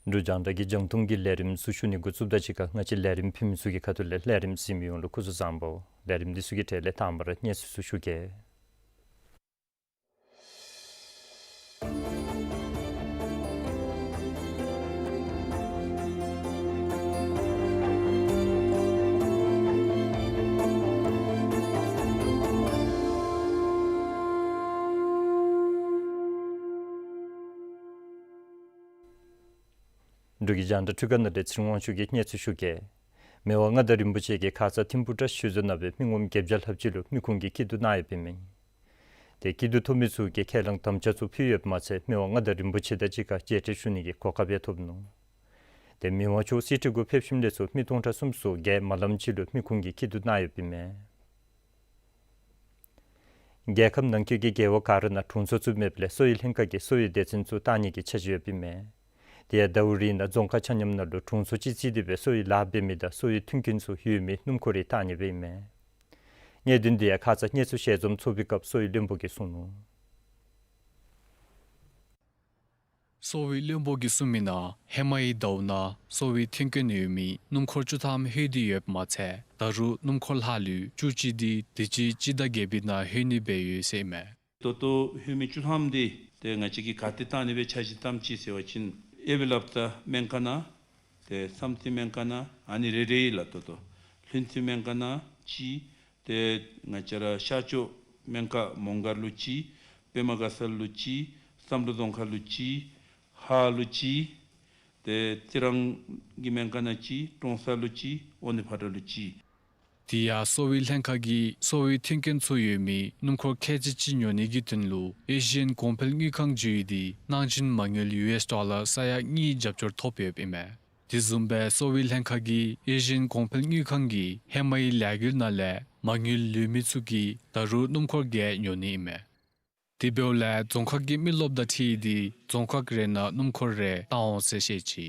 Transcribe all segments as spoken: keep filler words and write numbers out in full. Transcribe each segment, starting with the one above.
འབྲུག་རྒྱང་བསྒྲགས་ཀྱི་རྒྱང་མཐོང་གི་ལས་རིམ་ཚུ་ཞུ་ནི་འགོ་བཙུགསཔ་ད་གཅིག་ཁར་ང་བཅས་ལས་རིམ་ཕུལ་མི་ཚུ་གི་ཁ་ཐུག་ལས་ལས་རིམ་གཟིགས་མི་ཡོངས་ལུ་སྐུ་གཟུགས་བཟང་པོ། ལས་རིམ་འདི་ཚུ་གི་གྲས་ལས་དང་པ་ར་གནས་ཚུལ་ཚུ་ཞུ་གེ། འབྲུག་གི་རྒྱང་བསྒྲགས་འཕྲུལ་ཁང་ནང་ལས་ཚེ་རིང་དབང་ཕྱུག་གིས་གནས་ཚུལ་ཞུ་གེ། མི་དབང་མངའ་བདག་རིན་པོ་ཆེ་གིས་ཁ་ཙ་ཐིམ་ཕུག་བཀྲ་ཤིས་ཆོས་རྫོང་ནང་སྦེ་མི་ངོམ་བརྒྱད་བརྒྱ་ལྷགཔ་ཅིག་ལུ་མི་ཁུངས་ཀྱི་སྐྱིད་སྡུག་གནང་ཡོདཔ་ཨིན་མས། ཏེ་སྐྱིད་སྡུག་ཐོབ་མི་ཚུ་གིས་ཁས་བླངས་དམ་བཅའ་ཚུ་ཕུལ་ཡོདཔ་མ་ཚད་མི་དབང་མངའ་བདག་རིན་པོ་ཆེ་དང་གཅིག་ཁར་མཇལ་འཕྲད་ཞུ་ནི་གི་གོ་སྐབས་ཡང་ཐོབ་ནུག། ཏེ་མི་དབང་མཆོག་གསེར་ཁྲི་གུ་ཕེབས་ཞིནམ་ལས་ཚུར་མི་སྟོང་ཕྲག་གསུམ་སོ་བརྒྱད་མ་ལངམ་ཅིག་ལུ་མི་ཁུངས་ཀྱི་སྐྱིད་སྡུག་གནང་ཡོདཔ་ཨིན་མས། རྒྱལ་ཁབ་ནང་འཁོད་ཀྱི་རྒེད་འོག་ག་ར་ནང་དྲུང་འཚོ་ཚུ་མེདཔ་ལས་གསོ་བའི་ལྷན་ཁག་གིས་གསོ་བའི་སྡེ་ཚན་ཚུ་བཏང་ནི་གི་འཆར་གཞི་ཡོདཔ་ཨིན་མས། དེ་ཡང་ཟླཝ་རེ་ནང་རྫོང་ཁག་ཆ་མཉམ་ནང་ལུ་དྲུང་འཚོ་གཅིག་བརྩིས་ཏེ་སྦེ་གསོ་བའི་ལཱ་འབད་མི་དང་གསོ་བའི་མཐུན་རྐྱེན་ཚུ་ཡོད་མི་སྣུམ་འཁོར་རེ་བཏང་ནི་སྦེ་ཨིན་མས། གནད་དོན་འདི་ཡང་ཁ་ཙ་གནས་ཚུལ་ཞལ་འཛོམས་ཚོགས་པའི་སྐབས་གསོ་བའི་བློན་པོ་གིས་གསུངས་ནུག། གསོ་བའི་བློན་པོ་གིས་གསུངས་མི་ནང་ཧེ་མའི་ཟླཝ་ནང་གསོ་བའི་མཐུན་རྐྱེན་ཡོད་མི་སྣུམ་འཁོར་བཅུ་ཐམ་ལྷོད་དེ་ཡོདཔ་མ་ཚད་ད་རུང་སྣུམ་འཁོར་ལྷག་ལུས་བཅུ་གཅིག་འདི་དུས་ཅི་སྤྱི་ཟླ་བརྒྱད་པའི་ནང་ལྷོད་ནི་སྦེ་ཡོད་ཟེར་ཨིན་མས། ད་ལྟོ་ལྷོད་མི་བཅུ་ཐམ་འདི་ཏེ་ང་བཅས་ཀྱིས་ག་ཏེ་བཏང་ནི་སྦེ་འཆར་གཞི་བཏངམ་ཅིག་ཟེར་བ་ཅིན་ཨེ་ཝེ་ལེབ་ད་སྨན་ཁང་ནང་ཏེ་བསམ་རྩེ་སྨན་ཁང་ནང་ཨ་ནི་རེ་རེ་ལགས། ད་ལྟོ་ལྷུན་རྩེ་སྨན་ཁང་ནང་གཅིག། ཏེ་ང་བཅས་ར་ཤར་ཕྱོགས་སྨན་ཁང་མོང་སྒར་ལུ་གཅིག། པདྨ་དགའ་ཚལ་ལུ་གཅིག། བསམ་གྲུབ་རྫོང་ཁག་ལུ་གཅིག། ཧཱ་ལུ་གཅིག། ཏེ་རྩི་རང་གི་སྨན་ཁང་ནང་གཅིག། ཀྲོང་གསར་ལུ་གཅིག། འོ་ནི་ཕག་བྲག་ལུ་གཅིག། དེ་ཡང་གསོ་བའི་ལྷན་ཁག་གིས་གསོ་བའི་མཐུན་རྐྱེན་ཚུ་ཡོད་མི་སྣུམ་འཁོར་ཁལ་གཅིག་ཅིག་ཉོ་ནི་གི་དོན་ལུ་ཨེ་ཤི་ཡན་གོང་འཕེལ་དངུལ་ཁང་ཞུ་ཡི་འདི་གནང་སྦྱིན་མ་དངུལ་ཡུ་ཨེསི་ཌོ་ལར་ས་ཡ་གཉིས་རྒྱབ་སྐྱོར་ཐོབ་ཡོདཔ་ཨིན་མས། དེ་བཟུམ་སྦེ་གསོ་བའི་ལྷན་ཁག་གིས་ཨེ་ཤི་ཡན་གོང་འཕེལ་དངུལ་ཁང་གི་ཧེ་མའི་ལས་འགུལ་ནང་ལས་མ་དངུལ་ལུས་མི་ཚུ་གིས་ད་རུང་སྣུམ་འཁོར་བརྒྱད་ཉོ་ནི་ཨིན་མས། དེ་འབདཝ་ལས་རྫོང་ཁག་གི་མི་རློབས་དང་འཁྲིལ་ཏེ་རྫོང་ཁག་རེ་ནང་སྣུམ་འཁོར་རེ་བཏང་འོང་ཟེར་བཤད་ཅི།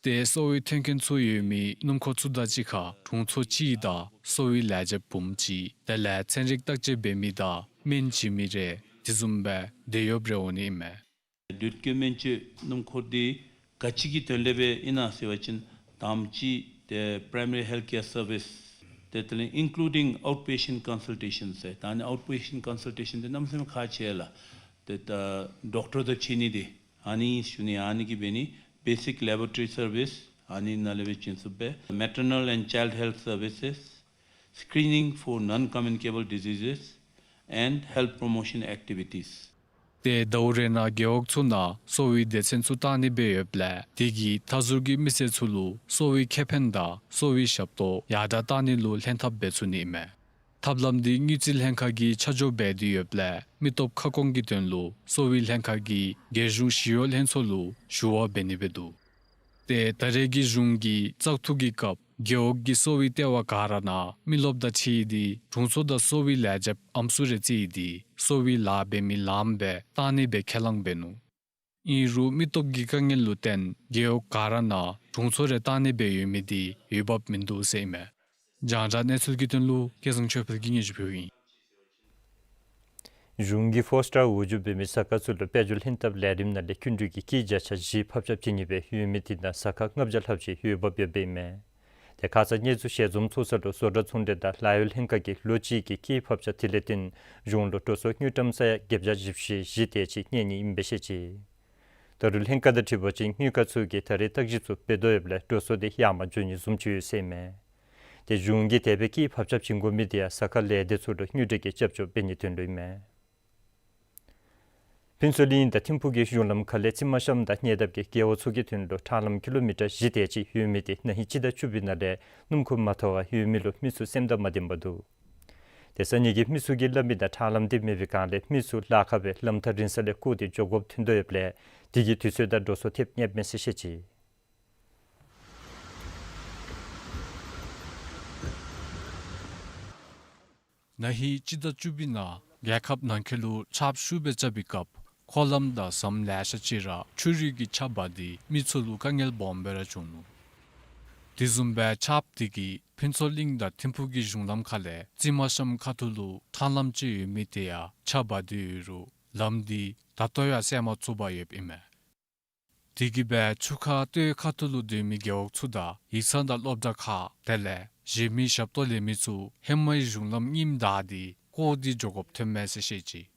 ཏེ་གསོ་བའི་མཐུན་རྐྱེན་ཚུ་ཡོད་མི་སྣུམ་འཁོར་ཚུ་དང་གཅིག་ཁར་དྲུང་འཚོ་གཅིག་དང་གསོ་བའི་ལས་བྱེདཔ་འབུམ་གཅིག་དེ་ལས་ཚན་རིག་བརྟག་དཔྱད་འབད་མི་དང་སྨན་བྱིན་མི་རེ་དེ་བཟུམ་སྦེ་དེད་གཡོགཔ་རེ་འོང་ནི་ཨིན་མས། དུས་ཀྱི་སྨན་བཅོས་སྣུམ་འཁོར་འདི་ག་ཅི་གི་དོན་ལས་སྦེ་ཨིན་ན་ཟེར་བ་ཅིན་དང་པ་ཅིག་ཏེ་པ་རའི་མ་རི་ཧེལཐ་ཀེར་སར་བིསི་ཏེ་དེ་ལས་ཨིན་ཀུ་ལུ་ཌིང་ཨའུཊ་པེ་ཤེནཊ་ཀོན་སཱལ་ཊེ་ཤཱན་ཟེར། ད་ཨ་ནི་ཨའུཊ་པེ་ཤེནཊ་ཀོན་སཱལ་ཊེ་ཤཱན་འདི་གནམ་མེད་ས་མེད་ཁག་ཆེ་ལགས། ཏེ་ད་ཌོག་ཊར་དང་འཕྱད་ནི་འདི་ཨ་ནི་ཞུ་ནི་ཨ་ནི་གིས་འབད་ནི། བེ་སིཀ་ལེ་བོ་ཊོ་རི་སར་བིསི་ཨ་ནི་ནང་ལས་སྦེ་བྱིན་ཚུགསཔ་སྦེ་མེ་ཊར་ནཱལ་ཨེནཌ་ཅའིལཌ་ཧེལཐ་སར་བིསེས། Screening for non-communicable diseases and health promotion activities ཏེ་ཟླཝ་རེ་ནང་རྒེད་འོག་ཚུ་ནང་གསོ་བའི་སྡེ་ཚན་ཚུ་བཏང་ནི་སྦེ་ཡོདཔ་ལས་དེ་གིས་མཐའ་ཟུར་གྱི་མི་སེར་ཚུ་ལུ་གསོ་བའི་ཁེ་ཕན་དང་གསོ་བའི་ཞབས་ཏོག་ཡར་དྲག་བཏང་ནི་ལུ་ལྷན་ཐབས་འབད་ཚུགས་ནི་ཨིན་མས། ཐབས་ལམ་འདི་དངུལ་རྩིས་ལྷན་ཁག་གིས་ཆ་འཇོག་འབད་དེ་ཡོདཔ་ལས་མི་སྟོབས་ཁ་སྐོང་གི་དོན་ལུ་གསོ་བའི་ལྷན་ཁག་གིས་རྒྱལ་གཞུང་ཞི་གཡོག་ལྷན་ཚོགས་ལུ་ཞུ་བ་འབད་ནི་སྦེ་འདུག། ཏེ་ད་རེས་ཀྱི་གཞུང་གི་བཙག་འཐུ་གི་སྐབས་རྒེད་འོག་གི་གསོ་བའི་ལྟེ་བ་ག་ར་ནང་མི་རློབས་དང་འཁྲིལ་ཏེ་དྲུང་འཚོ་དང་གསོ་བའི་ལས་བྱེདཔ་ཨམ་སྲུ་རེ་བརྩིས་ཏེ་གསོ་བའི་ལཱ་འབད་མི་ལངམ་སྦེ་བཏང་ནི་སྦེ་ཁས་བླངས་འབད་ནུག། ཨིན་རུང་མི་སྟོབས་ཀྱི་དཀའ་ངལ་ལུ་བརྟེན་རྒེད་འོག་ག་ར་ནང་དྲུང་འཚོ་རེ་བཏང་ནི་སྦེ་ཡོད་མི་འདི་འོས་འབབ་མིན་འདུག་ཟེར་ཨིན་མས། རྒྱང་བསྒྲགས་གནས་ཚུལ་གྱི་དོན་ལུ་སྐལ་བཟང་ཆོས་འཕེལ་གྱིས་སྙན་ཞུ་ཕུལཝ་ཨིན། གཞུང་གིས་ཕོ་སི་ཊར་འོག་འཇུག་འབད་མི་ཟ་ཁང་ཚུ་ལུ་དཔལ་འབྱོར་ལྷན་ཐབས་ལས་རིམ་ནང་ལས་སྐྱིན་འགྲུལ་གྱི་སྐྱིད་བརྒྱ་ཆ་བཞི་ཕབ་ཆག་བྱིན་ནི་སྦེ་ཡོད་མི་དེ་ནང་ཟ་ཁང་ལྔ་བརྒྱ་ལྷགཔ་ཅིག་འོས་འབབ་ཡོདཔ་ཨིན་མས། ཏེ་ཁ་ཙ་ཉེ་ཚུ་ཞལ་འཛོམས་ཚོགས་ས་ལུ་བཟོ་གྲྭ་ཚོང་འབྲེལ་དང་ལཱ་གཡོག་ལྷན་ཁག་གིས་ལོ་གཅིག་གི་སྐྱིད་ཕབ་ཆག་དེ་ལས་བརྟེན་གཞུང་ལུ་འགྲོ་སོང་དངུལ་ཀྲམ་ས་ཡ་བརྒྱད་བརྒྱ་བཞི་བཅུ་ཞེ་བཞི་དེ་ཅིག་གནས་ནི་ཨིན་པས་ཟེར་བཤད་ཅི། ད་རུང་ལྷན་ཁག་དང་འཁྲིལ་བ་ཅིན་དངུལ་ཁང་ཚུ་གིས་ད་རེས་བརྟག་ཞིབ་ཚུ་འབད་དོ་ཡོདཔ་ལས་འགྲོ་སོང་དེ་ཡར་མར་འགྱོ་ནི་བཟུམ་ཅིག་ཡོད་ཟེར་ཨིན་མས། ཏེ་གཞུང་གིས་དེ་སྦེ་སྐྱིད་ཕབ་ཆག་བྱིན་དགོ་མི་དེ་ཡང་ཟ་ཁང་ལས་སྡེ་ཚུ་ལུ་དངུལ་འབྲེལ་གྱི་རྒྱབ་སྐྱོར་འབད་ནིའི་དོན་ལུ་ཨིན་མས། ཕུན་ཚོགས་གླིང་དང་ཐིམ་ཕུག་གི་གཞུང་ལམ་ཁ་ལས་རྩི་མ་ཤམ་དང་ཉེ་འདབས་ཀྱི་རྒེད་འོག་ཚུ་གི་དོན་ལུ་ཁྲང་ལམ་ཀི་ལོ་མི་ཊར་བཞི་དེ་ཅིག་ཡོད་མི་དེ་ན་ཧིང་སྤྱི་ཟླ་བཅུ་པའི་ནང་ལས་སྣུམ་འཁོར་མ་ཐོབ་པར་ཡོད་མི་ལུ་མི་ཚུ་སེམས་ཐག་མ་བདེཝ་འདུག། ཏེ་ས་གནས་ཀྱི་མི་ཚུ་གིས་སླབ་མི་ནང་ཁྲང་ལམ་དེ་མེད་པའི་སྒང་ལས་མི་ཚུ་ལཱ་ཁག་སྦེ་ལམ་ཐག་རིང་ས་ལས་བསྐོར་ཏེ་འགྱོ་དགོཔ་ཐོན་དོ་ཡོདཔ་ལས་དེ་གིས་དུས་ཚོད་དང་འགྲོ་སོང་ཐེབས་ནི་མས་ཟེར་བཤད་ཅི། ན་ཧིང་སྤྱི་ཟླ་བཅུ་པའི་ནང་རྒྱལ་ཁབ་ནང་འཁོད་ལུ་ཆརཔ་ཤུགས་སྦེ་རྐྱབ་པའི་སྐབས་འཁོར་ལམ་དང་ཟམ་ལེ་ཤ་ཅིག་ར་ཆུ་རུད་ཀྱིས་ཁྱབ་པ་དེ་མི་ཚུ་ལུ་དཀའ་ངལ་སྦོམ་སྦེ་ར་བྱུང་ནུག། དེ་བཟུམ་སྦེ་ཆརཔ་དེ་གིས་ཕུན་ཚོགས་གླིང་དང་ཐིམ་ཕུག་གི་གཞུང་ལམ་ཁ་ལས་རྩི་མ་ཤམ་ཁ་ཐུག་ལུ་ཁྲང་ལམ་ཅིག་ཡོད་མི་དེ་ཡང་ཁྱབ་པ་དེ་ཡོད་རུང་ལམ་དེ་ད་ལྟོ་ཡང་བསལ་མ་ཚུགས་པར་ཡོདཔ་ཨིན་མས། དེ་གིས་སྦེ་ཆུ་ཁ་སྟོད་ཁ་ཐུག་ལུ་སྡོད་མི་རྒེད་འོག་ཚུ་དང་ཡིག་ཚང་དང་སློབ་གྲྭ་ཁག་དེ་ལས་གཞན་མི་ཞབས་ཏོག་ལེན་མི་ཚུ་ཧེ་མའི་གཞུང་ལམ་རྙིངམ་དག་དེ་བཀོག་སྟེ་འགྱོ་དགོཔ་ཐོན་མས་ཟེར་བཤད་ཅི།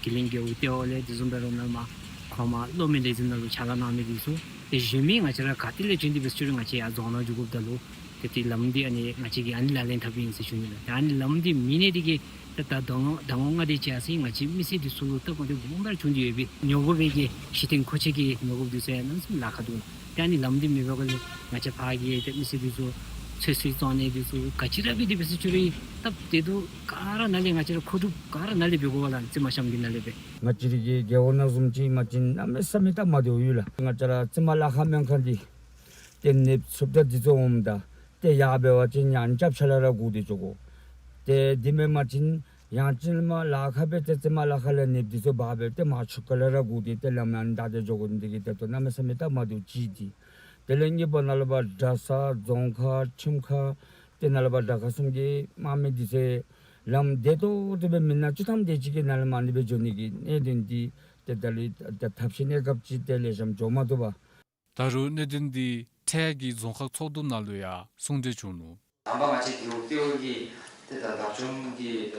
ཀི་ལིང་རྒེད་འོག་ལྟེ་བ་ལས་དེ་བཟུམ་སྦེ་ར་ནཱ་མར་ཁོ་མར་གློག་མེ་ལས་འཛིན་ནང་ལུ་ཕྱག་ལཱ་གནང་མི་འདི་ཚུ་ཏེ་གཞན་མི་ང་བཅས་ར་ག་ཏེ་ལས་བྱོན་ཏེ་འབད་ས་ཅིག་རུང་ང་བཅས་ཡར་རྫོང་ནང་འགྱོ་དགོཔ་ད་ལུ་ཏེ་ཏེ་ལམ་འདི་ཨ་ནི་ང་བཅས་ཀྱིས་ཨ་ནི་ལག་ལེན་འཐབ་ཨིན་ཟེར་ཞུ་ནི་ལགས། ཏེ་ཨ་ནི་ལམ་འདི་མེད་ནི་དེ་གིས་ཏེ་ད་ཟླཝ་ཟླཝ་ལྔ་དེ་ཅིག་ཟེར་ང་བཅས་མི་སེར་འདི་ཚུ་ལུ་སྟབས་མ་བདེཝ་སྦོམ་སྦེ་ར་བྱུང་སྟེ་ཡོད་པས། ཉོ་དགོ་པའི་གི་གཞི་རྟེན་མཁོ་ཆས་ཀྱི་ཉོ་དགོཔ་འདི་ཚུ་ཡང་གནམ་མེད་ས་མེད་ལཱ་ཁག་འདུག་ལགས། ཏེ་ཨ་ནི་ལམ་འདི་མེད་པའི་སྒང་ལས་ང་བཅས་ཕར་གྱི་ཏེ་མི་སེར་འདི་ཚུ་ཚོད་བསྲེ་བཙོང་ནི་འདི་ཚུ་ག་ཅི་ར་འབད་དེ་འབད་ས་ཅིག་རུང་སྟབས་བདེ་སྡུག་ག་ར་ནཱ་ལས་ང་བཅས་ར་མཁོ་སྒྲུབ་ག་ར་ནཱ་ལས་འབད་དགོ་པས་ལགས། རྩི་མ་ཤམ་གྱི་ནང་ལས་སྦེ། ང་བཅས་རའི་གི་རྒེད་འོག་ནང་བཟུམ་ཅིག་མ་བྱིན་གནམ་མེད་ས་མེད་སྟབས་མ་བདེཝ་ཡོད་ལགས། ང་བཅས་ར་རྩི་མ་ལཱ་ཁག་སྨན་ཁང་འདི་ཏེ་ནདཔ་ཚུདཔ་དང་འདི་ཚུ་འོངམ་ད་ཏེ་ཡར་འབད་བ་ཅིན་ཡང་རྐྱབ་ཆ་ལས་ར་སྒུག་སྟེ་འགྱོ་དགོ། ཏེ་འདི་མེན་པ་ཅིན་ཡང་ཅིན་མར་ལཱ་ཁག་སྦེ་ཏེ་རྩི་མ་ལཱ་ཁག་ལས་ནདཔ་འདི་ཚུ་འབག་སྦེ་ཏེ་མར་ཆུ་ཁ་ལས་ར་སྒུག་སྟེ་ཏེ་ལམ་ཡང་བདའ་སྟེ་འགྱོ་དགོ་ནི་འདི་གིས་ཏེ་ད་གནམ་མེད་ས་མེད་སྟབས་མ་བདེཝ་ཅིག་འདི། དེ་ལས་གཉིས་པ་ནཱ་ལས་ཕར་གྲྭ་ཚང་རྫོང་ཁག་ཁྲིམས་ཁང་ཏེ་ནཱ་ལས་ཕར་དྲག་ཁག་གསུམ་གྱི་དམག་མི་འདི་ཚུ་ལམ་བདེ་ཏོག་ཏོ་སྦེ་མེན་ན་བཅུ་ཐམ་དེ་ཅིག་གིས་ནཱ་ལས་མར་ཨ་ནི་སྦེ་འགྱོ་ནི་གི་གནད་དོན་འདི་ཏེ་ད་ལུ་ད་ཐབས་ཤེས་གནས་སྐབས་ཅིག་ཏེ་ལེགས་ཤོམ་འགྱོ་མ་བཏུབ་པས། ད་རུང་གནད་དོན་འདི་འཕྲལ་གྱི་རྫོང་ཁག་ཚོགས་འདུ་ནང་ལུ་ཡང་གསུང་གྲོས་བྱུང་ནུག། དང་པ་ང་བཅས་རྒེད་འོག་ལྟེ་བ་གིས་ཏེ་ད་བདག་སྐྱོང་གི་ད་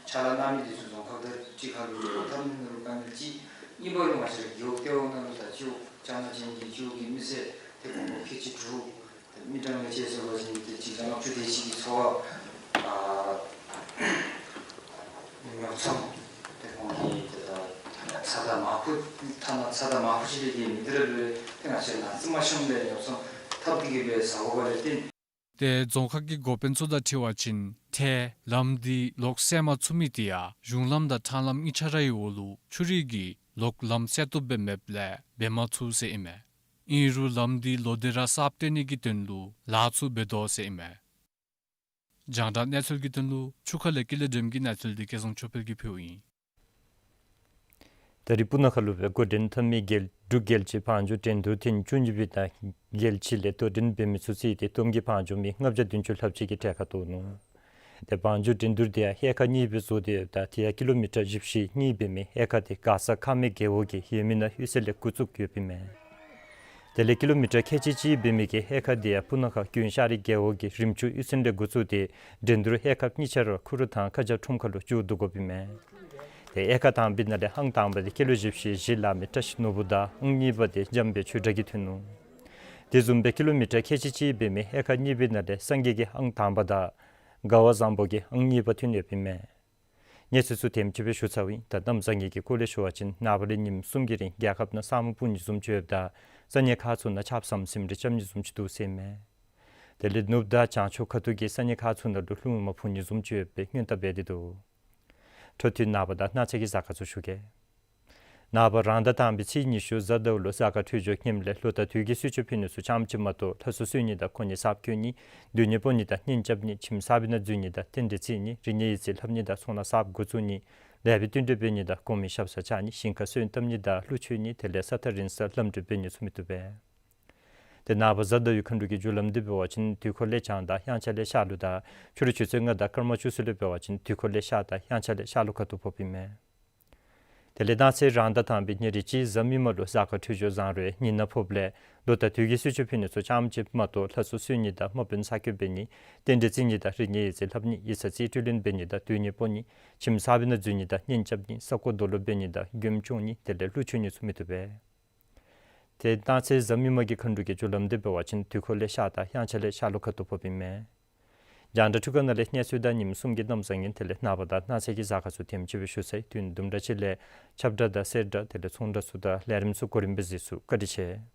ཕྱག་ལཱ་གནང་མི་འདི་ཚུ་རྫོང་ཁག་དང་གཅིག་ཁར་ལུ་ཡོད་ཐབས་མེད་ནི་ལུ་དཀའ་ངལ་ཅིག། གཉིས་པ་ལུ་ང་བཅས་རྒེད་འོག་ལྟེ་བ་ནང་ལུ་ད་སྤྱི་འོག་ཅ་ན་ཅན་གྱི་སྤྱི་འོག་གི་མི་སེར་ཏེ་ཁོང་ཁལ་གཅིག་དྲུག་ཏེ་མི་གྲངས་ལས་བཅད་སོང་པ་ཅིན་ཏེ་གཅིག་བརྒྱ་ལྔ་བཅུ་དེ་ཅིག་གི་འཚོ་བ་ཨ་ཉོ་ཚོང་ཏེ་ཁོང་གི་ཏེ་ད་ཚ་དང་མར་ཁུ་ཐ་ན་ཚ་དང་མར་ཁུ་ཅིག་ལས་བརྒལ་མེད། དེ་ར་ལུ་ཏེ་ང་བཅས་ནཱ་རྩི་མ་ཤམ་ལས་ཉོ་ཚོང་འཐབ་སྟེ་གིས་སྦེ་ཟ་དགོ་པ་ལས་བརྟེན། ཏེ་རྫོང་ཁག་གི་འགོ་དཔོན་ཚུ་དང་འཁྲིལ་བ་ཅིན་ཏེ་ལམ་འདི་ལོག་བསལ་མ་ཚུགས་མི་དེ་ཡང་གཞུང་ལམ་དང་ཁྲང་ལམ་གཉིས་ཆ་རའི་འོག་ལུ་ཆུ་རུད་ཀྱིས་ལོག་ལམ་བསལ་བཏུབ་སྦེ་མེདཔ་ལས་འབད་མ་ཚུགས་ཟེར་ཨིན་མས། ཨིན་རུང་ལམ་འདི་ལོག་སྟེ་ར་གསརཔ་བཏོན་ནི་གི་དོན་ལུ་ལཱ་ཚུ་འབད་དོ་ཟེར་ཨིན་མས། རྒྱང་བསྒྲགས་གནས་ཚུལ་གྱི་དོན་ལུ་ཆུ་ཁ་ལས་ཀུན་ལེགས་སྒྲོལམ་གྱི་གནས་ཚུལ་འདི་སྐལ་བཟང་ཆོས་འཕེལ་གྱིས་ཕུལཝ་ཨིན། ད་རེས་སྤུ་ན་ཁ་ལུ་སྦེ་འགོ་འདྲེན་འཐབ་མི་རྒྱལ་འབྲུག་རྒྱལ་སྤྱིའི་བང་རྒྱུག་འགྲན་བསྡུར་ཐེངས་བཅུ་གཉིས་པའི་ནང་རྒྱལ་སྤྱི་ལས་དོ་འགྲན་འབད་མི་ཚུ་རྩིས་ཏེ་བསྡོམས་ཀྱིས་བང་རྒྱུག་མི་ལྔ་བརྒྱ་བདུན་ཅུ་ལྷགཔ་ཅིག་གིས་གྲལ་ཁར་གཏོགས་ནུག། ཏེ་བང་རྒྱུག་འགྲན་བསྡུར་འདི་ཡང་དབྱེ་ཁག་གཉིས་སྦེ་བཟོ་སྟེ་ཡོདཔ་ད་དེ་ཡང་ཀི་ལོ་མི་ཊར་བཞི་བཅུ་གཉིས་འབད་མི་དབྱེ་ཁག་འདི་མགར་ས་ཁ་སྨད་རྒེད་འོག་གི་ཡོད་མི་ནང་གཡུས་ཚན་ལས་འགོ་བཙུགས་ཡོདཔ་ཨིན་མས། དེ་ལས་ཀི་ལོ་མི་ཊར་ཁལ་གཅིག་གཅིག་འབད་མི་གི་དབྱེ་ཁག་འདི་ཡང་སྤུ་ན་ཁ་དགོན་ཤང་རི་རྒེད་འོག་གི་རིམ་བཅུ་གཡུས་ཚན་ལས་འགོ་བཙུགས་ཏེ་འགྲན་བསྡུར་དབྱེ་ཁག་གཉིས་ཆ་ར་ཁུ་རུ་ཐང་ཁ་བྱང་ཁྲོམ་ཁ་ལུ་མཇུག་བསྡུ་དགོཔ་ཨིན་མས། ཏེ་དབྱེ་ཁག་དང་པའི་ནང་ལས་ཨང་དང་པ་འདི་ཀི་ལོ་བཞི་བཅུ་ཞེ་བཞི་ལང་མི་བཀྲ་ཤིས་ནོར་བུ་དང་ཨང་གཉིས་པ་འདི་འཇམ་དཔལ་ཆོས་གྲགས་ཀྱིས་ཐོན་ནུག། དེ་བཟུམ་སྦེ་ཀི་ལོ་མི་ཊར་ཁལ་གཅིག་གཅིག་འབད་མི་དབྱེ་ཁག་གཉིས་པའི་ནང་ལས་སངས་རྒྱས་ཀྱིས་ཨང་དང་པ་དང་དགའ་བ་བཟང་པོ་གིས་ཨང་གཉིས་པ་ཐོན་ཡོདཔ་ཨིན་མས། གནས་ཚུལ་ཚུ་དེམ་ཅིག་སྦེ་ཞུ་ཚརཝ་ཨིན། ད་གནམ་བཟང་ངན་གྱི་སྐོར་ལས་ཞུ་བ་ཅིན་ནངས་པ་ལས་ཉིནམ་གསུམ་གྱི་རིང་རྒྱལ་ཁབ་ནང་ས་སྨུག་སྤུབ་ནི་བཟུམ་ཅིག་ཡོདཔ་ད་ས་གནས་ཁག་ཚུ་ནང་ཆརཔ་ཟམ་ཟིམ་རེ་རྐྱབ་ནི་བཟུམ་ཅིག་འདུག་ཟེར་ཨིན་མས། དེ་ལས་ནུབ་དང་བྱང་ཕྱོགས་ཁ་ཐུག་གི་ས་གནས་ཁག་ཚུ་ནང་ལུ་རླུང་མ་འཕུ་ནི་བཟུམ་ཅིག་ཡོད་པའི་སྔོན་བརྡ་འབད་དེ་འདུག། འཕྲོ་མཐུད་ནངས་པ་དང་གནངས་ཚེ་གི་གཟའ་སྐར་ཚུ་ཞུ་གེ། ནངས་པ་རང་ཟླ་དང་པའི་ཚེས་ཉི་ཤུ་གཟའ་ཟླཝ་ལུ་གཟའ་སྐར་འཕྲོད་སྦྱོར་ངནམ་ལས་ལོ་དང་དུས་ཀྱི་གསོལ་མཆོད་ཕུལ་ནི་ཚུ་ཙམ་ཅིག་མ་གཏོགས་ལྷ་གསོལ་གསོལ་ནི་དང་འཁོར་ནི་གསརཔ་བསྐོར་ནི་གདོད་ནི་སྤོ་ནི་དང་གཉེན་རྐྱབ་ནི་ཁྱིམ་གསར་པའི་ནང་འཛུལ་ནི་དང་རྟེན་འབྲེལ་བརྩི་ནི་རིག་གནས་ཡིག་རྩིས་ལྷབ་ནི་དང་ཚོང་ལཱ་གསརཔ་འགོ་བཙུགས་ནི་ལེགས་པའི་བསྟུན་གྲོས་འབད་ནི་དང་གོང་མའི་ཞབས་སར་བཅར་ནི་ཞིང་ཁར་སོན་བཏབ་ནི་དང་གླུ་མཆོད་ནི་དེ་ལས་ས་ཐག་རིང་སར་ལམ་འགྲོ་འབད་ནི་ཚུ་མི་བཏུབ་པས། ཏེ་ནངས་པ་གཟའ་ཟླ་བའི་མཁའ་འགྲོ་གི་རྒྱུ་ལམ་འདི་འབད་བ་ཅིན་དུས་འཁོར་ལས་བྱང་དང་དབྱངས་འཆར་ལས་ཤར་ལུ་དང་ཕྱི་རུ་ཆུ་ཚོད་ལྔ་དང་སྐར་མ་བཅུ་གསུམ་ལུ་འབད་བ་ཅིན་དུས་འཁོར་ལས་ཤར་དང་དབྱངས་འཆར་ལས་ཤར་ལུ་ཁ་ཐུག་ཕོགཔ་ཨིན་མས། དེ་ལས་གནངས་ཚེ་རང་ཟླ་དང་པའི་ཉེར་གཅིག་གཟའ་མིག་དམར་ལུ་གཟའ་སྐར་འཕྲོད་སྦྱོར་བཟང་རུང་ཉི་ནག་ཕོགཔ་ལས་ལོ་དང་དུས་ཀྱི་གསོལ་མཆོད་ཕུལ་ནི་ཚུ་ཙམ་ཅིག་མ་གཏོགས་ལྷ་གསོལ་གསོལ་ནི་དང་དམག་དཔོན་ཚར་བསྐོ་འབད་ནི་རྟེན་འབྲེལ་བརྩི་ནི་དང་རིག་གནས་ཡིག་རྩིས་ལྷབ་ནི་ཡིག་ཚང་རྩིས་སྤྲོད་ལེན་འབད་ནི་དང་སྡོད་གནས་སྤོ་ནི་ཁྱིམ་གསར་པའི་ནང་འཛུལ་ནི་དང་གཉེན་རྐྱབ་ནི་ས་རྐོ་རྡོ་སློག་འབད་ནི་དང་མགྱོནམ་སྐྱོང་ནི་དེ་ལས་གླུ་མཆོད་ནི་ཚུ་མི་བཏུབ་པས། ཏེ་གནངས་ཚེ་གཟའ་མིག་དམར་གྱི་མཁའ་འགྲོ་གི་རྒྱུ་ལམ་འདི་འབད་བ་ཅིན་དུས་འཁོར་ལས་ཤར་དང་དབྱངས་འཆར་ལས་ཤར་ལུ་ཁ་ཐུག་ཕོགཔ་ཨིན་མས། རྒྱང་བསྒྲགས་འཕྲུལ་ཁང་ནང་ལས་གནས་ཚུལ་དང་ཉིནམ་གསུམ་གྱི་གནམ་བཟང་ངན་དེ་ལས་ནངས་པ་དང་གནངས་ཚེ་གི་གཟའ་སྐར་ཚུ་དེམ་ཅིག་སྦེ་ཞུ་ཚར་ཡི། དུས་ཡུན་དུམ་གྲ་ཅིག་ལས་ཁྱབ་བསྒྲགས་དང་གསལ་བསྒྲགས་དེ་ལས་ཚོང་བསྒྲགས་ཚུ་དང་ལས་རིམ་ཚུ་གོ་རིམ་སྦེ་གཟིགས་ཚུགས། བཀའ་དྲིན་ཆེ།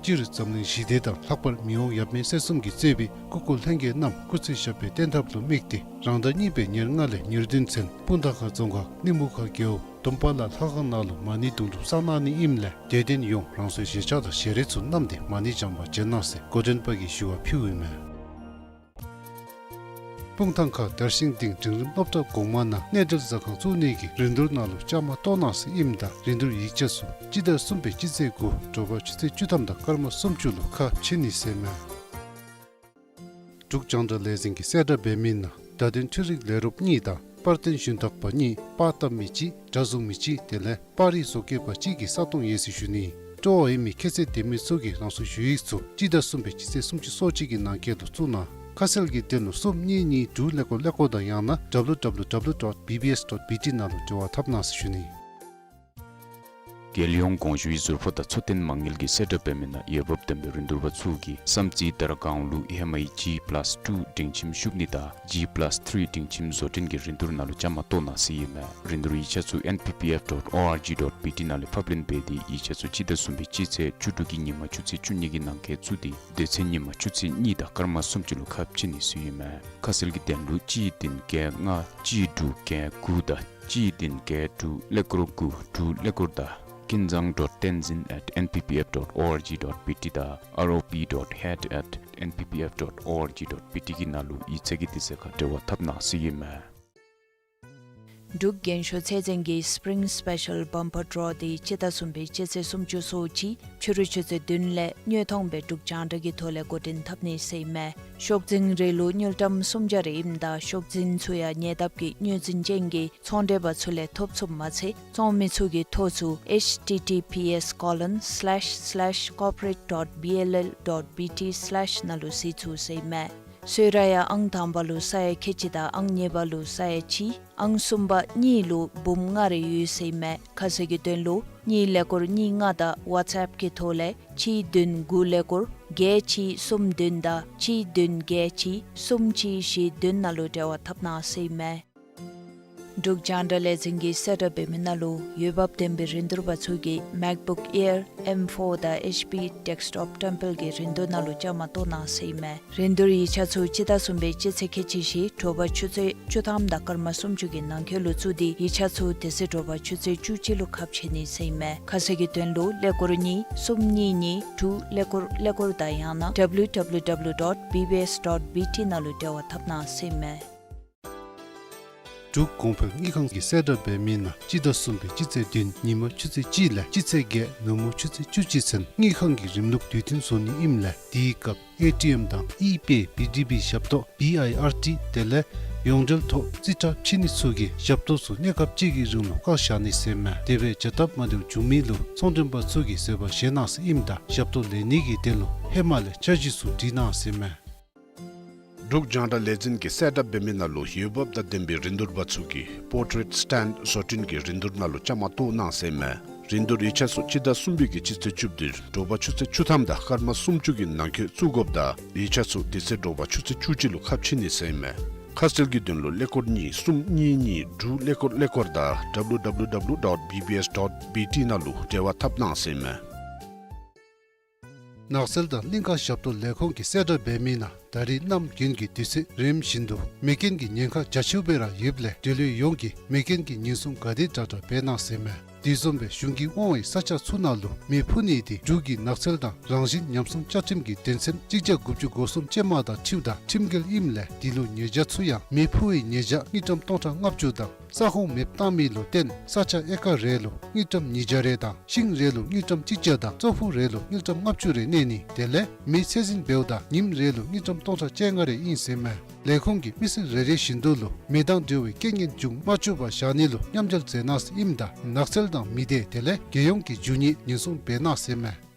སྤྱིར་འཛམ་གླིང་ཞི་བདེ་དང་ལྷག་པར་མི་དབང་ཡབ་མེས་སྲས་གསུམ་གྱིས་གཙོས་པའི་སྐུ་འཁོར་ལྷན་རྒྱས་རྣམས་སྐུ་ཚེ་ཞབས་པད་བརྟན་ཐབས་ལུ་དམིགས་ཏེ་རང་ཟླ་གཉིས་པའི་ཉེར་ལྔ་ལས་ཉེར་བདུན་ཚུན་སྤུངས་ཐང་ཁ་རྫོང་ཁག་གླིང་བུ་ཁ་རྒེད་འོག་དུམ་པ་ལ་ལྷ་ཁང་ནང་ལུ་མ་ཎི་དུང་སྒྲུབ་བསགས་གནང་ནི་ཨིནམ་ལས་དད་ལྡན་ཡོངས་རང་སོའི་ཞལ་ཆས་དང་ཞལ་རས་ཚུ་བསྣམས་ཏེ་མ་ཎི་བགྱང་པར་བྱོན་གནང་ཟེར་འགོ་འདྲེན་པ་གིས་ཞུ་བ་ཕུལཝ་ཨིན་མས། སྤུངས་ཐང་ཁ་དར་ཤིང་སྡིངས་འབྲིང་རིམ་སློབ་གྲྭ་གོང་མ་ནང་གནས་འབྲེལ་ཟ་ཁང་བཙུགས་ནི་གི་རིན་བསྡུར་ནང་ལུ་བཅའ་མར་གཏོགས་གནང་ཟེར་ཨིནམ་ད་རིན་བསྡུར་ཡིག་ཆ་ཚུ་སྤྱི་ཟླ་གསུམ་པའི་སྤྱི་ཚེས་དགུ་དྲོ་པ་ཆུ་ཚོད་བཅུ་ཐམ་དང་སྐར་མ་སུམ་ཅུ་ལུ་ཁ་ཕྱེ་ནི་ཟེར་མས། འབྲུག་རྒྱང་བསྒྲགས་ལས་འཛིན་གྱིས་གསལ་བསྒྲགས་འབད་མི་ནང་བརྡ་དོན་འཕྲུལ་རིག་ལས་རོགསཔ་གཉིས་དང་པར་བསྟན་ཞུན་དག་པ་གཉིས་པར་བཏབ་མི་གཅིག་སྒྲ་བཟུང་མི་གཅིག་དེ་ལས་པར་རིས་བཟོ་བཀོད་པ་གཅིག་གི་ས་སྟོང་ཡོད་ཟེར་ཞུ་ནི། སྤྲོ་བ་ཡོད་མི་ཁྱད་ཚད་ལྡན་མི་ཚུ་གིས་རང་སོའི་ཞུ་ཡིག་ཚུ་སྤྱི་ཟླ་གསུམ་པའི་སྤྱི་ཚེས་སུམ་ཅུ་སོ་གཅིག་གི་ནང་འཁོད་དུ་བཙུགས་གནང་། ཁ་གསལ་གྱི་དོན་ལུ་གསུམ་གཉིས་གཉིས་དྲུག་ཀླད་ཀོར་ཀླད་ཀོར་དང་ཡང་ན་W W W dot B B S dot B T ནང་ལུ་འབྲེལ་བ་འཐབ་གནང་ཟེར་ཞུ་ནི། རྒྱལ་ཡོངས་དགོངས་ཞུའི་ཟུར་ཕོག་དང་འཚོ་རྟེན་མ་དངུལ་གྱིས་གསལ་བསྒྲགས་འབད་མི་ནང་འོས་འབབ་ལྡན་པའི་རིན་བསྡུར་པ་ཚུ་གིས་བསམ་རྩེ་དར་སྒང་ལུ་ཧེ་མའི་G plus two སྒྲིང་ཁྱིམ་ཤུབ་ནི་དང་G plus three སྒྲིང་ཁྱིམ་བཟོ་སྐྲུན་གྱི་རིན་བསྡུར་ནང་ལུ་བཅའ་མར་གཏོགས་གནང་ཟེར་ཨིན་མས། རིན་བསྡུར་ཡིག་ཆ་ཚུ N P P F dot O R G dot B T ནང་ལས་ཕབ་ལེན་འབད་དེ་ཡིག་ཆ་ཚུ་སྤྱི་ཟླ་གསུམ་པའི་སྤྱི་ཚེས་བཅུ་དྲུག་གི་ཉིན་མ་ཆུ་ཚོད་བཅུ་གཉིས་ཀྱི་ནང་འཁོད་བཙུགས་ཏེ་དེ་ཚེ་ཉིན་མ་ཆུ་ཚོད་གཉིས་དང་སྐར་མ་སུམ་ཅུ་ལུ་ཁ་ཕྱེ་ནི་ཟེར་ཨིན་མས། ཁ་གསལ་གྱི་དོན་ལུ་གཅིག་བདུན་བརྒྱད་ལྔ་གཅིག་དྲུག་བརྒྱད་དགུ་དང་གཅིག་བདུན་བརྒྱད་དྲུག་ཀླད་ཀོར་དགུ་དྲུག་ཀླད་ཀོར་དང་ཀུན་བཟང་dot tenzin at N P P F dot O R G dot B T དང་R O P dot head at N P P F dot O R G dot B T གི་ནང་ལུ་ཡིག་ཚང་གི་དུས་ཚོད་ཁར་འབྲེལ་བ་འཐབ་གནང་ཟེར་ཨིན་མས། འབྲུག་རྒན་ཤོས་ཚད་འཛིན་གྱི་Spring Special Bumper Draw འདི་སྤྱི་ཟླ་གསུམ་པའི་སྤྱི་ཚེས་སུམ་ཅུ་སོ་གཅིག་ཕྱི་རུ་ཆུ་ཚོད་བདུན་ལས་དངོས་མཐོང་སྦེ་འབྲུག་རྒྱང་བསྒྲགས་ཀྱི་ཐོག་ལས་འགོ་འདྲེན་འཐབ་ནི་ཟེར་ཨིན་མས། ཤོག་འཛིན་རེ་ལུ་དངུལ་ཀྲམ་སུམ་བརྒྱ་རེ་ཨིནམ་ད་ཤོག་འཛིན་ཚུ་ཡང་ཉེ་འདབས་ཀྱི་དངུལ་འཛིན་ཅན་གྱི་ཚོང་འབྲེལ་པ་ཚུ་ལས་ཐོབ་ཚུགསཔ་མ་ཚད་བཙོང་མི་ཚུ་གི་ཐོ་ཚུ H T T P S colon slash slash corporate dot B L L dot B T slash ནང་ལུ་གཟིགས་ཚུགས་ཟེར་ཨིན་མས། གསོལ་རས་ཡང་ཨང་དང་པ་ལུ་ས་ཡ་ཁལ་གཅིག་དང་ཨང་གཉིས་པ་ལུ་ས་ཡ་གཅིག་ཨང་གསུམ་པ་གཉིས་ལུ་འབུམ་ལྔ་རེ་ཡོད་ཟེར་ཨིན་མས། ཁ་གསལ་གྱི་དོན་ལུ་གཉིས་ཀླད་ཀོར་གཉིས་ལྔ་དང་WhatsApp གི་ཐོག་ལས་གཅིག་བདུན་དགུ་ཀླད་ཀོར་བརྒྱད་གཅིག་གསུམ་བདུན་དང་གཅིག་བདུན་བརྒྱད་གཅིག་གསུམ་གཅིག་བཞི་བདུན་ནང་ལུ་འབྲེལ་བ་འཐབ་གནང་ཟེར་ཨིན་མས། འབྲུག་རྒྱང་བསྒྲགས་ལས་འཛིན་གྱིས་གསལ་བསྒྲགས་འབད་མི་ནང་ལུ་འོས་འབབ་ལྡན་པའི་རིན་བསྡུར་པ་ཚུ་གིས་MacBook Air M four དང་H P desktop ཏེམ་པལ་གྱི་རིན་བསྡུར་ནང་ལུ་བཅའ་མར་གཏོགས་གནང་ཟེར་ཨིན་མས། རིན་བསྡུར་ཡིག་ཆ་ཚུ་སྤྱི་ཟླ་གསུམ་པའི་སྤྱི་ཚེས་ཁལ་གཅིག་བཞི་དྲོ་པ་ཆུ་ཚོད་བཅུ་ཐམ་དང་སྐར་མ་སུམ་ཅུ་གི་ནང་འཁོད་ལུ་བཙུགས་ཏེ་ཡིག་ཆ་ཚུ་དེ་ཚེ་དྲོ་པ་ཆུ་ཚོད་བཅུ་གཅིག་ལུ་ཁ་ཕྱེ་ནི་ཟེར་ཨིན་མས། ཁ་གསལ་གྱི་དོན་ལུ་ཀླད་ཀོར་གཉིས་གསུམ་གཉིས་གཉིས་དྲུག་ཀླད་ཀོར་ཀླད་ཀོར་དང་ཡང་ན W W W dot B B S dot B T ནང་ལུ་འབྲེལ་བ་འཐབ་གནང་ཟེར་ཨིན་མས། འབྲུག་གོང་འཕེལ་དངུལ་ཁང་གིས་གསལ་བསྒྲགས་འབད་མི་ནང་སྤྱི་ཟླ་གསུམ་པའི་སྤྱི་ཚེས་བདུན་ཉིན་མ་ཆུ་ཚོད་གཅིག་ལས་སྤྱི་ཚེས་བརྒྱད་ནུབ་མོ་ཆུ་ཚོད་བཅུ་གཅིག་ཚུན་དངུལ་ཁང་གི་རིམ་ལུགས་དུས་མཐུན་བཟོ་ནི་ཨིནམ་ལས་དེའི་སྐབས་ཨེ་ཊི་ཨེམ་དང་ཨི་པེ་བི་ཌི་བི་ཞབས་ཏོག་བི་ཨའི་ཨར་ཊི་དེ་ལས་ཡོངས་འབྲེལ་ཐོག་རྩིས་ཁྲ་ཕྱེ་ནི་ཚུ་གི་ཞབས་ཏོག་ཚུ་གནས་སྐབས་གཅིག་གི་རིང་ལུ་བཀག་བཞག་ནི་ཟེར་ཨིན་མས། དེ་སྦེ་བྱ་སྟབས་མ་བདེཝ་བྱུང་མི་ལུ་ཚོང་མགྲོན་པ་ཚུ་གིས་བཟོད་པ་བཞེས་གནང་ཟེར་ཨིནམ་ད་ཞབས་ཏོག་ལེན་ནི་གི་དོན་ལུ་ཧེ་མ་ལས་འཆར་གཞི་ཚུ་བྲིས་གནང་ཟེར་ཨིན་མས། འབྲུག་རྒྱང་བསྒྲགས་ལས་འཛིན་གྱིས་གསལ་བསྒྲགས་འབད་མི་ནང་ལུ་འོས་འབབ་དང་ལྡན་པའི་རིན་བསྡུར་པ་ཚུ་གིས་པོར་ཊེཊ་སི་ཊེན་ཌི་བཟོ་སྐྲུན་གྱི་རིན་བསྡུར་ནང་ལུ་བཅའ་མར་གཏོགས་གནང་ཟེར་ཨིན་མས། རིན་བསྡུར་ཡིག་ཆ་ཚུ་སྤྱི་ཟླ་གསུམ་པའི་གི་སྤྱི་ཚེས་བཅུ་བདུན་དྲོ་པ་ཆུ་ཚོད་བཅུ་ཐམ་དང་སྐར་མ་སུམ་ཅུ་གི་ནང་འཁོད་བཙུགས་དགོཔ་ད་ཡིག་ཆ་ཚུ་དེ་ཚེ་དྲོ་པ་ཆུ་ཚོད་བཅུ་གཅིག་ལུ་ཁ་ཕྱེ་ནི་ཟེར་ཨིན་མས། ཁ་གསལ་གྱི་དོན་ལུ་ཀླད་ཀོར་གཉིས་གསུམ་གཉིས་གཉིས་དྲུག་ཀླད་ཀོར་ཀླད་ཀོར་དང་W W W dot B B S dot B T ནང་ལུ་འབྲེལ་བ་འཐབ་གནང་ཟེར་ཨིན་མས། ནགས་ཚལ་དང་གླིང་ཁ་ཞབས་ཏོག་ལས་ཁུངས་ཀྱིས་གསལ་བསྒྲགས་འབད་མི་ནང་ད་རིས་གནམ་དགུན་གྱི་དུས་ཚོད་རིམ་བཞིན་དུ་མེ་རྐྱེན་གྱི་ཉེན་ཁ་རྒྱ་ཆེཝ་སྦེ་ར་ཡོདཔ་ལས་འབྲེལ་ཡོད་ཡོངས་ཀྱིས་མེ་རྐྱེན་གྱི་ཉེན་སྲུང་ག་དེ་དྲག་དྲག་འབད་གནང་ཟེར་མས། དེ་བཟུམ་སྦེ་གཞུང་གིས་དབང་བའི་ས་ཆ་ཚུ་ནང་ལུ་མེ་འཕུ་ནི་དེ་འབྲུག་གི་ནགས་ཚལ་དང་རང་བཞིན་ཉམས་སྲུང་བཅའ་ཁྲིམས་ཀྱི་དོན་ཚན་གཅིག་བརྒྱ་དགུ་བཅུ་གོ་གསུམ་ཅན་མ་དང་འཁྲིལཝ་ད་ཁྲིམས་འགལ་ཨིནམ་ལས་དེ་ལུ་ཉེས་བྱ་ཚུ་ཡང་མེ་འཕུ་བའི་ཉེས་བྱ་དངུལ་ཀྲམ་སྟོང་ཕྲག་ལྔ་བཅུ་དང་ས་ཁོངས་མེདཔ་བཏང་མི་ལུ་བརྟེན་ས་ཆ་ཨེ་ཀར་རེ་ལུ་དངུལ་ཀྲམ་ཉིས་བརྒྱ་རེ་དང་ཤིང་རེ་ལུ་དངུལ་ཀྲམ་གཅིག་བརྒྱ་དང་ཙོག་ཕུད་རེ་ལུ་དངུལ་ཀྲམ་ལྔ་བཅུ་རེ་གནས་ནི་དེ་ལས་མེ་ཚད་འཛིན་འབདཝ་ད་ཉིནམ་རེ་ལུ་དངུལ་ཀྲམ་སྟོང་ཕྲག་བཅོ་ལྔ་རེ་ཨིན་ཟེར་མས། ལས་ཁུངས་ཀྱིས་མི་སེར་རེ་རེ་བཞིན་དུ་ལུ་མེ་དང་འབྲེལ་བའི་རྐྱེན་ངན་འབྱུང་མ་བཅུག་པར་བཞག་ནི་ལུ་མཉམ་འབྲེལ་མཛད་གནང་ཟེར་ཨིནམ་ད་ནགས་ཚལ་དང་མི་སྡེ་དེ་ལས་རྒྱལ་ཡོངས་ཀྱི་རྒྱུ་དངོས་ཉེན་སྲུང་འབད་གནང་ཟེར་མས།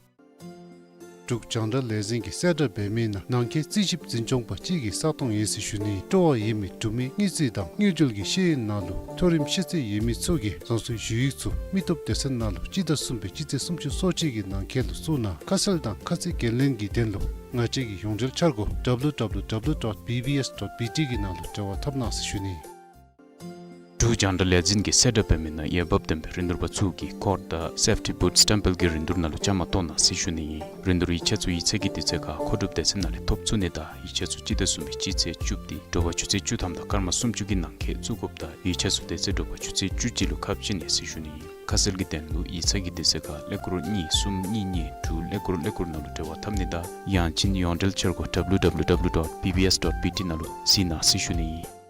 འབྲུག་རྒྱང་བསྒྲགས་ལས་འཛིན་གྱིས་གསལ་བསྒྲགས་འབད་མི་ནང་ནང་འཁོད་རྩིས་ཞིབ་འཛིན་སྐྱོང་པ་གཅིག་གི་ས་སྟོང་ཡོད་ཟེར་ཞུ་ནི། སྤྲོ་བ་ཡོད་མི་འབྲུག་མི་དངུལ་རྩིས་དང་དངུལ་འབྲེལ་གྱི་ཤེས་ཡོན་ནང་ལུ་མཐོ་རིམ་ཤེས་ཚད་ཡོད་མི་ཚུ་གིས་རང་སོའི་ཞུ་ཡིག་ཚུ་མི་སྟོབས་སྡེ་ཚན་ནང་ལུ་སྤྱི་ཟླ་གསུམ་པའི་སྤྱི་ཚེས་སུམ་ཅུ་སོ་གཅིག་གི་ནང་འཁོད་ལུ་བཙུགས་གནང་ཁ་གསལ་དང་ཁ་ཚིག་འགན་ལེན་གྱི་དོན་ལུ་ང་བཅས་ཀྱི་ཡོངས་འབྲེལ་འཆར་སྒོ་W W W dot B B S dot B T གི་ནང་ལུ་འབྲེལ་བ་འཐབ་གནང་ཟེར་ཞུ་ནི། འབྲུག་རྒྱང་བསྒྲགས་ལས་འཛིན་གྱིས་གསལ་བསྒྲགས་འབད་མི་ནང་འོས་འབབ་ལྡན་པའི་རིན་བསྡུར་པ་ཚུ་གིས་ཀོཌ་དང་སེཕ་ཊི་བུཊ་སི་ཊེམ་པལ་གྱི་རིན་བསྡུར་ནང་ལུ་བཅའ་མར་གཏོགས་གནང་ཟེར་ཞུ་ནི་ཨིན། རིན་བསྡུར་ཡིག་ཆ་ཚུ་ཡིག་ཚང་གི་དུས་ཚོད་ཁར་མཁོ་སྒྲུབ་སྡེ་ཚན་ནང་ལས་ཐོབ་ཚུགས་ནི་དང་ཡིག་ཆ་ཚུ་སྤྱི་ཟླ་གསུམ་པའི་སྤྱི་ཚེས་བཅུ་སྟེ་དྲོ་པ་ཆུ་ཚོད་བཅུ་ཐམ་དང་སྐར་མ་སུམ་ཅུ་གི་ནང་འཁོད་བཙུགས་དགོཔ་དང་ཡིག་ཆ་ཚུ་དེ་ཚེ་དྲོ་པ་ཆུ་ཚོད་བཅུ་གཅིག་ལུ་ཁ་ཕྱེ་ནི་ཟེར་ཞུ་ནི་ཨིན། ཁ་གསལ་གྱི་དོན་ལུ་ཡིག་ཚང་གི་དུས་ཚོད་ཁར་ཀླད་ཀོར་གཉིས་གསུམ་གཉིས་གཉིས་དྲུག་ཀླད་ཀོར་ཀླད་ཀོར་ནང་ལུ་འབྲེལ་བ་འཐབ་ནི་དང་ཡང་ཅིན་ཡོངས་འབྲེལ་འཆར་སྒོ་W W W dot B B S dot B T ནང་ལུ་གཟིགས་གནང་ཟེར་ཞུ་ནི་ཨིན།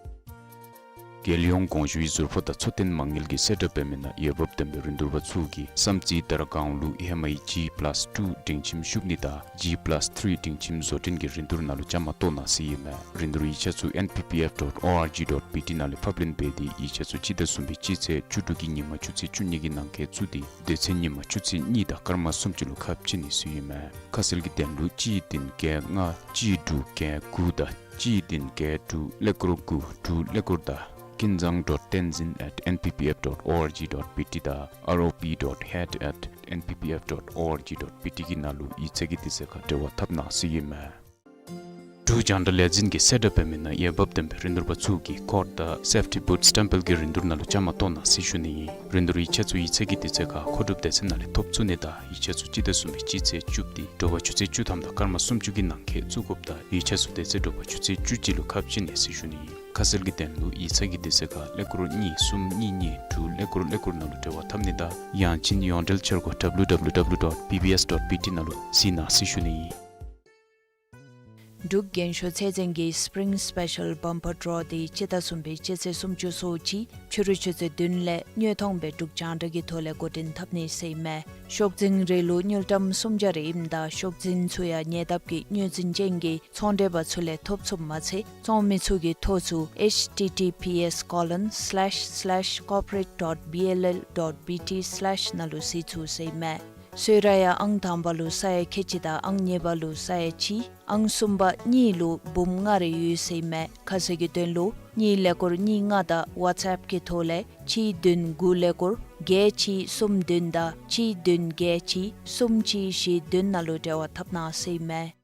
རྒྱལ་ཡོངས་དགོངས་ཞུའི་ཟུར་ཕོགས་དང་འཚོ་རྟེན་མ་དངུལ་གྱིས་གསལ་བསྒྲགས་འབད་མི་ནང་འོས་འབབ་ལྡན་པའི་རིན་བསྡུར་པ་ཚུ་གིས་བསམ་རྩེ་དར་སྒང་ལུ་ཧེ་མའི་ཇི་པ་ལཱསི་ཊུ་སྒྲིང་ཁྱིམ་ཤུག་ནི་དང་ཇི་པ་ལཱསི་ཐིརི་སྒྲིང་ཁྱིམ་བཟོ་སྐྲུན་གྱི་རིན་བསྡུར་ནང་ལུ་བཅའ་མར་གཏོགས་གནང་ཟེར་ཨིན་མས། རིན་བསྡུར་ཡིག་ཆ་ཚུ N P P F dot O R G dot B T ནང་ལས་ཕབ་ལེན་འབད་དེ་ཡིག་ཆ་ཚུ་སྤྱི་ཟླ་གསུམ་པའི་སྤྱི་ཚེས་བཅུ་དྲུག་གི་ཉིན་མ་ཆུ་ཚོད་བཅུ་གཉིས་ཀྱི་ནང་འཁོད་བཙུགས་ཏེ་དེ་ཚེ་ཉིན་མ་ཆུ་ཚོད་གཉིས་དང་སྐར་མ་སུམ་ཅུ་ལུ་ཁ་ཕྱེ་ནི་ཟེར་ཨིན་མས། ཁ་གསལ་གྱི་དོན་ལུ་གཅིག་བདུན་བརྒྱད་ལྔ་གཅིག་དྲུག་བརྒྱད་དགུ་དང་གཅིག་བདུན་བརྒྱད་དྲུག་ཀླད་ཀོར་དགུ་དྲུག་ཀླད་ཀོར་དང་ཀུན་བཟང་ཌོཊ་བསྟན་འཛིན་at N P P F dot O R G dot B T དང་R O P dot head at N P P F dot O R G dot B T གི་ནང་ལུ་ཡིག་ཚང་གི་དུས་ཚོད་ཁར་འབྲེལ་བ་འཐབ་གནང་ཟེར་ཨིན་མས། འབྲུག་རྒྱང་བསྒྲགས་ལས་འཛིན་གྱིས་གསལ་བསྒྲགས་འབད་མི་ནང་འོས་འབབ་ལྡན་པའི་རིན་བསྡུར་པ་ཚུ་གིས་ཀོཌ་དང་སེཕ་ཊི་བུཊ་སི་ཊེམ་པལ་གྱི་རིན་བསྡུར་ནང་ལུ་བཅའ་མར་གཏོགས་གནང་ཟེར་ཞུ་ནི་ཨིན། རིན་བསྡུར་ཡིག་ཆ་ཚུ་ཡིག་ཚང་གི་དུས་ཚོད་ཁར་མཁོ་སྒྲུབ་སྡེ་ཚན་ནང་ལས་ཐོབ་ཚུགས་ནི་དང་ཡིག་ཆ་ཚུ་སྤྱི་ཟླ་གསུམ་པའི་སྤྱི་ཚེས་བཅུ་སྟེ་དྲོ་པ་ཆུ་ཚོད་བཅུ་ཐམ་དང་སྐར་མ་སུམ་ཅུ་གི་ནང་འཁོད་བཙུགས་དགོཔ་དང་ཡིག་ཆ་ཚུ་དེ་ཚེ་དྲོ་པ་ཆུ་ཚོད་བཅུ་གཅིག་ལུ་ཁ་ཕྱེ་ནི་ཟེར་ཞུ་ནི་ཨིན། ཁ་གསལ་གྱི་དོན་ལུ་ཡིག་ཚང་གི་དུས་ཚོད་ཁར་ཀླད་ཀོར་གཉིས་གསུམ་གཉིས་གཉིས་དྲུག་ཀླད་ཀོར་ཀླད་ཀོར་ནང་ལུ་འབྲེལ་བ་འཐབ་ནི་དང་ཡང་ཅིན་ཡོངས་འབྲེལ་འཆར་སྒོ་W W W dot B B S dot B T ནང་ལུ་གཟིགས་གནང་ཟེར་ཞུ་ནི་ཨིན། འབྲུག་རྒྱན་ཤོག་ཚད་འཛིན་གྱིས་སི་པི་རིང་སི་པེ་ཤལ་བམ་པར་ཌོ་འདི་སྤྱི་ཟླ་གསུམ་པའི་སྤྱི་ཚེས་སུམ་ཅུ་སོ་གཅིག་ཕྱི་རུ་ཆུ་ཚོད་བདུན་ལས་དངོས་མཐོང་སྦེ་འབྲུག་རྒྱང་བསྒྲགས་ཀྱི་ཐོག་ལས་འགོ་འདྲེན་འཐབ་ནི་ཟེར་ཨིན་མས། ཤོག་འཛིན་རེ་ལུ་དངུལ་ཀྲམ་སུམ་བརྒྱ་རེ་ཨིནམ་ད་ཤོག་འཛིན་ཚུ་ཡང་ཉེ་འདབས་ཀྱི་དངུལ་འཛིན་ཅན་གྱི་ཚོང་འབྲེལ་པ་ཚུ་ལས་ཐོབ་ཚུགསཔ་མ་ཚད་བཙོང་མི་ཚུ་གིས་ཐོ་ཚུ H T T P S colon slash slash corporate dot B L L dot B T slash ནང་ལུ་གཟིགས་ཚུགས་ཟེར་ཨིན་མས། གསོལ་རས་ཡང་ཨང་དང་པ་ལུ་ས་ཡ་ཁལ་གཅིག་དང་ཨང་གཉིས་པ་ལུ་ས་ཡ་གཅིག་ཨང་གསུམ་པ་གཉིས་ལུ་འབུམ་ལྔ་རེ་ཡོད་ཟེར་ཨིན་མས། ཁ་གསལ་གྱི་དོན་ལུ་གཉིས་ཀླད་ཀོར་གཉིས་ལྔ་དང་ཝཊས་ཨེཔ་གི་ཐོག་ལས་གཅིག་བདུན་དགུ་ཀླད་ཀོར་བརྒྱད་གཅིག་གསུམ་བདུན་དང་གཅིག་བདུན་བརྒྱད་གཅིག་གསུམ་གཅིག་བཞི་བདུན་ནང་ལུ་འབྲེལ་བ་འཐབ་གནང་ཟེར་ཨིན་མས།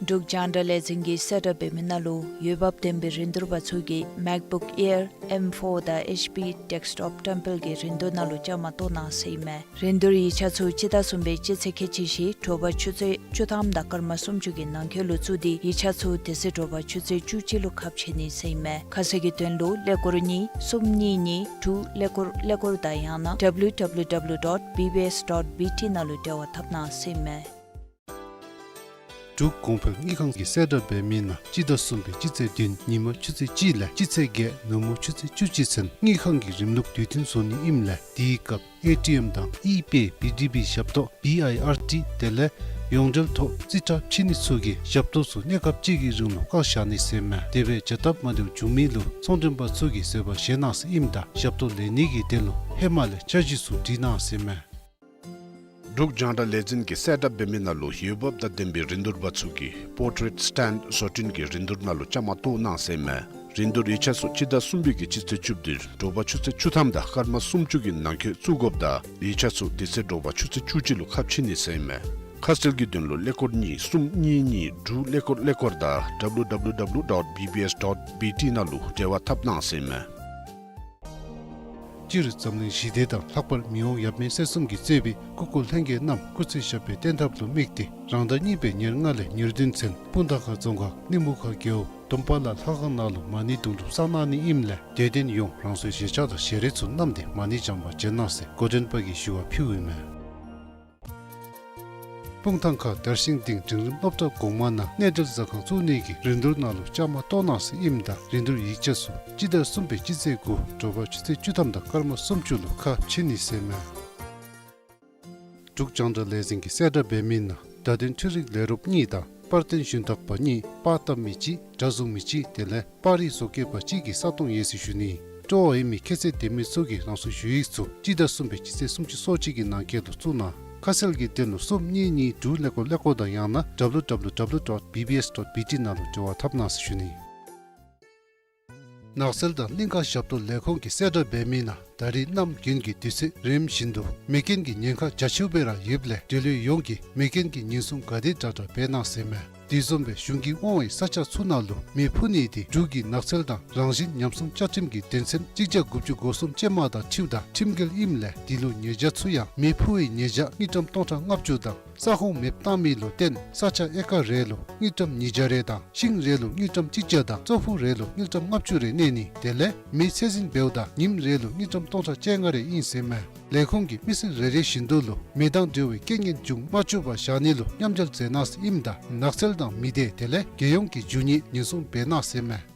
འབྲུག་རྒྱང་བསྒྲགས་ལས་འཛིན་གྱིས་གསལ་བསྒྲགས་འབད་མི་ནང་ལུ་འོས་འབབ་ལྡན་པའི་རིན་བསྡུར་པ་ཚུ་གིས་མེཀ་བུཀ་ཨེར་ཨེམ་ཕོར་དང་ཨེཆ་པི་ཌེསྐ་ཊོཔ་ཊེམ་པལ་གྱི་རིན་བསྡུར་ནང་ལུ་བཅའ་མར་གཏོགས་གནང་ཟེར་ཨིན་མས། རིན་བསྡུར་ཡིག་ཆ་ཚུ་སྤྱི་ཟླ་གསུམ་པའི་སྤྱི་ཚེས་ཁལ་གཅིག་བཞི་དྲོ་པ་ཆུ་ཚོད་བཅུ་ཐམ་དང་སྐར་མ་སུམ་ཅུ་གི་ནང་འཁོད་ལུ་བཙུགས་ཏེ་ཡིག་ཆ་ཚུ་དེ་ཚེ་དྲོ་པ་ཆུ་ཚོད་བཅུ་གཅིག་ལུ་ཁ་ཕྱེ་ནི་ཟེར་ཨིན་མས། ཁ་གསལ་གྱི་དོན་ལུ་ཀླད་ཀོར་གཉིས་གསུམ་གཉིས་གཉིས་དྲུག་ཀླད་ཀོར་ཀླད་ཀོར་དང་ཡང་ན་W W W dot B B S dot B T ནང་ལུ་འབྲེལ་བ་འཐབ་གནང་ཟེར་ཨིན་མས། འབྲུག་གོང་འཕེལ་དངུལ་ཁང་གིས་གསལ་བསྒྲགས་འབད་མི་ནང་སྤྱི་ཟླ་གསུམ་པའི་སྤྱི་ཚེས་བདུན་ཉིན་མ་ཆུ་ཚོད་གཅིག་ལས་སྤྱི་ཚེས་བརྒྱད་ནུབ་མོ་ཆུ་ཚོད་བཅུ་གཅིག་ཚུན་དངུལ་ཁང་གི་རིམ་ལུགས་དུས་མཐུན་བཟོ་ནི་ཨིནམ་ལས་དེའི་སྐབས་ཨེ་ཊི་ཨེམ་དང་ཨི་པེ་བི་ཌི་པི་ཞབས་ཏོག་བི་ཨའི་ཨར་ཊི་དེ་ལས་ཡོངས་འབྲེལ་ཐོག་རྩིས་ཁྲ་ཕྱེ་ནི་ཚུ་གིས་ཞབས་ཏོག་ཚུ་གནས་སྐབས་གཅིག་གི་རིང་ལུ་བཀག་བཞག་ནི་ཟེར་ཨིན་མས། དེ་སྦེ་བྱ་སྟབས་མ་བདེཝ་བྱུང་མི་ལུ་ཚོང་མགྲོན་པ་ཚུ་གིས་བཟོད་པ་བཞེས་གནང་ཟེར་ཨིནམ་ད་ཞབས་ཏོག་ལེན་ནི་གི་དོན་ལུ་ཧེ་མ་ལས་འཆར་གཞི་ཚུ་སྒྲིག་གནང་ཟེར་ཨིན་མས། འབྲུག་རྒྱང་བསྒྲགས་ལས་འཛིན་གྱིས་གསལ་བསྒྲགས་འབད་མི་ནང་ལུ་འོས་འབབ་དང་ལྡན་པའི་རིན་བསྡུར་པ་ཚུ་གིས་པོར་ཊེཊ་སི་ཊེནཌ་བཟོ་སྐྲུན་གྱི་རིན་བསྡུར་ནང་ལུ་བཅའ་མར་གཏོགས་གནང་ཟེར་ཨིན་མས། རིན་བསྡུར་ཡིག་ཆ་ཚུ་སྤྱི་ཟླ་གསུམ་པའི་གི་སྤྱི་ཚེས་བཅུ་བདུན་དྲོ་པ་ཆུ་ཚོད་བཅུ་ཐམ་དང་སྐར་མ་སུམ་ཅུ་གི་ནང་འཁོད་བཙུགས་དགོཔ་དང་ཡིག་ཆ་ཚུ་དེ་ཚེ་དྲོ་པ་ཆུ་ཚོད་བཅུ་གཅིག་ལུ་ཁ་ཕྱེ་ནི་ཟེར་ཨིན་མས། ཁ་གསལ་གྱི་དོན་ལུ་ཀླད་ཀོར་གཉིས་གསུམ་གཉིས་གཉིས་དྲུག་ཀླད་ཀོར་ཀླད་ཀོར་དང་W W W dot B B S dot B T ནང་ལུ་འབྲེལ་བ་འཐབ་གནང་ཟེར་ཨིན་མས། སྤྱིར་འཛམ་གླིང་ཞི་བདེ་དང་ལྷག་པར་མི་དབང་ཡབ་མེས་སྲས་གསུམ་གྱིས་གཙོས་པའི་སྐུ་འཁོར་ལྷན་རྒྱས་རྣམས་སྐུ་ཚེ་ཞབས་པད་བརྟན་ཐབས་ལུ་དམིགས་ཏེ་རང་ཟླ་གཉིས་པའི་ཉེར་ལྔ་ལས་ཉེར་བདུན་ཚུན་སྤུངས་ཐང་ཁ་རྫོང་ཁག་གླིང་མུ་ཁ་རྒེད་འོག་དུམ་པ་ལ་ལྷ་ཁང་ནང་ལུ་མ་ཎི་དུང་སྒྲུབ་བསགས་གནང་ནི་ཨིནམ་ལས་དད་ལྡན་ཡོངས་རང་སོའི་བཞེས་ཆག་དང་ཞལ་རས་ཚུ་བསྣམས་ཏེ་མ་ཎི་བགྱང་པར་བྱོན་གནང་ཟེར་འགོ་འདྲེན་པ་གིས་ཞུ་བ་ཕུལཝ་ཨིན་མས། སྤུངས་ཐང་ཁ་དར་ཤིང་སྡིངས་འབྲིང་རིམ་སློབ་གྲྭ་གོང་མ་ནང་གནས་འབྲེལ་ཟ་ཁང་བཙུགས་ནི་གི་རིན་བསྡུར་ནང་ལུ་བཅའ་མར་གཏོགས་གནང་ཟེར་ཨིནམ་ད་རིན་བསྡུར་ཡིག་ཆ་ཚུ་སྤྱི་ཟླ་གསུམ་པའི་སྤྱི་ཚེས་དགུ་དྲོ་པ་ཆུ་ཚོད་བཅུ་ཐམ་དང་སྐར་མ་སུམ་ཅུ་ལུ་ཁ་ཕྱེ་ནི་ཟེར་མས། འབྲུག་རྒྱང་བསྒྲགས་ལས་འཛིན་གྱིས་གསལ་བསྒྲགས་འབད་མི་ནང་བརྡ་དོན་འཕྲུལ་རིག་ལས་རོགསཔ་གཉིས་དང་པར་སྟོན་ཞུན་དག་པ་གཉིས་པར་བཏབ་མི་གཅིག་སྒྲ་བཟུང་མི་གཅིག་དེ་ལས་པར་རིས་བཟོ་མཁས་པ་གཅིག་གི་ས་སྟོང་ཡོད་ཟེར་ཞུ་ནི། སྤྲོ་བ་ཡོད་མི་ཁྱད་ཚད་ལྡན་མི་ཚུ་གིས་རང་སོའི་ཞུ་ཡིག་ཚུ་སྤྱི་ཟླ་གསུམ་པའི་སྤྱི་ཚེས་སུམ་ཅུ་སོ་གཅིག་གི་ནང་འཁོད་དུ་བཙུགས་གནང་། ཁ་གསལ་གྱི་དོན་ལུ་གསུམ་གཉིས་གཉིས་དྲུག་ཀླད་ཀོར་ཀླད་ཀོར་དང་ཡང་ན་W W W dot B B S dot B T ནང་ལུ་འབྲེལ་བ་འཐབ་གནང་ཟེར་ཞུ་ནི། ནགས་ཚལ་དང་གླིང་ཁ་ཞབས་ཏོག་ལས་ཁུངས་ཀྱིས་གསལ་བསྒྲགས་འབད་མི་ནང་ད་རིས་གནམ་དགུན་གྱི་དུས་ཚོད་རིམ་བཞིན་དུ་མེ་རྐྱེན་གྱི་ཉེན་ཁ་རྒྱ་ཆེཝ་སྦེ་ར་ཡོདཔ་ལས་འབྲེལ་ཡོད་ཡོངས་ཀྱིས་མེ་རྐྱེན་གྱི་ཉེན་སྲུང་ག་དེ་དྲག་དྲག་འབད་གནང་ཟེར་མས། དེ་བཟུམ་སྦེ་གཞུང་གིས་དབང་བའི་ས་ཆ་ཚུ་ནང་ལུ་མེ་འཕུ་ནི་དེ་འབྲུག་གི་ནགས་ཚལ་དང་རང་བཞིན་ཉམས་སྲུང་བཅའ་ཁྲིམས་ཀྱི་དོན་ཚན་གཅིག་བརྒྱ་དགུ་བཅུ་གོ་གསུམ་ཅན་མ་དང་འཁྲིལཝ་ད་ཁྲིམས་འགལ་ཨིནམ་ལས་དེ་ལུ་ཉེས་བྱ་ཚུ་ཡང་མེ་འཕུ་བའི་ཉེས་བྱ་དངུལ་ཀྲམ་སྟོང་ཕྲག་ལྔ་བཅུ་དང་ས་ཁོངས་མེདཔ་བཏང་མི་ལུ་བརྟེན་ས་ཆ་ཨེ་ཀར་རེ་ལུ་དངུལ་ཀྲམ་ཉིས་བརྒྱ་རེ་དང་ཤིང་རེ་ལུ་དངུལ་ཀྲམ་གཅིག་བརྒྱ་དང་ཙོག་ཕུག་རེ་ལུ་དངུལ་ཀྲམ་ལྔ་བཅུ་རེ་གནས་ནི། དེ་ལས་མེ་ཚད་འཛིན་འབདཝ་ད་ཉིནམ་རེ་ལུ་དངུལ་ཀྲམ་སྟོང་ཕྲག་བཅོ་ལྔ་རེ་ཨིན་ཟེར་མས། ལས་ཁུངས་ཀྱིས་མི་སེར་རེ་རེ་བཞིན་དུ་ལུ་མེ་དང་འབྲེལ་བའི་རྐྱེན་ངན་འབྱུང་མ་བཅུག་པར་བཞག་ནི་ལུ་མཉམ་འབྲེལ་མཛད་གནང་ཟེར་ཨིནམ་ད་ནགས་ཚལ་དང་མི་སྡེ་དེ་ལས་རྒྱལ་ཡོངས་ཀྱི་རྒྱུ་དངོས་ཉེན་སྲུང་འབད་གནང་ཟེར་མས།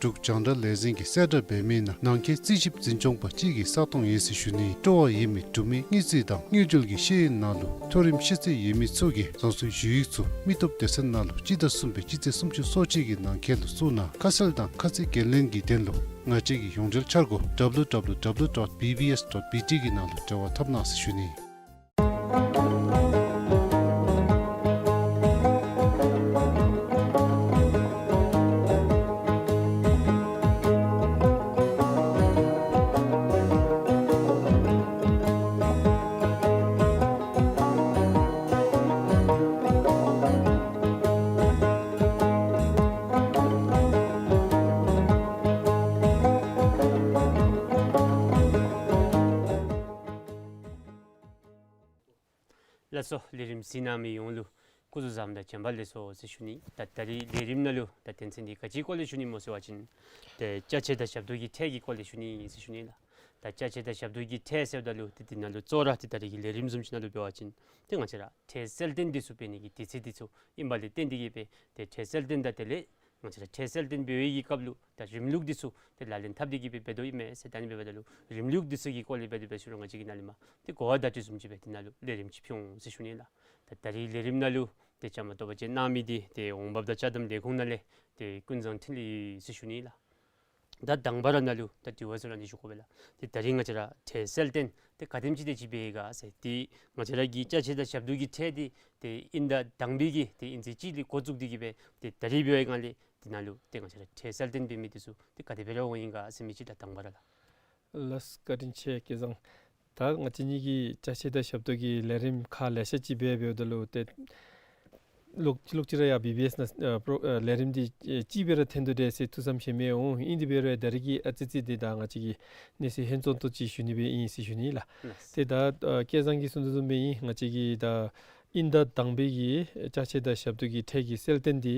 འབྲུག་རྒྱང་བསྒྲགས་ལས་འཛིན་གྱིས་གསལ་བསྒྲགས་འབད་མི་ནང་ནང་འཁོད་རྩིས་ཞིབ་འཛིན་སྐྱོང་པ་གཅིག་གི་ས་སྟོང་ཡོད་ཟེར་ཞུ་ནི། སྤྲོ་བ་ཡོད་མི་འབྲུག་མི་དངུལ་རྩིས་དང་དངུལ་འབྲེལ་གྱི་ཤེས་ཡོན་ནང་ལུ་མཐོ་རིམ་ཤེས་ཚད་ཡོད་མི་ཚུ་གིས་རང་སོའི་ཞུ་ཡིག་ཚུ་མི་སྟོབས་སྡེ་ཚན་ནང་ལུ་སྤྱི་ཟླ་གསུམ་པའི་སྤྱི་ཚེས་སུམ་ཅུ་སོ་གཅིག་གི་ནང་འཁོད་ལུ་བཙུགས་གནང་། ཁ་གསལ་དང་ཁ་ཚིག་འགན་ལེན་གྱི་དོན་ལུ་ང་བཅས་ཀྱི་ཡོངས་འབྲེལ་འཆར་སྒོ་W W W dot B B S dot B T གི་ནང་ལུ་འབྲེལ་བ་འཐབ་གནང་ཟེར་ཞུ་ནི། ལགས་སོ། ལས་རིམ་གཟིགས་གནང་མི་ཡོངས་ལུ་སྐུ་གཟུགས་བཟང་དང་བྱོན་པ་ལེགས་སོ་ཟེར་ཞུ་ནི། ད་ད་རིས་ལས་རིམ་ནང་ལུ་ད་དོན་ཚན་འདི་ག་ཅིའི་སྐོར་ལས་ཞུ་ནི་སྨོ་ཟེར་བ་ཅིན་ཏེ་ཅ་ཆས་དང་ཞབས་ཏོག་གི་ཁྲལ་གྱི་སྐོར་ལས་ཞུ་ནི་ཟེར་ཞུ་ནི་ལགས། ད་ཅ་ཆས་དང་ཞབས་ཏོག་གི་ཁྲལ་ཟེརཝ་ད་ལུ་ཏེ་འདི་ནང་ལུ་གཙོ་བོ་ར་ཏེ་ད་རིས་ཀྱི་ལས་རིམ་བཟུམ་ཅིག་ནང་ལུ་འབད་བ་ཅིན་ཏེ་ང་བཅས་ར་ཁྲལ་གསལ་སྟོན་འདི་ཚུ་འབད་ནི་གི་དུས་ཚོད་འདི་ཚུ་ཨིན་པ་ལས་བརྟེན་ཏེ་གིས་སྦེ་ཏེ་ཁྲལ་གསལ་སྟོན་དང་དེ་ལས་ང་བཅས་ར་ཁྲལ་གསལ་སྟོན་འབད་བའི་གི་སྐབས་ལུ་ད་རིམ་ལུགས་འདི་ཚུ་ཏེ་ལག་ལེན་འཐབ་སྟེ་གིས་སྦེ་འབད་དོ་ཨིན་མས་ཟེར། ད་ཨ་ནི་འབདཝ་ད་ལུ་རིམ་ལུགས་འདི་ཚུ་གི་སྐོར་ལས་འབད་དེ་འབད་ཞུ་རུང་ང་བཅས་ཀྱིས་ནཱ་ལས་མར་ཏེ་གོ་བ་བརྡ་སྤྲོད་བཟུམ་ཅིག་སྦེ་འདི་ནང་ལུ་ལས་རིམ་ཅིག་ཕུལ་འོང་ཟེར་ཞུ་ནི་ལགས། ད་ད་རིས་ལས་རིམ་ནང་ལུ་ཏེ་བཅའ་མར་གཏོགས་པ་ཅིན་གནང་མི་འདི་ཏེ་འོང་འབབ་དང་ཅ་དམ་ལས་ཁུངས་ནང་ལས་ཏེ་ཀུན་བཟང་འཕྲིན་ལས་ཟེར་ཞུ་ནི་ལགས། ད་དང་པ་ར་ནཱ་ལུ་ད་དྲི་བ་ཚུ་ར་འདི་ཞུ་དགོ་པས་ལགས། ཏེ་ད་རིས་ང་བཅས་ར་ཁྲལ་གསལ་སྟོན་ཏེ་ག་དེམ་ཅིག་དེ་ཅིག་འབད་ཡི་ག་ཟེར། ཏེ་ང་བཅས་ར་གི་ཅ་ཆས་དང་ཞབས་ཏོག་གི་ཁྲལ་འདི་ཏེ་དབྱིན་ཟླ་དང་པའི་གི་ཏེ་དབྱིན་ཚེས་གཅིག་ལས་འགོ་བཙུགས་ཏེ་གིས་སྦེ་ཏེ་ད་རིས་འབད་བའི་སྒང་ལས་འདི་ནང་ལུ་ཏེ་ང་བཅས་ར་ཁྲལ་གསལ་སྟོན་འབད་མི་འདི་ཚུ་ཏེ་ག་དེ་སྦེ་ར་འོང་ཡི་ག་ཟེར་མི་ཅིག་ད་དང་པ་ར་ལགས། ལགས་བཀའ་དྲིན་ཆེ་སྐལ་བཟང་། ད་ང་བཅས་གཉིས་ཀྱིས་ཅ་ཆས་དང་ཞབས་ཏོག་གི་ལས་རིམ་ཁག་ལེ་ཤ་ཅིག་འབད་འབདཝ་ད་ལུ་ཏེ་ལོག་ལོག་ཅི་ར་ཡང་བི་བི་ཨེསི་ནང་ཨ་པྲོ་ཨ་ལས་རིམ་འདི་ཨེ་ཅིག་སྦེ་ར་འཐོན་དོ་འདྲས་ཟེར་ཐུགས་བསམ་བཞེས་མི་འོང་། ཨིན་དེ་འབད་རུང་ད་རིས་ཀྱི་ཨ་ཙི་ཙི་འདི་ད་ང་བཅས་ཀྱིས་གནས་ཚུལ་ཧན་ཙོང་ཏོ་ཅིག་ཞུ་ནི་སྦེ་ཨིན་ཟེར་ཞུ་ནི་ལགས། ཏེ་ད་ཨ་སྐལ་བཟང་གིས་གསུངས་དོ་བཟུམ་སྦེ་ཨིན། ང་བཅས་ཀྱི་ད་དབྱིན་ཟླ་དང་པའི་གི་ཅ་ཆས་དང་ཞབས་ཏོག་གི་ཁྲལ་གྱི་གསལ་སྟོན་འདི་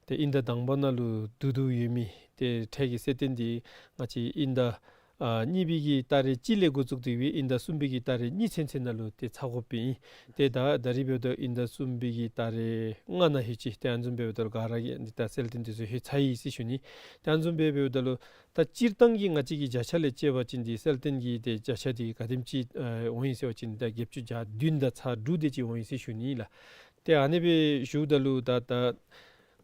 ཏེ་དབྱིན་ཟླ་དང་པ་ནང་ལུ་བསྡུ་བསྡུཝ་ཡོད་མི་ཏེ་ཁྲལ་གྱི་གསལ་སྟོན་འདི་ང་བཅས་དབྱིན་ཟླ་ཨ་གཉིས་པའི་གི་ཏ་རིག་གཅིག་ལས་འགོ་བཙུགས་ཏེ་སྦེ་དབྱིན་ཟླ་གསུམ་པའི་གི་ཏ་རིག་གཉིས་ཚུན་ཚོད་ནང་ལུ་ཏེ་ཚར་དགོཔ་ཨིན། ཏེ་ད་ད་རིས་འབདཝ་ད་དབྱིན་ཟླ་གསུམ་པའི་གི་ཏ་རིག་ལྔ་ནང་ལྷོད་ཅི། ཏེ་ཨ་ནི་བཟུམ་འབདཝ་ད་ག་ར་གིས་འདི་ད་གསལ་སྟོན་འདི་ཚུ་ལྷོད་ཚར་ཡི་ཟེར་ཞུ་ནི། ཏེ་ཨ་ནི་བཟུམ་འབདཝ་ད་ལུ་ད་སྤྱིར་བཏང་གི་ང་བཅས་ཀྱི་བརྒྱ་ཆ་ལས་དཔྱད་པ་ཅིན་འདི་གསལ་སྟོན་གྱི་ཏེ་བརྒྱ་ཆ་འདི་ག་དེམ་ཅིག་ཨ་འོང་ཡི་ཟེར་བ་ཅིན་ད་བརྒྱད་ཅུ་གྱ་བདུན་དང་ཚག་དྲུག་དེ་ཅིག་འོང་ཡི་ཟེར་ཞུ་ནི་ལགས། ཏེ་ཨ་ནི་སྦེ་ཞུཝ་ད་ལུ་ད་ད་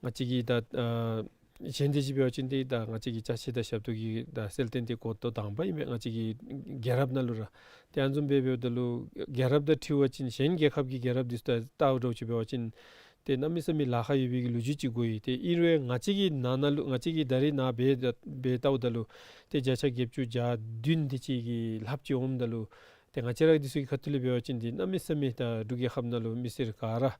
ང་བཅས་ཀྱི་ད་ཨ་གཞན་དེ་ཅིག་འབད་བ་ཅིན་ཏེ་ད་ང་བཅས་ཀྱི་ཅ་ཆས་དང་ཞབས་ཏོག་གི་ད་གསལ་སྟོན་འདི་འགོ་ཐོག་དང་པ་ཨིན་མས། ང་བཅས་ཀྱི་རྒྱལ་རབས་ནང་ལུ་ར། ཏེ་ཨ་ནི་བཟུམ་སྦེ་འབདཝ་ད་ལུ་རྒྱལ་རབས་དང་འཁྲིལ་བ་ཅིན་གཞན་རྒྱལ་ཁབ་ཀྱི་རྒྱལ་རབས་འདི་ཚུ་དང་བལྟཝ་འདྲཝ་ཅིག་འབད་བ་ཅིན་ཏེ་གནམ་མེད་ས་མེད་ལཱ་ཁག་ཡོད་པའི་གི་ལོ་རྒྱུས་ཅིག་གོ་ཡི། ཏེ་ཨིན་རུང་ང་བཅས་ཀྱི་ནང་ན་ལུ་ང་བཅས་ཀྱིས་ད་རིས་ནཱ་འབད་འབད་བལྟཝ་ད་ལུ་ཏེ་བརྒྱ་ཆ་བརྒྱད་ཅུ་གྱ་བདུན་དེ་ཅིག་གི་ལྷགཔ་ཅིག་འོངམ་ད་ལུ་ ཏེ་ང་བཅས་ར་འདི་ཚུ་གི་ཁ་ཐུག་ལས་འབད་བ་ཅིན་འདི་གནམ་མེད་ས་མེད་ད་འབྲུག་རྒྱལ་ཁབ་ནང་ལུ་མི་སེར་ག་ར་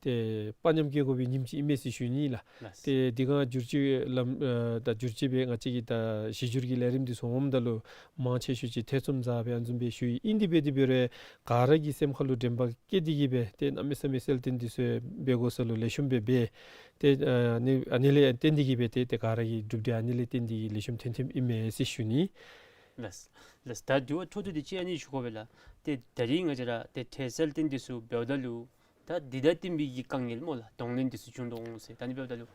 ཏེ་དཔའ་ཉམས་བསྐྱེད་དགོ་པའི་ཉིནམ་ཅིག་ཨིན་མས་ཟེར་ཞུ་ནི་ལགས། ལགས། ཏེ་འདི་ག་བསྒྱུར་བཅོས་ལམ་ཨ་ད་བསྒྱུར་བཅོས་འབད་ང་བཅས་ཀྱི་ད་གཞི་བསྒྱུར་གྱི་ལས་རིམ་འདི་ཚུ་འོངམ་ད་ལུ་མང་ཆེ་ཤོས་ཅིག་ཐེ་ཚོམ་ཟ་སྦེ་ཨ་ནི་བཟུམ་སྦེ་ཞུ་ཡི། ཨིན་དེ་འབད་དེ་འབད་རུང་ག་ར་གི་སེམས་ཁ་ལུ་དྲན་པ་བསྐྱེད་དེ་གི་སྦེ་ཏེ་གནམ་མེད་ས་མེད་གསལ་སྟོན་འདི་ཚུ་འབད་དགོ་ས་ལུ་ལེགས་ཤོམ་སྦེ་འབད། ཏེ་ཨ་ནི་ཨ་ནི་ལས་བརྟེན་ཏེ་གི་སྦེ་ཏེ་ཏེ་ག་ར་གི་གྲུབ་འབྲས་ཨ་ནི་ལས་བརྟེན་ཏེ་གི་ལེགས་ཤོམ་ཐོན་ཐོནམ་ཨིན་མས་ཟེར་ཞུ་ནི། ལགས། ལགས། ད་དྲི་བ་འཕྲོ་མཐུད་དེ་ཅིག་ཨ་ནི་ཞུ་དགོ་པས་ལགས། ཏེ་ད་རིས་ང་བཅས་ར་ཏེ་ཁྲལ་གསལ་སྟོན་འདི་ཚུ་འབདཝ་ད་ལུ་ད་འདི་དང་བསྟུན་པའི་གི་དཀའ་ངལ་སྨོ་ལགས། གདོང་ལེན་འདི་ཚུ་བྱུང་དོ་འོང་ཟེར། ད་ཨ་ནི་འབདཝ་ད་ལུ་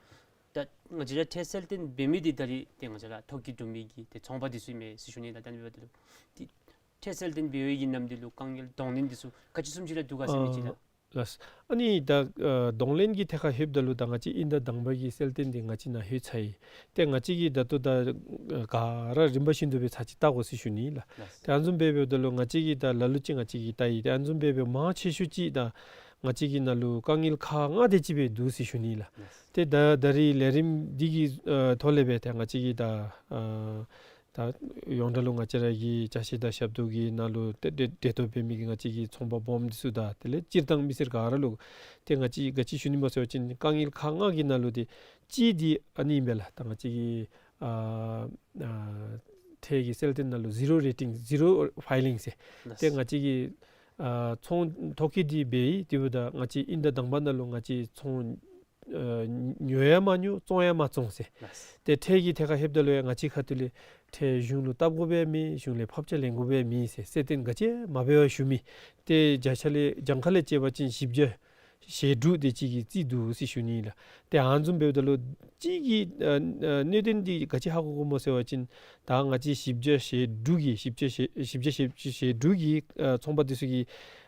ད་ང་བཅས་ར་ཁྲལ་གསལ་སྟོན་འབད་མི་འདི་ད་རིས་ཏེ་ང་བཅས་ར་ཐོ་བཀོད་གྲུབ་མི་གི་ཏེ་ཚོང་པ་འདི་ཚུ་ཨིན་མས་ཟེར་ཞུ་ནི་ལགས། ད་ཨ་ནི་འབདཝ་ད་ལུ་ཏེ་ཁྲལ་གསལ་སྟོན་འབད་བའི་གི་ནམ་དུས་ལུ་དཀའ་ངལ་གདོང་ལེན་འདི་ཚུ་ག་ཅི་བཟུམ་ཅིག་ར་འདུག་ག་ཟེར་མི་ཅིག་ལགས། ལགས། ཨ་ནི་ད་ཨ་གདོང་ལེན་གྱི་ཐད་ཁར་ལྷོདཔ་ད་ལུ་ད་ང་བཅས་དབྱིན་ཟླ་དང་པ་གི་གསལ་སྟོན་འདི་ང་བཅས་ནཱ་ལྷོད་ཚར་ཡི། ཏེ་ང་བཅས་ཀྱིས་ད་ལྟོ་ད་ཨ་ག་ར་རིམ་པ་བཞིན་དུ་སྦེ་ཚར་གཅིག་བལྟ་དགོ་ཟེར་ཞུ་ནི་ལགས། ལགས། ཏེ་ཨ་ནི་བཟུམ་སྦེ་འབདཝ་ད་ལུ་ང་བཅས་ཀྱིས་ད་ལ་ལུ་ཅིག་ང་བཅས་ཀྱིས་བལྟ་ཡི། ཏེ་ཨ་ནི་བཟུམ་སྦེ་འབད་མང་ཆེ་ཤོས་ཅིག་ད་ང་བཅས་ཀྱི་ནང་ལུ་དཀའ་ངལ་ཁག་ལྔ་དེ་ཅིག་སྦེ་འདུག་ཟེར་ཞུ་ནི་ལགས། ལགས། ཏེ་ད་ད་རིས་ལས་རིམ་འདི་གི་ཨ་ཐོག་ལས་སྦེ་ཏེ་ང་བཅས་ཀྱིས་ད་ཨ་ད་ཡོངས་གྲགས་ལུ་ང་བཅས་ར་གི་ཅ་ཆས་དང་ཞབས་ཏོག་གི་ནང་ལུ་ཏེ་འབྲེལ་འབྲེལ་གཏོགས་འབད་མི་གི་ང་བཅས་ཀྱི་ཚོང་པ་སྦོམ་འདི་ཚུ་དང་དེ་ལས་སྤྱིར་བཏང་མི་སེར་ག་ར་ལུ་ཏེ་ང་བཅས་ག་ཅི་ཞུ་ནི་སྨོ་ཟེར་བ་ཅིན་དཀའ་ངལ་ཁག་ལྔ་གི་ནང་ལུ་ཏེ་གཅིག་འདི་ཨ་ནི་ཨིན་པས་ལགས། ད་ང་བཅས་ཀྱི་ཨ་ཨ་ཁྲལ་གྱི་གསལ་སྟོན་ནང་ལུ་ཟི་རོ་རེ་ཊིང་ཟི་རོ་ཕའི་ལིང་ཟེར། ལགས། ཏེ་ང་བཅས་ཀྱིས་ཨ་ཚོང་ཐོ་བཀོད་འདི་འབད་ཡི། དེ་འབདཝ་ད་ང་བཅས་དབྱིན་ཟླ་དང་པ་ནང་ལུ་ང་བཅས་ཚོང་ཨ་ཉོ་ཡང་མ་ཉོ་བཙོང་ཡང་མ་བཙོང་ཟེར། ལགས། ཏེ་ཁྲལ་གྱི་ཐད་ཁར་ལྷོདཔ་ད་ལུ་ཡང་ང་བཅས་ཁ་ཐུག་ལས་ཁྲལ་གཞུང་ལུ་བཏབ་དགོ་པའི་མེད། གཞུང་ལས་ཕབ་ཆ་ལེན་དགོ་པའི་མེད་ཟེར་གསལ་སྟོན་ག་ཅི་མ་འབད་བར་ཞུ་མི། ཏེ་བརྒྱ་ཆ་ལས་གྱངས་ཁ་ལས་བཅད་པ་ཅིན་བཞི་བརྒྱ་ཞེ་དྲུག་དེ་ཅིག་གིས་རྩིས་འདུག་ཟེར་ཞུ་ནི་ལགས། ཏེ་ཨ་ནི་བཟུམ་འབདཝ་ད་ལུ་གཅིག་གི་ཨ་ཨ་གནད་དོན་འདི་ག་ཅི་ཧ་གོ་དགོཔ་སྨོ་ཟེར་བ་ཅིན་ད་ང་བཅས་བཞི་བརྒྱ་ཞེ་དྲུག་གི་བཞི་བརྒྱ་ཞེ་བཞི་བརྒྱ་ཞེ་ཞེ་དྲུག་གི་ཨ་ཚོང་པ་འདི་ཚུ་གིས་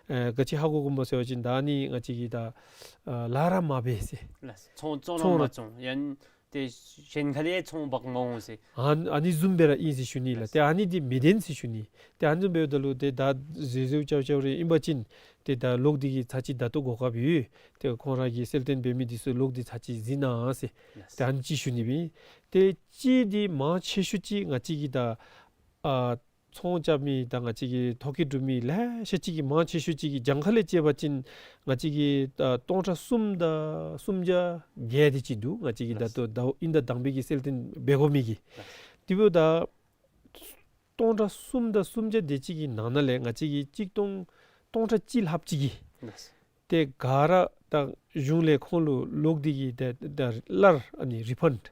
ཨ་ག་ཅི་ཧ་གོ་དགོཔ་སྨོ་ཟེར་བ་ཅིན་ད་ཨ་ནི་ང་བཅས་ཀྱིས་ད་ཨ་ལཱ་ར་མ་འབད་ཟེར། ལགས། ཚོང་བཙོང་ར་ཚོང་མ་ར་བཙོང་ཡང་ཏེ་གཞན་ཁ་ལས་ཚོང་འབག་མ་འོང་ཟེར། ཨ་ཨ་ནི་བཟུམ་སྦེ་ར་ཨིན་ཟེར་ཞུ་ནི་ལགས། ཏེ་ཨ་ནི་འདི་མི་བདེན་ཟེར་ཞུ་ནི། ཏེ་ཨ་ནི་བཟུམ་འབདཝ་ད་ལུ་ཏེ་ད་བཟོ་བཟོཝ་རྐྱབ་རྐྱབ་རེ་ཨིན་པ་ཅིན་ཏེ་ད་གློག་འདི་གིས་ཚར་གཅིག་ད་ལྟོ་གོ་སྐབས་ཡོད། ཏེ་ཁོང་ར་གིས་གསལ་སྟོན་འབད་མི་འདི་ཚུ་གློག་འདི་ཚར་གཅིག་གཟིགས་གནང་ཟེར། ལགས། ཏེ་ཨ་ནི་ཅིག་ཞུ་ནི་སྦེ། ཏེ་གཅིག་འདི་མང་ཆེ་ཤོས་ཅིག་ང་བཅས་ཀྱི་ད་ཨ་ཚོང་རྐྱབ་མི་དང་ང་བཅས་ཀྱི་ཐོ་བཀོད་གྲུབ་མི་ལེ་ཤ་ཅིག་གིས་མང་ཆེ་ཤོས་ཅིག་གིས་གྱངས་ཁ་ལས་བཅད་པ་ཅིན་ང་བཅས་ཀྱི་ཨ་སྟོང་ཕྲག་གསུམ་དང་སུམ་བརྒྱ་བརྒྱད་དེ་ཅིག་འདུག། ང་བཅས་ཀྱི་ད་ལྟོ་ད་དབྱིན་ཟླ་དང་པའི་གི་གསལ་སྟོན་འབད་དགོ་མི་གི། དེ་འབདཝ་ད་སྟོང་ཕྲག་གསུམ་དང་སུམ་བརྒྱ་དེ་ཅིག་གི་ནང་ན་ལས་ང་བཅས་ཀྱི་གཅིག་སྟོང་སྟོང་ཕྲག་གཅིག་ལྷགཔ་ཅིག་གིས་ཏེ་ག་ར་ད་གཞུང་ལས་ཁོང་ལུ་གློག་འདི་གི་ད་ད་སླར་ཨ་ནི་རི་ཕཱནཌ་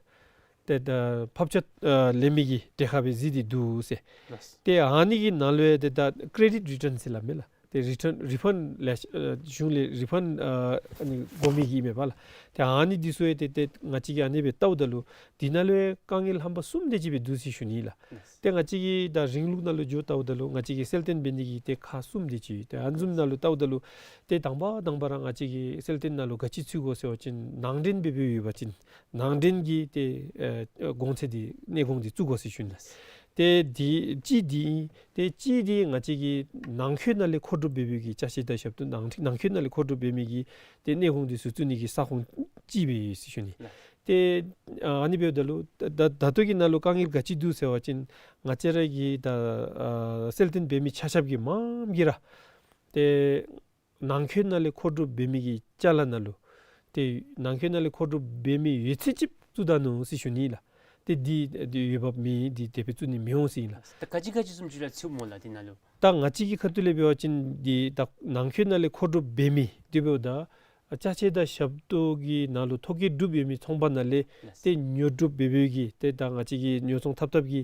ཏེ་ད་ཕབ་ཆ་ཨ་ལེན་མི་གི་གྲལ་ཁར་སྦེ་གཟིགས་ཏེ་འདུག་ཟེར། ལགས། ཏེ་ཨ་ནི་གི་ནང་ལུ་ཡང་ཏེ་ད་ཀེ་རེ་ཌིཊ་རི་ཊཱན་ཟེར་སླབ་མས་ལགས། ཏེ་རི་ཊཱན་རི་ཕཱནཌ་ལས་ཨ་གཞུང་ལས་རི་ཕཱནཌ་ཨ་ཨ་ནི་དགོ་མི་གི་མས་པ་ལགས། ཏེ་ཨ་ནི་འདི་ཚུ་ཡང་ཏེ་ཏེ་ང་བཅས་ཀྱིས་ཨ་ནི་སྦེ་བལྟཝ་ད་ལུ་འདི་ནང་ལུ་ཡང་དཀའ་ངལ་རྣམ་པ་གསུམ་དེ་ཅིག་སྦེ་འདུག་ཟེར་ཞུ་ནི་ལགས། ལགས། ཏེ་ང་བཅས་ཀྱིས་ད་རིང་ལུགས་ནང་ལུ་འགྱོ་བལྟཝ་ད་ལུ་ང་བཅས་ཀྱིས་གསལ་སྟོན་འབད་ནི་གི་ཏེ་ཁག་གསུམ་དེ་ཅིག། ཏེ་ཨ་ནི་བཟུམ་ནང་ལུ་བལྟཝ་ད་ལུ་ཏེ་དང་པ་དང་པ་ར་ང་བཅས་ཀྱིས་གསལ་སྟོན་ནང་ལུ་ག་ཅི་བཙུགས་དགོ་ཟེར་བ་ཅིན་ནང་འདྲེན་འབད་འབདཝ་ཡོད་པ་ཅིན་ནང་འདྲེན་གྱི་ཏེ་ཨེ་གོང་ཚད་འདི་གནས་གོང་འདི་བཙུགས་དགོ་ཟེར་ཞུ་ནི། ཏེ་འདི་གཅིག་འདི་ཨིན། ཏེ་གཅིག་འདི་ང་བཅས་ཀྱི་ནང་འཁོད་ནང་ལས་མཁོ་སྒྲུབ་འབད་འབདཝ་གི་ཅ་ཆས་དང་ཞབས་ཏོག་ནང་ནང་འཁོད་ནང་ལས་མཁོ་སྒྲུབ་འབད་མི་གི་ཏེ་གནས་གོང་འདི་ཚུ་བཙུགས་ནི་གི་ས་ཁོངས་ཅིག་སྦེ་ཡོད་ཟེར་ཞུ་ནི། ཏེ་ཨ་ཨ་ནི་འབདཝ་ད་ལུ་ད་ད་ད་ལྟོ་གི་ནང་ལུ་དཀའ་ངལ་ག་ཅི་འདུག་ཟེར་བ་ཅིན་ང་བཅས་ར་གི་ད་ཨ་གསལ་སྟོན་འབད་མི་ཆ་ཁྱབ་ཀྱིས་མངམ་གིས་ར་ཏེ་ནང་འཁོད་ནང་ལས་མཁོ་སྒྲུབ་འབད་མི་གི་ཅ་ལ་ནང་ལུ་ཏེ་ནང་འཁོད་ནང་ལས་མཁོ་སྒྲུབ་འབད་མི་ཡོད་ཚད་ཅིག་བཙུགས་ད་ནུག་ཟེར་ཞུ་ནི་ལགས། ཏེ་འདི་འདི་འོས་འབབ་མེད། འདི་དེ་སྦེ་བཙུགས་ནི་མི་འོང་ཟེར་ཨིན་ལགས། ད་ག་ཅི་ག་ཅི་བཟུམ་ཅིག་ར་ཚུད་སྨོ་ལགས་འདི་ནང་ལུ། ད་ང་བཅས་ཀྱི་ཁ་ཐུག་ལས་འབད་བ་ཅིན་འདི་ད་ནང་འཁོད་ནང་ལས་མཁོ་སྒྲུབ་འབད་མི་འདི་འབདཝ་ད་ཅ་ཆས་དང་ཞབས་ཏོག་གི་ནང་ལུ་ཐོ་བཀོད་གྲུབ་ཡོད་མི་ཚོང་པ་ནང་ལས་ལགས། ཏེ་ཉོ་སྒྲུབ་འབད་འབདཝ་གི་ཏེ་ད་ང་བཅས་ཀྱི་ཉོ་ཚོང་འཐབ་འཐབ་ཀྱི་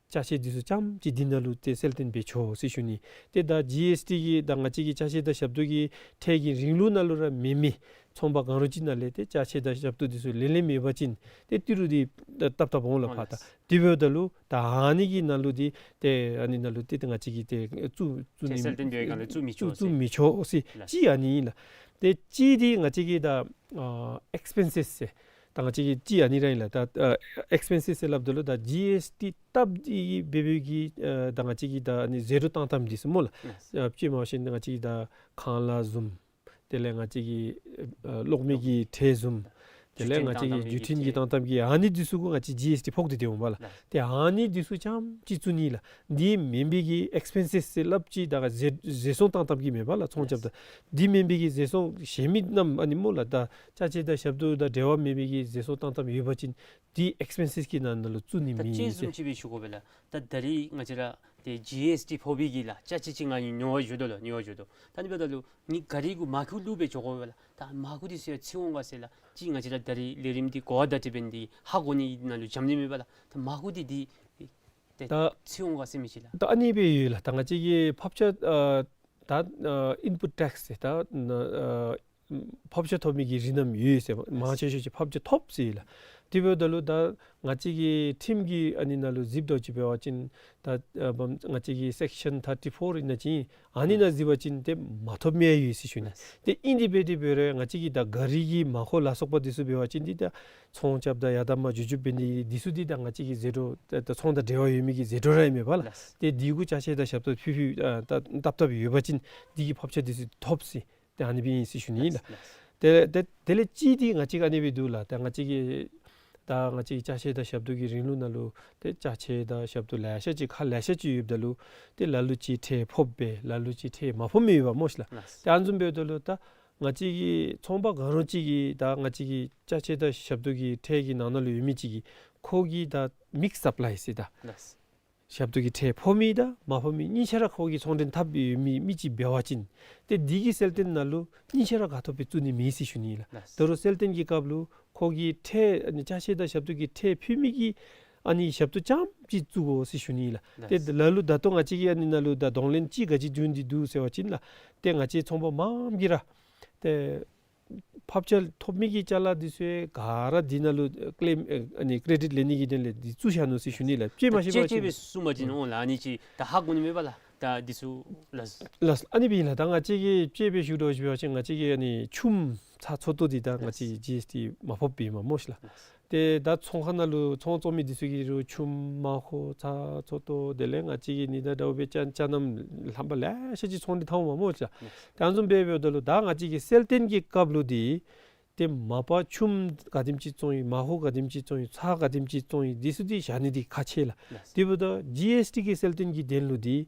ཅ་ཆས་འདི་ཚུ་རྐྱངམ་ཅིག་འདི་ནང་ལུ་ཏེ་གསལ་སྟོན་འབད་ཆོག་ཟེར་ཞུ་ནི། ཏེ་ད་ཇི་ཨེསི་ཊི་གི་ད་ང་བཅས་ཀྱི་ཅ་ཆས་དང་ཞབས་ཏོག་གི་ཁྲལ་གྱི་རིང་ལུགས་ནང་ལུ་ར་མེད་མི་ཚོང་པ་གང་རུང་ཅིག་ནང་ལས་ཏེ་ཅ་ཆས་དང་ཞབས་ཏོག་འདི་ཚུ་ལེན་ལེནམ་ཡོད་པ་ཅིན་ཏེ་ཏི་རུ་འདི་བཏབ་བཏབཔ་འོང་ལགས་ཕར། ད་འདི་འབདཝ་ད་ལུ་ད་ཨ་ནི་གི་ནང་ལུ་འདི་ཏེ་ཨ་ནི་ནང་ལུ་ཏེ་ཏེ་ང་བཅས་ཀྱིས་ཏེ་བཙུགས་བཙུགས་ནི་གསལ་སྟོན་འབད་བའི་སྒང་ལས་བཙུགས་མི་ཆོག་ཟེར། བཙུགས་མི་ཆོག་ཟེར་ལགས། གཅིག་ཨ་ནི་ཨིན་ལགས། ཏེ་གཅིག་འདི་ང་བཅས་ཀྱི་ད་ཨ་ཨེགསི་པེན་སེསི་ཟེར་ད་ང་བཅས་ཀྱི་གཅིག་ཨ་ནི་ར་ཨིན་ལགས། ད་ཨ་ཨེགསི་པེན་སེསི་ཟེར་སླབ་ད་ལུ་ད་ཇི་ཨེསི་ཊི་བཏབ་སྟེ་འབད་འབདཝ་གི་ཨ་ད་ང་བཅས་ཀྱི་ད་ཨ་ནི་ཟད་འགྲོ་བཏང་བཏངམ་འདི་ཚུ་སྨོ་ལགས། ཨ་དཔྱེ་མ་བཞག་ན་ང་བཅས་ཀྱི་ད་ཁང་གླ་བཟུམ་དེ་ལས་ང་བཅས་ཀྱི་ཨ་གློག་མེ་གི་ཁྲལ་བཟུམ་ དེ་ལས་ང་བཅས་ཀྱི་བརྒྱུད་འཕྲིན་གྱི་བཏང་ཐངས་ཀྱི་ཨ་ནི་འདི་ཚུ་གུ་ང་བཅས་ཇི་ཨེསི་ཊི་ཕོག་སྟེ་སྡོད་འོང་པ་ལགས། ལགས། ཏེ་ཨ་ནི་འདི་ཚུ་རྐྱངམ་ཅིག་བཙུགས་ནི་ལགས། འདི་མེན་པའི་གི་ཨེགསི་པེན་སེསི་ཟེར་སླབ་ཅི། ད་ག་ཟད་ཟད་སོང་བཏང་ཐངས་ཀྱི་མེན་པ་ལགས། ཚོང་རྐྱབ་ད་འདི་མེན་པའི་གི་ཟད་སོང་གཞན་མི་རྣམས་ཨ་ནི་སྨོ་ལགས། ད་ཅ་ཆས་དང་ཞབས་ཏོག་དང་འབྲེལ་བ་མེད་པའི་གི་ཟད་སོང་བཏང་ཐངས་ཡོད་པ་ཅིན་འདི་ཨེགསི་པེན་སེསི་གི་ནང་ན་ལུ་བཙུགས་ནི་མེད་ཟེར། ད་དཔྱེ་བཟུམ་ཅིག་སྦེ་ཞུ་དགོ་པས་ལགས། ད་ད་རིས་ང་བཅས་ར་ཏེ་ཇི་ཨེསི་ཊི་ཕོག་པའི་གི་ལགས་ཅ་ཆས་ཅིག་ང་གཉིས་ཉོ་བར་འགྱོ་དོ་ལགས། ཉོ་བར་འགྱོ་དོ། ད་ཨ་ནི་འབདཝ་ད་ལུ་ངེའི་གཱ་རི་གུ་མར་ཁུ་བླུགས་སྦེ་འགྱོ་དགོ་པས་ལགས། ད་མར་ཁུ་འདི་ཚུ་ཡང་ཚིག་འོང་ག་ཟེར་ལགས། ཅིག་ང་བཅས་ར་ད་རིས་ལས་རིམ་འདི་གོ་བ་བརྡ་སྤྲོད་འབད་ནི་འདི་ཧ་གོ་ནི་ནང་ལུ་འཛོམས་ནི་མེད་པས་ལགས། ད་མར་ཁུ་འདི་འདི་ཏེ་ད་ཚིག་འོང་ག་ཟེར་མི་ཅིག་ལགས། ད་ཨ་ནི་སྦེ་ཡོད་ལགས། ད་ང་བཅས་ཀྱི་ཕབ་ཆ་ཨ་ད་ཨ་ཨིན་པུཊ་ཊེགསི་ཟེར་ད་ཨ་ཕབ་ཆ་ཐོབ་མི་གི་རིགས་རྣམས་ཡོད་ཟེར། མང་ཆེ་ཤོས་ཅིག་ཕབ་ཆ་ཐོབ་ཟེར་ལགས། དེ་འབདཝ་ད་ལུ་ད་ང་བཅས་ཀྱི་ཁྲིམས་ཀྱི་ཨ་ནི་ནང་ལུ་གཟིགསཔ་ད་ཅིག་འབད་བ་ཅིན་ད་ཨ་བམ་ང་བཅས་ཀྱི་སེཀ་ཤན་ཐར་ཊི་ཕོར་ཨིན་ན་ཅིག་ཨ་ནི་ནང་གཟིགས་པ་ཅིན་ཏེ་མ་ཐོབ་མི་ཡང་ཡོད་ཟེར་ཞུ་ནི། ཏེ་ཨིན་དེ་འབད་དེ་འབད་རུང་ང་བཅས་ཀྱི་ད་གཱ་རི་གི་མར་ཁུ་ལ་སོགས་པ་འདི་ཚུ་འབད་བ་ཅིན་འདི་ད་ཚོང་རྐྱབ་ད་ཡར་དང་མར་འགྱོ་འགྱོཝ་འབད་ནི་འདི་ཚུ་འདི་ད་ང་བཅས་ཀྱི་ཟད་འགྲོ་ད་ད་ཚོང་དང་འབྲེལ་བ་ཡོད་མི་གི་ཟད་འགྲོ་ར་ཨིན་མས་པ་ལགས། ལགས། ཏེ་འདི་གུ་ཅ་ཆས་དང་ཞབས་ཏོག་ཕུལ་ཕུལ་ཨ་ད་བཏབ་བཏབ་ཡོད་པ་ཅིན་འདི་གི་ཕབ་ཆ་འདི་ཚུ་ཐོབ་ཟེར། ཏེ་ཨ་ནི་སྦེ་ཨིན་ཟེར་ཞུ་ནི་ལགས། ལགས། ཏེ་ཏེ་དེ་ལས་ཅིག་འདི་ང་བཅས་ཨ་ནི་སྦེ་འདུག་ལགས། ཏེ་ང་བཅས་ཀྱི་ད་ང་བཅས་ཀྱི་ཅ་ཆས་དང་ཞབས་ཏོག་གི་རིང་ལུགས་ནང་ལུ་ཏེ་ཅ་ཆས་དང་ཞབས་ཏོག་ལེ་ཤ་ཅིག་ཁག་ལེ་ཤ་ཅིག་ཡོདཔ་ད་ལུ་ཏེ་ལ་ལུ་ཅིག་ཁྲལ་ཕོགཔ་སྦེ་ལ་ལུ་ཅིག་ཁྲལ་མ་ཕོག་མི་ཡོདཔ་སྨོ་ཤི་ལགས། ལགས། ཏེ་ཨ་ནི་བཟུམ་འབདཝ་ད་ལུ་ད་ང་བཅས་ཀྱི་ཚོང་པ་ག་ར་ཅིག་གིས་ད་ང་བཅས་ཀྱི་ཅ་ཆས་དང་ཞབས་ཏོག་གི་ཁྲལ་གྱི་ནང་ན་ལུ་ཡོད་མི་ཅིག་གིས་ཁོ་གིས་ད་མིགསི་སབ་ལའི་ཟེར་ད། ལགས། ཞབས་ཏོག་གི་ཁྲལ་ཕོག་མི་དང་མ་ཕོག་མི་གཉིས་ཆ་ར་ཁོ་གིས་ཚོང་འབྲེལ་འཐབ་ཡོད་མི་མི་ཅིག་འབད་བ་ཅིན་ཏེ་འདི་གི་གསལ་སྟོན་ནང་ལུ་གཉིས་ཆ་ར་ག་ཐོབ་སྦེ་བཙུགས་ནི་མེད་ཟེར་ཞུ་ནི་ལགས། ལགས། ད་རུང་གསལ་སྟོན་གྱི་སྐབས་ལུ་ཁོ་གིས་ཁྲལ་ཨ་ནི་ཅ་ཆས་དང་ཞབས་ཏོག་གི་ཁྲལ་ཕུལ་མི་གི་ཨ་ནི་ཞབས་ཏོག་རྐྱངམ་ཅིག་བཙུགས་དགོ་ཟེར་ཞུ་ནི་ལགས། ལགས། ཏེ་ལ་ལུ་ད་ལྟོ་ང་བཅས་ཀྱི་ཨ་ནི་ནང་ལུ་ད་གདོང་ལེན་ཅིག་ག་ཅི་བྱུང་སྟེ་འདུག་ཟེར་བ་ཅིན་ལགས། ཏེ་ང་བཅས་ཚོང་པ་མངམ་གིས་ར་ཏེ་ཕབ་ཆ་ཐོབ་མི་གི་ཅ་ལ་འདི་ཚུ་ག་ར་འདི་ནང་ལུ་ཀེ་ལེམ་ཨ་ནི་ཀེ་རེ་ཌིཊ་ལེན་ནི་གི་དོན་ལས་འདི་བཙུགས་བཞག་ནུག་ཟེར་ཞུ་ནི་ལགས། དཔྱེ་མ་ཤེས་པ་ཅིག་སྦེ་གསུངས་པ་ཅིན་འོང་ལགས། ཨ་ནི་ཅིག་ད་ཧ་གོ་ནི་མེད་པ་ལགས། ད་འདི་ཚུ་ལགས། ལགས། ཨ་ནི་སྦེ་ཨིན་ལགས། ད་ང་བཅས་ཀྱིས་དཔྱེ་སྦེ་ཞུ་དོ་ཞུ་བ་ཅིན་ང་བཅས་ཀྱི་ཨ་ནི་ཆུམ་ཚྭ་ཚོད་ལྟོ་འདི་ད་ང་བཅས་ལགས། ཇི་ཨེསི་ཊི་མ་ཕོགཔ་ཨིནམ་སྨོ་ཤི་ལགས། ལགས། ཏེ་ད་ཚོང་ཁང་ནང་ལུ་ཚོང་བཙོང་མི་འདི་ཚུ་གིས་རུང་ཆུམ་མར་ཁུ་ཚྭ་ཚོད་ལྟོ་དེ་ལས་ང་བཅས་ཀྱི་ནི་ད་འདྲཝ་སྦེ་ཅ་ཅ་རྣམས་ལྷམ་པ་ལེ་ཤ་ཅིག་ཚོང་འདི་འཐབ་འོང་མས་སྨོ་ཤི་ལགས། ཏེ་ཨ་ནི་བཟུམ་སྦེ་འབདཝ་ད་ལུ་ད་ང་བཅས་ཀྱི་གསལ་སྟོན་གྱི་སྐབས་ལུ་འདི་ཏེ་མ་པ་ཆུམ་ག་དེམ་ཅིག་བཙོང་ཡི་མར་ཁུ་ག་དེམ་ཅིག་བཙོང་ཡི་ཚྭ་ག་དེམ་ཅིག་བཙོང་ཡི་འདི་ཚུ་འདི་བཞག་ནི་འདི་ཁག་ཆེ་ལགས། ལགས། དེ་འབདཝ་ད་ཇི་ཨེསི་ཊི་གི་གསལ་སྟོན་གྱི་དོན་ལུ་འདི་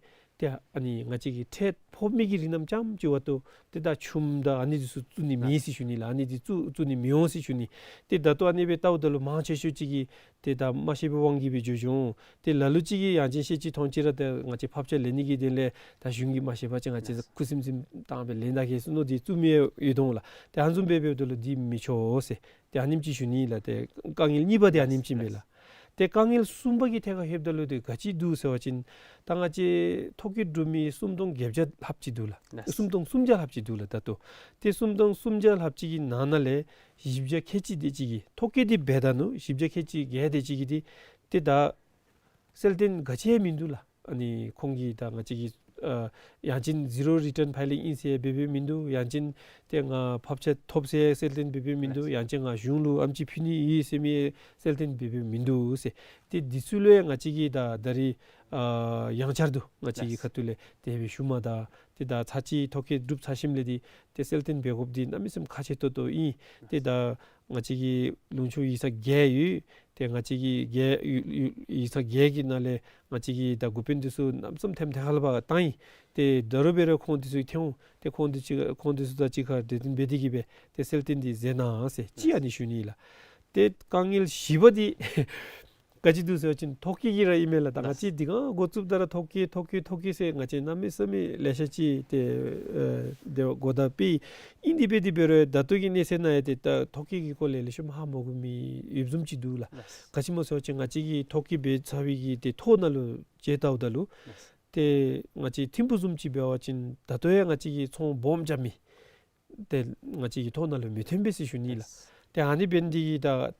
ཏེ་ཨ་ནི་ང་བཅས་ཀྱི་ཁྲལ་ཕོག་མི་གི་རིགས་རྣམས་རྐྱངམ་ཅིག་བར་དུ་ཏེ་ད་ཆུམ་དང་ཨ་ནི་འདི་ཚུ་བཙུགས་ནི་མེད་ཟེར་ཞུ་ནི་ལགས། ཨ་ནི་འདི་བཙུགས་བཙུགས་ནི་མི་འོང་ཟེར་ཞུ་ནི། ཏེ་ད་ལྟོ་ཨ་ནི་སྦེ་བལྟཝ་ད་ལུ་མང་ཆེ་ཤོས་ཅིག་གིས་ཏེ་ད་མ་ཤེས་པའི་དབང་གིས་སྦེ་འགྱོ་འགྱོ་འོང་། ཏེ་ལ་ལུ་ཅིག་གིས་ཡང་ཅིན་ཤེས་ཅི་མཐོང་ཅི་ར་ཏེ་ང་བཅས་ཕབ་ཆ་ལེན་ནི་གི་དོན་ལས་ད་གཞུང་གིས་མ་ཤེས་པ་ཅིན་ང་བཅས་ཁུ་སིམ་སིམ་བཏང་སྦེ་ལེན་ད་གེ་ཟེར་མནོ་སྟེ་བཙུགས་མི་ཡོད་དོ་ལགས། ཏེ་ཨ་ནི་བཟུམ་སྦེ་འབདཝ་ད་ལུ་འདི་མི་ཆོག་ཟེར། ཏེ་ཨ་ནེམ་ཅིག་ཞུ་ནི་ལགས། ཏེ་དཀའ་ངལ་གཉིས་པ་འདི་ཨ་ནེམ་ཅིག་མས་ལགས། ཏེ་དཀའ་ངལ་གསུམ་པ་གི་ཐད་ཁར་ལྷོདཔ་ད་ལུ་འདི་ག་ཅི་འདུག་ཟེར་བ་ཅིན་ད་ང་བཅས་ཐོ་བཀོད་གྲུབ་མི་སུམ་སྟོང་བརྒྱད་བརྒྱ་ལྷགཔ་ཅིག་འདུག་ལགས། ལགས། སུམ་སྟོང་སུམ་བརྒྱ་ལྷགཔ་ཅིག་འདུག་ལགས་ད་ལྟོ། ཏེ་སུམ་སྟོང་སུམ་བརྒྱ་ལྷགཔ་ཅིག་གི་ནང་ན་ལས་བཞི་བརྒྱ་ཁལ་གཅིག་དེ་ཅིག་གིས་ཐོ་བཀོད་འདི་འབད་ད་ནུག། བཞི་བརྒྱ་ཁལ་གཅིག་བརྒལ་དེ་ཅིག་གིས་འདི་ཏེ་ད་གསལ་སྟོན་ག་ཅི་ཡང་མིན་འདུག་ལགས། ཨ་ནི་ཁོང་གིས་ད་ང་བཅས་ཀྱི་ཨ་ཡང་ཅིན་ཟི་རོ་རི་ཊཱན་ཕའི་ལིང་ཨིན་ཟེར་འབད་འབདཝ་མིན་འདུག། ཡང་ཅིན་ཏེ་ང་ཕབ་ཆ་ཐོབ་ཟེར་གསལ་སྟོན་འབད་འབདཝ་མིན་འདུག། ཡང་ཅིན་ང་གཞུང་ལུ་ཨེམ་ཆི་ཕུལ་ནི་ཨིན་ཟེར་མི་གསལ་སྟོན་འབད་འབདཝ་མིན་འདུག་ཟེར། ཏེ་འདི་ཚུ་ལུ་ཡང་ང་བཅས་ཀྱིས་ད་ད་རིས་ཨ་ཡང་བསྐྱར་དུ་ང་བཅས་ཀྱི་ཁ་ཐུག་ལས་དེ་སྦེ་ཞུ་མ་ད། ཏེ་ད་ཚར་གཅིག་ཐོ་བཀོད་གྲུབ་ཚར་ཞིནམ་ལས་འདི་ཏེ་གསལ་སྟོན་འབད་དགོཔ་འདི་གནམ་མེད་ས་མེད་ཁག་ཆེ་ཏོག་ཏོ་ཨིན། ཏེ་ད་ང་བཅས་ཀྱི་ལུང་ཕྱོགས་ཡིག་ཚང་བརྒྱད་ཡོད། ཏེ་ང་བཅས་ཀྱི་བརྒྱད་ཡིག་ཡིག་ཚང་བརྒྱད་ཀྱི་ནང་ལས་ང་བཅས་ཀྱིས་ད་འགོ་དཔོན་འདི་ཚུ་གནམ་མེད་ས་མེད་ཐེམ་ཐེ་ཁ་ལས་ཕར་བཏང་ཡི། ཏེ་ད་རུང་འབད་རུང་ཁོང་འདི་ཚུ་ཐོན་འོང་། ཏེ་ཁོང་འདི་ཚུ་ཁོང་འདི་ཚུ་དང་གཅིག་ཁར་གྲོས་བསྟུན་འབད་དེ་གིས་སྦེ་ཏེ་གསལ་སྟོན་འདི་མཛད་གནང་ཟེར་ཅིག་ཨ་ནི་ཞུ་ནི་ལགས། ཏེ་དཀའ་ངལ་བཞི་པ་འདི་ག་ཅི་འདུག་ཟེར་བ་ཅིན་ཐོ་བཀོད་ཀྱི་ར་ཨིན་མས་ལགས། ད་ང་བཅས་འདི་ག་འགོ་བཙུགསཔ་ད་ར་ཐོ་བཀོད་ཐོ་བཀོད་ཐོ་བཀོད་ཟེར་ང་བཅས་གནམ་མེད་ས་མེད་ལེ་ཤ་ཅིག་ཏེ་ཨེ་དེ་གོ་བརྡ་སྤེལ་ཡི། ཨིན་དེ་འབད་དེ་འབད་རུང་ད་ལྟོ་གི་གནས་ཚད་ནང་ཡང་ཏེ་ད་ཐོ་བཀོད་ཀྱི་སྐོར་ལས་ལེགས་ཤོམ་ཧ་མ་གོ་མི་ཡོདཔ་བཟུམ་ཅིག་འདུག་ལགས། ག་ཅི་སྨོ་ཟེར་བ་ཅིན་ང་བཅས་ཀྱིས་ཐོ་བཀོད་འབད་ཚར་བའི་གི་ཏེ་ཐོ་ནང་ལུ་དཔྱད་བལྟཝ་ད་ལུ་ཏེ་ང་བཅས་ཐིམ་ཕུག་བཟུམ་ཅིག་འབད་བ་ཅིན་ད་ལྟོ་ཡང་ང་བཅས་ཀྱིས་ཚོང་སྦོམ་རྐྱབ་མི་ཏེ་ང་བཅས་ཀྱི་ཐོ་ནང་ལུ་མི་ཐོན་པས་ཟེར་ཞུ་ནི་ལགས། ཏེ་ཨ་ནི་འབད་ནི་འདི་གིས་ད་ཨ་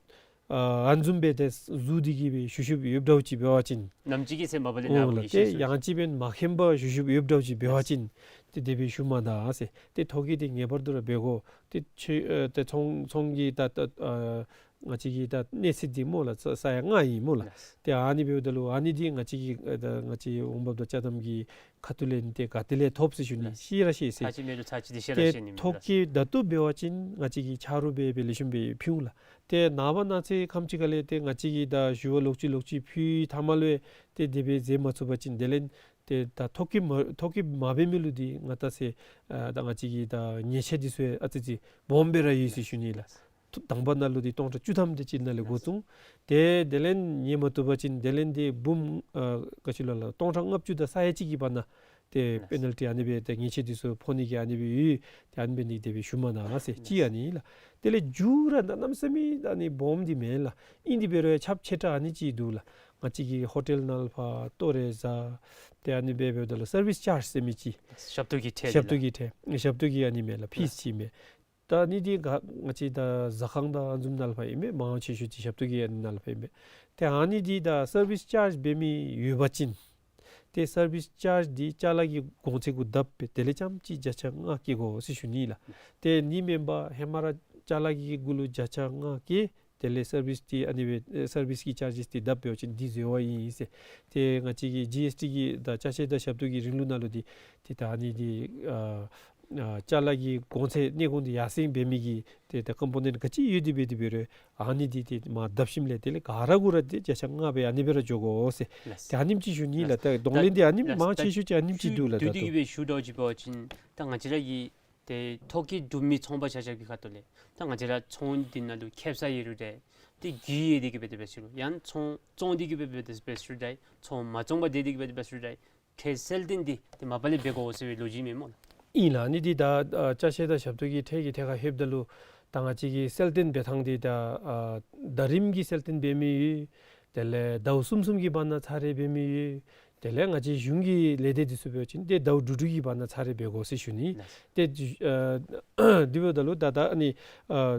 ཨ་ནི་བཟུམ་སྦེ་ཏེ་བཟོ་སྟེ་གིས་སྦེ་ཞུ་ཞུཝ་ཡོདཔ་འདྲཝ་ཅིག་འབད་བ་ཅིན་ནམ་ཅིག་གི་ཚེ་མ་པ་ལས་ནཱ་འོང་ལགས། ཏེ་ཡང་ཅིན་འབདན་མ་མཁྱེན་པར་ཞུ་ཞུཝ་ཡོདཔ་འདྲཝ་ཅིག་འབད་བ་ཅིན་ཏེ་དེ་སྦེ་ཞུ་མ་ད་ཟེར། ཏེ་ཐོ་བཀོད་འདི་ངེས་པར་དུ་ར་འབད་དགོ། ཏེ་ཁྱོད་ཨ་ཏེ་ཚོང་ཚོང་གི་ད་ད་ཨ་ ང་བཅས་ཀྱི་ད་གནས་ཚད་འདི་སྨོ་ལགས། ས་ས་ཡ་ལྔ་ཨིན་སྨོ་ལགས། ལགས། ཏེ་ཨ་ནི་འབདཝ་ད་ལུ་ཨ་ནི་འདི་ང་བཅས་ཀྱི་ཨ་ད་ང་བཅས་འོང་འབབ་དང་ཅ་དམ་གྱི་ཁ་ཐུག་ལས་ཏེ་ག་ཏེ་ལས་ཐོབ་ཟེར་ཞུ་ནི། ལགས། ཤེས་ར་ཤེས་ཟེར། ཚར་གཅིག་མེད་དོ་ཚར་གཅིག་འདི་ཤེས་ར་ཏེ་ཤེས་ནི་མས་ལགས། ཐོ་བཀོད་ད་ལྟོ་འབད་བ་ཅིན་ང་བཅས་ཀྱིས་ཆ་རོགས་འབད་སྦེ་ལེགས་ཤོམ་སྦེ་ཕུལ་འོང་ལགས། ཏེ་ནངས་པ་གནངས་ཚེ་ཁམས་ཅིག་ཁ་ལས་ཏེ་ང་བཅས་ཀྱིས་ད་ཞུ་བ་ལོག་ཅི་ལོག་ཅི་ཕུལ་ཐ་མ་ལུ་ཏེ་དེ་སྦེ་མཛད་མ་ཚུགས་པ་ཅིན་དེ་ལས་ཏེ་ད་ཐོ་བཀོད་མ་ཐོ་བཀོད་མ་འབད་མི་ལུ་འདི་ང་ད་ཟེར་ཨ་ད་ང་བཅས་ཀྱི་ད་ཉེས་ཆད་འདི་ཚུ་ཨ་ཙི་ཅིག་སྦོམ་སྦེ་ར་ཡོད་ཟེར་ཞུ་ནི་ལགས། ཐོ་དང་པ་ནང་ལུ་འདི་སྟོང་ཕྲག་བཅུ་ཐམ་དེ་ཅིག་ནང་ལས་འགོ་བཙུགས། ཏེ་དེ་ལས་ཉན་མ་བཏུབ་པ་ཅིན་དེ་ལས་འདི་འབུམ་ཨ་ག་ཅི་ལོ་ལགས་སྟོང་ཕྲག་ལྔ་བཅུ་དང་ས་ཡ་གཅིག་གི་བར་ན་ཏེ་པེ་ནཱལ་ཊི་ཨ་ནི་སྦེ་ཏེ་ཉེས་ཆད་འདི་ཚུ་ཕོག་ནི་གི་ཨ་ནི་སྦེ་ཡོད། ཏེ་ཨ་ནི་འབད་ནི་དེ་སྦེ་ཞུ་མ་གནང་ཟེར་ཅིག་ཨ་ནི་ལགས། དེ་ལས་མཇུག་ར་ད་གནམ་མེད་ས་མེད་ཨ་ནི་སྦོམ་འདི་མེན་ལགས། ཨིན་དེ་འབད་རུང་ཁྱབ་ཆེ་དྲགས་ཨ་ནི་ཅིག་འདུག་ལགས། ང་བཅས་ཀྱི་ཧོ་ཊེལ་ནང་ཕར་ལྟོ་རེ་བཟའ། ཏེ་ཨ་ནི་སྦེ་འབདཝ་ད་ལུ་སར་བིསི་ཅཱརཇ་ཟེར་མི་ཅིག། ཞབས་ཏོག་གི་ཁྲལ་འདི་ཞབས་ཏོག་ལགས། གི་ཁྲལ་ཞབས་ཏོག་གི་ཨ་ནི་མས་ལགས། ཕིསི་ཅིག་མས། ད་ཨ་ནི་འདི་ག་ང་བཅས་ད་ཟ་ཁང་དང་ཨ་ནི་བཟུམ་ནང་ལུ་ཕར་ཨིན་མས། མང་ཆེ་ཤོས་ཅིག་ཞབས་ཏོག་གི་ཨ་ནི་ནང་ལུ་ཕར་ཨིན་མས། ཏེ་ཨ་ནི་འདི་ད་སར་བིསི་ཅཱརཇ་འབད་མི་ཡོད་པ་ཅིན་ཏེ་སར་བིསི་ཅཱརཇ་འདི་ཅ་ལ་གི་གོང་ཚད་གུ་བརྡབ་སྦེ་དེ་ལས་རྐྱངམ་ཅིག་བརྒྱ་ཆ་ལྔ་བཀལ་དགོ་ཟེར་ཞུ་ནི་ལགས། ཏེ་ཨ་ནི་མེན་པར་ཧེ་མ་ར་ཅ་ལ་གི་གུ་ལུ་བརྒྱ་ཆ་ལྔ་བཀལ། དེ་ལས་སར་བིསི་འདི་ཨ་ནི་སྦེ་ཨེ་སར་བིསི་གི་ཅཱརཇེསི་འདི་བརྡབ་འབད་བ་ཅིན་འདི་འཛོལ་བ་ཨིན་ཟེར། ཏེ་ང་བཅས་ཀྱི་ཇི་ཨེསི་ཊི་གི་ད་ཅ་ཆས་དང་ཞབས་ཏོག་གི་རིང་ལུགས་ནང་ལུ་འདི་ཏེ་ད་ཨ་ནི་འདི་ཨ་ཨ་ཅ་ལ་གི་གོང་ཚད་གནས་གོང་འདི་ཡར་སེང་འབད་མི་གི་ཏེ་ད་ཀམ་པོ་ནེནཊ་ག་ཅི་ཡོད་དེ་འབད་དེ་འབད་རུང་ཨ་ནི་འདི་ཏེ་མར་བརྡབ་ཞིནམ་ལས་དེ་ལས་ག་ར་གུ་ར་ཏེ་བརྒྱ་ཆ་ལྔ་སྦེ་ཨ་ནི་སྦེ་ར་འགྱོ་དགོ་ཟེར། ལགས། ཏེ་ཨ་ནེམ་ཅིག་ཞུ་ནི་ལགས། ལགས། ད་གདོང་ལེན་འདི་ཨ་ནི་ལགས། མང་ཆེ་ཤོས་ཅིག་ཨ་ནེམ་ཅིག་འདུག་ལགས། ད་ལྟོ་བསྡུས་ཏེ་གི་སྦེ་ཞུ་དོ་ཅིག་འབད་བ་ཅིན་ད་ང་བཅས་ར་གི་ཏེ་ཐོ་བཀོད་གྲུབ་མི་ཚོང་པ་ཆ་ཁྱབ་ཀྱི་ཁ་ཐུག་ལས་ད་ང་བཅས་ར་ཚོང་འདི་ནང་ལུ་ཁེབ་ས་ཡོད་རུང་འདྲ། ཏེ་རྒུད་ཡོད་དེ་གི་སྦེ་འབད་ཞུ་རུང་ཡང་ཚོང་བཙོང་སྟེ་གི་སྦེ་འབད་ཞུ་རུང་འདྲ། ཚོང་མ་བཙོང་པར་སྡོད་དེ་གི་སྦེ་འབད་ཞུ་རུང་འདྲ། ཁྲལ་གསལ་སྟོན་འདི་ཏེ་མ་པ་ལས་འབད་དགོ་ཟེར་བའི་ལོ་རྒྱུས་མས་སྨོ་ལགས། ཨིན་ལགས། ཨ་ནི་འདི་ད་ཨ་ཅ་ཆས་དང་ཞབས་ཏོག་གི་ཁྲལ་གྱི་ཐད་ཁར་ལྷོདཔ་ད་ལུ་ད་ང་བཅས་ཀྱི་གསལ་སྟོན་འབད་ཐངས་འདི་ད་ཨ་ཟླ་རིམ་གྱི་གསལ་སྟོན་འབད་མི་ཡོད། དེ་ལས་ཟླཝ་གསུམ་གསུམ་གྱི་བར་ན་ཚར་རེ་འབད་མི་ཡོད། དེ་ལས་ང་བཅས་གཞུང་གི་ལས་སྡེ་འདི་ཚུ་འབད་བ་ཅིན་ཏེ་ཟླཝ་དྲུག་དྲུག་གི་བར་ན་ཚར་རེ་འབད་དགོ་ཟེར་ཞུ་ནི། ལགས། ཏེ་ཨ་དེ་འབདཝ་ད་ལུ་ད་ད་ཨ་ནི་ཨ་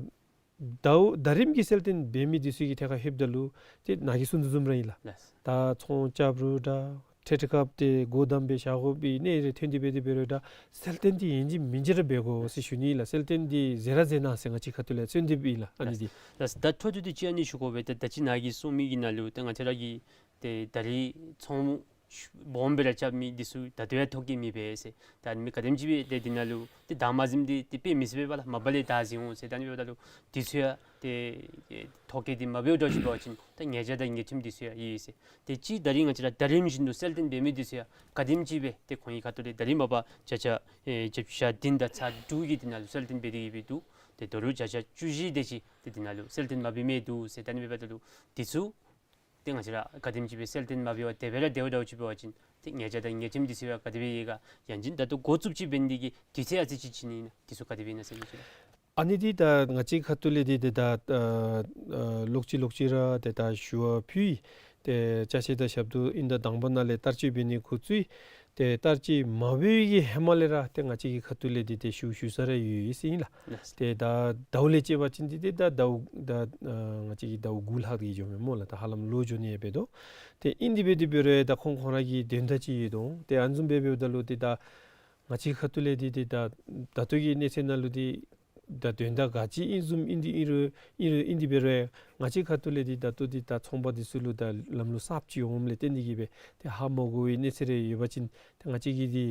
ཟླཝ་ཟླ་རིམ་གྱི་གསལ་སྟོན་འབད་མི་འདི་ཚུ་གི་ཐད་ཁར་ལྷོདཔ་ད་ལུ་ཏེ་ནཱ་གིས་གསུངས་དོ་བཟུམ་ར་ཨིན་ལགས། ལགས། ད་ཚོང་རྐྱབ་རུང་འདྲ། ཁྲལ་ཁྲལ་ཁ་ཏེ་སྒོ་བསྡམས་སྦེ་བཞག་དགོ་པའི་གནས་རེ་ཐོན་ཏེ་འབད་དེ་འབད་རུང་འདྲ། གསལ་སྟོན་འདི་ཡིན་གཅིག་མིན་གཅིག་ར་འབད་དགོ་ཟེར་ཞུ་ནི་ལགས། གསལ་སྟོན་འདི་མཛད་ར་མཛད་གནང་ཟེར་ང་བཅས་ཁ་ཐུག་ལས་གསོལ་འདེབས་ཨིན་ལགས། ཨ་ནི་འདི། ལགས། ད་འཕྲོ་མཐུད་དེ་ཅིག་ཨ་ནི་ཞུ་དགོ་པས། ད་ད་ཅི་ནཱ་གིས་གསུངས་མི་གི་ནང་ལུ་ད་ང་བཅས་ར་གི་ཏེ་ད་རིས་ཚོང་སྦོམ་སྦེ་ར་རྐྱབ་མི་འདི་ཚུ་ད་ལྟོ་ཡང་ཐོ་བཀོད་མེད་པས་ཟེར། ད་ཨ་ནི་མི་ག་དེམ་ཅིག་སྦེ་ཏེ་འདི་ནང་ལུ་ཏེ་བདའ་མ་ཟུནམ་འདི་ཏེ་དཔེ་མི་སྲིད་པས་ལགས། མ་པ་ལས་བདའ་ཟུན་འོང་ཟེར། ད་ཨ་ནི་འབདཝ་ད་ལུ་འདི་ཚུ་ཡང་ཏེ་ཐོ་བཀོད་འདི་མ་འབདཝ་འདྲཝ་ཅིག་འབད་བ་ཅིན་ད་ཉེས་བྱ་དང་ཉེས་ཁྲིམས་འདི་ཚུ་ཡང་ཡོད་ཟེར། ཏེ་ཅིག་ད་རིས་ང་བཅས་ར་ཟླ་རིམ་བཞིན་དུ་གསལ་སྟོན་འབད་མི་འདི་ཚུ་ཡང་ག་དེམ་ཅིག་སྦེ་ཏེ་ཁོང་གི་ཁ་ཐུག་ལས་ད་རིས་མ་པ་བརྒྱ་ཆ་ཨེ་བརྒྱ་ཆ་བདུན་དང་ཚག་དྲུག་གི་འདི་ནང་ལུ་གསལ་སྟོན་འབད་དེ་གི་སྦེ་འདུག། ཏེ་ད་རུང་བརྒྱ་ཆ་བཅུ་བཞི་དེ་ཅིག་ཏེ་འདི་ནང་ལུ་གསལ་སྟོན་མ་འབད་མི་འདུག་ཟེར། ད་ཨ་ནི་འབདཝ་ད་ལུ་འདི་ཚུ་ཏེ་ང་བཅས་ར་ག་དེམ་ཅིག་སྦེ་གསལ་སྟོན་མ་འབད་བར་དེ་སྦེ་ར་སྡོད་འདྲཝ་ཅིག་འབད་བ་ཅིན་ཏེ་ཉེས་བྱ་དང་ཉེས་ཁྲིམས་འདི་ཚུ་ཡང་ག་དེ་སྦེ་ཡོད་ག། ཡང་ཅིན་ད་ལྟོ་འགོ་བཙུགས་ཅིག་འབད་ནི་འདི་གི་དུས་ཚོད་ཨ་ཙི་ཅིག་ཅིག་ཨིན་ན་འདི་ཚུ་ག་དེ་སྦེ་ཨིན་ན་ཟེར་མི་ཅིག་ལགས། ཨ་ནི་འདི་ད་ང་བཅས་ཁ་ཐུག་ལས་འདི་ཏེ་ད་ཨ་ཨ་ལོག་ཅི་ལོག་ཅི་ར་ཏེ་ད་ཞུ་བ་ཕུལ་ཡི། ཏེ་ཅ་ཆས་དང་ཞབས་ཏོག་ཨིན་ད་དང་པ་ནང་ལས་བསྟར་སྤྱོད་འབད་ནི་འགོ་བཙུགས་ཡི། ཏེ་བསྟར་སྤྱོད་མ་འབད་བའི་གི་ཧེ་མ་ལས་ར་ཏེ་ང་བཅས་ཀྱི་ཁ་ཐུག་ལས་འདི་ཏེ་ཞུ་ཞུ་ས་ར་ཡོད་ཡོད་ཟེར་ཨིན་ལགས། ལགས། ཏེ་ད་ཟླཝ་ལས་བཅད་པ་ཅིན་འདི་ཏེ་ད་ཟླཝ་ད་ཨ་ང་བཅས་ཀྱི་ཟླཝ་དགུ་ལྷག་འདི་འགྱོཝ་མས་སྨོ་ལགས། ད་ཧ་ལམ་ལོ་འགྱོ་ནི་ཡང་འབད་དོ། ཏེ་ཨིན་དེ་འབད་དེ་འབད་རུང་ད་ཁོང་ཁོང་ར་གི་དོན་དག་ཅིག་ཡོད་དོ། ཏེ་ཨ་ནི་བཟུམ་སྦེ་འབདཝ་ད་ལུ་ཏེ་ད་ང་བཅས་ཁ་ཐུག་ལས་འདི་ཏེ་ད་ད་ལྟོ་གི་གནས་ཚད་ནང་ལུ་འདི་ད་དོན་དག་ག་ཅི་ཨིན་བཟུམ་ཨིན་འདི་ཨིན་རུང་ཨིན་རུང་ཨིན་དེ་འབད་རུང་ང་བཅས་ཁ་ཐུག་ལས་འདི་ད་ལྟོ་འདི་ད་ཚོང་པ་འདི་ཚུ་ལུ་ད་ལམ་ལུགས་གསརཔ་ཅིག་འོངམ་ལས་བརྟེན་ཏེ་གི་སྦེ་ཏེ་ཧ་མ་གོ་བའི་གནས་ཚད་རེ་ཡོད་པ་ཅིན་ཏེ་ང་བཅས་ཀྱིས་འདི་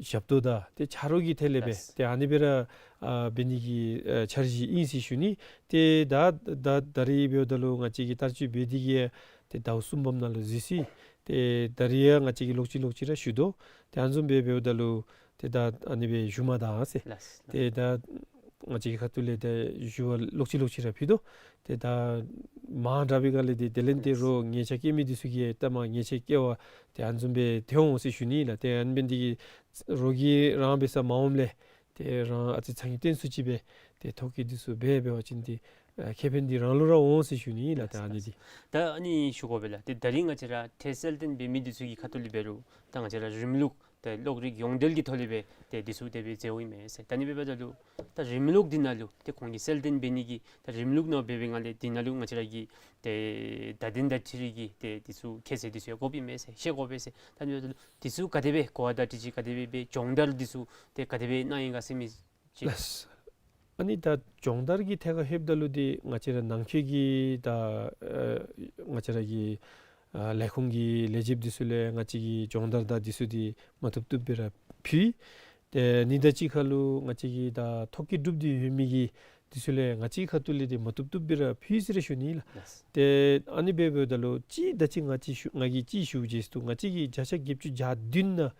ཞབས་ཏོག་དང་ཏེ་ཆ་རོགས་ཀྱི་ཐད་ལས་སྦེ་ལགས། ཏེ་ཨ་ནི་སྦེ་ར་ཨ་འབད་ནི་གི་ཨ་འཆར་གཞི་ཨིན་ཟེར་ཞུ་ནི། ཏེ་ད་ད་ད་རིས་འབདཝ་ད་ལུ་ང་བཅས་ཀྱིས་བསྟར་སྤྱོད་འབད་དེ་གི་ཏེ་ཟླཝ་གསུམ་པམ་ནང་ལུ་འཛུལ་སོ་ཡི། ཏེ་ད་རིས་ཡང་ང་བཅས་ཀྱིས་ལོག་ཅི་ལོག་ཅི་ར་ཞུ་དོ། ཏེ་ཨ་ནི་བཟུམ་སྦེ་འབདཝ་ད་ལུ་ཏེ་ད་ཨ་ནི་སྦེ་ཞུ་མ་ད་ཟེར། ལགས། ཏེ་ད་ང་བཅས་ཀྱི་ཁ་ཐུག་ལས་ཏེ་ཞུ་བ་ལོག་ཅི་ལོག་ཅི་ར་ཕུལ་དོ། ཏེ་ད་མང་དྲགས་པའི་སྒང་ལས་ཏེ་དེ་ལས་ཏེ་རོགས་ཉེས་ཆད་བཀལ་མི་འདི་ཚུ་གིས་ད་མ་ཉེས་ཆད་བཀལ་བར་ཏེ་ཨ་ནི་བཟུམ་སྦེ་ཐལ་འོང་ཟེར་ཞུ་ནི་ལགས། ཏེ་ཨ་ནི་འབད་ནི་འདི་གིས་རོགས་ཀྱིས་རང་འབད་ས་མ་འོངམ་ལས་ཏེ་རང་ཨ་ཙི་ཚང་གི་བརྟེན་སུ་ཅིག་སྦེ་ཏེ་ཐོ་བཀོད་འདི་ཚུ་འབད་འབད་བ་ཅིན་ཏེ་ཨ་ཁེ་ཕན་འདི་རང་ལུ་ར་འོང་ཟེར་ཞུ་ནི་ལགས། ད་ཨ་ནི་འདི། ད་ཨ་ནི་ཞུ་དགོ་པས་ལགས། ཏེ་ད་རིས་ང་བཅས་ར་ཁྲལ་གསལ་སྟོན་འབད་མི་འདི་ཚུ་གི་ཁ་ཐུག་ལས་འབད་རུང་ད་ང་བཅས་ར་རིམ་ལུགས་ཏེ་གློག་རིག་ཡོངས་འབྲེལ་གྱི་ཐོག་ལས་སྦེ་ཏེ་འདི་ཚུ་དེ་སྦེ་མཛད་དོ་ཨིན་མས་ཟེར། ད་ཨ་ནི་འབདཝ་ད་ལུ་ད་རིམ་ལུགས་འདི་ནང་ལུ་ཏེ་ཁོང་གིས་གསལ་སྟོན་འབད་ནི་གི་ད་རིམ་ལུགས་ནང་འབད་བའི་སྒང་ལས་འདི་ནང་ལུ་ང་བཅས་ར་གི་ཏེ་བརྡ་དོན་དང་འཁྲིལ་གྱི་ཏེ་འདི་ཚུ་ཁྱད་ཚད་འདི་ཚུ་ཡང་དགོཔ་ཨིན་མས་ཟེར་ཤེས་དགོ་པས་ཟེར། ད་ཨ་ནི་འབདཝ་ད་ལུ་འདི་ཚུ་ག་དེ་སྦེ་གོ་བ་དང་འཁྲིལ་ཅིག་ག་དེ་སྦེ་སྦེ་སྦྱོང་བརྡར་འདི་ཚུ་ཏེ་ག་དེ་སྦེ་གནང་ཡི་ག་ཟེར་མི་ཅིག། ལགས། ཨ་ནི་ད་སྦྱོང་བརྡར་གྱི་ཐད་ཁར་ལྷོདཔ་ད་ལུ་འདི་ང་བཅས་ར་ནང་འཁོད་ཀྱི་ད་ཨ་ང་བཅས་ར་གི་ཨ་ལས་ཁུངས་ཀྱི་ལས་བྱེདཔ་འདི་ཚུ་ལས་ང་བཅས་ཀྱིས་སྦྱོང་བརྡར་དང་འདི་ཚུ་འདི་མ་བཏུབ་བཏུབ་སྦེ་ར་ཕུལ། ཏེ་ཨ་ནི་དང་གཅིག་ཁར་ལུ་ང་བཅས་ཀྱི་ད་ཐོ་བཀོད་གྲུབ་སྟེ་ཡོད་མི་གི་འདི་ཚུ་ལས་ང་བཅས་ཁ་ཐུག་ལས་འདི་མ་བཏུབ་བཏུབ་སྦེ་ར་ཕུལ་ཟེར་ར་ཞུ་ནི་ལགས། ལགས། ཏེ་ཨ་ནི་འབདཝ་ད་ལུ་གཅིག་ད་ཅི་ང་བཅས་ཞུ་ང་གིས་ཅིག་ཞུ་བ་ཅིན་ང་བཅས་ཀྱིས་བརྒྱ་ཆ་བརྒྱད་ཅུ་གྱ་བདུན་ནང་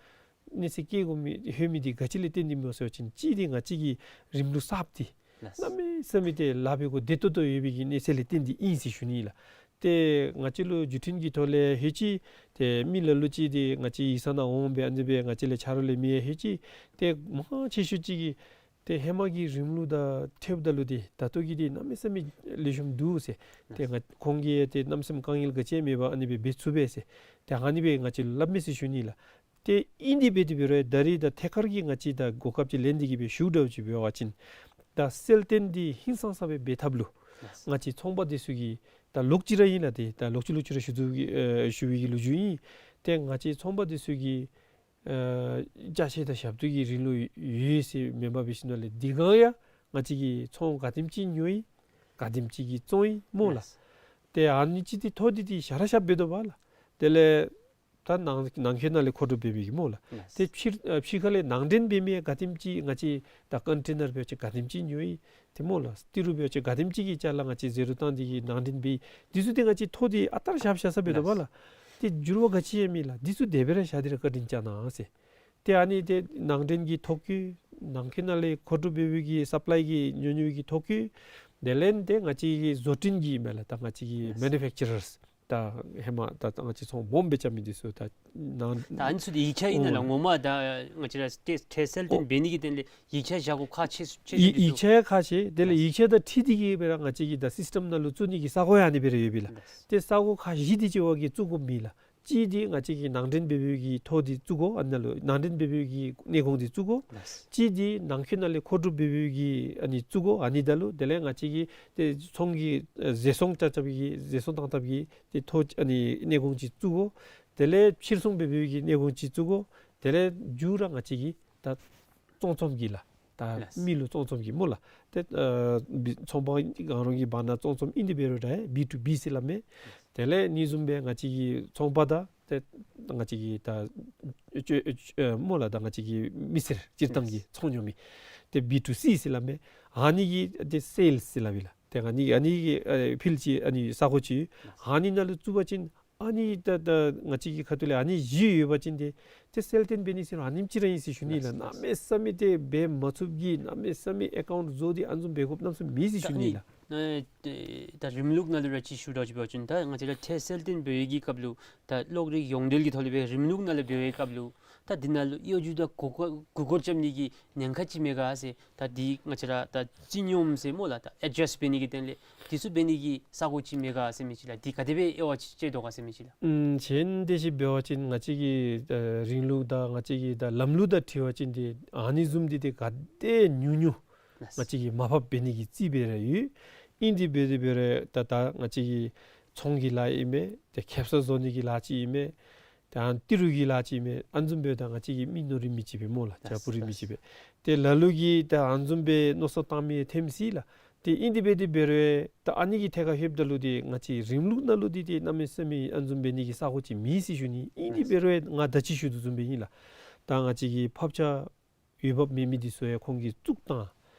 གནས་ཚད་བཀལ་དགོ་མི་ལྷོད་མི་འདི་ག་ཅི་ལས་བརྟེན་ཏེ་སྨོ་ཟེར་བ་ཅིན་གཅིག་འདི་ང་བཅས་ཀྱི་རིམ་ལུགས་གསརཔ་འདི་ལགས། གནམ་མེད་ས་མེད་ཏེ་ལཱ་འབད་དགོཔ་བདེ་ཏོག་ཏོ་ཡོད་པའི་གི་གནས་ཚད་ལས་བརྟེན་ཏེ་ཨིན་ཟེར་ཞུ་ནི་ལགས། ཏེ་ང་བཅས་ལུ་བརྒྱུད་འཕྲིན་གྱི་ཐོག་ལས་ལྷོད་ཅི། ཏེ་མི་ལ་ལུ་ཅིག་འདི་ང་བཅས་ཡིག་ཚང་ནང་འོང་སྦེ་ཨ་ནི་སྦེ་ང་བཅས་ལས་ཆ་རོགས་ལས་མི་ཡང་ལྷོད་ཅི། ཏེ་མང་ཆེ་ཤོས་ཅིག་གིས་ཏེ་ཧེ་མ་གི་རིམ་ལུགས་དང་ཕྱདཔ་ད་ལུ་འདི་ད་ལྟོ་གི་འདི་གནམ་མེད་ས་མེད་ལེགས་ཤོམ་འདུག་ཟེར། ཏེ་ང་ཁོང་གིས་ཏེ་གནམ་མེད་ས་མེད་དཀའ་ངལ་ག་ཅི་ཡང་མེད་པར་ཨ་ནི་སྦེ་འབད་ཚུགས་པས་ཟེར། ཏེ་ཨ་ནི་སྦེ་ང་བཅས་ལུ་སླབ་མས་ཟེར་ཞུ་ནི་ལགས། ཏེ་ཨིན་དེ་འབད་དེ་འབད་རུང་ད་རིས་ད་ཐད་ཀར་གྱི་ང་བཅས་ད་གོ་སྐབས་ཅིག་ལེན་ཏེ་གིས་སྦེ་ཞུ་དགོཔ་ཅིག་འབད་བ་ཅིན་ད་གསལ་སྟོན་འདི་ཧིང་སངས་ས་སྦེ་འབད་ཐབས་ལུ་ལགས། ང་བཅས་ཚོང་པ་འདི་ཚུ་གིས་ད་ལོག་ཅི་ར་ཨིན་ལགས། ཏེ་ད་ལོག་ཅི་ལོག་ཅི་ར་ཞུ་དོ་གི་ཨ་ཞུ་བའི་གི་ལོ་རྒྱུས་ཨིན། ཏེ་ང་བཅས་ཚོང་པ་འདི་ཚུ་གིས་ཨ་ཅ་ཆས་དང་ཞབས་ཏོག་གི་རིན་ལུ་ཡོད་ཟེར་མེན་པར་འབད་ཞིནམ་ལས་འདི་གང་ཡང་ང་བཅས་ཀྱིས་ཚོང་ག་དེམ་ཅིག་ཉོ་ཡི་ག་དེམ་ཅིག་གིས་བཙོང་ཡི་སྨོ་ལགས། ལགས། ཏེ་ཨ་ནི་ཅིག་འདི་ཐོ་འདི་འདི་ཤ་ར་ཤ་འབད་དོ་བ་ལགས། དེ་ལས་ད་ནང་ནང་འཁོད་ནང་ལས་མཁོ་སྒྲུབ་འབད་མི་གི་སྨོ་ལགས། ལགས། ཏེ་ཕྱི་ཨ་ཕྱི་ཁ་ལས་ནང་འདྲེན་འབད་མི་ཡང་ག་དེམ་ཅིག་ང་བཅས་ད་ཀོན་ཊེ་ནར་འབད་བ་ཅིན་ག་དེམ་ཅིག་ཉོ་ཡི། ཏེ་སྨོ་ལགས། ཏི་རུ་འབད་བ་ཅིན་ག་དེམ་ཅིག་གི་ཅ་ལ་ང་བཅས་ཟད་འགྲོ་བཏང་སྟེ་གིས་ནང་འདྲེན་འབད་ཡི། འདི་ཚུ་འདི་ང་བཅས་ཐོ་འདི་ཨ་རྟག་ར་ཤ་ར་ཤ་ཤ་འབད་དོ་བ་ལགས། ཏེ་འགྱུར་བ་ག་ཅི་ཡང་མེད་ལགས། འདི་ཚུ་དེ་སྦེ་ར་བཞག་སྟེ་ར་བཀའ་དྲིན་བསྐྱང་གནང་ཟེར། ཏེ་ཨ་ནི་ཏེ་ནང་འདྲེན་གྱི་ཐོ་བཀོད་ནང་འཁོད་ནང་ལས་མཁོ་སྒྲུབ་འབད་བའི་གི་སབ་ལའི་གི་ཉོ་ཉོ་བའི་གི་ཐོ་བཀོད། དེ་ལས་ཏེ་ང་བཅས་ཀྱི་བཟོ་སྐྲུན་གྱི་མས་ལགས། ད་ང་བཅས་ཀྱི་མེ་ནུ་ཕེཀ་ཅར་རསི། ད་ཧེ་མ་ད་ང་བཅས་ཚོང་སྦོམ་སྦེ་རྐྱབ་མི་འདི་ཚུ་ད་ནང་ད་ཨ་ནི་ཚུ་འདི་ཡིག་ཆ་ཨིན་ན་ལགས། ཨོ་ངོ་མ་ད་ང་བཅས་ར་ཏེ་ཁྲལ་གསལ་སྟོན་འབད་ནི་གི་དོན་ལས་ཡིག་ཆ་བཞག་དགོཔ་ཁག་ཆེ་ཆེ་ཡིག་ཡིག་ཆ་ཁག་ཆེ། དེ་ལས་ཡིག་ཆ་དང་འཁྲིལ་ཏེ་གིས་སྦེ་ར་ང་བཅས་ཀྱི་ད་སིསི་ཊེམ་ནང་ལུ་བཙུགས་ནི་གི་ས་གོ་ཡང་ཨ་ནི་སྦེ་ར་ཡོད་པས་ལགས། ཏེ་ས་གོ་ཁག་བཞི་དེ་ཅིག་བ་གིས་བཙུགས་དགོཔ་མས་ལགས། གཅིག་འདི་ང་བཅས་ཀྱི་ནང་འདྲེན་འབད་བའི་གི་ཐོ་འདི་བཙུགས་དགོ། ཨ་ནཱ་ལུ་ནང་འདྲེན་འབད་བའི་གི་གནས་ཁང་འདི་བཙུགས་དགོ། ལགས། གཅིག་འདི་ནང་འཁོད་ནང་ལས་མཁོ་སྒྲུབ་འབད་བའི་གི་ཨ་ནི་བཙུགས་དགོ། ཨ་ནི་ད་ལུ་དེ་ལས་ང་བཅས་ཀྱི་ཏེ་ཚོང་གི་ཨ་བཟོ་ཚོང་རྐྱབ་རྐྱབ་ཀྱི་བཟོ་ཚོང་བཏང་ཐབས་ཀྱི་ཏེ་ཐོ་ཨ་ནི་གནས་ཁང་ཅིག་བཙུགས་དགོ། དེ་ལས་ཕྱིར་ཚོང་འབད་བའི་གི་གནས་ཁང་ཅིག་བཙུགས་དགོ། དེ་ལས་མཇུག་ར་ང་བཅས་ཀྱི་ད་བཙོང་ཚོངམ་གྱི་ལགས། ད་ལགས། མི་ལུ་བཙོང་ཚོངམ་གྱི་སྨོ་ལགས། ཏེ་ཨ་བི་ཚོང་པ་གང་རུང་གི་བར་ན་བཙོང་ཚོངམ་ཨིན་དེ་འབད་རུང་ར་བི་ཊུ་བི་ཟེར་སླབ་མས། དེ་ལས་ཨ་ནི་བཟུམ་སྦེ་ང་བཅས་ཀྱི་ཚོང་པ་དང་ཏེ་ང་བཅས་ཀྱི་ད་ཅོ་ཅོ་སྨོ་ལགས། ད་ང་བཅས་ཀྱི་མི་སེར་སྤྱིར་བཏང་གི་ཚོང་ཉོ་མི་ཏེ་བི་ཊུ་སི་ཟེར་སླབ་མས། ཨ་ནི་གི་ཏེ་སེལསི་ཟེར་སླབ་ཨིན་ལགས། ཏེ་ཨ་ནི་ཨ་ནི་གི་ཨ་ཕིལཌ་ཅིག་ཨ་ནི་ས་གོ་ཅིག་ཨ་ནི་ནང་ལུ་བཙུགས་པ་ཅིན་ཨ་ནི་ད་ད་ང་བཅས་ཀྱི་ཁ་ཐུག་ལས་ཨ་ནི་བཞི་ཡོད་པ་ཅིན་ཏེ་ཏེ་གསལ་སྟོན་འབད་ནི་ཟེར་རུང་ཨ་ནེམ་ཅིག་ར་ཨིན་ཟེར་ཞུ་ནི་ལགས། ལགས། གནམ་མེད་ས་མེད་ཏེ་འབད་མ་ཚུགསཔ་གི་གནམ་མེད་ས་མེད་ཨེ་ཀའུནཊ་བཟོ་སྟེ་ཨ་ནི་བཟུམ་འབད་དགོཔ་གནམ་མེད་ས་མེད་མེད་ཟེར་ཞུ་ནི་ལགས། ད་ཨ་ནི་ད་རིམ་ལུགས་ནང་ལུ་ར་ཅིག་ཞུ་དགོཔ་ཅིག་འབད་བ་ཅིན་ད་ང་བཅས་ར་ཁྲལ་གསལ་སྟོན་འབད་བའི་གི་སྐབས་ལུ་ད་གློག་རིག་ཡོངས་འབྲེལ་གྱི་ཐོག་ལས་སྦེ་རིམ་ལུགས་ནང་ལུ་འབད་བའི་སྐབས་ལུ་ད་འདི་ནང་ལུ་གཡོ་སྒྱུ་དང་མགུ་སྐོར་མགུ་སྐོར་རྐྱབ་ནི་གི་ཉེན་ཁ་ཅིག་མེད་ག་ཟེར། ད་འདི་ང་བཅས་ར་ད་སྤྱི་སྙོམས་ཟེར་སྨོ་ལགས། ད་ཨེ་ཌི་རེསི་འབད་ནི་གི་དོན་ལས་འདི་ཚུ་འབད་ནི་གི་ས་གོ་ཅིག་མེད་ག་ཟེར་མི་ཅིག་ལགས། འདི་ག་དེ་སྦེ་དབྱེ་བ་ཅིག་ཕྱེ་དོ་ག་ཟེར་མི་ཅིག་ལགས། ཨམ་གཞན་དེ་ཅིག་འབད་བ་ཅིན་ང་བཅས་ཀྱི་ཨ་རིང་ལུགས་དང་ང་བཅས་ཀྱི་ད་ལམ་ལུགས་དང་འཁྲིལ་བ་ཅིན་ཏེ་ཨ་ནི་བཟུམ་འདི་ཏེ་ག་དེ་ཉུང་ཉུང་ང་བཅས་ཀྱིས་མར་ཕབ་འབད་ནི་གི་རྩིས་སྦེ་ར་ཡོད། ཨིན་དེ་འབད་དེ་འབད་རུང་ད་ད་ང་བཅས་ཀྱི་ཚོང་གི་ལཱ་ཨིན་མས། ཏེ་ཁེབ་ས་བཟོ་ནི་གི་ལཱ་ཅིག་ཨིན་མས། ཏེ་ཨ་ནི་ཏི་རུ་གི་ལཱ་ཅིག་ཨིན་མས། ཨ་ནི་བཟུམ་སྦེ་ད་ང་བཅས་ཀྱི་མི་ནོར་རིན་མི་ཅིག་སྦེ་སྨོ་ལགས། ལགས། བྱ་སྤུ་རིན་མི་ཅིག་སྦེ། ཏེ་ལ་ལུ་གིས་ད་ཨ་ནི་བཟུམ་སྦེ་མནོ་བསམ་བཏང་མི་ཐོནམ་ཅིག་ལགས། ཏེ་ཨིན་དེ་འབད་དེ་འབད་རུང་ད་ཨ་ནི་གི་ཐད་ཁར་ལྷོདཔ་ད་ལུ་ཏེ་ང་བཅས་རིམ་ལུགས་ནང་ལུ་འདི་ཏེ་གནམ་མེད་ས་མེད་ཨ་ནི་བཟུམ་འབད་ནི་གི་ས་གོ་ཅིག་མེད་ཟེར་ཞུ་ནི། ཨིན་དེ་འབད་རུང་ང་ད་ཅི་ཞུ་དོ་བཟུམ་སྦེ་ཨིན་ལགས། ད་ང་བཅས་ཀྱི་ཕབ་ཆ་འོས་འབབ་མེད་མི་འདི་ཚུ་ཡང་ཁོང་གིས་བཙུགས་བཏང་།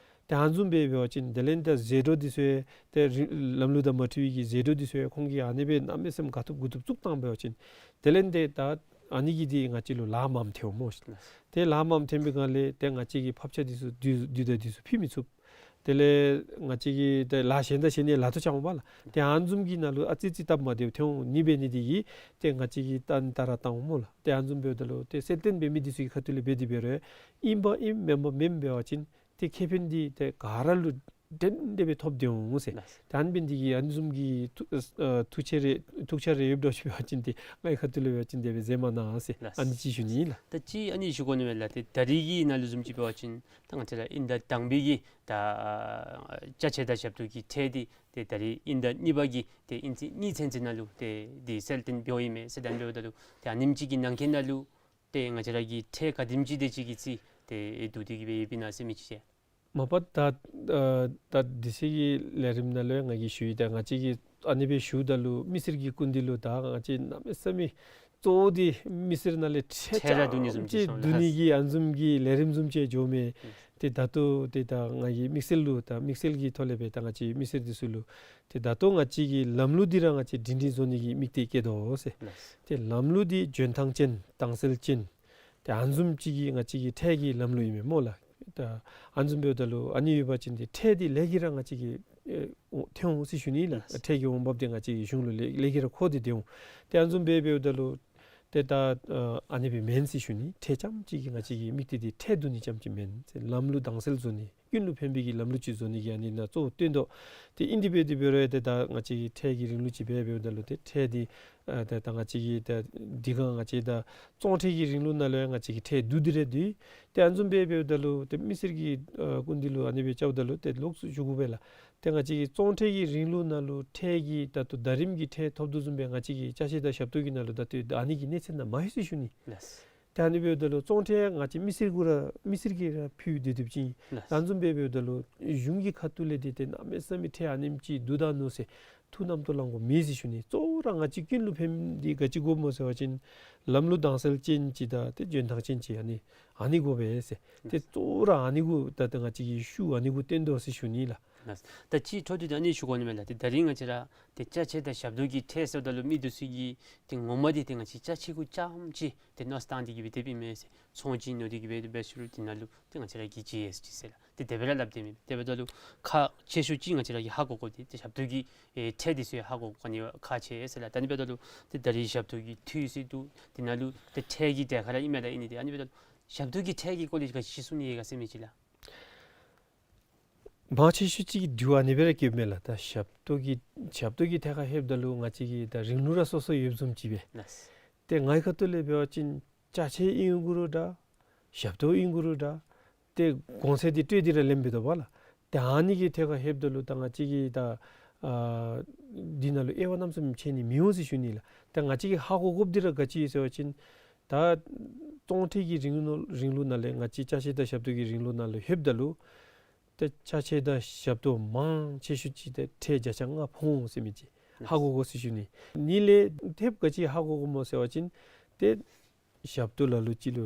ཏེ་ཨ་ནི་བཟུམ་སྦེ་འབད་བ་ཅིན་དེ་ལས་ད་ཟད་འགྲོ་འདི་ཚུ་ཡང་ཏེ་རི་ལམ་ལུགས་དང་མ་འཁྲིལ་བའི་གི་ཟད་འགྲོ་འདི་ཚུ་ཡང་ཁོང་གིས་ཨ་ནི་སྦེ་གནམ་མེད་ས་མེད་ག་ཐུབ་གུ་ཐུབ་བཙུགས་བཏང་འབད་བ་ཅིན་དེ་ལས་ཏེ་ད་ཨ་ནི་གིས་འདི་ང་བཅས་ལུ་ལཱ་མངམ་ཐོན་འོང་སྨོ། ཏེ་ལཱ་མངམ་ཐོན་པའི་སྒང་ལས་ཏེ་ང་བཅས་ཀྱི་ཕབ་ཆ་འདི་ཚུ་དུས་དུས་དང་དུས་སུ་ཕུལ་མི་ཚུགས། དེ་ལས་ང་བཅས་ཀྱི་ཏེ་ལཱ་གཞན་དང་གཞན་ཡང་ལཱ་ཐོག་རྐྱབ་འོང་པ་ལགས། ཏེ་ཨ་ནི་བཟུམ་གྱི་ནང་ལུ་ཨ་ཙི་ཙི་སྟབས་མ་བདེཝ་ཐོན་འོང་ནི་འབད་ནི་འདི་གིས་ཏེ་ང་བཅས་ཀྱིས་ཏན་ཏན་ར་བཏང་འོང་སྨོ་ལགས། ཏེ་ཨ་ནི་བཟུམ་འབདཝ་ད་ལུ་ཏེ་གསལ་སྟོན་འབད་མི་འདི་ཚུ་གི་ཁ་ཐུག་ལས་འབད་དེ་འབད་རུང་ཨིན་པ་ཨིན་མེན་པ་མེན་འབད་བ་ཅིན་ཏེ་ཁེ་ཕན་འདི་ཏེ་ག་ར་ལུ་འདྲན་འདྲ་སྦེ་ཐོབ་སྟེ་འོང་ཟེར། ལགས། ད་ཨ་ནི་འབད་ནི་འདི་གིས་ཨ་ནི་བཟུམ་གྱི་ཐུགས་ཨ་ཐུགས་ཆེ་རེ་ཐུགས་ཆེ་རེ་ཡོདཔ་འདྲཝ་ཅིག་འབད་བ་ཅིན་ཏེ་ངེའི་ཁ་ཐུག་ལས་འབད་བ་ཅིན་དེ་སྦེ་མཛད་མ་གནང་ཟེར། ལགས། ཨ་ནི་ཅིག་ཞུ་ནི་ཨིན་ལགས། ད་ཅི་ཨ་ནི་ཞུ་དགོ་ནི་མས་ལགས། ཏེ་ད་རིས་ཀྱི་ནང་ལུ་བཟུམ་ཅིག་འབད་བ་ཅིན་ད་ང་བཅས་ར་དབྱིན་ཟླ་དང་པའི་གི་ད་ཅ་ཆས་དང་ཞབས་ཏོག་གི་ཁྲལ་འདི་ཏེ་ད་རིས་དབྱིན་ཟླ་གཉིས་པ་གི་ཏེ་དབྱིན་ཚེས་གཉིས་ཚུན་ཚོད་ནང་ལུ་ཏེ་འདི་གསལ་སྟོན་འབདཝ་ཨིན་མས་ཟེར། ད་ཨ་ནི་འབདཝ་ད་ལུ་ཏེ་ཨ་ནེམ་ཅིག་གི་ནང་འཁོད་ནང་ལུ་ཏེ་ང་བཅས་ར་གི་ཁྲལ་ག་དེམ་ཅིག་དེ་ཅིག་གི་རྩིས་ཏེ་བསྡུ་སྟེ་གི་སྦེ་ཡོདཔ་ཨིན་ན་ཟེར་མི་ཅིག་ཅིག། མ་པ་ད་ཨ་ད་དེ་ཚེ་གི་ལས་རིམ་ནང་ལུ་ཡང་ང་གིས་ཞུ་ཡི། ད་ང་བཅས་ཀྱིས་ཨ་ནི་སྦེ་ཞུཝ་ད་ལུ་མི་སེར་གྱི་སྐུ་མདུན་ལུ་ད་ང་བཅས་གནམ་མེད་ས་མེད་གཙོ་བོ་འདི་མི་སེར་ནང་ལས་ཁྲལ་ཁྲལ་ར་བསྡུ་ནི་བཟུམ་ཅིག་ཅིག་བསྡུ་ནི་གི་ཨ་ནི་བཟུམ་གྱི་ལས་རིམ་བཟུམ་ཅིག་འགྱོཝ་མས། ཨུམ། ཏེ་ད་ལྟོ་ཏེ་ད་ང་གིས་དམིགས་བསལ་ལུ་ད་དམིགས་བསལ་གྱི་ཐོག་ལས་སྦེ་ད་ང་བཅས་མི་སེར་འདི་ཚུ་ལུ་ཏེ་ད་ལྟོ་ང་བཅས་ཀྱི་ལམ་ལུགས་འདི་ར་ང་བཅས་སྒྲིང་སྒྲིང་བཟོ་ནི་གི་དམིགས་གཏད་བསྐྱེད་དོ་ཟེར། ལགས། ཏེ་ལམ་ལུགས་འདི་འཇོན་ཐང་ཅན་དྭངས་གསལ་ཅན་ཏེ་ཨ་ནི་བཟུམ་ཅིག་གི་ང་བཅས་ཀྱི་ཁྲལ་གྱི་ལམ་ལུགས་ཨིན་མས་སྨོ་ལགས། ད་ཨ་ནི་བཟུམ་འབདཝ་ད་ལུ་ཨ་ནི་ཡོད་པ་ཅིན་ཏེ་ཁྲལ་འདི་ལེགས་ཀྱི་ར་ང་བཅས་ཀྱི་ཨེ་འོང་ཐོན་འོང་ཟེར་ཞུ་ནི་ལགས། ལགས། ཁྲལ་གྱི་འོང་འབབ་འདི་ང་བཅས་ཀྱི་གཞུང་ལུ་ལེགས་ལེགས་ཀྱི་ར་འཁོར་ཏེ་སྡོད་འོང་། ཏེ་ཨ་ནི་བཟུམ་སྦེ་འབདཝ་ད་ལུ་ཏེ་ད་ཨ་ནི་སྦེ་མེན་ཟེར་ཞུ་ནི། ཁྲལ་རྐྱངམ་ཅིག་གིས་ང་བཅས་ཀྱི་དམིགས་གཏད་འདི་ཁྲལ་བསྡུ་ནི་རྐྱངམ་ཅིག་མེན་ཟེར། ལམ་ལུགས་དྭངས་གསལ་བཟོ་ནི། ཀུན་ལུ་ཕན་པའི་གི་ལམ་ལུགས་ཅིག་བཟོ་ནི་གི་ཨ་ནི་ནང་གཙོ་བོ་བཏོན་དོ། ཏེ་ཨིན་དེ་སྦེ་དེ་འབད་རུང་ཡང་ཏེ་ད་ང་བཅས་ཀྱི་ཁྲལ་གྱི་རིང་ལུགས་ཅིག་སྦེ་འབདཝ་ད་ལུ་ཏེ་ཁྲལ་འདི་ཨ་ད་ད་ང་བཅས་ཀྱི་ད་འདི་ག་ང་བཅས་ད་བཙོང་ཁྲལ་གྱི་རིང་ལུགས་ནང་ལུ་ཡང་ང་བཅས་ཀྱི་ཁྲལ་བསྡུ་སྟེ་ར་སྡོད། ཏེ་ཨ་ནི་བཟུམ་སྦེ་འབདཝ་ད་ལུ་ཏེ་མི་སེར་གྱི་ཨ་སྐུ་མདུན་ལུ་ཨ་ནི་སྦེ་བཅརཝ་ད་ལུ་ཏེ་ལོགས་སུ་ཞུ་དགོ་པས་ལགས། ཏེ་ང་བཅས་ཀྱི་བཙོང་ཁྲལ་གྱི་རིང་ལུགས་ནང་ལུ་ཁྲལ་གྱི་ད་ལྟོ་ཟླ་རིམ་གྱི་ཁྲལ་ཐོབ་དོ་བཟུམ་སྦེ་ང་བཅས་ཀྱི་ཅ་ཆས་དང་ཞབས་ཏོག་གི་ནང་ལུ་ད་ལྟོ་ཨ་ནི་གི་གནས་ཚད་ནང་མ་ལྷོད་ཟེར་ཞུ་ནི། ལགས། ཏེ་ཨ་ནི་འབདཝ་ད་ལུ་བཙོང་ཁྲལ་ང་བཅས་མི་སེར་གུ་ར་མི་སེར་གྱིས་ར་ཕུལ་སྡོད་སྡོདཔ་ཅིག་ཨིན། ལགས། ད་ཨ་ནི་བཟུམ་སྦེ་འབདཝ་ད་ལུ་གཞུང་གི་ཁ་ཐུག་ལས་ཏེ་ཏེ་གནམ་མེད་ས་མེད་ཁྲལ་ཨ་ནེམ་ཅིག་བསྡུ་ད་ནུག་ཟེར་ཐུགས་རྣམ་རྟོག་ལང་དགོཔ་མེད་ཟེར་ཞུ་ནི། གཙོ་བོ་ར་ང་བཅས་ཀུན་ལུ་ཕན་འདི་ག་ཅི་དགོཔ་སྨོ་ཟེར་བ་ཅིན་ལམ་ལུགས་དྭངས་གསལ་ཅན་ཅིག་དང་ཏེ་འཇོན་ཐང་ཅན་ཅིག་ཨ་ནི་ཨ་ནི་དགོ་པས་ཟེར། ཏེ་གཙོ་བོ་ར་ཨ་ནི་གུ་ད་ཏེ་ང་བཅས་ཀྱི་ཤུགས་ཨ་ནི་གུ་བཏོན་དོ་ཟེར་ཞུ་ནི་ལགས། ལགས། ད་ཅི་འཕྲོ་མཐུད་དེ་ཨ་ནི་ཞུ་དགོ་ནི་མས་ལགས། ཏེ་ད་རིས་ང་བཅས་ར་ཏེ་ཅ་ཆས་དང་ཞབས་ཏོག་གི་ཁྲལ་ཟེརཝ་ད་ལུ་མི་འདི་ཚུ་གིས་ཏེ་ངོ་མ་འདི་ཏེ་ང་བཅས་ཅ་ཆས་གུ་རྐྱངམ་ཅིག་ཏེ་མནོ་བསམ་བཏང་སྟེ་གི་སྦེ་དེ་སྦེ་ཨིན་མས་ཟེར། ཚོང་ཅིག་ཉོ་སྟེ་གི་སྦེ་དེ་སྦེ་ཞུ་རུང་དེ་ནང་ལུ་ཏེ་ང་བཅས་ར་གིས་ཇི་ཨེསི་ཊི་ཟེར་ལགས། ཏེ་དེ་སྦེ་ར་སླབ་སྟེ་མས། དེ་འབདཝ་ད་ལུ་ཁག་ཆེ་ཤོས་ཅིག་ང་བཅས་ར་གིས་ཧ་གོ་དགོཔ་འདི་ཏེ་ཞབས་ཏོག་གི་ཨེ་ཁྲལ་འདི་ཚུ་ཧ་གོ་དགོ་ནི་ཁག་ཆེ་ཟེར་ལགས། ད་ཨ་ནི་འབདཝ་ད་ལུ་ཏེ་ད་རིས་ཞབས་ཏོག་གི་འཐུས་ཟེར་འདུག། དེ་ནང་ལུ་ཏེ་ཁྲལ་གྱི་གྲས་ཁར་ར་ཨིན་མས་ལགས། ཨིན་ནི་དེ་ཨ་ནི་འབདཝ་ད་ལུ་ཞབས་ཏོག་གི་ཁྲལ་གྱི་སྐོར་ལས་ག་ཅི་གསུང་ནི་ཡོད་ག་ཟེར་མི་ཅིག་ལགས། མང་ཆེ་ཤོས་ཅིག་གིས་དྲི་བ་ཨ་ནི་སྦེ་ར་བཀོདཔ་མས་ལགས། ད་ཞབས་ཏོག་གི་ཞབས་ཏོག་གི་ཐད་ཁར་ལྷོདཔ་ད་ལུ་ང་བཅས་ཀྱི་ད་རིང་ལུགས་ར་སོ་སོ་ཡོདཔ་བཟུམ་ཅིག་སྦེ། ལགས། ཏེ་ངེའི་ཁ་ཐུག་ལས་འབད་བ་ཅིན་ཅ་ཆས་ཨིན་དགོ་རུང་འདྲ། ཞབས་ཏོག་ཨིན་དགོ་རུང་འདྲ། ཏེ་གོང་ཚད་འདི་སྤྲོད་དེ་ར་ལེནམ་འབད་དོ་བ་ལགས། ཏེ་ཨ་ནི་གི་ཐད་ཁར་ལྷོདཔ་ད་ལུ་ད་ང་བཅས་ཀྱི་ད་ཨ་འདི་ནང་ལུ་དབྱེ་བ་གནམ་མེད་ས་མེད་ཕྱེ་ནི་མི་འོང་ཟེར་ཞུ་ནི་ལགས། ཏེ་ང་བཅས་ཀྱིས་ཧ་གོ་དགོཔ་འདི་ར་ག་ཅི་ཟེར་བ་ཅིན་ད་བཙོང་ཁྲལ་གྱི་རིང་ལུགས་རིང་ལུགས་ནང་ལས་ང་བཅས་ཅ་ཆས་དང་ཞབས་ཏོག་གི་རིང་ལུགས་ནང་ལུ་ལྷོདཔ་ད་ལུ་ཏེ་ཅ་ཆས་དང་ཞབས་ཏོག་མང་ཆེ་ཤོས་ཅིག་ཏེ་ཁྲལ་བརྒྱ་ཆ་ལྔ་ཕོག་འོང་ཟེར་མི་ཅིག་ཧ་གོ་དགོ་ཟེར་ཞུ་ནི། ཨ་ནི་ལས་ཐེབས་ག་ཅི་ཧ་གོ་དགོཔ་སྨོ་ཟེར་བ་ཅིན་ཏེ་ཞབས་ཏོག་ལ་ལུ་ཅིག་ལུ་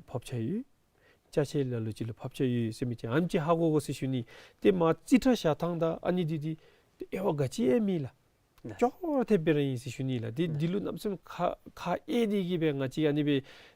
ཕབ་ཆ་ཡོད། ཅ་ཆས་ལ་ལུ་ཅིག་ལུ་ཕབ་ཆ་ཡོད་ཟེར་མི་ཅིག་ཨ་ནེམ་ཅིག་ཧ་གོ་དགོ་ཟེར་ཞུ་ནི། ཏེ་མ་རྩིས་ཁྲ་བཞག་ཐངས་དང་ཨ་ནི་འདི་འདི་ཏེ་དབྱེ་བ་ག་ཅི་ཡང་མེད་ལགས། ལགས། ཅོག་ར་འཐདཔ་སྦེ་ར་ཨིན་ཟེར་ཞུ་ནི་ལགས། འདི་ལགས། འདི་ལུ་གནམ་མེད་ས་མེད་ཁག་ཁག་དབྱེ་སྟེ་གི་སྦེ་ང་བཅས་ཨ་ནི་སྦེ་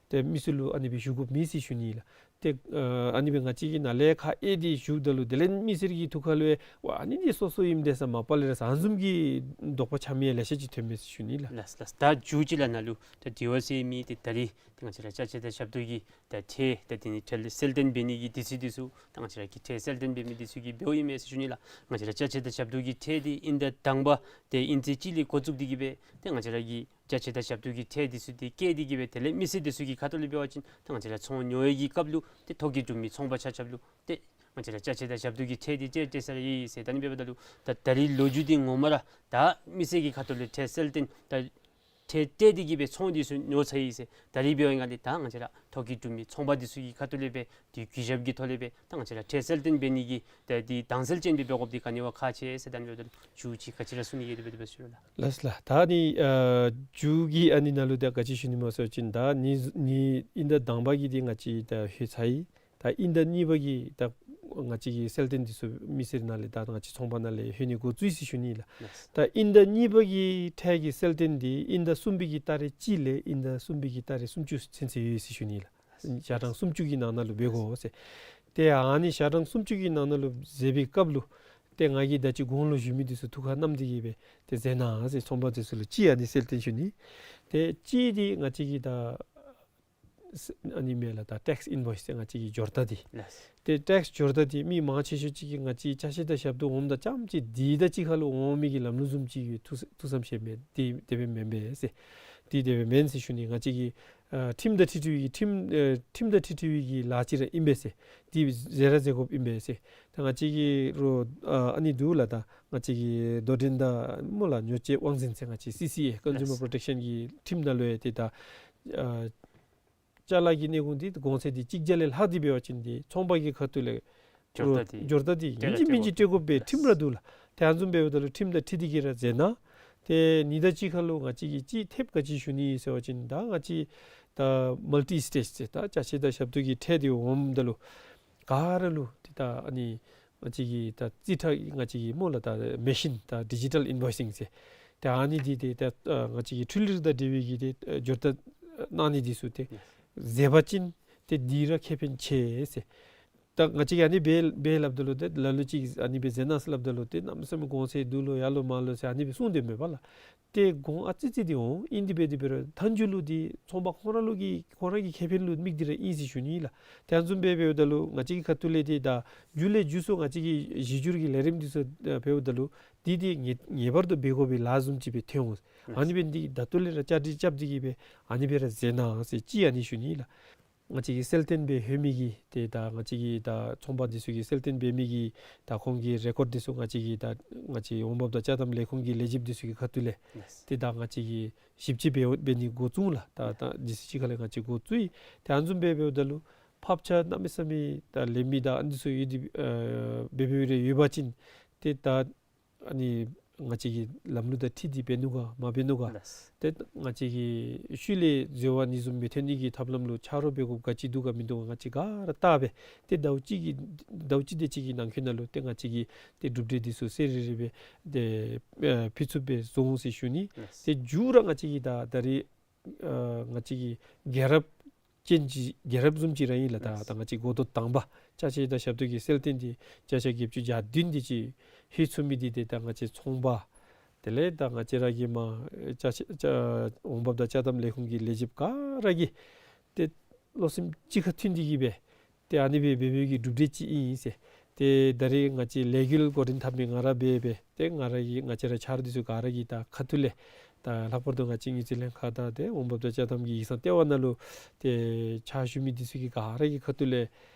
ཏེ་མི་ཚུ་ལུ་ཨ་ནི་སྦེ་ཞུ་དགོཔ་མེད་ཟེར་ཞུ་ནི་ལགས། ཏེ་ཨ་ཨ་ནི་སྦེ་ང་བཅས་ཀྱིས་ནཱ་ལས་ཁག་དབྱེ་སྟེ་ཞུཝ་ད་ལུ་དེ་ལས་མི་སེར་གྱི་ཐུགས་ཁར་ལུ་ཡང་ཝ་ཨ་ནི་འདི་སོ་སོ་ཨིནམ་དེ་ས་མ་པ་ལས་ར་ས་ཨ་ནི་བཟུམ་གྱི་དོགས་པ་ཆགས་མི་ཡང་ལེ་ཤ་ཅིག་ཐོན་མས་ཟེར་ཞུ་ནི་ལགས། ལགས་ལགས། ད་མཇུག་ཅིག་ལགས་ནཱ་ལུ་ད་དེ་བ་ཟེར་མི་འདི་ད་རིས་ཏེ་ང་བཅས་ར་ཅ་ཆས་དང་ཞབས་ཏོག་གི་ད་ཁྲལ་ད་དེ་ནི་ཁྲལ་གསལ་སྟོན་འབད་ནི་གི་དུས་ཚོད་འདི་ཚུ་ད་ང་བཅས་ར་གི་ཁྲལ་གསལ་སྟོན་འབད་མི་འདི་ཚུ་གིས་འབདཝ་ཨིན་མས་ཟེར་ཞུ་ནི་ལགས། ང་བཅས་ར་ཅ་ཆས་དང་ཞབས་ཏོག་གི་ཁྲལ་འདི་དབྱིན་ཟླ་དང་པ་ཏེ་དབྱིན་ཚེས་གཅིག་ལས་འགོ་བཙུགས་ཏེ་གི་སྦེ་ཏེ་ང་བཅས་ར་གི་ཅ་ཆས་དང་ཞབས་ཏོག་གི་ཁྲལ་འདི་ཚུ་འདི་བཀལ་ཏེ་གི་སྦེ་དེ་ལས་མི་སེར་འདི་ཚུ་གི་ཁ་ཐུག་ལས་འབད་བ་ཅིན་ཏེ་ང་བཅས་ར་ཚོང་ཉོ་བའི་གི་སྐབས་ལུ་ཏེ་ཐོག་གི་གྲུབ་མི་ཚོང་པ་ཆ་ཁྱབ་ལུ་ཏེ་ང་བཅས་ར་ཅ་ཆས་དང་ཞབས་ཏོག་གི་ཁྲལ་འདི་སྤྲོད་སྤྲོད་ས་ར་ཡོད་ཟེར། ད་ཨ་ནི་འབདཝ་ད་ལུ་ད་ད་རིས་ལོ་རྒྱུས་འདི་ངོ་མ་ར་ད་མི་སེར་གྱི་ཁ་ཐུག་ལས་ཁྲལ་གསལ་སྟོན་ད་ཁྲལ་སྤྲོད་དེ་གི་སྦེ་ཚོང་འདི་ཚུ་ཉོ་ཚར་ཡི་ཟེར། ད་རིས་འབདཝ་ཨིན་ག་ལས་ད་ང་བཅས་ར་ཐོག་གི་གྲུབ་མི་ཚོང་པ་འདི་ཚུ་གི་ཁ་ཐུག་ལས་སྦེ་དེ་གུས་ཞབས་ཀྱི་ཐོག་ལས་སྦེ་ད་ང་བཅས་ར་ཁྲལ་གསལ་སྟོན་འབད་ནི་གི་ད་འདི་དྭངས་གསལ་ཅན་སྦེ་འབད་དགོཔ་འདི་ག་ནི་བ་ཁག་ཆེ་ཟེར། ད་ཨ་ནི་འབདཝ་ད་ལུ་མཇུག་ཅིག་ག་ཅི་ར་གསུང་ནི་ཡོད་དེ་འབད་དེ་འབད་ཞུ་རུང་ལགས། ལགས་ལགས། ད་ཨ་ནི་ཨ་མཇུག་གི་ཨ་ནི་ནང་ལུ་ད་ག་ཅི་ཞུ་ནི་སྨོ་ཟེར་བ་ཅིན་ད་ནི་ནི་དབྱིན་ཟླ་དང་པ་གི་འདི་ང་བཅས་ད་ལྷོད་ཚར་ཡི། ད་དབྱིན་ཟླ་གཉིས་པ་གི་ད་ང་བཅས་ཀྱི་གསལ་སྟོན་འདི་ཚུ་མི་སེར་ནང་ལས་ད་ང་བཅས་ཚོང་པ་ནང་ལས་ལྷོད་ནི་འགོ་བཙུགས་ཡི་ཟེར་ཞུ་ནི་ལགས། ལགས། ད་དབྱིན་ཟླ་གཉིས་པ་གི་ཁྲལ་གྱི་གསལ་སྟོན་འདི་དབྱིན་ཟླ་གསུམ་པའི་གི་ཏ་རིག་གཅིག་ལས་དབྱིན་ཟླ་གསུམ་པའི་གི་ཏ་རིག་སུམ་ཅུ་ཚུན་ཚོད་ཡོད་ཟེར་ཞུ་ནི་ལགས། ཞག་གྲངས་སུམ་ཅུ་གི་ནང་ན་ལུ་འབད་དགོ་ཟེར། ཏེ་ཨ་ནི་ཞག་གྲངས་སུམ་ཅུ་གི་ནང་ན་ལུ་མཛད་པའི་སྐབས་ལུ་ཏེ་ང་གིས་ད་ཅི་གོང་ལུ་ཞུ་མི་འདི་ཚུ་ཐུགས་ཁར་བསྣམས་ཏེ་གི་སྦེ་ཏེ་མཛད་གནང་ཟེར། ཚོང་པ་འདི་ཚུ་ལུ་གཅིག་ཨ་ནི་གསལ་སྟོན་ཞུ་ནི། ཏེ་གཅིག་འདི་ང་བཅས་ཀྱི་ད་ཨ་ནི་མས་ལགས། ད་ཊེགསི་ཨིན་བོའིསི་ཟེར་ང་བཅས་ཀྱི་འབྱོར་རྟགས་འདི། ལགས། ཏེ་ཊེགསི་འབྱོར་རྟགས་འདི་མི་མང་ཆེ་ཤོས་ཅིག་གིས་ང་བཅས་ཅ་ཆས་དང་ཞབས་ཏོག་འོངམ་ད་རྐྱངམ་ཅིག་འདི་དང་གཅིག་ཁར་ལུ་འོང་མི་གི་ལམ་ལུགས་བཟུམ་ཅིག་ཡོད། ཐུགས་ཐུགས་བསམ་བཞེས་མས། འདི་དེ་སྦེ་མེན་པས་ཟེར། འདི་དེ་སྦེ་མེན་ཟེར་ཞུ་ནི། ང་བཅས་ཀྱི་ཨ་ཁྲིམས་དང་འཁྲིལ་འཁྲིལ་བའི་གི་ཁྲིམས་ཨ་ཁྲིམས་དང་འཁྲིལ་འཁྲིལ་བའི་གི་ལཱ་ཅིག་ར་ཨིན་པས་ཟེར། འདི་མཛད་ར་མཛད་དགོཔ་ཨིན་པས་ཟེར། ད་ང་བཅས་ཀྱི་རོགས་ཨ་ཨ་ནི་འདུག་ལགས། ད་ང་བཅས་ཀྱི་དོ་འགྲན་དང་སྨོ་ལགས་ཉོ་སྤྱོད་དབང་འཛིན་ཟེར་ང་བཅས་སི་སི་ཨེ་ཀོན་ཛུ་མར་པོ་རོ་ཊེག་ཤན་གྱི་ཁྲིམས་ནང་ལུ་ཡང་ཏེ་ད་ཨ་ཅ་ལ་གི་གནས་ཁུངས་འདི་གོང་ཚད་འདི་གཅིག་བརྒྱ་ལས་ལྷག་སྟེ་འབད་བ་ཅིན་འདི་ཚོང་པ་གི་ཁ་ཐུག་ལས་ འབྱོར་རྟགས་འདི་འབྱོར་རྟགས་འདི་སྤྲོད་ཡིན་གཅིག་མིན་གཅིག་སྤྲོད་དགོ་པའི་ཁྲིམས་ར་འདུག་ལགས། དེ་ཨ་ནི་བཟུམ་འབདཝ་ད་ལུ་ཁྲིམས་དང་འཁྲིལ་ཏེ་གིས་ར་མཛད་གནང་། ཏེ་ཉིན་དང་གཅིག་ཁར་ལུ་ང་བཅས་ཀྱིས་ཅིག་ཐེབས་ག་ཅི་ཞུ་ནི་ཟེར་བ་ཅིན་ད་ང་བཅས་ད་མལ་ཊི་སི་ཊེཊ་ཟེར་ད་ཅ་ཆས་དང་ཞབས་ཏོག་གི་ཁྲལ་འདི་འོངམ་ད་ལུ་ག་ར་ལུ་ཏེ་ད་ཨ་ནི་ང་བཅས་ཀྱི་ད་རྩིས་ཁྲ་ང་བཅས་ཀྱི་སྨོ་ལགས་ད་མེ་ཤིན་ད་ཌི་ཇི་ཊལ་ཨིན་བོའི་སིང་ཟེར། ཏེ་ཨ་ནི་འདི་ཏེ་ད་ང་བཅས་ཀྱི་འཕྲུལ་རིག་དང་འབྲེལ་བའི་གི་ཏེ་འབྱོར་རྟགས་གནང་ནི་འདི་ཚུ་ཏེ་མཛད་པ་ཅིན་ཏེ་འདི་ར་ཁེ་ཕན་ཆེ་ཟེར། ད་ང་བཅས་ཀྱིས་ཨ་ནི་སྦེ་སྦེ་སླབ་ད་ལུ་ཏེ་ལ་ལུ་ཅིག་ཨ་ནི་སྦེ་མཛད་གནང་ཟེར་སླབ་ད་ལུ་ཏེ་གནམ་མེད་ས་མེད་གོང་ཚད་འདུག་ལོ་ཡར་ལོ་མར་ལོ་ཟེར་ཨ་ནི་སྦེ་གསུངས་དོ་མས་པ་ལགས། ཏེ་གོང་ཨ་ཙི་ཙི་འདི་འོང་། ཨིན་དེ་སྦེ་དེ་སྦེ་ར་མཐའ་མཇུག་ལུ་འདི་ཚོང་པ་ཁོང་ར་ལུ་གི་ཁོང་ར་གི་ཁེ་ཕན་ལུ་དམིགས་ཏེ་ར་ཨིན་ཟེར་ཞུ་ནི་ལགས། ཏེ་ཨ་ནི་བཟུམ་སྦེ་འབདཝ་ད་ལུ་ང་བཅས་ཀྱི་ཁ་ཐུག་ལས་ཏེ་ད་མཇུག་ལས་མཇུག་སུ་ང་བཅས་ཀྱི་གཞི་འགྱུར་གྱི་ལས་རིམ་འདི་ཚུ་འབདཝ་ད་ལུ་འདི་འདི་ངེས་ངེས་པར་དུ་འབད་དགོ་པའི་ལཱ་བཟུམ་ཅིག་སྦེ་ཐོན་འོང་། ཨ་ནི་སྦེ་འདི་ད་ལྟོ་ལས་ར་བཅའ་སྒྲིག་རྐྱབ་སྟེ་གིས་སྦེ་ཨ་ནི་སྦེ་ར་མཛད་གནང་ཟེར་ཅིག་ཨ་ནི་ཞུ་ནི་ལགས། ང་བཅས་ཀྱི་གསལ་སྟོན་འབད་ལྷོད་མི་གི་ཏེ་ད་ང་བཅས་ཀྱི་ད་ཚོང་པ་འདི་ཚུ་གིས་གསལ་སྟོན་འབད་མི་གི་ད་ཁོང་གི་རེ་ཀོཌ་འདི་ཚུ་ང་བཅས་ཀྱི་ད་ང་བཅས་འོང་འབབ་དང་ཅ་དམ་ལས་ཁུངས་ཀྱི་ལས་བྱེདཔ་འདི་ཚུ་གི་ཁ་ཐུག་ལས་ཏེ་ད་ང་བཅས་ཀྱིས་ཞིབ་དཔྱད་འབད་འབད་ནི་འགོ་བཙུགས་ལགས། ད་ད་ཇི་སྲིད་ཅིག་ཁ་ལས་ང་བཅས་འགོ་བཙུགས་ཡི། ཏེ་ཨ་ནི་བཟུམ་སྦེ་འབདཝ་ད་ལུ་ཕབ་ཆ་གནམ་མེད་ས་མེད་ད་ལེན་མི་ད་ཨ་ནི་ཚུ་ཡོད་དེ་ཨ་འབད་འབདཝ་རེ་ཡོད་པ་ཅིན་ཏེ་ད་ཨ་ནི་ང་བཅས་ཀྱི་ལམ་ལུགས་དང་འཁྲིལ་ཏེ་འབད་ནུག་ག་མ་འབད་ནུག་ག། ལགས། ཏེ་ང་བཅས་ཀྱི་ཤུལ་ལས་འཛོལ་བ་ནི་བཟུམ་མི་ཐོན་ནི་གི་ཐབས་ལམ་ལུ་ཆ་རོགས་འབད་དགོཔ་ག་ཅི་འདུག་ག་མིན་འདུག་ག་ང་བཅས་ག་ར་བལྟ་སྦེ་ཏེ་ཟླཝ་གཅིག་གི་ཟླཝ་གཅིག་དེ་ཅིག་གི་ནང་འཁོད་ནང་ལུ་ཏེ་ང་བཅས་ཀྱིས་ཏེ་གྲུབ་འབྲས་འདི་ཚུ་གསལ་རི་རི་སྦེ་ཏེ་ཨ་ཕུལ་ཚུགསཔ་སྦེ་བཟོ་འོང་ཟེར་ཞུ་ནི། ལགས། ཏེ་མཇུག་ར་ང་བཅས་ཀྱིས་ད་ད་རེས་ཨ་ང་བཅས་ཀྱི་རྒྱལ་རབས་ཅན་གྱི་རྒྱལ་རབས་བཟུམ་ཅིག་ར་ཨིན་ལགས། ད་ད་ང་བཅས་འགོ་ཐོག་དང་པ་ཅ་ཆས་དང་ཞབས་ཏོག་གི་གསལ་སྟོན་འདི་བརྒྱ་ཆ་བརྒྱད་ཅུ་གྱ་བདུན་དེ་ཅིག་ལྷོད་ཚུགས་མི་འདི་ཏེ་ད་ང་བཅས་ཚོང་པ་དེ་ལས་ད་ང་བཅས་ར་གི་མ་ཅ་ཆས་ཅ་འོང་འབབ་དང་ཅ་དམ་ལས་ཁུངས་ཀྱི་ལས་བྱེདཔ་ག་ར་གིས་ཏེ་བློ་སེམས་གཅིག་ཁར་མཐུན་ཏེ་གིས་སྦེ་ཏེ་ཨ་ནི་སྦེ་འབད་འབདཝ་གི་གྲུབ་འབྲས་ཅིག་ཨིན་ཟེར། ཏེ་ད་རེས་ང་བཅས་ལས་འགུལ་འགོ་འདྲེན་འཐབ་མི་ང་ར་འབད་སྦེ་ཏེ་ང་ར་གི་ང་བཅས་ར་ཆ་རོགས་འདི་ཚུ་ག་ར་གི་ད་ཁ་ཐུག་ལས་ད་ལྷག་པར་དུ་ང་བཅས་དངུལ་རྩིས་ལྷན་ཁག་དང་ཏེ་འོང་འབབ་དང་ཅ་དམ་གྱི་ཡིག་ཚང་ལྟེ་བ་ནང་ལུ་ཏེ་ཕྱག་ཞུ་མི་འདི་ཚུ་གི་ག་ར་གི་ཁ་ཐུག་ལས་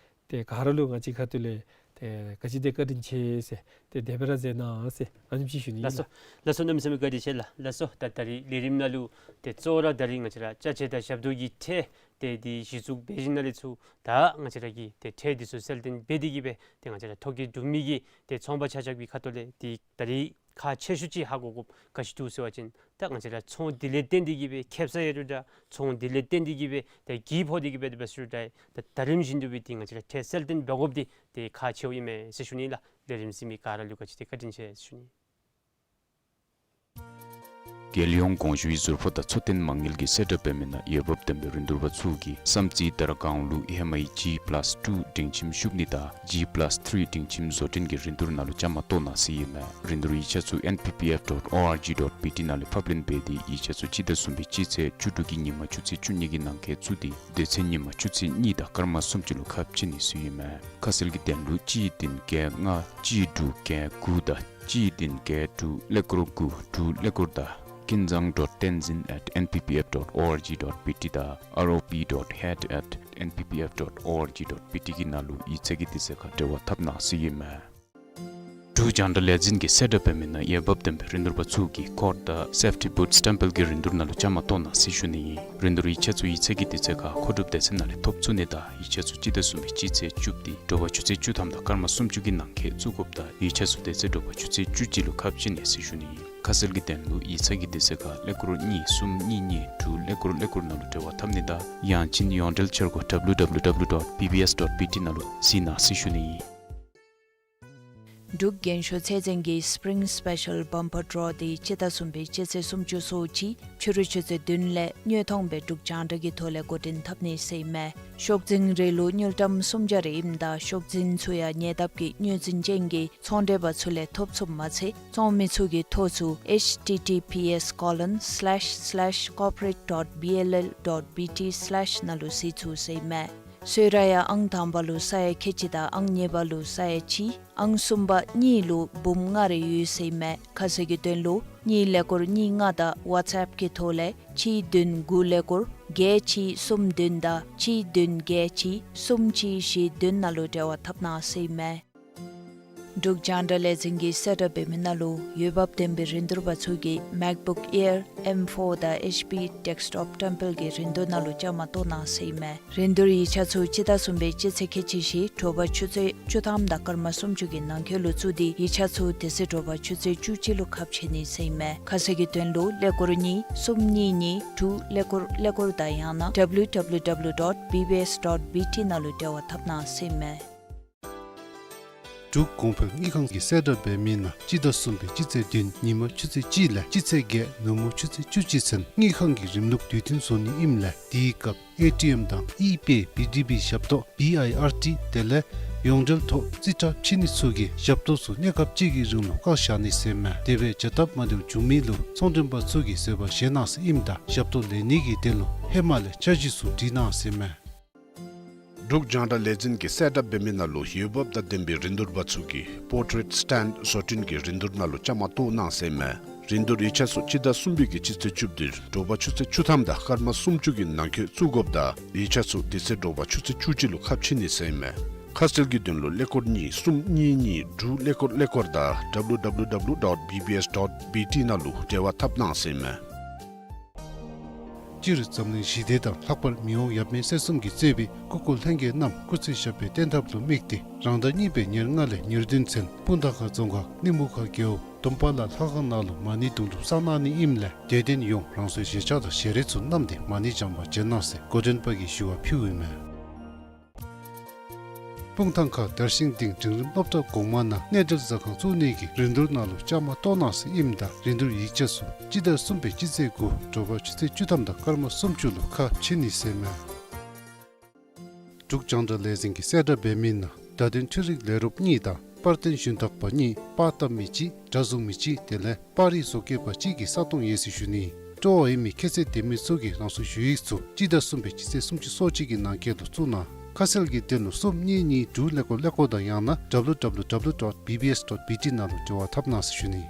ཏེ་ག་ར་ལུ་ང་བཅས་ཁ་ཐུག་ལས་ཏེ་ག་ཅི་དེ་བཀའ་དྲིན་ཆེ་ཟེར་ཏེ་དེ་སྦེ་ར་མཛད་གནང་ཟེར་ཨ་ནེམ་ཅིག་ཞུ་ནི་ཨིན་ལགས། ལགས་སོ། ལགས་སོ། གནམ་མེད་ས་མེད་བཀའ་དྲིན་ཆེ་ལགས། ལགས་སོ། ད་ད་རེས་ལས་རིམ་ནང་ལུ་ཏེ་གཙོ་བོ་ར་ད་རེས་ང་བཅས་ར་ཅ་ཆས་དང་ཞབས་ཏོག་གི་ཁྲལ་ཏེ་འདི་གཞི་བཙུགས་འབད་ཞིནམ་ལས་ཚུར་ད་ང་བཅས་ར་གི་ཏེ་ཁྲལ་འདི་ཚུ་གསལ་སྟོན་འབད་དེ་གིས་སྦེ་ཏེ་ང་བཅས་ར་ཐོ་བཀོད་གྲུབ་མི་གི་ཏེ་ཚོང་པ་ཆ་ཁྱབ་ཀྱི་ཁ་ཐུག་ལས་ཏེ་ད་རེས་ཁག་ཆེ་ཤོས་ཅིག་ཧ་གོ་དགོཔ་ག་ཅི་འདུག་ཟེར་བ་ཅིན་ད་ང་བཅས་ར་ཚོང་འདི་ལས་བརྟེན་ཏེ་གིས་སྦེ་ཁེ་སང་ཡོད་རུང་འདྲ་ཚོང་འདི་ལས་བརྟེན་ཏེ་གིས་སྦེ་ཏེ་གྱོང་ཕོག་སྟེ་གིས་སྦེ་དེ་སྦེ་ཟེར་རུང་འདྲ་ད་ད་རིམ་བཞིན་དུ་སྦེ་ཏེ་ང་བཅས་ར་ཁྲལ་གསལ་སྟོན་འབད་དགོཔ་འདི་ཏེ་ཁག་ཆེཝ་ཨིན་མས་ཟེར་ཞུ་ནི་ལགས། ལས་རིམ་གཟིགས་མི་ག་ར་ལུ་ག་ཅི་དེ་བཀའ་དྲིན་ཆེ་ཟེར་ཞུ་ནི། རྒྱལ་ཡོངས་གོང་ཞུའི་ཟུར་ཕོགས་དང་འཚོ་རྟེན་མ་དངུལ་གྱིས་གསལ་བསྒྲགས་འབད་མི་ནང་འོས་འབབ་ལྡན་པའི་རིན་བསྡུར་པ་ཚུ་གིས་བསམ་རྩེ་དར་སྒང་ལུ་ཨེམ་ཨའི་ཇི་པ་ལཱསི་ཊུ་སྒྲིང་ཁྱིམ་ཞུགས་ནི་དང་ཇི་པ་ལཱསི་ཐིརི་སྒྲིང་ཁྱིམ་བཟོ་སྐྲུན་གྱི་རིན་བསྡུར་ནང་ལུ་བཅའ་མར་གཏོགས་གནང་ཟེར་ཨིན་མས། རིན་བསྡུར་ཡིག་ཆ་ཚུ་ཨེན་པི་པི་ཨེཕ་ཌོཊ་ཨོ་ཨར་ཇི་ཌོཊ་བི་ཊི་ནང་ལས་ཕབ་ལེན་འབད་དེ་ཡིག་ཆ་ཚུ་སྤྱི་ཟླ་གསུམ་པའི་སྤྱི་ཚེས་བཅུ་དྲུག་གི་ཉིན་མ་ཆུ་ཚོད་བཅུ་གཉིས་ཀྱི་ནང་འཁོད་བཙུགས་ཏེ་དེ་ཚེ་ཉིན་མ་ཆུ་ཚོད་གཉིས་དང་སྐར་མ་སུམ་ཅུ་ལུ་ཁ་ཕྱེ་ནི་ཟེར་ཨིན་མས། ཁ་གསལ་གྱི་དོན་ལུ་གཅིག་བདུན་བརྒྱད་ལྔ་གཅིག་དྲུག་བརྒྱད་དགུ་དང་གཅིག་བདུན་བརྒྱད་དྲུག་ཀླད་ཀོར་དགུ་དྲུག་ཀླད་ཀོར་དང་ཀིན་ཛང་ཌོཊ་ཏེན་ཛིན་ཨེཊ་ཨེན་པི་པི་ཨེཕ་ཌོཊ་ཨོ་ཨར་ཇི་ཌོཊ་བི་ཊི་དང་ཨར་ཨོ་པི་ཌོཊ་ཧེཌ་ཨེཊ་ཨེན་པི་པི་ཨེཕ་ཌོཊ་ཨོ་ཨར་ཇི་ཌོཊ་བི་ཊི་གི་ནང་ལུ་ཡིག་ཚང་གི་དུས་ཚོད་ཁར་འབྲེལ་བ་འཐབ་གནང་ཟེར་ཨིན་མས། འབྲུག་རྒྱང་བསྒྲགས་ལས་འཛིན་གྱིས་གསལ་བསྒྲགས་འབད་མི་ནང་འོས་འབབ་ལྡན་པའི་རིན་བསྡུར་པ་ཚུ་གིས་ཀོཌ་དང་སེཕ་ཊི་བུཊ་སི་ཊེམ་པལ་གྱི་རིན་བསྡུར་ནང་ལུ་བཅའ་མར་གཏོགས་གནང་ཟེར་ཞུ་ནི་ཨིན། རིན་བསྡུར་ཡིག་ཆ་ཚུ་ཡིག་ཚང་གི་དུས་ཚོད་ཁར་མཁོ་སྒྲུབ་སྡེ་ཚན་ནང་ལས་ཐོབ་ཚུགས་ནི་དང་ཡིག་ཆ་ཚུ་སྤྱི་ཟླ་གསུམ་པའི་སྤྱི་ཚེས་བཅུ་སྟེ་དྲོ་པ་ཆུ་ཚོད་བཅུ་ཐམ་དང་སྐར་མ་སུམ་ཅུ་གི་ནང་འཁོད་བཙུགས་དགོཔ་དང་ཡིག་ཆ་ཚུ་དེ་ཚེ་དྲོ་པ་ཆུ་ཚོད་བཅུ་གཅིག་ལུ་ཁ་ཕྱེ་ནི་ཟེར་ཞུ་ནི་ཨིན། ཁ་གསལ་གྱི་དོན་ལུ་ཡིག་ཚང་གི་དུས་ཚོད་ཁར་ཀླད་ཀོར་གཉིས་གསུམ་གཉིས་གཉིས་དྲུག་ཀླད་ཀོར་ཀླད་ཀོར་ནང་ལུ་འབྲེལ་བ་འཐབ་ནི་དང་ཡང་ཅིན་ཡོངས་འབྲེལ་འཆར་སྒོ་ཌབ་ལུ་ཌབ་ལུ་ཌབ་ལུ་ཌོཊ་བི་བི་ཨེསི་ཌོཊ་བི་ཊི་ནང་ལུ་གཟིགས་གནང་ཟེར་ཞུ་ནི་ཨིན། འབྲུག་རྒན་ཤོས་ཚད་འཛིན་གྱི་སི་པི་རིང་སི་པེ་ཤལ་བམ་པར་ཌོ་འདི་སྤྱི་ཟླ་གསུམ་པའི་སྤྱི་ཚེས་སུམ་ཅུ་སོ་གཅིག་ཕྱི་རུ་ཆུ་ཚོད་བདུན་ལས་དངོས་མཐོང་སྦེ་འབྲུག་རྒྱང་བསྒྲགས་ཀྱི་ཐོག་ལས་འགོ་འདྲེན་འཐབ་ནི་ཟེར་ཨིན་མས། ཤོག་འཛིན་རེ་ལུ་དངུལ་ཀྲམ་སུམ་བརྒྱ་རེ་ཨིནམ་ད་ཤོག་འཛིན་ཚུ་ཡང་ཉེ་འདབས་ཀྱི་དངུལ་འཛིན་ཅན་གྱི་ཚོང་འབྲེལ་པ་ཚུ་ལས་ཐོབ་ཚུགསཔ་མ་ཚད་བཙོང་མི་ཚུ་གི་ཐོ་ཚུ་ཨེཆ་ཊི་ཊི་པི་ཨེསི་ཀོ་ལོན་སི་ལེཤ་སི་ལེཤ་ཀོར་པོ་རེཊ་ཌོཊ་བི་ཨེལ་ཨེལ་ཌོཊ་བི་ཊི་སི་ལེཤ་ནང་ལུ་གཟིགས་ཚུགས་ཟེར་ཨིན་མས། གསོལ་རས་ཡང་ཨང་དང་པ་ལུ་ས་ཡ་ཁལ་གཅིག་དང་ཨང་གཉིས་པ་ལུ་ས་ཡ་གཅིག་ཨང་གསུམ་པ་གཉིས་ལུ་འབུམ་ལྔ་རེ་ཡོད་ཟེར་ཨིན་མས། ཁ་གསལ་གྱི་དོན་ལུ་གཉིས་ཀླད་ཀོར་གཉིས་ལྔ་དང་ཝཊས་ཨེཔ་གི་ཐོག་ལས་གཅིག་བདུན་དགུ་ཀླད་ཀོར་བརྒྱད་གཅིག་གསུམ་བདུན་དང་གཅིག་བདུན་བརྒྱད་གཅིག་གསུམ་གཅིག་བཞི་བདུན་ནང་ལུ་འབྲེལ་བ་འཐབ་གནང་ཟེར་ཨིན་མས། འབྲུག་རྒྱང་བསྒྲགས་ལས་འཛིན་གྱིས་གསལ་བསྒྲགས་འབད་མི་ནང་ལུ་འོས་འབབ་ལྡན་པའི་རིན་བསྡུར་པ་ཚུ་གིས་MacBook Air M four དང་HP desktop ཏེམ་པལ་གྱི་རིན་བསྡུར་ནང་ལུ་བཅའ་མར་གཏོགས་གནང་ཟེར་ཨིན་མས། རིན་བསྡུར་ཡིག་ཆ་ཚུ་སྤྱི་ཟླ་གསུམ་པའི་སྤྱི་ཚེས་ཁལ་གཅིག་བཞི་དྲོ་པ་ཆུ་ཚོད་བཅུ་ཐམ་དང་སྐར་མ་སུམ་ཅུ་གི་ནང་འཁོད་ལུ་བཙུགས་ཏེ་ཡིག་ཆ་ཚུ་དེ་ཚེ་དྲོ་པ་ཆུ་ཚོད་བཅུ་གཅིག་ལུ་ཁ་ཕྱེ་ནི་ཟེར་ཨིན་མས། ཁ་གསལ་གྱི་དོན་ལུ་ཀླད་ཀོར་གཉིས་གསུམ་གཉིས་གཉིས་དྲུག་ཀླད་ཀོར་ཀླད་ཀོར་དང་ཡང་ན་W W W dot B B S dot B T ནང་ལུ་འབྲེལ་བ་འཐབ་གནང་ཟེར་ཨིན་མས། འབྲུག་གོང་འཕེལ་དངུལ་ཁང་གིས་གསལ་བསྒྲགས་འབད་མི་ནང་སྤྱི་ཟླ་གསུམ་པའི་སྤྱི་ཚེས་བདུན་ཉིན་མ་ཆུ་ཚོད་གཅིག་ལས་སྤྱི་ཚེས་བརྒྱད་ནུབ་མོ་ཆུ་ཚོད་བཅུ་གཅིག་ཚུན་དངུལ་ཁང་གི་རིམ་ལུགས་དུས་མཐུན་བཟོ་ནི་ཨིནམ་ལས་དེའི་སྐབས་ཨེ་ཊི་ཨེམ་དང་ཨི་པེ་བི་ཌི་པའི་ཞབས་ཏོག་བི་ཨའི་ཨར་ཊི་དེ་ལས་ཡོངས་འབྲེལ་ཐོག་རྩིས་ཁྲ་ཕྱེ་ནི་ཚུ་གི་ཞབས་ཏོག་ཚུ་གནས་སྐབས་གཅིག་གི་རིང་ལུ་བཀག་བཞག་ནི་ཟེར་ཨིན་མས། དེ་སྦེ་བྱ་སྟབས་མ་བདེཝ་བྱུང་མི་ལུ་ཚོང་མགྲོན་པ་ཚུ་གིས་བཟོད་པ་བཞེས་གནང་ཟེར་ཨིནམ་ད་ཞབས་ཏོག་ལེན་ནི་གི་དོན་ལུ་ཧེ་མ་ལས་འཆར་གཞི་ཚུ་བྲིས་གནང་ཟེར་ཨིན་མས། འབྲུག་རྒྱང་བསྒྲགས་ལས་འཛིན་གྱིས་གསལ་བསྒྲགས་འབད་མི་ནང་ལུ་འོས་འབབ་དང་ལྡན་པའི་རིན་བསྡུར་པ་ཚུ་གིས་པོར་ཊེཊ་སི་ཊེན་ཌ་བཟོ་སྐྲུན་གྱི་རིན་བསྡུར་ནང་ལུ་བཅའ་མར་གཏོགས་གནང་ཟེར་ཨིན་མས། རིན་བསྡུར་ཡིག་ཆ་ཚུ་སྤྱི་ཟླ་གསུམ་པའི་གི་སྤྱི་ཚེས་བཅུ་བདུན་དྲོ་པ་ཆུ་ཚོད་བཅུ་ཐམ་དང་སྐར་མ་སུམ་ཅུ་གི་ནང་འཁོད་བཙུགས་དགོཔ་ད་ཡིག་ཆ་ཚུ་དེ་ཚེ་དྲོ་པ་ཆུ་ཚོད་བཅུ་གཅིག་ལུ་ཁ་ཕྱེ་ནི་ཟེར་ཨིན་མས། ཁ་གསལ་གྱི་དོན་ལུ་ཀླད་ཀོར་གཉིས་གསུམ་གཉིས་གཉིས་དྲུག་ཀླད་ཀོར་ཀླད་ཀོར་དང་W W W dot B B S dot B T ནང་ལུ་འབྲེལ་བ་འཐབ་གནང་ཟེར་ཨིན་མས། སྤྱིར་འཛམ་གླིང་ཞི་བདེ་དང་ལྷག་པར་མི་དབང་ཡབ་མེས་སྲས་གསུམ་གྱིས་གཙོས་པའི་སྐུ་འཁོར་ལྷན་རྒྱས་རྣམས་སྐུ་ཚེ་ཞབས་པད་བརྟན་ཐབས་ལུ་དམིགས་ཏེ་རང་ཟླ་གཉིས་པའི་ཉེར་ལྔ་ལས་ཉེར་བདུན་ཚུན་སྤུངས་ཐང་ཁ་རྫོང་ཁག་གླིང་མུ་ཁ་རྒེད་འོག་དུམ་པ་ལ་ལྷ་ཁང་ནང་ལུ་མ་ཎི་དུང་སྒྲུབ་གསང་གནང་ནི་ཨིནམ་ལས་དད་ལྡན་ཡོངས་རང་སོའི་བཞེས་ཆག་དང་ཞལ་རས་ཚུ་བསྣམས་ཏེ་མ་ཎི་བགྱང་པར་བྱོན་གནང་ཟེར་འགོ་འདྲེན་པ་གིས་ཞུ་བ་ཕུལཝ་ཨིན་མས། སྤུངས་ཐང་ཁ་དར་ཤིང་སྡིངས་འབྲིང་རིམ་སློབ་གྲྭ་གོང་མ་ནང་གནས་འབྲེལ་ཟ་ཁང་བཙུགས་ནི་གི་རིན་བསྡུར་ནང་ལུ་བཅའ་མར་གཏོགས་གནང་ཟེར་ཨིནམ་ད་རིན་བསྡུར་ཡིག་ཆ་ཚུ་སྤྱི་ཟླ་གསུམ་པའི་སྤྱི་ཚེས་དགུ་དྲོ་པ་ཆུ་ཚོད་བཅུ་ཐམ་དང་སྐར་མ་སུམ་ཅུ་ལུ་ཁ་ཕྱེ་ནི་ཟེར་ཨིན་མས། འབྲུག་རྒྱང་བསྒྲགས་ལས་འཛིན་གྱིས་གསལ་བསྒྲགས་འབད་མི་ནང་བརྡ་དོན་འཕྲུལ་རིག་ལས་རོགས་གཉིས་དང་པར་བསྟན་ཞུན་དག་པ་གཉིས་པར་བཏབ་མི་གཅིག་སྒྲ་བཟུང་མི་གཅིག་དེ་ལས་པར་རིས་བཟོ་བཀོད་པ་གཅིག་གི་ས་སྟོང་ཡོད་ཟེར་ཞུ་ནི། སྤྲོ་བ་ཡོད་མི་ཁྱད་ཚད་ལྡན་མི་ཚུ་གིས་རང་སོའི་ཞུ་ཡིག་ཚུ་སྤྱི་ཟླ་གསུམ་པའི་སྤྱི་ཚེས་སུམ་ཅུ་སོ་གཅིག་གི་ནང་འཁོད་ལུ་བཙུགས་གནང་། ཁ་གསལ་གྱི་དོན་ལུ་གསུམ་གཉིས་གཉིས་དྲུག་ཀླད་ཀོར་ཀླད་ཀོར་དང་ཡང་ན་W W W dot B B S dot B T ནང་ལུ་འབྲེལ་བ་འཐབ་གནང་ཟེར་ཞུ་ནི།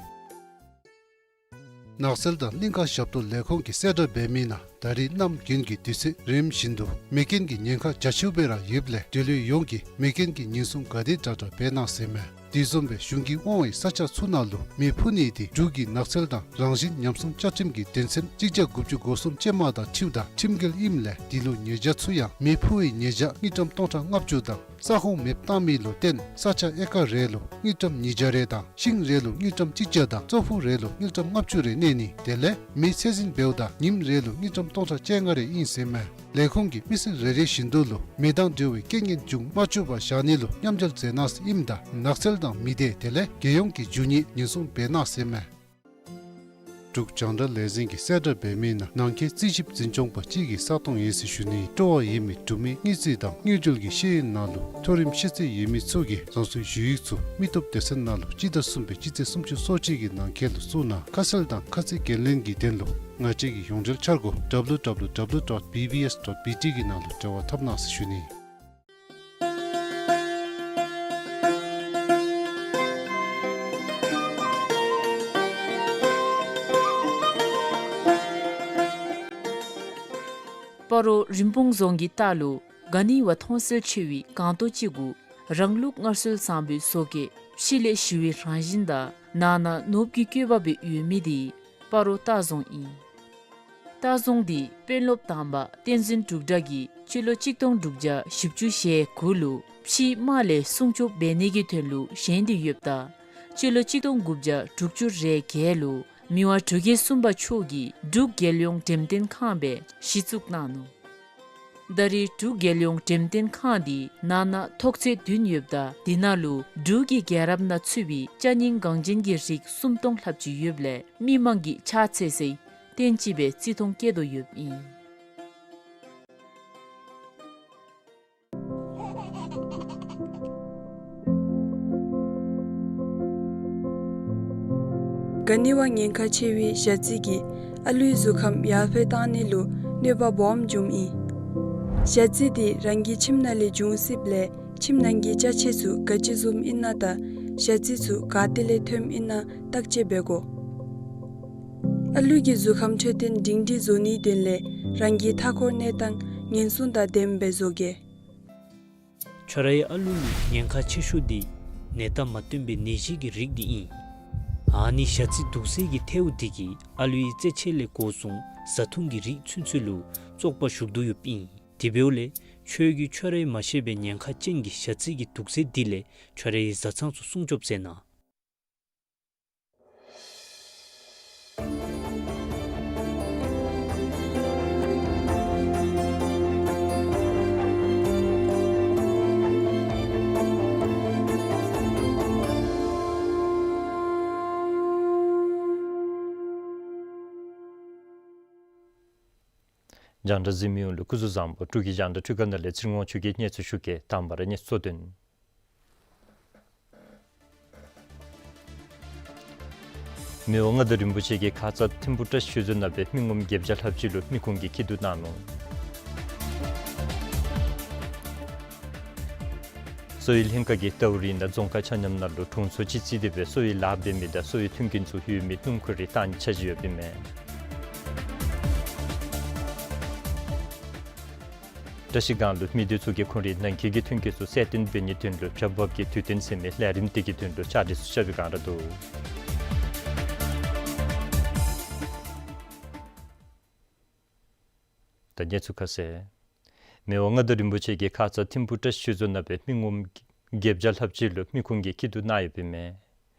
ནགས་ཚལ་དང་གླིང་ཁ་ཞབས་ཏོག་ལས་ཁུངས་ཀྱིས་གསལ་བསྒྲགས་འབད་མི་ནང་ད་རེས་གནམ་དགུན་གྱི་དུས་ཚོད་རིམ་བཞིན་དུ་མེ་རྐྱེན་གྱི་ཉེན་ཁ་རྒྱ་ཆེཝ་སྦེ་ར་ཡོདཔ་ལས་འབྲེལ་ཡོད་ཡོངས་ཀྱིས་མེ་རྐྱེན་གྱི་ཉེན་སྲུང་ག་དེ་དྲག་དྲག་འབད་གནང་ཟེར་ཨིན་མས། དེ་བཟུམ་སྦེ་གཞུང་གིས་དབང་བའི་ས་ཆ་ཚུ་ནང་ལུ་མེ་འཕུ་ནི་དེ་འབྲུག་གི་ནགས་ཚལ་དང་རང་བཞིན་ཉམས་སྲུང་བཅའ་ཁྲིམས་ཀྱི་དོན་ཚན་གཅིག་བརྒྱ་དགུ་བཅུ་གོ་གསུམ་ཅན་མ་དང་འཁྲིལཝ་ད་ཁྲིམས་འགལ་ཨིནམ་ལས་དེ་ལུ་ཉེས་བྱ་ཚུ་ཡང་མེ་འཕུ་བའི་ཉེས་བྱ་དངུལ་ཀྲམ་སྟོང་ཕྲག་ལྔ་བཅུ་དང་ས་ཁོངས་མེདཔ་བཏང་མི་ལུ་བརྟེན་ས་ཆ་ཨེ་ཀར་རེ་ལུ་དངུལ་ཀྲམ་ཉིས་བརྒྱ་རེ་དང་ཤིང་རེ་ལུ་དངུལ་ཀྲམ་གཅིག་བརྒྱ་དང་ཙོག་ཕུག་རེ་ལུ་དངུལ་ཀྲམ་ལྔ་བཅུ་རེ་གནས་ནི་དེ་ལས་མེ་ཚད་འཛིན་འབདཝ་ད་ཉིནམ་རེ་ལུ་དངུལ་ཀྲམ་སྟོང་ཕྲག་བཅོ་ལྔ་རེ་ཨིན་ཟེར་ཨིན་མས། ལས་ཁུངས་ཀྱིས་མི་སེར་རེ་རེ་བཞིན་དུ་ལུ་མེ་དང་འབྲེལ་བའི་རྐྱེན་ངན་འབྱུང་མ་བཅུག་པར་བཞག་ནི་ལུ་མཉམ་འབྲེལ་མཛད་གནང་ཟེར་ཨིནམ་ད་ནགས་ཚལ་དང་མི་སྡེ་དེ་ལས་རྒྱལ་ཡོངས་ཀྱི་རྒྱུ་དངོས་ཉེན་སྲུང་འབད་གནང་ཟེར་ཨིན་མས། འབྲུག་རྒྱང་བསྒྲགས་ལས་འཛིན་གྱིས་གསལ་བསྒྲགས་འབད་མི་ནང་ནང་འཁོད་རྩིས་ཞིབ་འཛིན་སྐྱོང་པ་གཅིག་གི་ས་སྟོང་ཡོད་ཟེར་ཞུ་ནི། སྤྲོ་བ་ཡོད་མི་འབྲུག་མི་དངུལ་རྩིས་དང་དངུལ་འབྲེལ་གྱི་ཤེས་ཡོན་ནང་ལུ་མཐོ་རིམ་ཤེས་ཚད་ཡོད་མི་ཚུ་གིས་རང་སོའི་ཞུ་ཡིག་ཚུ་མི་སྟོབས་སྡེ་ཚན་ནང་ལུ་སྤྱི་ཟླ་གསུམ་པའི་སྤྱི་ཚེས་སུམ་ཅུ་སོ་གཅིག་གི་ནང་འཁོད་ལུ་བཙུགས་གནང་། ཁ་གསལ་དང་ཁ་ཚིག་འགན་ལེན་གྱི་དོན་ལུ་ང་བཅས་ཀྱི་ཡོངས་འབྲེལ་འཆར་སྒོ་W W W dot B B S dot B T གི་ནང་ལུ་འབྲེལ་བ་འཐབ་གནང་ཟེར་ཞུ་ནི། སྤ་རོ་རིན་སྤུངས་རྫོང་གི་ལྟག་ལུ་ག་ནི་བ་མཐོང་གསལ་ཆེ་བའི་སྒང་ཏོ་ཅིག་གུ་རང་ལུགས་སྔར་སྲོལ་བཟང་པོའི་བཟོ་བཀོད་ཕྱི་ལས་ཞི་བའི་རང་བཞིན་དང་ནང་ན་ནོར་བུ་གི་བཀོད་པ་སྦེ་ཡོད་མི་དེ་སྤ་རོ་ལྟ་རྫོང་ཨིན། ལྟ་རྫོང་འདི་དཔོན་སློབ་དང་པ་བསྟན་འཛིན་འབྲུག་སྒྲ་གིས་སྤྱི་ལོ་གཅིག་སྟོང་དྲུག་བརྒྱ་བཞི་བཅུ་ཞེ་དགུ་ལུ་ཕྱིའི་དམག་ལས་སྲུང་སྐྱོབ་འབད་ནི་གི་དོན་ལུ་བཞེངས་ཏེ་ཡོདཔ་ད་སྤྱི་ལོ་གཅིག་སྟོང་དགུ་བརྒྱ་དྲུག་ཅུ་རེ་བརྒྱད་ལུ་མི་དབང་འབྲུག་རྒྱལ་གསུམ་པ་མཆོག་གིས་འབྲུག་རྒྱལ་ཡོངས་འགྲེམས་སྟོན་ཁང་སྦེ་གཞི་བཙུགས་གནང་ནུག། ད་རེས་འབྲུག་རྒྱལ་ཡོངས་འགྲེམས་སྟོན་ཁང་འདི་ནང་ན་ཐོག་ཚད་བདུན་ཡོདཔ་ད་དེ་ནང་ལུ་འབྲུག་གི་རྒྱལ་རབས་ནང་ཚུད་པའི་ཅ་རྙིང་འགངས་ཅན་གྱི་རིགས་སུམ་སྟོང་ལྷགཔ་ཅིག་ཡོདཔ་ལས་མི་མང་གིས་ཕྱག་འཚལ་སའི་རྟེན་ཅིག་སྦེ་བརྩི་མཐོང་བསྐྱེད་དོ་ཡོདཔ་ཨིན། ག་ནི་བ་ཉེན་ཁ་ཆེ་བའི་ཞ་རྩི་གིས་ཨ་ལུའི་གཟུགས་ཁམས་ཡར་འཕེལ་བཏང་ནི་ལུ་གནོད་པ་སྦོམ་འབྱུངམ་ཨིན། ཞ་རྩི་འདི་རང་གི་ཁྱིམ་ནང་ལས་འབྱུང་སྲིདཔ་ལས་ཁྱིམ་ནང་གི་ཅ་ཆས་ཚུ་ག་ཅི་བཟུམ་ཨིན་ན་དང་ཞ་རྩི་ཚུ་ག་ཏེ་ལས་ཐོནམ་ཨིན་ན་བརྟག་དཔྱད་འབད་དགོ། ཨ་ལུ་གི་གཟུགས་ཁམས་འཕྲོད་བསྟེན་སྒྲིང་སྒྲི་བཟོ་ནིའི་དོན་ལས་རང་གི་མཐའ་འཁོར་གནས་སྟངས་ཉེན་སྲུང་དང་ལྡནམ་སྦེ་བཟོ་གེ། ཁྱོད་རའི་ཨ་ལུ་ལུ་ཉེན་ཁ་ཆེ་ཤོས་འདི་ ནད་རྟགས་མ་སྟོན་པའི་ནད་གཞི་གི་རིགས་འདི་ཨིན། ཨ་ནི་ཞ་རྩི་དུག་སེལ་གྱི་ཐལཝ་འདི་གིས་ཨ་ལུའི་རྩེད་ཆས་ལས་འགོ་བཟུང་བཟའ་འཐུང་གི་རིགས་ཚུན་ཚོད་ལུ་བཙོག་པ་ཞུགས་དོ་ཡོདཔ་ཨིན། དེ་འབདཝ་ལས་ཁྱོད་ཀྱིས་ཁྱོད་རའི་མ་ཤེས་པའི་ཉེན་ཁ་ཅན་གྱི་ཞ་རྩི་གི་དུག་སེལ་འདི་ལས་ཁྱོད་རའི་བཟའ་ཚང་ཚུ་སྲུང་སྐྱོབ་མཛད་གནང་། རྒྱང་བསྒྲགས་གཟིགས་མི་ཡོངས་ལུ་སྐུ་གཟུགས་བཟང་པོ། འབྲུག་གི་རྒྱང་བསྒྲགས་འཕྲུལ་ཁང་ནང་ལས་ཚེ་རིང་དབང་ཕྱུག་གིས་གནས་ཚུལ་ཞུ་གེ། དང་པ་ར་གནས་ཚུལ་གཙོ་དོན། མི་དབང་མངའ་བདག་རིན་པོ་ཆེ་གིས་ཁ་ཙ་ཐིམ་ཕུག་བཀྲ་ཤིས་ཆོས་རྫོང་ནང་སྦེ་མི་ངོམ་བརྒྱད་བརྒྱ་ལྷགཔ་ཅིག་ལུ་མི་ཁུངས་ཀྱི་སྐྱིད་སྡུག་གནང་ནུག། གསོ་བའི་ལྷན་ཁག་གིས་ཏའུ་རི་ནང་རྫོང་ཁག་ཆ་མཉམ་ནང་ལུ་དྲུང་འཚོ་ཅིག་བརྩིས་ཏེ་སྦེ་གསོ་བའི་ལཱ་འབད་མི་དང་གསོ་བའི་མཐུན་རྐྱེན་ཚུ་ཡོད་མི་སྣུམ་འཁོར་རིགས་བཏང་ནི་འཆར་གཞི་ཡོདཔ་ཨིན་མས། བཀྲ་ཤིས་སྒང་ལུ་མི་སྡེ་ཚུ་གིས་ཁོང་རའི་ནང་འཁོད་ཀྱི་ཐོན་སྐྱེད་ཚུ་གསལ་སྟོན་འབད་ནིའི་དོན་ལུ་བྱ་འབབ་ཀྱི་དུས་སྟོན་ཟེར་མི་ལས་རིམ་དེ་གི་དོན་ལུ་བཅའ་སྒྲིག་ཚུ་རྐྱབ་པའི་སྒང་ར་འདུག། ད་གནས་ཚུལ་ཁ་གསལ། མི་དབང་མངའ་བདག་རིན་པོ་ཆེ་གིས་ཁ་ཙ་ཐིམ་ཕུག་བཀྲ་ཤིས་ཆོས་རྫོང་ནང་སྦེ་མི་ངོམ་བརྒྱད་བརྒྱ་ལྷགཔ་ཅིག་ལུ་མི་ཁུངས་ཀྱི་སྐྱིད་སྡུག་གནང་ཡོདཔ་ཨིན་མས།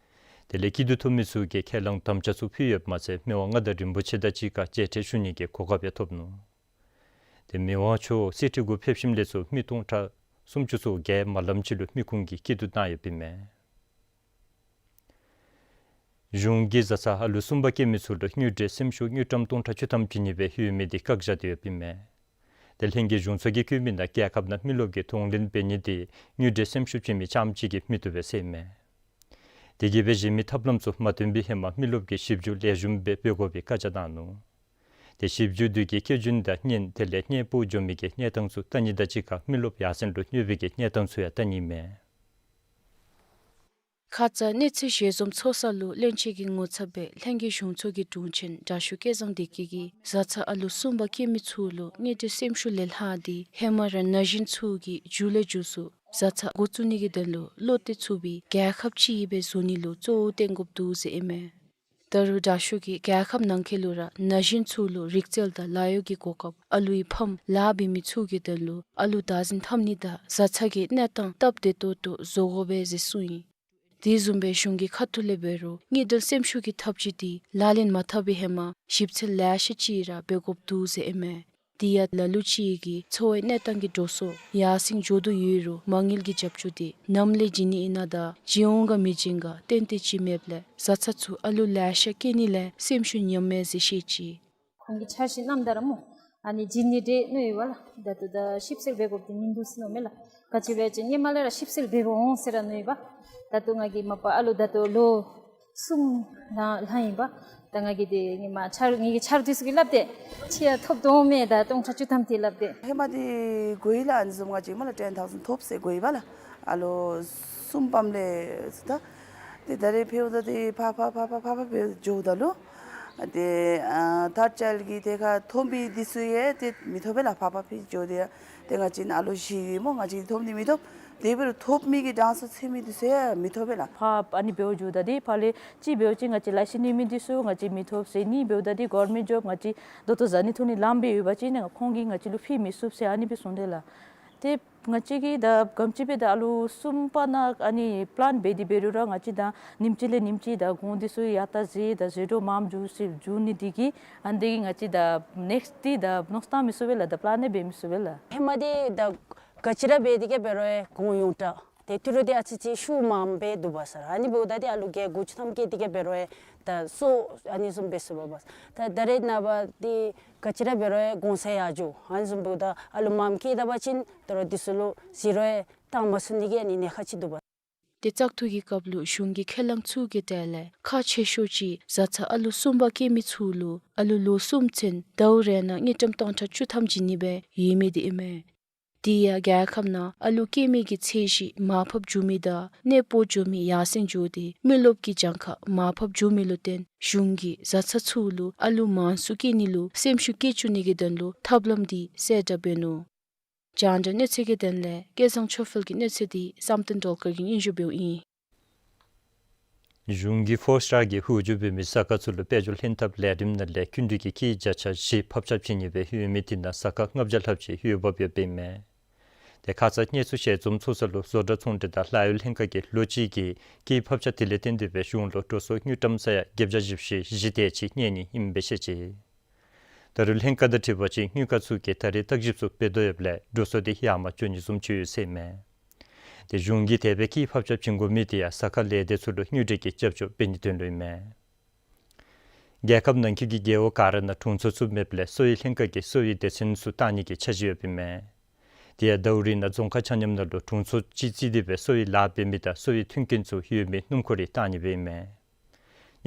དེ་ལས་སྐྱིད་སྡུག་ཐོབ་མི་ཚུ་གིས་ཁས་བླངས་དམ་བཅའ་ཚུ་ཕུལ་ཡོདཔ་མ་ཚད་མི་དབང་མངའ་བདག་རིན་པོ་ཆེ་དང་གཅིག་ཁར་མཇལ་འཕྲད་ཞུ་ནི་གི་གོ་སྐབས་ཡང་ཐོབ་ནུག། དེ་མི་དབང་མཆོག་གསེར་ཁྲི་གུ་ཕེབས་ཞིནམ་ལས་ཚུར་མི་སྟོང་ཕྲག་སུམ་ཅུ་སོ་བརྒྱད་མ་ལངམ་ཅིག་ལུ་མི་ཁུངས་ཀྱི་སྐྱིད་སྡུག་གནང་ཡོདཔ་ཨིན་མས། གཞུང་གིས་བཟའ་ཚང་ཨ་ལུ་གསུམ་པ་སྐྱེ་མི་ཚུ་ལུ་དངུལ་འབྲེལ་སེམས་ཤུགས་དངུལ་ཀྲམ་སྟོང་ཕྲག་བཅུ་ཐམ་བྱིན་ནི་སྦེ་ཡོད་མི་འདི་བཀག་རྒྱ་ཏེ་ཡོདཔ་ཨིན་མས། དེ་ལྷན་རྒྱས་གཞུང་ཚོགས་ཀྱིས་བཀོད་མི་ནང་རྒྱལ་ཁབ་ནང་མི་རློབས་ཀྱིས་གདོང་ལེན་འབད་ནི་འདི་དངུལ་འབྲེལ་སེམས་ཤུགས་བྱིན་མི་རྐྱངམ་ཅིག་གིས་མི་བཏུབ་པས་ཟེར་ཨིན་མས། དེ་གིས་སྦེ་གཞན་མི་ཐབས་ལམ་ཚུ་མ་སྟོན་པའི་ཧེ་མ་མི་རློབས་ཀྱིས་ཞིབ་འཇུག་ལེགས་ཤོམ་སྦེ་འབད་དགོ་པའི་བཀའ་རྒྱ་གནང་ནུག། དེ་ཞིབ་འཇུག་འདི་གིས་སྐྱེ་རྒྱུན་དང་གཉེན་དེ་ལས་གཉེན་པོ་འགྱོ་མི་གི་གནས་སྟངས་ཚུ་བལྟ་ནི་དང་གཅིག་ཁར་མི་རློབས་ཡར་སེང་ལུ་གནོད་པའི་གི་གནས་སྟངས་ཚུ་ཡང་བལྟ་ནི་ཨིན་མས། ཁ་ཙ་གནས་ཚུལ་ཞལ་འཛོམས་ཚོགས་ས་ལུ་བློན་ཆེན་གྱི་ངོ་ཚབ་སྦེ་ལྷན་རྒྱས་གཞུང་ཚོགས་ཀྱི་དྲུང་ཆེན་དྲག་ཤོས་སྐལ་བཟང་བདེ་སྐྱིད་ཀྱིས་བཟའ་ཚང་ཨ་ལུ་གསུམ་པ་སྐྱེ་མི་ཚུ་ལུ་དངུལ་འབྲེལ་སེམས་ཤུགས་ལས་ལྷག་སྟེ་ཧེ་མ་ར་ན་གཞོན་ཚུ་གི་རྒྱུ་ལས་རྒྱུ་ཚུ་བཟའ་ཚང་འགོ་བཙུགས་ནི་གི་དོན་ལུ་བློ་གཏད་ཚུགས་པའི་རྒྱལ་ཁབ་ཅིག་སྦེ་བཟོ་ནི་ལུ་གཙོ་བོ་བཏོན་དགོཔ་འདུག་ཟེར་ཨིན་མས། ད་རུང་དྲག་ཤོས་ཀྱིས་རྒྱལ་ཁབ་ནང་འཁོད་ལུ་ར་ན་གཞོན་ཚུ་ལུ་རིག་རྩལ་དང་ལཱ་གཡོག་གི་གོ་སྐབས་ཨ་ལུའི་ཕམ་ལཱ་འབད་མི་ཚུ་གི་དོན་ལུ་ཨ་ལུ་བདག་འཛིན་འཐབ་ནི་དང་བཟའ་ཚང་གི་གནས་སྟངས་སྟབས་བདེ་ཏོག་ཏོ་བཟོ་དགོ་པས་ཟེར་གསུངས་ཡི། དེ་བཟུམ་སྦེ་གཞུང་གི་ཁ་ཐུག་ལས་འབད་རུང་དངུལ་འབྲེལ་སེམས་ཤུགས་ཀྱི་ཐབས་ཇུས་འདི་ལག་ལེན་མ་འཐབ་པའི་ཧེ་མ་ཞིབ་འཚོལ་ལེ་ཤ་ཅིག་ར་འབད་དགོཔ་འདུག་ཟེར་ཨིན་མས། དེ་ཡང་ལ་ལུ་ཅིག་གིས་འཚོ་བའི་གནས་སྟངས་ཀྱི་འགྲོ་སོང་ཡར་སེང་འགྱོ་དོ་ཡོད་རུང་མ་དངུལ་གྱི་རྒྱབ་སྐྱོར་འདི་ནམ་ལས་བྱིན་ནི་ཨིན་ན་དང་བྱིན་འོང་ག་མི་བྱིན་ག་ཏན་ཏན་ཅིག་མེདཔ་ལས་བཟའ་ཚང་ཚུ་ཨ་ལུ་ལེ་ཤ་སྐྱེ་ནི་ལས་སེམས་ཤུགས་ཉམས་མས་ཟེར་བཤད་ཅི། ཁོང་གི་འཆར་གཞི་བསྣམ་ད་ར་སྨོ། ཨ་ནི་བྱིན་ནི་འདྲས་མནོ་ཡི་བ་ལགས། ད་ལྟོ་ད་ཞིབ་འཚོལ་འབད་དགོཔ་འདི་མིན་འདུག་ཟེར་མནོཝ་མས་ལགས། ག་ཅི་སྦེ་ཅིག་སྔོན་མ་ལས་ར་ཞིབ་འཚོལ་འབད་འབདཝ་འོང་ཟེར་ར་མནོ་ཡི་བ། ད་ལྟོ་ང་གིས་མ་པ་ཨ་ལུ་ད་ལྟོ་ལོ་གསུམ་ནང་ལྷག་ཡི་བ། ད་ང་གིས་འདི་ངེ་མ་འཆར་ངེ་གི་འཆར་དུས་སུ་གི་སླབ་སྟེ་ཅིག་ཡང་ཐོབ་དོ་མས། ད་སྟོང་ཕྲག་བཅུ་ཐམ་དེ་སླབ་སྟེ། ཧེ་མ་འདི་གོ་ཡི་ལགས། ཨ་ནི་བཟུམ་ང་བཅས་མ་ལགས་ten thousand ཐོབ་ཟེར་གོ་ཡི་བ་ལགས། ཨ་ལོ་གསུམ་པམ་ལས་ད་ཏེ་ད་རེས་ཕར་འོང་ད་ཏེ་ཕར་ཕར་ཕར་ཕར་ཕར་འབད་འགྱོཝ་ད་ལུ་ཏེ་ཨ་ཐརཌ་ཅའིལཌ་གི་ཏེ་ཁར་ཐོབ་མི་འདི་ཚུ་ཡང་ཏེ་མི་ཐོབ་པས་ལགས། ཕར་ཕར་ཕར་འགྱོཝ་ད་ཡང་ཏེ་ང་བཅས་ཨ་ལོ་བཞི་ཡོད་སྨོ། ང་བཅས་ཐོབ་མི་འདི་མི་ཐོབ། དེ་འབད་རུང་ཐོབ་མི་གི་གྲངས་སུ་ཚུད་མི་འདི་ཚུ་ཡང་མི་ཐོབ་པས་ལགས། ཕར་ཨ་ནི་འབདཝ་འགྱོཝ་ད་ཏེ་ཕར་ལས་གཅིག་འབདཝ་ཅིན་ང་བཅས་ལཱ་ཤི་ནི་མི་འདི་ཚུ་ང་བཅས་མི་ཐོབ་ཟེར། གཉིས་འབདཝ་ད་ཏེ་གོ་ཝར་མེནཊ་ཇོབ་ང་བཅས་ད་ལྟོ་བཟའ་ནི་འཐུང་ནི་ལངམ་སྦེ་ཡོད་པ་ཅིན་ཁོང་གིས་ང་བཅས་ལུ་ཕུལ་མི་ཚུགས་ཟེར་ཨ་ནི་སྦེ་གསུངས་དེས་ལགས། ཏེ་ང་བཅས་ཀྱིས་ད་ག་དེམ་ཅིག་སྦེ་ད་ཨ་ལོ་གསུམ་པ་ནང་ཨ་ནི་པི་ལཱན་འབད་དེ་འབད་རུང་ར་ང་བཅས་ད་ཉིནམ་གཅིག་ལས་ཉིནམ་གཅིག་ད་གོང་འདི་ཚུ་ཡར་ལྟ་འཛུལ་ད་འཛུལ་སྒྲོག་མངམ་འགྱོ་ཟེར་འགྱོ་ནི་འདི་གིས་ཨ་ནི་འདི་གིས་ང་བཅས་ད་ནེགསཊ་འདི་ད་མནོ་བསམ་བཏང་མི་ཚུགས་པས་ལགས། ད་པི་ལཱན་ཡང་འབད་མི་ཚུགས་པས་ལགས། ཧེ་མ་འདི་ད་ག་ཅི་ར་འབད་དེ་གིས་འབད་རུང་ཡང་གོང་ཡོངས་གྲགས་ཏེ་ཏི་རུ་འདི་ཨ་ཙི་ཅིག་ཤུགས་མངམ་སྦེ་འདུག་པ་ཟེར། ཨ་ནི་འབདཝ་ད་ཏེ་ཨ་ལོ་བརྒྱད་དགུ་བཅུ་ཐམ་སྐྱེ་དེ་གིས་འབད་རུང་ཡང་ད་གསོ་ཨ་ནི་བཟུམ་འབད་ཚུགས་པས། ད་ད་རེས་ནངས་པ་འདི་ག་ཅི་ར་འབད་རུང་ཡང་གོང་ས་ཡར་འགྱོ། ཨ་ནི་བཟུམ་འབདཝ་ད་ཨ་ལོ་མངམ་སྐྱེ་ད་པ་ཅིན་ད་རུང་འདི་ཚུ་ལུ་ཟེར་རུང་ཡང་བཏང་མ་ཚུགས་ནི་གི་ཨ་ནི་ཉེན་ཁ་ཅིག་འདུག་པ། ཏེ་བཙག་འཐུ་གི་སྐབས་ལུ་གཞུང་གི་ཁས་བླངས་ཚུ་གི་གྲས་ལས་ཁག་ཆེ་ཤོས་ཅིག་བཟའ་ཚང་ཨ་ལོ་གསུམ་པ་སྐྱེ་མི་ཚུ་ལུ་ཨ་ལོ་ལོ་གསུམ་ཚུན་ཟླཝ་རེ་ནང་དངུལ་ཀྲམ་སྟོང་ཕྲག་བཅུ་ཐམ་བྱིན་ནི་སྦེ་ཡོད་མི་འདི་ཨིན་མས། དེ་ཡང་རྒྱལ་ཁབ་ནང་ཨ་ལུ་སྐྱེ་མི་གི་ཚད་གཞི་མར་ཕབ་འགྱོ་མི་དང་གནས་སྤོ་འགྱོ་མི་ཡར་སེང་འགྱོ་སྟེ་མི་རློབས་ཀྱི་གྱངས་ཁ་མར་ཕབ་འགྱོ་མི་ལུ་བརྟེན་གཞུང་གིས་བཟའ་ཚང་ཚུ་ལུ་ཨ་ལུ་མང་སུ་སྐྱེ་ནི་ལུ་སེམས་ཤུགས་བསྐྱེད་བཅུག་ནི་གི་དོན་ལུ་ཐབས་ལམ་འདི་གསལ་བསྒྲགས་འབད་ནུག། རྒྱང་བསྒྲགས་གནས་ཚུལ་གྱི་དོན་ལས་སྐལ་བཟང་ཆོས་འཕེལ་གྱི་གནས་ཚུལ་འདི་བསམ་གཏན་སྒྲོལ་དཀར་གྱིས་སྙན་ཞུ་འབདཝ་ཨིན། གཞུང་གིས་ཕོར་སི་ཊར་གྱི་ཧུར་བརྗེ་འབད་མི་ས་ཁ་ཚུ་ལུ་དཔལ་འབྱོར་ལྷན་ཐབས་ལས་རིམ་ནང་ལས་སྐྱིན་འགྲུལ་གྱི་སྐྱིད་བརྒྱ་ཆ་བཞི་ཕབ་ཆག་བྱིན་ནི་སྦེ་ཡོད་མི་དེ་ནང་ས་ཁ་ལྔ་བརྒྱ་ལྷགཔ་ཅིག་འོས་འབབ་ཡོདཔ་ཨིན་མས། དེ་ཁ་ཙ་གནས་ཚུལ་ཞལ་འཛོམས་ཚོགས་ས་ལུ་བཟོ་གྲྭ་ཚོང་འབྲེལ་དང་ལཱ་གཡོག་ལྷན་ཁག་གིས་ལོ་གཅིག་གི་སྐྱིད་ཕབ་ཆག་དེ་ལས་བརྟེན་ཏེ་སྦེ་གཞུང་ལུ་འགྲོ་སོང་དངུལ་ཀྲམ་ས་ཡ་བརྒྱད་བརྒྱ་བཞི་བཅུ་ཞེ་བཞི་དེ་ཅིག་རྙེད་ནི་ཨིནམ་སྦེ་བཤད་ཅི། ད་རུང་ལྷན་ཁག་དང་འཁྲིལ་བ་ཅིན་དངུལ་ཁང་ཚུ་གིས་ད་རེས་བརྟག་ཞིབ་ཚུ་འབད་དོ་ཡོདཔ་ལས་འགྲོ་སོང་དེ་ཡར་མར་འགྱོ་ནི་བཟུམ་ཅིག་ཡོད་ཟེར་ཨིན་མས། དེ་གཞུང་གིས་དེ་སྦེ་སྐྱིད་ཕབ་ཆག་བྱིན་དགོ་མི་དེ་ཡང་ས་ཁ་ལས་སྡེ་ཚུ་ལུ་དངུལ་འབྲེལ་གྱི་རྒྱབ་སྐྱོར་འབད་ནིའི་དོན་ལུ་ཨིན་མས། རྒྱལ་ཁབ་ནང་འཁོད་ཀྱི་རྒེད་འོག་ག་ར་ནང་དྲུང་འཚོ་ཚུ་མེདཔ་ལས་གསོ་བའི་ལྷན་ཁག་གིས་གསོ་བའི་སྡེ་ཚན་ཚུ་བཏང་ནི་གི་འཆར་གཞི་ཡོདཔ་ཨིན་མས། དེ་ཡང་ཟླཝ་རེ་ནང་རྫོང་ཁག་ཆ་མཉམ་ནང་ལུ་དྲུང་འཚོ་གཅིག་བརྩིས་ཏེ་སྦེ་གསོ་བའི་ལཱ་འབད་མི་དང་གསོ་བའི་མཐུན་རྐྱེན་ཚུ་ཡོད་མི་སྣུམ་འཁོར་རེ་བཏང་ནི་སྦེ་ཨིན་མས།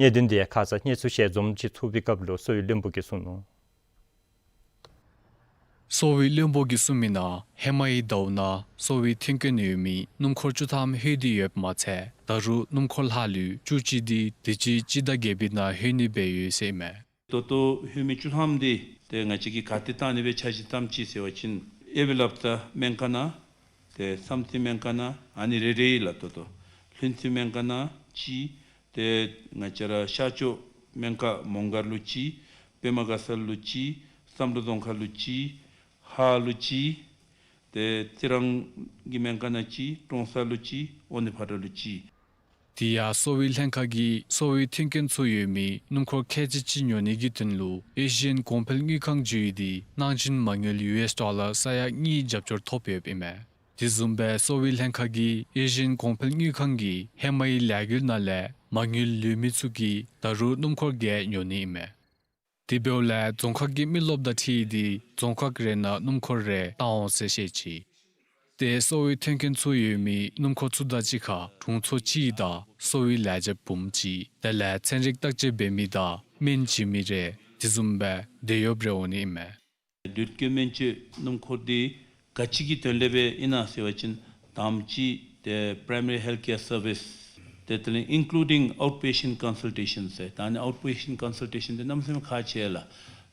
གནད་དོན་དེ་ཡང་ཁ་ཙ་གནས་ཚུལ་ཞལ་འཛོམས་ཅིག་ཚོགས་པའི་སྐབས་ལུ་གསོ་བའི་བློན་པོ་གིས་གསུངས་ནུག། གསོ་བའི་བློན་པོ་གིས་གསུངས་མི་ནང་ཧེ་མའི་ཟླཝ་ནང་གསོ་བའི་མཐུན་རྐྱེན་ཡོད་མི་སྣུམ་འཁོར་བཅུ་ཐམ་ལྷོད་དེ་ཡོདཔ་མ་ཚད་ད་རུང་སྣུམ་འཁོར་ལྷག་ལུས་བཅུ་གཅིག་དེ་དུས་ཅི་སྤྱི་ཟླ་བརྒྱད་པའི་ནང་ལྷོད་ནི་སྦེ་ཡོད་ཟེར་ཨིན་མས། ད་ལྟོ་ལྷོད་མི་བཅུ་ཐམ་དེ་ཏེ་ང་བཅས་ཀྱིས་ག་ཏེ་བཏང་ནི་སྦེ་འཆར་གཞི་བཏངམ་ཅིག་ཟེར་བ་ཅིན་ཨེ་བི་ལབ་ད་སྨན་ཁང་ནང་ཏེ་བསམ་རྩེ་སྨན་ཁང་ནང་ཨ་ནི་རེ་རེ་ལགས། ད་ལྟོ་ལྷུན་རྩེ་སྨན་ཁང་ནང་གཅིག། ཏེ་ང་བཅས་ར་ཤར་ཕྱོགས་སྨན་ཁང་མོང་སྒར་ལུ་གཅིག། པདྨ་དགའ་ཚལ་ལུ་གཅིག། བསམ་གྲུབ་རྫོང་ཁག་ལུ་གཅིག། ཧཱ་ལུ་གཅིག། ཏེ་རྩི་རང་གི་སྨན་ཁང་ནང་གཅིག། ཀྲོང་གསར་ལུ་གཅིག། ཨོ་ནི་ཕ་ར་ལུ་གཅིག། དེ་ཡང་གསོ་བའི་ལྷན་ཁག་གིས་གསོ་བའི་མཐུན་རྐྱེན་ཚུ་ཡོད་མི་སྣུམ་འཁོར་ཁལ་གཅིག་ཅིག་ཉོ་ནི་གི་དོན་ལུ་ཨེ་ཤི་ཡན་གོང་འཕེལ་དངུལ་ཁང་བརྒྱུད་དེ་གནང་སྦྱིན་མ་དངུལ་ཡུ་ཨེསི་ཌོ་ལར་ས་ཡ་གཉིས་རྒྱབ་སྐྱོར་ཐོབ་ཡོདཔ་ཨིན་མས། དེ་བཟུམ་སྦེ་གསོ་བའི་ལྷན་ཁག་གིས་ཨེ་ཤི་ཡན་གོང་འཕེལ་དངུལ་ཁང་གི་ཧེ་མའི་ལས་འགུལ་ནང་ལས་མ་དངུལ་ལུས་མི་ཚུ་གིས་ད་རུང་སྣུམ་འཁོར་བརྒྱད་ཉོ་ནི་ཨིན་མས། དེ་འབདཝ་ལས་རྫོང་ཁག་གི་མི་རློབས་དང་འཁྲིལ་ཏེ་རྫོང་ཁག་རེ་ནང་སྣུམ་འཁོར་རེ་བཏང་འོང་ཟེར་བཤད་ཅི། ཏེ་གསོ་བའི་མཐུན་རྐྱེན་ཚུ་ཡོད་མི་སྣུམ་འཁོར་ཚུ་དང་གཅིག་ཁར་དྲུང་འཚོ་གཅིག་དང་གསོ་བའི་ལས་བྱེདཔ་འབུམ་གཅིག་དེ་ལས་ཚན་རིག་བརྟག་དཔྱད་འབད་མི་དང་སྨན་བྱིན་མི་རེ་དེ་བཟུམ་སྦེ་དེད་གཡོགཔ་རེ་འོང་ནི་ཨིན་མས། དུས་ཀྱི་སྨན་བཅོས་སྣུམ་འཁོར་དེ་ག་ཅི་གི་དོན་ལས་སྦེ་ཨིན་ན་ཟེར་བ་ཅིན་དང་པ་ཅིག་ཏེ་པ་རའི་མ་རི་ཧེལཐ་ཀེར་སར་བིསི་ཏེ་དེ་ལས་ཨིན་ཀ་ལུ་ཌིང་ཨའུཊ་པེ་ཤེནཊ་ཀོན་སཱལ་ཊེ་ཤཱན་ཟེར། ད་ཨ་ནི་ཨའུཊ་པེ་ཤེནཊ་ཀོན་སཱལ་ཊེ་ཤཱན་དེ་གནམ་མེད་ས་མེད་ཁག་ཆེ་ལགས།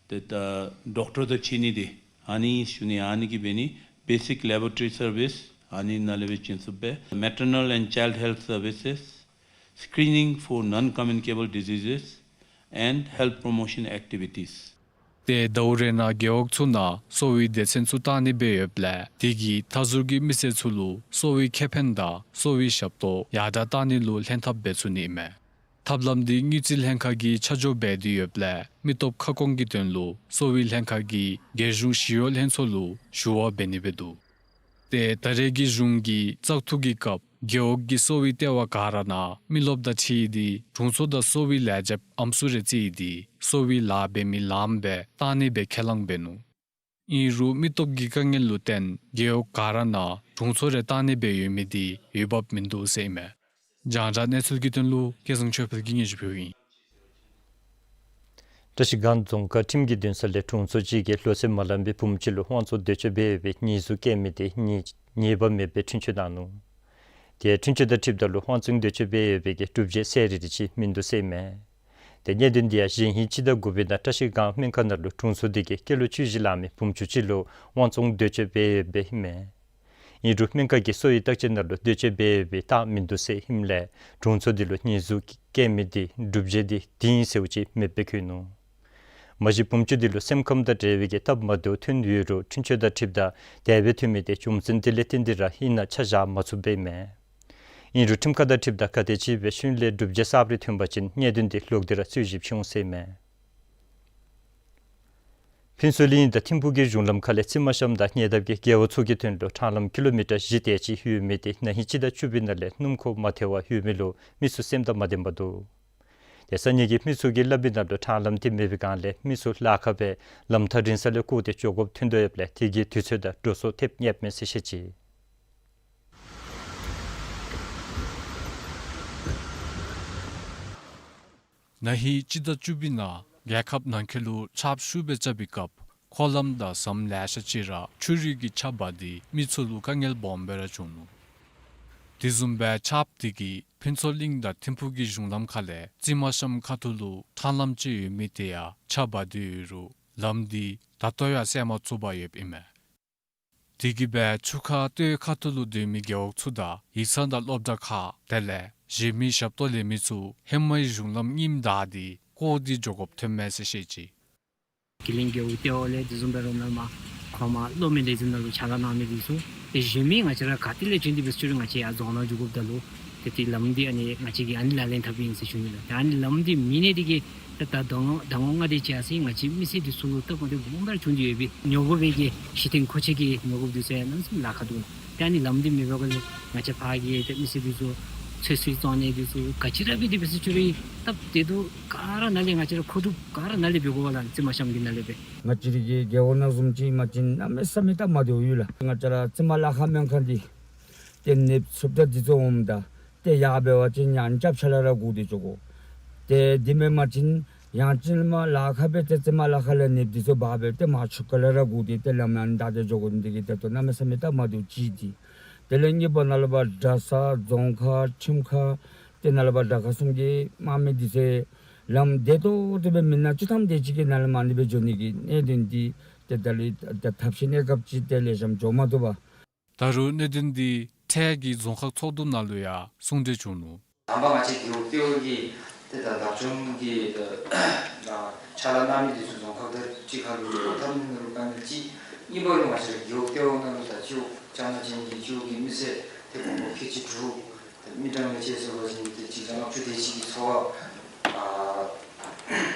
ཏེ་ད་ཌོག་ཊར་དང་འཕྱད་ནི་དེ་ཨ་ནི་ཞུ་ནི། ཨ་ནི་གིས་འབད་ནི། བེ་སིཀ་ལེ་བོ་ཊོ་རི་སར་བིསི་ཨ་ནི་ནང་ལས་སྦེ་བྱིན་ཚུགསཔ་སྦེ། Maternal and Child Health Services, Screening for Non-Communicable Diseases and Health Promotion Activities. ཏེ་ཟླཝ་རེ་ནང་རྒེད་འོག་ཚུ་ནང་གསོ་བའི་སྡེ་ཚན་ཚུ་བཏང་ནི་སྦེ་ཡོདཔ་ལས་དེ་གིས་མཐའ་ཟུར་གྱི་མི་སེར་ཚུ་ལུ་གསོ་བའི་ཁེ་ཕན་དང་གསོ་བའི་ཞབས་ཏོག་ཡར་དྲག་བཏང་ནི་ལུ་ལྷན་ཐབས་འབད་ཚུགས་ནི་ཨིན་མས། ཐབས་ལམ་འདི་དངུལ་རྩིས་ལྷན་ཁག་གིས་ཆ་འཇོག་འབད་དེ་ཡོདཔ་ལས་མི་སྟོབས་ཁ་སྐོང་གི་དོན་ལུ་གསོ་བའི་ལྷན་ཁག་གིས་རྒྱལ་གཞུང་ཞི་གཡོག་ལྷན་ཚོགས་ལུ་ཞུ་བ་འབད་ནི་སྦེ་འདུག། ཏེ་ད་རེས་ཀྱི་གཞུང་གི་བཙག་འཐུ་གི་སྐབས་རྒེད་འོག་གི་གསོ་བའི་ལྟེ་བ་ག་ར་ནང་མི་རློབས་དང་འཁྲིལ་ཏེ་དྲུང་འཚོ་དང་གསོ་བའི་ལས་བྱེདཔ་ཨམ་སྲུ་རེ་བརྩིས་ཏེ་གསོ་བའི་ལཱ་འབད་མི་ལངམ་སྦེ་བཏང་ནི་སྦེ་ཁས་བླངས་འབད་ནུག། ཨིན་རུང་མི་སྟོབས་ཀྱི་དཀའ་ངལ་ལུ་བརྟེན་རྒེད་འོག་ག་ར་ནང་དྲུང་འཚོ་རེ་བཏང་ནི་སྦེ་ཡོད་མི་དེ་འོས་འབབ་མིན་འདུག་ཟེར་ཨིན་མས། རྒྱང་བསྒྲགས་གནས་ཚུལ་གྱི་དོན་ལུ་སྐལ་བཟང་ཆོས་འཕེལ་གྱིས་སྙན་ཞུ་ཕུལཝ་ཨིན། བཀྲ་ཤིས་སྒང་རྫོང་ཁག་ཁྲིམས་ཀྱི་འདུན་ས་ལས་དྲུང་འཚོ་གཅིག་གིས་ལོ་ཚད་མ་ལངམ་པའི་བུམོ་གཅིག་ལུ་དབང་བཙོང་འདོད་སྤྱོད་འབད་ཡོད་པའི་ཉེས་འཛུགས་བཀལ་མི་དེ་ཉེས་ཉེས་པ་མེད་པའི་འཁྲུན་ཆོད་གནང་ནུག། དེ་འཁྲུན་ཆོད་དང་འཁྲིལཝ་ད་ལུ་དབང་བཙོང་འདོད་སྤྱོད་འབད་ཡོད་པའི་གི་སྒྲུབ་བྱེད་གསལ་རི་རི་ཅིག་མིན་འདུག་ཟེར་ཨིན་མས། དེ་གནད་དོན་དེ་ཡང་གཞེས་ཧིང་སྤྱི་ཟླ་དགུ་པའི་ནང་བཀྲ་ཤིས་སྒང་སྨན་ཁང་ནང་ལུ་དྲུང་འཚོ་དེ་གིས་སྐྱེས་ལོ་བཅུ་བཞི་ལང་མི་བུམོ་ཆུང་ཅིག་ལུ་དབང་བཙོང་འདོད་སྤྱོད་འབད་ཡོདཔ་ཨིན་མས། ཨིན་རུང་སྨན་ཁང་གི་གསོ་བའི་བརྟག་དཔྱད་ནང་ལུ་འདོད་སྤྱོད་འབད་ཡོད་པའི་རྟགས་མིན་འདུག་ཟེར་ཨིནམ་ལས་དྲུང་འཚོ་དེ་ལུ་ཉེས་འཛུགས་བཀལ་མི་དེ་སྒྲུབ་བྱེད་དེ་དེ་ཨིན་ཟེརཝ་ཅིག་མེདཔ་སྦེ་བཀོད་ནུག། མ་གཞི་བུམོ་ཆུང་དེ་ལུ་སེམས་ཁམས་དང་འབྲེལ་བའི་གི་སྟབས་མ་བདེཝ་ཐོན་ཡོད་རུང་འཁྲུན་ཆོད་དང་འཁྲིལཝ་ད་དེ་སྦེ་ཐོན་མི་དེ་རྒྱུ་མཚན་དེ་ལས་བརྟེན་ཏེ་ར་ཨིན་ན་ཆ་བཞག་མ་ཚུགསཔ་སྦེ་ཨིན་མས། ཨིན་རུང་ཁྲིམས་ཁང་དང་འཁྲིལཝ་ད་ག་དེ་ཅིག་སྦེ་ཤུལ་ལས་སྒྲུབ་བྱེད་གསརཔ་རེ་ཐོན་པ་ཅིན་གནད་དོན་དེ་ལོག་སྟེ་ར་རྩོད་གཞི་ཕྱེ་འོང་ཟེར་ཨིན་མས། ཕུན་ཚོགས་གླིང་དང་ཐིམ་ཕུག་གི་གཞུང་ལམ་ཁ་ལས་རྩིག་མ་གཤམ་དང་ཉེ་འདབས་ཀྱི་རྒེད་འོག་ཚུ་གི་དོན་ལུ་ཕྲང་ལམ་ཀི་ལོ་མི་ཊར་བཞི་དེ་ཅིག་ཡོད་མི་དེ་ན་ཧིང་སྤྱི་ཟླ་བཅུ་པའི་ནང་ལས་སྣུམ་འཁོར་མ་ཐལ་བར་ཡོད་མི་ལུ་མི་ཚུ་སེམས་ཐག་མ་བདེཝ་འདུག། དེ་ས་གནས་ཀྱི་མི་ཚུ་གིས་སླབ་མི་ནང་ལུ་ཕྲང་ལམ་དེ་མེད་པའི་སྒང་ལས་མི་ཚུ་ལཱ་ཁག་སྦེ་ལམ་ཐག་རིང་ས་ལས་བསྐོར་ཏེ་འགྱོ་དགོཔ་ཐོན་དོ་ཡོདཔ་ལས་དེ་གིས་དུས་ཚོད་དང་འགྲོ་སོང་ཐེབས་ཉེསཔ་མས་ཟེར་བཤད་ཅི། ན་ཧིང་སྤྱི་ཟླ་བཅུ་པའི་ནང་རྒྱལ་ཁབ་ནང་འཁོད་ལུ་ཆརཔ་ཤུགས་སྦེ་རྐྱབ་པའི་སྐབས་འཁོར་ལམ་དང་ཟམ་ལེ་ཤ་ཅིག་ར་ཆུ་རུད་ཀྱིས་ཁྱབ་པ་དེ་མི་ཚུ་ལུ་དཀའ་ངལ་སྦོམ་སྦེ་ར་བྱུང་ནུག། དེ་བཟུམ་སྦེ་ཆརཔ་དེ་གིས་ཕུན་ཚོགས་གླིང་དང་ཐིམ་ཕུག་གི་གཞུང་ལམ་ཁ་ལས་རྩིག་མ་གཤམ་ཁ་ཐུག་ལུ་ཕྲང་ལམ་ཅིག་ཡོད་མི་དེ་ཡང་ཆག་འབག་སྟེ་ཡོད་རུང་ལམ་དེ་ད་ལྟོ་ཡང་སེལ་མ་ཚུགས་པར་ཡོདཔ་ཨིན་མས། དེ་གིས་སྦེ་ཆུ་ཁ་སྟོད་ཁ་ཐུག་ལུ་སྡོད་མི་རྒེད་འོག་ཚུ་དང་ཡིག་ཚང་དང་སློབ་གྲྭ་ཁག་དེ་ལས་ གཞན་མི་ཞབས་ཏོག་ལེན་མི་ཚུ་ཧེ་མའི་གཞུང་ལམ་རྙིངམ་བདའ་སྟེ་བཀོག་སྟེ་འགྱོ་དགོཔ་ཐོནམ་མས་ཟེར་བཤད་ཅི། ཀི་ལིང་རྒེད་འོག་ལྟེ་བ་ལས་དེ་བཟུམ་སྦེ་ར་ནཱ་མར་ཁོ་མར་གློག་མེ་ལས་འཛིན་ནང་ལུ་ཕྱག་ལཱ་གནང་མི་འདི་ཚུ་ཏེ་གཞན་མི་ང་བཅས་ར་ག་ཏེ་ལས་བྱོན་ཏེ་འབད་ས་ཅིག་རུང་ང་བཅས་ཡར་རྫོང་ནང་འགྱོ་དགོཔ་ད་ལུ་ཏེ་ཏེ་ལམ་འདི་ཨ་ནི་ང་བཅས་ཀྱིས་ཨ་ནི་ལག་ལེན་འཐབ་ཨིན་ཟེར་ཞུ་ནི་ལགས། ཏེ་ཨ་ནི་ལམ་འདི་མེད་ནི་འདི་གིས་ཏེ་ད་ཟླཝ་ཟླཝ་ལྔ་དེ་ཅིག་ཡར་སོ་ཡི་ང་བཅས་མི་སེར་འདི་ཚུ་ལུ་སྟབས་མ་བདེཝ་སྦོམ་སྦེ་ར་བྱུང་སྟེ་ཡོད་པས། ཉོ་དགོ་པའི་གི་གཞི་རྟེན་མཁོ་ཆས་ཀྱི་ཉོ་དགོཔ་འདི་ཚུ་ཡང་གནམ་མེད་ས་མེད་ལཱ་ཁག་འདུག་ལགས། ཏེ་ཨ་ནི་ལམ་འདི་མེད་པའི་སྒང་ལས་ང་བཅས་ཕར་གྱི་ཏེ་མི་སེར་འདི་ཚུ་ཚོད་བསྲེ་བཙོང་ནི་འདི་ཚུ་ག་ཅི་ར་འབད་དེ་འབད་ས་ཅིག་རུང་སྟབས་བདེ་སྡུག་ག་ར་ནཱ་ལས་ང་བཅས་ར་མཁོ་སྒྲུབ་ག་ར་ནཱ་ལས་འབད་དགོ་པས་ལགས། རྩི་མ་ཤམ་གྱི་ནང་ལས་འབད། ང་བཅས་རའི་གི་རྒེད་འོག་ནང་བཟུམ་ཅིག་མ་བྱིན་གནམ་མེད་ས་མེད་སྟབས་མ་བདེཝ་ཡོད་ལགས། ང་བཅས་ར་རྩི་མ་ལཱ་ཁག་སྨན་ཁང་འདི་ཏེ་ནདཔ་ཚུདཔ་ད་འདི་ཚུ་འོངམ་ད་ཏེ་ཡར་འབད་བ་ཅིན་ཡང་རྐྱབ་ཆ་ལས་ར་སྒུག་སྟེ་འགྱོ་དགོ། ཏེ་འདི་མེན་པ་ཅིན་ཡང་ཅིན་མར་ལཱ་ཁག་འབད་ཏེ་རྩི་མ་ལཱ་ཁག་ལས་ནདཔ་འདི་ཚུ་འབག་འབད་ཏེ་མར་ཆུ་ཁ་ལས་ར་སྒུག་སྟེ་ཏེ་ལམ་ཡང་བདའ་སྟེ་འགྱོ་དགོ་ནི་འདི་གིས་ད་ལྟོ་གནམ་མེད་ས་མེད་སྟབས་མ་བདེཝ་ཅིག་འདི། དེ་ལས་གཉིས་པ་ནཱ་ལས་ཕར་གྲྭ་ས་རྫོང་ཁག་ཁྲིམས་ཁང་ཏེ་ནཱ་ལས་ཕར་དྲག་ཁག་གསུམ་གྱི་དམག་མི་འདི་ཚུ་ལམ་བདེ་ཏོག་ཏོ་སྦེ་མེན་ན་བཅུ་ཐམ་དེ་ཅིག་གིས་ནཱ་ལས་མར་ཨ་ནི་སྦེ་འགྱོ་ནི་གི་གནད་དོན་འདི་ཏེ་ད་ལུ་ད་ཐབས་ཤེས་གནས་སྐབས་ཅིག་ཏེ་ལེགས་ཤོམ་འགྱོ་མ་བཏུབ་པས། ད་རུང་གནད་དོན་འདི་འཕྲལ་གྱི་རྫོང་ཁག་ཚོགས་འདུ་ནང་ལུ་ཡང་གསུང་གྲོས་བྱུང་ནུག། དང་པ་ང་བཅས་རྒེད་འོག་ལྟེ་བ་གིས་ཏེ་ད་བདག་སྐྱོང་གི་ད་ཕྱག་ལཱ་གནང་མི་འདི་ཚུ་རྫོང་ཁག་དང་གཅིག་ཁར་ལུ་འཐབ་ནི་ནང་ལུ་དཀའ་ངལ་ཅིག། གཉིས་པ་ལུ་ང་བཅས་ར་རྒེད་འོག་ལྟེ་བ་ནང་ལུ་ད་སྤྱི་འོག་ལྕང་ནག་ཅན་གྱི་སྤྱི་འོག་གི་མི་སེར་ཏེ་ཀོང་པོ་ཁལ་གཅིག་དྲུག་ཏེ་མི་གྲངས་ལས་བཅད་སོང་པ་ཅིན་ཏེ་གཅིག་བརྒྱ་ལྔ་བཅུ་དེ་ཅིག་གི་ཚོ་བ་ཨ་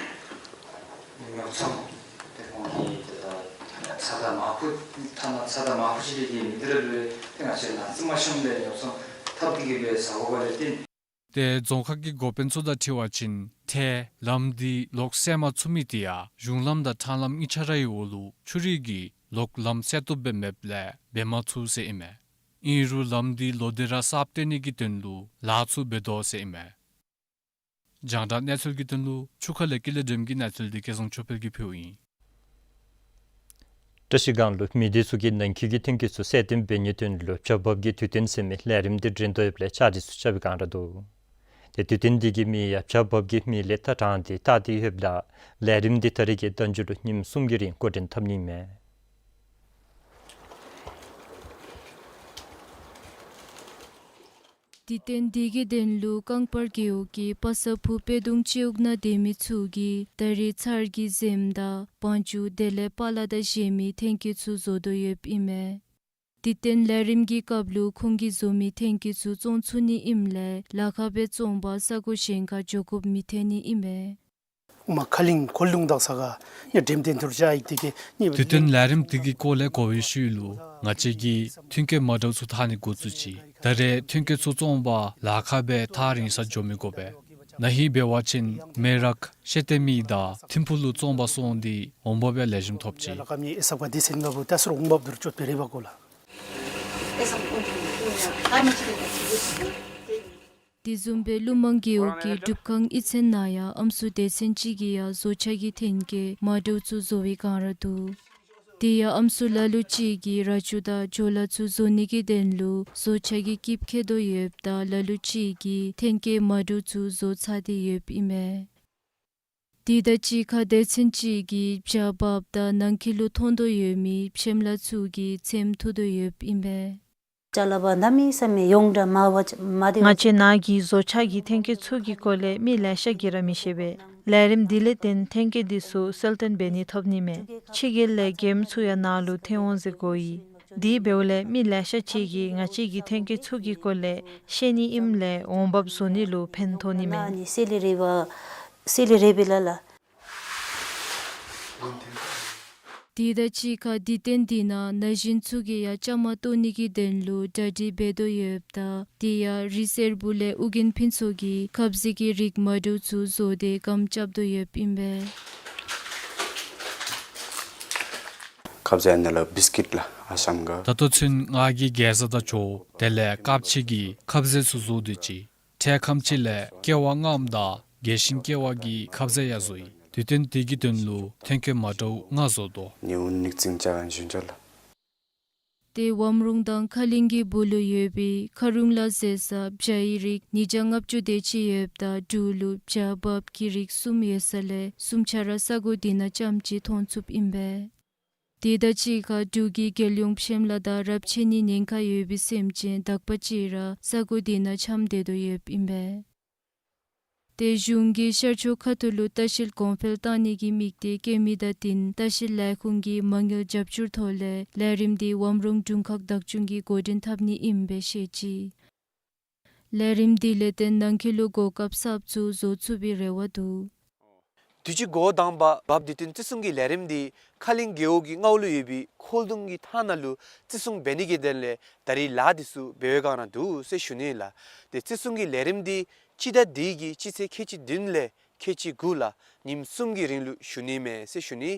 ཉོ་ཚོང་ཏེ་ཁོང་གིས་ཏེ་ད་ཚ་དང་མ་ཁུ་ཐ་ན་ཚ་དང་མ་ཁུ་ཅིག་ལས་བརྒལ་མི་འདི་ར་ལུ་ཏེ་ང་བཅས་ནཱ་རྩི་མ་ཤམ་ལས་ཉོ་ཚོང་འཐབ་སྟེ་གིས་སྦེ་ཟ་དགོ་པ་ལས་བརྟེན། ཏེ་རྫོང་ཁག་གི་འགོ་དཔོན་ཚུ་དང་འཁྲིལ་བ་ཅིན་ཏེ་ལམ་འདི་ལོག་སེལ་མ་ཚུགས་མི་འདི་ཡང་གཞུང་ལམ་དང་ཕྲང་ལམ་གཉིས་ཆ་རའི་འོག་ལུ་ཆུ་རུད་ཀྱིས་ལོག་ལམ་སེལ་བཏུབ་སྦེ་མེདཔ་ལས་འབད་མ་ཚུགས་ཟེར་ཨིན་མས། ཨིན་རུང་ལམ་འདི་ལོག་སྟེ་ར་གསརཔ་བཏོན་ནི་གི་དོན་ལུ་ལཱ་ཚུ་འབད་དོ་ཟེར་ཨིན་མས། རྒྱང་བསྒྲགས་གནས་ཚུལ་གྱི་དོན་ལུ་ཆུ་ཁ་ལས་ཀྱི་ལས་འགྲེམས་ཀྱི་གནས་ཚུལ་འདི་སྐལ་བཟང་ཆོས་འཕེལ་གྱིས་ཕུལཝ་ཨིན། བཀྲ་ཤིས་སྒང་ལུ་མི་སྡེ་ཚུ་གི་ནང་འཁོད་ཀྱི་ཐོན་སྐྱེད་ཚུ་གསལ་སྟོན་འབད་ནིའི་དོན་ལུ་བྱ་འབབ་ཀྱི་དུས་སྟོན་ཟེར་མི་ལས་རིམ་འདི་སྒྲིང་སྡོད་ཡོདཔ་ལས་བཅའ་སྒྲིག་ཚུ་རྐྱབ་པའི་སྒང་ར་འདུག། ཏེ་དུས་སྟོན་འདི་གི་མིང་ཡང་བྱ་འབབ་ཀྱི་མི་ལས་ཐ་དྲངས་ཏེ་བཏགས་ཏེ་ཡོདཔ་ལས་ལས་རིམ་འདི་ད་རིས་ཀྱི་ཟླ་མཇུག་ལུ་ཉིནམ་གསུམ་གྱི་རིང་འགོ་འདྲེན་འཐབ་ནི་མས། དུས་སྟོན་འདི་གི་དོན་ལུ་ཀངས་པར་རྒེད་འོག་གི་པ་སངས་ཕུ་དཔལ་གདོང་སྤྱི་འོག་ནང་སྡོད་མི་ཚུ་གིས་ད་རིས་ཚར་གྱི་གཟིམ་དང་བང་ཅུ་དེ་ལས་པ་ལ་དང་གཞན་མི་ཐོན་སྐྱེད་ཚུ་བཟོ་དོ་ཡོདཔ་ཨིན་མས། དུས་སྟོན་ལས་རིམ་གྱི་སྐབས་ལུ་ཁོང་གིས་བཟོ་མི་ཐོན་སྐྱེད་ཚུ་བཙོང་ཚུགས་ནི་ཨིནམ་ལས་ལཱ་ཁག་སྦེ་བཙོང་པར་ས་གོ་གཞན་ཁར་འགྱོ་དགོཔ་མི་ཐོན་ནི་ཨིན་མས། ཨོ་མ་ཁ་ལིང་ཁོ་ལུང་དང་ས་ག་ནི་འགྲེམས་སྟོན་ཐུར་ཅ་ཨིག་དེ་གི་ནི་དུས་སྟོན་ལས་རིམ་དེ་གི་སྐོར་ལས་གོ་བའི་ཤུལ་ལུ་ང་བཅས་ཀྱིས་ཐོན་སྐྱེད་མ་འདྲཝ་ཚུ་འཐག་ནི་འགོ་བཙུགས་ཅི། ད་རེས་ཐོན་སྐྱེད་ཚུ་བཙོང་པར་ལཱ་ཁག་སྦེ་ཐག་རིང་ས་འགྱོ་མི་དགོ་པས། ན་ཧིང་འབད་བ་ཅིན་མེ་རག་ཤེ་ཏེ་མི་དང་ཐིམ་ཕུག་ལུ་བཙོང་པར་སོང་སྟེ་འོང་འབབ་ཡང་ལེགས་ཤོམ་ཐོབ་ཅི། ལ་ཀ་མི་ཨེ་ས་པ་དེ་སེམས་ལ་བུ་ད་སུ་རུང་འབབ་དུར་ཅོད་པེ་རེ་བ་གོ་ལ། དེ་བཟུམ་སྦེ་ཀླུ་མང་རྒེད་འོག་གི་སྒྲུབ་ཁང་གཡུས་ཚན་ནང་ཡང་ཨམ་སྲུ་སྡེ་ཚན་ཅིག་གིས་ཡང་བཟོ་ཆས་ཀྱི་ཐོན་སྐྱེད་མ་འདྲཝ་ཚུ་བཟོ་བའི་སྒང་ར་འདུག། དེ་ཡང་ཨམ་སྲུ་ལ་ལུ་ཅིག་གིས་ར་ཅུ་དང་ཇོ་ལ་ཚུ་བཟོ་ནི་གི་དོན་ལུ་བཟོ་ཆས་ཀྱི་སྐྱིབས་ཁྱེར་དོ་ཡོདཔ་ད་ལ་ལུ་ཅིག་གིས་ཐོན་སྐྱེད་མ་འདྲཝ་ཚུ་བཟོ་ཚར་ཏེ་ཡོདཔ་ཨིན་མས། དེ་དང་གཅིག་ཁར་སྡེ་ཚན་ཅིག་གིས་བྱ་འབབ་དང་ནང་འཁོད་ལུ་ཐོན་དོ་ཡོད་མི་ཕྱེམ་ལ་ཚུ་གི་ཚེམ་འཐུ་དོ་ཡོདཔ་ཨིན་པས། ཅ་ལ་བ་གནམ་མེད་ས་མེད་ཡོངས་གྲགས་མ་བ་མ་དེ། ང་བཅས་ནཱ་གི་བཟོ་ཆས་ཀྱི་ཐོན་སྐྱེད་ཚུ་གི་སྐོར་ལས་མི་ལེ་ཤ་གིས་ར་མི་ཤེས་པས། ལས་རིམ་འདི་ལས་བརྟེན་ཐོན་སྐྱེད་འདི་ཚུ་གསལ་སྟོན་འབད་ནི་ཐོབ་ནི་མས། ཕྱི་རྒྱལ་ལས་མགྱོནམ་ཚུ་ཡང་ནཱ་ལུ་ཐོན་འོང་ཟེར་གོ་ཡི། དེ་འབདཝ་ལས་མི་ལེ་ཤ་ཅིག་གིས་ང་བཅས་ཀྱི་ཐོན་སྐྱེད་ཚུ་གི་སྐོར་ལས་ཤེས་ནི་ཨིནམ་ལས་འོང་འབབ་བཟོ་ནི་ལུ་ཕན་ཐོགས་ནི་མས། ནི་སི་ལི་རི་བ་སི་ལི་རི་བི་ལ་ལ། དེ་དང་གཅིག་ཁར་དུས་སྟོན་འདི་ནང་ན་གཞོན་ཚུ་གིས་ཡང་བཅའ་མར་གཏོགས་ནི་གི་དོན་ལུ་གྲ་སྒྲིག་འབད་དོ་ཡོདཔ་ད་དེ་ཡང་རི་སེར་པོ་ལས་ཨོ་རྒྱན་ཕུན་ཚོགས་ཀྱིས་ཁབ་ཟས་ཀྱི་རིགས་མ་འདྲཝ་ཚུ་བཟོ་སྟེ་སྒམ་རྐྱབ་དོ་ཡོདཔ་ཨིན་པས། ཁབ་ཟས་ནང་ལུ་བིསི་ཀིཊ་ལགས་ཨ་ཤམ་ག། ད་ལྟོ་ཚུན་ང་གིས་གེ་ཟ་དང་ཇོ་དེ་ལས་དཀརཔོ་ཅིག་གི་ཁབ་ཟས་ཚུ་བཟོ་སྡོད་ཅི། འཕྲལ་ཁམས་ཅིག་ལས་ཀེ་བ་མངམ་དང་རྒྱས་ཤིང་ཀེ་བ་གི་ཁབ་ཟས་ཡང་བཟོ་ཡི། དུས་སྟོན་དེ་གི་དོན་ལུ་ཐོན་སྐྱེད་མ་འདྲཝ་ལྔ་བཟོ་དོ། ནིའུ་ནིག་ཙིང་ཅ་གན་ཞུན་ཅ་ལགས། ཏེ་ཝམ་རུང་དང་ཁ་གླིང་གི་སྦུག་ལུ་ཡོད་པའི་ཁ་རུང་ལ་ཟེར་ས་བྱ་ཡི་རིགས་ཉིས་བརྒྱ་ལྔ་བཅུ་དེ་ཅིག་ཡོདཔ་ད་འབྲུག་ལུ་བྱ་འབབ་ཀྱི་རིགས་གསུམ་ཡོད་ས་ལས་གསུམ་ཆ་ར་ས་གོ་འདི་ནང་རྐྱངམ་ཅིག་མཐོང་ཚུགསཔ་ཨིན་པས། དེ་དང་གཅིག་ཁར་འབྲུག་གི་རྒྱལ་ཡོངས་ཕྱེངམ་ལ་དང་རབས་ཆད་ནིའི་ཉེན་ཁ་ཡོད་པའི་སེམས་ཅན་དག་པ་ཅིག་ར་ས་གོ་དེ་ནང་འཁྱམས་སྡོད་དོ་ཡོདཔ་ཨིན་པས། ཏེ་གཞུང་གིས་ཤར་ཕྱོགས་ཁ་ཐུག་ལུ་ལྟ་བཤལ་གོང་འཕེལ་གཏང་ནི་གི་དམིགས་གཏད་བསྐྱེད་མི་དང་བསྟུན་ལྟ་བཤལ་ལས་ཁུངས་ཀྱིས་མ་དངུལ་རྒྱབ་སྐྱོར་ཐོག་ལས་ལས་རིམ་འདི་ཝམ་རོང་དྲུང་ཁག་བདག་སྐྱོང་གིས་འགོ་འདྲེན་འཐབ་ནི་ཨིན་པས་ཟེར་ཅི། ལས་རིམ་འདི་ལས་བརྟེན་ནང་འཁོད་ལུ་གོ་སྐབས་གསརཔ་ཚུ་བཟོ་ཚུགས་པའི་རེ་བ་འདུག། དུས་ཅི་འགོ་དང་པ་བབས་དེ་བརྟེན་བརྩི་སྲུང་གི་ལས་རིམ་འདི་ཁ་གླིང་རྒེད་འོག་གི་མངའ་དབང་ལུ་ཡོད་པའི་ཁོལ་རྡུང་གི་ཐང་ནང་ལུ་བརྩི་སྲུང་འབད་ནི་གི་དོན་ལས་ད་རིས་ལཱ་འདི་ཚུ་འབད་བའི་བསྒང་ར་འདུག་ཟེར་ཞུ་ནི་ལགས། ཏེ་བརྩི་སྲུང་གི་ལས་རིམ་འདི་སྤྱི་ཟླ་འདི་གི་སྤྱི་ཚེས་ཁལ་གཅིག་བདུན་ལས་ཁལ་གཅིག་དགུ་ལགས། ཉིནམ་གསུམ་གྱི་རིང་ལུ་ཞུ་ནི་མས་ཟེར་ཞུ་ནི།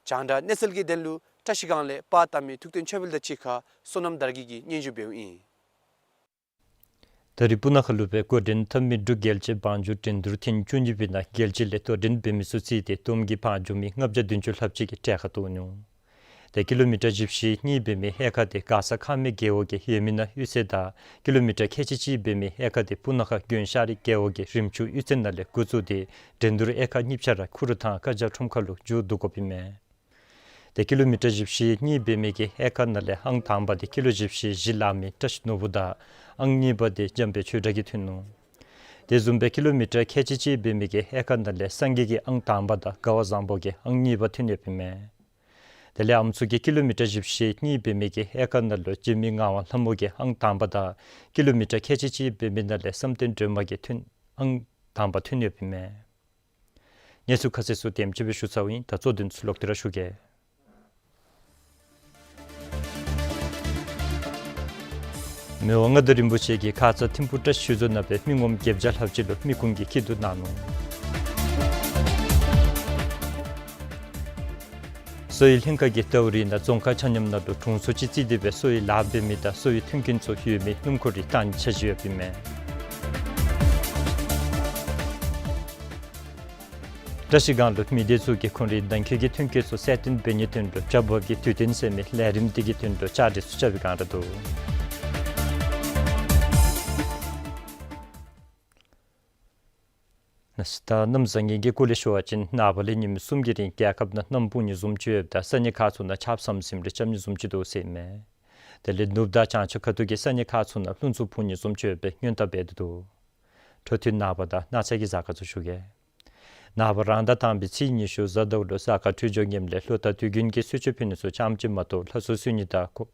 རྒྱང་བསྒྲགས་གནས་ཚུལ་གྱི་དོན་ལུ་བཀྲ་ཤིས་སྒང་ལས་པར་བཏབ་མི་ཐུབ་བསྟན་ཆོས་འཕེལ་དང་གཅིག་ཁར་བསོད་ནམས་དར་རྒྱས་ཀྱིས་སྙན་ཞུ་འབདཝ་ཨིན། ད་རིས་སྤུ་ན་ཁ་ལུ་སྦེ་འགོ་འདྲེན་འཐབ་མི་འབྲུག་རྒྱལ་གཅེས་དབང་འབྱོར་འགྲན་བསྡུར་ཐེངས་བཅུ་གཉིས་པའི་ནང་རྒྱལ་སྤྱི་ལས་དོ་འགྲན་འབད་མི་ཚུ་རྩིས་ཏེ་བསྡོམས་ཀྱིས་དཔལ་འབྱོར་མི་ལྔ་བརྒྱ་བདུན་ཅུ་ལྷགཔ་ཅིག་གིས་གྲལ་ཁར་གཏོགས་ནུག། ཏེ་ཀི་ལོ་མི་ཊར་བཞི་བཅུ་ཞེ་གཉིས་འབད་མི་དབྱར་ཁ་འདི་མགར་ས་ཁ་སྨད་རྒེད་འོག་གི་ཡེ་མི་ན་གཡུས་ཚན་དང་ཀི་ལོ་མི་ཊར་ཁལ་གཅིག་གཅིག་འབད་མི་དབྱར་ཁ་འདི་སྤུ་ན་ཁ་དགོན་ཤ་རི་རྒེད་འོག་གི་རིམ་ཆུ་གཡུས་ཚན་ནང་ལས་འགོ་བཙུགས་ཏེ་འགྲན་བསྡུར་དབྱར་ཁ་གཉིས་ཆ་ར་ཁུ་རུ་ཐང་ཀ་ཇ་ཁྲོམ་ཁ་ལུ་མཇུག་བསྡུ་དགོཔ་ཨིན་མས། ཏེ་ཀི་ལོ་མི་ཊར་བཞི་བཅུ་ཞེ་གཉིས་འབད་མི་གི་དབྱར་ཁ་ནང་ལས་ཨང་དང་པ་འདི་ཀི་ལོ་བཞི་བཅུ་ཞེ་བཞི་ལང་མི་བཀྲ་ཤིས་ནོར་བུ་དང་ཨང་གཉིས་པ་འདི་འཇམ་དཔལ་ཆོས་གྲགས་ཀྱིས་ཐོན་ནུག། དེ་བཟུམ་སྦེ་ཀི་ལོ་མི་ཊར་ཁལ་གཅིག་གཅིག་འབད་མི་གི་དབྱར་ཁ་ནང་ལས་སངས་རྒྱས་ཀྱི་ཨང་དང་པ་དང་དགའ་བ་བཟང་པོ་གིས་ཨང་གཉིས་པ་ཐོན་ཡོདཔ་ཨིན་མས། དེ་ལས་ཨམ་སྲུ་གི་ཀི་ལོ་མི་ཊར་བཞི་བཅུ་ཞེ་གཉིས་འབད་མི་གི་དབྱར་ཁ་ནང་ལུ་འཇིགས་མེད་ངག་དབང་ལྷ་མོ་གིས་ཨང་དང་པ་དང་ཀི་ལོ་མི་ཊར་ཁལ་གཅིག་གཅིག་འབད་མི་ནང་ལས་བསམ་གཏན་སྒྲོལ་མ་གིས་ཐོན་ཨང་དང་པ་ཐོན་ཡོདཔ་ཨིན་མས། གནས་ཚུལ་ཁ་གསལ་ཚུ་དེམ་ཅིག་སྦེ་ཞུ་ཚརཝ་ཨིན། ད་གཙོ་དོན་ཚུ་ལོག་སྟེ་ར་ཞུ་གེ། མི་དབང་མངའ་བདག་རིན་པོ་ཆེ་གིས་ཁ་ཙ་ཐིམ་ཕུ་བཀྲ་ཤིས་ཆོས་རྫོང་ནང་སྦེ་མི་ངོམ་བརྒྱད་བརྒྱ་ལྷགཔ་ཅིག་ལུ་མི་ཁུངས་ཀྱི་སྐྱིད་སྡུག་གནང་ནུག། གསོ་བའི་ལྷན་ཁག་གིས་ཟླཝ་རེ་ནང་རྫོང་ཁག་ཆ་མཉམ་ནང་ལུ་དྲུང་འཚོ་ཅིག་བརྩིས་ཏེ་སྦེ་གསོ་བའི་ལཱ་འབད་མི་དང་གསོ་བའི་མཐུན་རྐྱེན་ཚུ་ཡོད་མི་སྣུམ་འཁོར་རེ་གཏང་འཆར་གཞི་ཡོདཔ་ཨིན་མས། བཀྲ་ཤིས་སྒང་ལུ་མི་སྡེ་ཚུ་གིས་ཁོང་རའི་ནང་འཁོད་ཀྱི་ཐོན་སྐྱེད་ཚུ་གསལ་སྟོན་འབད་ནིའི་དོན་ལུ་བྱ་འབབ་ཀྱི་དུས་སྟོན་ཟེར་མི་ལས་རིམ་འདི་གི་དོན་ལུ་བཅར་འདྲི་ཚུ་རྐྱབ་པའི་བསྒང་ར་འདུག། ནཱ་ད་གནམ་བཟང་ངན་གྱི་སྐོར་ལས་ཞུ་བ་ཅིན་ནངས་པ་ལས་ཉིནམ་གསུམ་གྱི་རིང་རྒྱལ་ཁབ་ནང་གནམ་སྤུ་ཉིམ་བཟུམ་ཅིག་ཡོདཔ་ད་ས་གནས་ཁག་ཚུ་ནང་ཆརཔ་ཟམ་ཟིམ་རེ་རྐྱབ་ནི་བཟུམ་ཅིག་འདུག་ཟེར་ཨིན་མས། དེ་ལས་ནུབ་དང་བྱང་ཕྱོགས་ཁ་ཐུག་གི་ས་གནས་ཁག་ཚུ་ནང་རླུང་འཚུབ་འཕུ་ནི་བཟུམ་ཅིག་ཡོད་པའི་སྔོན་བརྡ་འབད་དེ་འདུག། འཕྲོ་མཐུད་ནངས་པ་དང་གནངས་ཚེ་གི་གཟའ་སྐར་ཚུ་ཞུ་གེ། ནངས་པ་རང་ཟླ་དང་པའི་ཚེས་ཉི་ཤུ་གཟའ་ཟླཝ་ལུ་གཟའ་སྐར་འཕྲོད་སྦྱོར་ངནམ་ལས་ལོ་ཟླ་དུས་རྒྱུན་གྱི་གསོལ་མཆོད་ཕུལ་ནི་ཚུ་ཙམ་ཅིག་མ་གཏོགས་ལྷ་གསོལ་གསོལ་ནི་དང་གོ་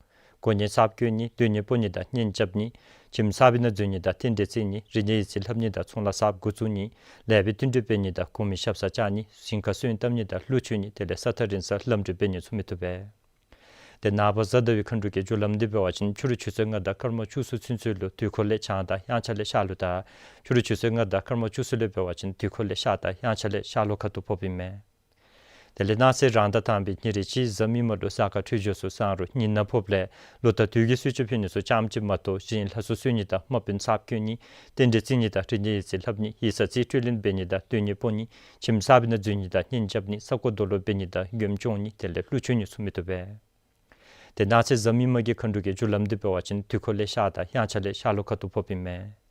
གོ་གནས་གསརཔ་བསྐོ་ནི་སྡོད་གནས་སྤོ་ནི་དང་གཉེན་རྐྱབ་ནི་ཁྱིམ་གསར་པའི་ནང་འཛུལ་ནི་དང་རྟེན་འབྲེལ་བརྩི་ནི་རིག་གནས་ཡིག་རྩིས་ལྷབ་ནི་དང་ཚོང་ལཱ་གསརཔ་འགོ་བཙུགས་ནི་ལེགས་པའི་བསྟུན་གྲོས་འབད་ནི་དང་གོང་མའི་ཞབས་སར་བཅར་ནི་ཞིང་ཁར་སོན་བཏབ་ནི་དང་ཀླུ་མཆོད་ནི་དེ་ལས་ས་ཐག་རིང་སར་ལམ་འགྲུལ་འབད་ནི་ཚུ་མི་བཏུབ་པས། ཏེ་ནངས་པ་གཟའ་ཟླ་བའི་མཁའ་འགྲོ་གི་རྒྱུ་ལམ་འདི་འབད་བ་ཅིན་ཕྱི་རུ་ཆུ་ཚོད་ལྔ་དང་སྐར་མ་བཅུ་གསུམ་ཚུན་ཚོད་ལུ་དུས་འཁོར་ལས་བྱང་དང་དབྱངས་འཆར་ལས་ཤར་ལུགས་དང་ཕྱི་རུ་ཆུ་ཚོད་ལྔ་དང་སྐར་མ་བཅུ་གསུམ་ལས་འབད་བ་ཅིན་དུས་འཁོར་ལས་ཤར་དང་དབྱངས་འཆར་ལས་ཤར་ལུགས་ཁ་ཐུག་ཕོགཔ་ཨིན་མས། དེ་ལས་གནངས་ཚེ་རང་ཟླ་དང་པའི་ཉེར་གཅིག་གཟའ་མིག་དམར་ལུ་གཟའ་སྐར་འཕྲོད་སྦྱོར་ཚུ་བཟང་རུང་ཉིན་ནག་ཕོགཔ་ལས་ལོ་ཟླ་དུས་ཀྱི་གསོལ་མཆོད་ཕུལ་ནི་ཚུ་ཙམ་ཅིག་མ་གཏོགས་གཞན་ལྷ་གསོལ་གསོལ་ནི་དང་དམག་དཔོན་གསརཔ་བསྐོ་ནི་རྟེན་འབྲེལ་བརྩི་ནི་དང་རིག་གནས་ཡིག་རྩིས་ལྷབ་ནི་ཡིག་ཚང་རྩིས་སྤྲོད་ལེན་འབད་ནི་དང་སྡོད་གནས་སྤོ་ནི་ཁྱིམ་གསར་པའི་ནང་འཛུལ་ནི་དང་གཉེན་རྐྱབ་ནི་ས་རྐོ་རྡོ་སློག་འབད་ནི་དང་མགྱོནམ་སྐྱོང་ནི་དེ་ལས་ཀླུ་མཆོད་ནི་ཚུ་མི་བཏུབ་པས། ཏེ་གནངས་ཚེ་གཟའ་མིག་དམར་གྱི་མཁའ་འགྲོ་གི་རྒྱུ་ལམ་འདི་འབད་བ་ཅིན་དུས་འཁོར་ལས་ཤར་དང་དབྱངས་འཆར་ལས་ཤར་ལུགས་ཁ་ཐུག་ཕོགཔ་ཨིན་མས།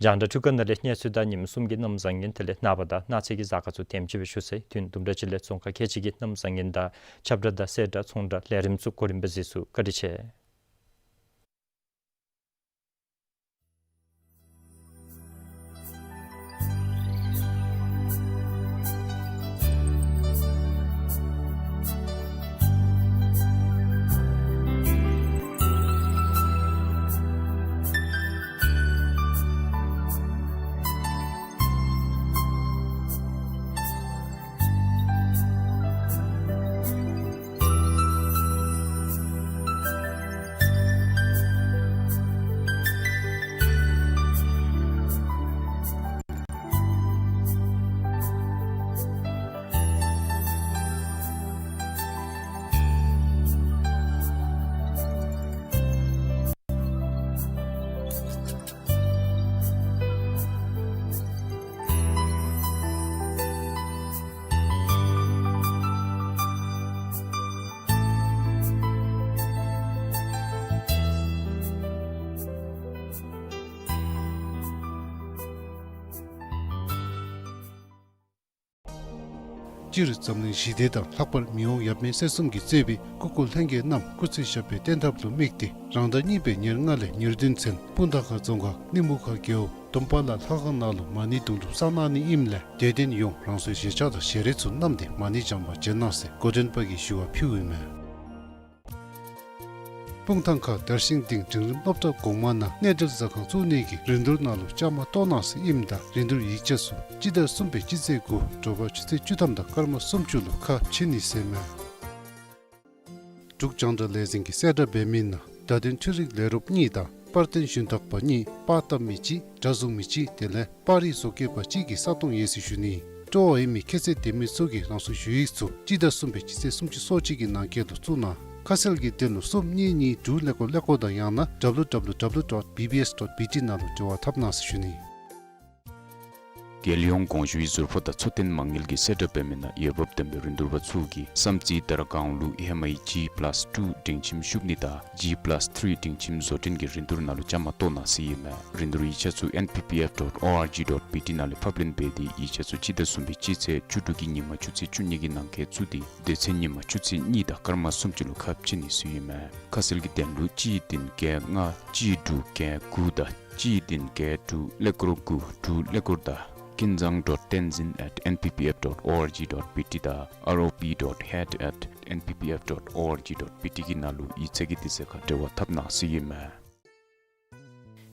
རྒྱང་བསྒྲགས་འཕྲུལ་ཁང་ནང་ལས་གནས་ཚུལ་དང་ཉིནམ་གསུམ་གྱི་གནམ་བཟང་ངན་དེ་ལས་ནངས་པ་དང་གནངས་ཚེ་གི་གཟའ་སྐར་ཚུ་དེམ་ཅིག་སྦེ་ཞུ་ཚར་ཡི། དུས་ཡུན་དུམ་གྲ་ཅིག་ལས་རྫོང་ཁག་ཁལ་གཅིག་གི་གནམ་བཟང་ངན་དང་ཁྱབ་བསྒྲགས་དང་གསལ་བསྒྲགས་ཚོང་བསྒྲགས་ལས་རིམ་ཚུ་གོ་རིམ་སྦེ་གཟིགས་ཚུགས། བཀའ་དྲིན་ཆེ། སྤྱིར་འཛམ་གླིང་ཞི་བདེ་དང་ལྷག་པར་མི་དབང་ཡབ་མེས་སྲས་གསུམ་གྱིས་གཙོས་པའི་སྐུ་འཁོར་ལྷན་རྒྱས་རྣམས་སྐུ་ཚེ་ཞབས་པད་བརྟན་ཐབས་ལུ་དམིགས་ཏེ་རང་ཟླ་གཉིས་པའི་ཉེར་ལྔ་ལས་ཉེར་བདུན་ཚུན་སྤུངས་ཐང་ཁ་རྫོང་ཁག་གླིང་མུ་ཁ་རྒེད་འོག་དོམ་པ་ལ་ལྷ་ཁང་ནང་ལུ་མ་ཎི་དུང་སྒྲུབ་བསགས་གནང་ནི་ཨིནམ་ལས་དད་ལྡན་ཡོངས་རང་སོའི་བཞེས་ཆས་དང་ཞལ་རས་ཚུ་བསྣམས་ཏེ་མ་ཎི་བགྱངམ་མཇལ་གནང་ཟེར་འགོ་འདྲེན་པ་གིས་ཞུ་བ་ཕུལཝ་ཨིན་མས། སྤུངས་ཐང་ཁ་དར་ཤིང་སྡིངས་འབྲིང་རིམ་སློབ་གྲྭ་གོང་མ་ནང་གནས་འབྲེལ་ཟ་ཁང་བཙུགས་ནི་གི་རིན་བསྡུར་ནང་ལུ་བཅའ་མར་གཏོགས་གནང་ཟེར་ཨིནམ་ད་རིན་བསྡུར་ཡིག་ཆ་ཚུ་སྤྱི་ཟླ་གསུམ་པའི་སྤྱི་ཚེས་དགུ་དྲོ་པ་ཆུ་ཚོད་བཅུ་ཐམ་དང་སྐར་མ་སུམ་ཅུ་ལུ་ཁ་ཕྱེ་ནི་ཟེར་མས། འབྲུག་རྒྱང་བསྒྲགས་ལས་འཛིན་གྱིས་གསལ་བསྒྲགས་འབད་མི་ནང་བརྡ་དོན་འཕྲུལ་རིག་ལས་རོགསཔ་གཉིས་དང་པར་སྟོན་ཞུན་དག་པ་གཉིས་པར་བཏབ་མི་གཅིག་སྒྲ་བཟུང་མི་གཅིག་དེ་ལས་པར་རིས་བཟོ་བཀོད་པ་གཅིག་གི་ས་སྟོང་ཡོད་ཟེར་ཞུ་ནི། སྤྲོ་བ་ཡོད་མི་ཁྱད་ཚད་ལྡན་མི་ཚུ་གིས་རང་སོའི་ཞུ་ཡིག་ཚུ་སྤྱི་ཟླ་གསུམ་པའི་སྤྱི་ཚེས་སུམ་ཅུ་སོ་གཅིག་གི་ནང་འཁོད་དུ་བཙུགས་གནང་། ཁ་གསལ་གྱི་དོན་ལུ་གསུམ་གཉིས་གཉིས་དྲུག་ཀླད་ཀོར་ཀླད་ཀོར་དང་ཡང་ན་W W W dot B B S dot B T ནང་ལུ་འབྲེལ་བ་འཐབ་གནང་ཟེར་ཞུ་ནི། རྒྱལ་ཡོངས་དགོངས་ཞུའི་ཟུར་ཕོགས་དང་འཚོ་རྟེན་མ་དངུལ་གྱིས་གསལ་བསྒྲགས་འབད་མི་ནང་འོས་འབབ་ལྡན་པའི་རིན་བསྡུར་པ་ཚུ་གིས་བསམ་རྩེ་དར་སྒང་ལུ་ཧེ་མའི་G plus two སྒྲིང་ཁྱིམ་ཤུག་གཉིས་དང་G plus three སྒྲིང་ཁྱིམ་བཟོ་སྐྲུན་གྱི་རིན་བསྡུར་ནང་ལུ་བཅའ་མར་གཏོགས་གནང་ཟེར་ཨིན་མས། རིན་བསྡུར་ཡིག་ཆ་ཚུ N P P F dot O R G dot B T ནང་ལས་ཕབ་ལེན་འབད་དེ་ཡིག་ཆ་ཚུ་སྤྱི་ཟླ་གསུམ་པའི་སྤྱི་ཚེས་བཅུ་དྲུག་གི་ཉིན་མ་ཆུ་ཚོད་བཅུ་གཉིས་ཀྱི་ནང་འཁོད་བཙུགས་ཏེ་དེ་ཚེ་ཉིན་མ་ཆུ་ཚོད་གཉིས་དང་སྐར་མ་སུམ་ཅུ་ལུ་ཁ་ཕྱེ་ནི་ཟེར་ཨིན་མས། ཁ་གསལ་གྱི་དོན་ལུ་གཅིག་བདུན་བརྒྱད་ལྔ་གཅིག་དྲུག་བརྒྱད་དགུ་དང་གཅིག་བདུན་བརྒྱད་དྲུག་ཀླད་ཀོར་དགུ་དྲུག་ཀླད་ཀོར་དང་ཀུན་བཟང་dot tenzin at N P P F dot O R G dot B T དང་R O P dot head at N P P F dot O R G dot B T གི་ནང་ལུ་ཡིག་ཚང་གི་དུས་ཚོད་ཁར་འབྲེལ་བ་འཐབ་གནང་ཟེར་ཨིན་མས།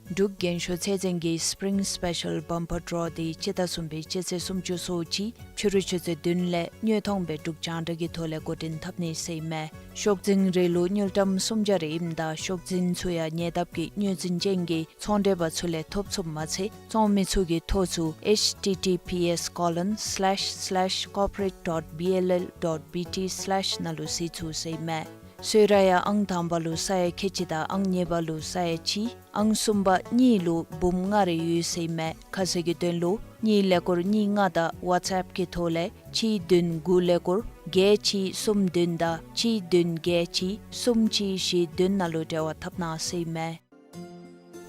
འབྲུག་རྒན་ཤོས་ཚད་འཛིན་གྱི་Spring Special Bumper Draw དེ་སྤྱི་ཟླ་གསུམ་པའི་སྤྱི་ཚེས་སུམ་ཅུ་སོ་གཅིག་ཕྱི་རུ་ཆུ་ཚོད་བདུན་ལས་དངོས་མཐོང་སྦེ་འབྲུག་རྒྱང་བསྒྲགས་ཀྱི་ཐོག་ལས་འགོ་འདྲེན་འཐབ་ནི་ཟེར་ཨིན་མས། ཤོག་འཛིན་རེ་ལུ་དངུལ་ཀྲམ་སུམ་བརྒྱ་རེ་ཨིནམ་ད་ཤོག་འཛིན་ཚུ་ཡང་ཉེ་འདབས་ཀྱི་དངུལ་འཛིན་ཅན་གྱི་ཚོང་འབྲེལ་པ་ཚུ་ལས་ཐོབ་ཚུགསཔ་མ་ཚད་བཙོང་མི་ཚུ་གི་ཐོ་ཚུ H T T P S colon slash slash corporate dot B L L dot B T slash ནང་ལུ་གཟིགས་ཚུགས་ཟེར་ཨིན་མས། གསོལ་རས་ཡང་ཨང་དང་པ་ལུ་ས་ཡ་ཁལ་གཅིག་དང་ཨང་གཉིས་པ་ལུ་ས་ཡ་གཅིག་ཨང་གསུམ་པ་གཉིས་ལུ་འབུམ་ལྔ་རེ་ཡོད་ཟེར་ཨིན་མས། ཁ་གསལ་གྱི་དོན་ལུ་གཉིས་ཀླད་ཀོར་གཉིས་ལྔ་དང་WhatsApp གི་ཐོག་ལས་གཅིག་བདུན་དགུ་ཀླད་ཀོར་བརྒྱད་གཅིག་གསུམ་བདུན་དང་གཅིག་བདུན་བརྒྱད་གཅིག་གསུམ་གཅིག་བཞི་བདུན་ནང་ལུ་འབྲེལ་བ་འཐབ་གནང་ཟེར་ཨིན་མས།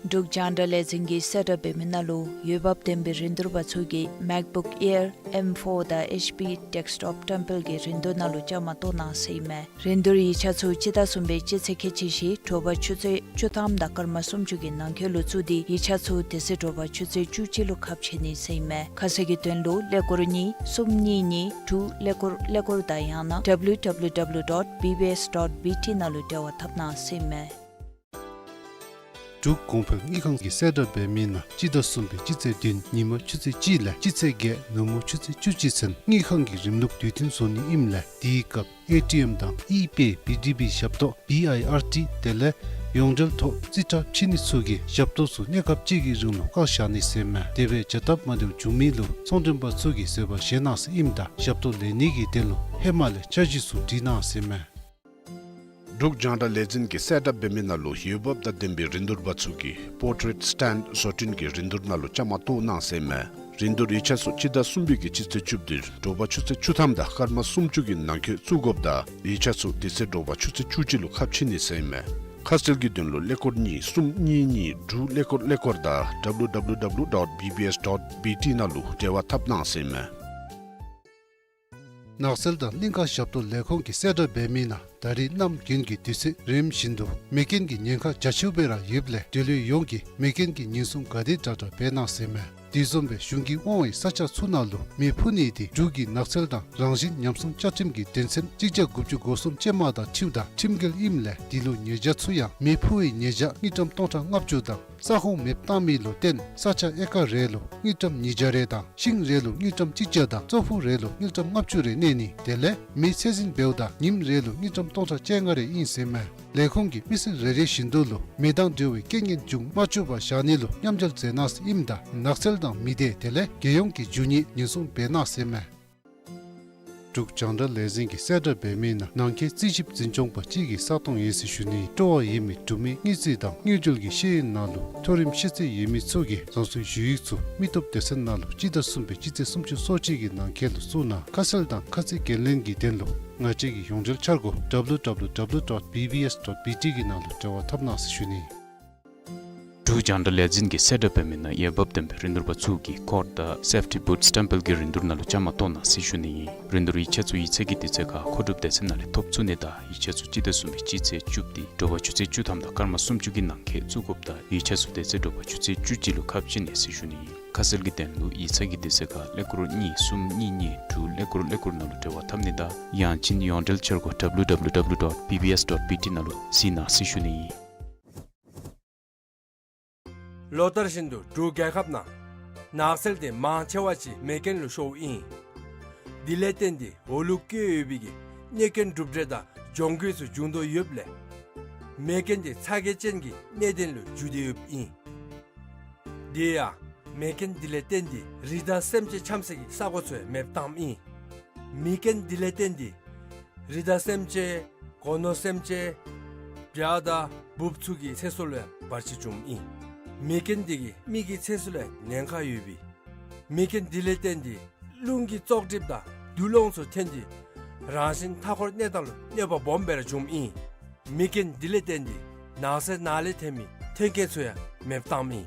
འབྲུག་རྒྱང་བསྒྲགས་ལས་འཛིན་གྱིས་གསལ་བསྒྲགས་འབད་མི་ནང་ལུ་འོས་འབབ་ལྡན་པའི་རིན་བསྡུར་པ་ཚུ་གིས་MacBook Air M four དང་H P desktop བཀྲམ་སྤེལ་གྱི་རིན་བསྡུར་ནང་ལུ་བཅའ་མར་གཏོགས་གནང་ཟེར་ཨིན་མས། རིན་བསྡུར་ཡིག་ཆ་ཚུ་སྤྱི་ཟླ་གསུམ་པའི་སྤྱི་ཚེས་ཁལ་གཅིག་བཞི་དྲོ་པ་ཆུ་ཚོད་བཅུ་ཐམ་དང་སྐར་མ་སུམ་ཅུ་གི་ནང་འཁོད་ལུ་བཙུགས་ཏེ་ཡིག་ཆ་ཚུ་དེ་ཚེ་དྲོ་པ་ཆུ་ཚོད་བཅུ་གཅིག་ལུ་ཁ་ཕྱེ་ནི་ཟེར་ཨིན་མས། ཁ་གསལ་གྱི་དོན་ལུ་ཀླད་ཀོར་གཉིས་གསུམ་གཉིས་གཉིས་དྲུག་ཀླད་ཀོར་ཀླད་ཀོར་དང་ཡང་ན W W W dot B B S dot B T ནང་ལུ་འབྲེལ་བ་འཐབ་གནང་ཟེར་ཨིན་མས། འབྲུག་གོང་འཕེལ་དངུལ་ཁང་གིས་གསལ་བསྒྲགས་འབད་མི་ནང་སྤྱི་ཟླ་གསུམ་པའི་སྤྱི་ཚེས་བདུན་ཉིན་མ་ཆུ་ཚོད་གཅིག་ལས་སྤྱི་ཚེས་བརྒྱད་ནུབ་མོ་ཆུ་ཚོད་བཅུ་གཅིག་ཚུན་དངུལ་ཁང་གི་རིམ་ལུགས་དུས་མཐུན་བཟོ་ནི་ཨིནམ་ལས་དེའི་སྐབས་ཨེ་ཊི་ཨེམ་དང་ཨི་པེ་བི་ཌི་བི་ཞབས་ཏོག་བི་ཨའི་ཨར་ཊི་དེ་ལས་ཡོངས་འབྲེལ་ཐོག་རྩིས་ཁྲ་ཕྱེ་ནི་ཚུ་གི་ཞབས་ཏོག་ཚུ་གནས་སྐབས་གཅིག་གི་རིང་ལུ་བཀག་བཞག་ནི་ཟེར་ཨིན་མས། དེ་སྦེ་བྱ་སྟབས་མ་བདེཝ་བྱུང་མི་ལུ་ཚོང་མགྲོན་པ་ཚུ་གིས་བཟོད་པ་བཞེས་གནང་ཟེར་ཨིནམ་ད་ཞབས་ཏོག་ལེན་ནི་གི་དོན་ལུ་ཧེ་མ་ལས་འཆར་གཞི་ཚུ་སྒྲིག་གནང་ཟེར་ཨིན་མས། འབྲུག་རྒྱང་བསྒྲགས་ལས་འཛིན་གྱིས་གསལ་བསྒྲགས་འབད་མི་ནང་ལུ་འོས་འབབ་དང་ལྡན་པའི་རིན་བསྡུར་པ་ཚུ་གིས་པོར་ཊེཊ་སི་ཊེན་ཌ་བཟོ་སྐྲུན་གྱི་རིན་བསྡུར་ནང་ལུ་བཅའ་མར་གཏོགས་གནང་ཟེར་ཨིན་མས། རིན་བསྡུར་ཡིག་ཆ་ཚུ་སྤྱི་ཟླ་གསུམ་པའི་གི་སྤྱི་ཚེས་བཅུ་བདུན་དྲོ་པ་ཆུ་ཚོད་བཅུ་ཐམ་དང་སྐར་མ་སུམ་ཅུ་གི་ནང་འཁོད་བཙུགས་དགོཔ་དང་ཡིག་ཆ་ཚུ་དེ་ཚེ་དྲོ་པ་ཆུ་ཚོད་བཅུ་གཅིག་ལུ་ཁ་ཕྱེ་ནི་ཟེར་ཨིན་མས། ཁ་གསལ་གྱི་དོན་ལུ་ཀླད་ཀོར་གཉིས་གསུམ་གཉིས་གཉིས་དྲུག་ཀླད་ཀོར་ཀླད་ཀོར་དང་W W W dot B B S dot B T ནང་ལུ་འབྲེལ་བ་འཐབ་གནང་ཟེར་ཨིན་མས། ནགས་ཚལ་དང་གླིང་ཁ་ཞབས་ཏོག་ལས་ཁུངས་ཀྱིས་གསལ་བསྒྲགས་འབད་མི་ནང་ད་རིས་གནམ་དགུན་གྱི་དུས་ཚོད་རནམ་བཞིན་དུ་མེ་རྐྱེན་གྱི་ཉེན་ཁ་རྒྱ་ཆེཝ་སྦེ་ར་ཡོདཔ་ལས་འབྲེལ་ཡོད་ཡོངས་ཀྱིས་མེ་རྐྱེན་གྱི་ཉེན་སྲུང་ག་དེ་དྲག་དྲག་འབད་གནང་ཟེར་ཨིན་མས། དེ་བཟུམ་སྦེ་གཞུང་གིས་དབང་བའི་ས་ཆ་ཚུ་ནང་ལུ་མེ་ཕུ་ནི་དེ་འབྲུག་གི་ནགས་ཚལ་དང་རང་བཞིན་ཉམས་སྲུང་བཅའ་ཁྲིམས་ཀྱི་དོན་ཚན་གཅིག་བརྒྱ་དགུ་བཅུ་གོ་གསུམ་ཅན་མ་དང་འཁྲིལཝ་ད་ཁྲིམས་འགལ་ཨིནམ་ལས་དེ་ལུ་ཉེས་བྱ་ཚུ་ཡང་མེ་ཕུ་བའི་ཉེས་བྱ་དངུལ་ཀྲམ་སྟོང་ཕྲག་ལྔ་བཅུ་དང་ས་ཁོངས་མེདཔ་བཏང་མི་ལུ་བརྟེན་ས་ཆ་ཨེ་ཀར་རེ་ལུ་དངུལ་ཀྲམ་ཉིས་བརྒྱ་རེ་དང་ཤིང་རེ་ལུ་དངུལ་ཀྲམ་གཅིག་བརྒྱ་དང་ཙོག་ཕུ་རེ་ལུ་དངུལ་ཀྲམ་ལྔ་བཅུ་རེ་གནས་ནི་དེ་ལས་མེ་ཚད་འཛིན་འབདཝ་ད་ཉིནམ་རེ་ལུ་དངུལ་ཀྲམ་སྟོང་ཕྲག་བཅོ་ལྔ་རེ་ཨིན་ཟེར་ཨིན་མས། ལས་ཁུངས་ཀྱིས་མི་སེར་རེ་རེ་བཞིན་དུ་ལུ་མེ་དང་འབྲེལ་བའི་རྐྱེན་ངན་འབྱུང་མ་བཅུག་པར་བཞག་ནི་ལུ་མཉམ་འབྲེལ་མཛད་གནང་ཟེར་ཨིནམ་ད་ནགས་ཚལ་དང་མི་སྡེ་དེ་ལས་རྒྱལ་ཡོངས་ཀྱི་རྒྱུ་དངོས་ཉེན་སྲུང་འབད་གནང་ཟེར་ཨིན་མས། འབྲུག་རྒྱང་བསྒྲགས་ལས་འཛིན་གྱིས་གསལ་བསྒྲགས་འབད་མི་ནང་ནང་འཁོད་རྩིས་ཞིབ་འཛིན་སྐྱོང་པ་གཅིག་གི་ས་སྟོང་ཡོད་ཟེར་ཞུ་ནི། སྤྲོ་བ་ཡོད་མི་འབྲུག་མི་དངུལ་རྩིས་དང་དངུལ་འབྲེལ་གྱི་ཤེས་ཡོན་ནང་ལུ་མཐོ་རིམ་ཤེས་ཚད་ཡོད་མི་ཚུ་གིས་རང་སོའི་ཞུ་ཡིག་ཚུ་མི་བཏུབ་སྡེ་ཚན་ནང་ལུ་སྤྱི་ཟླ་གསུམ་པའི་སྤྱི་ཚེས་སུམ་ཅུ་སོ་གཅིག་གི་ནང་འཁོད་ལུ་བཙུགས་གནང་། ཁ་གསལ་དང་ཁ་ཚིག་འགན་ལེན་གྱི་དོན་ལུ་ང་བཅས་ཀྱི་ཡོངས་འབྲེལ་འཆར་སྒོ་W W W dot B B S dot B T གི་ནང་ལུ་འབྲེལ་བ་འཐབ་གནང་ཟེར་ཞུ་ནི། འབྲུག་རྒྱང་བསྒྲགས་ལས་འཛིན་གྱིས་གསལ་བསྒྲགས་འབད་མི་ནང་འོས་འབབ་ལྡན་པའི་རིན་བསྡུར་པ་ཚུ་གིས་ཀོཌ་དང་སེཕ་ཊི་བུཊ་སི་ཊེམ་པལ་གྱི་རིན་བསྡུར་ནང་ལུ་བཅའ་མར་གཏོགས་གནང་ཟེར་ཞུ་ནི་ཨིན། རིན་བསྡུར་ཡིག་ཆ་ཚུ་ཡིག་ཚང་གི་དུས་ཚོད་ཁར་མཁོ་སྒྲུབ་སྡེ་ཚན་ནང་ལས་ཐོབ་ཚུགས་ནི་དང་ཡིག་ཆ་ཚུ་སྤྱི་ཟླ་གསུམ་པའི་སྤྱི་ཚེས་བཅུ་པ་སྟེ་དྲོ་པ་ཆུ་ཚོད་བཅུ་ཐམ་དང་སྐར་མ་སུམ་ཅུ་གི་ནང་འཁོད་བཙུགས་དགོཔ་དང་ཡིག་ཆ་ཚུ་དེ་ཚེ་དྲོ་པ་ཆུ་ཚོད་བཅུ་གཅིག་ལུ་ཁ་ཕྱེ་ནི་ཟེར་ཞུ་ནི་ཨིན། ཁ་གསལ་གྱི་དོན་ལུ་ཡིག་ཚང་གི་དུས་ཚོད་ཁར་ཀླད་ཀོར་གཉིས་གསུམ་གཉིས་གཉིས་དྲུག་ཀླད་ཀོར་ཀླད་ཀོར་ནང་ལུ་འབྲེལ་བ་འཐབ་ནི་དང་ཡང་ཅིན་ཡོངས་འབྲེལ་འཆར་སྒོ་W W W dot B B S dot B T ནང་ལུ་གཟིགས་གནང་ཟེར་ཞུ་ནི་ཨིན། ལོ་ལྟར་བཞིན་དུ་འབྲུག་རྒྱལ་ཁབ་ནང་ནགས་ཚལ་དེ་མང་ཆེ་བ་ཅིག་མེ་རྐྱེན་ལུ་ཤོརཝ་ཨིན། དེ་ལས་བརྟེན་ཏེ་འོག་ལུ་བཀོད་ཡོད་པའི་གི་གནོད་སྐྱོན་གྲུབ་འབྲས་དང་གྱོང་གུད་ཚུ་འབྱུང་དོ་ཡོདཔ་ལས་མེ་རྐྱེན་དེ་ཚ་གྱང་ཅན་གྱི་གནད་དོན་ལུ་འགྱུར་ཏེ་ཡོདཔ་ཨིན། དེ་ཡང་མེ་རྐྱེན་དེ་ལས་བརྟེན་ཏེ་རི་དྭགས་སེམས་ཅན་འཁྱམས་སའི་གི་ས་གོ་ཚུ་ཡང་མེདཔ་བཏངམ་ཨིན། མེ་རྐྱེན་དེ་ལས་བརྟེན་ཏེ་རི་དྭགས་སེམས་ཅན་སྒོ་ནོར་སེམས་ཅན་བྱ་དང་འབུཔ་ཚུ་གི་ཚེ་སྲོག་ལུ་ཡང་བར་ཆད་བྱུངམ་ཨིན། མེ་རྐྱེན་དེ་གིས་མི་གི་ཚེ་སྲོག་ལུ་ཡང་ཉེན་ཁ་ཡོད་པས། མེ་རྐྱེན་དེ་ལས་བརྟེན་ཏེ་རླུང་གི་བཙོག་གྲིབ་དང་རྡུལ་སློང་ཚུ་ཐོན་ཏེ་རང་བཞིན་མཐའ་འཁོར་གནས་སྟངས་ལུ་གནོད་པ་སྦོམ་སྦེ་ར་བྱུངམ་ཨིན། མེ་རྐྱེན་དེ་ལས་བརྟེན་ཏེ་ནགས་ཚལ་ནང་ལས་ཐོན་མི་མཐུན་རྐྱེན་ཚུ་ཡང་མེདཔ་བཏངམ་ཨིན།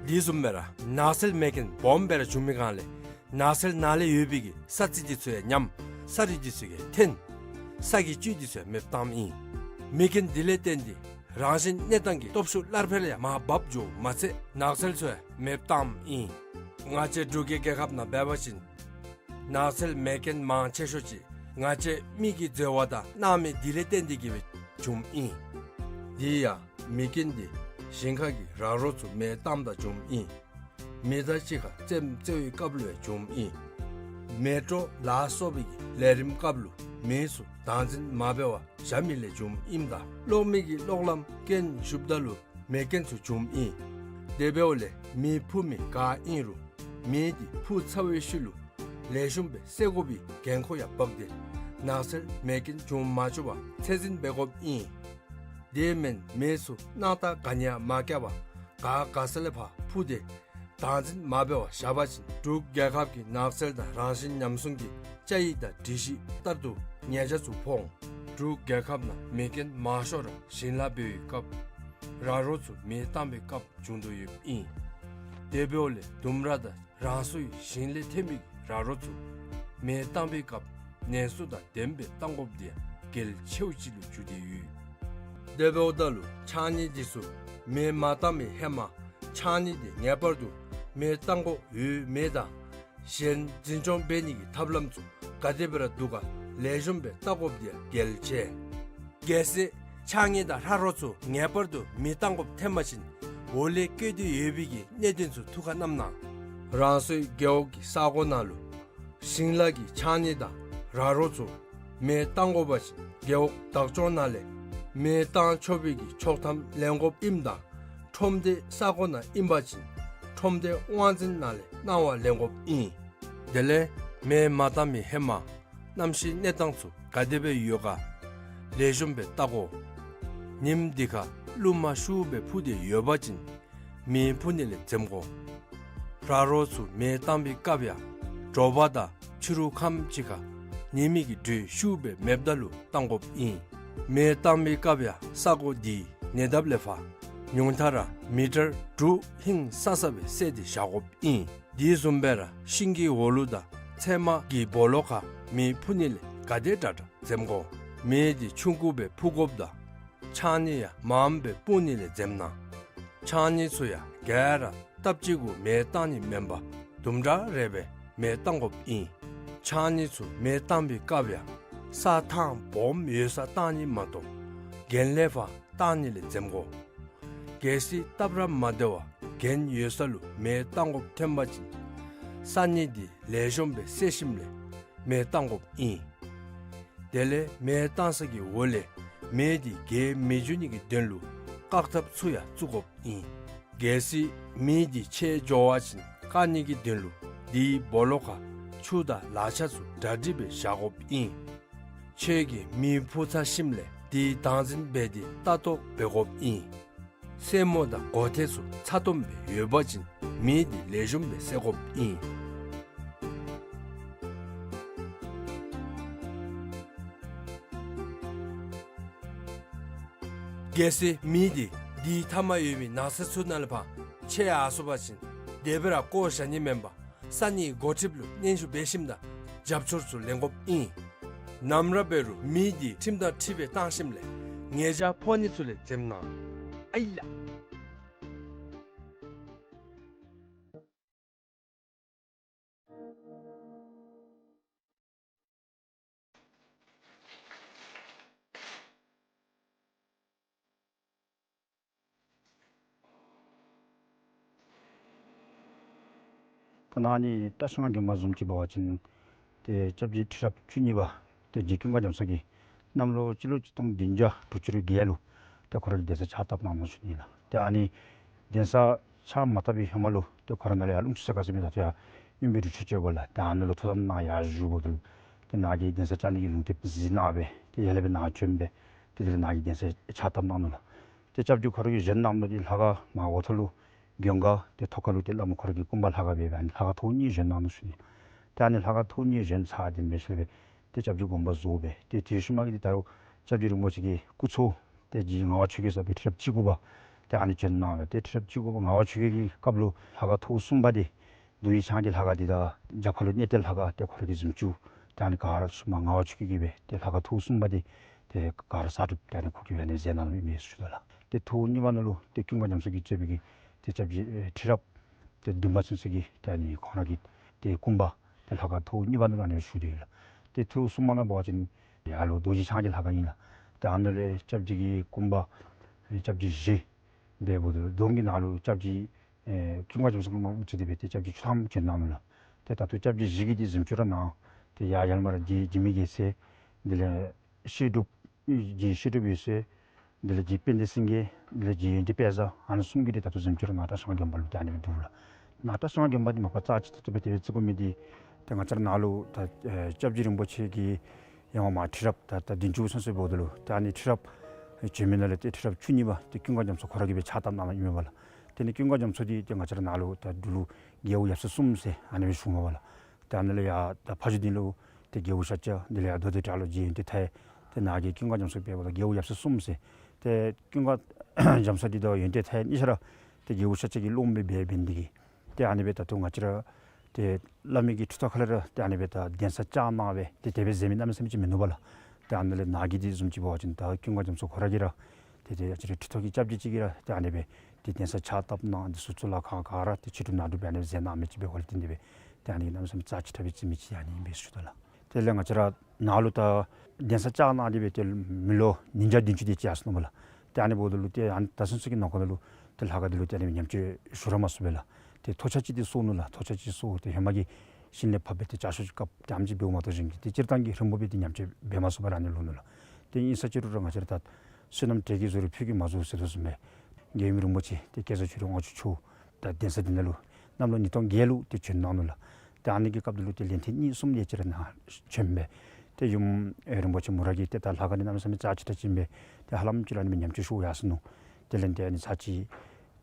དེ་བཟུམ་སྦེ་ར་ནགས་ཚལ་མེ་རྐྱེན་སྦོམ་སྦེ་ར་བྱུང་མི་སྒང་ལས་ནགས་ཚལ་ནང་ལས་ཡོད་པའི་གི་ས་རྩི་དེ་ཚུ་ཡང་ཉམས། ས་རིགས་དེ་ཚུ་ཡང་འཐོན། ས་གི་བཅུད་དེ་ཚུ་ཡང་མེདཔ་བཏངམ་ཨིན། མེ་རྐྱེན་དེ་ལས་བརྟེན་ཏེ་རང་བཞིན་གནས་སྟངས་ཀྱི་སྟོབས་ཤུགས་སླར་འཕེལ་ཡང་མར་འབབ་འགྱོཝ་མ་ཚད་ནགས་ཚལ་ཚུ་ཡང་མེདཔ་བཏངམ་ཨིན། ང་བཅས་འབྲུག་གི་རྒྱལ་ཁབ་ནང་འབད་བ་ཅིན་ནགས་ཚལ་མེ་རྐྱེན་མང་ཆེ་ཤོས་ཅིག་ང་བཅས་མི་གི་འཛོལ་བ་དང་སྣང་མེད་དེ་ལས་བརྟེན་ཏེ་གིས་སྦེ་བྱུངམ་ཨིན། དེ་ཡང་མེ་རྐྱེན་དེ་ཞིང་ཁ་གི་ར་རོ་ཚུ་མེ་བཏངམ་དང་བྱུངམ་ཨིན། མེ་མདའ་གཅིག་ཁར་རྩེདམོ་རྩེ་བའི་སྐབས་ལུ་ཡང་བྱུངམ་ཨིན། མེ་སྤྲོ་ལ་སོགས་པའི་གི་ལས་རིམ་སྐབས་ལུ་མེ་ཚུ་བདག་འཛིན་མ་འབད་བར་བཞག་མི་ལས་བྱུངམ་ཨིནམ་ད་གློག་མེ་གི་གློག་ལམ་རྐྱེན་ཞུགསཔ་ད་ལུ་མེ་རྐྱེན་ཚུ་བྱུངམ་ཨིན། དེ་འབདཝ་ལས་མེ་འཕུ་མི་ག་ཨིན་རུང་མེ་དེ་འཕུ་ཚར་བའི་ཤུལ་ལུ་ལེགས་ཤོམ་སྦེ་བསད་དགོ་པའི་འགན་ཁུར་ཡང་འབག་སྟེ་ནགས་ཚལ་མེ་རྐྱེན་འབྱུང་མ་བཅུག་པར་ཚད་འཛིན་འབད་དགོཔ་ཨིན། དེ་མེན་མེ་ཚུ་སྣང་ཐག་ག་ནི་ཡང་མ་བཀལ་བར་ག་ག་ས་ལས་ཕར་འཕུ་སྟེ་བདག་འཛིན་མ་འབད་བར་བཞག་པ་ཅིན་འབྲུག་རྒྱལ་ཁབ་ཀྱི་ནགས་ཚལ་དང་རང་བཞིན་ཉམས་སྲུང་གི་བཅའ་ཡིག་དང་སྒྲིག་གཞི་ལྟར་དུ་ཉེས་ཆད་ཚུ་ཕོག་འོང་། འབྲུག་རྒྱལ་ཁབ་ནང་མེ་རྐྱེན་མང་ཤོས་ར་ཞིང་ལཱ་འབད་བའི་སྐབས་ར་རོ་ཚུ་མེ་བཏང་པའི་སྐབས་བྱུང་དོ་ཡོདཔ་ཨིན། དེ་འབདཝ་ལས་ལྡུམ་ར་དང་རང་སོའི་ཞིང་ལས་ཐོན་མི་ར་རོ་ཚུ་མེ་བཏང་པའི་སྐབས་ནན་སུ་དང་ལྡནམ་སྦེ་བཏང་དགོཔ་དེ་གལ་ཆེཝ་ཅིག་ལུ་གྱུར་ཏེ་ཡོད། དེ་འབདཝ་ད་ལུ་ཕྱགས་སྙིགས་དེ་ཚུ་མེ་མ་བཏང་མི་ཧེ་མ་ཕྱགས་སྙིགས་དེ་ངེས་པར་དུ་མེ་བཏང་དགོཔ་ཡོད་མེད་དང་གཞན་འཛིན་སྐྱོང་འབད་ནི་གི་ཐབས་ལམ་ཚུ་ག་དེ་སྦེ་ར་འདུག་ག་ལེགས་ཤོམ་སྦེ་བལྟ་དགོཔ་དེ་ཡང་གལ་ཆེ། གལ་སྲིད་ཕྱགས་སྙིགས་དང་ར་རོ་ཚུ་ངེས་པར་དུ་མེ་བཏང་དགོཔ་ཐོན་པ་ཅིན་འོག་ལས་བཀོད་དེ་ཡོད་པའི་གི་གནད་དོན་ཚུ་ཐུགས་ཁར་བསྣམ་གནང་། རང་སོའི་རྒེད་འོག་གི་ས་གོ་ནང་ལུ་ཞིང་ལཱ་གི་ཕྱགས་སྙིགས་དང་ར་རོ་ཚུ་མེ་བཏང་དགོ་པ་ཅིན་རྒེད་འོག་བདག་སྐྱོང་ནང་ལས་མེ་བཏང་ཆོག་པའི་གི་ཆོག་ཐམ་ལེན་དགོཔ་ཨིནམ་ད་ཁྲོམ་སྡེ་ས་གོ་ནང་ཨིན་པ་ཅིན་ཁྲོམ་སྡེ་དབང་འཛིན་ནང་ལས་གནང་བ་ལེན་དགོཔ་ཨིན། དེ་ལས་མེ་མ་བཏང་མི་ཧེ་མ་གནམ་གཤིས་གནས་སྟངས་ཚུ་ག་དེ་སྦེ་ཡོད་ག་ལེགས་ཤོམ་སྦེ་བལྟ་དགོ། ཉིམ་དེ་ཁར་རླུང་མ་ཤུགས་སྦེ་འཕུ་སྟེ་ཡོད་པ་ཅིན་མེ་འཕུ་ནི་ལས་འཛེམ་དགོ། ར་རོ་ཚུ་མེ་བཏང་པའི་སྐབས་ཡང་དྲོ་པ་དང་ཕྱི་རུ་ཁམས་ཅིག་ཁར་ཉི་མའི་གི་འགྲོས་ཤུགས་སྦེ་མེདཔ་ད་ལུ་བཏང་དགོཔ་ཨིན། མེ་བཏང་པའི་སྐབས་ཡང་ས་གོ་དེའི་ཉེ་འདབས་ལས་ཕར་ཉུང་མཐའ་ར་མི་ཊར་དྲུག་ཧིང་སང་ས་སྦེ་བསལ་ཏེ་བཞག་དགོཔ་ཨིན། དེ་བཟུམ་སྦེ་ར་ཤིང་གི་འོག་ལུ་དང་ཚལ་མ་གི་སྦོ་ལོགས་ཁར་མེ་འཕུ་ནི་ལས་ག་དེ་དྲག་དྲག་འཛེམ་དགོ། མེ་དེ་ཆུང་ཀུ་སྦེ་འཕུ་དགོཔ་དང་ཕྱགས་སྙིགས་ཡང་མངམ་སྦེ་སྤུང་ནི་ལས་འཛེམ་གནང་། ཕྱགས་སྙིགས་ཚུ་ཡང་ག་ར་སྟབས་གཅིག་གུ་མེ་བཏང་ནི་མེན་པར་དུམ་གྲ་རེ་སྦེ་མེ་བཏང་དགོཔ་ཨིན། ཕྱགས་སྙིགས་ཚུ་མེ་བཏང་པའི་སྐབས་ཡང་ས་ཐང་སྦོམ་ཡོད་སར་བཏང་ནི་མ་གཏོགས་གྱེན་ལས་ཕར་བཏང་ནི་ལས་འཛེམ་དགོ། གལ་སྲིད་སྟབས་ར་མ་བདེ་བར་གྱེན་ཡོད་ས་ལུ་མེ་བཏང་དགོཔ་ཐོན་པ་ཅིན་ས་སྙིགས་དེ་ལེགས་ཤོམ་སྦེ་བསལ་ཞིནམ་ལས་མེ་བཏང་དགོཔ་ཨིན། དེ་ལས་མེ་བཏང་ས་གི་འོག་ལས་མེ་དེ་རྒྱས་མི་འགྱོ་ནི་གི་དོན་ལུ་བཀག་ཐབས་ཚུ་ཡང་བཙུགས་དགོཔ་ཨིན། གལ་སྲིད་མེ་དེ་ཆད་འགྱོ་བ་ཅིན་བཀག་ནི་གི་དོན་ལུ་དེའི་སྦོ་ལོགས་ཁར་ཆུ་དང་ལག་ཆ་ཚུ་གྲ་སྒྲིག་སྦེ་བཞག་དགོཔ་ཨིན། ཁྱོད་ཀྱིས་མེ་འཕུ་ཚར་ཞིནམ་ལས་དེ་བདག་འཛིན་འབད་དེ་ལྟ་རྟོག་འབད་དགོཔ་ཨིན། སེན་མོ་དང་མགོ་ཐོད་ཚུ་ཚ་ཏོམ་སྦེ་ཡོད་པ་ཅིན་མེ་དེ་ལེགས་ཤོམ་སྦེ་བསད་དགོཔ་ཨིན། གལ་སྲིད་མེ་དེ་ དེའི་མཐའ་མར་ཡོད་པའི་ནགས་ཚལ་ཚུ་ནང་ལས་ཕར་ཆད་ཡར་སོང་པ་ཅིན་དེ་སྦེ་ར་བཀོ་བཞག་ནི་མེན་པར་ས་གནས་འགོ་ཁྲིདཔ་ལུ་སྙན་ཞུ་འབད་ཞིནམ་ད་རྒྱབ་སྐྱོར་ཚུ་ལེན་དགོཔ་ཨིན། ནམ་ར་འབད་རུང་མེ་འདི་ཁྲིམས་དང་འཁྲིལ་སྦེ་བཏང་ཞིནམ་ལས་ཉེས་བྱ་ཕོག་ནི་ཚུ་ལས་འཛེམ་གནང་། ཨའི་ལགས། ད་ནཱ་ནི་བཀྲིས་སྒང་དགོན་པ་བཟུམ་ཅིག་འབད་བ་ཅིན་ཏེ་སྐྱབས་རྗེ་ཁྲི་རབས་བཅུ་གཉིས་པ་ཏེ་རྗེ་ཀུན་དགའ་རྒྱ་མཚོ་གིས་གནམ་ལོ་སྤྱི་ལོ་གཅིག་སྟོང་བདུན་བརྒྱ་དྲུག་ཅུ་རེ་བརྒྱད་ལུ་ཏེ་ཁོ་ར་གིས་གདན་ས་ཕྱག་བཏབ་གནང་ནུག་ཞུ་ནི་ལགས། ཏེ་ཨ་ནི་གདན་ས་ཕྱག་མ་བཏབ་པའི་ཧེ་མ་ལུ་ཏེ་ཁོ་ར་ནཱ་ལས་ཡར་ལུང་ཕྱོགས་ཟེར་ག་ཟེར་མི་ད་ཏེ་ཡར་དབེན་པའི་རི་ཁྲོད་ཅིག་ཡོདཔ་ལགས། ཏེ་ཨ་ནཱ་ལུ་ཐུགས་དམ་གནང་ཡར་བཞུགས་འབདཝ་ད་ཏེ་ནཱ་གི་གདན་ས་བཅག་ནི་གི་ལུང་བསྟན་གཟིགས་གནང་སྦེ་ཏེ་ཡར་ལས་སྦེ་ནཱ་བྱོན་སྦེ་ཏེ་དེ་ལས་ནཱ་གི་གདན་ས་ཕྱག་བཏབ་གནང་ནུག་ལགས། ཏེ་སྐྱབས་རྗེ་ཁོ་ར་གིས་བཞེངས་གནང་མི་འདི་ལྷ་ཁང་མར་འོག་ཐོག་ལུ་མགོན་ཁང་ཏེ་ཐོག་ཁ་ལུ་ཏེ་བླམ་ཁོ་ར་གི་སྐུ་འབག་ལྷ་ཁང་སྦེ་སྦེ་ཨ་ནི་ལྷ་ཁང་ཐོག་གཉིས་བཞེངས་གནང་ནུག་ཞུ་ནི། ཏེ་ཨ་ནི་ལྷ་ཁང་ཐོག་གཉིས་བཞེངས་ཚར་ཏེ་འབད་ཞིནམ་ལས་སྦེ་ཏེ་སྐྱབས་རྗེ་དགོངས་པ་རྫོགས་སྦེ་ཏེ་དེའི་ཤུལ་མ་གི་ཏེ་ད་རུང་སྐྱབས་རྗེ་རིན་པོ་ཆེ་གི་སྐུ་ཚ་ཏེ་རྗེ་ངག་དབང་ཆོས་རྒྱལ་ཟེར་བའི་ཁྲི་རབས་བཅུ་དགུ་པ་ཏེ་ཨ་ནི་བྱོན་གནང་སྦེ་ཏེ་ཁྲི་རབས་བཅུ་དགུ་པ་ངག་དབང་ཆོས་རྒྱལ་གྱི་སྐབས་ལུ་ལྷ་ཁང་ཐོག་གསུམ་པ་འདི་རྡོ་རྗེ་འཆང་གི་ལྷ་ཁང་འདི་དང་རྒྱབ་ཁ་ལུ་གནས་བརྟན་ལྷ་ཁང་ཏེ་ཁོ་ར་གིས་བཟུམ་ཅིག་ཏེ་ཨ་ནི་ག་ར་ཤུལ་མ་ངག་དབང་ཆོས་རྒྱལ་གྱིས་སྦེ་ཏེ་ལྷ་ཁང་ཐོག་གསུམ་པ་འདི་ཏེ་ག་ར་གསར་སྒྲུབ་ཏེ་ཨ་ནི་ཁོ་གིས་སྦེ་ཨ་ནི་མཛད་གནང་ནུག་ཨིན་མས་ཞུ་དོ་ལགས། ཏེ་ཐོག་གཉིས་པ་ནང་ལུ་ཏེ་ཀུན་དགའ་རྒྱ་མཚོ་གིས་གཙོས་པའི་གི་ཏེ་སྐྱབས་རྗེ་ཨེ་ཁྲི་རབས་ཏེ་བདུན་པ་ཚུན་ཚོད་ཀྱི་ཏེ་ཨ་ནི་ཁོང་ར་གི་ཏེ་སྐུ་འབག་ཏེ་ལྷ་ཁང་ཐོག་གཉིས་པ་ནང་ལུ་ཨ་ནི་བཞུགས་ཏེ་ཡོད་ལགས། ཏེ་ཐོག་གསུམ་པ་ནང་འབད་བ་ཅིན་ཡར་ལུ་རྡོ་རྗེ་འཆང་གི་ལྷ་ཁང་ཨིན་ལགས། ཏེ་ཨ་ནཱ་ལས་སྐྱབས་རྗེ་གི་སྐུ་འབག་སྐྱབས་རྗེ་བཞི་འབདཝ་ད་གདོང་གི་ནང་ལུ་སྐྱབས་རྗེ་ཨེ་ཀུན་དགའ་རྒྱ་མཚོ་གིས་དབུ་ཁྲིད་དེ་སྦེ་ཏེ་སྐྱབས་རྗེ་བཅུ་ཐམ་བྱོན་གནང་ནུག་ལགས། ཏེ་ད་ལྟོ་སྐྱབས་རྗེ་བཞི་གི་འདི་བཟུམ་ཅིག་ར་ནཱ་ཏེ་ཡར་ཡར་མར་རྗེ་འཇིགས་མེད་རྒྱལ་མཚན་དེ་ལས་བཤད་སྒྲུབ་རྗེ་བཤད་སྒྲུབ་འོད་ཟེར་དེ་ལས་རྗེ་དཔལ་ལྡན་སེང་གེ་དེ་ལས་རྗེ་ཡོན་ཏན་དཔལ་བཟང་ཨ་ནི་གསུམ་གྱི་འདི་ད་ལྟོ་བཟུམ་ཅིག་ར་ནཱ་བཀྲིས་སྒང་དགོན་པ་ལུ་ཏེ་ཨ་ནི་སྦེ་འདུག་ལགས། ནཱ་བཀྲིས་སྒང་དགོན་པ་འདི་མ་པ་རྩ་ཆེ་ཏོག་ཏོ་སྦེ་དེ་སྦེ་བརྩི་དགོ་མི་འདི་ཏེ་ང་བཅས་ར་ནཱ་ལུ་ད་ཨེ་སྐྱབས་རྗེ་རིན་པོ་ཆེ་གི་ཡང་མ་ཁྲི་རབས་ད་ད་བདུན་ཅུ་ཚུན་ཚོད་འབདཝ་ད་ལུ་ཏེ་ཨ་ནི་ཁྲི་རབས་བྱོན་མི་ནང་ལས་ཏེ་ཁྲི་རབས་བཅུ་གཉིས་པ་ཏེ་ཀུན་དགའ་རྒྱ་མཚོ་ཁོ་ར་གིས་སྦེ་ཕྱག་བཏབ་གནང་གནངམ་ཨིན་པས་ལགས། ཏེ་ནི་ཀུན་དགའ་རྒྱ་མཚོ་འདི་ཏེ་ང་བཅས་ར་ནཱ་ལུ་ད་འབྲུག་ལུ་རྒྱལ་པོ་ཡབ་སྲས་གསུམ་ཟེར་ཨ་ནི་སྦེ་ཞུཝ་མས་ལགས། ཏེ་ཨ་ནི་ལས་ཡར་ད་ཕ་ཇོ་སྡིངས་ལུ་ཏེ་རྒྱལ་པོ་ཤཱཀྱ་དེ་ལས་ཡར་མདོ་སྡེ་བྲག་ལུ་རྗེ་ཡོན་ཏན་ཐར། ཏེ་ནཱ་གི་ཀུན་དགའ་རྒྱ་མཚོ་འབདཝ་ད་རྒྱལ་པོ་ཡབ་སྲས་གསུམ་ཟེར། ཏེ་ཀུན་དགའ་རྒྱ་མཚོ་འདི་དང་ཡོན་ཏན་ཐར་གཉིས་ཆ་ར་ཏེ་རྒྱལ་པོ་ཤཱཀྱ་གི་སློབ་མ་སྦེ་འབད་ནི་དེ་གིས་ཏེ་ཨ་ནི་སྦེ་ད་ལྟོ་ང་བཅས་ར་ཏེ་བླ་མའི་གི་ཁྲི་ཐོག་ཁ་ལས་ར་ཏེ་ཨ་ནི་སྦེ་ད་གདན་ས་བཅགས་གནང་སྦེ་ཏེ་དེ་སྦེ་མཛད་མི་གནམ་མེད་ས་མེད་ཅིག་མིན་ནུག་པ་ལགས། ཏེ་ཨ་ནི་ལས་ནཱ་གི་འདི་བཟུམ་ཅིག་འབད་བ་ཅིན་ད་ཀུན་དགའ་རྒྱ་མཚོ་ཁོ་ར་གིས་ར་ཏེ་ཏེ་ང་བཅས་རའི་ཁྲི་ཐོག་གི་སྐྱབས་རྗེ་ཅིག་གིས་ར་ཏེ་ཨ་ནི་སྦེ་ཏེ་གདན་ས་ཕྱག་བཏབ་གནང་འདི་ཚུ་གཙུག་ལག་ཁང་ག་ར་ཏེ་ཕྱི་གྲུབ་ནང་གྲུབ་སྦེ་ཨ་ནི་སྦེ་མཛད་གནང་མི་ཅིག་འབད་འོང་ལས་བརྟེན་ཏེ་སྦེ་ཏེ་ཨ་ནི་གནམ་མེད་ས་མེད་རྩ་ཆེ་དྲགས་སྦེ་བརྩི་མི་ཅིག་ཨ་ནི་ཨིན་པས་ཞུ་དོ་ལགས། དེ་ལས་ང་བཅས་ར་ནཱ་ལུ་ད་གདན་ས་བཅགས་གནང་སྟེ་སྦེ་ཏེ་མི་ལོ་ཉིས་བརྒྱ་བདུན་ཅུ་དེ་ཅིག་ཡར་སོ་ནུག་པ་ལགས། ཏེ་ཨ་ནི་འབདཝ་ད་ལུ་ཏེ་ཨ་ནི་ད་ཚུན་ཚོད་ཀྱི་ནང་འཁོད་ནང་ལུ་ཏེ་ལྷ་ཁང་འདི་ལུ་ཏེ་ཨ་ནི་ཉམས་བཅོས་ཞུ་ར་མ་ཚུགས་པས་ལགས། ཏེ་ཐོག་ཆ་ཅིག་ཏེ་གསོ་ནུག་ལགས། ཐོག་ཆ་ཅིག་གསོ་ཏེ་ཧེ་མ་གི་ཞིང་ལས་ཕབ་སྦེ་ཏེ་བསྐྱར་བཤུག་ཅིག་རྐྱབ་ཏེ་ཨ་ནེམ་ཅིག་འབདཝ་མ་གཏོགས་གཞན་གྱི་ཏེ་སྤྱིར་བཏང་གི་རིམ་པ་སྦེ་ཏེ་ཉམས་བཅོས་འབད་མ་ཚུགས་པར་ཨ་ནི་ལུས་ནུག་ལགས། ཏེ་ཨིན་ས་ཅི་རུང་ར་ང་བཅས་ར་ད་བསོད་ནམས་གྲལ་གྱི་བཟོ་རུང་ཕུད་ཀྱི་མ་བཟོད་ཟེར་དོ་བཟུམ་སྦེ་རྒྱལ་ཡུམ་རིན་པོ་ཆེ་ཏེ་བསྐྱེད་རྫོགས་ཆོས་སྒྲོན་དབང་ཕྱུག་མཆོག་ད་གདན་ས་འདི་ནང་ལུ་གནམ་ལོ་ཉིས་སྟོང་བརྒྱད་ལུ་ཏེ་བྱོན་གནང་ནུག་ལགས། ཏེ་ཨ་ནི་གི་སྐབས་འདི་ལུ་ཏེ་ལན་ཐེངས་གཉིས་གསུམ་དེ་ཅིག་ར་ནཱ་བྱོན་སྦེ་ཏེ་ཡུམ་ཨེ་རིན་པོ་ཆེ་མོ་ར་གིས་ཏེ་ད་ལྷ་ཁང་འདི་གནམ་མེད་ས་མེད་རྩ་ཆེ་དྲགས་ཅིག་ཨིན་པས། ཏེ་ཧ་ལམ་ཅིག་ར་ཨ་ནི་སྦེ་ཉམས་བཅོས་ཞུ་ཡར་སོ་ནུག། དེ་ལས་ཏེ་ཨ་ནི་ཚར་གཅིག་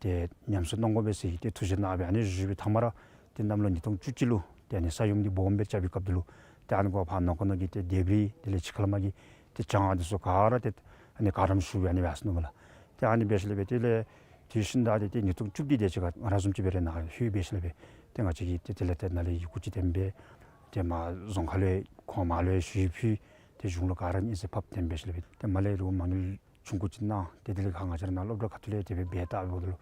ཏེ་ཉམས་གསོ་གནང་དགོ་པས་ཟེར་ཏེ་ཐུགས་བཞེད་གནང་སྦེ་ཨ་ནི་བཞུགས་པའི་མཐའ་མ་ར་ཏེ་གནམ་ལོ་ཉིས་སྟོང་བཅུ་གཅིག་ལུ་ཏེ་ཨ་ནི་ས་ཡོམ་འདི་སྦོམ་སྦེ་རྐྱབ་པའི་སྐབས་འདི་ལུ་ཏེ་ཨ་ནི་གུ་ཕར་ནང་འཁོད་ནང་གི་ཏེ་ལྡེབས་རིས་དེ་ལས་ཕྱི་ཁ་ལས་མར་གྱི་ཏེ་གྱང་འདི་ཚུ་ག་ར་ཏེ་ཨ་ནི་ག་རམ་ཞུ་སྦེ་ཨ་ནི་སྦེ་ཡར་སོ་ནུག་པ་ལགས། ཏེ་ཨ་ནི་འབད་ཞིནམ་ལས་སྦེ་དེ་ལས་དེ་བཞིན་ད་ཏེ་ཏེ་ཉིས་སྟོང་བཅུ་བདུན་དེ་ཅིག་ཁར་ང་ར་བཟུམ་ཅིག་སྦེ་ར་ནཱ་ལྷོད་སྦེ་ཞིནམ་ལས་སྦེ་ཏེ་ང་བཅས་ཀྱིས་ཏེ་དེ་ལས་ཏེ་ནཱ་ལས་ཡི་གུ་ཅིག་འཐེན་སྦེ་ཏེ་མར་རྫོང་ཁ་ལུ་ཁོང་མར་ལུ་ཞུ་ཡིག་ཕུལ། ཏེ་གཞུང་ལུ་ག་ར་སྙན་སེང་ཕབ་སྟེ་འབད་ཞིནམ་ལས་སྦེ་ཏེ་མར་ལས་རོགས་མ་དངུལ་ཆུང་ཀུ་ཅིག་གནང་། ཏེ་དེ་ལས་ཁར་ང་བཅས་ར་ནཱ་སློབ་གྲྭ་ཁ་ཐུག་ལས་དེ་སྦེ་འབད་བལྟ་འབདཝ་ད་ལུ་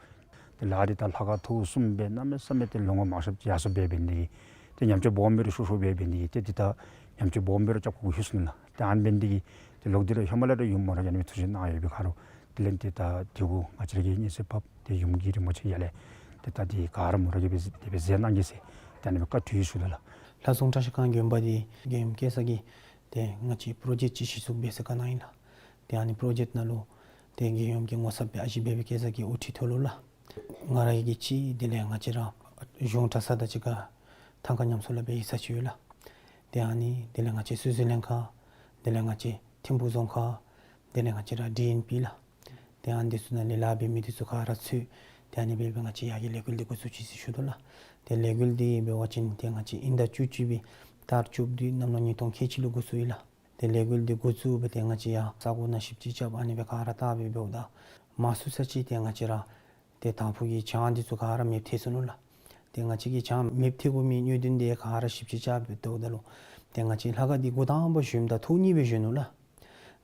ཏེ་ལཱ་འདི་ད་ལྷ་ཁང་ཐོག་གསུམ་སྦེ་གནམ་མེད་ས་མེད་ཏེ་ལོ་ངོ་མང་ཤོས་ཅིག་ཡར་སོང་སྦེ་འབད་ནི་དེ་གིས་ཏེ་ཉམས་བཅོས་སྦོམ་སྦེ་ར་ཤོར་ཤོར་སྦེ་འབད་ནི་དེ་གིས་ཏེ་འདི་ད་ཉམས་བཅོས་སྦོམ་སྦེ་ར་རྐྱབ་དགོཔ་ལྷོད་སོ་ནུག་ལགས། ཏེ་ཨ་ནི་འབད་ནི་དེ་གིས་ཏེ་ལོག་སྟེ་ར་ཧེ་མ་ལས་ར་ཡུམ་མོ་ར་གིས་ཨ་ནི་ཐུགས་བཞེད་གནང་ཡོད་པའི་ཁར་ལུ་དེ་ལས་ཏེ་ད་དེ་གུ་ང་བཅས་ར་གིས་སྙན་སེང་ཕབ་སྟེ་ཡུམ་གྱིས་རིན་པོ་ཆེ་ཡར་ལས་ཏེ་ད་འདི་ག་ར་མོ་ར་གིས་འབད་དེ་སྦེ་མཛད་གནང་གེ་ཟེར་ཏེ་ཨ་ནི་སྦེ་བཀའ་གྲོས་ཞུ་དོ་ལགས། ལྷ་སྲུང་བཀྲིས་སྒང་དགོན་པ་འདི་རྒྱལ་ཡུམ་སྐྱེས་ས་གི་ཏེ་ང་བཅས་པྲོ་ཇེཀཊ་ཅིག་གཞི་བཙུགས་འབད་ས་ག་ནང་ཨིན་ལགས། ཏེ་ཨ་ནི་པྲོ་ཇེཀཊ་ནང་ལུ་ཏེ་རྒྱལ་ཡུམ་གྱི་ངོ་ཚབ་སྦེ་ཨ་ཞེ་སྦེ་སྦེ་སྐྱེས་ས་གི་དབུ་ཁྲིད་ཐོག་ལུ་ལགས། ང་ར་གིས་གཅིག་དེ་ལས་ང་བཅས་ར་གཞུང་གྲྭ་ཚང་དང་གཅིག་ཁར་ཐང་ཀ་ཉམས་གསོ་ལུ་སྦེ་ཡིག་ཚང་ཅིག་ཡོད་ལགས། ཏེ་ཨ་ནི་དེ་ལས་ང་བཅས་སྲོལ་འཛིན་ལྷན་ཁག་དེ་ལས་ང་བཅས་ཐིམ་ཕུག་རྫོང་ཁག་དེ་ལས་ང་བཅས་ར་ཌི་ཨེན་པི་ལགས། ཏེ་ཨ་ནི་འདི་ཚུ་ནང་ལས་ལཱ་འབད་མི་འདི་ཚུ་ག་ར་ཚུད་ཏེ་ཨ་ནི་སྦེ་སྦེ་ང་བཅས་ཡར་གྱི་ལས་འགུལ་འདི་འགོ་བཙུགས་ཅི་ཟེར་ཞུ་དོ་ལགས། ཏེ་ལས་འགུལ་འདི་འབད་བ་ཅིན་ཏེ་ང་བཅས་དབྱིན་ཟླ་བཅུ་གཅིག་པའི་ཟླ་བཅུ་བདུན་གནམ་ལོ་ཉིས་སྟོང་ཁལ་གཅིག་ལུ་འགོ་བཙུགས་ཡི་ལགས། ཏེ་ལས་འགུལ་འདི་འགོ་བཙུགས་སྦེ་ཏེ་ང་བཅས་ཡར་ས་གོ་ནང་ཞིབ་དཔྱད་རྐྱབ་ཨ་ནི་སྦེ་ག་ར་བལྟ་སྦེ་འབདཝ་ད་ མ་སུ་ས་ཅིག་ཏེ་ང་བཅས་ར་ཏེ་དང་ཕུ་གི་བྱང་འདི་ཚུ་ག་ར་མེདཔ་ཐལ་སོ་ནུག་ལགས། ཏེ་ང་བཅས་ཀྱིས་བྱང་མེདཔ་ཐལ་དགོ་མི་གནད་དོན་འདི་ག་ར་ཞིབ་དཔྱད་རྐྱབ་སྦེ་བལྟཝ་ད་ལུ་ཏེ་ང་བཅས་ལྷ་ཁང་འདི་འགོ་དང་པ་བཞེངསམ་ད་ཐོག་གཉིས་སྦེ་བཞེངས་ནུག་ལགས།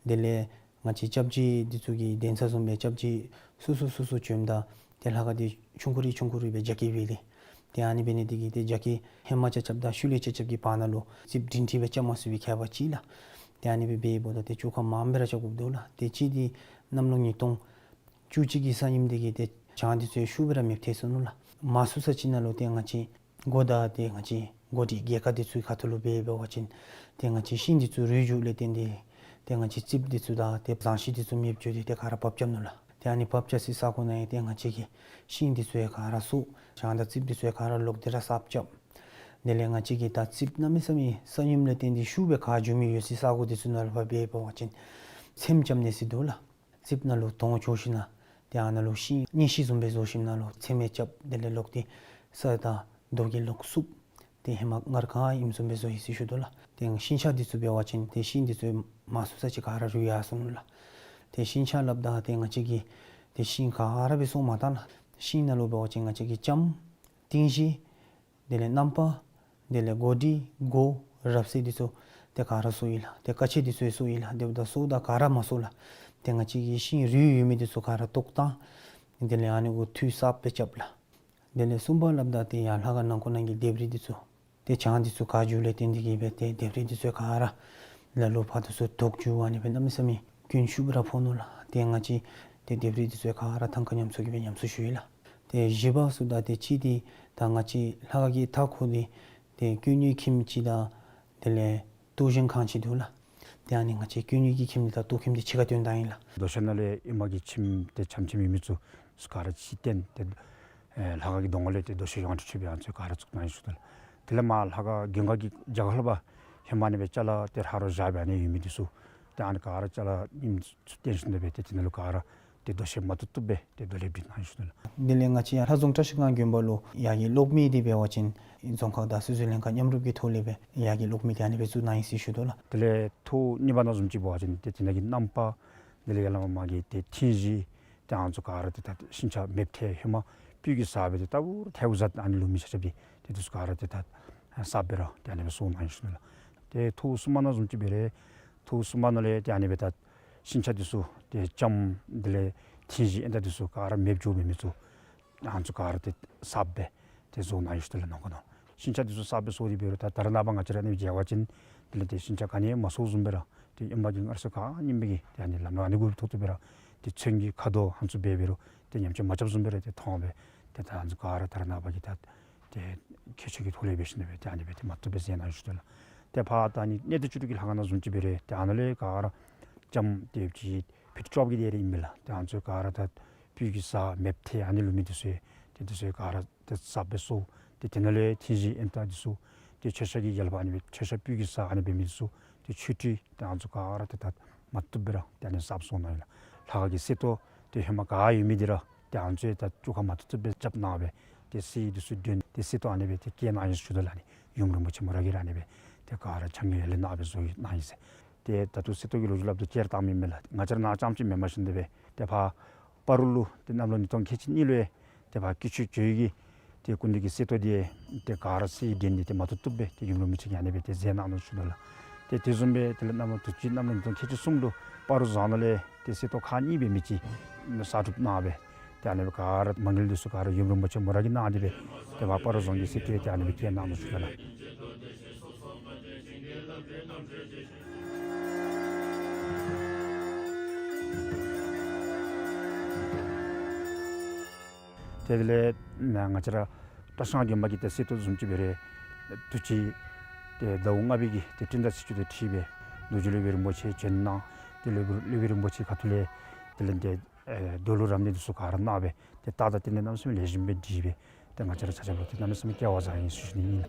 དེ་ལས་ང་བཅས་སྐྱབས་རྗེ་འདི་ཚུ་གི་གདན་ས་བཟུམ་སྦེ་སྐྱབས་རྗེ་སོ་སོ་སོ་སོ་བྱོནམ་ད་ཏེ་ལྷ་ཁང་འདི་ཆུང་ཀུ་རེ་ཆུང་ཀུ་རེ་སྦེ་རྒྱ་སྐྱེད་འབད་དེ། ཏེ་ཨ་ནི་འབད་ནི་འདི་གིས་ཏེ་རྒྱ་སྐྱེད་ཧེ་མ་རྐྱབ་རྐྱབ་དང་ཤུལ་ལས་རྐྱབ་རྐྱབ་ཀྱི་བར་ན་ལུ་རྩིགཔ་སྒྲིང་སྒྲི་སྦེ་རྐྱབ་མ་ཚུགས་པའི་ཁྱད་པར་ཅིག་ལགས། ཏེ་ཨ་ནི་སྦེ་འབདཝ་ད་ཏེ་བཅོ་ཁ་མངམ་སྦེ་ར་རྐྱབ་དགོཔ་འདུག་ལགས། ཏེ་གཅིག་འདི་གནམ་ལོ་ཉིས་སྟོང་བཅུ་གཅིག་གི་ས་ཉིནམ་འདི་གིས་ཏེ་བྱང་འདི་ཚུ་ཡང་ཤུགས་སྦེ་ར་མེདཔ་ཐལ་སོ་ནུག་ལགས། མ་སུ་ས་ཅིག་ནང་ལུ་ཏེ་ང་བཅས་འགོ་དང་ཏེ་ང་བཅས་འགོ་ཁྲིད་དགེ་བཀའ་འདི་ཚུ་ཁ་ཐུག་ལུ་འབད་འབད་བ་ཅིན་ཏེ་ང་བཅས་ཤིང་འདི་ཚུ་རུལ་འགྱོཝ་ལས་བརྟེན་ཏེ་ཏེ་ང་བཅས་རྩིགཔ་འདི་ཚུ་དང་ཏེ་ཟངས་ཤིང་འདི་ཚུ་མེདཔ་འགྱོ་སྟེ་ཏེ་ག་ར་བབས་རྐྱབ་ནུག་ལགས། ཏེ་ཨ་ནི་བབས་རྐྱབ་སའི་ས་གོ་ནང་ཡང་ཏེ་ང་བཅས་ཀྱི་ཤིང་འདི་ཚུ་ཡང་ག་ར་སོ་བྱང་དང་རྩིགཔ་འདི་ཚུ་ཡང་ག་ར་ལོག་སྟེ་ར་གསརཔ་རྐྱབ། དེ་ལས་ང་བཅས་ཀྱིས་ད་རྩིགཔ་གནམ་མེད་ས་མེད་ས་སྙོམས་ལས་བརྟེན་ཏེ་ཤུགས་སྦེ་ག་འགྱོ་མི་ཡོད་སའི་ས་གོ་འདི་ཚུ་ནང་ལུ་ཕར་འབད་འབད་བ་ཅིན་ཚེམ་རྐྱབ་ནི་ཟེར་འདུག་ལགས། རྩིགཔ་ནང་ལུ་དོང་བཅོ་ཞིནམ་ལས་ཏེ་ཨ་ནཱ་ལུ་ཤིང་གཉེན་ཤིང་བཟུམ་སྦེ་བཟོ་ཞིནམ་ལས་ཚེམ་ཡང་རྐྱབ། དེ་ལས་ལོག་སྟེ་ས་དང་རྡོ་གིས་ལོག་བསུབ། ཏེ་ཧེ་མ་སྔར་ག་ཨིནམ་བཟུམ་སྦེ་བཟོ་ཡི་ཟེར་ཞུ་དོ་ལགས། ཏེ་ཤིང་ཆ་འདི་ཚུ་འབད་བ་ཅིན་ཏེ་ཤིང་འདི་ཚུ་མ་སུ་ས་ཅིག་ག་ར་རུལ་ཡར་སོ་ནུག་ལགས། ཏེ་ཤིང་ཆ་སླབ་ད་ཏེ་ང་བཅས་ཀྱིས་ཏེ་ཤིང་ག་ར་སྦེ་གསོ་མ་བཏང་ལགས། ཤིང་ནང་ལུ་འབད་བ་ཅིན་ང་བཅས་ཀྱིས་ལྕངམ་ཏིང་གཞི་དེ་ལས་རྣམ་པར་དེ་ལས་གོ་དྲི་སྒོ་རབ་གསལ་འདི་ཚུ་ཏེ་ག་ར་གསོ་ཡི་ལགས། ཏེ་ཀ་ཆས་འདི་ཚུ་ཡང་གསོ་ཡི་ལགས། དེ་འབདཝ་ད་གསོཝ་ད་ག་ར་མ་གསོ་ལགས། ཏེ་ང་བཅས་ཀྱིས་ཤིང་རུལ་ཡོད་མི་འདི་ཚུ་ག་ར་བཏོག་བཏང་། དེ་ལས་ཨ་ནི་གུ་འཐུས་གསརཔ་སྦེ་རྐྱབ་ལགས། དེ་ལས་གསུམ་པ་སླབ་ད་ཏེ་ཡར་ལྷ་ཁང་ནང་ཁོག་ནང་གི་ལྡེབས་རིས་འདི་ཚུ་ཏེ་གྱང་འདི་ཚུ་ག་འགྱོཝ་ལས་བརྟེན་ཏེ་གིས་སྦེ་ཏེ་ལྡེབས་རིས་འདི་ཚུ་ག་ར་ལ་ལུ་ཕར་འདི་ཚུ་དོག་འགྱོ། ཨ་ནི་སྦེ་གནམ་མེད་ས་མེད་སྐྱོན་ཤུགས་སྦེ་ར་ཕོག་ནུག་ལགས། ཏེ་ང་བཅས་ཏེ་ལྡེབས་རིས་འདི་ཚུ་ག་ར་ཐང་ཀ་ཉམས་གསོ་གིས་སྦེ་ཉམས་གསོ་ཞུ་ཡི་ལགས། ཏེ་བཞི་པ་ཟེརཝ་ད་ཏེ་གཅིག་འདི་ད་ང་བཅས་ལྷ་ཁང་གི་མཐའ་འཁོར་འདི་ཏེ་ཀུན་ཉོན་ཁྱིམ་ཅིག་དང་དེ་ལས་གཏོར་བཞེངས་ཁང་ཅིག་འདུག་ལགས། ཏེ་ཨ་ནི་ང་བཅས་ཀུན་ཉོན་གྱི་ཁྱིམ་འདི་དང་གཏོར་ཁྱིམ་འདི་ཕྱི་ཁར་བཏོན་བཏང་ཡི་ལགས། རྡོ་ཤལ་ནང་ལས་ཨེ་མ་གི་ཁྱིམ་ཏེ་ཆམ་ཆིམ་ཡོད་མི་ཚུ་ག་ར་ཕྱིར་བཏོན་ཏེ་ཨེ་ལྷ་ཁང་གི་གདོང་ཁ་ལས་ཏེ་རྡོ་ཤལ་ཡོངས་སུ་གྲུབ་པའི་ཨ་ནི་ཚུ་ག་ར་བཙུགས་གནང་ཡི་ཟེར་ཞུ་དོ་ལགས། དེ་ལས་མར་ལྷ་ཁང་མགོན་ཁང་གི་རྒྱབ་ཁ་ལས་ཕར་ཧེ་མ་ཨ་ནི་སྦེ་ཅ་ལ་ཏེ་ཧ་རོ་བཞག་སྦེ་ཨ་ནི་ཡོད་མི་འདི་ཚུ་ཏེ་ཨ་ནི་ག་ར་ཅ་ལ་ཉིམ་ཚུ་བཏོན་ཞིནམ་ལས་སྦེ་ཏེ་དེ་ནང་ལུ་ག་ར་ཏེ་རྡོ་ཤལ་མ་བཏུབ་བཏུབ་སྦེ་ཏེ་རྡོ་ལེབ་སྒྲིག་གནང་ཡི་ཟེར་ཞུ་དོ་ལགས། དེ་ལས་ང་བཅས་ཡར་ལྷ་རྫོང་བཀྲ་ཤིས་སྒང་དགོན་པ་ལུ་ཡར་གྱི་གློག་མེ་འདི་འབད་བ་ཅིན་རྫོང་ཁག་དང་སོ་སོའི་ལྷན་ཁག་མཉམ་རུབ་ཀྱི་ཐོག་ལས་སྦེ་ཡར་གྱི་གློག་མེ་འདི་ཨ་ནི་སྦེ་བཙུགས་གནང་ཡི་ཟེར་ཞུ་དོ་ལགས། དེ་ལས་ཐོག་གཉིས་པ་ནང་བཟུམ་ཅིག་འབད་བ་ཅིན་ཏེ་དེ་ནང་གི་རྣམ་པ་དེ་ལས་ཡར་ལས་མར་མར་གྱི་ཏེ་ཐིང་གཞི་ཏེ་ཨ་ནི་ཚུ་ག་ར་ཏེ་ད་ཤིང་ཆ་མེདཔ་ཐལ། ཧེ་མ་སྤོས་ཀྱིས་བསགས་སྦེ་ཏེ་ལྟ་བུ་ལྟ་བུ་བཟོ་ཨ་ནི་ལུ་མི་ཆ་ཆ་སྦེ་ཏེ་འདི་ཚུ་ག་ར་ཏེ་ད་གསརཔ་སྦེ་ར་ཏེ་ཨ་ནི་སྦེ་བཟོ་གནང་ཡི་ཟེར་ཞུ་དོ་ལགས། ཏེ་ཐོག་གསུམ་པ་ནང་བཟུམ་ཅིག་འབད་རུང་ཐོག་གསུམ་པ་ནང་ལས་ཏེ་ཨ་ནི་སྦེ་ད་ཤིང་ཆ་འདི་ཚུ་ཏེ་ལྕངམ་དེ་ལས་ཐིང་གཞི་ཨེ་ད་འདི་ཚུ་ག་ར་མེདཔ་འགྱོ་མི་མི་ཚུ་ཨ་ནི་ཚུ་ག་ར་ཏེ་གསརཔ་སྦེ་ཏེ་བཟོ་གནང་ཡི་ཟེར་ཞུ་དོ་ལགས། ནང་ཁོག་ནང་ཤིང་ཆ་འདི་ཚུ་གསརཔ་སྦེ་བཟོ་སྟེ་འབད་རུང་ད་ད་རེས་ནངས་པ་ང་བཅས་ར་ཨ་ནི་སྦེ་མཇལ་བ་ཅིན་དེ་ལས་ཏེ་ཤིང་ཆ་ག་ནི་ཡང་མ་བཟོ་བཟུམ་སྦེ་ར་ཏེ་ཨེ་མ་གི་སྔར་སྲོལ་ག་ཨིནམ་སྦེ་གི་ཏེ་ཨ་ནི་ལམ་ལུགས་ཨ་ནི་གུ་ཐོག་ཏུ་སྦེ་ར་ཏེ་ཚོན་གྱི་ཁ་དོག་ཨ་ནི་ཚུ་འབད་འབད་རུང་ཏེ་ཉམས་བཅོས་མ་རྐྱབ་བཟུམ་སྦེ་ར་ཏེ་མཐོང་སྦེ་ཏེ་ད་ཨ་ནི་ཚུ་ག་ར་ད་རེས་ནངས་པ་གི་ད་ཏེ་ཁྱད་ཆོས་ཀྱི་ཐོག་ལས་འབད་ཞིནམ་ལས་སྦེ་ཏེ་ཨ་ནི་སྦེ་ཏེ་མ་བཏུབ་སྦེ་མཛད་གནང་ཡི་ཟེར་ཞུ་དོ་ལགས། ཏེ་ཕར་ད་ཨ་ནི་གནས་བརྟན་བཅུ་དྲུག་གི་ལྷ་ཁང་ནང་བཟུམ་ཅིག་འབད་རུང་ཏེ་ཨ་ནཱ་ལས་ག་ར་ལྕངམ་ཏེ་ཅིག་ཕིཊ་བཅོ་བརྒྱད་དེ་རེ་ཨིན་མས་ལགས། ཏེ་ཨ་ནི་ཚུ་ག་ར་ད་སྤོས་ཀྱིས་བསགས་མེདཔ་ཐལ། ཨ་ནི་ལུ་མི་འདི་ཚུ་ཏེ་འདི་ཚུ་ག་ར་ཏེ་གསརཔ་སྦེ་བཟོ། ཏེ་དེ་ནང་ལས་ཐིང་གཞི་ཨེ་ད་འདི་ཚུ་ཏེ་མཆོད་བཤམ་གྱི་རྒྱབ་ལས་ཕར་ཨ་ནི་སྦེ་མཆོད་བཤམ་སྤོས་ཀྱིས་བསགས་ཨ་ནི་འབད་མི་འདི་ཚུ་ཏེ་ཆུ་ཊི་ཏེ་ཨ་ནི་ཚུ་ག་ར་ཏེ་ད་མ་བཏུབ་སྦེ་ར་ཏེ་ཨ་ནི་གསརཔ་བཟོ་གནང་ཡི་ལགས། ལྷ་ཁང་གི་གསེར་ཏོག་ཏེ་ཧེ་མ་ག་ཡོད་མི་འདི་ར་ཏེ་ཨ་ནི་ཚུ་ད་བཅོ་ཁ་མ་བཏུབ་བཏུབ་སྦེ་རྐྱབ་གནང་སྦེ་ཏེ་གསེར་འདི་ཚུ་འདོན་ཏེ་གསེར་ཏོག་ཨ་ནི་སྦེ་ཏེ་བཀལ་གནང་ཡི་ཟེར་ཞུ་དོ་ལགས། ཨ་ནི་ཡུམ་རིན་པོ་ཆེ་མོ་ར་གིས་ར་ཨ་ནི་སྦེ་ཏེ་ག་ར་ཕྱག་ངན་ལས་གནང་སྦེ་བཟོ་གནང་ཡི་ཟེར། ཏེ་ད་ལྟོ་གསེར་ཏོག་གི་ལོ་རྒྱུས་སླབ་དོ་བཅད་བཏང་མི་མེན་ལགས། ང་བཅས་ར་ནཱ་རྐྱངམ་ཅིག་མེན་པར་ཞིནམ་ལས་སྦེ་ཏེ་ཕར་སྤ་རོ་ལུ་ཏེ་གནམ་ལོ་ཉིས་སྟོང་ཁལ་གཅིག་གཉིས་ལུ་ཡང་ཏེ་ཕར་སྐྱིད་ཆུ་ཇོ་བོ་གི་ཏེ་སྐུ་མདུན་གྱི་གསེར་ཏོག་འདི་ཏེ་ག་ར་གསེར་འདྲེན་ཏེ་ཏེ་མ་བཏུབ་བཏུབ་སྦེ་ཏེ་ཡུམ་རིན་པོ་ཆེ་གིས་ཨ་ནི་སྦེ་ཏེ་མཛད་གནང་ནུག་ཟེར་ཞུ་དོ་ལགས། ཏེ་དེ་བཟུམ་སྦེ་དེ་ལས་གནམ་ལོ་དུས་ཅི་གནམ་ལོ་ཉིས་སྟོང་ཁལ་གཅིག་གསུམ་ལུ་སྤ་རོ་རྫོང་ནང་ལས་ཏེ་གསེར་ཏོག་ཁག་གཉིས་སྦེ་མི་ཅིག་གསར་སྒྲུབ་གནང་སྦེ་ཏེ་ཨ་ནི་སྦེ་ག་ར་མ་དངུལ་འདི་ཚུ་ག་ར་ཡུམ་རིན་པོ་ཆེ་མོ་ར་གིས་གནང་སྟེ་སྦེ་ཏེ་ཕར་སྤ་རོ་རྫོང་གི་གསེར་ཏོག་ཏེ་ཨ་ནི་སྦེ་བཀལ་གནང་ནུག་ཟེར་ཞུ་དོ་ལགས། དེ་ལས་ང་བཅས་ར་བཀྲ་ཤིས་སྒང་དགོན་པ་གི་ཏེ་གསེར་ཏོག་བཟུམ་ཅིག་འབད་རུང་དུས་ཅི་ཏེ་ཟླཝ་ལྔ་པའི་གི་ཏེ་སྤྲིན་དང་ཚེས་བཅུ་དང་འཁྲིལ་སྦེ་རྡོ་རྗེ་སློབ་དཔོན་རིན་པོ་ཆེ་བྱོན་གནང་། ཏེ་སློབ་དཔོན་རིན་པོ་ཆེ་ཁ་ཐུག་ལས་དེ་ལས་ཏེ་ཨེ་རྡོ་ལུང་རབ་གནས་འདི་ཚུ་ག་ར་གནང་སྦེ་ཏེ་ད་ད་དེ་ལས་གནམ་མེད་ས་མེད་ལེགས་ཤོམ་སྦེ་སྒྲིག་སྦེ་ཏེ་ང་བཅས་ར་ཆ་ཁྱབ་ལུ་ཏེ་གནམ་མེད་ས་མེད་སྐལ་བ་བཟང་ཡི་ཟེར་ཞུ་ནི་ཨིན།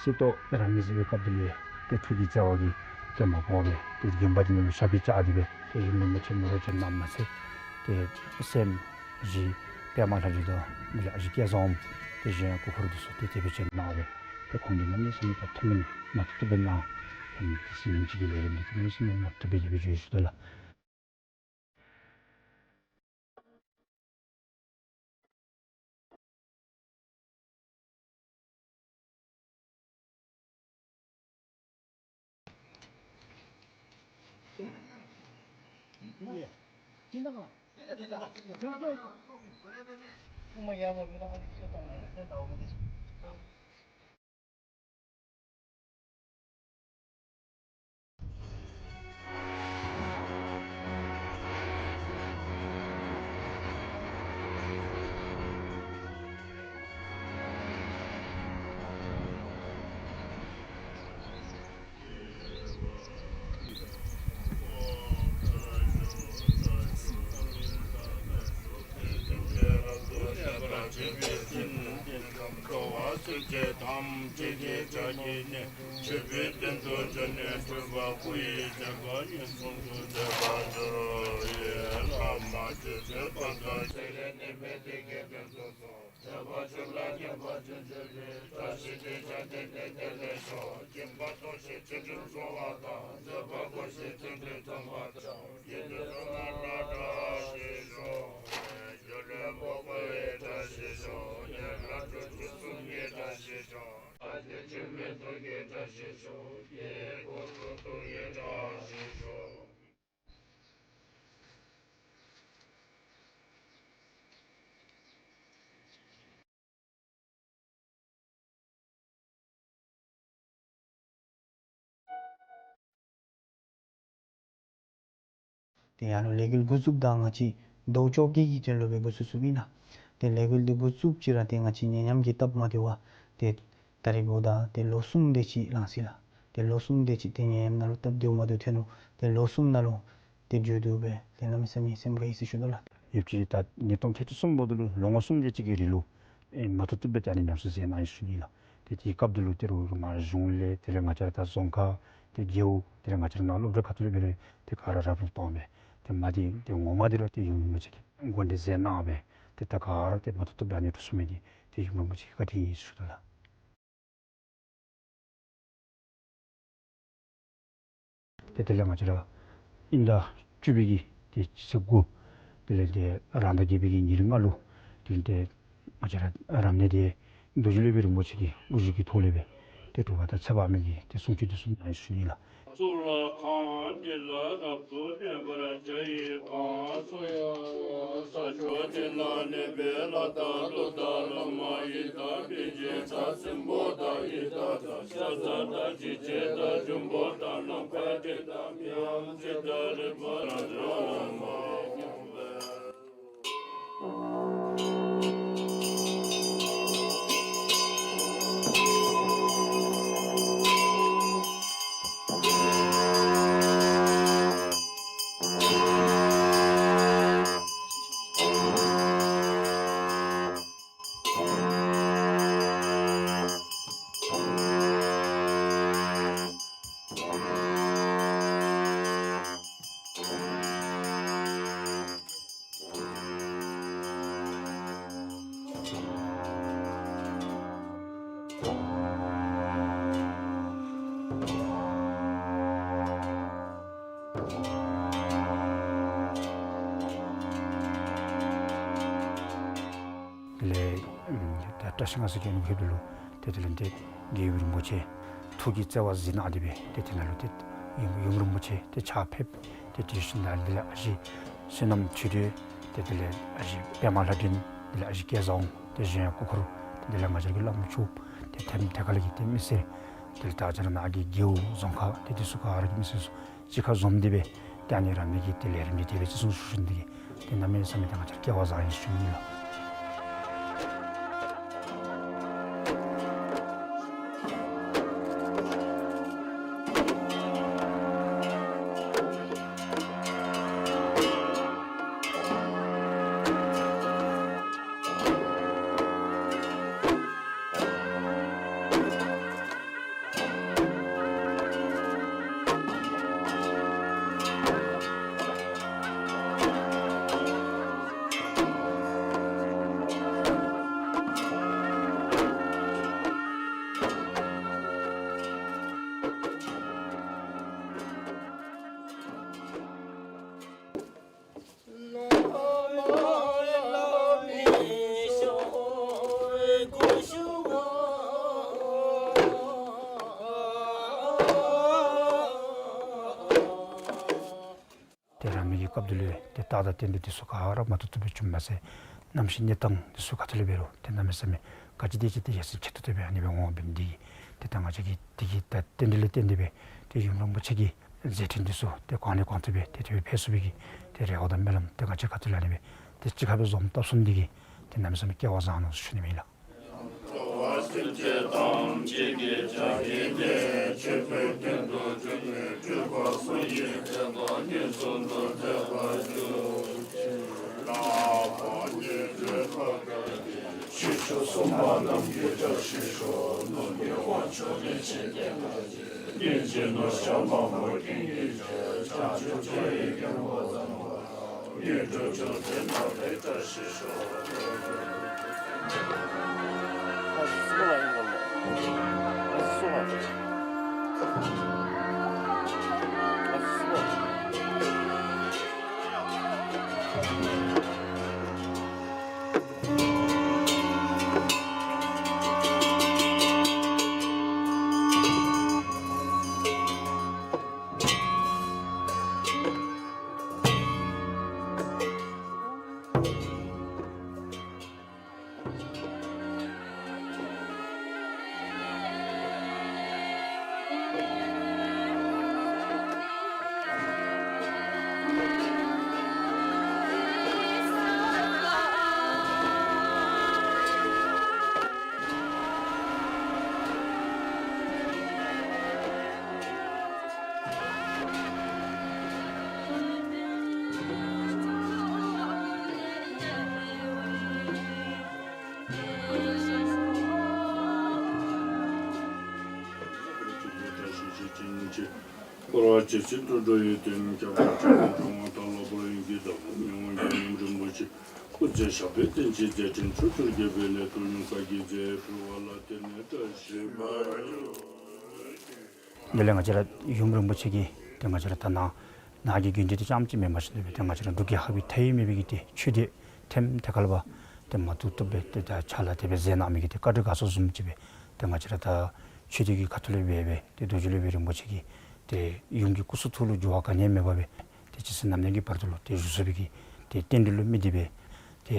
སྲིད་ཐོག་རང་ཉིད་ཟེར་བའི་སྐབས་དེ་ལས་ཏེ་ཐུགས་ཀྱི་བརྩེ་བ་གིས་ཏེ་མ་གོ་བས། ཏེ་དགོན་པ་འདི་ནང་ལུ་ཞབས་པད་བཅགས་ཏེ་སྦེ་ཏེ་ཡུམ་རིན་པོ་ཆེ་ནོར་བུ་ཅན་རྣམས་མ་ཚད་ཏེ་སྲསམོ་བཞི་པདྨ་ལྷ་འདྲེ་དང་དེ་ལས་ཨ་ཞེ་སྐལ་བཟང་དེ་གཞན་སྐུ་འཁོར་དེ་ཚུ་ཏེ་དེ་སྦེ་བྱོན་གནང་བས། ཏེ་ཁོང་གིས་གནམ་མེད་ས་མེད་ཐུགས་སྨོན་མ་ཐུབ་ཐུབ་སྦེ་གནང་། ཨམ་ཏེ་སྲིད་ཉིན་གཅིག་གི་ལས་རིམ་འདི་གནམ་མེད་ས་མེད་མ་ཐུབ་སྦེ་དེ་སྦེ་བྱོན་ཞུ་དོ་ལགས། ཏེ་ཡར་ལུ་ལས་འགུལ་འགོ་བཙུགསཔ་ད་ང་བཅས་ཟླཝ་བཅོ་བརྒྱད་ཀྱི་དོན་ལུ་སྦེ་འགོ་བཙུགས་བཙུགསཔ་ཨིན་ལགས། ཏེ་ལས་འགུལ་འདི་འགོ་བཙུགསཔ་ཅིག་ར་ཏེ་ང་བཅས་ཉེ་མཉམ་གྱི་སྟབས་མ་བདེཝ་ཏེ་ད་རིས་འབདཝ་ད་ཏེ་ལོ་གསུམ་དེ་ཅིག་ལང་སོ་ཡི་ལགས། ཏེ་ལོ་གསུམ་དེ་ཅིག་ཏེ་ཉེ་མཉམ་ནང་ལུ་སྟབས་བདེཝ་མ་བདེཝ་ཐོན་ནུག། ཏེ་ལོ་གསུམ་ནང་ལུ་ཏེ་མཇུག་བསྡུ་སྦེ་ཏེ་གནམ་མེད་ས་མེད་སེམས་དགའ་ཡི་ཟེར་ཞུ་དོ་ལགས། ཡོདཔ་ཅིག་ད་ཉིས་སྟོང་ཁལ་གཅིག་གསུམ་པ་དེ་ལུ་ལོ་ངོ་གསུམ་དེ་ཅིག་གི་རིང་ལུ་ཨེ་མ་ཐུབ་ཐུབ་སྦེ་ཏེ་ཨ་ནི་ནང་སོ་མཛད་གནང་ཡི་ཟེར་ཞུ་ནི་ལགས། ཏེ་དེའི་སྐབས་དེ་ལུ་ཏེ་རུང་ང་གཞུང་ལས་དེ་ལས་ང་བཅས་ར་ད་རྫོང་ཁག་ཏེ་རྒེད་འོག་དེ་ལས་ང་བཅས་ར་ནང་སློབ་གྲྭ་ཁ་ཐུག་ལས་འབད་རུང་ཏེ་ག་ར་རབ་རིབ་བཏང་སྦེ་ཏེ་མ་དེ་ཏེ་ངོ་མ་དེ་རུང་ཏེ་ཡུམ་རིན་པོ་ཆེ་གིས་འགོ་འདྲེན་མཛད་གནང་སྦེ་ཏེ་ད་ག་ར་ཏེ་མ་ཐུབ་ཐུབ་སྦེ་ཨ་ནི་འགྲུབ་ཚུགས་མི་འདི་ཏེ་ཡུམ་རིན་པོ་ཆེ་གི་བཀའ་དྲིན་ཨིན་ཟེར་ཞུ་དོ་ལགས། ཏེ་དེ་ལས་ང་བཅས་ར་དབྱིན་ཟླ་བཅུ་པའི་གི་ཏེ་ཚེས་དགུ་དེ་ལས་ཏེ་རང་ཟླ་བརྒྱད་པའི་གི་ཉེར་ལྔ་ལུ་ཏེ་ཏེ་ང་བཅས་ར་རབ་གནས་འདི་རྡོ་རྗེ་སློབ་དཔོན་རིན་པོ་ཆེ་གི་དབུ་བཞུགས་ཀྱི་ཐོག་ལས་སྦེ་ཏེ་གྲུབ་པ་དང་ཚེ་དཔག་མེད་ཀྱི་ཏེ་གསུང་ཆོག་འདི་གསུང་གནང་ཡི་ཟེར་ཞུ་ནི་ལགས། གཙུག་ལག་ཁང་འདི་ལ་རབ་ཏུ་བརྟན་པར་བྱ་ཡི་གང་། ས་ཕྱོགས་འདི་ན་གནས་པའི་ལྷ་དང་ཀླུ་དང་ལྷ་མོ་ཡི་དམ་པའི་རྗེ་དང་སྲིན་པོ་དང་ཡི་དྭགས་དང་ཤ་ཟ་དང་འཇིགས་བྱེད་དང་འབྱུང་པོ་དང་ནམ་མཁའ་དེ་དག་མིའམ་ཅི་དང་རིག་པ་དང་འགྲོ་བ་མ་ཡིན་པ། དེ་ལས་ད་བཀྲིས་སྔ་ས་གི་ནུབ་ཕྱོགས་ལུ་ཏེ་དེ་ལས་ཏེ་རྒྱལ་བའི་རིན་པོ་ཆེ་ཐུགས་ཀྱི་བརྩེ་བ་གཟིགས་གནང་སྟེ་སྦེ་ཏེ་དེ་ནང་ལུ་ཏེ་ཡུམ་ཡུམ་རིན་པོ་ཆེ་ཏེ་ཕྱག་ཕེབས། ཏེ་དེ་བཞིན་དུ་དེ་ལས་ཨ་ཞེ་བསོད་ནམས་ཆོས་སྒྲོན། ཏེ་དེ་ལས་ཨ་ཞེ་པདྨ་ལྷ་སྒྲོན། དེ་ལས་ཨ་ཞེ་སྐལ་བཟང་། ཏེ་གཞན་སྐུ་འཁོར་ དེ་ལས་ང་བཅས་ཀྱི་བླམ་ཆོསཔ་ཏེ་ཐེམ་ཐེ་ཁ་ལས་ཀྱི་ཏེ་མི་སེར་དེ་ལས་ད་ང་བཅས་ར་ནཱ་གི་རྒེད་འོག་རྫོང་ཁག་ཏེ་དེ་ཚུ་ག་ར་གི་མི་སེར་ཚུ་གཅིག་ཁར་འཛོམས་ཏེ་སྦེ་ཏེ་ཨ་ནི་ར་མི་གི་ཏེ་ལས་རིམ་འདི་དེ་སྦེ་བརྩི་སྲུང་ཞུ་ནི་འདི་གིས་ཏེ་གནམ་མེད་ས་མེད་ཏེ་ང་བཅས་ར་སྐལ་བ་བཟང་ཡི་ཟེར་ཞུ་ནི་ལགས། ཏེ་རང་མི་གི་སྐབས་དེ་ལུ་ཏེ་རྟགས་དང་རྟེན་འབྲེལ་དེ་ཚུ་ག་ར་མ་ཐུབ་ཐུབ་སྦེ་བྱུངམ་མ་ཚད་གནམ་གཤིས་གནས་སྟངས་དེ་ཚུ་ག་ཏེ་ལས་འབད་རུང་ཏེ་གནམ་མེད་ས་མེད་ག་ཅི་དེ་ཅིག་ཏེ་ཡར་སེང་ཆེ་ཏོག་ཏོ་སྦེ་ཨ་ནི་སྦེ་འོང་བ་འབད་ནི་འདི་གིས་ཏེ་ད་ང་བཅས་ཀྱིས་དེ་གི་ད་རྟེན་འབྲེལ་ལུ་བརྟེན་ཏེ་སྦེ་ཏེ་ཡུམ་རིན་པོ་ཆེ་གི་མཛད་འཕྲིན་འདི་ཚུ་ཏེ་གོང་ནས་གོང་དུ་སྦེ་ཏེ་དེ་སྦེ་འཕེལ་ཚུགས་པའི་གི་ཏེ་རེ་བ་དང་སྨོན་ལམ་ཏེ་ང་བཅས་ག་ཏེ་ལས་ཨ་ནི་སྦེ་ཏེ་གཅིག་ཁར་སྦེ་འཛོམས་སྟབས་བཟུང་འདི་གིས་ཏེ་གནམ་མེད་ས་མེད་སྐལ་བ་བཟང་ནུག་ཟེར་ཞུ་ནི་ཨིན་ལགས། དེ་ལས་ང་བཅས་ར་ཡུམ་རིན་པོ་ཆེ་གིས་ཏེ་ང་བཅས་ར་ད་ནཱ་ནཱ་གི་དགོན་སྡེ་འདི་རྐྱངམ་ཅིག་མེན་པར་ཞིནམ་ལས་ཏེ་ང་བཅས་ར་འབྲུག་རྒྱལ་ཁབ་ཀྱི་མཐའ་དབུས་མེད་པའི་གི་ཏེ་ཆོས་སྡེ་ཐེམ་ཐེ་ཁ་ལས་ཕར་ཏེ་མ་བཏུབ་བཏུབ་སྦེ་ཏེ་ད་ཕྱག་ལཱ་དེ་སྦེ་མཛད་གནང་མི་གི་ཏེ་བཀའ་དྲིན་དགའ་ཚོར་བཟུམ་ཅིག་སྦེ་ཏེ་ང་བཅས་ར་ད་ཆོས་སྡེ་གི་ཁ་ཐུག་ལས་འབད་སྦེ་ཏེ་རྡོ་རྗེ་སློབ་དཔོན་རིན་པོ་ཆེ་གི་ཏེ་ཡུམ་གྱི་སྐུ་གསུང་ཐུགས་ལུ་འགྱུར་བ་ག་ནི་ཡང་མེད་པར་སྦེ་ཏེ་ཇི་སྲིད་ནམ་ནམ་གྱི་བར་དུ་ལུ་ཏེ་བཞུགས་ཚུགས་པའི་གི་ཏེ་རྟེན་འབྲེལ་ལུ་དམིགས་ཏེ་སྦེ་ཏེ་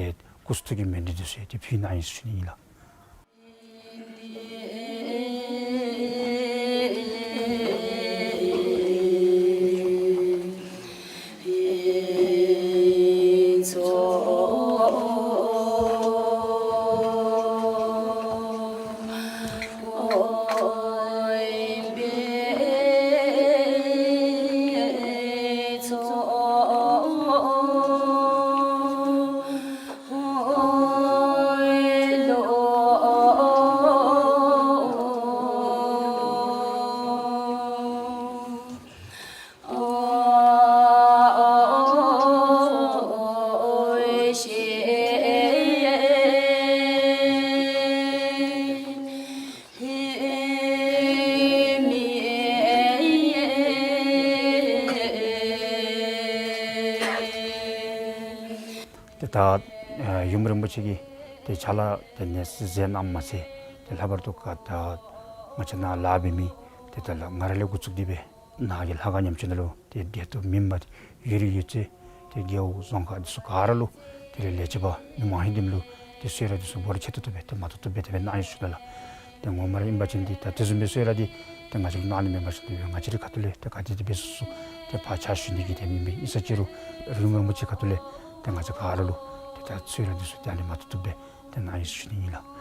སྐུ་གསུང་ཐུགས་ཀྱི་སྨོན་འདུན་འདི་ཚུ་ཏེ་ཕུལ་གནང་ཡི་ཟེར་ཞུ་ནི་ཨིན་ལགས། ཏེ་ད་ཡུམ་རིན་པོ་ཆེ་གིས་ཏེ་ཕྱག་ལཱ་དེ་ནི་མཛད་གནངམ་མ་ཚད་ཏེ་ལྷག་པར་དུ་ག་ད་ང་བཅས་ནཱ་ལཱ་འབད་མི་ཏེ་ད་ལགས་ང་ར་ལས་འགོ་བཙུགས་ཏེ་སྦེ་ནཱ་གི་ལྷ་ཁང་ཉམས་བཅོས་ནང་ལུ་ཏེ་བདེ་སྟོབས་མེནམ་ཏེ་ཡོད་རིགས་ཡོད་ཚད་ཏེ་རྒེད་འོག་རྫོང་ཁག་འདི་ཚུ་ག་ར་ལུ་དེ་ལས་ལས་བྱེདཔ་མི་མང་ཧིང་འདི་ལུ་ ཏེ་གསོལ་རས་འདི་ཚུ་འབོར་ཆེ་ཏོག་ཏོ་སྦེ་ཏེ་མ་བཏུབ་བཏུབ་སྦེ་དེ་སྦེ་གནང་ཡི་ཟེར་ཞུ་དོ་ལགས། ཏེ་ངོ་མ་ར་ཨིན་པ་ཅིན་འདི་ད་དེ་བཟུམ་སྦེ་གསོལ་རས་འདི་ཏེ་ང་བཅས་ལུ་གནང་ནི་མེན་པ་ཟེར་ཏེ་ང་བཅས་རའི་ཁ་ཐུག་ལས་ཏེ་ག་དེ་དེ་སྦེ་སོ་སོ་ཏེ་ཕར་ཕྱག་ཞུ་ནི་གི་དེ་མེན་པས། ཨིན་ས་ཅི་རུང་ཡུམ་རིན་པོ་ཆེ་ཁ་ཐུག་ལས་ཏེ་ང་བཅས་ག་ར་ལུ་ཏེ་ད་གསོལ་རས་འདི་ཚུ་ཏེ་ཨ་ནི་མ་བཏུབ་བཏུབ་སྦེ་ཏེ་གནང་ཡི་ཟེར་ཞུ་ནི་ཨིན་ལགས།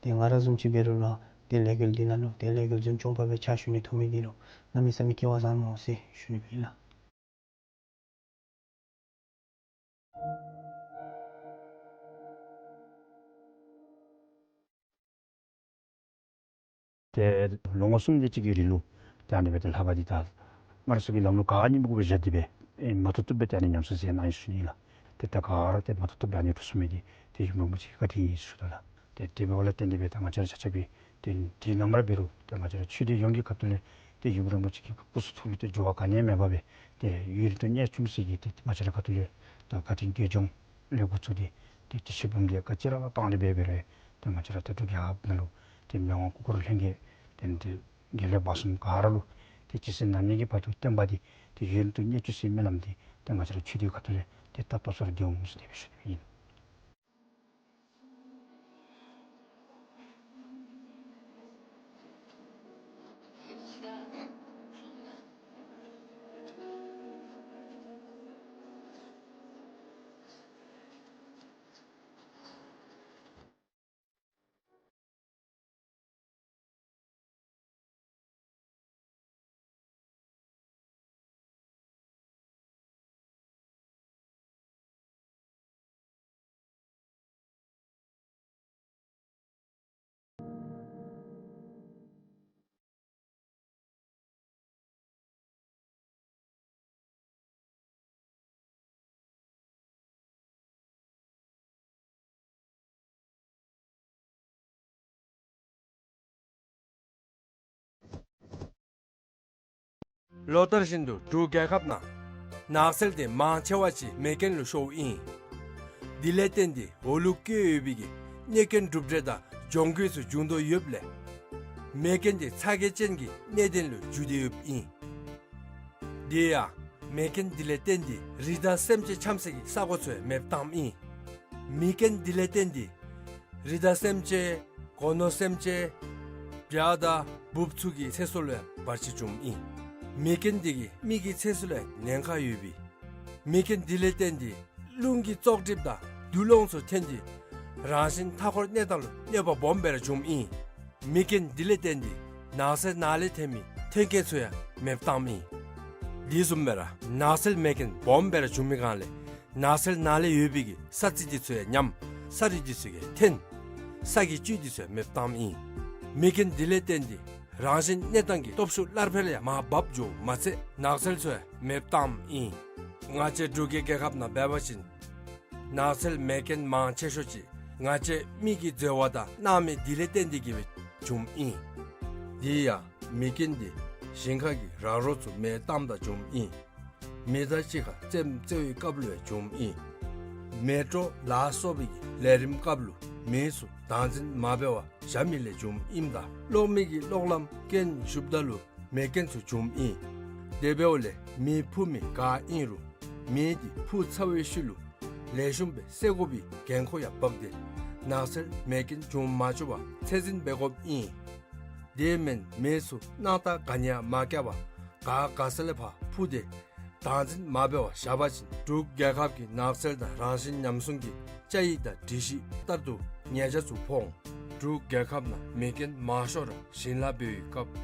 ཏེ་ང་ར་བཟུམ་ཅིག་འབད་རུང་ར་ཏེ་ལས་འགུལ་འདི་ནང་ལུ་ཏེ་ལས་འགུལ་འཛིན་སྐྱོང་པ་སྦེ་ཕྱག་ཞུ་ནི་ཐོབ་མི་འདི་ལུ་གནམ་མེད་ས་མེད་སྐལ་བ་བཟང་སྨོ་ཟེར་ཞུ་ནི་ཨིན་ལགས། ཏེ་ལོ་ངོ་གསུམ་དེ་ཅིག་གི་རིང་ལུ་ཏེ་ཨ་ནི་སྦེ་ཏེ་ལྷ་པ་འདི་ད་སྔར་སྲོལ་གྱི་ལམ་ལུགས་ག་ནི་མི་དགོ་པར་བཞག་སྟེ་སྦེ་ཨེ་མ་བཏུབ་བཏུབ་སྦེ་ཏེ་ཨ་ནི་ཉམས་གསོ་མཛད་གནང་ཡི་ཟེར་ཞུ་ནི་ཨིན་ལགས། ཏེ་ད་ག་ར་ཏེ་མ་བཏུབ་བཏུབ་སྦེ་ཨ་ནི་འགྲུབ་ཚུགས་མི་འདི་ཏེ་ཡུམ་རིན་པོ་ཆེ་གི་བཀའ་དྲིན་ཨིན་ཟེར་ཞུ་དོ་ལགས། ཏེ་དེ་འབདཝ་ལས་བརྟེན་ཏེ་སྦེ་ད་ང་བཅས་ར་ཆ་ཁྱབ་ཀྱིས་ཏེ་དུས་ནམ་ར་འབད་རུང་ཏེ་ང་བཅས་ར་ཆོས་སྡེ་ཡོངས་ཀྱི་ཁ་ཐུག་ལས་ཏེ་ཡུམ་རིན་པོ་ཆེ་གི་སྐུ་གསུང་ཐུགས་ཀྱི་ཏེ་འགྱུར་བ་ག་ནི་ཡང་མེད་པར་སྦེ་ཏེ་ཡུན་རིང་དུ་གནས་བཅུག་ཟེར་གྱི་ཏེ་ང་བཅས་ར་ཁ་ཐུག་ལས་ད་བཀའ་དྲིན་དགེ་སྦྱོང་ལས་འགོ་བཙུགས་ཏེ་ཏེ་དེ་ཆེད་འབུམ་སྡེ་ག་ཅི་ར་བཏང་སྟེ་སྦེ་འབད་རུང་ཏེ་ང་བཅས་ར་ད་ལྟོ་རྒྱལ་ཁབ་ནང་ལུ་ཏེ་མི་དབང་སྐུ་འཁོར་ལྷན་རྒྱས་ཏེ་ཏེ་དགེ་ལས་བར་གསུམ་ག་ར་ལུ་ཏེ་ཇི་སྲིད་ནམ་ཡིན་གྱི་བར་དུ་བསྟན་པ་འདི་ཏེ་ཡུན་རིང་དུ་གནས་བཅུག་ཟེར་སྨོན་ལམ་འདི་ཏེ་ང་བཅས་ར་ཆོས་སྡེ་ཁ་ཐུག་ལས་ཏེ་ད་ལྟོ་ཚུ་ར་འདི་འོང་ཟེར་ཏེ་སྦེ་ཞུ་ནི་ཨིན། ལོ་ལྟར་བཞིན་དུ་འབྲུག་རྒྱལ་ཁབ་ནང་ནགས་ཚལ་དེ་མང་ཆེ་བ་ཅིག་མེ་རྐྱེན་ལུ་ཤོརཝ་ཨིན། དེ་ལས་བརྟེན་ཏེ་འོག་ལུ་བཀོད་ཡོད་པའི་གི་གནོད་སྐྱོན་གྲུབ་འབྲས་དང་གྱོང་གུད་ཚུ་འབྱུང་དོ་ཡོདཔ་ལས་མེ་རྐྱེན་དེ་ཚ་གྱང་ཅན་གྱི་གནད་དོན་ལུ་འགྱུར་ཏེ་ཡོདཔ་ཨིན། དེ་ཡང་མེ་རྐྱེན་དེ་ལས་བརྟེན་ཏེ་རི་དྭགས་སེམས་ཅན་འཁྱམ་སའི་གི་ས་གོ་ཚུ་ཡང་མེདཔ་བཏངམ་ཨིན། མེ་རྐྱེན་དེ་ལས་བརྟེན་ཏེ་རི་དྭགས་སེམས་ཅན་སྒོ་ནོར་སེམས་ཅན་བྱ་དང་འབུཔ་ཚུ་གི་ཚེ་སྲོག་ལུ་ཡང་བར་ཆད་བྱུངམ་ཨིན། མེ་རྐྱེན་དེ་གིས་མི་གི་ཚེ་སྲོག་ལུ་ཡང་ཉེན་ཁ་ཡོདཔ་ཨིན། མེ་རྐྱེན་དེ་ལས་བརྟེན་ཏེ་རླུང་གི་བཙོག་གྲིབ་དང་དུག་རླངས་ཚུ་ཐོན་ཏེ་རང་བཞིན་མཐའ་འཁོར་གནས་སྟངས་ལུ་གནོད་པ་སྦོམ་སྦེ་ར་བྱུངམ་ཨིན། མེ་རྐྱེན་དེ་ལས་བརྟེན་ཏེ་ནགས་ཚལ་ནང་ལས་ཐོན་མི་མཐུན་རྐྱེན་ཚུ་ཡང་མེདཔ་བཏངམ་ཨིན། དེ་བཟུམ་སྦེ་ར་ནགས་ཚལ་མེ་རྐྱེན་སྦོམ་སྦེ་ར་བྱུང་མི་སྒང་ལས་ནགས་ཚལ་ནང་ལས་ཡོད་པའི་གི་ས་རྩི་དེ་ཚུ་ཡང་ཉམས། ས་རུད་དེ་ཚུ་ཡང་འཐོན། ས་གི་བཅུད་དེ་ཚུ་ཡང་མེདཔ་བཏངམ་ཨིན། མེ་རྐྱེན་དེ་ལས་བརྟེན་ཏེ་རང་བཞིན་གནས་སྟངས་ཀྱི་སྟོབས་ཤུགས་སླར་འཕེལ་ཡང་མར་བབས་འགྱོཝ་མ་ཚད་ནགས་ཚལ་ཚུ་ཡང་མེདཔ་བཏངམ་ཨིན། ང་བཅས་འབྲུག་གི་རྒྱལ་ཁབ་ནང་འབད་བ་ཅིན་ནགས་ཚལ་མེ་རྐྱེན་མང་ཆེ་ཤོས་ཅིག་ང་བཅས་མི་གི་འཛོལ་བ་དང་སྣང་མེད་དེ་ལས་བརྟེན་ཏེ་གིས་སྦེ་བྱུངམ་ཨིན། དེ་ཡང་མེ་རྐྱེན་དེ་ཞིང་ཁ་གི་ར་རོ་ཚུ་མེ་བཏངམ་ད་བྱུངམ་ཨིན། མེ་མདའ་གཅིག་ཁར་རྩེདམོ་རྩེ་བའི་སྐབས་ལུ་ཡང་བྱུངམ་ཨིན། མེ་ཊོ་ལ་སོགས་པའི་གི་ལས་རིམ་སྐབས་ལུ་མེ་ཚུ་བདག་འཛིན་མ་འབད་བར་བཞག་མི་ལས་བྱུངམ་ཨིནམ་ད་གློག་མེ་གི་གློག་ལམ་རྐྱེན་ཞུགསཔ་ད་ལུ་མེ་རྐྱེན་ཚུ་བྱུངམ་ཨིན། དེ་འབདཝ་ལས་མེ་འཕུ་མི་ག་ཨིན་རུང་མེ་དེ་འཕུ་ཚར་བའི་ཤུལ་ལུ་ལེགས་ཤོམ་སྦེ་བསལ་དགོ་པའི་འགན་ཁུར་ཡང་འབག་སྟེ་ནགས་ཚལ་མེ་རྐྱེན་འབྱུང་མ་བཅུག་པར་ཚད་འཛིན་འབད་དགོཔ་ཨིན། དེ་མེན་མེ་ཚུ་སྣང་ཐག་ག་ནི་ཡང་མ་བཀལ་བར་ག་ག་ས་ལས་ཕར་འཕུ་སྟེ་བདག་འཛིན་མ་འབད་བར་བཞག་པ་ཅིན་འབྲུག་རྒྱལ་ཁབ་ཀྱི་ནགས་ཚལ་དང་རང་བཞིན་ཉམས་སྲུང་གི་བཅའ་ཡིག་དང་སྒྲིག་གཞི་ལྟར་དུ་ཉེས་ཆད་ཚུ་ཕོག་འོང་། འབྲུག་རྒྱལ་ཁབ་ནང་མེ་རྐྱེན་མང་ཤོས་ར་ཞིང་ལཱ་འབད་བའི་སྐབས་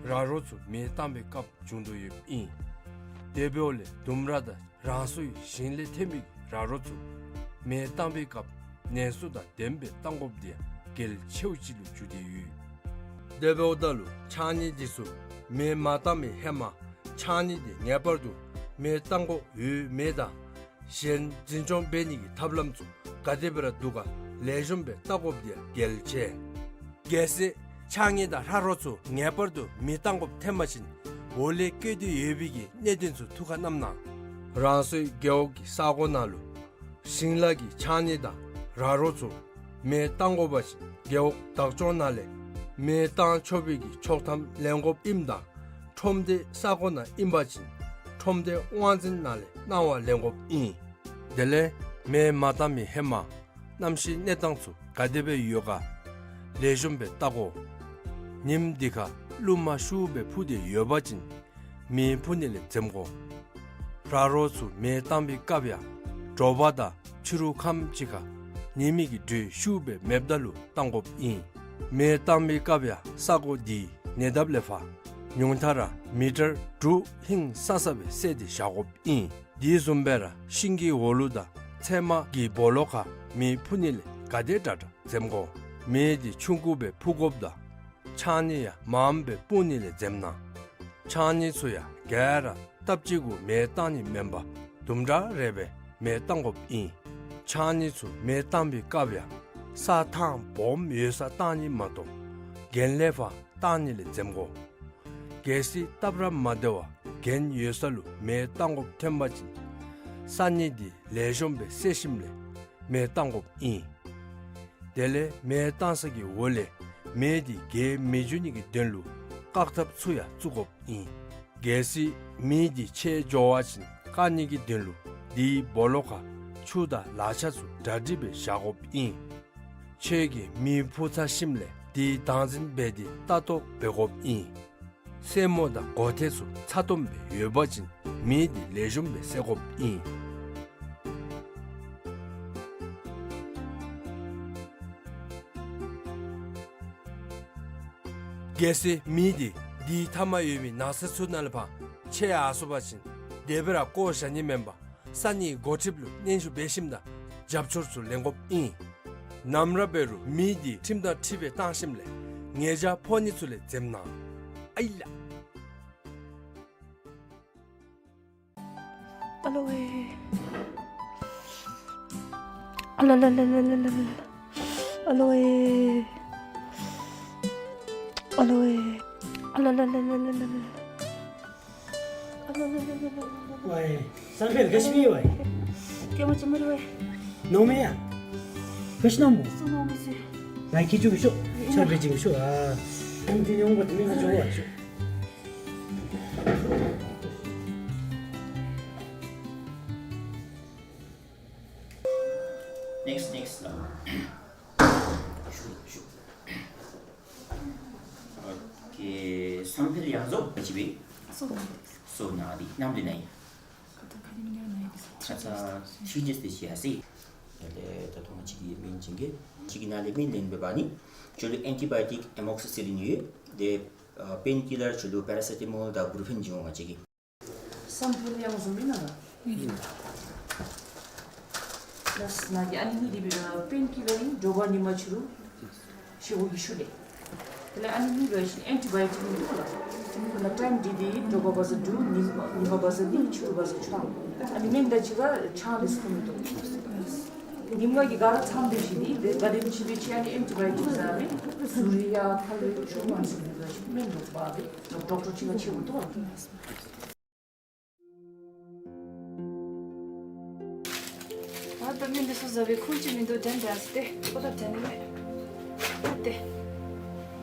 ར་རོ་ཚུ་མེ་བཏང་བའི་སྐབས་བྱུང་དོ་ཡོདཔ་ཨིན། དེ་འབདཝ་ལས་ལྡུམ་ར་དང་རང་སོའི་ཞིང་ལས་ཐོན་མི་ར་རོ་ཚུ་མེ་བཏང་བའི་སྐབས་ནན་སོ་དང་ལྡནམ་སྦེ་བཏང་དགོཔ་དེ་ཡང་གལ་ཆེཝ་ཅིག་ལུ་གྱུར་ཏེ་ཡོད། དེ་འབདཝ་ད་ལུ་ཕྱགས་སྙིགས་དེ་ཚུ་མེ་མ་བཏང་བའི་ཧེ་མ་ཕྱགས་སྙིགས་དེ་ངེས་པར་དུ་ མེ་བཏང་དགོ་ཡོད་མེད་དང་གཞན་འཛིན་སྐྱོང་འབད་ནི་གི་ཐབས་ལམ་ཚུ་ག་དེ་སྦེ་ར་འདུག་ག་ལེགས་ཤོམ་སྦེ་བལྟ་དགོཔ་འདི་ཡང་གལ་ཆེ། གལ་སྲིད་ཕྱགས་སྙིགས་དང་ལྷ་རོ་ཚུ་ངེས་པར་དུ་མེ་བཏང་དགོཔ་ཐོན་པ་ཅིན་འོག་ལས་བཀོད་དེ་ཡོད་པའི་གི་གནད་དོན་ཚུ་ཐུགས་ཁར་བསྣམས་གནང་། རང་སོའི་རྒེད་འོག་གི་ས་གོ་ནང་ལུ་ཞིང་ལཱ་གི་ཕྱགས་སྙིགས་དང་ར་རོ་ཚུ་མེ་བཏང་དགོ་པ་ཅིན་རྒེད་འོག་བདག་སྐྱོང་ནང་ལས་མེ་བཏང་ཆོག་པའི་གི་ཆོག་ཐམ་ལེན་དགོཔ་ཨིནམ་ད་ཁྲོམ་སྡེའི་ས་གོ་ནང་ཨིན་པ་ཅིན་ཁྲོམ་སྡེའི་དབང་འཛིན་ནང་ལས་གནང་བ་ལེན་དགོཔ་ཨིན། དེ་ལས་མེ་མ་བཏང་མི་ཧེ་མ་གནམ་གཤིས་གནས་སྟངས་ཚུ་ག་དེ་སྦེ་ཡོད་ག་ལེགས་ཤོམ་སྦེ་བལྟ་དགོ། ཉིམ་འདི་ཁར་རླུང་མ་ཤུགས་སྦེ་འཕུ་སྟེ་ཡོད་པ་ཅིན་མེ་འཕུ་ནི་ལས་འཛེམ་དགོ། ར་རོ་ཚུ་མེ་བཏང་པའི་སྐབས་ཡང་དྲོ་པ་དང་ཕྱི་རུ་ཁམས་ཅིག་ཁར་ཉི་མའི་གི་དྲོད་ཤུགས་སྦེ་མེདཔ་ད་ལུ་བཏང་དགོཔ་ཨིན། མེ་བཏང་པའི་སྐབས་ཡང་ས་གོ་འདི་ཉེ་འདབས་ལས་ཕར་ཉུང་མཐའ་ར་མི་ཊར་དྲུག་ཧིང་སང་ས་སྦེ་བསལ་ཏེ་བཞག་དགོཔ་ཨིན། དེ་བཟུམ་སྦེ་ར་ཤིང་གི་འོག་ལུ་དང་ཚལ་མ་གི་སྦོ་ལོགས་ཁར་མེ་འཕུ་ནི་ལས་ག་དེ་དྲག་དྲག་འཛེམ་དགོ། མེ་འདི་ཆུང་ཀུ་སྦེ་འཕུ་དགོཔ་དང་ཕྱགས་སྙིགས་ཡང་མངམ་སྦེ་སྤུངས་ནི་ལས་འཛེམ་གནང་། ཕྱགས་སྙིགས་ཚུ་ཡང་ག་ར་སྟབས་གཅིག་གུ་མེ་བཏང་ནི་མེན་པར་དུམ་གྲ་རེ་སྦེ་མེ་བཏང་དགོཔ་ཨིན། ཕྱགས་སྙིགས་ཚུ་མེ་བཏང་པའི་སྐབས་ཡང་ས་ཐང་སྦོམ་ཡོད་སར་བཏང་ནི་མ་གཏོགས་གྱེན་ལས་ཕར་བཏང་ནི་ལས་འཛེམ་དགོ། གལ་སྲིད་སྟབས་ར་མ་བདེ་བར་གྱེན་ཡོད་ས་ལུ་མེ་བཏང་དགོཔ་ཐོན་པ་ཅིན་ས་སྙིགས་འདི་ལེགས་ཤོམ་སྦེ་བསལ་ཞིནམ་ལས་མེ་བཏང་དགོཔ་ཨིན། དེ་ལས་མེ་བཏང་ས་གི་འོག་ལས་མེ་འདི་རྒྱས་མི་འགྱོ་ནི་གི་དོན་ལུ་བཀག་ཐབས་ཚུ་ཡང་བཙུགས་དགོཔ་ཨིན། གལ་སྲིད་མེ་འདི་ཆད་འགྱོ་བ་ཅིན་བཀག་ནི་གི་དོན་ལུ་དེའི་སྦོ་ལོགས་ཁར་ཆུ་དང་ལག་ཆ་ཚུ་གྲ་སྒྲིག་སྦེ་བཞག་དགོཔ་ཨིན། ཁྱོད་ཀྱིས་མེ་འཕུ་ཚར་ཞིནམ་ལས་དེ་དྭངས་འཛིན་འབད་དེ་ལྟ་རྟོག་འབད་དགོཔ་ཨིན། སེན་མོ་དང་སྒོ་ཐེལ་ཚུ་ཚ་ཏོམ་སྦེ་ཡོད་པ་ཅིན་མེ་འདི་ལེགས་ཤོམ་སྦེ་བསལ་དགོཔ་ཨིན། གལ་སྲིད་མེ་འདི་དེའི་མཐའ་མར་ཡོད་པའི་ནགས་ཚལ་ཚུ་ནང་ལས་ཕར་ཆད་ཡར་སོང་པ་ཅིན་དེ་སྦེ་ར་བཀོ་བཞག་ནི་མེན་པར་ས་གནས་འགོ་ཁྲིདཔ་ལུ་སྙན་ཞུ་འབད་ཞིནམ་ད་རྒྱབ་སྐྱོར་ཚུ་ལེན་དགོཔ་ཨིན། ནམ་ར་འབད་རུང་མེ་འདི་ཁྲིམས་དང་འཁྲིལ་སྦེ་བཏང་ཞིནམ་ལས་ཉེས་བྱ་ཕོག་ནི་ཚུ་ལས་འཛེམ་གནང་། ཨའི་ལགས། ཨ་ལོ་ཝེ། ཨ་ལ་ལ་ལ། ཨ་ལོ་ཝེ། ཨ་ལོ་ཝེ། ཨ་ལ་ལ་ལ། ཝའི་སང་ཕེལ་ག་ཅི་སྦེ་ཝའི། ཀྱེ་མ་ཅི་མ་རེ་ཝའི། ནོར་མེད་ཡ། ག་ཅི་ནམ་མོ། སོ་ནོར་མེད་ཟེར། ངེ་གི་ཅིག་ཤོག་ཆར་པའི་ཅིག་ཤོག་ཨ། ཁོང་དེ་ཡོང་བ་དེ་མི་ང་ཅོ་བ་ཤོག Next, next. ཨོ་ཁེ། སང་ཕེལ་ཡང་རྫོགས་པ་ཅིན་སྦེ། སོ་ནང་འདི་ནམ་འདི་ནང་ཨིན། ཁ་ཙ་ཐི་རི་ཇེས་ཏེ་ཅིག་ཡ་ཟེར། ད་ལྟོ་ད་ལྟོ་ང་བཅས་ཀྱི་སྨན་བྱིན་གྱི་ཅིག་གི་ནང་ལས་སྨན་ལེན་འབད་བ་ཅིན་ཁྱོད་ལུ་ཨེན་ཊི་བའི་ཡོ་ཊིག་ཨེ་མོག་སི་སི་ལིན་ཡོད། དེ་པེན་ཀི་ལར་ཁྱོད་ལུ་པེ་ར་སེ་ཊ་མོལ་དང་བུ་རུ་ཕེན་བྱིན་འོང་། ང་བཅས་ཀྱིས་སང་ཕོད་ཡང་བཟུམ་ཨིན་ན་ལགས། ལགས་ནཱ་གི་ཨ་ནི་གཉིས་འདི་པེན་ཀི་ལར་ཨིན། དྲོ་པ་ཉིན་མ་ཕྱི་རུ་བཞེས་སྒོ་གི་ཤུལ་ལས། དེ་ལས་ཨ་ནི་གཉིས་པ་ཅིན་ཨེན་ཊི་བའི་ཡོ་ཊིག་ཨིན་འདུག་ལགས། དེ་ལས་ཊའིམ་འདི་འདི་དྲོ་པ་བ་ཟ་དྲུག་ཉིན་ཉིན་མ་བ་ཟ་གཉིས་ཕྱི་རུ་བ་ཟ་བཅུ། ཨ་ནི་སྨན་དང་གཅིག་ཁར་ཆང་ལེ་ཤ་འཐུང་མི་བཏུབ། ཉིན་མ་གི་ག་ར་ཚང་སྡོད་ཞིནམ་ལས་ག་དེམ་ཅིག་སྦེ་ཅིག་ཨ་ནི་ཨེན་ཊི་བའི་ཡོ་ཊིག་ཟ་སྦེ་ཟུར་ཡ་ཐལ་ལེ་ཤ་མང་སུ་འདི་ལུ་ཅིག་སྨན་འདུག་པ་སྦེ་ཌོག་ཊར་ཅིག་ཁར་ཕྱད་དགོ་འདུག་ལགས། ཨ་ད་སྨན་འདི་ཚུ་ཟ་བའི་ཁུངས་ཅིག་མིན་འདུག། དྲན་དྲན་ཟེར་ཏེ་ཁོ་ད་དྲན་ནི་མས། ཨ་ཏེ།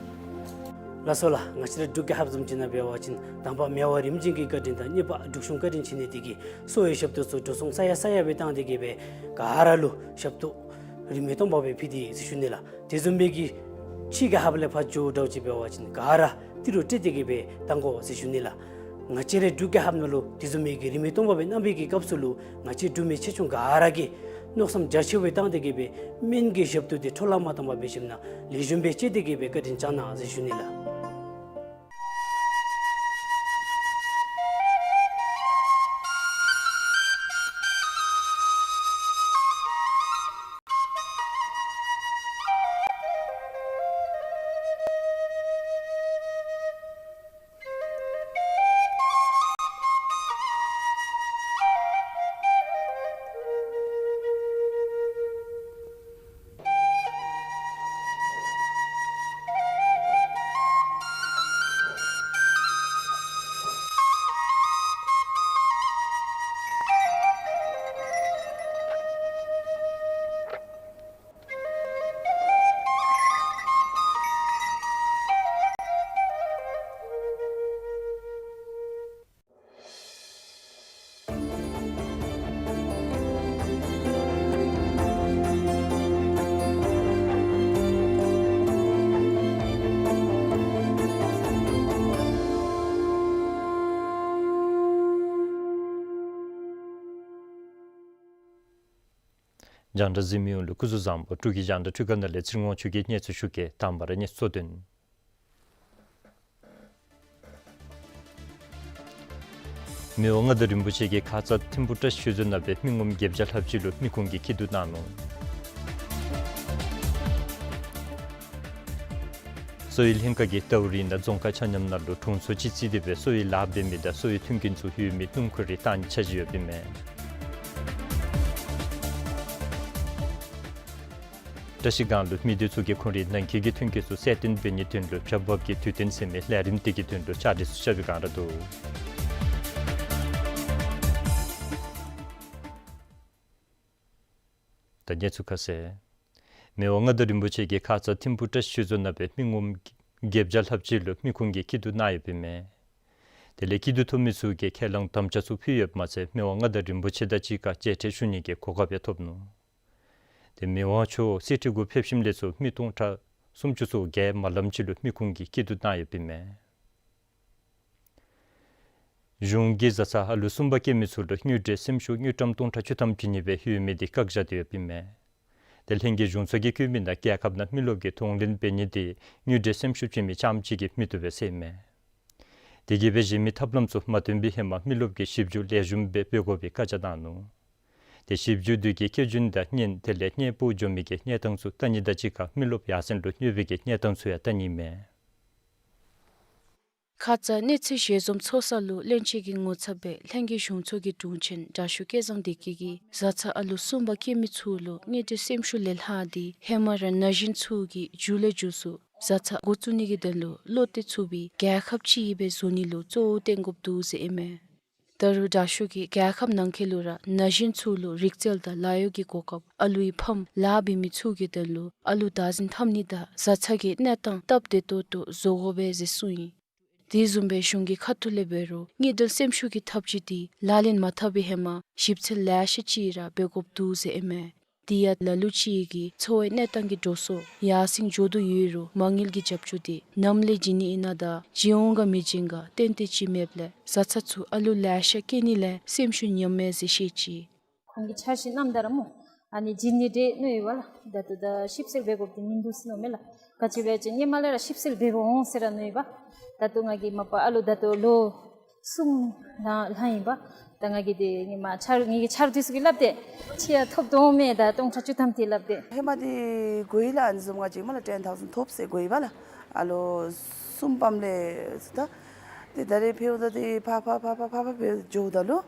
ལགས་སོ་ལགས། ང་བཅས་ར་འབྲུག་རྒྱལ་ཁབ་བཟུམ་ཅིག་ནང་འབད་བ་ཅིན་དང་པ་མེ་དབར་རིམ་བྱོན་གྱི་བཀའ་དྲིན་དང་གཉིས་པ་འབྲུག་གཞུང་བཀའ་དྲིན་ཆེ་ནི་འདི་གིས་གསོ་བའི་ཞབས་ཏོག་ཚུ་འགྲོ་སོང་ས་ཡ་ས་ཡ་སྦེ་བཏང་སྟེ་གི་སྦེ་ག་ར་ལུ་ཞབས་ཏོག་རིན་མེད་སྟོང་པ་སྦེ་ཕུལ་ཏེ་ཟེར་ཞུ་ནི་ལགས། དེ་བཟུམ་སྦེ་གི་ཕྱི་རྒྱལ་ཁབ་ལས་ཕར་འགྱོ་འདྲཝ་ཅིག་འབད་བ་ཅིན་ག་ར་ཏི་རུ་སྤྲོད་དེ་གི་སྦེ་བཏང་དགོ་ཟེར་ཞུ་ནི་ལགས། ང་བཅས་རའི་འབྲུག་རྒྱལ་ཁབ་ནང་ལུ་དེ་བཟུམ་མའི་གི་རིན་མེད་སྟོང་པ་སྦེ་གནང་བའི་གི་སྐབས་སུ་ལུ་ང་བཅས་འབྲུག་མི་ཆེ་ཆུང་ག་ར་གིས་མནོ་བསམ་རྒྱ་ཆེ་བའི་བཏང་སྟེ་གི་སྦེ་སྨན་གྱི་ཞབས་ཏོག་འདི་འཕྲོ་བརླག་མ་བཏང་པར་འབད་ཞིནམ་ལས་ལེགས་ཤོམ་སྦེ་སྤྱོད་དེ་གི་སྦེ་བཀའ་དྲིན་བསྐྱང་གནང་ཟེར་ཞུ་ནི་ལགས། རྒྱང་བསྒྲགས་གཟིགས་མི་ཡོངས་ལུ་སྐུ་གཟུགས་བཟང་པོ། འབྲུག་གི་རྒྱང་བསྒྲགས་འཕྲུལ་ཁང་ནང་ལས་ཚེ་རིང་དབང་ཕྱུག་གིས་གནས་ཚུལ་ཞུ་གེ། དང་པ་ར་གནས་ཚུལ་གཙོ་དོན། མི་དབང་མངའ་བདག་རིན་པོ་ཆེ་གིས་ཁ་ཙ་ཐིམ་ཕུ་བཀྲ་ཤིས་ཆོས་རྫོང་ནང་སྦེ་མི་ངོམ་བརྒྱད་བརྒྱ་ལྷགཔ་ཅིག་ལུ་མི་ཁུངས་ཀྱི་སྐྱིད་སྡུག་གནང་ནུག། གསོ་བའི་ལྷན་ཁག་གིས་ཏའུ་རི་ནང་རྫོང་ཁག་ཆ་མཉམ་ནང་ལུ་དྲུང་འཚོ་ཅིག་བརྩིས་ཏེ་སྦེ་གསོ་བའི་ལཱ་འབད་མི་དང་གསོ་བའི་མཐུན་རྐྱེན་ཚུ་ཡོད་མི་སྣུམ་འཁོར་རེ་བཏང་ནི་འཆར་གཞི་ཡོདཔ་ཨིན་མས། བཀྲ་ཤིས་སྒང་ལུ་མི་སྡེ་ཚུ་གིས་ཁོང་རའི་ནང་འཁོད་ཀྱི་མཐུན་རྐྱེན་ཚུ་གསལ་སྟོན་འབད་ནིའི་དོན་ལུ་བྱ་འབབ་ཀྱི་དུས་སྟོན་ཟེར་མི་ལས་རིམ་དེ་གི་དོན་ལུ་བཅར་འདྲི་ཚུ་རྐྱབ་པའི་སྒང་ར་འདུག། ད་གནས་ཚུལ་ཁ་གསལ། མི་དབང་མངའ་བདག་རིན་པོ་ཆེ་གིས་ཁ་ཙ་ཐིམ་ཕུ་བཀྲ་ཤིས་ཆོས་རྫོང་ནང་སྦེ་མི་ངོམ་བརྒྱད་བརྒྱ་ལྷགཔ་ཅིག་ལུ་མི་ཁུངས་ཀྱི་སྐྱིད་སྡུག་གནང་ཡོདཔ་ཨིན་མས། དེ་ལས་སྐྱིད་སྡུག་ཐོབ་མི་ཚུ་གིས་ཁས་བླངས་དམ་བཅའ་ཚུ་ཕུལ་ཡོདཔ་མ་ཚད་མི་དབང་མངའ་བདག་རིན་པོ་ཆེ་དང་གཅིག་ཁར་མཇལ་འཕྲད་ཞུ་ནི་གི་གོ་སྐབས་ཡང་ཐོབ་ནུག། དེ་མི་དབང་མཆོག་གསེར་ཁྲི་གུ་ཕེབས་ཞིནམ་ལས་ཚུར་མི་སྟོང་ཕྲག་སུམ་ཅུ་སོ་བརྒྱད་མ་ལམ་ཅིག་ལུ་མི་ཁུངས་ཀྱི་སྐྱིད་སྡུག་གནང་ཡོདཔ་ཨིན་མས། གཞུང་གིས་བཟའ་ཚང་ཨ་ལུ་གསུམ་པ་སྐྱེ་མི་ཚུ་ལུ་དངུལ་འབྲེལ་སེམས་ཤུགས་དངུལ་ཀྲམ་སྟོང་ཕྲག་བཅུ་ཐམ་བྱིན་ནི་སྦེ་ཡོད་མི་དེ་བཀག་བཞག་སྟེ་ཡོདཔ་ཨིན་མས། དེ་ལྷན་རྒྱས་གཞུང་ཚོགས་ཀྱིས་བཀོད་མི་ནང་རྒྱལ་ཁབ་ནང་མི་རློབས་ཀྱིས་གདོང་ལེན་འབད་ནི་དེ་དངུལ་འབྲེལ་སེམས་ཤུགས་བྱིན་མི་རྐྱངམ་གཅིག་གིས་མི་བཏུབ་པས་ཟེར་ཨིན་མས། དེ་གིས་སྦེ་གཞན་མི་ཐབས་ལམ་ཚུ་མ་སྟོན་པའི་ཧེ་མ་མི་རློབས་ཀྱིས་ཞིབ་འཇུག་ལེགས་ཤོམ་སྦེ་འབད་དགོ་པའི་བཀའ་རྒྱ་གནང་ནུག། དེ་ཞིབ་འཇུག་དེ་གིས་སྐྱེ་རྒྱུན་དང་གཉེན་དེ་ལས་གཉེན་སྤོ་འགྱོ་མི་གི་གནས་སྟངས་ཚུ་བལྟ་ནི་དང་གཅིག་ཁར་མི་རློབས་ཡར་སེང་ལུ་གནོད་པའི་གི་གནས་སྟངས་ཚུ་ཡང་བལྟ་ནི་ཨིན་མས། ཁ་ཙ་གནས་ཚུལ་ཞལ་འཛོམས་ཚོགས་ས་ལུ་བློན་ཆེན་གྱི་ངོ་ཚབ་སྦེ་ལྷན་རྒྱས་གཞུང་ཚོགས་ཀྱི་དྲུང་ཆེན་དྲག་ཤོས་སྐལ་བཟང་བདེ་སྐྱིད་ཀྱིས་བཟའ་ཚང་ཨ་ལུ་གསུམ་པ་སྐྱེ་མི་ཚུ་ལུ་དངུལ་འབྲེལ་སེམས་ཤུགས་ལས་ལྷག་སྟེ་ཧེ་མ་ར་ན་གཞོན་ཚུ་གི་རྒྱུ་ལས་རྒྱུ་ཚུ་བཟའ་ཚང་འགོ་བཙུགས་ནི་གི་དོན་ལུ་བློ་གཏད་ཚུགས་པའི་རྒྱལ་ཁབ་ཅིག་སྦེ་བཟོ་ནི་ལུ་གཙོ་བོ་བཏོན་དགོཔ་འདུག་ཟེར་ཨིན་མས། ད་རུང་དྲག་ཤོས་ཀྱིས་རྒྱལ་ཁབ་ནང་འཁོད་ལུ་ར་ན་གཞོན་ཚུ་ལུ་རིག་རྩལ་དང་ལཱ་གཡོག་གི་གོ་སྐབས་ཨ་ལུའི་ཕམ་ལཱ་འབད་མི་ཚུ་གི་དོན་ལུ་ཨ་ལུ་བདག་འཛིན་འཐབ་ནི་དང་བཟའ་ཚང་གི་གནས་སྟངས་སྟབས་བདེ་ཏོག་ཏོ་བཟོ་དགོ་པས་ཟེར་གསུངས་ཡི། དེ་བཟུམ་སྦེ་གཞུང་གི་ཁ་ཐུག་ལས་འབད་རུང་དངུལ་འབྲེལ་སེམས་ཤུགས་ཀྱི་ཐབས་ཇུས་དེ་ལག་ལེན་མ་འཐབ་པའི་ཧེ་མ་ཞིབ་འཚོལ་ལེ་ཤ་ཅིག་ར་འབད་དགོཔ་འདུག་ཟེར་ཨིན་མས། དེ་ཡང་ལ་ལུ་ཅིག་གིས་འཚོ་བའི་གནས་སྟངས་ཀྱི་འགྲོ་སོང་ཡར་སེང་འགྱོ་དོ་ཡོད་རུང་མ་དངུལ་གྱི་རྒྱབ་སྐྱོར་དེ་ནམ་ལས་བྱིན་ནི་ཨིན་ན་དང་བྱིན་འོང་ག་མི་བྱིན་ག་ཏན་ཏན་ཅིག་མེདཔ་ལས་བཟའ་ཚང་ཚུ་ཨ་ལུ་ལེ་ཤ་སྐྱེ་ནི་ལས་སེམས་ཤུགས་ཉམས་མས་ཟེར་བཤད་ཅི། ཁོང་གིས་འཆར་གཞི་བསྣམས་ད་ར་སྨོ། ཨ་ནི་བྱིན་ནི་འདྲས་མནོ་ཡི་བ་ལགས། ད་ལྟོ་ད་ཞིབ་འཚོལ་འབད་དགོཔ་དེ་མིན་འདུག་ཟེར་མནོཝ་མས་ལགས། ག་ཅི་སྦེ་ཅིན་ཧེ་མ་ལས་ར་ཞིབ་འཚོལ་འབད་འབདཝ་འོང་ཟེར་ར་མནོ་ཡི་བ། ད་ལྟོ་ང་གིས་མ་པ་ཨ་ལུ་ད་ལྟོ་ལོ་གསུམ་ནང་ལྷང་ཡི་བ། ད་ང་གིས་དེ་ཧེ་མ་འཆར་ངེ་གི་འཆར་དུས་སུ་གི་སླབ་སྟེ་ཁྱེད་ཡང་ཐོབ་དོ་འོང་མས། ད་སྟོང་ཕྲག་བཅུ་ཐམ་དེ་སླབ་སྟེ། ཧེ་མ་དེ་གོ་ཡི་ལགས། ཨ་ནི་བཟུམ་ང་བཅས་མ་ལགས་ཊེན་ཐའུ་ཟེན་ཐོབ་ཟེར་གོ་ཡི་བ་ལགས། ཨ་ལོ་གསུམ་པམ་ལས་ད། ཏེ་ད་རེས་ཕར་འོང་ད་ཏེ་ཕར་ཕར་ཕར་ཕར་ཕར་འགྱོཝ་ད་ལུ།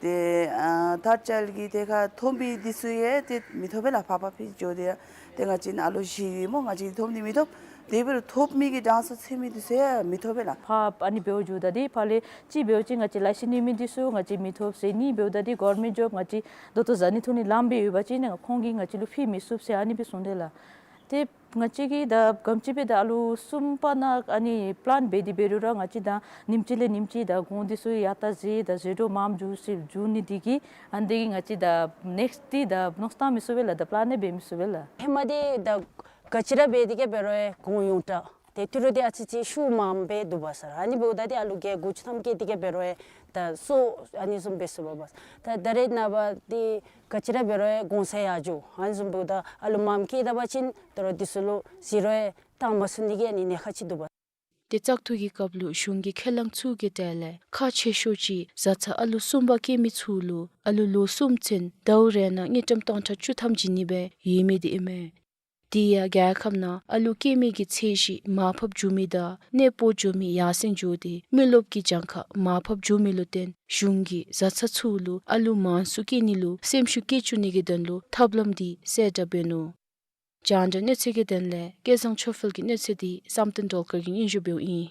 ཏེ་ཨ་ཐརཌ་ཅཱའིལཌ་གི་ཏེ་ཁ་ཐོབ་མི་འདི་ཚུ་ཡང་ཏེ་མི་ཐོབ་པས་ལགས། ཕར་ཕར་ཕར་འགྱོཝ་ད་ཡང་ཏེ་ང་བཅས་ཨ་ལོ་བཞི་ཡོད་སྨོ། ང་བཅས་ཐོབ་ནི་མི་ཐོབ། དེ་འབད་རུང་ཐོབ་མི་གི་གྲངས་སུ་ཚུད་མི་འདི་ཚུ་ཡང་མི་ཐོབ་པས་ལགས། ཕར་ཨ་ནི་འབདཝ་འགྱོཝ་ད་ཏེ་ཕར་ལས་ཅིག་འབདཝ་ཅིག་ང་བཅས་ལཱ་ཤེས་ནི་མི་འདི་ཚུ་ང་བཅས་མི་ཐོབ་ཟེར། གཉིས་འབདཝ་ད་ཏེ་གོ་ཝར་མེནཊ་ཇོབ་ང་བཅས་ད་ལྟོ་བཟའ་ནི་འཐུང་ནི་ལངམ་སྦེ་ཡོད་པ་ཅིན་ཁོང་གིས་ང་བཅས་ལུ་ཕུལ་མི་ཚུགས་ཟེར་ཨ་ནི་སྦེ་གསུངས་དེས་ལགས། ཏེ་ང་བཅས་ཀྱིས་ད་ག་དེམ་ཅིག་སྦེ་ད་ཨ་ལོ་གསུམ་པ་ནང་ཨ་ནི་པི་ལཱན་འབད་དེ་འབད་རུང་ར་ང་བཅས་ད་ཉིནམ་གཅིག་ལས་ཉིནམ་གཅིག་ད་གོང་འདི་ཚུ་ཡར་ལྟ་ཟེར་ད་ཟད་འགྲོ་མངམ་འགྱོ་ཟེར་འགྱོ་ནི་འདི་གིས་ཨ་ནི་འདི་གིས་ང་བཅས་ད་ནེགསཊ་འདི་ད་མནོ་བསམ་བཏང་མི་ཚུགས་པས་ལགས། ད་པི་ལཱན་ཡང་འབད་མི་ཚུགས་པས་ལགས། ཧེ་མ་འདི་ད་ག་ཅི་ར་འབད་དེ་གིས་འབད་རུང་ཡང་གོང་ཡོངས་གྲགས་ཏེ་ཏི་རུ་འདི་ཨ་ཙི་ཅིག་ཤུགས་མངམ་སྦེ་འདུག་པ་ས་ར། ཨ་ནི་འབདཝ་ད་ཏེ་ཨ་ལོ་བརྒྱད་དགུ་བཅུ་ཐམ་སྐྱེས་དེ་གིས་འབད་རུང་ཡང་ད་སོ་ཨ་ནི་བཟུམ་འབད་ཚུགས་པས། ད་ད་རེས་ནངས་པ་འདི་ག་ཅི་ར་འབད་རུང་ཡང་གོང་ས་ཡར་འགྱོ། ཨ་ནི་བཟུམ་འབདཝ་ད་ཨ་ལོ་མངམ་སྐྱེས་ད་པ་ཅིན་ད་རུང་འདི་ཚུ་ལུ་ཟད་འགྲོ་ཡང་བཏང་མ་ཚུགས་ནི་གི་ཨ་ནི་ཉེན་ཁ་ཅིག་འདུག་པ། ཏེ་བཙག་འཐུ་གི་སྐབས་ལུ་གཞུང་གི་ཁས་བླངས་ཚུ་གི་གྲས་ལས་ཁག་ཆེ་ཤོས་ཅིག་བཟའ་ཚང་ཨ་ལོ་གསུམ་པ་སྐྱེས་མི་ཚུ་ལུ་ཨ་ལོ་ལོ་གསུམ་ཚུན་ཟླཝ་རེ་ནང་དངུལ་ཀྲམ་སྟོང་ཕྲག་བཅུ་ཐམ་བྱིན་ནི་སྦེ་ཡོད་མི་འདི་ཨིན་མས། དེ་ཡང་རྒྱལ་ཁབ་ནང་ཨ་ལོ་སྐྱེ་མི་གི་ཚད་གཞི་མར་ཕབ་འགྱོ་མི་དང་གནས་སྤོ་འགྱོ་མི་ཡར་སེང་འགྱོ་སྟེ་མི་རློབས་ཀྱི་གྱངས་ཁ་མར་ཕབ་འགྱོ་མི་ལུ་བརྟེན་གཞུང་གིས་བཟའ་ཚང་ཚུ་ལུ་ཨ་ལོ་མང་སུ་སྐྱེ་ནི་ལུ་སེམས་ཤུགས་བསྐྱེད་བཅུག་ནི་གི་དོན་ལུ་ཐབས་ལམ་འདི་གསལ་བསྒྲགས་འབད་ནུག། རྒྱང་བསྒྲགས་གནས་ཚུལ་གྱི་དོན་ལས་སྐལ་བཟང་ཆོས་འཕེལ་གྱི་གནས་ཚུལ་འདི་བསམ་གཏན་སྒྲོལ་དཀར་གྱིས་སྙན་ཞུ་འབདཝ་ཨིན།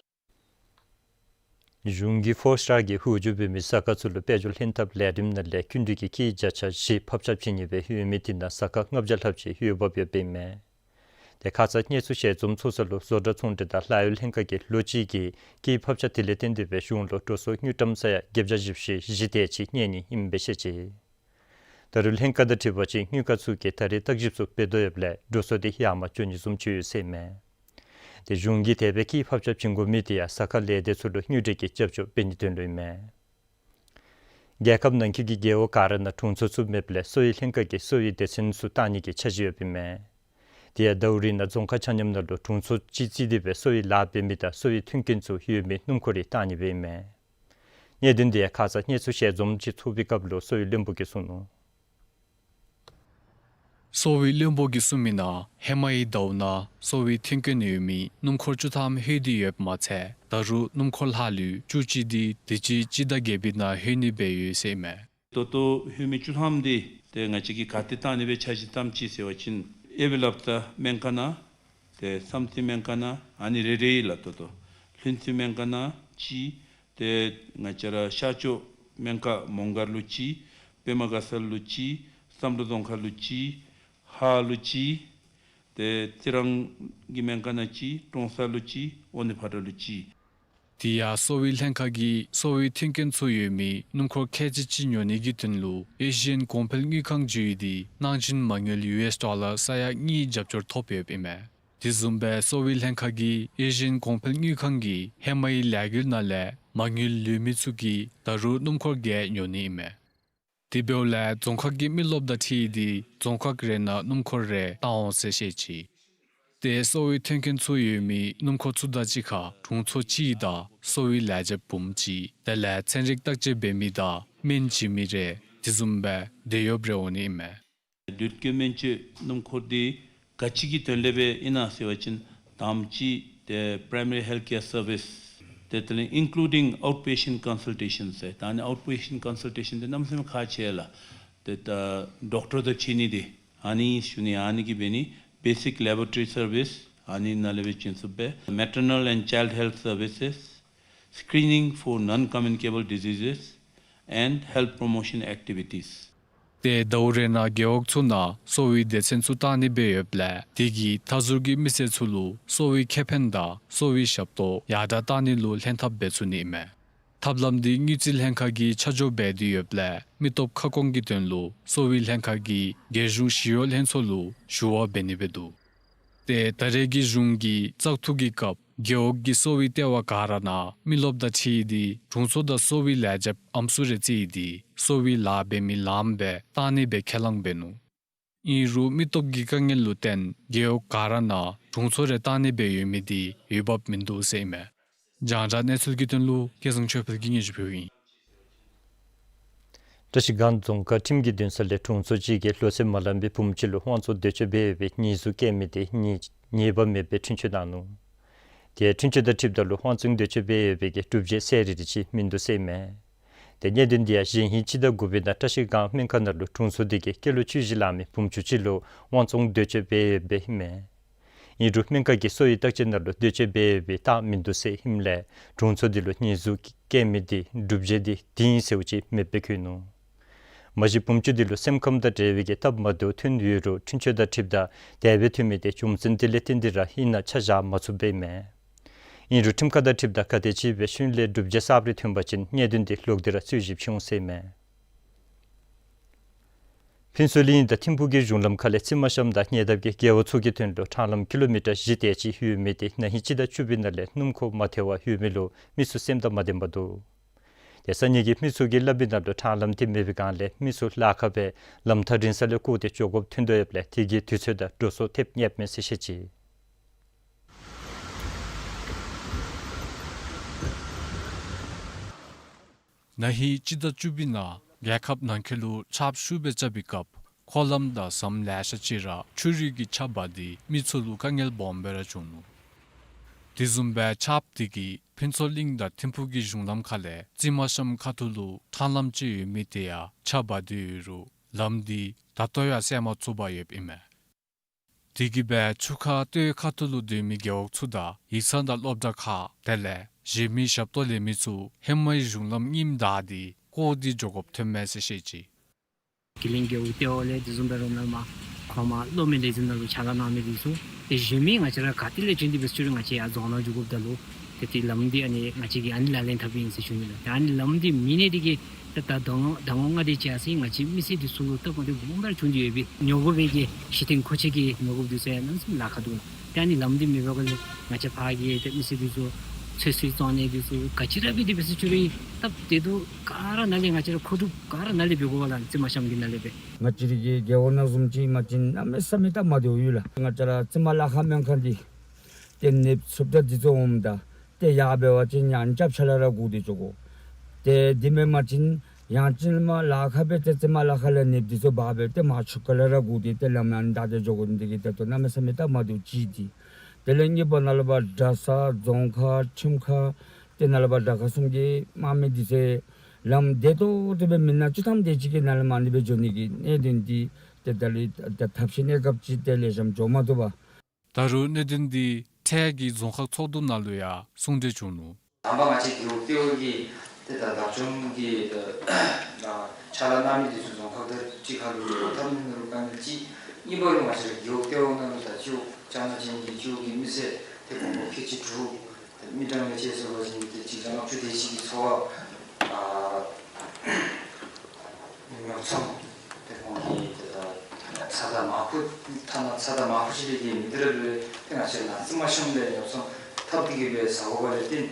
གཞུང་གིས་ཕོར་སི་ཊར་གྱི་ཧུར་བརྗོད་འབད་མི་ས་ཁ་ཚུ་ལུ་དཔལ་འབྱོར་ལྷན་ཐབས་ལས་རིམ་ནང་ལས་སྐྱིན་འགྲུལ་གྱི་སྐྱེད་བརྒྱ་ཆ་བཞི་ཕབ་ཆག་བྱིན་ནི་སྦེ་ཡོད་མི་དེ་ནང་ས་ཁ་ལྔ་བརྒྱ་ལྷགཔ་ཅིག་ཡོདཔ་ཡོདཔ་ཨིན་མས། ཏེ་ཁ་ཙ་གནས་ཚུལ་ཞལ་འཛོམས་ཚོགས་ས་ལུ་བཟོ་གྲྭ་ཚོང་འབྲེལ་དང་ལཱ་གཡོག་ལྷན་ཁག་གིས་ལོ་གཅིག་གི་སྐྱེད་ཕབ་ཆག་དེ་ལས་བརྟེན་ཏེ་སྦེ་གཞུང་ལུ་འགྲོ་སོང་དངུལ་ཀྲམ་ས་ཡ་བརྒྱད་བརྒྱ་བཞི་བཅུ་ཞེ་བཞི་དེ་ཅིག་གནས་ནི་ཨིནམ་སྦེ་བཤད་ཅི། ད་རུང་ལྷན་ཁག་དང་འཁྲིལ་བ་ཅིན་དངུལ་ཁང་ཚུ་གིས་ད་རེས་བརྟག་ཞིབ་ཚུ་འབད་དོ་ཡོདཔ་ལས་འགྲོ་སོང་དེ་ཡར་མར་འགྱོ་ནི་བཟུམ་ཅིག་ཡོད་ཟེར་མས། ཏེ་གཞུང་གིས་དེ་སྦེ་སྐྱེད་ཕབ་ཆག་བྱིན་དགོ་མི་དེ་ཡང་ས་ཁ་ལས་སྡེ་ཚུ་ལུ་དངུལ་འབྲེལ་གྱི་རྒྱབ་སྐྱོར་འབད་ནིའི་དོན་ལུ་ཨིན་མས། རྒྱལ་ཁབ་ནང་འཁོད་ཀྱི་རྒེད་འོག་ག་ར་ནང་དྲུང་འཚོ་ཚུ་མེདཔ་ལས་གསོ་བའི་ལྷན་ཁག་གིས་གསོ་བའི་སྡེ་ཚན་ཚུ་བཏང་ནི་གི་འཆར་གཞི་ཡོདཔ་ཨིན་མས། དེ་ཡང་ཟླཝ་རེ་ནང་རྫོང་ཁག་ཆ་མཉམ་ནང་ལུ་དྲུང་འཚོ་གཅིག་བརྩིས་ཏེ་སྦེ་གསོ་བའི་ལཱ་འབད་མི་དང་གསོ་བའི་མཐུན་རྐྱེན་ཚུ་ཡོད་མི་སྣུམ་འཁོར་རེ་བཏང་ནི་སྦེ་ཨིན་མས། གནད་དོན་དེ་ཡང་ཁ་ཙ་གནས་ཚུལ་ཞལ་འཛོམས་ཅིག་ཚོགས་པའི་སྐབས་ལུ་གསོ་བའི་བློན་པོ་གིས་གསུངས་ནུག། གསོ་བའི་བློན་པོ་གིས་གསུངས་མི་ནང་ཧེ་མའི་ཟླཝ་ནང་གསོ་བའི་མཐུན་རྐྱེན་ཡོད་མི་སྣུམ་འཁོར་བཅུ་ཐམ་ལྷོད་དེ་ཡོདཔ་མ་ཚད་ད་རུང་སྣུམ་འཁོར་ལྷག་ལུས་བཅུ་གཅིག་དེ་དུས་ཅི་སྤྱི་ཟླ་བརྒྱད་པའི་ནང་ལྷོད་ནི་སྦེ་ཡོད་ཟེར་ཨིན་མས། ད་ལྟོ་ལྷོད་མི་བཅུ་ཐམ་དེ་ཏེ་ང་བཅས་ཀྱིས་ག་ཏེ་བཏང་ནི་སྦེ་འཆར་གཞི་བཏངམ་ཅིག་ཟེར་བ་ཅིན་ཨེ་བི་ལབ་ད་སྨན་ཁང་ནང་ཏེ་བསམ་རྩེ་སྨན་ཁང་ནང་ཨ་ནི་རེ་རེ་ལགས། ད་ལྟོ་ལྷུན་རྩེ་སྨན་ཁང་ནང་གཅིག། ཏེ་ང་བཅས་ར་ཤར་ཕྱོགས་སྨན་ཁང་མོང་སྒར་ལུ་གཅིག། པདྨ་དགའ་ཚལ་ལུ་གཅིག། བསམ་གྲུབ་རྫོང་ཁག་ལུ་གཅིག། ཧཱ་ལུ་གཅིག། ཏེ་རྩི་རང་གི་སྨན་ཁང་ནང་གཅིག། ཀྲོང་གསར་ལུ་གཅིག། ཨོ་ནི་ཕ་ཏྲ་ལུ་གཅིག། དེ་ཡང་གསོ་བའི་ལྷན་ཁག་གིས་གསོ་བའི་མཐུན་རྐྱེན་ཚུ་ཡོད་མི་སྣུམ་འཁོར་ཁལ་གཅིག་ཅིག་ཉོ་ནི་གི་དོན་ལུ་ཨེ་ཤི་ཡན་གོང་འཕེལ་དངུལ་ཁང་བརྒྱུད་དེ་གནང་སྦྱིན་མ་དངུལ་ཡུ་ཨེསི་ཌོ་ལར་ས་ཡ་གཉིས་རྒྱབ་སྐྱོར་ཐོབ་ཡོདཔ་ཨིན་མས། དེ་བཟུམ་སྦེ་གསོ་བའི་ལྷན་ཁག་གིས་ཨེ་ཤི་ཡན་གོང་འཕེལ་དངུལ་ཁང་གི་ཧེ་མའི་ལས་འགུལ་ནང་ལས་མ་དངུལ་ལུས་མི་ཚུ་གིས་ད་རུང་སྣུམ་འཁོར་བརྒྱད་ཉོ་ནི་ཨིན་མས། དེ་འབདཝ་ལས་རྫོང་ཁག་གི་མི་རློབས་དང་འཁྲིལ་ཏེ་རྫོང་ཁག་རེ་ནང་སྣུམ་འཁོར་རེ་བཏང་འོང་ཟེར་བཤད་ཅི། ཏེ་གསོ་བའི་མཐུན་རྐྱེན་ཚུ་ཡོད་མི་སྣུམ་འཁོར་ཚུ་དང་གཅིག་ཁར་དྲུང་འཚོ་གཅིག་དང་གསོ་བའི་ལས་བྱེདཔ་འབུམ་གཅིག་དེ་ལས་ཚན་རིག་བརྟག་དཔྱད་འབད་མི་དང་སྨན་བྱིན་མི་རེ་དེ་བཟུམ་སྦེ་དེད་གཡོགཔ་རེ་འོང་ནི་ཨིན་མས། དུས་བཀག་སྨན་བཅོས་སྣུམ་འཁོར་དེ་ག་ཅི་གི་དོན་ལས་སྦེ་ཨིན་ན་ཟེར་བ་ཅིན་དང་པ་ཅིག་ཏེ་primary health care service ཏེ་དེ་ལས་including outpatient consultation ཟེར། ད་ཨ་ནི་outpatient consultation དེ་གནམ་མེད་ས་མེད་ཁག་ཆེ་ལགས། ཏེ་ད་ཌོག་ཊར་དང་འཁྲིལ་ནི་དེ་ཨ་ནི་ཞུ་ནི། ཨ་ནི་གི་འབད་ནི་basic laboratory service ཨ་ནི་ནང་ལས་སྦེ་བྱིན་ཚུགསཔ་སྦེ་maternal and child health services, screening for non-communicable diseases and health promotion activities. ཏེ་ཟླཝ་རེ་ནང་རྒེད་འོག་ཚུ་ནང་གསོ་བའི་སྡེ་ཚན་ཚུ་བཏང་ནི་སྦེ་ཡོདཔ་ལས་དེ་གིས་མཐའ་ཟུར་གྱི་མི་སེར་ཚུ་ལུ་གསོ་བའི་ཁེ་ཕན་དང་གསོ་བའི་ཞབས་ཏོག་ཡར་དྲག་བཏང་ནི་ལུ་ལྷན་ཐབས་འབད་ཚུགས་ནི་ཨིན་མས། ཐབས་ལམ་འདི་དངུལ་རྩིས་ལྷན་ཁག་གིས་ཆ་འཇོག་འབད་དེ་ཡོདཔ་ལས་མི་སྟོབས་ཁ་སྐོང་གི་དོན་ལུ་གསོ་བའི་ལྷན་ཁག་གིས་རྒྱལ་གཞུང་ཞི་གཡོག་ལྷན་ཚོགས་ལུ་ཞུ་བ་འབད་ནི་སྦེ་འདུག། ཏེ་ད་རེས་ཀྱི་གཞུང་གི་བཙག་འཐུ་གི་སྐབས་རྒེད་འོག་གི་གསོ་བའི་ལྟེ་བ་ག་ར་ནང་མི་རློབས་དང་འཁྲིལ་ཏེ་དྲུང་འཚོ་དང་གསོ་བའི་ལས་བྱེདཔ་ཨམ་སྲུ་རེ་བརྩིས་ཏེ་གསོ་བའི་ལཱ་འབད་མི་ལངམ་སྦེ་བཏང་ནི་སྦེ་ཁས་བླངས་འབད་ནུག། ཨིན་རུང་མི་སྟོབས་ཀྱི་དཀའ་ངལ་ལུ་བརྟེན་རྒེད་འོག་ག་ར་ནང་དྲུང་འཚོ་རེ་བཏང་ནི་སྦེ་ཡོད་མི་དེ་འོས་འབབ་མིན་འདུག་ཟེར་ཨིན་མས། རྒྱང་བསྒྲགས་གནས་ཚུལ་གྱི་དོན་ལུ་སྐལ་བཟང་ཆོས་འཕེལ་གྱིས་སྙན་ཞུ་ཕུལཝ་ཨིན། བཀྲ་ཤིས་སྒང་རྫོང་ཁག་ཁྲིམས་ཀྱི་འདུན་ས་ལས་དྲུང་འཚོ་གཅིག་གིས་ལོ་ཚད་མ་ལང་པའི་བུམོ་ཅིག་ལུ་དབང་བཙོང་འདོད་སྤྱོད་འབད་ཡོད་པའི་ཉེས་འཛུགས་བཀལ་མི་དེ་ཉེས་ཉེས་པ་མེད་པའི་འཁྲུན་ཆོད་གནང་ནུག། དེ་འཁྲུན་ཆོད་དང་འཁྲིལཝ་ད་ལུ་དབང་བཙོང་འདོད་སྤྱོད་འབད་ཡོད་པའི་གི་སྒྲུབ་བྱེད་གསལ་རི་རི་ཅིག་མིན་འདུག་ཟེར་ཨིན་མས། ཏེ་གནད་དོན་འདི་ཡང་གཞེས་ཧིང་སྤྱི་ཟླ་དགུ་པའི་ནང་བཀྲ་ཤིས་སྒང་སྨན་ཁང་ནང་ལུ་དྲུང་འཚོ་དེ་གིས་སྐྱེས་ལོ་བཅུ་བཞི་ལང་མི་བུམོ་ཅུང་ཅིག་ལུ་དབང་བཙོང་འདོད་སྤྱོད་འབད་ཡོདཔ་ཨིན་མས། ཨིན་རུང་སྨན་ཁང་གི་གསོ་བའི་བརྟག་དཔྱད་ནང་ལུ་འདོད་སྤྱོད་འབད་ཡོད་པའི་རྟགས་མིན་འདུག་ཟེར་ཨིནམ་ལས་དྲུང་འཚོ་དེ་ལུ་ཉེས་འཛུགས་བཀལ་མི་དེ་སྒྲུབ་བྱེད་དེ་དེ་ཨིན་ཟེརཝ་ཅིག་མེདཔ་སྦེ་བཀོད་ནུག། མ་གཞི་བུམོ་ཅུང་དེ་ལུ་སེམས་ཁམས་དང་འབྲེལ་བའི་གི་སྟབས་མ་བདེཝ་ཐོན་ཡོད་རུང་འཁྲུན་ཆོད་དང་འཁྲིལཝ་ད་དེ་སྦེ་ཐོན་མི་དེ་རྒྱུ་མཚན་དེ་ལས་བརྟེན་ཏེ་ར་ཨིན་ན་ཆ་བཞག་མ་ཚུགསཔ་ཨིན་མས། ཨིན་རུང་ཁྲིམས་ཁང་དང་འཁྲིལཝ་ད་ག་དེམ་ཅིག་སྦེ་ཤུལ་ལས་སྒྲུབ་བྱེད་གསརཔ་རེ་ཐོན་པ་ཅིན་གནད་དོན་དེ་ལོག་སྟེ་ར་རྩོད་གཞི་འཁྱོངམ་ཟེར་ཨིན་མས། ཕུན་ཚོགས་གླིང་དང་ཐིམ་ཕུག་གི་གཞུང་ལམ་ཁ་ལས་རྩི་མ་ཤམ་དང་ཉེ་འདབས་ཀྱི་རྒེད་འོག་ཚུ་གི་དོན་ལུ་ཕྲང་ལམ་ཀི་ལོ་མི་ཊར་བཞི་དེ་ཅིག་ཡོད་མི་དེ་ན་ཧིང་སྤྱི་ཟླ་བཅུ་པའི་ནང་ལས་སྣུམ་འཁོར་མ་ཐལ་བར་ཡོད་མི་ལུ་མི་ཚུ་སེམས་དང་མ་ལྡནམ་འདུག། ཏེ་ས་གནས་ཀྱི་མི་ཚུ་གིས་སླབ་མི་ནང་ལུ་ཕྲང་ལམ་དེ་མེད་པའི་སྒང་ལས་མི་ཚུ་ལཱ་ཁག་སྦེ་ལམ་ཐག་རིང་ས་ལས་བསྐོར་ཏེ་འགྱོ་དགོཔ་ཐོན་དོ་ཡོདཔ་ལས་དེ་གིས་དུས་ཚོད་དང་འགྲོ་སོང་ཐེབས་ཉེསཔ་མས་ཟེར་བཤད་ཅི། ན་ཧིང་སྤྱི་ཟླ་བཅུ་པའི་ནང་རྒྱལ་ཁབ་ནང་འཁོད་ལུ་ཆརཔ་ཤུགས་སྦེ་རྐྱབ་པའི་སྐབས་འཁོར་ལམ་དང་ཟམ་ལེ་ཤ་ཅིག་ར་ཆུ་རུད་ཀྱིས་ཁྱབ་པ་དེ་མི་ཚུ་ལུ་དཀའ་ངལ་སྦོམ་སྦེ་ར་བྱུང་ནུག། དེ་བཟུམ་སྦེ་ཆརཔ་དེ་གིས་ཕུན་ཚོགས་གླིང་དང་ཐིམ་ཕུག་གི་གཞུང་ལམ་ཁ་ལས་རྩི་མ་ཤམ་ཁ་ཐུག་ལུ་ཕྲང་ལམ་ཅིག་ཡོད་མི་དེ་ཡང་ཆག་འབག་སྟེ་ཡོད་རུང་ལམ་དེ་ད་ལྟོ་ཡང་བསལ་མ་ཚུགས་པར་ཡོདཔ་ཨིན་མས། དེ་གིས་སྦེ་ཆུ་ཁ་སྟོད་ཁ་ཐུག་ལུ་སྡོད་མི་རྒེད་འོག་ཚུ་དང་ཡིག་ཚང་དང་སློབ་གྲྭ་ཁག་དེ་ལས་གཞན་མི་ཞབས་ཏོག་ལེན་མི་ཚུ་ཧེ་མའི་གཞུང་ལམ་རྙིངམ་བདའ་སྟེ་བསྐོར་ཏེ་འགྱོ་དགོཔ་ཐོནམ་མས་ཟེར་བཤད་ཅི། ཀི་ལིང་རྒེད་འོག་ལྟེ་བ་ལས་དེ་བཟུམ་སྦེ་ར་ནཱ་མར་ཁོ་མར་གློག་མེ་ལས་འཛིན་ནང་ལུ་ཕྱག་ལཱ་གནང་མི་འདི་ཚུ་ཏེ་གཞན་མི་ང་བཅས་ར་ག་ཏེ་ལས་བྱོན་ཏེ་འབད་ཟེར་ཞུ་རུང་ང་བཅས་ཡར་རྫོང་ནང་འགྱོ་དགོཔ་ད་ལུ་ཏེ་ཏེ་ལམ་འདི་ཨ་ནི་ང་བཅས་ཀྱིས་ཨ་ནི་ལག་ལེན་འཐབ་ཨིན་ཟེར་ཞུ་ནི་ལགས། ཏེ་ཨ་ནི་ལམ་འདི་མེད་ནི་དེ་གིས་ད་ད་ཟླ་ངོ་ཟླ་ངོ་ལྔ་དེ་ཅིག་ཡར་སོང་ང་བཅས་མི་སེར་འདི་ཚུ་ལུ་སྟབས་མ་བདེཝ་སྦོམ་སྦེ་ར་བྱུང་སྟེ་ཡོད་པས། ཉོ་དགོ་པའི་གི་གཞི་རྟེན་མཁོ་ཆས་ཀྱི་ཉོ་དགོཔ་འདི་ཚུ་ཡང་གནམ་མེད་ས་མེད་ལཱ་ཁག་འདུག་ལགས། ཏེ་ཨ་ནི་ལམ་འདི་མེད་པའི་སྒང་ལས་ང་བཅས་ཕར་གྱི་ཏེ་མི་སེར་འདི་ཚུ་ ཚོད་བསྲེ་བཙོང་ནི་འདི་ཚུ་ག་ཅི་ར་འབད་དེ་འབད་ཟེར་ཅི་རུང་སྟབས་བདེ་སྡུག་ག་ར་ནཱ་ལས་ང་བཅས་ར་མཁོ་སྒྲུབ་ག་ར་ནཱ་ལས་འབད་དགོ་པས་ལགས། རྩི་མ་ཤམ་གྱི་ནང་ལས་འབད། ང་བཅས་རའི་གི་རྒེད་འོག་ནང་བཟུམ་ཅིག་མ་བྱིན་གནམ་མེད་ས་མེད་སྟབས་མ་བདེཝ་ཡོད་ལགས། ང་བཅས་ར་རྩི་མ་ལཱ་ཁག་སྨན་ཁང་འདི་ཏེ་ནདཔ་ཚུདཔ་ད་འདི་ཚུ་འོངམ་ད་ཏེ་ཡར་འབད་བ་ཅིན་ཡང་སྐྱབས་ཆ་ལ་ར་སྒུག་སྟེ་འགྱོ་དགོ། ཏེ་འདི་མེན་པ་ཅིན་ཡང་ཅིན་མར་ལཱ་ཁག་འབད་ཏེ་རྩི་མ་ལཱ་ཁག་ལས་ནདཔ་འདི་ཚུ་འབག་སྦེ་ཏེ་མར་ཆུ་ཁ་ལས་ར་སྒུག་སྟེ་ཏེ་ལམ་ཡང་བདའ་སྟེ་འགྱོ་དགོ། འདི་གིས་ཏེ་ཏེ་གནམ་མེད་ས་མེད་སྟབས་མ་བདེཝ་ཅིག་འདི། དེ་ལས་གཉིས་པ་ནཱ་ལས་ཕར་གྲྭ་ས་རྫོང་ཁག་ཁྱིམ་ཁ་ཏེ་ནཱ་ལས་ཕར་དྲག་ཁ་གསུམ་གྱི་དམག་མི་འདི་ཚུ་ལམ་བདེ་ཏོག་ཏོ་སྦེ་མེན་ན་སྤྱིར་བཏང་བདེ་ཅིག་གི་ནང་ལས་མར་ཨ་ནི་སྦེ་འགྱོ་ནི་གི་གནད་དོན་འདི་ཏེ་ད་རིས་ད་ཐབས་ཤེས་གནས་སྐབས་ཅིག་ཏེ་ལེགས་ཤོམ་འགྱོ་མ་བཏུབ་པས། ད་རུང་གནད་དོན་འདི་འཕྲལ་གྱི་རྫོང་ཁག་ཚོགས་འདུ་ནང་ལུ་ཡང་གསུང་གྲོས་བྱུང་ནུག། དང་པ་ང་བཅས་རྒེད་འོག་ལྟེ་བ་གི་ཏེ་ད་བདག་སྐྱོང་གི་ད་ཕྱག་ལཱ་གནང་མི་འདི་ཚུ་རྫོང་ཁག་དང་གཅིག་ཁར་ལུ་འབྲེལ་བ་འཐབ་ནི་ནང་ལུ་དཀའ་ངལ་ཅིག། གཉིས་པ་ལུ་ང་བཅས་རྒེད་འོག་ལྟེ་བ་ནང་ལུ་ད་སྤྱི་འོག་ཅ་ན་ཅན་གྱི་སྤྱི་འོག་གི་མི་སེར་ཏེ་ཁོང་ཁལ་གཅིག་དྲུག་ཏེ་མི་གྲངས་ལས་བཅད་སོང་པ་ཅིན་ཏེ་གཅིག་བརྒྱ་ལྔ་བཅུ་དེ་ཅིག་གི་འཚོ་བ་ཨ་ཉོ་ཚོང་ཏེ་ཁོང་གི་ཏེ་ད་ཚ་དང་མར་ཁུ་ཐ་ན་ཚ་དང་མར་ཁུ་ཅིག་ལས་བརྒལ་མི་དེ་ར་ལུ་ཏེ་ང་བཅས་ནཱ་རྩི་མ་ཤམ་ལས་ཉོ་ཚོང་འཐབ་སྟེ་གི་སྦེ་ཟ་དགོ་པ་ལས་བརྟེན།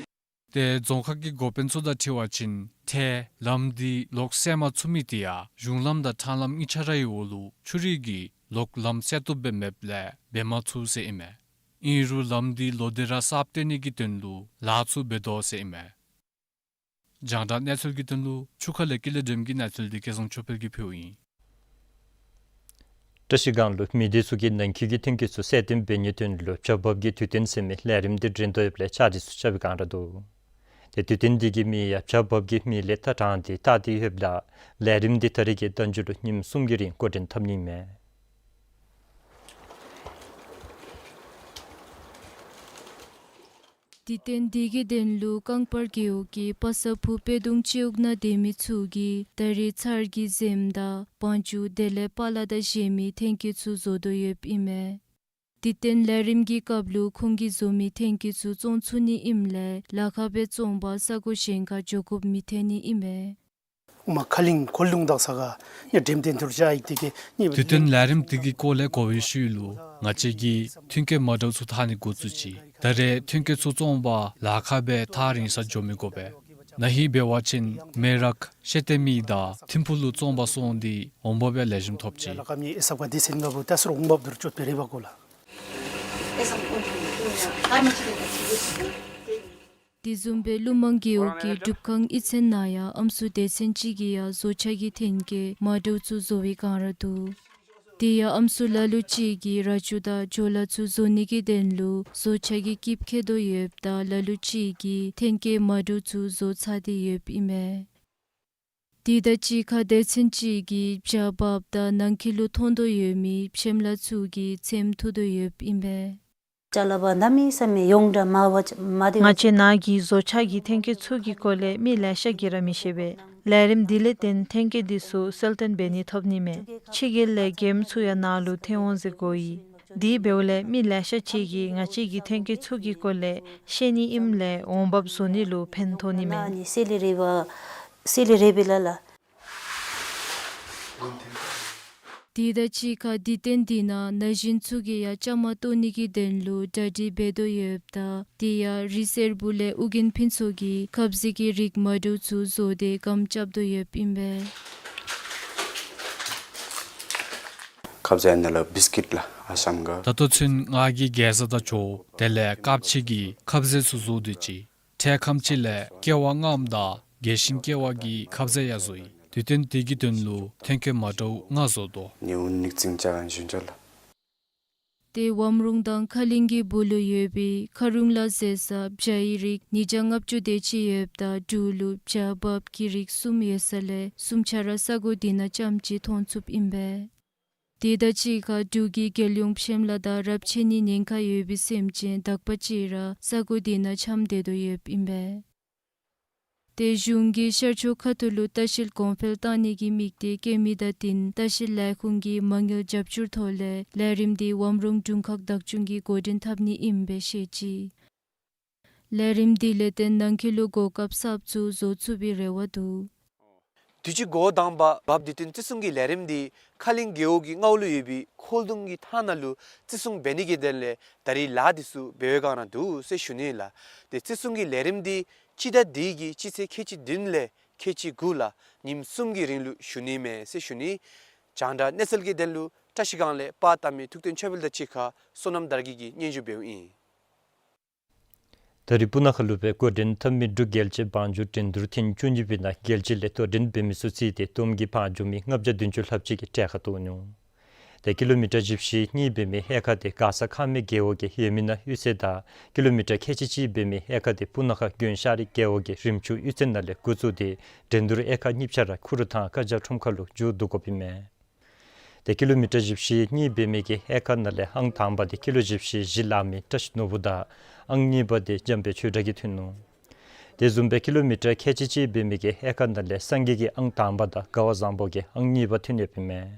ཏེ་རྫོང་ཁག་གི་འགོ་དཔོན་ཚུ་དང་འཁྲིལ་བ་ཅིན་ཏེ་ལམ་འདི་ལོག་བསལ་མ་ཚུགས་མི་དེ་ཡང་གཞུང་ལམ་དང་ཕྲང་ལམ་གཉིས་ཆ་ར་གི་འོག་ལུ་ཆུ་རུད་ཀྱིས་ལོག་ལམ་བསལ་བཏུབ་སྦེ་མེདཔ་ལས་འབད་མ་ཚུགས་ཟེར་ཨིན་མས། ཨིན་རུང་ལམ་འདི་ལོག་སྟེ་ར་གསརཔ་བཏོན་ནི་གི་དོན་ལུ་ལཱ་ཚུ་འབད་དོ་ཟེར་ཨིན་མས། རྒྱང་བསྒྲགས་གནས་ཚུལ་གྱི་དོན་ལུ་ཆུ་ཁ་ལས་ཀུན་ལེགས་སྒྲོལམ་གྱི་གནས་ཚུལ་འདི་སྐལ་བཟང་ཆོས་འཕེལ་གྱིས་ཕུལཝ་ཨིན། བཀྲ་ཤིས་སྒང་ལུ་མི་སྡེ་ཚུ་གིས་ནང་འཁོད་ཀྱི་ཐོན་སྐྱེད་ཚུ་གསལ་སྟོན་འབད་ནིའི་དོན་ལུ་བྱ་འབབ་ཀྱི་དུས་སྟོན་ཟེར་མི་ལས་རིམ་འདི་སྒྲིང་སྡོད་ཡོདཔ་ལས་ཆ་རིས་ཚུ་རྐྱབ་པའི་བསྒང་ར་འདུག། ཏེ་དུས་སྟོན་འདི་གི་མིང་ཡང་བྱ་འབབ་ཀྱི་མིག་ལས་ཐག་དྲངས་ཏེ་བལྟ་སྟེ་ཡོདཔ་ད་ལས་རིམ་འདི་ད་རིས་ཀྱི་ཟླ་མཇུག་ལུ་ཉིནམ་གསུམ་གྱི་རིང་འགོ་འདྲེན་འཐབ་ནི་མས། དུས་སྟོན་འདི་གི་དོན་ལུ་རྐང་སྤར་རྒེད་འོག་གི་པ་སངས་ཕུ་དཔལ་གདོང་སྤྱི་འོག་ནང་སྡོད་མི་ཚུ་གིས་ད་རིས་ཚར་གྱི་གཟིམ་དང་བང་ཅུ་དེ་ལས་པ་ལ་དང་གཞན་མི་ཐོན་སྐྱེད་ཚུ་བཟོ་དོ་ཡོདཔ་ཨིན་མས། དུས་སྟོན་ལས་རིམ་གྱི་སྐབས་ལུ་ཁོང་གིས་བཟོ་མི་ཐོན་སྐྱེད་ཚུ་བཙོང་ཚུགས་ནི་ཨིནམ་ལས་ལཱ་ཁག་སྦེ་བཙོང་པར་ས་གོ་གཞན་ཁར་འགྱོ་དགོཔ་མི་ཐོན་ནི་ཨིན་མས། ཨོ་མ་ཁ་ལིང་ཁོ་ལུང་དག་ས་ག་ཉེ་འགྲེམས་སྟོན་ཐུར་ཅ་ཨིག་ཏི་གི་ཉེ་དུས་སྟོན་ལས་རིམ་འདི་གི་སྐོར་ལས་གོ་བའི་ཤུལ་ལུ་ང་བཅས་ཀྱིས་ཐོན་སྐྱེད་མ་འདྲཝ་ཚུ་འཐག་ནི་འགོ་བཙུགས་ཅི། ད་རེས་ཐོན་སྐྱེད་ཚུ་བཙོང་པར་ལཱ་ཁག་སྦེ་ཐག་རིང་ས་འགྱོ་མི་དགོ་པས། ན་ཧིང་འབད་བ་ཅིན་མེ་རག་ཤེ་ཏེ་མི་དང་ཐིམ་ཕུག་ལུ་བཙོང་པར་སོང་སྟེ་འོང་འབབ་ཡང་ལེགས་ཤོམ་ཐོབ་ཅི། ལ་ཀ་མི་ཨེ་སབ་ག་དེ་སེམས་དགའ་བོ་ད་སུ་རུང་འབབ་དུར་ཅོད་པེ་རེ་བ་གོ་ལ། དེ་བཟུམ་སྦེ་ཀླུ་མང་རྒེད་འོག་གི་སྒྲུབ་ཁང་ཨི་ཚན་ནང་ཡང་ཨམ་སྲུ་སྡེ་ཚན་ཅིག་གིས་ཡང་བཟོ་ཆས་ཀྱི་ཐོན་སྐྱེད་མ་འདྲཝ་ཚུ་བཟོ་བའི་བསྒང་ར་འདུག། དེ་ཡང་ཨམ་སྲུ་ལ་ལུ་ཅིག་གིས་ར་ཅུ་དང་ཇོ་ལ་ཚུ་བཟོ་ནི་གི་དོན་ལུ་བཟོ་ཆས་ཀྱི་སྐྱིབས་ཁྱེར་དོ་ཡོདཔ་ད་ལ་ལུ་ཅིག་གིས་ཐོན་སྐྱེད་མ་འདྲཝ་ཚུ་བཟོ་ཚར་ཏེ་ཡོདཔ་ཨིན་མས། དེ་དང་གཅིག་ཁར་སྡེ་ཚན་ཅིག་གིས་བྱ་འབབ་དང་ནང་འཁོད་ལུ་ཐོན་དོ་ཡོད་མི་ཕྱེམ་ལ་ཚུ་གི་ཚེམ་འཐུ་དོ་ཡོདཔ་ཨིན་པས། ཅ་ལ་བ་གནམ་མེད་ས་མེད་ཡོངས་གྲགས་མ་བ་མ་དེ་ང་བཅས་ནང་གི་བཟོ་ཆས་ཀྱི་ཐོན་སྐྱེད་ཚུ་གི་སྐོར་ལས་མི་ལེ་ཤ་གིས་ར་མི་ཤེས་པས། ལས་རིམ་འདི་ལས་བརྟེན་ཐོན་སྐྱེད་འདི་ཚུ་གསལ་སྟོན་འབད་ནི་ཐོབ་ནི་མས། ཕྱི་རྒྱལ་ལས་མགྱོནམ་ཚུ་ཡང་ནཱ་ལུ་ཐོན་འོང་ཟེར་གོ་ཡི། དེ་འབདཝ་ལས་མི་ལེ་ཤ་ཅིག་གིས་ང་བཅས་ཀྱི་ཐོན་སྐྱེད་ཚུ་གི་སྐོར་ལས་ཤེས་ནི་ཨིནམ་ལས་འོང་འབབ་བཟོ་ནི་ལུ་ཕན་ཐོགས་ནི་མས། ནི་སེ་ལི་རེ་བ་སེ་ལི་རེ་བི་ལ་ལ། དེ་དང་གཅིག་ཁར་དུས་སྟོན་འདི་ནང་ན་གཞོན་ཚུ་གིས་ཡང་བཅའ་མར་གཏོགས་ནི་གི་དོན་ལུ་གྲ་སྒྲིག་འབད་དོ་ཡོདཔ་ད་དེ་ཡང་རི་སེར་པོ་ལས་ཨོ་རྒྱན་ཕུན་ཚོགས་ཀྱིས་ཁབ་ཟས་ཀྱི་རིགས་མ་འདྲཝ་ཚུ་བཟོ་སྟེ་སྒམ་རྐྱབ་དོ་ཡོདཔ་ཨིན་པས། ཁབ་ཟས་ནང་ལུ་བིསི་ཀིཊ་ལགས་ཨ་ཤམ་ག། ད་ལྟོ་ཚུན་ང་གིས་གེ་ཟ་དང་ཇོ་དེ་ལས་དཀརཔོ་ཅིག་གིས་ཁབ་ཟས་ཚུ་བཟོ་སྡོད་ཅི། འཕྲལ་ཁམས་ཅིག་ལས་ཀེ་བ་མངམ་དང་རྒྱས་ཤིང་ཀེ་བ་གི་ཁབ་ཟས་ཡང་བཟོ་ཡི། དུས་སྟོན་འདི་གི་དོན་ལུ་ཐོན་སྐྱེད་མ་འདྲཝ་ལྔ་བཟོ་དོ། ནེའུ་ནིག་ཙིང་ཅ་གན་ཞུན་ཅ་ལགས། ཏེ་ཝམ་རོང་དང་ཁ་གླིང་གི་སྦུག་ལུ་ཡོད་པའི་ཁ་རུང་ལ་ཟེར་ས་བྱ་ཡི་རིགས་ཉིས་བརྒྱ་ལྔ་བཅུ་དེ་ཅིག་ཡོདཔ་ད་འབྲུག་ལུ་བྱ་འབབ་ཀྱི་རིགས་གསུམ་ཡོད་ས་ལས་གསུམ་ཆ་ར་ས་གོ་འདི་ནང་རྐྱངམ་ཅིག་མཐོང་ཚུགསཔ་ཨིན་པས། དེ་དང་གཅིག་ཁར་འབྲུག་གི་རྒྱལ་ཡོངས་ཕྱེམ་ལ་དང་རབས་ཆད་ནི་ཉེན་ཁ་ཡོད་པའི་སེམས་ཅན་དག་པ་ཅིག་ར་ས་གོ་འདི་ནང་འཁྱམས་སྡོད་དོ་ཡོདཔ་ཨིན་པས། ཏེ་གཞུང་གིས་ཤར་ཕྱོགས་ཁ་ཐུག་ལུ་ལྟ་བཤལ་གོང་འཕེལ་གཏང་ནི་གི་དམིགས་གཏད་བསྐྱེད་མི་དང་བསྟུན་ལྟ་བཤལ་ལས་ཁུངས་ཀྱི་མ་དངུལ་རྒྱབ་སྐྱོར་ཐོག་ལས་ལས་རིམ་འདི་ཝམ་རོང་དྲུང་ཁག་བདག་སྐྱོང་གིས་འགོ་འདྲེན་འཐབ་ནི་ཨིན་པས་བཤད་ཅི། ལས་རིམ་འདི་ལས་བརྟེན་ནང་འཁོད་ལུ་གོ་སྐབས་གསརཔ་ཚུ་བཟོ་ཚུགས་པའི་རེ་བ་འདུག། དུས་ཅི་འགོ་དང་པ་བབས་དེ་ཏེ་བརྩི་སྲུང་གི་ལས་རིམ་འདི་ཁ་གླིང་རྒེད་འོག་གི་མངའ་འོག་ལུ་ཡོད་པའི་ཁོལ་སྡུང་གི་ཐང་ནང་ལུ་བརྩི་སྲུང་འབད་ནི་གི་དོན་ལས་ད་རིས་ལཱ་འདི་ཚུ་འབད་བའི་བསྒང་ར་འདུག་ཟེར་ཞུ་ནི་ལགས། ཏེ་བརྩི་སྲུང་གི་ལས་རིམ་འདི་སྤྱི་ཟླ་འདི་གི་སྤྱི་ཚེས་ཁལ་གཅིག་བདུན་ལས་ཁལ་གཅིག་དགུ་ལ་ཉིནམ་གསུམ་གྱི་རིང་ལུ་ཞུ་ནི་མས་ཟེར་ཞུ་ནི། རྒྱང་བསྒྲགས་གནས་ཚུལ་གྱི་དོན་ལུ་བཀྲ་ཤིས་སྒང་ལས་པར་བཏབ་མི་ཐུབ་བསྟན་ཆོས་འཕེལ་དང་གཅིག་ཁར་བསོད་ནམས་དར་རྒྱས་ཀྱིས་སྙན་ཞུ་འབདཝ་ཨིན། ད་རིས་སྤུ་ན་ཁ་ལུ་སྦེ་འགོ་འདྲེན་འཐབ་མི་འབྲུག་རྒྱལ་གཅེས་དབང་སྒྱུར་འགྲན་བསྡུར་ཐེངས་བཅུ་གཉིས་པའི་ནང་རྒྱལ་སྤྱི་ལས་དོ་འགྲན་འབད་མི་ཚུ་རྩིས་ཏེ་བསྡོམས་ཀྱིས་ཕར་འགྱོ་མི་ལྔ་བརྒྱ་བདུན་ཅུ་ལྷགཔ་ཅིག་གིས་གྲལ་ཁར་གཏོགས་ནུག། ཏེ་ཀི་ལོ་མི་ཊར་བཞི་བཅུ་ཞེ་གཉིས་འབད་མི་དབྱར་ཁ་འདི་མགར་ས་ཁ་སྨད་རྒེད་འོག་གི་ཡོད་མི་ནང་ཡོད་ཟེར་ད་ཀི་ལོ་མི་ཊར་ཁལ་གཅིག་གཅིག་འབད་མི་དབྱར་ཁ་འདི་སྤུ་ན་ཁ་དགོན་ཤ་རི་རྒེད་འོག་གི་རིམ་ཆུང་གཡུས་ཚན་ནང་ལས་འགོ་བཙུགས་ཏེ་འགྲན་བསྡུར་དབྱར་ཁ་གཉིས་ཆ་ར་ཁུ་རུ་ཐང་ཀ་ཇ་ཁྲོམ་ཁ་ལུ་མཇུག་བསྡུ་དགོཔ་ཨིན་མས། ཏེ་ཀི་ལོ་མི་ཊར་བཞི་བཅུ་ཞེ་གཉིས་འབད་མི་གི་དབྱར་ཁ་ནང་ལས་ཨང་དང་པ་འདི་ཀི་ལོ་བཞི་བཅུ་ཞེ་བཞི་ལང་མི་བཀྲ་ཤིས་ནོར་བུ་དང་ཨང་གཉིས་པ་འདི་འཇམ་དཔལ་ཆོས་གྲགས་ཀྱིས་ཐོན་ནུག། དེ་བཟུམ་སྦེ་ཀི་ལོ་མི་ཊར་ཁལ་གཅིག་གཅིག་འབད་མི་གི་དབྱར་ཁ་ནང་ལས་སངས་རྒྱས་ཀྱིས་ཨང་དང་པ་དང་དགའ་བ་བཟང་པོ་གིས་ཨང་གཉིས་པ་ཐོན་ཡོདཔ་ཨིན་མས།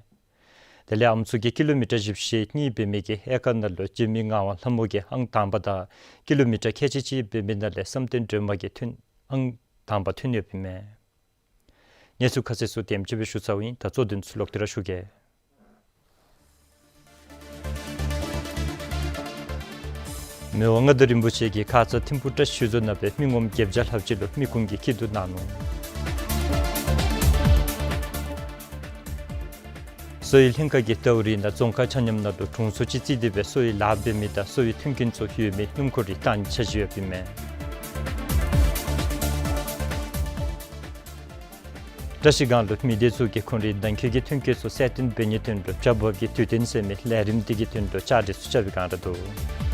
དེ་ལས་ཨམ་སྲུ་གི་ཀི་ལོ་མི་ཊར་བཞི་བཅུ་ཞེ་གཉིས་འབད་མི་གི་དབྱར་ཁ་ནང་ལུ་འཇིགས་མེད་ངག་དབང་ལྷ་མོ་གིས་ཨང་དང་པ་དང་ཀི་ལོ་མི་ཊར་ཁལ་གཅིག་གཅིག་འབད་མི་ནང་ལས་བསམ་གཏན་སྒྲོལ་མ་གིས་ཐོན་ཨང་དང་པ་ཐོན་ཡོདཔ་ཨིན་མས། གནས་ཚུལ་ཁ་གསལ་ཚུ་དེམ་ཅིག་སྦེ་ཞུ་ཚརཝ་ཨིན། ད་གཙོ་དོན་ཚུ་ལོག་སྟེ་ར་ཞུ་གེ། མི་དབང་མངའ་བདག་རིན་པོ་ཆེ་གིས་ཁ་ཙ་ཐིམ་ཕུག་བཀྲ་ཤིས་ཆོས་རྫོང་ནང་སྦེ་མི་ངོམ་བརྒྱད་བརྒྱ་ལྷགཔ་ཅིག་ལུ་མི་ཁུངས་ཀྱི་སྐྱིད་སྡུག་གནང་ནུག། གསོ་བའི་ལྷན་ཁག་གིས་ཟླཝ་རེ་ནང་རྫོང་ཁག་ཆ་མཉམ་ནང་ལུ་དྲུང་འཚོ་ཅིག་བརྩིས་ཏེ་སྦེ་གསོ་བའི་ལཱ་འབད་མི་དང་གསོ་བའི་མཐུན་རྐྱེན་ཚུ་ཡོད་མི་སྣུམ་འཁོར་རིགས་བཏང་ནི་འཆར་གཞི་ཡོདཔ་ཨིན་མས། བཀྲ་ཤིས་སྒང་ལུ་མི་སྡེ་ཚུ་གིས་ཁོང་རའི་ནང་འཁོད་ཀྱི་ཐོན་སྐྱེད་ཚུ་གསལ་སྟོན་འབད་ནིའི་དོན་ལུ་བྱ་འབབ་ཀྱི་དུས་སྟོན་ཟེར་མི་ལས་རིམ་འདི་གི་དོན་ལུ་བཅའ་སྒྲིག་ཚུ་རྐྱབ་པའི་བསྒང་ར་འདུག།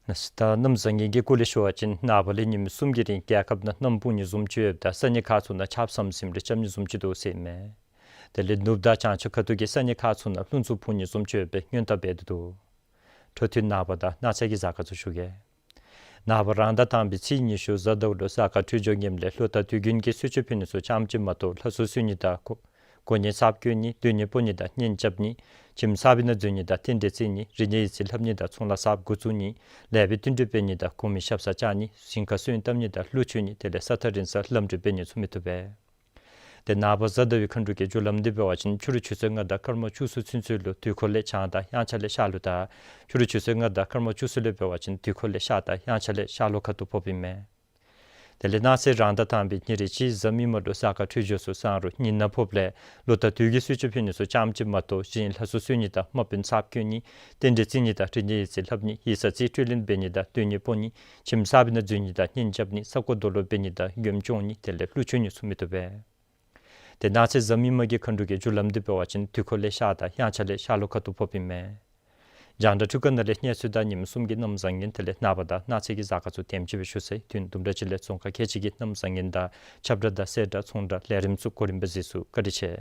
ལགས་སོ། ད་གནམ་བཟང་ངན་གྱི་སྐོར་ལས་ཞུ་བ་ཅིན་ནངས་པ་ལས་ཉིནམ་གསུམ་གྱི་རིང་རྒྱལ་ཁབ་ནང་གནམ་སྦུབ་ནི་བཟུམ་ཅིག་ཡོདཔ་ད་ས་གནས་ཁག་ཚུ་ནང་ཆརཔ་ཟམ་ཟིམ་རེ་རྐྱབ་ནི་བཟུམ་ཅིག་འདུག་ཟེར་ཨིན་མས། དེ་ལས་ནུབ་དང་བྱང་ཕྱོགས་ཁ་ཐུག་གི་ས་གནས་ཁག་ཚུ་ནང་རླུང་འཚུབ་འཕུ་ནི་བཟུམ་ཅིག་ཡོདཔ་སྦེ་སྔོན་བརྡ་འབད་དེ་འདུག། འཕྲོ་མཐུད་ནངས་པ་དང་གནངས་ཚེ་གི་གཟའ་སྐར་ཚུ་ཞུ་གེ། ནངས་པ་རང་ཟླ་དང་པའི་ཚེས་ཉི་ཤུ་གཟའ་ཟླཝ་ལུ་གཟའ་སྐར་འཕྲོད་སྦྱོར་ངནམ་ལས་ལོ་ཟླ་དུས་རྒྱུན་གྱི་གསོལ་མཆོད་ཕུལ་ནི་ཚུ་ཙམ་ཅིག་མ་གཏོགས་ལྷ་གསོལ་གསོལ་ནི་དང་གོ་གོ་གནས་གསརཔ་བསྐོ་ནི་སྡོད་གནས་སྤོ་ནི་དང་གཉེན་རྐྱབ་ནི་ཁྱིམ་གསར་པའི་ནང་འཛུལ་ནི་དང་རྟེན་འབྲེལ་བརྩི་ནི་རིག་གནས་ཡིག་རྩིས་ལྷབ་ནི་དང་ཚོང་ལཱ་གསརཔ་འགོ་བཙུགས་ནི་ལེགས་པའི་བསྟུན་གྲོས་འབད་ནི་དང་གོང་མའི་ཞབས་སར་བཅར་ནི་ཞིང་ཁར་སོན་བཏབ་ནི་དང་ཀླུ་མཆོད་ནི་དེ་ལས་ས་ཐག་རིང་སར་ལམ་འགྲུལ་འབད་ནི་ཚུ་མི་བཏུབ་པས། ཏེ་ནངས་པ་གཟའ་ཟླ་བའི་མཁའ་འགྲོ་གི་རྒྱུ་ལམ་འདི་འབད་བ་ཅིན་ཕྱི་རུ་ཆུ་ཚོད་ལྔ་དང་སྐར་མ་བཅུ་གསུམ་ཚུན་ཚོད་ལུ་དུས་འཁོར་ལས་བྱང་དང་དབྱངས་འཆར་ལས་ཤར་ལྷོ་དང་ཕྱི་རུ་ཆུ་ཚོད་ལྔ་དང་སྐར་མ་བཅུ་གསུམ་ལས་འབད་བ་ཅིན་དུས་འཁོར་ལས་ཤར་དང་དབྱངས་འཆར་ལས་ཤར་ལྷོ་ཁ་ཐུག་ཕོགཔ་ཨིན་མས། དེ་ལས་གནངས་ཚེ་རང་ཟླ་དང་པའི་ཉེར་གཅིག་གཟའ་མིག་དམར་ལུ་གཟའ་སྐར་འཕྲོད་སྦྱོར་ཚུ་བཟང་རུང་ཉིན་ནག་ཕོགཔ་ལས་ལོ་ཟླ་དུས་ཀྱི་གསོལ་མཆོད་ཕུལ་ནི་ཚུ་ཙམ་ཅིག་མ་གཏོགས་གཞན་ལྷ་གསོལ་གསོལ་ནི་དང་དམག་དཔོན་གསརཔ་བསྐོ་ནི་རྟེན་འབྲེལ་བརྩི་ནི་དང་རིག་གནས་ཡིག་རྩིས་ལྷབ་ནི་ཡིག་ཚང་རྩིས་སྤྲོད་ལེན་འབད་ནི་དང་སྡོད་གནས་སྤོ་ནི་ཁྱིམ་གསར་པའི་ནང་འཛུལ་ནི་དང་གཉེན་རྐྱབ་ནི་ས་བརྐོ་རྡོ་སློག་འབད་ནི་དང་མགྱོནམ་སྐྱོང་ནི་དེ་ལས་ཀླུ་མཆོད་ནི་ཚུ་མི་བཏུབ་པས། ཏེ་གནངས་ཚེ་གཟའ་མིག་དམར་གྱི་མཁའ་འགྲོ་གི་རྒྱུ་ལམ་འདི་འབད་བ་ཅིན་དུས་འཁོར་ལས་ཤར་དང་དབྱངས་འཆར་ལས་ཤར་ལྷོ་ཁ་ཐུག་ཕོགཔ་ཨིན་མས། རྒྱང་བསྒྲགས་འཕྲུལ་ཁང་ནང་ལས་གནས་ཚུལ་དང་ཉིནམ་གསུམ་གྱི་གནམ་བཟང་ངན་དེ་ལས་ནངས་པ་དང་གནངས་ཚེ་གི་གཟའ་སྐར་ཚུ་དེམ་ཅིག་སྦེ་ཞུ་ཚར་ཡི། དུས་དུམ་གྲ་ཅིག་ལས་རྫོང་ཁག་ཁལ་གཅིག་གི་གནམ་བཟང་ངན་དང་ཁྱབ་བསྒྲགས་དང་གསལ་བསྒྲགས་ཚོང་བསྒྲགས་ལས་རིམ་ཚུ་གོ་རིམ་སྦེ་གཟིགས་ཚུགས། བཀའ་དྲིན་ཆེ།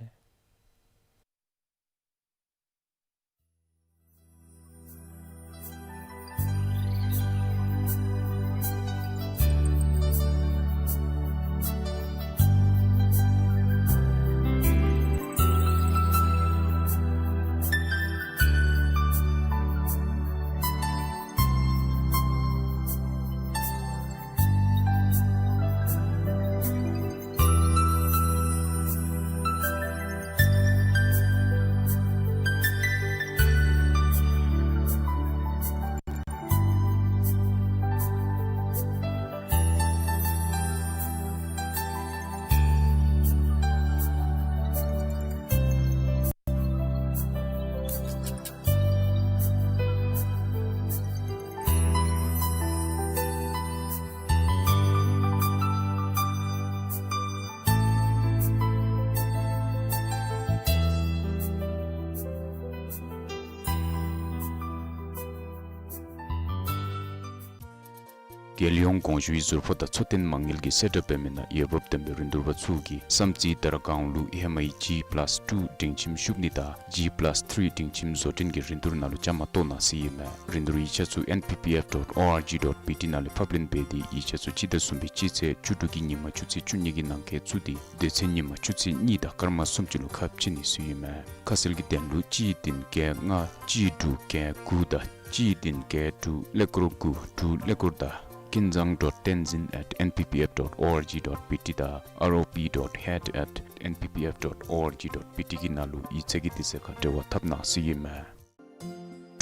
རྒྱལ་ཡོངས་གོང་ཞུའི་ཟུར་ཕོགས་དང་འཚོ་རྟེན་མ་དངུལ་གྱིས་གསལ་བསྒྲགས་འབད་མི་ནང་འོས་འབབ་ལྡན་པའི་རིན་བསྡུར་པ་ཚུ་གིས་བསམ་རྩེ་དར་སྒང་ལུ་ཨེམ་ཨའི་ཇི་པ་ལཱསི་ཊུ་སྒྲིང་ཁྱིམ་ཞུགས་ནི་དང་ཇི་པ་ལཱསི་ཐི་རི་སྒྲིང་ཁྱིམ་བཟོ་སྐྲུན་གྱི་རིན་བསྡུར་ནང་ལུ་བཅའ་མར་གཏོགས་གནང་ཟེར་ཨིན་མས། རིན་བསྡུར་ཡིག་ཆ་ཚུ་ཨེན་པི་པི་ཨེཕ་ཌོཊ་ཨོ་ཨར་ཇི་ཌོཊ་བི་ཊི་ནང་ལས་ཕབ་ལེན་འབད་དེ་ཡིག་ཆ་ཚུ་སྤྱི་ཟླ་གསུམ་པའི་སྤྱི་ཚེས་བཅུ་དྲུག་གི་ཉིན་མ་ཆུ་ཚོད་བཅུ་གཉིས་ཀྱི་ནང་འཁོད་བཙུགས་ཏེ་དུས་ཚོད་ཉིན་མ་ཆུ་ཚོད་གཉིས་དང་སྐར་མ་སུམ་ཅུ་ལུ་ཁ་ཕྱེ་ནི་ཟེར་ཨིན་མས། ཁ་གསལ་གྱི་དོན་ལུ་གཅིག་བདུན་བརྒྱད་ལྔ་གཅིག་དྲུག་བརྒྱད་དགུ་དང་གཅིག་བདུན་བརྒྱད་དྲུག་ཀླད་ཀོར་དགུ་དྲུག་ཀླད་ཀོར་དང་ kinzhang dot tenzin at N P P F dot org dot B T དང་R O P dot head at N P P F dot org dot B T གི་ནང་ལུ་ཡིག་ཚང་གི་དུས་ཚོད་ཁར་འབྲེལ་བ་འཐབ་གནང་ཟེར་ཨིན་མས།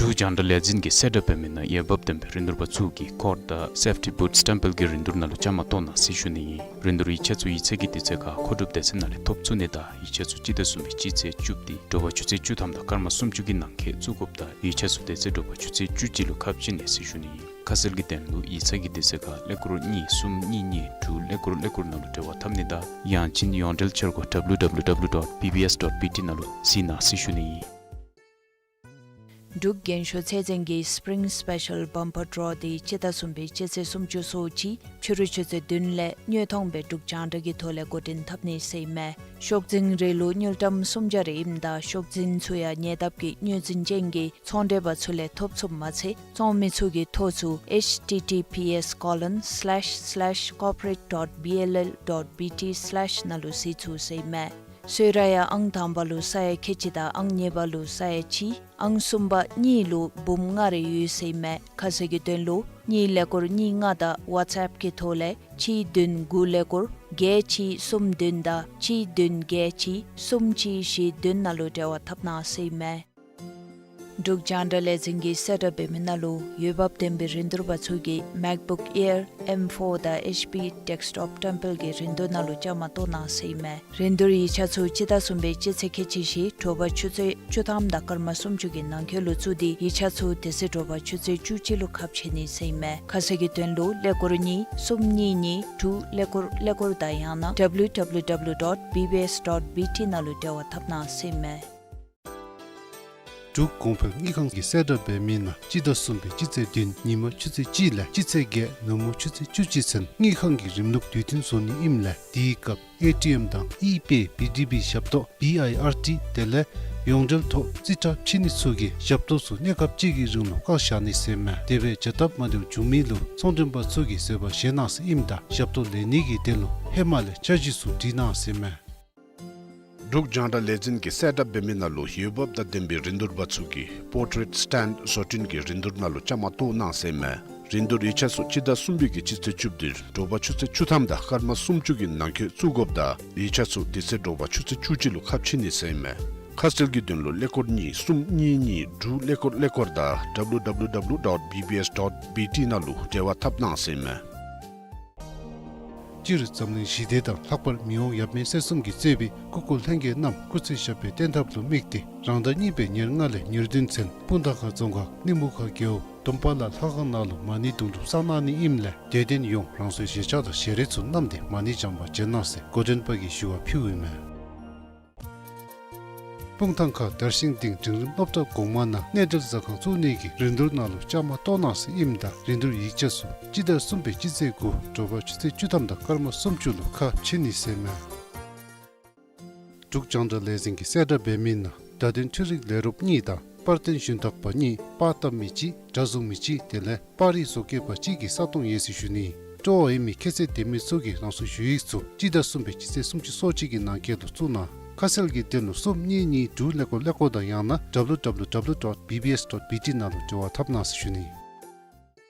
འབྲུག་རྒྱང་བསྒྲགས་ལས་འཛིན་གྱིས་གསལ་བསྒྲགས་འབད་མི་ནང་འོས་འབབ་ལྡན་པའི་རིན་བསྡུར་པ་ཚུ་གིས་ཀོཌ་དང་སེཕ་ཊི་བུཊ་སི་ཊེམ་པལ་གྱི་རིན་བསྡུར་ནང་ལུ་བཅའ་མར་གཏོགས་གནང་ཟེར་ཞུ་ནི་ཨིན། རིན་བསྡུར་ཡིག་ཆ་ཚུ་ཡིག་ཚང་གི་དུས་ཚོད་ཁར་མཁོ་སྒྲུབ་སྡེ་ཚན་ནང་ལས་ཐོབ་ཚུགས་ནི་དང་ཡིག་ཆ་ཚུ་སྤྱི་ཟླ་གསུམ་པའི་སྤྱི་ཚེས་བཅུ་པ་དེ་དྲོ་པ་ཆུ་ཚོད་བཅུ་ཐམ་དང་སྐར་མ་སུམ་ཅུ་གི་ནང་འཁོད་བཙུགས་དགོཔ་དང་ཡིག་ཆ་ཚུ་དེ་ཚེ་དྲོ་པ་ཆུ་ཚོད་བཅུ་གཅིག་ལུ་ཁ་ཕྱེ་ནི་ཟེར་ཞུ་ནི་ཨིན། ཁ་གསལ་གྱི་དོན་ལུ་ཡིག་ཚང་གི་དུས་ཚོད་ཁར་ཀླད་ཀོར་གཉིས་གསུམ་གཉིས་གཉིས་དྲུག་ཀླད་ཀོར་ཀླད་ཀོར་ནང་ལུ་འབྲེལ་བ་འཐབ་ནི་དང་ཡང་ཅིན་ཡོངས་འབྲེལ་འཆར་སྒོ་W W W dot B B S dot B T ནང་ལུ་གཟིགས་གནང་ཟེར་ཞུ་ནི་ཨིན། འབྲུག་རྒན་ཤོས་ཚད་འཛིན་གྱི་སི་པི་རིང་སི་པེ་ཤལ་བམ་པར་ཌོ་དེ་སྤྱི་ཟླ་གསུམ་པའི་སྤྱི་ཚེས་སུམ་ཅུ་སོ་གཅིག་ཕྱི་རུ་ཆུ་ཚོད་བདུན་ལས་དངོས་མཐོང་སྦེ་འབྲུག་རྒྱང་བསྒྲགས་ཀྱི་ཐོག་ལས་འགོ་འདྲེན་འཐབ་ནི་ཟེར་ཨིན་མས། ཤོག་འཛིན་རེ་ལུ་དངུལ་ཀྲམ་སུམ་བརྒྱ་རེ་ཨིནམ་ད་ཤོག་འཛིན་ཚུ་ཡང་ཉེ་འདབས་ཀྱི་དངུལ་འཛིན་ཅན་གྱི་ཚོང་འབྲེལ་པ་ཚུ་ལས་ཐོབ་ཚུགསཔ་མ་ཚད་བཙོང་མི་ཚུ་གིས་ཐོ་ཚུ་H T T P S colon slash slash corporate dot B L L dot B T slash ནང་ལུ་གཟིགས་ཚུགས་ཟེར་ཨིན་མས། གསོལ་རས་ཡང་ཨང་དང་པ་ལུ་ས་ཡ་ཁལ་གཅིག་དང་ཨང་གཉིས་པ་ལུ་ས་ཡ་གཅིག་ཨང་གསུམ་པ་གཉིས་ལུ་འབུམ་ལྔ་རེ་ཡོད་ཟེར་ཨིན་མས། ཁ་གསལ་གྱི་དོན་ལུ་གཉིས་ཀླད་ཀོར་གཉིས་ལྔ་དང་ཝཊས་ཨེཔ་གི་ཐོག་ལས་གཅིག་བདུན་དགུ་ཀླད་ཀོར་བརྒྱད་གཅིག་གསུམ་བདུན་དང་གཅིག་བདུན་བརྒྱད་གཅིག་གསུམ་གཅིག་བཞི་བདུན་ནང་ལུ་འབྲེལ་བ་འཐབ་གནང་ཟེར་ཨིན་མས། འབྲུག་རྒྱང་བསྒྲགས་ལས་འཛིན་གྱིས་གསལ་བསྒྲགས་འབད་མི་ནང་ལུ་འོས་འབབ་ལྡན་པའི་རིན་བསྡུར་པ་ཚུ་གིས་MacBook Air M four དང་H P Desktop ཊེམ་པལ་གྱི་རིན་བསྡུར་ནང་ལུ་བཅའ་མར་གཏོགས་གནང་ཟེར་ཨིན་མས། རིན་བསྡུར་ཡིག་ཆ་ཚུ་སྤྱི་ཟླ་གསུམ་པའི་སྤྱི་ཚེས་ཁལ་གཅིག་བཞི་དྲོ་པ་ཆུ་ཚོད་བཅུ་ཐམ་དང་སྐར་མ་སུམ་ཅུ་གི་ནང་འཁོད་ལུ་བཙུགས་ཏེ་ཡིག་ཆ་ཚུ་དེ་ཚེ་དྲོ་པ་ཆུ་ཚོད་བཅུ་གཅིག་ལུ་ཁ་ཕྱེ་ནི་ཟེར་ཨིན་མས། ཁ་གསལ་གྱི་དོན་ལུ་ཀླད་ཀོར་གཉིས་གསུམ་གཉིས་གཉིས་དྲུག་ཀླད་ཀོར་ཀླད་ཀོར་དང་ཡང་ན W W W dot B B S dot B T ནང་ལུ་འབྲེལ་བ་འཐབ་གནང་ཟེར་ཨིན་མས། འབྲུག་གོང་འཕེལ་དངུལ་ཁང་གིས་གསལ་བསྒྲགས་འབད་མི་ནང་སྤྱི་ཟླ་གསུམ་པའི་སྤྱི་ཚེས་བདུན་ཉིན་མ་ཆུ་ཚོད་གཅིག་ལས་སྤྱི་ཚེས་བརྒྱད་ནུབ་མོ་ཆུ་ཚོད་བཅུ་གཅིག་ཚུན་དངུལ་ཁང་གི་རིམ་ལུགས་དུས་མཐུན་བཟོ་ནི་ཨིནམ་ལས་དེའི་སྐབས་ཨེ་ཊི་ཨེམ་དང་ཨི་པེ་བི་ཌི་བི་ཞབས་ཏོག་བི་ཨའི་ཨར་ཊི་དེ་ལས་ཡོངས་འབྲེལ་ཐོག་རྩིས་ཁྲ་ཕྱེ་ནི་ཚུ་གིས་ཞབས་ཏོག་ཚུ་གནས་སྐབས་གཅིག་གི་རིང་ལུ་བཀག་བཞག་ནི་ཟེར་ཨིན་མས། དེ་སྦེ་བྱ་སྟབས་མ་བདེཝ་བྱུང་མི་ལུ་ཚོང་མགྲོན་པ་ཚུ་གིས་བཟོད་པ་བཞེས་གནང་ཟེར་ཨིནམ་ད་ཞབས་ཏོག་ལེན་ནི་གི་དོན་ལུ་ཧེ་མ་ལས་འཆར་གཞི་ཚུ་བྲིས་གནང་ཟེར་ཨིན་མས། འབྲུག་རྒྱང་བསྒྲགས་ལས་འཛིན་གྱིས་གསལ་བསྒྲགས་འབད་མི་ནང་ལུ་འོས་འབབ་དང་ལྡན་པའི་རིན་བསྡུར་པ་ཚུ་གིས་པོར་ཊེཊ་སི་ཊེན་ཌ་བཟོ་སྐྲུན་གྱི་རིན་བསྡུར་ནང་ལུ་བཅའ་མར་གཏོགས་གནང་ཟེར་ཨིན་མས། རིན་བསྡུར་ཡིག་ཆ་ཚུ་སྤྱི་ཟླ་གསུམ་པའི་གི་སྤྱི་ཚེས་བཅུ་བདུན་དྲོ་པ་ཆུ་ཚོད་བཅུ་ཐམ་དང་སྐར་མ་སུམ་ཅུ་གི་ནང་འཁོད་བཙུགས་དགོཔ་དང་ཡིག་ཆ་ཚུ་དེ་ཚེ་དྲོ་པ་ཆུ་ཚོད་བཅུ་གཅིག་ལུ་ཁ་ཕྱེ་ནི་ཟེར་ཨིན་མས། ཁ་གསལ་གྱི་དོན་ལུ་ཀླད་ཀོར་གཉིས་གསུམ་གཉིས་གཉིས་དྲུག་ཀླད་ཀོར་ཀླད་ཀོར་དང་W W W dot B B S dot B T ནང་ལུ་འབྲེལ་བ་འཐབ་གནང་ཟེར་ཨིན་མས། སྤྱིར་འཛམ་གླིང་ཞི་བདེ་དང་ལྷག་པར་མི་དབང་ཡབ་མེས་སྲས་གསུམ་གྱིས་གཙོས་པའི་སྐུ་འཁོར་ལྷན་རྒྱས་རྣམས་སྐུ་ཚེ་ཞབས་པད་བརྟན་ཐབས་ལུ་དམིགས་ཏེ་རང་ཟླ་གཉིས་པའི་ཉེར་ལྔ་ལས་ཉེར་བདུན་ཚུན་སྤུངས་ཐང་ཁ་རྫོང་ཁག་གླིང་བུ་ཁ་རྒེད་འོག་དུམ་པ་ལ་ལྷ་ཁང་ནང་ལུ་མ་ཎི་དུང་སྒྲུབ་བསགས་གནང་ནི་ཨིནམ་ལས་དད་ལྡན་ཡོངས་རང་སོའི་བཞེས་ཆག་དང་ཞལ་རས་ཚུ་བསྣམས་ཏེ་མ་ཎི་བགྱང་པར་བྱོན་གནང་ཟེར་འགོ་འདྲེན་པ་གིས་ཞུ་བ་ཕུལཝ་ཨིན་མས། སྤུངས་ཐང་ཁ་དར་ཤིང་སྡིངས་འབྲིང་རིམ་སློབ་གྲྭ་གོང་མ་ནང་གནས་འབྲེལ་ཟ་ཁང་བཙུགས་ནི་གི་རིན་བསྡུར་ནང་ལུ་བཅའ་མར་གཏོགས་གནང་ཟེར་ཨིནམ་ད་རིན་བསྡུར་ཡིག་ཆ་ཚུ་སྤྱི་ཟླ་གསུམ་པའི་སྤྱི་ཚེས་དགུ་དྲོ་པ་ཆུ་ཚོད་བཅུ་ཐམ་དང་སྐར་མ་སུམ་ཅུ་ལུ་ཁ་ཕྱེ་ནི་ཟེར་ཨིན་མས། འབྲུག་རྒྱང་བསྒྲགས་ལས་འཛིན་གྱིས་གསལ་བསྒྲགས་འབད་མི་ནང་བརྡ་དོན་འཕྲུལ་རིག་ལས་རོགསཔ་གཉིས་དང་པར་སྟོན་ཞུན་དག་པ་གཉིས་པར་བཏབ་མི་གཅིག་སྒྲ་བཟུང་མི་གཅིག་དེ་ལས་པར་རིས་བཟོ་བཀོད་པ་གཅིག་གི་ས་སྟོང་ཡོད་ཟེར་ཞུ་ནི། སྤྲོ་བ་ཡོད་མི་ཁྱད་ཚད་ལྡན་མི་ཚུ་གིས་རང་སོའི་ཞུ་ཡིག་ཚུ་སྤྱི་ཟླ་གསུམ་པའི་སྤྱི་ཚེས་སུམ་ཅུ་སོ་གཅིག་གི་ནང་འཁོད་དུ་བཙུགས་གནང་། ཁ་གསལ་གྱི་དོན་ལུ་གསུམ་གཉིས་གཉིས་དྲུག་ཀླད་ཀོར་ཀླད་ཀོར་དང་ཡང་ན་W W W dot B B S dot B T ནང་ལུ་འབྲེལ་བ་འཐབ་གནང་ཟེར་ཞུ་ནི།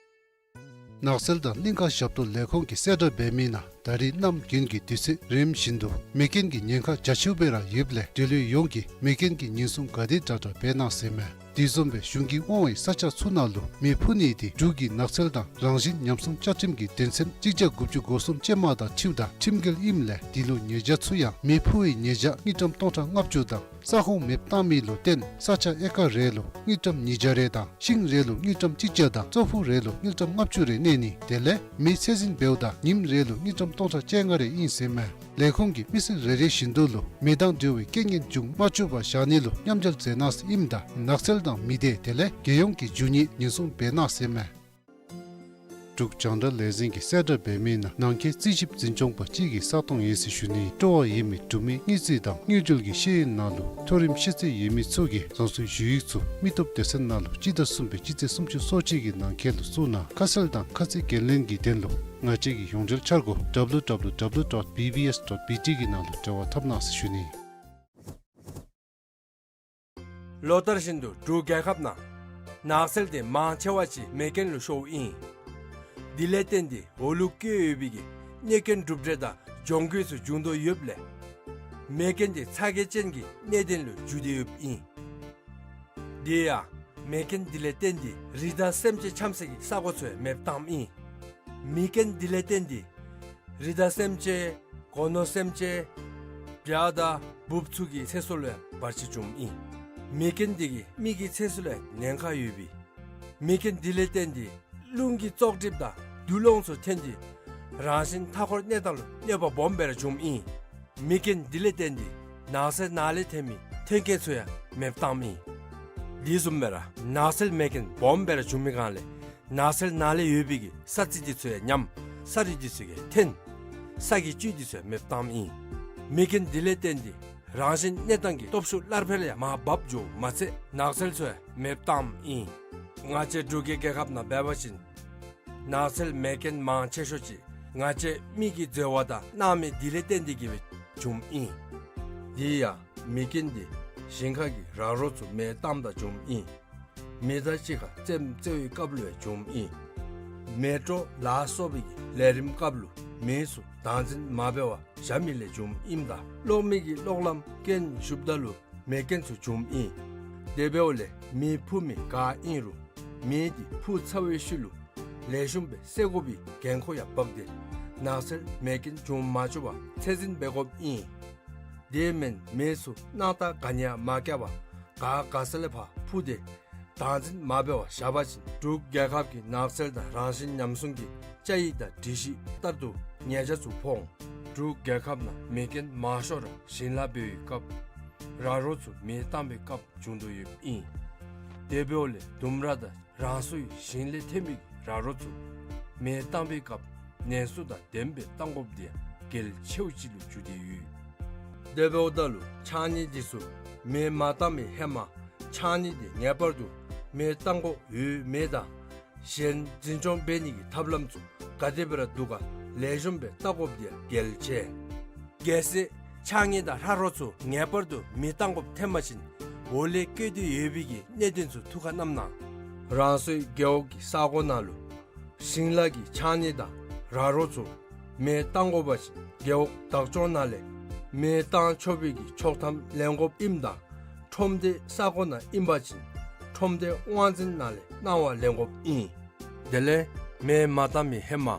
ནགས་ཚལ་དང་གླིང་ཁ་ཞབས་ཏོག་ལས་ཁུངས་ཀྱིས་གསལ་བསྒྲགས་འབད་མི་ནང་ད་རེས་གནམ་དགུན་གྱི་དུས་ཚོད་རིམ་བཞིན་དུ་མེ་རྐྱེན་གྱི་ཉེན་ཁ་རྒྱ་ཆེཝ་སྦེ་ར་ཡོདཔ་ལས་འབྲེལ་ཡོད་ཡོངས་ཀྱིས་མེ་རྐྱེན་གྱི་ཉེན་སྲུང་ག་དེ་དྲག་དྲག་འབད་གནང་ཟེར་ཨིན་མས། དེ་བཟུམ་སྦེ་གཞུང་གིས་དབང་བའི་ས་ཆ་ཚུ་ནང་ལུ་མེ་ཕུ་ནི་དེ་འབྲུག་གི་ནགས་ཚལ་དང་རང་བཞིན་ཉམས་སྲུང་བཅའ་ཁྲིམས་ཀྱི་དོན་ཚན་གཅིག་བརྒྱ་དགུ་བཅུ་གོ་གསུམ་ཅན་མ་དང་འཁྲིལཝ་ད་ཁྲིམས་འགལ་ཨིནམ་ལས་དེ་ལུ་ཉེས་བྱ་ཚུད་ཡང་མེ་ཕུ་བའི་ཉེས་བྱ་དངུལ་ཀྲམ་སྟོང་ཕྲག་ལྔ་བཅུ་དང་ས་ཁོངས་མེདཔ་བཏང་མི་ལུ་བརྟེན་ས་ཆ་ཨེ་ཀར་རེ་ལུ་དངུལ་ཀྲམ་ཉིས་བརྒྱ་རེ་དང་ཤིང་རེ་ལུ་དངུལ་ཀྲམ་གཅིག་བརྒྱ་དང་ཙོག་ཕུག་རེ་ལུ་དངུལ་ཀྲམ་ལྔ་བཅུ་རེ་གནས་ནི་དེ་ལས་མེ་ཚད་འཛིན་འབདཝ་ད་ཉིནམ་རེ་ལུ་དངུལ་ཀྲམ་སྟོང་ཕྲག་བཅོ་ལྔ་རེ་ཨིན་ཟེར་ཨིན་མས། ལས་ཁུངས་ཀྱིས་མི་སེར་རེ་རེ་བཞིན་དུ་ལུ་མེ་དང་འབྲེལ་བའི་རྐྱེན་ངན་འབྱུང་མ་བཅུག་པར་བཞག་ནི་ལུ་མཉམ་འབྲེལ་མཛད་གནང་ཟེར་ཨིནམ་ད་ནགས་ཚལ་དང་མི་སྡེ་དེ་ལས་རྒྱལ་ཡོངས་ཀྱི་རྒྱུ་དངོས་ཉེན་སྲུང་འབད་གནང་ཟེར་ཨིན་མས། འབྲུག་རྒྱང་བསྒྲགས་ལས་འཛིན་གྱིས་གསལ་བསྒྲགས་འབད་མི་ནང་ནང་འཁོད་རྩིས་ཞིབ་འཛིན་སྐྱོང་པ་གཅིག་གི་ས་སྟོང་ཡོད་ཟེར་ཞུ་ནི། སྤྲོ་བ་ཡོད་མི་འབྲུག་མི་དངུལ་རྩིས་དང་དངུལ་འབྲེལ་གྱི་ཤེས་ཡོན་ནང་ལུ་མཐོ་རིམ་ཤེས་ཚད་ཡོད་མི་ཚུ་གིས་རང་སོའི་ཞུ་ཡིག་ཚུ་མི་སྟོབས་སྡེ་ཚན་ནང་ལུ་སྤྱི་ཟླ་གསུམ་པའི་སྤྱི་ཚེས་སུམ་ཅུ་སོ་གཅིག་གི་ནང་འཁོད་ལུ་བཙུགས་གནང་། ཁ་གསལ་དང་ཁ་ཚིག་འགན་ལེན་གྱི་དོན་ལུ་ང་བཅས་ཀྱི་ཡོངས་འབྲེལ་འཆར་སྒོ་W W W dot B B S dot B T གི་ནང་ལུ་འབྲེལ་བ་འཐབ་གནང་ཟེར་ཞུ་ནི། ལོ་ལྟར་བཞིན་དུ་འབྲུག་རྒྱལ་ཁབ་ནང་ནགས་ཚལ་དེ་མང་ཆེ་བ་ཅིག་མེ་རྐྱེན་ལུ་ཤོརཝ་ཨིན། འདི་ལས་བརྟེན་ཏེ་འོག་ལུ་བཀོད་ཡོད་པའི་གི་གནོད་སྐྱོན་གྲུབ་འབྲས་དང་གྱོང་གུན་ཚུ་འབྱུང་དོ་ཡོདཔ་ལས་མེ་རྐྱེན་འདི་ཚ་གྱང་ཅན་གྱི་གནད་དོན་ལུ་འགྱུར་ཏེ་ཡོདཔ་ཨིན། དེ་ཡང་མེ་རྐྱེན་འདི་ལས་བརྟེན་ཏེ་རི་དྭགས་སེམས་ཅན་འཁྱམས་སའི་གི་ས་གོ་ཚུ་ཡང་མེདཔ་བཏངམ་ཨིན། མེ་རྐྱེན་འདི་ལས་བརྟེན་ཏེ་རི་དྭགས་སེམས་ཅན་སྒོ་ནོར་སེམས་ཅན་བྱ་དང་འབུཔ་ཚུ་གི་ཚེ་སྲོག་ལུ་ཡང་བར་ཆད་འབྱུངམ་ཨིན། མེ་རྐྱེན་འདི་གིས་མི་གི་ཚེ་སྲོག་ལུ་ཡང་ཉེན་ཁ་ཡོདཔ་ཨིན། མེ་རྐྱེན་འདི་ལས་བརྟེན་ཏེ་རླུང་གི་བཙོག་གྲིབ་དང་དུག་སློང་ཚུ་ཐོན་ཏེ་རང་བཞིན་མཐའ་འཁོར་གནས་སྟངས་ལུ་གནོད་པ་སྦོམ་སྦེ་ར་འབྱུངམ་ཨིན། མེ་རྐྱེན་འདི་ལས་བརྟེན་ཏེ་ནགས་ཚལ་ནང་ལས་ཐོན་མི་ཐོན་སྐྱེད་ཚུ་ཡང་མེདཔ་བཏངམ་ཨིན། དེ་བཟུམ་སྦེ་ར་ནགས་ཚལ་མེ་རྐྱེན་སྦོམ་སྦེ་ར་འབྱུང་མི་སྒང་ལས་ནགས་ཚལ་ནང་ལས་ཡོད་པའི་གི་ས་རྩི་འདི་ཚུ་ཡང་ཉམས། ས་རུད་འདི་ཚུ་ཡང་ཐོན། ས་གི་བཅུད་འདི་ཚུ་ཡང་མེདཔ་བཏངམ་ཨིན། མེ་རྐྱེན་འདི་ལས་བརྟེན་ཏེ་རང་བཞིན་གནས་སྟངས་ཀྱི་སྟོབས་ཤུགས་སླར་འཕེལ་ཡང་མར་འབབ་འགྱོཝ་མ་ཚད་ནགས་ཚལ་ཚུ་ཡང་མེདཔ་བཏངམ་ཨིན། ང་བཅས་འབྲུག་རྒྱལ་རྒྱལ་ཁབ་ནང་འབད་བ་ཅིན་ནགས་ཚལ་མེ་རྐྱེན་མང་ཆེ་ཤོས་ཅིག་ང་བཅས་མི་གིས་འཛོལ་བ་དང་སྣང་མེད་འདི་ལས་བརྟེན་ཏེ་གིས་སྦེ་འབྱུངམ་ཨིན། དེ་ཡང་མེ་རྐྱེན་འདི་ཞིང་ཁ་གི་ར་རོ་ཚུ་མེ་བཏངམ་ད་འབྱུངམ་ཨིན། མེ་མདའ་གཅིག་ཁར་རྩེདམོ་རྩེ་བའི་སྐབས་ལུ་ཡང་འབྱུངམ་ཨིན། མེ་དྲོད་ལ་སོགས་པའི་གི་ལས་རིམ་སྐབས་ལུ་མེ་ཚུ་བདག་འཛིན་མ་འབད་བར་བཞག་མི་ལས་འབྱུངམ་ཨིནམ་ད་གློག་མེ་གི་གློག་ལམ་རྐྱེན་ཞུགསཔ་ད་ལུ་མེ་རྐྱེན་ཚུ་འབྱུངམ་ཨིན། དེ་འབདཝ་ལས་མེ་འཕུ་མི་ག་ཨིན་རུང་མེ་འདི་འཕུ་ཚར་བའི་ཤུལ་ལུ་ལེགས་ཤོམ་སྦེ་བསད་དགོ་པའི་འགན་ཁུར་ཡང་འབག་སྟེ་ནགས་ཚལ་མེ་རྐྱེན་འབྱུང་མ་བཅུག་པར་ཚད་འཛིན་འབད་དགོཔ་ཨིན། དེ་མེན་མེ་ཚུ་སྣང་ཐག་ག་ནི་ཡང་མ་བཀལ་བར་ག་ག་ས་ལས་ཕར་འཕུ་སྟེ་བདག་འཛིན་མ་འབད་བར་བཞག་པ་ཅིན་འབྲུག་རྒྱལ་ཁབ་ཀྱི་ནགས་ཚལ་དང་རང་བཞིན་ཉམས་སྲུང་གི་བཅའ་ཡིག་དང་སྒྲིག་གཞི་ལྟར་དུ་ཉེས་ཆད་ཚུ་ཕོག་འོང་། འབྲུག་རྒྱལ་ཁབ་ནང་མེ་རྐྱེན་མང་ཤོས་ར་ཞིང་ལཱ་འབད་བའི་སྐབས་ར་རོ་ཚུ་མེ་བཏང་བའི་སྐབས་འབྱུང་དོ་ཡོདཔ་ཨིན། དེ་འབདཝ་ལས་ལྡུམ་ར་དང་རང་སོའི་ཞིང་ལས་ཐོན་མི་ར་རོ་ཚུ་མེ་བཏང་བའི་སྐབས་ནན་སོ་དང་ལྡནམ་སྦེ་བཏང་དགོཔ་འདི་ཡང་གལ་ཆེཝ་ཅིག་ལུ་གྱུར་ཏེ་ཡོད། དེ་འབདཝ་ད་ལུ་ཕྱགས་སྙིགས་འདི་ཚུ་མེ་མ་བཏང་བའི་ཧེ་མ་ཕྱགས་སྙིགས་འདི་ངེས་པར་དུ་མེ་བཏང་དགོཔ་ཡོད་མེད་དང་གཞན་འཛིན་སྐྱོང་འབད་ནི་གི་ཐབས་ལམ་ཚུ་ག་དེ་སྦེ་ར་འདུག་ག་ལེགས་ཤོམ་སྦེ་བལྟ་དགོཔ་འདི་ཡང་གལ་ཆེ། གལ་སྲིད་ཕྱགས་སྙིགས་དང་ར་རོ་ཚུ་ངེས་པར་དུ་མེ་བཏང་དགོཔ་ཐོན་པ་ཅིན་འོག་ལས་བཀོད་དེ་ཡོད་པའི་གི་གནད་དོན་ཚུ་ཐུགས་ཁར་བསྣམ་གནང་། རང་སོའི་རྒེད་འོག་གི་ས་གོ་ནང་ལུ་ཞིང་ལཱ་གི་ཕྱགས་སྙིགས་དང་ར་རོ་ཚུ་མེ་བཏང་དགོ་པ་ཅིན་རྒེད་འོག་བདག་སྐྱོང་ནང་ལས་མེ་བཏང་ཆོག་པའི་གི་ཆོག་ཐམ་ལེན་དགོཔ་ཨིནམ་ད་ཁྲོམ་སྡེ་ས་གོ་ནང་ཨིན་པ་ཅིན་ཁྲོམ་སྡེ་དབང་འཛིན་ནང་ལས་གནང་བ་ལེན་དགོཔ་ཨིན། དེ་ལས་མེ་མ་བཏང་མི་ཧེ་མ་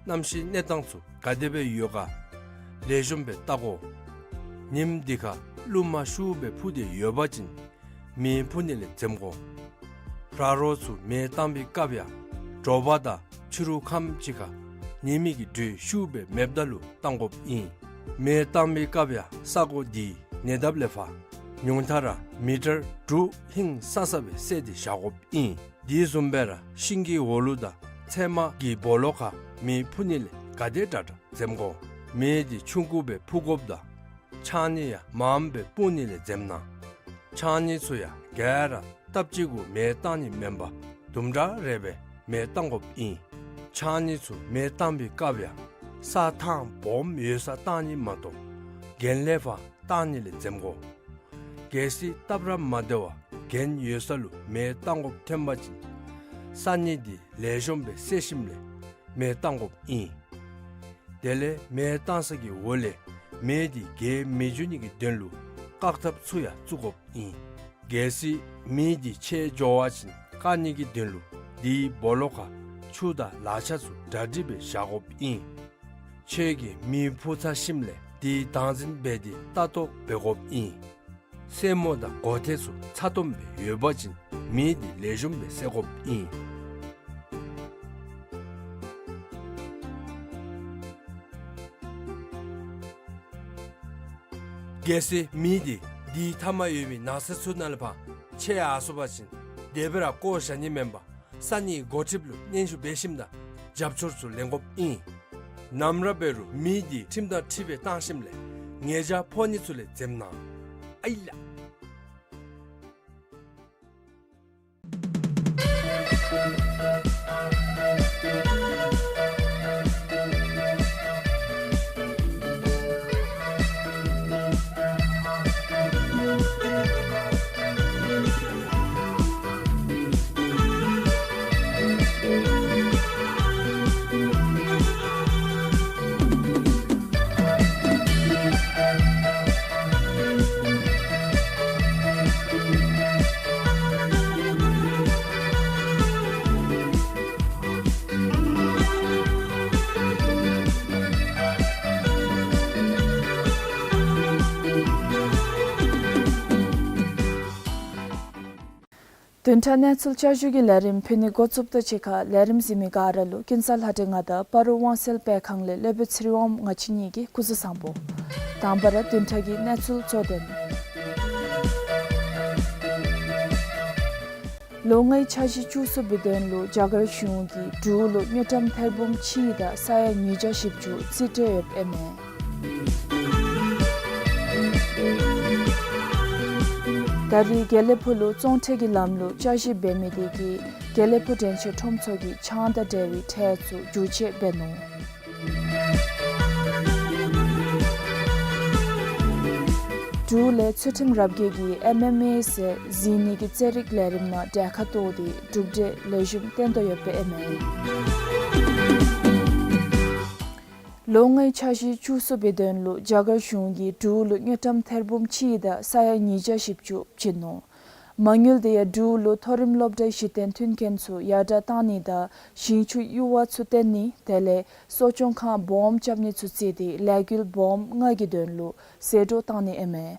གནམ་གཤིས་གནས་སྟངས་ཚུ་ག་དེ་སྦེ་ཡོད་ག་ལེགས་ཤོམ་སྦེ་བལྟ་དགོ། ཉིམ་འདི་ཁར་རླུང་མ་ཤུགས་སྦེ་འཕུ་སྟེ་ཡོད་པ་ཅིན་མེ་འཕུ་ནི་ལས་འཛེམ་དགོ། ར་རོ་ཚུ་མེ་བཏང་བའི་སྐབས་ཡང་དྲོ་པ་དང་ཕྱི་རུ་ཁམས་ཅིག་ཁར་ཉི་མའི་གི་དྲོད་ཤུགས་སྦེ་མེདཔ་ད་ལུ་བཏང་དགོཔ་ཨིན། མེ་བཏང་བའི་སྐབས་ཡང་ས་གོ་འདི་ཉེ་འདབས་ལས་ཕར་ཉུང་མཐའ་ར་མི་ཊར་དྲུག་ཧིང་སང་ས་སྦེ་བསལ་ཏེ་བཞག་དགོཔ་ཨིན། དེ་བཟུམ་སྦེ་ར་ཤིང་གི་འོག་ལུ་དང་ཚལ་མ་གི་སྦོ་ལོགས་ཁར་མེ་འཕུ་ནི་ལས་ག་དེ་དྲག་དྲག་འཛེམ་དགོ། མེ་འདི་ཆུང་ཀུ་སྦེ་འཕུ་དགོཔ་དང་ཕྱགས་སྙིགས་ཡང་མངམ་སྦེ་སྤུངས་ནི་ལས་འཛེམ་གནང་། ཕྱགས་སྙིགས་ཚུ་ཡང་ག་ར་སྟབས་གཅིག་གུ་མེ་བཏང་ནི་མེན་པར་དུམ་གྲ་རེ་སྦེ་མེ་བཏང་དགོཔ་ཨིན། ཕྱགས་སྙིགས་ཚུ་མེ་བཏང་བའི་སྐབས་ཡང་ས་ཐང་སྦོམ་ཡོད་སར་བཏང་ནི་མ་གཏོགས་གྱེན་ལས་ཕར་བཏང་ནི་ལས་འཛེམ་དགོ། གལ་སྲིད་སྟབས་ར་མ་བདེ་བར་གྱེན་ཡོད་ས་ལུ་མེ་བཏང་དགོཔ་ཐོན་པ་ཅིན་ས་སྙིགས་འདི་ལེགས་ཤོམ་སྦེ་བསལ་ཞིནམ་ལས་མེ་བཏང་དགོཔ་ཨིན། དེ་ལས་མེ་བཏང་ས་གི་འོག་ལས་མེ་འདི་རྒྱས་མི་འགྱོ་ནི་གི་དོན་ལུ་བཀག་ཐབས་ཚུ་ཡང་བཙུགས་དགོཔ་ཨིན། གལ་སྲིད་མེ་འདི་ཆད་འགྱོ་བ་ཅིན་བཀག་ནི་གི་དོན་ལུ་དེའི་སྦོ་ལོགས་ཁར་ཆུ་དང་ལག་ཆ་ཚུ་གྲ་སྒྲིག་སྦེ་བཞག་དགོཔ་ཨིན། ཁྱོད་ཀྱིས་མེ་འཕུ་ཚར་ཞིནམ་ལས་དེ་བདག་འཛིན་འབད་དེ་ལྟ་རྟོག་འབད་དགོཔ་ཨིན། སེན་མོ་དང་སྒོ་ཐེལ་ཚུ་ཚ་ཏོམ་སྦེ་ཡོད་པ་ཅིན་མེ་འདི་ལེགས་ཤོམ་སྦེ་བསད་དགོཔ་ཨིན། གལ་སྲིད་མེ་འདི་དེའི་མཐའ་མར་ཡོད་མི་ནགས་ཚལ་ཚུ་ནང་ལས་ཕར་ཆད་ཡར་སོང་པ་ཅིན་དེ་སྦེ་ར་བཀོ་བཞག་ནི་མེན་པར་ས་གནས་འགོ་ཁྲིདཔ་ལུ་སྙན་ཞུ་འབད་ཞིནམ་ད་རྒྱབ་སྐྱོར་ཚུ་ལེན་དགོཔ་ཨིན། ནམ་ར་འབད་རུང་མེ་འདི་ཁྲིམས་དང་འཁྲིལ་སྦེ་བཏང་ཞིནམ་ལས་ཉེས་བྱ་ཕོག་ནི་ཚུ་ལས་འཛེམ་གནང་། ཨའི་ལ། བདུན་ཕྲག་གནས་ཚུལ་བསྐྱར་ཞུ་གི་ལས་རིམ་ཕུལ་ནི་འགོ་བཙུགསཔ་ད་ཕྱི་ཁ་ལས་རིམ་གཟིགས་མི་ག་ར་ལུ་ཀུན་གསལ་ལྷ་སྒྲོན་ང་དང་སྤ་རོ་དབང་གསལ་སྤེལ་ཁང་ལས་སློབ་དཔོན་ཚེ་རིང་དབང་ང་བཅས་གཉིས་ཀྱིས་སྐུ་གཟུགས་བཟང་པོ། དང་པ་ར་བདུན་ཕྲག་གི་གནས་ཚུལ་གཙོ་དོན། ལོ་ལྔའི་འཆར་གཞི་བཅུ་གསུམ་པའི་དོན་ལུ་རྒྱ་གར་གཞུང་གིས་འབྲུག་ལུ་དངུལ་ཀྲམ་ཐེར་འབུམ་གཅིག་དང་ས་ཡ་ཉིས་བརྒྱ་བཞི་བཅུ་རྩིས་སྤྲོད་ཡོདཔ་ཨིན་མས། ད་རེས་དགེ་ལེགས་ཕུག་ལུ་བཙོང་ཁྲལ་གྱི་ལམ་ལུགས་བསྐྱར་ཞིབ་འབད་མི་དེ་གིས་དགེ་ལེགས་ཕུག་འདྲེན་བྱེད་ཁྲོམ་ཚོགས་ཀྱི་ཆང་དང་འབྲེལ་བའི་ཁྲལ་ཚུ་བསྒྱུར་བཅོས་འབད་ནུག། འབྲུག་ལས་ཚུལ་ཁྲིམས་རབ་རྒྱས་ཀྱིས་ཨེམ་ཨེམ་ཨེ་ཟེར་གཟིགས་ནི་གི་རྩེད་རིགས་ལས་རིམ་ནང་གྲལ་ཁར་གཏོགས་ཏེ་གྲུབ་འབྲས་ལེགས་ཤོམ་བསྟན་དོ་ཡོདཔ་ཨིན་མས། ལོ་ལྔའི་འཆར་གཞི་བཅུ་གསུམ་པའི་དོན་ལུ་རྒྱ་གར་གཞུང་གིས་འབྲུག་ལུ་དངུལ་ཀྲམ་ཐེར་འབུམ་གཅིག་དང་ས་ཡ་ཉིས་བརྒྱ་བཞི་བཅུ་བྱིན་ནུག། མ་དངུལ་དེ་ཡང་འབྲུག་ལུ་མཐོ་རིམ་སློབ་གྲྭའི་གཞི་རྟེན་མཐུན་རྐྱེན་ཚུ་ཡར་དྲག་བཏང་ནི་དང་ཞིང་ཆུ་གཡུར་བ་ཚུ་བཏོན་ནི་དེ་ལས་གསོ་སྐྱོང་ཁང་སྦོམ་རྐྱབ་ནི་ཚུ་བརྩིས་ཏེ་ལས་འགུལ་སྦོམ་ལྔ་གི་དོན་ལུ་ཟད་འགྲོ་བཏང་ནི་ཨིན་མས།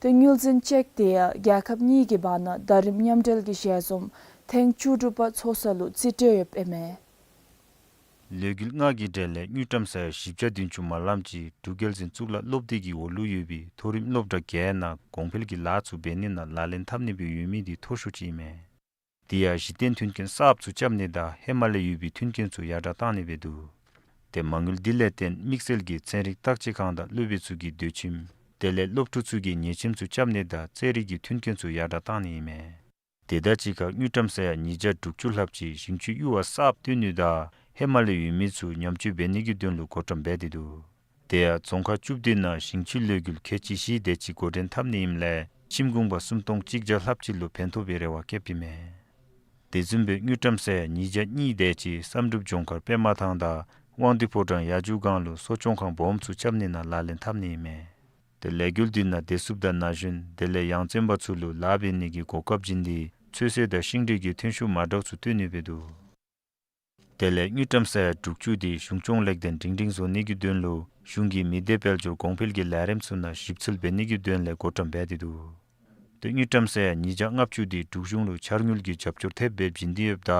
དེ་དངུལ་འཛིན་ཅེཀ་དེ་ཡང་རྒྱལ་ཁབ་གཉིས་ཀྱི་བར་ན་ཟླ་རིམ་མཉམ་འབྲེལ་གྱི་ཞལ་འཛོམས་ཐེངས་བཅུ་དྲུག་པ་ཚོགས་ས་ལུ་རྩིས་སྤྲོད་ཡོདཔ་ཨིན་མས། ལས་འགུལ་ལྔ་གི་གྲས་ལས་དངུལ་ཀྲམ་ས་ཡ་བཞི་བརྒྱ་བདུན་ཅུ་མ་ལམ་ཅིག་འབྲུག་རྒྱལ་འཛིན་གཙུག་ལག་སློབ་སྡེ་གི་འོག་ལུ་ཡོད་པའི་མཐོ་རིམ་སློབ་གྲྭ་བརྒྱད་ནང་གོང་འཕེལ་གྱི་ལཱ་ཚུ་འབད་ནི་ནང་ལག་ལེན་འཐབ་ནི་སྦེ་ཡོད་མི་དེ་མཐོ་ཤོས་ཅིག་ཨིན་མས། དེ་ཡང་གཞི་རྟེན་མཐུན་རྐྱེན་གསརཔ་ཚུ་རྐྱབ་ནི་དང་ཧེ་མ་ལས་ཡོད་པའི་མཐུན་རྐྱེན་ཚུ་ཡར་དྲག་བཏང་ནི་སྦེ་འདུག། དེ་མ་དངུལ་དེ་ལས་བརྟེན་དམིགས་བསལ་གྱི་ཚན་རིག་བརྟག་དཔྱད་ཁང་དང་སློབ་དཔོན་ཚུ་གི་སྡོད་ཁྱིམ་དེ་ལས་སློབ་ཕྲུག་ཚུ་གི་ཉལ་ཁྱིམ་ཚུ་རྐྱབ་ནི་དང་རྩེད་རིགས་ཀྱི་མཐུན་རྐྱེན་ཚུ་ཡར་དྲག་བཏང་ནི་ཨིན་མས། དེ་དང་གཅིག་ཁར་དངུལ་ཀྲམ་ས་ཡ་ཉིས་བརྒྱ་དྲུག་ཅུ་ལྷགཔ་ཅིག་ཞིང་ཆུ་གཡུར་བ་གསརཔ་བཏོན་ནི་དང་ཧེ་མ་ལས་ཡོད་མི་ཚུ་ཉམས་བཅོས་འབད་ནི་གི་དོན་ལུ་བགོ་བཀྲམ་འབད་དེ་འདུག། དེ་ཡང་རྫོང་ཁག་བཅུ་བདུན་ནང་ཞིང་ཆུའི་ལས་འགུལ་ཁལ་གཅིག་བཞི་དེ་ཅིག་འགོ་འདྲེན་འཐབ་ནི་ཨིནམ་ལས་ཁྱིམ་གུང་པ་སུམ་སྟོང་གཅིག་བརྒྱ་ལྷགཔ་ཅིག་ལུ་ཕན་ཐོགས་པའི་རེ་བ་བསྐྱེདཔ་ཨིན་མས། དེ་བཟུམ་སྦེ་དངུལ་ཀྲམ་ས་ཡ་ཉིས་བརྒྱ་གཉིས་དེ་ཅིག་བསམ་གྲུབ་ལྗོངས་མཁར་པདྨ་ཐང་དང་དབང་འདུས་ཕོ་བྲང་ཡ་ཇུ་སྒང་ལུ་གསོ་སྐྱོང་ཁང་སྦོམ་ཚུ་རྐྱབ་ནི་ནང་ལག་ལེན་འཐབ་ནི་ཨིན་མས། དེ་ལས་འགུལ་དེ་ནང་བདེ་སྲུངཔ་དང་ན་གཞོན་དེ་ལས་ཡང་བཙོན་པ་ཚུ་ལུ་ལཱ་འབད་ནི་གི་གོ་སྐབས་བྱིན་ཏེ་ཚོད་བསྲེ་དང་ཤིང་འབྲས་ཀྱི་ཐོན་ཤུགས་མ་འདྲཝ་ཚུ་བཏོན་ནི་སྦེ་འདུག། དེ་ལས་དངུལ་ཀྲམ་ས་ཡ་དྲུག་ཅུ་དེ་གཞུང་སྐྱོང་ལེགས་ལྡན་སྒྲིང་སྒྲིང་བཟོ་ནི་གི་དོན་ལུ་གཞུང་གི་མི་སྡེ་དཔལ་འབྱོར་གོང་འཕེལ་གྱི་ལས་རིམ་ཚུ་ནང་ཞིབ་འཚོལ་འབད་ནི་གི་དོན་ལས་བགོ་བཀྲམ་འབད་དེ་འདུག། དེ་དངུལ་ཀྲམ་ས་ཡ་ཉིས་བརྒྱ་ལྔ་བཅུ་དེ་འབྲུག་གཞུང་ལུ་འཆར་དངུལ་གྱི་རྒྱབ་སྐྱོར་ཐེབས་སྦེ་བྱིན་ཏེ་ཡོདཔ་ད་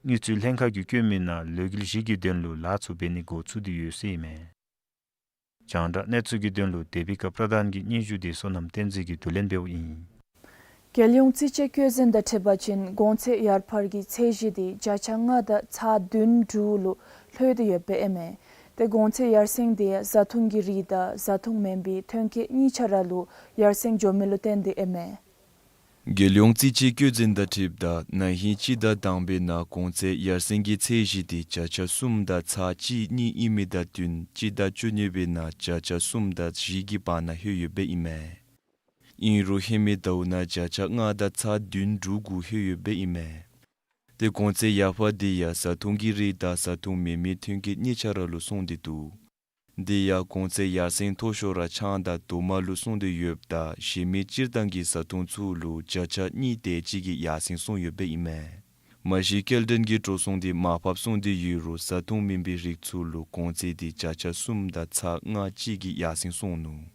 དངུལ་རྩིས་ལྷན་ཁག་གིས་བཀོད་མི་ནང་ལས་འགུལ་བཞི་གི་དོན་ལུ་ལཱ་ཚུ་འབད་ནི་འགོ་བཙུགས་ཏེ་ཡོད་ཟེར་ཨིན་མས། རྒྱང་བསྒྲགས་གནས་ཚུལ་གྱི་དོན་ལུ་དེ་བི་ཀ་པྲ་དྷཱན་གྱི་སྙན་ཞུ་དེ་བསོད་ནམས་བསྟན་འཛིན་གྱིས་བསྡུ་ལེན་འབདཝ་ཨིན། རྒྱལ་ཡོངས་རྩིས་དཔྱད་བཀོད་འཛིན་དང་འཁྲིལ་བ་ཅིན་གོང་ཚད་ཡར་འཕར་གྱི་ཚད་གཞི་དེ་བརྒྱ་ཆ་ལྔ་དང་ཚག་བདུན་དྲུག་ལུ་ལྷོད་དེ་ཡོདཔ་ཨིན་མས། དེ་གོང་ཚད་ཡར་སེང་དེ་ཡང་བཟའ་འཐུང་གི་རིགས་དང་བཟའ་འཐུང་མེན་པའི་ཐོན་སྐྱེད་གཉིས་ཆ་ར་ལུ་ཡར་སེང་འགྱོ་མི་ལུ་བརྟེན་ཏེ་ཨིན་མས། རྒྱལ་ཡོངས་རྩིས་དཔྱད་བཀོད་འཛིན་དང་འཁྲིལཝ་ད་ན་ཧིང་སྤྱི་ཟླ་དང་པའི་ནང་གོང་ཚད་ཡར་སེང་གི་ཚད་གཞི་དེ་བརྒྱ་ཆ་གསུམ་དང་ཚག་གཅིག་གཉིས་ཨིན་མི་དང་བསྟུན་སྤྱི་ཟླ་བཅུ་གཉིས་པའི་ནང་བརྒྱ་ཆ་གསུམ་དང་བཞི་གི་བར་ན་ལྷོད་ཡོདཔ་ཨིན་མས། ཨིན་རུང་ཧེ་མའི་ཟླཝ་ནང་བརྒྱ་ཆ་ལྔ་དང་ཚག་བདུན་དྲུག་གུ་ལྷོད་ཡོདཔ་ཨིན་མས། དེ་གོང་ཚད་ཡར་འཕར་དེ་ཡང་བཟའ་འཐུང་གི་རིགས་དང་བཟའ་འཐུང་མེན་མི་ཐོན་སྐྱེད་གཉིས་ཆ་ར་ལུ་སོང་སྟེ་འདུག། དེ་ཡང་གོང་ཚད་ཡར་སེང་མཐོ་ཤོས་ར་ཆང་དང་རྡོག་མ་ལུ་སོང་སྟེ་ཡོདཔ་ད་གཞན་མི་སྤྱིར་བཏང་གི་བཟའ་འཐུང་ཚུ་ལུ་བརྒྱ་ཆ་གཉིས་དེ་ཅིག་གི་ཡར་སེང་སོང་ཡོདཔ་ཨིན་མས། མ་གཞི་སྐྱེལ་འདྲེན་གྱི་འགྲོ་སོང་དེ་མར་ཕབ་སོང་སྟེ་ཡོད་རུང་བཟའ་འཐུང་མེན་པའི་རིགས་ཚུ་ལུ་གོང་ཚད་དེ་བརྒྱ་ཆ་གསུམ་དང་ཚག་ལྔ་གཅིག་གི་ཡར་སེང་སོང་ནུག།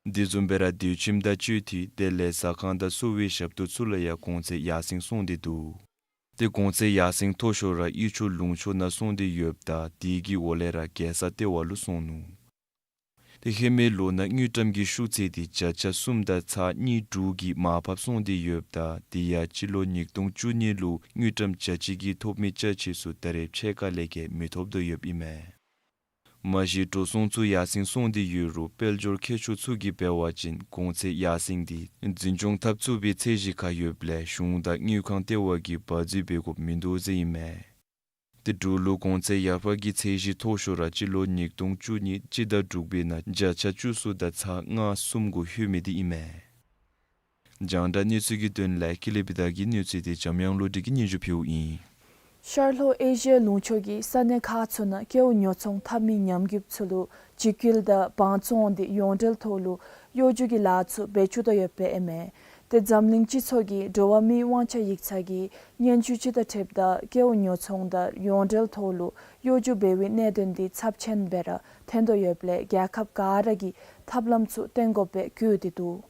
དེ་བཟུམ་སྦེ་ར་སྡོད་ཁྱིམ་དང་སྤྱོད་ཐིག་དེ་ལས་ཟ་ཁང་དང་གསོལ་བའི་ཞབས་ཏོག་ཚུ་ལུ་ཡང་གོང་ཚད་ཡར་སེང་སོང་སྟེ་འདུག། དེ་གོང་ཚད་ཡར་སེང་མཐོ་ཤོས་ར་གཡུས་ཕྱོགས་ལུང་ཕྱོགས་ནང་སོང་སྟེ་ཡོདཔ་ད་དེ་གི་འོག་ལས་ར་རྒྱལ་ས་ལྟེ་བ་ལུ་སོང་ནུག། དེ་ཧེ་མའི་ལོ་ནང་དངུལ་ཀྲམ་གྱི་ཤུགས་ཚད་དེ་བརྒྱ་ཆ་གསུམ་དང་ཚག་གཉིས་དྲུག་གིས་མར་ཕབ་སོང་སྟེ་ཡོདཔ་ད་དེ་ཡང་སྤྱི་ལོ་ཉིས་སྟོང་བཅུ་གཉིས་ལུ་དངུལ་ཀྲམ་བརྒྱ་གཅིག་གི་ཐོབ་མི་ཅ་ཆས་ཚུ་ད་རེས་ཕྱེད་ཀ་ལས་བརྒལ་མི་ཐོབ་དོ་ཡོདཔ་ཨིན་མས། མ་གཞི་འགྲོ་སོང་ཚུ་ཡར་སེང་སོང་སྟེ་ཡོད་རུང་དཔལ་འབྱོར་མཁས་མཆོག་ཚུ་གིས་འབད་བ་ཅིན་གོང་ཚད་ཡར་སེང་དེ་འཛིན་སྐྱོང་འཐབ་ཚུགས་པའི་ཚད་གཞི་ཁར་ཡོདཔ་ལས་གཞུང་དང་དངུལ་ཁང་ལྟེ་བ་གིས་བར་འཛུལ་འབད་དགོཔ་མིན་འདུག་ཟེར་ཨིན་མས། དེ་འབྲུག་ལུ་གོང་ཚད་ཡར་འཕར་གྱི་ཚད་གཞི་མཐོ་ཤོས་ར་སྤྱི་ལོ་ཉིས་སྟོང་བཅུ་གཉིས་སྤྱི་ཟླ་དྲུག་པའི་ནང་བརྒྱ་ཆ་བཅུ་གསུམ་དང་ཚག་ལྔ་གསུམ་གུ་ལྷོད་མི་དེ་ཨིན་མས། རྒྱང་བསྒྲགས་གནས་ཚུལ་གྱི་དོན་ལས་ཀུན་ལེགས་བི་དྷ་གི་གནས་ཚུལ་དེ་འཇམ་དབྱངས་བློ་གྲོས་ཀྱིས་སྙན་ཞུ་ཕུལཝ་ཨིན། ཤར་ལྷོ་ཨེ་ཤི་ཡའི་ལུང་ཕྱོགས་ཀྱི་ས་གནས་ཁག་ཚུ་ནང་སྐྱེ་བོ་ཉོ་ཚོང་འཐབ་མི་ཉམས་རྒུདཔ་ཚུ་ལུ་འཇིགས་སྐུལ་དང་དབང་བཙོང་དེ་ཡོངས་འབྲེལ་ཐོག་ལུ་གཡོ་སྒྱུ་གི་ལཱ་ཚུ་འབད་བཅུག་དོ་ཡོདཔ་ཨིན་མས། དེ་འཛམ་གླིང་སྤྱི་ཚོགས་ཀྱི་འགྲོ་བ་མིའི་དབང་ཆ་ཡིག་ཚང་གིས་སྙན་ཞུ་ཅིག་དང་འཁྲིལཝ་ད་སྐྱེ་བོ་ཉོ་ཚོང་དང་ཡོངས་འབྲེལ་ཐོག་ལུ་གཡོ་སྒྱུ་འབད་བའི་གནད་དོན་དེ་ཚབས་ཆེན་སྦེ་ར་ཐོན་དོ་ཡོདཔ་ལས་རྒྱལ་ཁབ་ག་ར་གིས་ཐབས་ལམ་ཚུ་བཏོན་དགོཔ་སྦེ་བཀོད་དེ་འདུག།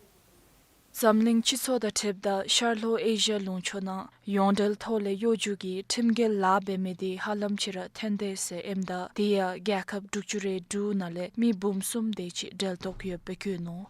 འཛམ་གླིང་སྤྱི་ཚོགས་དང་འཁྲིལཝ་ད་ཤར་ལྷོ་ཨེ་ཤི་ཡ་ལུང་ཕྱོགས་ནང་ཡོངས་འབྲེལ་ཐོག་ལས་གཡོ་སྒྱུ་གི་ཁྲིམས་འགལ་ལཱ་འབད་མི་དེ་ཧ་ལམ་ཅིག་ར་ཐོན་དེས་ཟེར་ཨིནམ་ད་དེ་ཡང་རྒྱལ་ཁབ་དྲུག་ཅུ་རེ་དྲུག་ནང་ལས་མི་འབུམ་གསུམ་དེ་ཅིག་འབྲེལ་གཏོགས་ཡོདཔ་སྦེ་བཀོད་ནུག།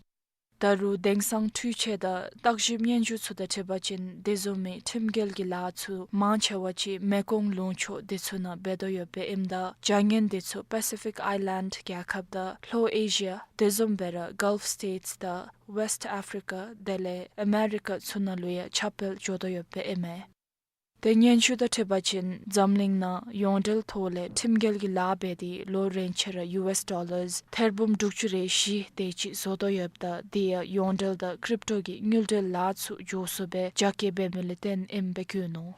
ད་རུང་དེང་སང་འཕྲུལ་ཆས་དང་བརྟག་ཞིབ་སྙན་ཞུ་ཚུ་དང་འཁྲིལ་བ་ཅིན་དེ་བཟུམ་མའི་ཁྲིམས་འགལ་གྱི་ལཱ་ཚུ་མང་ཆེ་བ་ཅིག་མེ་ཀོང་ལུང་ཕྱོགས་དེ་ཚུ་ནང་འབད་དོ་ཡོདཔ་སྦེ་ཨིནམ་ད་བྱ་ངན་དེ་ཚུ་པ་སི་ཕིག་ཨའི་ལེནཌ་རྒྱལ་ཁབ་དང་ལྷོ་ཨེ་ཤི་ཡ་དེ་བཟུམ་སྦེ་ར་གཱལཕ་སི་ཊེཊསི་དང་ཝེསཊ་ཨཕ་རི་ཀ་དེ་ལས་ཨ་མེ་རི་ཀ་ཚུ་ནང་ལུ་ཡང་ཁྱབ་སྤེལ་འགྱོ་དོ་ཡོདཔ་སྦེ་ཨིན་མས། ཏེ་སྙན་ཞུ་དང་འཁྲིལ་བ་ཅིན་འཛམ་གླིང་ནང་ཡོངས་འབྲེལ་ཐོག་ལས་ཁྲིམས་འགལ་གྱི་ལཱ་འབད་དེ་ལོ་རེ་ཆ་ར་ཡུ་ཨེསི་ཌོ་ལརསི་ཐེར་འབུམ་དྲུག་ཅུ་རེ་བཞི་དེ་ཅིག་བཟོ་དོ་ཡོདཔ་ད་དེ་ཡང་ཡོངས་འབྲེལ་དང་ཀྲིབ་ཊོ་གི་དངུལ་འབྲེལ་ལཱ་ཚུ་མགྱོགས་སུ་སྦེ་རྒྱ་སྐྱེད་འབད་མི་ལས་བརྟེན་ཨིནམ་སྦེ་བཀོད་ནུག།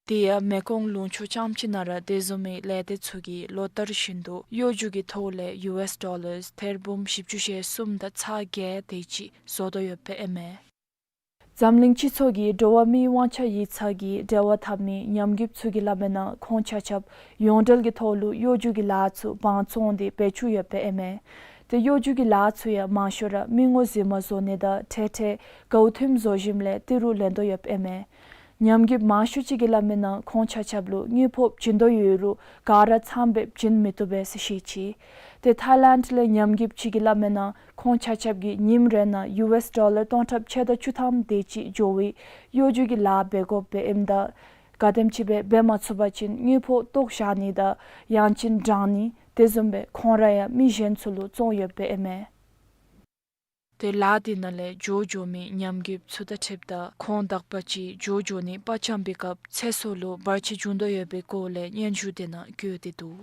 དེ་ཡང་མེ་ཀོང་ལུང་ཕྱོགས་རྐྱངམ་གཅིག་ནང་ར་དེ་བཟུམ་མའི་ལས་སྡེ་ཚུ་གིས་ལོ་ལྟར་བཞིན་དུ་གཡོ་སྒྱུ་གི་ཐོག་ལས་ཡུ་ཨེསི་ཌོ་ལརསི་ཐེར་འབུམ་བཞི་བཅུ་ཞེ་གསུམ་དང་ཚག་བརྒྱད་དེ་ཅིག་བཟོ་དོ་ཡོདཔ་སྦེ་ཨིན་མས། འཛམ་གླིང་སྤྱི་ཚོགས་ཀྱི་འགྲོ་བ་མིའི་དབང་ཆ་ཡིག་ཚང་གིས་འབྲེལ་བ་འཐབ་མི་ཉམས་རྒུདཔ་ཚུ་གིས་སླབ་མིའི་ནང་ཁོང་ཆ་ཁྱབ་ཡོངས་འབྲེལ་གྱི་ཐོག་ལུ་གཡོ་སྒྱུ་གི་ལཱ་ཚུ་དབང་བཙོང་སྟེ་འབད་བཅུག་ཡོདཔ་སྦེ་ཨིན་མས། ཏེ་གཡོ་སྒྱུ་གི་ལཱ་ཚུ་ཡང་མང་ཤོས་ར་མི་ངོ་རྫུན་མ་བཟོ་ནི་དང་ཁྲལ་ཁྲལ་གའུ་ཐུམ་བཟོ་ཞིནམ་ལས་ཏི་རུ་ལེན་དོ་ཡོདཔ་ཨིན་མས། ཉམས་རྒུདཔ་མང་ཤོས་ཅིག་གིས་སླབ་མིའི་ནང་ཁོང་ཆ་ཁྱབ་ལུ་དངུལ་ཕོགས་བྱིན་དོ་ཡོད་རུང་ག་ར་ཚངམ་སྦེ་བྱིན་མི་བཏུབ་པས་ཟེར་བཤད་ཅི། ཏེ་ཐའི་ལེནཌ་ལས་ཉམས་རྒུདཔ་ཅིག་གིས་སླབ་མིའི་ནང་ཁོང་ཆ་ཁྱབ་ཀྱིས་ཉིནམ་རེ་ནང་ཡུ་ཨེསི་ཌོ་ལར་སྟོང་ཕྲག་ཕྱེད་དང་བཅུ་ཐམ་དེ་ཅིག་འགྱོ་བའི་གཡོ་སྒྱུ་གི་ལཱ་འབད་དགོཔ་སྦེ་ཨིནམ་ད་ག་དེམ་ཅིག་སྦེ་འབད་མ་ཚུགས་པ་ཅིན་དངུལ་ཕོགས་བཏོག་བཞག་ནི་དང་ཡང་ཅིན་དྲང་ནི་དེ་བཟུམ་སྦེ་ཁོང་ར་ཡང་མི་གཞན་ཚུ་ལུ་བཙོང་ཡོདཔ་སྦེ་ཨིན་མས། ཏེ་ལཱ་དེ་ནང་ལས་འགྱོ་འགྱོ་མི་ཉམས་རྒུདཔ་ཚུ་དང་འཁྲིལཝ་ད་ཁོང་དག་པ་ཅིག་འགྱོ་འགྱོ་ནི་པ་ཅམ་པའི་སྐབས་ཚེ་སྲོག་ལུ་བར་ཆད་འབྱུང་དོ་ཡོད་པའི་སྐོར་ལས་སྙན་ཞུ་དེ་ནང་བཀོད་དེ་འདུག།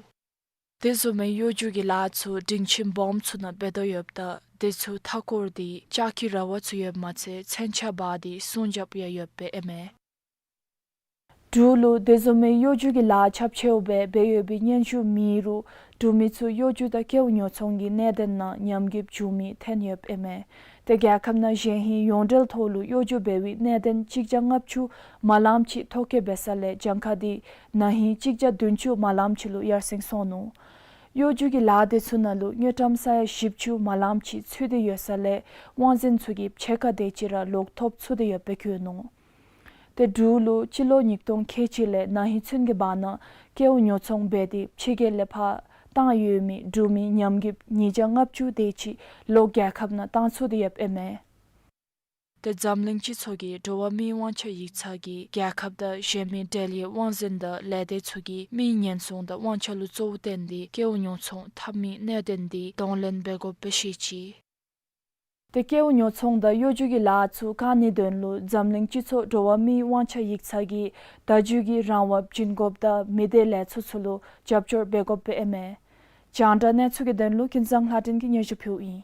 དེ་བཟུམ་མའི་གཡོ་སྒྱུ་གི་ལཱ་ཚུ་སྒྲིང་ཁྱིམ་སྦོམ་ཚུ་ནང་འབད་དོ་ཡོདཔ་ད་དེ་ཚུ་མཐའ་འཁོར་ཏེ་ལྕགས་ཀྱི་ར་བ་ཚུ་ཡོདཔ་མ་ཚད་མཚོན་ཆ་འབག་སྟེ་སྲུང་རྐྱབ་ཡང་ཡོདཔ་སྦེ་ཨིན་མས། འབྲུག་ལུ་དེ་བཟུམ་མའི་གཡོ་སྒྱུ་གི་ལཱ་ཁྱབ་ཆེཝ་སྦེ་འབད་ཡོད་པའི་སྙན་ཞུ་མེད་རུང་འབྲུག་མི་ཚུ་གཡོ་སྒྱུ་དང་ཀེའུ་ཉོ་ཚོང་གི་གནད་དོན་ནང་ཉམས་རྒུདཔ་བྱུང་མི་ཐོན་ཡོདཔ་ཨིན་མས། ཏེ་རྒྱལ་ཁབ་ནང་གཞན་ཧིང་ཡོངས་འབྲེལ་ཐོག་ལུ་གཡོ་སྒྱུ་འབད་བའི་གནད་དོན་གཅིག་བརྒྱ་ལྔ་བཅུ་མ་ལངམ་ཅིག་ཐོ་བཀོད་འབད་ས་ལས་གྱངས་ཁ་དེ་ན་ཧིང་གཅིག་བརྒྱ་བདུན་ཅུ་མ་ལངམ་ཅིག་ལུ་ཡར་སེང་སོང་ནུག། གཡོ་སྒྱུ་གི་ལཱ་དེ་ཚུ་ནང་ལུ་དངུལ་ཀྲམ་ས་ཡ་བཞི་བཅུ་མ་ལངམ་ཅིག་ཚུད་དེ་ཡོད་ས་ལས་དབང་འཛིན་ཚུ་གིས་ཕྱེད་ཀ་དེ་ཅིག་ར་ལོག་ཐོབ་ཚུགས་ཏེ་ཡོདཔ་སྦེ་བཀོད་ནུག། ཏེ་འབྲུག་ལུ་སྤྱི་ལོ་ཉིས་སྟོང་ཁལ་གཅིག་ལས་ན་ཧིང་ཚུན་གྱི་བར་ན་ཀེའུ་ཉོ་ཚོང་འབད་དེ་ཕྱི་རྒྱལ་ལས་ཕར་བཏང་ཡོད་མི་འབྲུག་མི་ཉམས་རྒུདཔ་ཉིས་བརྒྱ་ལྔ་བཅུ་དེ་ཅིག་ལོག་རྒྱལ་ཁབ་ནང་བཏང་ཚུགས་ཏེ་ཡོདཔ་ཨིན་མས། ཏེ་འཛམ་གླིང་སྤྱི་ཚོགས་ཀྱི་འགྲོ་བ་མིའི་དབང་ཆ་ཡིག་ཚང་གིས་རྒྱལ་ཁབ་དང་གཞན་མི་འབྲེལ་ཡོད་དབང་འཛིན་དང་ལས་སྡེ་ཚུ་གིས་མི་ཉེན་སྲུང་དང་དབང་ཆ་ལུ་གཙོ་བོ་བཏོན་ཏེ་ཀེའུ་ཉོ་ཚོང་འཐབ་མི་གནད་དོན་དེ་གདོང་ལེན་འབད་དགོཔ་སྦེ་བཤད་ཅི། ཏེ་ཀེའུ་ཉོ་ཚོང་དང་གཡོ་སྒྱུ་གི་ལཱ་ཚུ་བཀག་ནིའི་དོན་ལུ་འཛམ་གླིང་སྤྱི་ཚོགས་འགྲོ་བ་མིའི་དབང་ཆ་ཡིག་ཚང་གིས་བརྡ་བརྒྱུད་ཀྱི་རང་དབང་བྱིན་དགོཔ་དང་མི་སྡེ་ལས་ཚོགས་ཚུ་ལུ་རྒྱབ་སྐྱོར་འབད་དགོཔ་སྦེ་ཨིན་མས། རྒྱང་བསྒྲགས་གནས་ཚུལ་གྱི་དོན་ལུ་ཀུན་བཟང་ལྷ་སྒྲོན་གྱིས་སྙན་ཞུ་ཕུལཝ་ཨིན།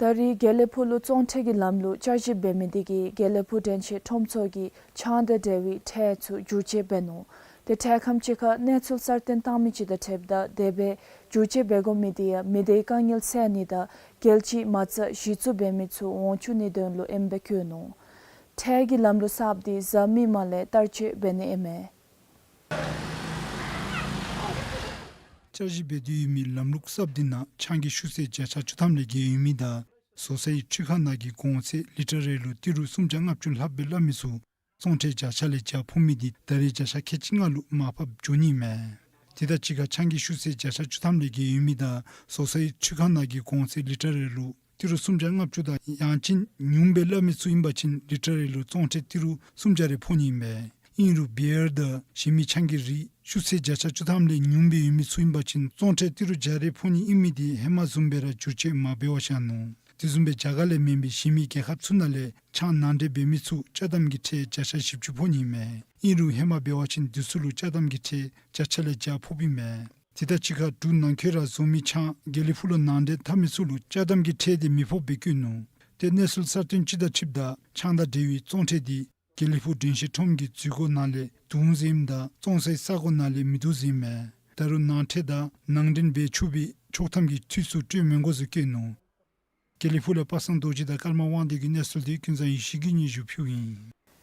ད་རེས་དགེ་ལེགས་ཕུག་ལུ་བཙོང་ཁྲལ་གྱི་ལམ་ལུགས་བསྐྱར་ཞིབ་འབད་མི་དེ་གིས་དགེ་ལེགས་ཕུག་དྲན་ཤེས་ཁྲོམ་ཚོགས་ཀྱིས་ཆང་དང་འབྲེལ་བའི་ཁྲལ་ཚུ་བསྒྱུར་བཅོས་འབད་ནུག། ཏེ་ཁྲལ་ཁམས་ཅིག་ཁར་གནས་ཚུལ་གསར་བཏོན་བཏང་མི་ཅིག་དང་འཁྲིལཝ་ད་དེ་སྦེ་བསྒྱུར་བཅོས་འབད་དགོ་མི་དེ་ཡང་མི་སྡེའི་དཀའ་ངལ་སེལ་ནི་དང་རྒྱལ་སྤྱིའི་མ་རྩ་གཞི་བཙུགས་འབད་མི་ཚུ་འོང་བཅུག་ནིའི་དོན་ལུ་ཨིནམ་སྦེ་བཀོད་ནུག། ཁྲལ་གྱི་ལམ་ལུགས་གསརཔ་དེ་གཟའ་མིག་དམར་ལས་བསྟར་སྤྱོད་འབད་ནི་ཨིན་མས། བསྐྱར་ཞིབ་འབད་དེ་ཡོད་མི་ལམ་ལུགས་གསརཔ་དེ་ནང་ཆང་གི་ཤུགས་ཚད་བརྒྱ་ཆ་བཅུ་ཐམ་ལས་བརྒལ་ཡོད་མི་དང་བཟོ་ས་ཡི་འཕྲུལ་ཁང་ནང་གི་གོང་ཚད་ལི་ཊར་རེ་ལུ་ཏི་རུ་སུམ་བརྒྱ་ལྔ་བཅུ་ལྷགཔ་སྦེ་སླབ་མི་ཚུ་བཙོང་ཁྲལ་བརྒྱ་ཆ་ལས་བརྒྱ་ཕོག་མི་དེ་ད་རེས་བརྒྱ་ཆ་ཁལ་གཅིག་ལྔ་ལུ་མར་ཕབ་འགྱོ་ནི་མས། དེ་དང་གཅིག་ཁར་ཆང་གི་ཤུགས་ཚད་བརྒྱ་ཆ་བཅུ་ཐམ་ལས་བརྒལ་ཡོད་མི་དང་བཟོ་ས་ཡི་འཕྲུལ་ཁང་ནང་གི་གོང་ཚད་ལི་ཊར་རེ་ལུ་ཏི་རུ་སུམ་བརྒྱ་ལྔ་བཅུ་དང་ཡང་ཅིན་ཉུངམ་སྦེ་སླབ་མི་ཚུ་ཨིན་པ་ཅིན་ལི་ཊར་རེ་ལུ་བཙོང་ཁྲལ་ཏི་རུ་སུམ་བརྒྱ་རེ་ཕོག་ནི་ཨིན་པས། ཨིན་རུང་བི་ཡར་དང་གཞན་མི་ཆང་གི་རིགས་ཤུགས་ཚད་བརྒྱ་ཆ་བཅུ་ཐམ་ལས་ཉུངམ་སྦེ་ཡོད་མི་ཚུ་ཨིན་པ་ཅིན་བཙོང་ཁྲལ་ཏི་རུ་བརྒྱ་རེ་ཕོག་ནི་ཨིན་མི་དེ་ཧེ་མ་བཟུམ་སྦེ་ར་བསྒྱུར་བཅོས་མ་འབད་བར་བཞག་ནུག། དེ་བཟུམ་སྦེ་རྒྱ་གར་ལས་མེན་པའི་གཞན་མི་རྒྱལ་ཁབ་ཚུ་ནང་ལས་ཆང་ནང་འདྲེན་འབད་མི་ཚུ་ཅ་དམ་གྱི་ཁྲལ་བརྒྱ་ཆ་བཞི་བཅུ་ཕོག་ནི་ཨིན་མས། ཨིན་རུང་ཧེ་མ་འབད་བ་ཅིན་དེ་ཚུ་ལུ་ཅ་དམ་གྱི་ཁྲལ་བརྒྱ་ཆ་ལས་བརྒྱ་ཕོགཔ་ཨིན་མས། དེ་དང་གཅིག་ཁར་འབྲུག་ནང་འཁོད་ར་བཟོ་མི་ཆང་དགེ་ལེགས་ཕུག་ལུ་ནང་འདྲེན་འཐབ་མི་ཚུ་ལུ་ཅ་དམ་གྱི་ཁྲལ་དེ་མི་ཕོགཔ་སྦེ་བཀོད་ནུག། ཏེ་གནས་ཚུལ་གསར་བཏོན་ཅིག་དང་འཁྲིལཝ་ད་ཆང་དང་འབྲེལ་བའི་བཙོང་ཁྲལ་དེ་དགེ་ལེགས་ཕུག་དྲན་ཤེས་ཁྲོམ་གྱི་འཛུལ་སྒོ་ནང་ལས་བརྡུང་ཟེར་ཨིནམ་ད་བཙོང་སའི་ས་གོ་ནང་ལས་མི་བརྡུང་ཟེར་ཨིན་མས། ད་རུང་ནང་ཁྲལ་དང་ནང་འདྲེན་འབད་ཆོག་པའི་ཆོག་ཐམ་གྱི་འཐུས་ཚུ་སྤྲོད་མི་དགོ་ཟེར་བཀོད་ནུག། དགེ་ལེགས་ཕུག་ལས་པ་སངས་རྡོ་རྗེ་དང་ཀརྨ་དབང་འདུས་ཀྱི་གནས་ཚུལ་དེ་ཀུན་བཟང་ཡེ་ཤེས་ཀྱིས་སྙན་ཞུ་ཕུལཝ་ཨིན།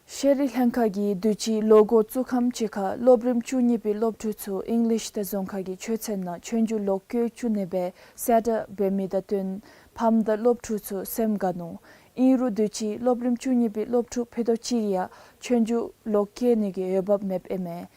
ཤེས་རིག་ལྷན་ཁག་གིས་དུས་ཅི་ལོ་འགོ་བཙུགས་ཁམས་ཅིག་ཁར་སློབ་རིམ་བཅུ་གཉིས་པའི་སློབ་ཕྲུག་ཚུ་ཨིང་ལིཤ་དང་རྫོང་ཁ་གི་ཆོས་ཚན་ནང་ཆོས་རྒྱུགས་ལོག་བཀོལ་བཅུག་ནི་སྦེ་གསལ་བསྒྲགས་འབད་མི་དང་བསྟུན་ཕམ་དང་སློབ་ཕྲུག་ཚུ་སེམས་དགའ་ནུག། ཨིན་རུང་དུས་ཅི་སློབ་རིམ་བཅུ་གཉིས་པའི་སློབ་ཕྲུག་ཕུད་རྡོག་གཅིག་ཡང་ཆོས་རྒྱུགས་ལོག་བཀལ་ནི་གི་འོས་འབབ་མེདཔ་ཨིན་མས།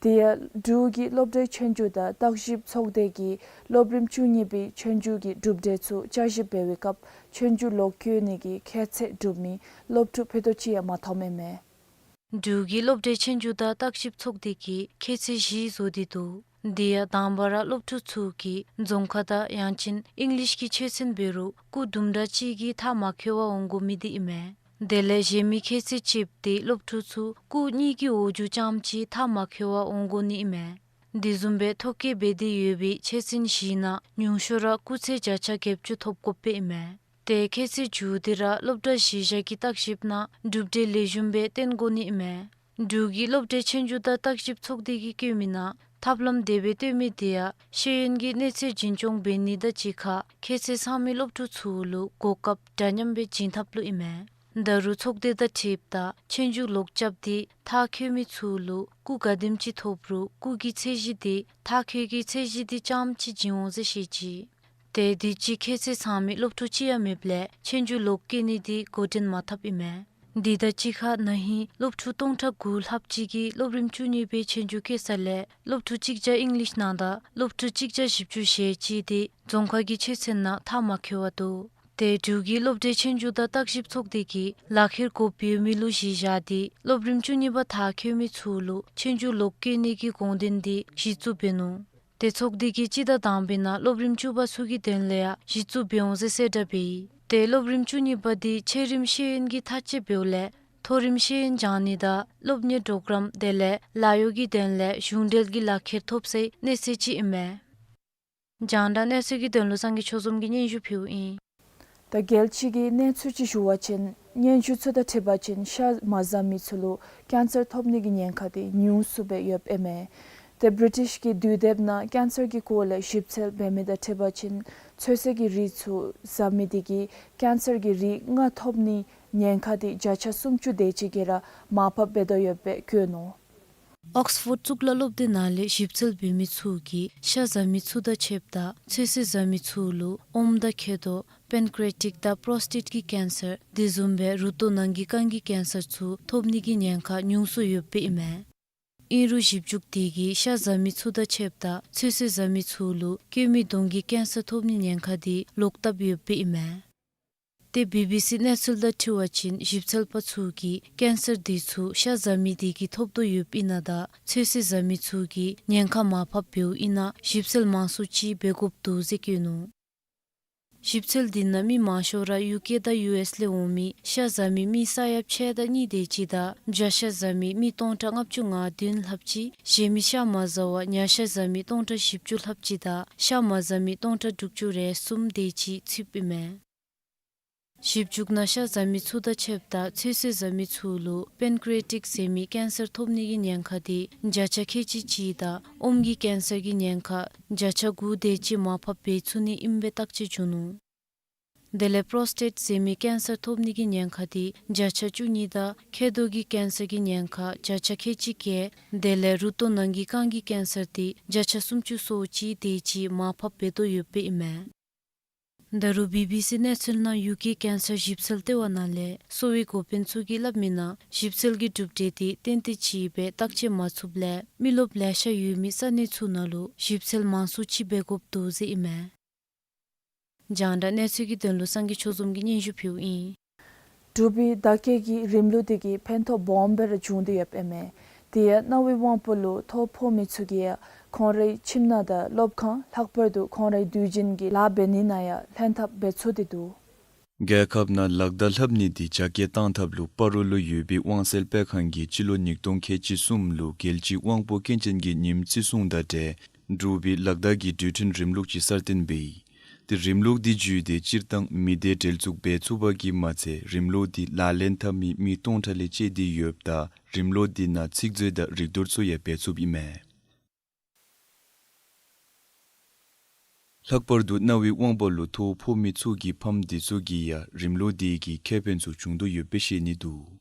དེ་ཡང་འབྲུག་གི་སློབ་གྲྭའི་ཆོས་རྒྱུགས་དང་བརྟག་ཞིབ་ཚོགས་སྡེ་གིས་སློབ་རིམ་བཅུ་གཉིས་པའི་ཆོས་རྒྱུགས་ཀྱི་གྲུབ་འབྲས་ཚུ་བསྐྱར་ཞིབ་འབད་བའི་སྐབས་ཆོས་རྒྱུགས་ལོག་བཀལ་ནི་གི་ཁྱད་ཚད་གྲུབ་མི་སློབ་ཕྲུག་ཕུད་རྡོག་གཅིག་ཡང་མ་ཐོནམ་ཨིན་མས། འབྲུག་གི་སློབ་གྲྭའི་ཆོས་རྒྱུགས་དང་བརྟག་ཞིབ་ཚོགས་སྡེ་གིས་ཁྱད་ཚད་བཞི་བཟོ་སྟེ་འདུག། དེ་ཡང་དང་པ་ར་སློབ་ཕྲུག་ཚུ་གིས་རྫོང་ཁ་དང་ཡང་ཅིན་ཨིང་ལིཤ་གི་ཆོས་ཚན་འབད་རུང་སྐུགས་དུམ་གྲ་ཅིག་གིས་མཐར་མ་འཁྱོལ་བར་འོང་དགོ་མི་དེ་ཨིན་མས། དེ་ལས་གཞན་མི་ཁྱད་ཚད་ཅིག་དེ་སློབ་ཕྲུག་ཚུ་སྐུགས་གཉིས་ཀྱི་འོག་འཇུག་རྐྱངམ་ཅིག་མཐར་མ་འཁྱོལ་བར་འོང་དགོ་ནི་ཨིན་མས། དེ་བཟུམ་སྦེ་ཐོ་བཀོད་འབད་དེ་ཡོད་པའི་ཆོས་ཚན་བཞི་ནང་ཉུང་ཤོས་ར་སྐུགས་ཚད་བརྒྱ་ཆ་བརྒྱད་ཅུ་ཐོབ་དགོཔ་ཨིན་མས། དེ་ཁྱད་ཚད་བཅུ་དེ་ར་སློབ་གྲྭ་གཞི་བཞག་གི་བརྟག་ཞིབ་ནང་གྲུབ་འབྲས་ལེགས་ཤོམ་སྦེ་སྟོན་དགོ་ནི་ཨིན་མས། འབྲུག་གི་སློབ་གྲྭའི་ཆོས་རྒྱུགས་དང་བརྟག་ཞིབ་ཚོགས་སྡེ་གིས་བཀོད་མི་ནང་ཐབས་ལམ་དེ་སྦེ་སྟོན་མི་དེ་ཡང་ཤེས་ཡོན་གྱི་གནས་ཚད་རྒྱུན་སྐྱོང་འབད་ནི་དང་གཅིག་ཁར་ཁྱད་ཚད་ཚང་མི་སློབ་ཕྲུག་ཚུ་ལུ་གོ་སྐབས་འདྲ་མཉམ་སྦེ་བྱིན་ཐབས་ལུ་ཨིན་མས། ད་རུང་ཚོགས་སྡེ་དང་འཁྲིལཝ་ད་ཆོས་རྒྱུགས་ལོག་རྐྱབ་སྟེ་མཐར་འཁྱོལ་མི་ཚུ་ལུ་སྐུགས་ག་དེམ་ཅིག་ཐོབ་རུང་སྐུགས་ཀྱི་ཚད་གཞི་དེ་མཐར་འཁྱོལ་གྱི་ཚད་གཞི་དེ་རྐྱངམ་ཅིག་བྱིན་འོང་ཟེར་བཤད་ཅི། དེ་དུས་ཅི་ཁྱད་ཚད་ཚང་མི་སློབ་ཕྲུག་གཅིག་ཡང་མེདཔ་ལས་ཆོས་རྒྱུགས་ལོག་བཀལ་ནི་དེ་འགོ་འདྲེན་མ་འཐབ་ཨིན་མས། དེ་དང་གཅིག་ཁར་ན་ཧིང་སློབ་ཕྲུག་སྟོང་ཕྲག་དགུ་ལྷགཔ་ཅིག་གིས་སློབ་རིམ་བཅུ་གཉིས་པའི་ཆོས་རྒྱུགས་བཀོད་ས་ལས་སློབ་ཕྲུག་གཅིག་བརྒྱ་ཨིང་ལིཤ་ནང་དང་སློབ་ཕྲུག་གཅིག་བརྒྱ་བཞི་བཅུ་ཞེ་གཅིག་དེ་རྫོང་ཁ་གི་ཆོས་ཚན་ནང་མཐར་མ་འཁྱོལ་བར་འདུག། དེ་འབྲུག་གི་སློབ་གྲྭའི་ཆོས་རྒྱུགས་དང་བརྟག་ཞིབ་ཚོགས་སྡེ་གིས་ལག་ཁྱེར་དགོཔ་ཡོད་མི་ལུ་གཞི་བཞག་སྟེ་སློབ་རིམ་བཅུ་གཉིས་པ་མཐར་འཁྱོལ་མི་ཚུ་ལུ་ཆོས་རྒྱུགས་ལོག་བཀལ་ནི་གི་དགོངས་དོན་དེ་གཞི་བཙུགས་འབད་ནུག། དེ་ཚོགས་སྡེ་གིས་སྤྱི་ཟླ་དང་པའི་ནང་སློབ་རིམ་བཅུ་པ་ཚུ་གི་དོན་ལས་ཡང་གཞི་བཙུགས་འབད་འོང་ཟེར་གསལ་བསྒྲགས་འབད་ཡི། དེ་སློབ་རིམ་བཅུ་གཉིས་པ་དེ་ཆེ་རིམ་ཤེས་ཡོན་གྱི་མཐར་ཕྱིན་འབདཝ་ལས་མཐོ་རིམ་ཤེས་ཡོན་སྦྱང་ནི་དང་སློབ་གཉེར་པྲོ་གརམ་དེ་ལས་ལཱ་གཡོག་གི་དོན་ལས་གཞུང་འབྲེལ་གྱི་ལག་ཁྱེར་ཐོབ་སའི་གནས་ཚད་ཅིག་ཨིན་མས། རྒྱང་བསྒྲགས་གནས་ཚུལ་གྱི་དོན་ལུ་སངས་རྒྱས་ཆོས་འཛོམས་ཀྱིས་སྙན་ཞུ་ཕུལཝ་ཨིན། ད་རྒྱལ་སྤྱི་གི་གནས་ཚུལ་ཅིག་ཞུ་བ་ཅིན་སྙན་ཞུ་ཚུ་དང་འཁྲིལ་བ་ཅིན་ཤ་མ་བཟའ་མི་ཚུ་ལུ་ཀེན་སར་ཐོབ་ནི་གི་ཉེན་ཁ་དེ་ཉུང་སུ་སྦེ་ཡོདཔ་ཨིན་མས། དེ་བི་རི་ཊིཤ་གི་དུས་དེབ་ནང་ཀེན་སར་གྱི་སྐོར་ལས་ཞིབ་འཚོལ་འབད་མི་དང་འཁྲིལ་བ་ཅིན་ཚོད་བསྲེ་གི་རིགས་ཚུ་བཟའ་མི་དེ་གིས་ཀེན་སར་གྱི་རིགས་ལྔ་ཐོབ་ནི་ཉེན་ཁ་དེ་བརྒྱ་ཆ་སུམ་ཅུ་དེ་ཅིག་གིས་ར་མར་ཕབ་འབད་དོ་ཡོདཔ་སྦེ་བཀོད་ནུག། ཨོགསི་ཕོཌ་གཙུག་ལག་སློབ་སྡེ་ནང་ལས་ཞིབ་འཚོལ་འབད་མི་ཚུ་གིས་ཤ་བཟའ་མི་ཚུ་དང་ཕྱདཔ་ད་ཚོད་བསྲེ་བཟའ་མི་ཚུ་ལུ་ཨོམ་དང་མཁལ་རྡོག་པེན་ཀྲི་ཡ་ཊིཀ་དང་པྲོ་སི་ཊེཊ་ཀྱི་ཀེན་སར་དེ་བཟུམ་སྦེ་རུ་ཏོ་ནང་གི་རྐང་གི་ཀེན་སར་ཚུ་ཐོབ་ནི་གི་ཉེན་ཁ་ཉུང་སུ་ཡོདཔ་ཨིན་མས། ཨིན་རུང་ཞིབ་འཇུག་དེ་གིས་ཤ་བཟའ་མི་ཚུ་དང་ཕྱདཔ་ད་ཚོད་བསྲེ་བཟའ་མི་ཚུ་ལུ་སྐྱོ་མེད་གདོང་གི་ཀེན་སར་ཐོབ་ནི་ཉེན་ཁ་དེ་ལོག་བཏབ་ཡོདཔ་ཨིན་མས། དེ་བི་བི་སི་གནས་ཚུལ་དང་འཁྲིལ་བ་ཅིན་ཞིབ་འཚོལ་པ་ཚུ་གིས་ཀེན་སར་དེ་ཚུ་ཤ་བཟའ་མི་དེ་གིས་ཐོབ་དོ་ཡོདཔ་ཨིན་ན་དང་ཚོད་བསྲེ་བཟའ་མི་ཚུ་གིས་ཉེན་ཁ་མར་ཕབ་འབདཝ་ཨིན་ན་ཞིབ་འཚོལ་མང་སུ་ཅིག་འབད་དགོཔ་འདུག་ཟེར་བཀོད་ནུག། ཞིབ་འཚོལ་དེ་ནང་མི་མང་ཤོས་ར་ཡུ་ཀེ་དང་ཡུ་ཨེསི་ལས་འོང་མི་ཤ་བཟའ་མི་མི་ས་ཡ་ཕྱེད་དང་གཉིས་དེ་ཅིག་དང་བྱ་ཤ་བཟའ་མི་མི་སྟོང་ཕྲག་ལྔ་བཅུ་ང་བདུན་ལྷགཔ་ཅིག་གཞན་མི་ཤ་མ་བཟའ་བར་ཉ་ཤ་བཟའ་མི་སྟོང་ཕྲག་བཞི་བཅུ་ལྷགཔ་ཅིག་དང་ཤ་མ་བཟའ་མི་སྟོང་ཕྲག་དྲུག་ཅུ་རེ་གསུམ་དེ་ཅིག་ཚུདཔ་ཨིན་མས། ཞིབ་འཇུག་ནང་ཤ་བཟའ་མི་ཚུ་དང་ཕྱདཔ་ད་ཚོད་བསྲེ་བཟའ་མི་ཚུ་ལུ་པེན་ཀྲི་ཡ་ཊིཀ་ཟེར་མི་ཀེན་སར་ཐོབ་ནི་གི་ཉེན་ཁ་དེ་བརྒྱ་ཆ་ཁལ་གཅིག་ཅིག་དང་ཨོམ་གྱི་ཀེན་སར་གྱི་ཉེན་ཁ་བརྒྱ་ཆ་དགུ་དེ་ཅིག་མར་ཕབ་འབད་ཚུགས་ནི་ཨིནམ་སྦེ་བརྟག་དཔྱད་བྱུང་ནུག། དེ་ལས་པྲོ་སི་ཊེཊ་ཟེར་མི་ཀེན་སར་ཐོབ་ནི་གི་ཉེན་ཁ་དེ་བརྒྱ་ཆ་བཅུ་གཉིས་དང་མཁལ་རྡོག་གི་ཀེན་སར་གྱི་ཉེན་ཁ་བརྒྱ་ཆ་ཁལ་གཅིག་བརྒལ། དེ་ལས་རུ་ཏོ་ནང་གི་རྐང་གི་ཀེན་སར་དེ་བརྒྱ་ཆ་སུམ་ཅུ་སོ་གཅིག་དེ་ཅིག་མར་ཕབ་འབད་དོ་ཡོདཔ་ཨིན་མས། ད་རུང་བི་བི་སི་གནས་ཚུལ་ནང་ཡུ་ཀེ་ཀེན་སར་ཞིབ་འཚོལ་ལྟེ་བ་ནང་ལས་གསོ་བའི་འགོ་དཔོན་ཚུ་གིས་སླབ་མི་ནང་ཞིབ་འཚོལ་གྱི་གྲུབ་འབྲས་དེ་ཏན་ཏིག་ཅིག་སྦེ་བརྟག་དཔྱད་མ་ཚུགསཔ་ལས་མི་རློབས་ལེ་ཤ་ཡོད་མི་ས་གནས་ཚུ་ནང་ལུ་ཞིབ་འཚོལ་མང་སུ་ཅིག་འབད་དགོཔ་འདུག་ཟེར་ཨིན་མས། རྒྱང་བསྒྲགས་གནས་ཚུལ་གྱི་དོན་ལུ་སངས་རྒྱས་ཆོས་འཛོམས་ཀྱིས་སྙན་ཞུ་ཕུལཝ་ཨིན། འབྲུག་པའི་བརྡ་སྐད་ཀྱི་རིམ་ལུགས་དེ་གིས་ཕན་ཐོགས་སྦོམ་སྦེ་ར་བྱུང་སྟེ་ཡོདཔ་ཨིན་མས། དེ་ཡང་གནའ་བོའི་དབང་པོ་ལུ་ཐོ་ཕོག་མི་ཚུ་གིས་ཡང་ཁོང་རའི་ཁྱིམ་ནང་དང་སློབ་ཁང་ལྷག་པར་དུ་ཁོང་རའི་དུས་རྒྱུན་གྱི་ལཱ་འབད་ནི་ནང་ཡང་ལྷན་ཐབས་འབད་ཚུགས་ཏེ་འདུག། རྒྱལ་ཁབ་ནང་ལག་བརྡ་ལྷབ་ནི་དེ་རྒྱ་སྐྱེད་བཏང་ཐབས་ལུ་སྤ་རོ་ལུ་ཡོད་པའི་དབང་གསལ་སྤེལ་ཁང་གིས་སྤྱི་ལོ་ཉིས་སྟོང་ཁལ་གཅིག་གསུམ་ལུ་རྒྱལ་སྤྱིའི་དབང་པོ་སྐྱོན་ཅན་གྱི་ཉིནམ་བརྩི་སྲུང་དང་འབྲེལ་འབྲུག་པའི་ལག་བརྡ་གི་འགྲོས་མཐུན་རིམ་ལུགས་ཅིག་གསར་བཏོན་འབད་ཡི། དེ་རིམ་ལུགས་འདི་བརྒྱུད་དེ་སྤྱིར་བཏང་མི་སྡེ་འབྲེལ་འཛུགས་འབད་ཚུགས་པ་གིས་མ་ཚད་རིམ་ལུགས་འདི་ལག་ལེན་འཐབ་མི་མི་སྟོང་ཕྲག་ལས་བཅད་དེ་ཡོདཔ་ད་རིམ་ལུགས་འདི་ནང་ཚིག་མཛོད་དང་རིག་རྡོར་ཚུ་ཡང་འབད་ཚུགསཔ་ཨིན་མས། ལྷག་པར་དུ་གནའ་བོའི་དབང་པོ་ལུ་ཐོ་ཕོག་མི་ཚུ་གི་ཕམ་དེ་ཚུ་གིས་ཡང་རིམ་ལུགས་འདི་གིས་ཁེ་ཕན་ཚུ་བྱུང་དོ་ཡོདཔ་སྦེ་ཤེས་ནི་འདུག།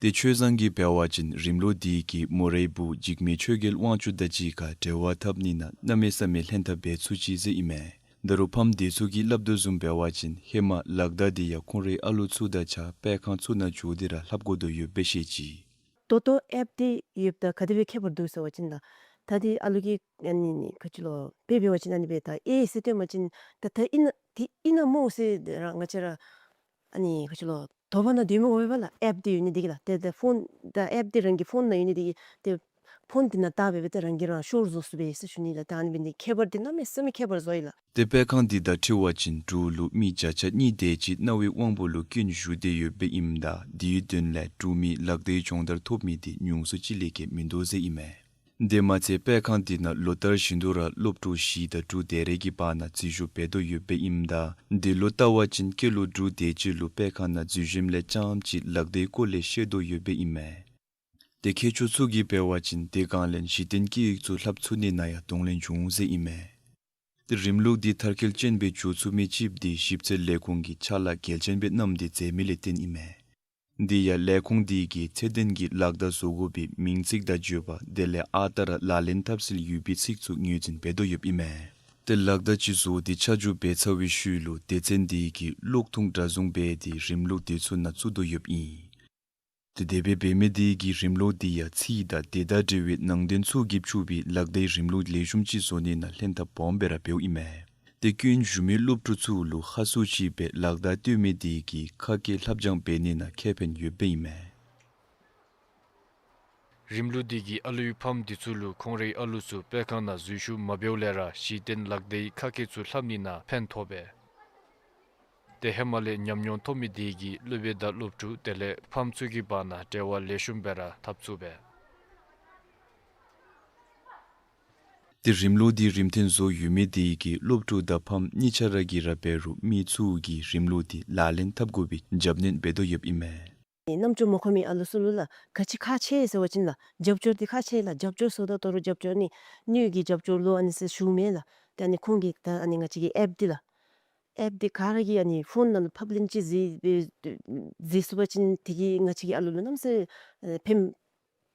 དེ་ཆོས་བཟང་གིས་འབད་བ་ཅིན་རིམ་ལུགས་འདི་གིས་མོ་རའི་བུ་འཇིགས་མེད་ཆོས་རྒྱལ་དབང་ཕྱུག་དང་གཅིག་ཁར་འབྲེལ་བ་འཐབ་ནི་ནང་གནམ་མེད་ས་མེད་ལྷན་ཐབས་འབད་ཚུགས་ཅི་ཟེར་ཨིན་མས། ད་རུང་ཕམ་དེ་ཚུ་གིས་སླབ་དོ་བཟུམ་འབད་བ་ཅིན་ཧེ་མ་ལག་བརྡ་དེ་ཡང་ཁོང་རའི་ཨ་ལུ་ཚུ་དང་གཅིག་ཁར་སྤེལ་ཁང་ཚུ་ནང་འགྱོ་སྟེ་ར་ལྷབ་དགོ་དོ་ཡོདཔ་སྦེ་བཤད་ཅི། ཏོ་ཏོ་ཨེཔ་འདི་ཡོདཔ་ད་ག་དེ་སྦེ་ཁྱད་པར་འདུག་ཟེར་བ་ཅིན་ད་ད་འདི་ཨ་ལུ་གིས་ཨ་ནི་ག་ཅི་ལོ་དཔེ་འབད་བ་ཅིན་ཨ་ནི་སྦེ་ད་ཨེ་ཟེར་སྟོན་པ་ཅིན་ད་ད་ཨིན་ན་འདི་ཨིན་ན་སྨོ་ཟེར་ར་ང་བཅས་ར་ཨ་ནི་ག་ཅི་ལོ་དོ་པ་ནང་སྡོད་མི་དགོ་པས་ལགས། ཨེཔ་འདི་ཡོད་ནི་འདི་གིས་ལགས། ཏེ་ཏེ་ཕོན་ད་ཨེཔ་འདི་རང་གི་ཕོན་ནང་ཡོད་ནི་འདི་གིས་ཏེ་ཕོན་འདི་ནང་བཏགས་སྦེ་སྦེ་ཏེ་རང་གིས་རང་ཤོར་བཟོ་ཚུགས་པས་ཟེར་ཞུ་ནི་ལགས། ད་ཨ་ནི་འབད་ནི་ཁྱད་པར་འདི་གནམ་མེད་ས་མེད་ཁྱད་པར་བཟོ་ཡི་ལགས། ཏེ་སྤེལ་ཁང་འདི་དང་འཁྲིལ་བ་ཅིན་འབྲུག་ལུ་མི་བརྒྱ་ཆ་གཉིས་དེ་ཅིག་གནང་བའི་དབང་པོ་ལུ་སྐྱོན་ཞུགས་ཏེ་ཡོདཔ་ཨིནམ་ད་དེའི་དོན་ལས་འབྲུག་མི་ལག་བརྡའི་སྦྱོང་བརྡར་ཐོབ་མི་འདི་ཉུང་སུ་ཅིག་ལས་བརྒལ་མིན་འདུག་ཟེར་ཨིན་མས། དེ་མ་ཚད་སྤེལ་ཁང་འདི་ནང་ལོ་ལྟར་བཞིན་དུ་ར་སློབ་ཕྲུག་བཞི་དང་དྲུག་དེ་རེ་གི་བར་ན་འཛུལ་ཞུགས་འབད་དོ་ཡོདཔ་ཨིནམ་ད་འདི་ལུ་བལྟ་བ་ཅིན་སྐྱེས་ལོ་དྲུག་དེ་ཅིག་ལུ་སྤེལ་ཁང་ནང་འཛུལ་ཞིནམ་ལས་རྐྱངམ་ཅིག་ལག་བརྡའི་སྐོར་ལས་ཤེས་དོ་ཡོདཔ་ཨིན་མས། ཏེ་མཁས་མཆོག་ཚུ་གིས་འབད་བ་ཅིན་དེ་སྒང་ལས་གཞི་རྟེན་སྐད་ཡིག་ཚུ་ལྷབ་ཚུགས་ནི་ནང་ཡང་གདོང་ལེན་འབྱུང་ཟེར་ཨིན་མས། ཏེ་རིམ་ལུགས་འདི་མཐར་འཁྱོལ་ཅན་སྦེ་འགྱོ་ཚུགས་མི་ཅིག་འདི་ཞིབ་འཚོལ་ལས་ཁུངས་ཀྱིས་ཕྱག་ལཱ་གལ་ཆེན་སྦེ་གནངམ་འདི་མཛད་མི་ལས་བརྟེན་ཨིན་མས། འདི་ཡང་ལས་ཁུངས་འདི་གིས་ཚད་ལྡན་གྱི་ལག་བརྡ་བཟོ་དགོ་པའི་མིང་ཚིག་དང་བརྗོད་པ་དེ་ལས་ཨ་རྟག་ར་ལག་ལེན་ཐབས་སེལ་ཡོད་པའི་ཚིག་ཚུ་ངོས་འཛིན་འབད་དོ་ཡོདཔ་ཨིན་མས། ཏེ་ལག་བརྡ་ཅིག་བཟོ་སྟེ་ཆ་འཇོག་འབད་ཚར་བའི་ཤུལ་ལུ་སྡེ་ཚན་འདི་གིས་གློག་ཐུང་འདྲ་བཟུང་འབད་དེ་རིམ་ལུགས་དེ་ཚུ་ནང་བཙུགས་དོ་ཡོདཔ་ཨིན། ཏེ་དེ་སྦེ་འབད་མི་དེ་གིས་རིམ་ལུགས་དེ་ཡང་ཚིག་དང་དེ་དང་འབྲེལ་བའི་ནང་དོན་ཚུ་གིས་ཕྱུག་པའི་ལག་བརྡའི་རིམ་ལུགས་ལེགས་ཤོམ་ཅིག་བཟོ་ནི་ནང་ལྷན་ཐབས་སྦོམ་སྦེ་ར་འབདཝ་ཨིན་མས། ཏེ་སྐྱོན་ཞུགས་མི་སློབ་ཕྲུག་ཚུ་ལུ་ཧ་སུ་ཅིག་སྦེ་ལག་བརྡ་སྟོན་མི་དེ་གིས་ཁ་སྐད་ལྷབ་སྦྱང་འབད་ནི་ནང་ཁེ་ཕན་ཡོདཔ་ཨིན་མས། རིམ་ལུགས་དེ་གིས་ཨ་ལུའི་ཕམ་དེ་ཚུ་ལུ་ཁོང་རའི་ཨ་ལུ་ཚུ་སྤེལ་ཁང་ནང་འཛུལ་ཞུགས་མ་འབདཝ་ལས་ར་གཞི་རྟེན་ལག་བརྡའི་ཁ་སྐད་ཚུ་ལྷབ་ནི་ནང་ཕན་ཐོགས་པས། ཏེ་ཧེ་མ་ལས་ཉམས་མྱོང་ཐོབ་མི་དེ་གིས་སློབ་དཔོན་དང་སློབ་ཕྲུག་དེ་ལས་ཕམ་ཚུ་གི་བར་ན་འབྲེལ་བ་ལེགས་ཤོམ་སྦེ་ར་འཐབ་ཚུགས་པས། ཏེ་རིམ་ལུགས་དེ་རིམ་ཐོན་བཟོ་ཡོད་མི་དེ་གིས་སློབ་ཕྲུག་དང་ཕམ་གཉིས་ཆ་ར་གིས་ར་འབད་རུང་མི་ཚུ་གིས་རིམ་ལུགས་དེ་ལག་ལེན་འཐབ་དགོ་པའི་རྒྱབ་སྣོན་འབད་དོ་ཡོདཔ་ཨིན་མས། རྣམ་ཅོ་མ་ཁོམ་མི་ཨ་ལུ་ཚུ་ལུ་ལགས་ག་ཅི་ཁག་ཆེ་ཟེར་བ་ཅིན་ལགས་རྒྱབ་སྐྱོར་འདི་ཁག་ཆེ་ལགས། རྒྱབ་སྐྱོར་ཟེརཝ་ད་ད་རུང་རྒྱབ་སྐྱོར་ནི་དངུལ་གྱི་རྒྱབ་སྐྱོར་ལུ་ཨ་ནི་ཟེར་ཞུཝ་མེན་ལགས། ཏེ་ཨ་ནི་ཁོང་གིས་ད་ཨ་ནི་ང་བཅས་ཀྱི་ཨེཔ་འདི་ལགས། ཨེཔ་འདི་ག་ར་གིས་ཨ་ནི་ཕོན་ནང་ལུ་ཕབ་ལེན་ཅིག་མཛད་མཛད་ཚུགས་པ་ཅིན་དེ་གིས་ང་བཅས་ཀྱི་ཨ་ལུ་ལུ་གནམ་མེད་ས་མེད་ཕན་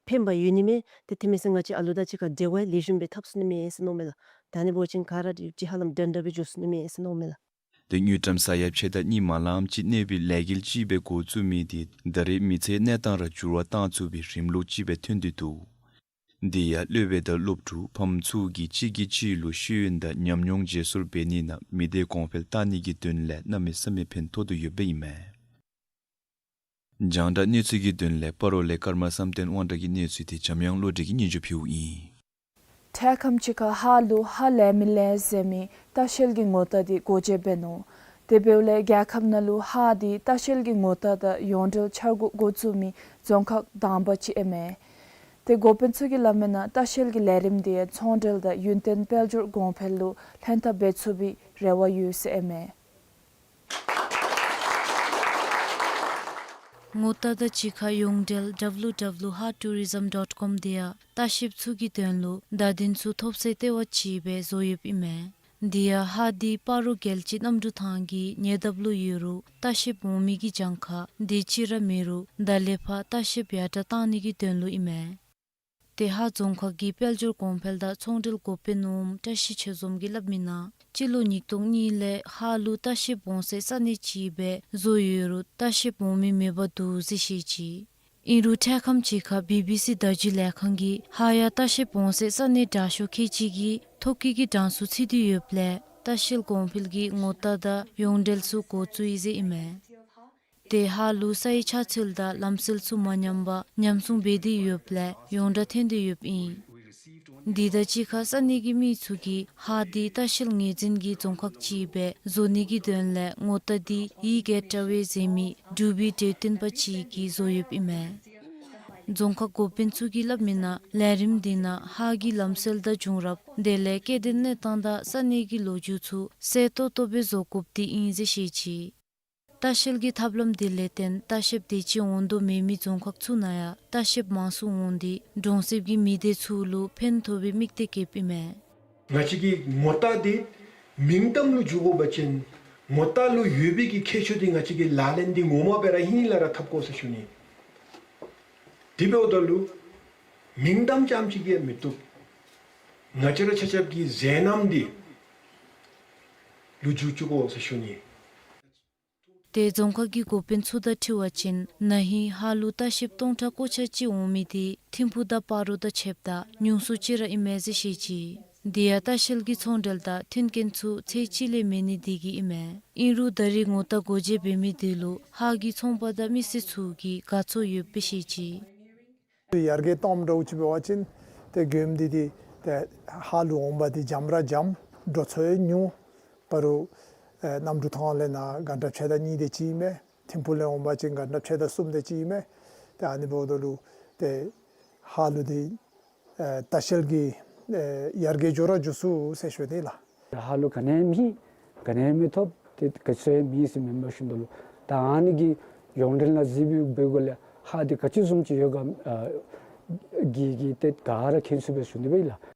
ཕན་པ་ཡོད་ནི་མས། ཏེ་དེ་མེན་ཟེར་ང་བཅས་ཨ་ལུ་དང་གཅིག་ཁར་འབྲེལ་བ་ལེགས་ཤོམ་སྦེ་འཐབ་ཚུགས་ནི་མས་ཟེར་མནོཝ་མས་ལགས། ད་ཨ་ནི་འབད་བ་ཅིན་ག་ར་ཅིག་ཧ་ལམ་འདྲན་འདྲ་སྦེ་འགྱོ་ཚུགས་ནི་མས་ཟེར་མནོཝ་མས་ལགས། ཏེ་དངུལ་ཀྲམ་ས་ཡ་ཕྱེད་དང་གཉིས་མ་ལངམ་ཅིག་གནས་པའི་ལས་འགུལ་ཅིག་སྦེ་འགོ་བཙུགས་མི་དེ་ད་རེས་མི་ཚེའི་གནས་སྟངས་ར་འགྱུར་བ་བཏང་ཚུགས་པའི་རིམ་ལུགས་ཅིག་སྦེ་ཐོན་ཏེ་འདུག། འདི་ཡང་སློབ་དཔོན་དང་སློབ་ཕྲུག་ཕམ་ཚུ་གིས་གཅིག་གིས་གཅིག་ལུ་ཤེས་ཡོན་དང་ཉམས་མྱོང་བརྗེ་སོར་འབད་ནི་ནང་མི་སྡེ་གོང་འཕེལ་བཏང་ནི་གི་དོན་ལས་གནམ་མེད་ས་མེད་ཕན་ཐོགས་དོ་ཡོདཔ་ཨིན་མས། རྒྱང་བསྒྲགས་གནས་ཚུལ་གྱི་དོན་ལས་སྤ་རོ་ལས་ཀརྨ་བསམ་གཏན་དབང་གྲགས་ཀྱི་གནས་ཚུལ་དེ་འཇམ་དབྱངས་བློ་གྲོས་ཀྱིས་སྙན་ཞུ་ཕུལཝ་ཨིན། འཕྲལ་ཁམས་ཅིག་ཁར་ཧཱ་ལུ་ཧ་ལས་མི་ལས་ཟེར་མི་ལྟ་བཤལ་གྱི་ངོ་རྟགས་འདི་སྒོ་འབྱེད་འབད་ནུག། དེ་འབདཝ་ལས་རྒྱལ་ཁབ་ནང་ལུ་ཧཱ་འདི་ལྟ་བཤལ་གྱི་ངོ་རྟགས་དང་ཡོངས་འབྲེལ་འཆར་འགོད་འགོ་བཙུགས་མི་རྫོང་ཁག་དང་པ་ཅིག་ཨིན་མས། ཏེ་འགོ་དཔོན་ཚུ་གིས་སླབ་མིའི་ནང་ལྟ་བཤལ་གྱི་ལས་རིམ་འདི་ཚོང་འབྲེལ་དང་ཡུན་བརྟན་དཔལ་འབྱོར་གོང་འཕེལ་ལུ་ལྷན་ཐབས་འབད་ཚུགས་པའི་རེ་བ་ཡོད་ཟེར་ཨིན་མས། ངོ་རྟགས་དང་གཅིག་ཁར་ཡོངས་འབྲེལ་W W W Haha Tourism dot com འདི་ཡང་ལྟ་བཤལཔ་ཚུ་གི་དོན་ལུ་བརྡ་དོན་ཚུ་ཐོབ་སའི་ལྟེ་བ་ཅིག་སྦེ་བཟོ་ཡོདཔ་ཨིན་མས། འདི་ཡང་ཧཱ་འདི་སྤ་རོ་རྒྱལ་སྤྱིའི་གནམ་གྲུ་ཐང་གི་ཉེ་འདབས་ལུ་ཡོད་རུང་ལྟ་བཤལཔ་འོང་མི་གི་གྱངས་ཁ་དེ་ཅིག་ར་མེད་རུང་ད་ལས་ཕར་ལྟ་བཤལཔ་ཡར་དྲགས་བཏང་ནི་གི་དོན་ལུ་ཨིན་མས། ཏེ་ཧཱ་རྫོང་ཁག་གི་དཔལ་འབྱོར་གོང་འཕེལ་དང་ཚོང་འབྲེལ་འགོ་དཔོན་འོགམ་བཀྲ་ཤིས་ཆོས་འཛོམས་ཀྱིས་སླབ་མིའི་ནང་སྤྱི་ལོ་ཉིས་སྟོང་གཉིས་ལས་ཧཱ་ལུ་ལྟ་བཤལཔ་འོང་སའི་ས་གནས་ཅིག་སྦེ་བཟོ་ཡོད་རུང་ལྟ་བཤལཔ་འོང་མི་མེདཔ་འདུག་ཟེར་བཤད་ཅི། ཨིན་རུང་འཕྲལ་ཁམས་ཅིག་ཁར་བི་བི་སི་བརྡ་བརྒྱུད་ལས་ཁང་གིས་ཧཱ་ཡང་ལྟ་བཤལཔ་འོང་སའི་ས་གནས་དྲག་ཤོས་ཁལ་གཅིག་གི་ཐོ་བཀོད་ཀྱི་གྲངས་སུ་ཚུད་དེ་ཡོདཔ་ལས་ལྟ་བཤལ་གོང་འཕེལ་གྱི་ངོ་རྟགས་དང་ཡོངས་འབྲེལ་ཚུ་འགོ་བཙུགས་ཡི་ཟེར་ཨིན་མས། ཏེ་ཧཱ་ལུ་སའི་ཆ་ཚུལ་དང་ལམ་སྲོལ་ཚུ་མ་ཉམས་པར་ཉམས་སྲུང་འབད་དེ་ཡོདཔ་ལས་ཡོངས་གྲགས་ཐོན་ཏེ་ཡོདཔ་ཨིན། འདི་དང་གཅིག་ཁར་ས་གནས་ཀྱི་མི་ཚུ་གིས་ཧཱ་འདི་ལྟ་བཤལ་ངོས་འཛིན་གྱི་རྫོང་ཁག་ཅིག་སྦེ་བཟོ་ནི་གི་དོན་ལས་ངོ་རྟགས་འདི་ཡི་གེ་ཊ་ཝེ་ཟེར་མི་འབྲུག་པའི་འབྲེལ་བསྟུན་པ་ཅིག་གིས་བཟོ་ཡོདཔ་ཨིན་མས། རྫོང་ཁག་འགོ་དཔོན་ཚུ་གིས་སླབ་མིའི་ནང་ལས་རིམ་འདི་ནང་ཧཱ་གི་ལམ་སྲོལ་དང་བྱུང་རབས་དེ་ལས་སྐྱེ་ལྡན་གནས་སྟངས་དང་ས་གནས་ཀྱི་ལོ་རྒྱུས་ཚུ་གསལ་ཏོག་ཏོ་སྦེ་བཟོ་དགོཔ་འདི་ཨིན་ཟེར་བཤད་ཅི། ལྟ་བཤལ་གྱི་ཐབས་ལམ་འདི་ལས་བརྟེན་ལྟ་བཤལཔ་དེ་ཅིག་འོང་དོ་མེད་མི་རྫོང་ཁག་ཚུ་ནང་ཡང་ལྟ་བཤལཔ་མང་སུ་འོང་སྟེ་གྲོང་གསེབ་ཀྱི་མི་སྡེ་ཚུ་ལུ་ཕན་ཐོགས་པའི་དམིགས་གཏད་བསྐྱེདཔ་ཨིན་མས། ང་བཅས་ཀྱི་ངོ་རྟགས་འདི་མིང་གཏམ་ལུ་འཇུག་དགོ་པ་ཅིན་ངོ་རྟགས་ལུ་ཡོད་པའི་གི་ཁྱད་ཆོས་འདི་ང་བཅས་ཀྱིས་ལག་ལེན་འདི་ངོ་མ་སྦེ་ར་ཧིང་ལས་ར་འཐབ་དགོ་ཟེར་ཞུ་ནི། དེ་འབདཝ་ད་ལུ་མིང་གཏམ་རྐྱངམ་ཅིག་གིས་མི་བཏུབ། ང་བཅས་ར་ཆ་ཁྱབ་ཀྱི་མཛད་རྣམ་འདི་ ལུ་འཇུ་བཅུག་དགོ་ཟེར་ཞུ་ནི། ཏེ་རྫོང་ཁག་གི་འགོ་དཔོན་ཚུ་དང་འཁྲིལ་བ་ཅིན་ན་ཧིང་ཧ་ལུགས་ལྟ་བཤལཔ་སྟོང་ཕྲག་ཀོ་ཆ་གཅིག་འོང་མི་འདི་ཐིམ་ཕུག་དང་སྤ་རོ་དང་ཕྱདཔ་ད་ཉུང་སུ་ཅིག་ར་ཨིན་མས་ཟེར་བཤད་ཅི། དེ་ཡང་ལྟ་བཤལ་གྱི་ཚོང་འབྲེལ་དང་མཐུན་རྐྱེན་ཚུ་ཚད་ཅིག་ལས་མེད་ནི་དེ་གིས་ཨིན་མས། ཨིན་རུང་ད་རེས་ངོ་རྟགས་འགོ་འབྱེད་འབད་མི་དེ་ལུ་ཧཱ་གི་ཚོང་པ་དང་མི་སེར་ཚུ་གིས་དགའ་ཚོར་ཡོདཔ་སྦེ་བཤད་ཅི། ཡར་རྒྱས་གཏངམ་འདྲཝ་ཅིག་འབད་བ་ཅིན་ཏེ་མགྱོནམ་འདི་འདི་ཏེ་ཧཱ་ལུ་འོང་པ་འདི་འཇམ་ར་འཇམ། འགྲོ་སོང་ཡང་ཉུང་། པ་རུ་ཨེ་གནམ་གྲུ་ཐོག་ལས་ནཱ་གྷན་ཊ་ཕྱེད་དང་གཉིས་དེ་ཅིག་ཨིན་མས། ཐིམ་ཕུག་ལས་འོང་པ་ཅིན་གྷན་ཊ་ཕྱེད་དང་གསུམ་དེ་ཅིག་ཨིན་མས། ཏེ་ཨ་ནི་འབདཝ་ད་ལུ་ཏེ་ཧཱ་ལུ་འདི་ཨེ་ལྟ་བཤལ་གྱི་ཨེ་ཡར་རྒྱས་འགྱོ་ར་འགྱོ་ཚུགས་ཟེར་ཞུ་ནི་ལགས། ཧཱ་ལུ་ག་ནི་མེད། ག་ནི་མི་ཐོབ། ཏེ་ག་ཅི་ཡང་མེད་ཟེར་མེན་པར་ཞུ་དོ་ལོ། ད་ཨ་ནི་གི་ཡོངས་འབྲེལ་ནང་གཟིགས་འབད་འབད་དགོ་ལགས། ཧཱ་འདི་ག་ཅི་བཟུམ་ཅིག་ཡོད་ག་ཨ་གི་གི་ཏེ་ག་ར་མཁྱེན་ཚུགས་པས་ཞུ་ནི་སྦེ་ལགས།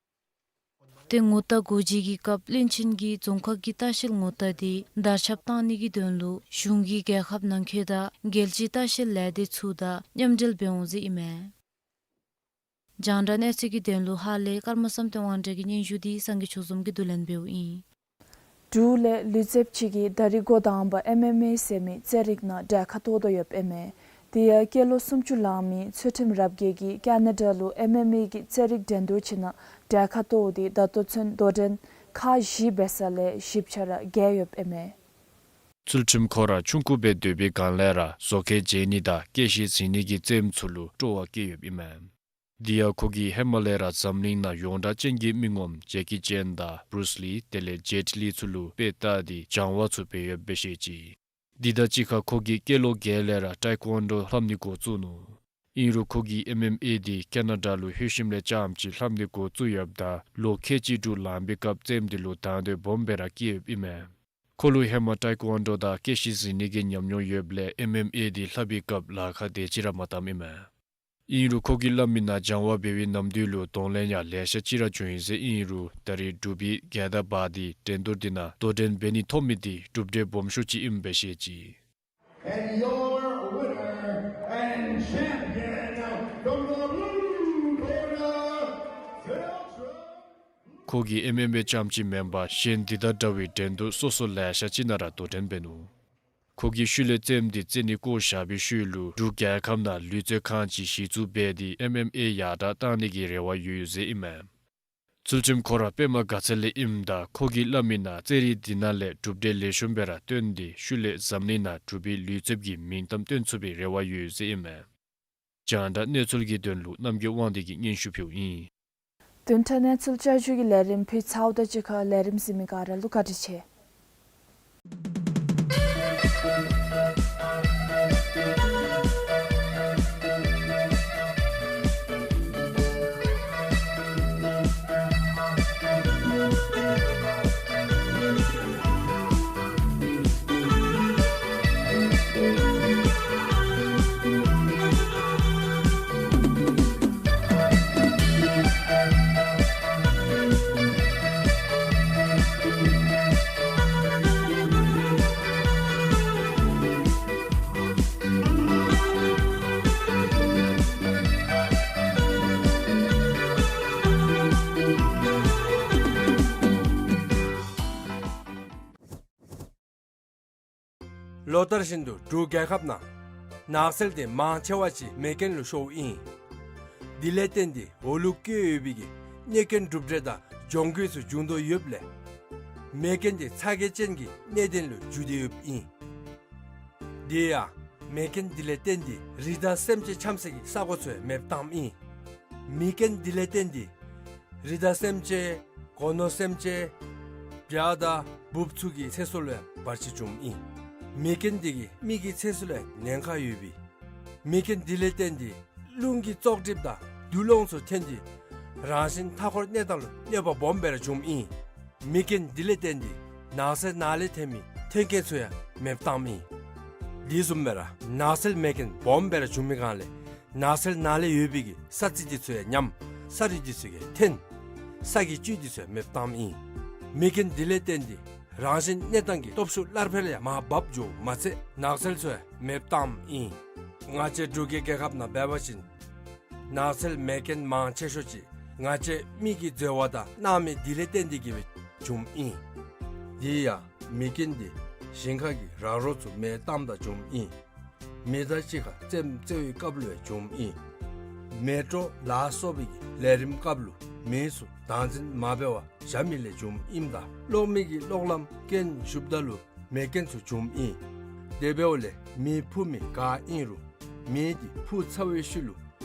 ཏེ་ངོ་རྟགས་འགོ་འབྱེད་ཀྱི་སྐབས་བློན་ཆེན་གྱིས་རྫོང་ཁག་གི་ལྟ་བཤལ་ངོ་རྟགས་འདི་དར་ཁྱབ་གཏང་ནི་གི་དོན་ལུ་གཞུང་གིས་རྒྱལ་ཁབ་ནང་འཁོད་དང་རྒྱལ་སྤྱིའི་ལྟ་བཤལ་ལས་སྡེ་ཚུ་དང་མཉམ་འབྲེལ་འབད་འོང་ཟེར་ཨིན་མས། རྒྱང་བསྒྲགས་གནས་ཚུལ་གྱི་དོན་ལུ་ཧཱ་ལས་ཀརྨ་བསམ་གཏན་དབང་གྲགས་ཀྱི་སྙན་ཞུ་འདི་སངས་རྒྱས་ཆོས་འཛོམས་ཀྱིས་བསྡུ་ལེན་འབདཝ་ཨིན། འབྲུག་ལས་ལུས་རྩལཔ་ཅིག་གིས་ད་རིས་འགོ་དང་པ་ཨེམ་ཨེམ་ཨེ་ཟེར་མི་རྩེད་རིགས་ནང་གྲལ་ཁར་གཏོགས་དོ་ཡོདཔ་ཨིན་མས། དེ་ཡང་སྐྱེས་ལོ་སུམ་ཅུ་ལང་མི་ཚུལ་ཁྲིམས་རབ་རྒྱས་ཀྱིས་ཀ་ན་ཌ་ལུ་ཨེམ་ཨེམ་ཨེ་གི་རྩེད་རིགས་འགྲན་བསྡུར་ཅིག་ནང་གྲལ་ཁར་གཏོགས་ཏེ་ད་ལྟོ་ཚུན་དོ་འགྲན་ཁག་བཞི་འབད་ས་ལས་བཞི་ཆ་ར་རྒྱལ་ཡོདཔ་ཨིན་མས། ཚུལ་ཁྲིམས་ཁོ་ར་ཆུང་ཀུ་སྦེ་སྡོད་པའི་སྒང་ལས་ར་བཟོ་མཁས་བྱེད་ནི་དང་སྐྱེད་ཤིང་འཛིན་ནི་གི་རྩེདམོ་ཚུ་ལུ་སྤྲོ་བ་བསྐྱེད་ཡོདཔ་ཨིན་མས། དེ་ཡང་ཁོ་གིས་ཧེ་མ་ལས་ར་འཛམ་གླིང་ནང་ཡོངས་གྲགས་ཅན་གྱི་མི་ངོམ་ཇེ་ཀི་ཅན་དང་བུ་རུས་ལི་དེ་ལས་ཇེཊ་ལི་ཚུ་ལུ་དཔེ་བལྟ་སྟེ་སྦྱང་བ་ཚུ་འབད་ཡོདཔ་སྦེ་བཤད་ཅི། དེ་དང་གཅིག་ཁར་ཁོ་གིས་སྐྱེས་ལོ་བརྒྱད་ལས་ར་ཊའེ་ཀོན་ཌོ་ལྷབ་ནི་འགོ་བཙུགས་ནུག། ཨིན་རུང་ཁོ་གིས་ཨེམ་ཨེམ་ཨེ་འདི་ཀ་ན་ཌ་ལུ་ལྷོད་ཞིནམ་ལས་རྐྱངམ་ཅིག་ལྷབ་ནི་འགོ་བཙུགས་ཡོདཔ་ད་ལོ་ཁལ་གཅིག་དྲུག་ལང་པའི་སྐབས་རྩེདམོ་འདི་ལུ་དང་འདོད་སྦོམ་སྦེ་ར་བསྐྱེད་ཡོདཔ་ཨིན་མས། ཁོ་ལུ་ཧེ་མ་ཊའེ་ཀོན་ཌོ་དང་སྐྱེད་ཤིང་འཛིན་ནི་གི་ཉམས་མྱོང་ཡོདཔ་ལས་ཨེམ་ཨེམ་ཨེ་འདི་ལྷབ་པའི་སྐབས་ལཱ་ཁག་དེ་ཅིག་ར་མ་བཏངམ་ཨིན་མས། ཨིན་རུང་ཁོ་གིས་སླབ་མི་ནང་སྦྱང་བ་འབད་བའི་ནམ་དུས་ལུ་གདོང་ལེན་ཡང་ལེ་ཤ་ཅིག་ར་བྱུང་ཡི་ཟེར། ཨིན་རུང་ད་རེས་འབྲུག་པའི་རྒྱལ་དར་འབག་སྟེ་འགྲན་བསྡུར་འདི་ནང་དོ་འགྲན་འབད་ནི་ཐོབ་མི་འདི་གྲུབ་འབྲས་སྦོམ་ཤོས་ཅིག་ཨིནམ་སྦེ་བཤད་ཅི། And your winner and champion from the blue corner, Filter. ཁོ་གིས་ཨེམ་ཨེམ་ཨེ་རྐྱངམ་གཅིག་མེན་པར་གཞན་འདི་དང་འདྲ་བའི་འགྲན་བསྡུར་སོ་སོ་ལེ་ཤ་ཅིག་ནང་ར་དོ་འགྲན་འབད་ནུག། ཁོ་གིས་ཤུལ་ལས་རྩེདམོ་འདི་རྩེད་ནི་བཀོ་བཞག་པའི་ཤུལ་ལུ་འབྲུག་རྒྱལ་ཁབ་ནང་ལུས་རྩལ་ཁང་ཅིག་གཞི་བཙུགས་འབད་དེ་ཨེམ་ཨེམ་ཨེ་ཡར་དྲག་གཏང་ནི་གི་རེ་བ་ཡོད་ཡོད་ཟེར་ཨིན་མས། ཚུལ་ཁྲིམས་ཁོ་ར་པདྨ་དགའ་ཚལ་ལས་ཨིནམ་ད་ཁོ་གིས་སླབ་མི་ནང་རྩེད་རིགས་འདི་ནང་ལས་གྲུབ་འབྲས་ལེགས་ཤོམ་སྦེ་ར་སྟོན་ཏེ་ཤུལ་ལས་འཛམ་གླིང་ནང་འབྲུག་པའི་ལུས་རྩལཔ་གི་མིང་གཏམ་སྟོན་ཚུགས་པའི་རེ་བ་ཡོད་ཟེར་ཨིན་མས། རྒྱང་བསྒྲགས་གནས་ཚུལ་གྱི་དོན་ལུ་རྣམ་རྒྱལ་དབང་འདུས་ཀྱིས་སྙན་ཞུ་ཕུལཝ་ཨིན། བདུན་ཕྲག་གནས་ཚུལ་བསྐྱར་ཞུ་གི་ལས་རིམ་ཕུལ་ཚརཝ་དང་གཅིག་ཁར་ལས་རིམ་གཟིགས་མི་ག་ར་ལུ་བཀའ་དྲིན་ཆེ། ལོ་ལྟར་བཞིན་དུ་འབྲུག་རྒྱལ་ཁབ་ནང་ནགས་ཚལ་དེ་མང་ཆེ་བ་ཅིག་མེ་རྐྱེན་ལུ་ཤོརཝ་ཨིན། དེ་ལས་བརྟེན་ཏེ་འོག་ལུ་བཀོད་ཡོད་པའི་གི་གནོད་རྐྱེན་གྲུབ་འབྲས་དང་གྱོང་གུད་ཚུ་བྱུང་དོ་ཡོདཔ་ལས་མེ་རྐྱེན་དེ་ཚ་གྱང་ཅན་གྱི་གནད་དོན་ལུ་འགྱུར་ཏེ་ཡོདཔ་ཨིན། དེ་ཡང་མེ་རྐྱེན་དེ་ལས་བརྟེན་ཏེ་རི་དྭགས་སེམས་ཅན་འཁྱམ་སའི་གི་ས་གོ་ཚུ་ཡང་མེདཔ་བཏངམ་ཨིན། མེ་རྐྱེན་དེ་ལས་བརྟེན་ཏེ་རི་དྭགས་སེམས་ཅན་སྒོ་ནོར་སེམས་ཅན་བྱ་དང་འབུཔ་ཚུ་གི་ཚེ་སྲོག་ལུ་ཡང་བར་ཆད་བྱུངམ་ཨིན། མེ་རྐྱེན་དེ་གིས་མི་གི་ཚེ་སྲོག་ལུ་ཡང་ཉེན་ཁ་ཡོད་པས། མེ་རྐྱེན་དེ་ལས་བརྟེན་ཏེ་རླུང་གི་བཙོག་གྲིབ་དང་རྡུལ་སློང་ཚུ་ཐོན་ཏེ་རང་བཞིན་མཐའ་འཁོར་གནས་སྟངས་ལུ་གནོད་པ་སྦོམ་སྦེ་ར་བྱུངམ་ཨིན། མེ་རྐྱེན་དེ་ལས་བརྟེན་ཏེ་ནགས་ཚལ་ནང་ལས་ཐོན་མི་ཐོན་སྐྱེད་ཚུ་ཡང་མེདཔ་བཏངམ་ཨིན། དེ་བཟུམ་སྦེ་ར་ནགས་ཚལ་མེ་རྐྱེན་སྦོམ་སྦེ་ར་བྱུང་མི་སྒང་ལས་ནགས་ཚལ་ནང་ལས་ཡོད་པའི་གི་ས་རྩི་དེ་ཚུ་ཡང་ཉམས། ས་རུད་དེ་ཚུ་ཡང་ཐོན། ས་གི་བཅུད་དེ་ཚུ་ཡང་མེདཔ་བཏངམ་ཨིན། མེ་རྐྱེན་དེ་ལས་བརྟེན་ཏེ་རང་བཞིན་གནས་སྟངས་ཀྱི་སྟོབས་ཤུགས་སླར་འཕེལ་ཡང་མར་བབས་འགྱོཝ་མ་ཚད་ནགས་ཚལ་ཚུ་ཡང་མེདཔ་བཏངམ་ཨིན། ང་བཅས་འབྲུག་གི་རྒྱལ་ཁབ་ནང་འབད་བ་ཅིན་ནགས་ཚལ་མེ་རྐྱེན་མང་ཆེ་ཤོས་ཅིག་ང་བཅས་མི་གིས་འཛོལ་བ་དང་གནང་མི་དེ་ལས་བརྟེན་ཏེ་གིས་སྦེ་བྱུངམ་ཨིན། དེ་ཡང་ མེ་རྐྱེན་འདི་ཞིང་ཁ་གི་ར་རོ་ཚུ་མེ་བཏངམ་ད་བྱུངམ་ཨིན། མེ་དང་གཅིག་ཁར་རྩེདམོ་རྩེ་བའི་སྐབས་ལུ་ཡང་བྱུངམ་ཨིན། མེ་དྲོ་ལ་སོགས་པའི་གི་ལས་རིམ་སྐབས་ལུ་མེ་ཚུ་བདག་འཛིན་མ་འབད་བར་བཞག་མི་ལས་བྱུངམ་ཨིནམ་ད་གློག་མེ་གི་གློག་ལམ་རྐྱེན་ཞུགསཔ་ད་ལུ་མེ་རྐྱེན་ཚུ་བྱུངམ་ཨིན། དེ་འབདཝ་ལས་མེ་འཕུ་མི་ག་ཨིན་རུང་མེ་འདི་འཕུ་ཚར་བའི་ཤུལ་ལུ་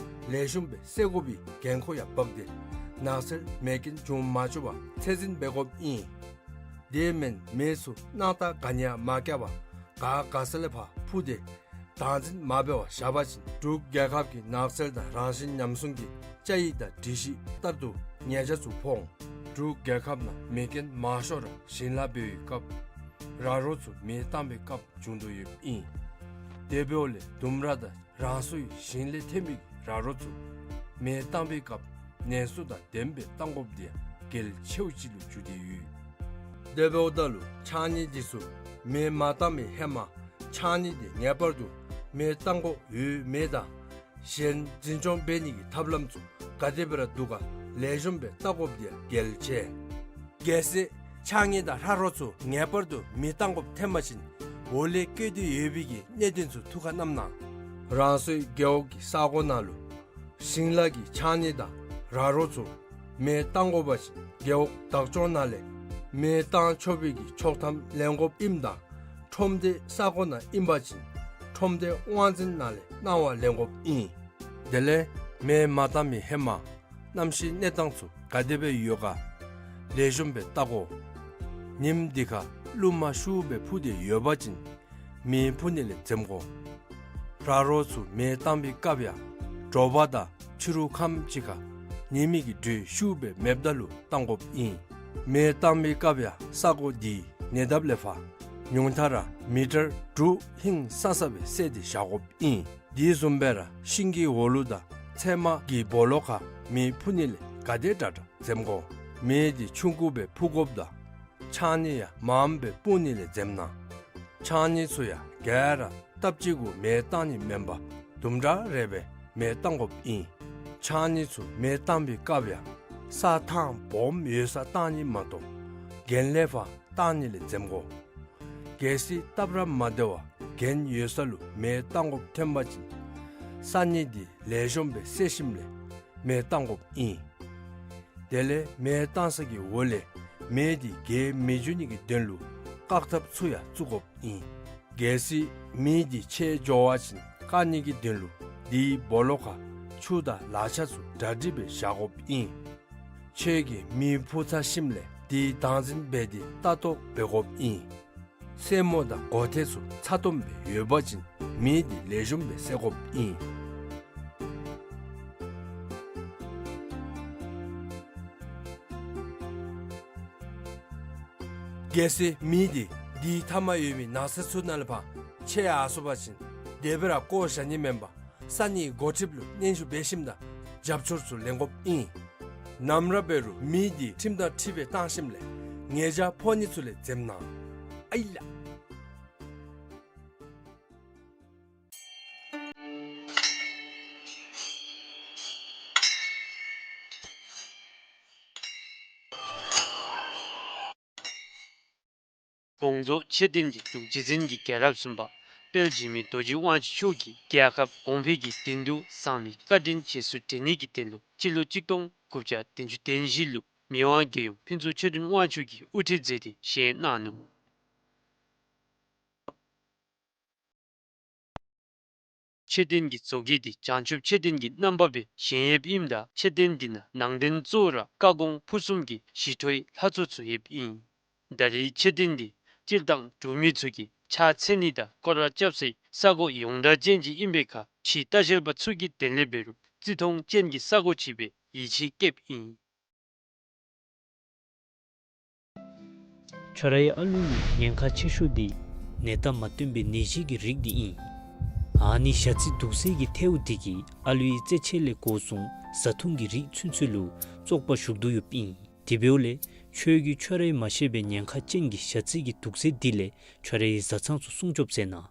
ལེགས་ཤོམ་སྦེ་བསད་དགོ་པའི་འགན་ཁུར་ཡང་འབག་སྟེ་ནགས་ཚལ་མེ་རྐྱེན་བྱུང་མ་བཅུག་པར་ཚད་འཛིན་འབད་དགོཔ་ཨིན། དེ་མེན་མེ་ཚུ་སྣང་ཐག་ག་ནི་ཡང་མ་བཀལ་བར་ག་ག་ས་ལས་ཕར་འཕུ་སྟེ་བདག་འཛིན་མ་འབད་བར་བཞག་པ་ཅིན་འབྲུག་རྒྱལ་ཁབ་ཀྱི་ནགས་ཚལ་དང་རང་བཞིན་ཉམས་སྲུང་གི་བཅའ་ཡིག་དང་སྒྲིག་གཞི་ལྟར་དུ་ཉེས་ཆད་ཚུ་ཕོག་འོང་། འབྲུག་རྒྱལ་ཁབ་ནང་མེ་རྐྱེན་མང་ཤོས་ར་ཞིང་ལཱ་འབད་བའི་སྐབས་ར་རོ་ཚུ་མེ་བཏང་བའི་སྐབས་བྱུང་དོ་ཡོདཔ་ཨིན། དེ་འབདཝ་ལས་ལྡུམ་ར་དང་རང་སོའི་ཞིང་ལས་ཐོན་པའི་ར་རོ་ཚུ་མེ་བཏང་བའི་སྐབས་ནན་སུ་དང་ལྡནམ་སྦེ་བཏང་དགོཔ་དེ་ཡང་གལ་ཆེཝ་ཅིག་ལུ་གྱུར་ཏེ་ཡོད། དེ་འབདཝ་ད་ལུ་ཕྱགས་སྙིགས་འདི་ཚུ་མེ་མ་བཏང་བའི་ཧེ་མ་ཕྱགས་སྙིགས་འདི་ངེས་པར་དུ་མེ་བཏང་དགོཔ་ཡོད་མེད་དང་གཞན་འཛིན་སྐྱོང་འབད་ནི་གི་ཐབས་ལམ་ཚུ་ག་དེ་སྦེ་ར་འདུག་ག་ལེགས་ཤོམ་སྦེ་བལྟ་དགོཔ་དེ་ཡང་གལ་ཆེ། གལ་སྲིད་ཕྱགས་སྙིགས་དང་ར་རོ་ཚུ་ངེས་པར་དུ་མེ་བཏང་དགོཔ་ཐོན་པ་ཅིན་འོག་ལས་བཀོད་དེ་ཡོད་པའི་གི་གནད་དོན་ཚུ་ཐུགས་ཁར་བསྣམས་གནང་། རང་སོའི་རྒེད་འོག་གི་ས་གོ་ནང་ལུ་ཞིང་ལཱ་གི་ཕྱགས་སྙིགས་དང་ར་རོ་ཚུ་མེ་བཏང་དགོ་པ་ཅིན་རྒེད་འོག་བདག་སྐྱོང་ནང་ལས་མེ་བཏང་ཆོག་པའི་གི་ཆོག་ཐམ་ལེན་དགོཔ་ཨིནམ་ད་ཁྲོམ་སྡེའི་ས་གོ་ནང་ཨིན་པ་ཅིན་ཁྲོམ་སྡེའི་དབང་འཛིན་ནང་ལས་གནང་བ་ལེན་དགོཔ་ཨིན། དེ་ལས་མེ་མ་བཏང་བའི་ཧེ་མ་གནམ་གཤིས་གནས་སྟངས་ཚུ་ག་དེ་སྦེ་ཡོད་ག་ལེགས་ཤོམ་སྦེ་བལྟ་དགོ། ཉིནམ་འདི་ཁར་རླུང་མ་ཤུགས་སྦེ་འཕུ་སྟེ་ཡོད་པ་ཅིན་མེ་འཕུ་ནི་ལས་འཛེམ་དགོ། ར་རོ་ཚུ་མེ་བཏང་བའི་སྐབས་ཡང་དྲོ་པ་དང་ཕྱི་རུ་ཁམས་ཅིག་ཁར་ཉི་མའི་གི་དྲོད་ཤུགས་སྦེ་མེདཔ་ད་ལུ་བཏང་དགོཔ་ཨིན། མེ་བཏང་བའི་སྐབས་ཡང་ས་གོ་འདི་ཉེ་འདབས་ལས་ཕར་ཉུང་མཐའ་ར་མི་ཊར་དྲུག་ཧིང་སང་ས་སྦེ་བསལ་ཏེ་བཞག་དགོཔ་ཨིན། དེ་བཟུམ་སྦེ་ར་ཤིང་གི་འོག་ལུ་དང་ཚལ་མ་གི་སྦོ་ལོགས་ཁར་མེ་འཕུ་ནི་ལས་ག་དེ་དྲག་དྲག་འཛེམ་དགོ། མེ་འདི་ཆུང་ཀུ་སྦེ་འཕུ་དགོཔ་དང་ཕྱགས་སྙིགས་ཡང་མངམ་སྦེ་སྤུངས་ནི་ལས་འཛེམ་གནང་། ཕྱགས་སྙིགས་ཚུ་ཡང་ག་ར་སྟབས་གཅིག་གུ་མེ་བཏང་ནི་མེན་པར་དུམ་གྲ་རེ་སྦེ་མེ་བཏང་དགོཔ་ཨིན། ཕྱགས་སྙིགས་ཚུ་མེ་བཏང་བའི་སྐབས་ཡང་ས་ཐང་སྦོམ་ཡོད་སར་བཏང་ནི་མ་གཏོགས་གྱེན་ལས་ཕར་བཏང་ནི་ལས་འཛེམ་དགོ། གལ་སྲིད་སྟབས་ར་མ་བདེ་བར་གྱེན་ཡོད་ས་ལུ་མེ་བཏང་དགོཔ་ཐོན་པ་ཅིན་ས་སྙིགས་འདི་ལེགས་ཤོམ་སྦེ་བསལ་ཞིནམ་ལས་མེ་བཏང་དགོཔ་ཨིན། དེ་ལས་མེ་བཏང་ས་གི་འོག་ལས་མེ་འདི་རྒྱས་མི་འགྱོ་ནི་གི་དོན་ལུ་བཀག་ཐབས་ཚུ་ཡང་བཙུགས་དགོཔ་ཨིན། གལ་སྲིད་མེ་འདི་ཆད་འགྱོ་བ་ཅིན་བཀག་ནི་གི་དོན་ལུ་དེའི་སྦོ་ལོགས་ཁར་ཆུ་དང་ལག་ཆ་ཚུ་གྲ་སྒྲིག་སྦེ་བཞག་དགོཔ་ཨིན། ཁྱོད་ཀྱིས་མེ་འཕུ་ཚར་ཞིནམ་ལས་དེ་བདག་འཛིན་འབད་དེ་ལྟ་རྟོག་འབད་དགོཔ་ཨིན། སེན་མོ་དང་མགོ་ཐེངས་ཚུ་ཚ་ཏོམ་སྦེ་ཡོད་པ་ཅིན་མེ་འདི་ལེགས་ཤོམ་སྦེ་བསད་དགོཔ་ཨིན། གལ་སྲིད་མེ་འདི་དེའི་མཐའ་མར་ཡོད་མི་ནགས་ཚལ་ཚུ་ནང་ལས་ཕར་ཆད་ཡར་སོང་པ་ཅིན་དེ་སྦེ་ར་བཀོ་བཞག་ནི་མེན་པར་ས་གནས་འགོ་ཁྲིདཔ་ལུ་སྙན་ཞུ་འབད་ཞིནམ་དང་རྒྱབ་སྐྱོར་ཚུ་ལེན་དགོཔ་ཨིན། ནམ་ར་འབད་རུང་མེ་འདི་ཁྲིམས་དང་འཁྲིལ་བའི་བཏང་ཞིནམ་ལས་ཉེས་བྱ་ཕོག་ནི་ཚུ་ལས་འཛེམ་གནང་། ཨའི་ལགས། དགོངས་རྫོགས་མཆོད་རྟེན་གྱི་འདུ་རྗེ་འཛིན་གྱི་རྒྱལ་རབས་གསུམ་པ་དཔལ་འཇིགས་མེད་རྡོ་རྗེ་དབང་ཕྱུག་མཆོག་གིས་རྒྱལ་ཁབ་གོང་འཕེལ་གྱི་དོན་དུ་བཟང་ལས་བཀའ་དྲིན་རྗེས་སུ་དྲན་ནི་གི་དོན་ལུ་སྤྱི་ལོ་གཅིག་སྟོང་དགུ་བརྒྱ་བདུན་ཅུ་དོན་བཞི་ལུ་མི་དབང་རྒྱལ་ཡུམ་ཕུན་ཚོགས་ཆོས་སྒྲོན་དབང་ཕྱུག་གིས་དབུ་ཁྲིད་མཛད་དེ་བཞེངས་གནང་ནུག། མཆོད་རྟེན་གྱི་བཟོ་བཀོད་འདི་བྱང་ཆུབ་མཆོད་རྟེན་གྱི་རྣམ་པ་སྦེ་བཞེངས་ཡོདཔ་ཨིནམ་ད་མཆོད་རྟེན་འདི་ནང་ནང་རྟེན་གཙོ་བོ་ར་བཀའ་དགོངས་ཕུར་གསུམ་གྱི་ཞི་ཁྲོའི་ལྷ་ཚོགས་ཚུ་ཡོདཔ་ཨིན། ད་རེས་མཆོད་རྟེན་འདི་སྤྱིར་བཏང་འབྲུག་མི་ཚུ་གིས་ཕྱག་འཚལ་ནི་དང་སྐོར་ར་རྐྱབ་སའི་ས་གོ་ཡོངས་གྲགས་ཅན་ཅིག་ཨིན་པའི་ཁར་ཕྱིའི་ལྟ་བཤལ་པ་ཚུ་གི་དོན་ལས་འབད་རུང་བརྩི་མཐོང་ཅན་གྱི་ས་གོ་ཅིག་སྦེ་ཡིད་ཆེས་བསྐྱེདཔ་ཨིན། ཁྱོད་རའི་ཨ་ལུ་ཡི་ཉེན་ཁ་ཆེ་ཤོས་འདི་ནད་རྟགས་མ་སྟོན་པའི་ནད་གཞི་གི་རིགས་འདི་ཨིན། ཨ་ནི་ཞ་རྩི་དུག་སེལ་གྱི་ཐལཝ་འདི་གིས་ཨ་ལུ་ཡི་རྩེད་ཆས་ལས་འགོ་བཟུང་བཟའ་འཐུང་གི་རིགས་ཚུན་ཚོད་ལུ་བཙོག་པ་ཞུགས་དོ་ཡོདཔ་ཨིན། དེ་འབདཝ་ལས་ཁྱོད་ཀྱིས་ཁྱོད་རའི་མ་ཤེས་པའི་ཉེན་ཁ་ཅན་གྱི་ཞ་རྩི་གི་དུག་སེལ་འདི་ལས་ཁྱོད་རའི་བཟའ་ཚང་ཚུ་སྲུང་སྐྱོབ་མཛད་གནང་།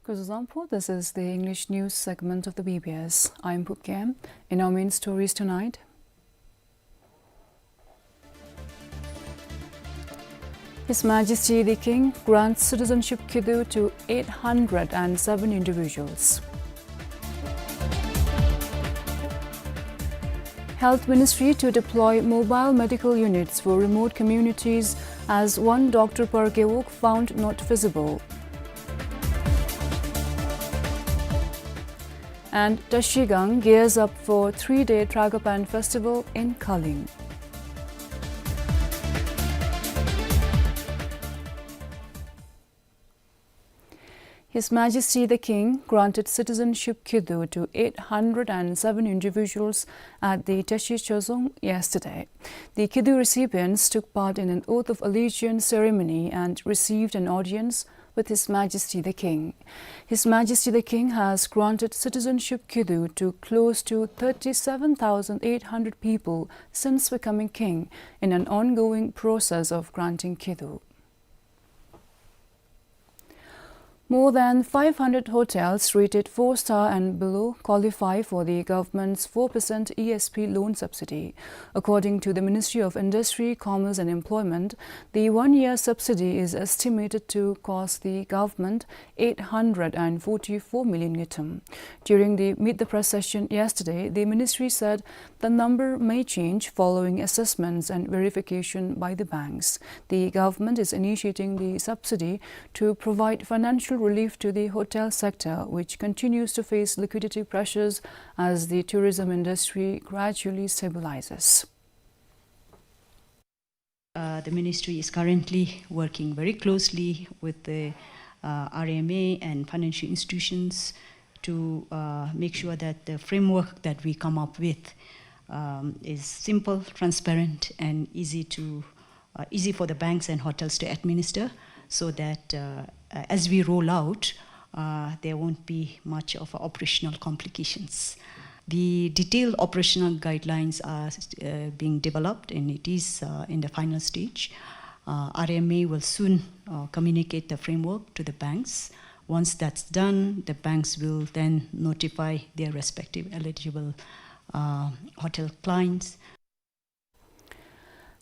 Kuzuzangpo, this is the English news segment of the B B S. I'm Phuket. In our main stories tonight, His Majesty the King grants citizenship khiddu to eight hundred and seven individuals. Health Ministry to deploy mobile medical units for remote communities as one doctor per gewog found not feasible. And Tashigang gears up for three-day Tragapan Festival in Kaling. His Majesty the King granted citizenship khiddu to eight hundred and seven individuals at the Teshi Chozong yesterday. The khiddu recipients took part in an oath of allegiance ceremony and received an audience with His Majesty the King. His Majesty the King has granted citizenship khiddu to close to thirty-seven thousand eight hundred people since becoming king in an ongoing process of granting khiddu. More than five hundred hotels rated four-star and below qualify for the government's four percent E S P loan subsidy. According to the Ministry of Industry, Commerce and Employment, the one-year subsidy is estimated to cost the government eight hundred and forty-four million ngultrum. During the Meet the Press session yesterday, the ministry said the number may change following assessments and verification by the banks. The government is initiating the subsidy to provide financial relief to the hotel sector, which continues to face liquidity pressures as the tourism industry gradually stabilizes. Uh, the ministry is currently working very closely with the, uh, R M A and financial institutions to, uh, make sure that the framework that we come up with, um, is simple, transparent, and easy to, uh, easy for the banks and hotels to administer, so that, uh, uh, as we roll out, uh, there won't be much of operational complications. The detailed operational guidelines are, uh, being developed, and it is, uh, in the final stage. Uh, R M A will soon, uh, communicate the framework to the banks. Once that's done, the banks will then notify their respective eligible, uh, hotel clients.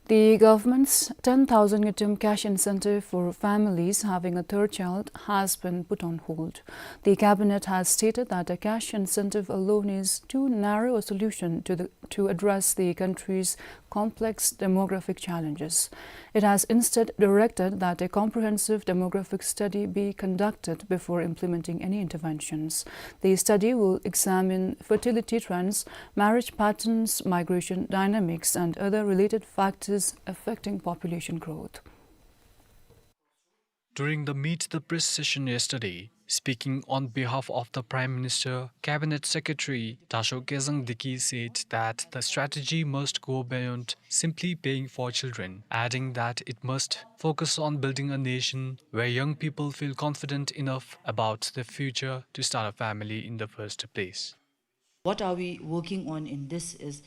The government's ten thousand ngultrum cash incentive for families having a third child has been put on hold. The cabinet has stated that a cash incentive alone is too narrow a solution to the, to address the country's complex demographic challenges. It has instead directed that a comprehensive demographic study be conducted before implementing any interventions. The study will examine fertility trends, marriage patterns, migration dynamics, and other related factors affecting population growth. During the Meet the Press session yesterday, speaking on behalf of the Prime Minister, Cabinet Secretary Dasho Kezang Deki said that the strategy must go beyond simply paying for children, adding that it must focus on building a nation where young people feel confident enough about the future to start a family in the first place. What are we working on in this is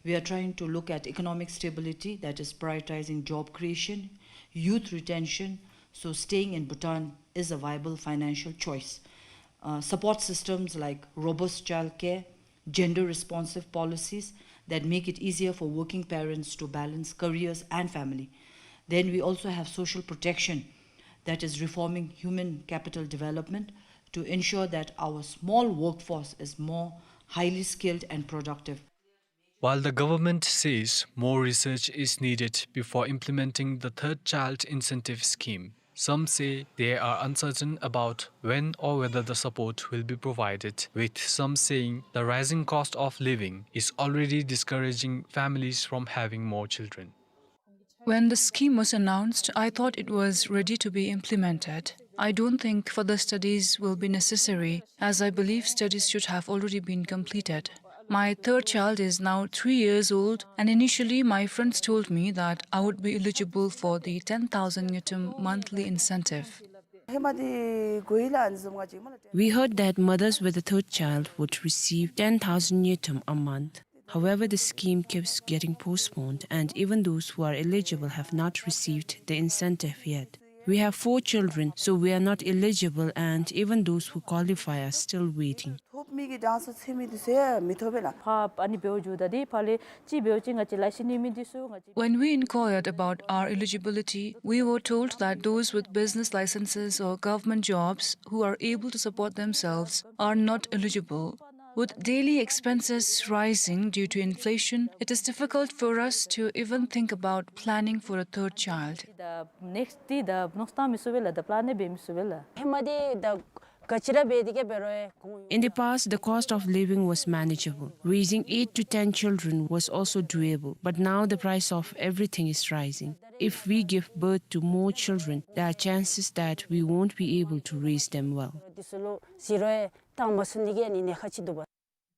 we are trying to look at economic stability, that is prioritizing job creation, youth retention, so staying in Bhutan is a viable financial choice. Uh, support systems like robust childcare, gender-responsive policies that make it easier for working parents to balance careers and family. Then we also have social protection, that is reforming human capital development to ensure that our small workforce is more highly skilled and productive. While the government says more research is needed before implementing the third child incentive scheme, some say they are uncertain about when or whether the support will be provided, with some saying the rising cost of living is already discouraging families from having more children. When the scheme was announced, I thought it was ready to be implemented. I don't think further studies will be necessary, as I believe studies should have already been completed. My third child is now three years old, and initially my friends told me that I would be eligible for the ten thousand ngultrum monthly incentive. We heard that mothers with a third child would receive ten thousand ngultrum a month. However, the scheme keeps getting postponed, and even those who are eligible have not received the incentive yet. We have four children, so we are not eligible, and even those who qualify are still waiting. ཐོབ་མི་གི་གྲངས་སུ་ཚུད་མི་འདི་ཚུ་མི་ཐོབ་པས་ལགས། ཕར་ཨ་ནི་འབདཝ་བརྒྱུད་ད་འདི་ཕར་ལས་ཅིག་འབདཝ་ཅིག་ང་བཅས་ལས་ཤི་ནི་མི་འདི་ཚུ་ང་བཅས། When we inquired about our eligibility, we were told that those with business licenses or government jobs who are able to support themselves are not eligible. With daily expenses rising due to inflation, it is difficult for us to even think about planning for a third child. ད་ནེགསི་འདི་ད་མནོ་བསམ་བཏང་མི་ཚུགས་པས་ལགས། ད་པ་ལཱན་འབད་མི་ཚུགས་པས་ལགས། ཧེ་མ་འདི་ད་ག་ཅི་ར་འབད་དེ་གི་འབད་རུང་ཡང་གོང་། In the past, the cost of living was manageable. Raising eight to ten children was also doable, but now the price of everything is rising. If we give birth to more children, there are chances that we won't be able to raise them well. འདི་ཚུ་ལུ་ཟི་རོ་ཡང་བཏང་མ་ཚུགས་ནི་གི་ཨ་ནི་ཉེན་ཁ་ཅིག་འདུག་པ།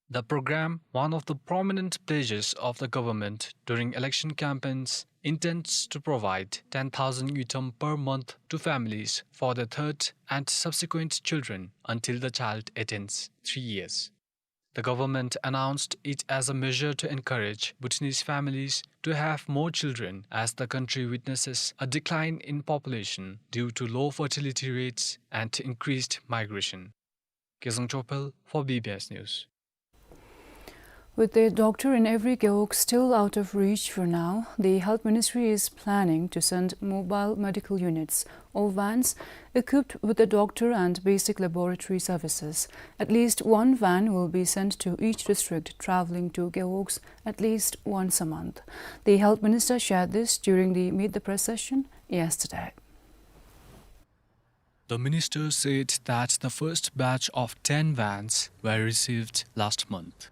The program, one of the prominent pledges of the government during election campaigns, intends to provide ten thousand ngultrum per month to families for their third and subsequent children until the child attains three years. The government announced it as a measure to encourage Bhutanese families to have more children as the country witnesses a decline in population due to low fertility rates and increased migration. Kezang Chophel for B B S News. With a doctor in every gewog still out of reach for now, the Health Ministry is planning to send mobile medical units or vans equipped with a doctor and basic laboratory services. At least one van will be sent to each district, traveling to gewogs at least once a month. The Health Minister shared this during the Meet the Press session yesterday. The minister said that the first batch of ten vans were received last month.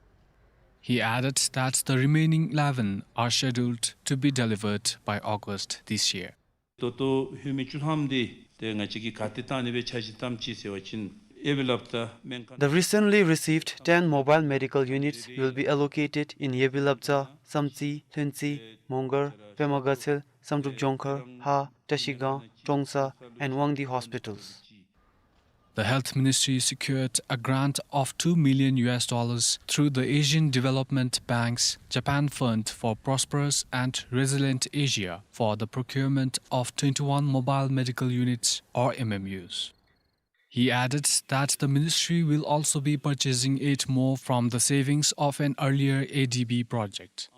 He added that the remaining eleven are scheduled to be delivered by August this year. ད་ལྟོ་ཧེ་མའི་བཅུ་ཐམ་འདི་ཏེ་ང་བཅས་ཀྱིས་ག་ཏེ་བཏང་ནི་སྦེ་འཆར་གཞི་བཏངམ་ཅིག་ཟེར་བ་ཅིན་ཡེ་བི་ལབ་ཙ་སྨན་ཁང་། The recently received ten mobile medical units will be allocated in Yebi Labdza, Samtse, Lhuentse, Mongar, Pema Gatshel, Samdrup Jongkhar, Ha, Trashigang, Trongsa, and Wangdi hospitals. The Health Ministry secured a grant of two million U S dollars through the Asian Development Bank's Japan Fund for Prosperous and Resilient Asia for the procurement of twenty-one mobile medical units, or M M Us. He added that the ministry will also be purchasing eight more from the savings of an earlier A D B project.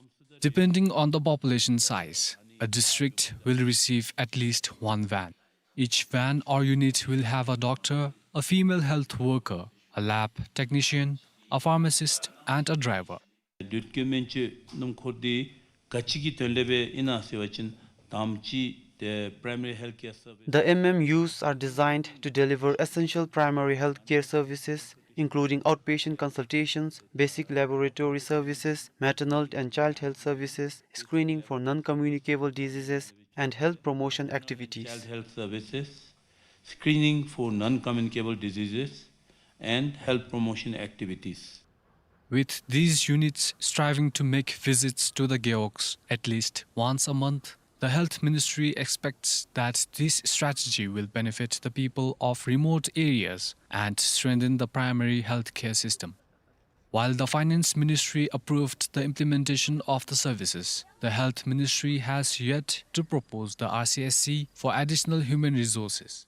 Depending on the population size, a district will receive at least one van. Each van or unit will have a doctor, a female health worker, a lab technician, a pharmacist, and a driver. དུས་ཀྱི་སྨན་བཅོས་སྣུམ་འཁོར་འདི་ག་ཅི་གི་དོན་ལས་སྦེ་ཨིན་ན་ཟེར་བ་ཅིན་དང་པ་ཅིག་ཏེ་primary health care service. The M M Us are designed to deliver essential primary health care services, including outpatient consultations, basic laboratory services, maternal and child health services, screening for non-communicable diseases, and health promotion activities. Child health services, screening for non-communicable diseases, and health promotion activities. With these units striving to make visits to the gewogs at least once a month, the Health Ministry expects that this strategy will benefit the people of remote areas and strengthen the primary health care system. While the Finance Ministry approved the implementation of the services, the Health Ministry has yet to propose the R C S C for additional human resources.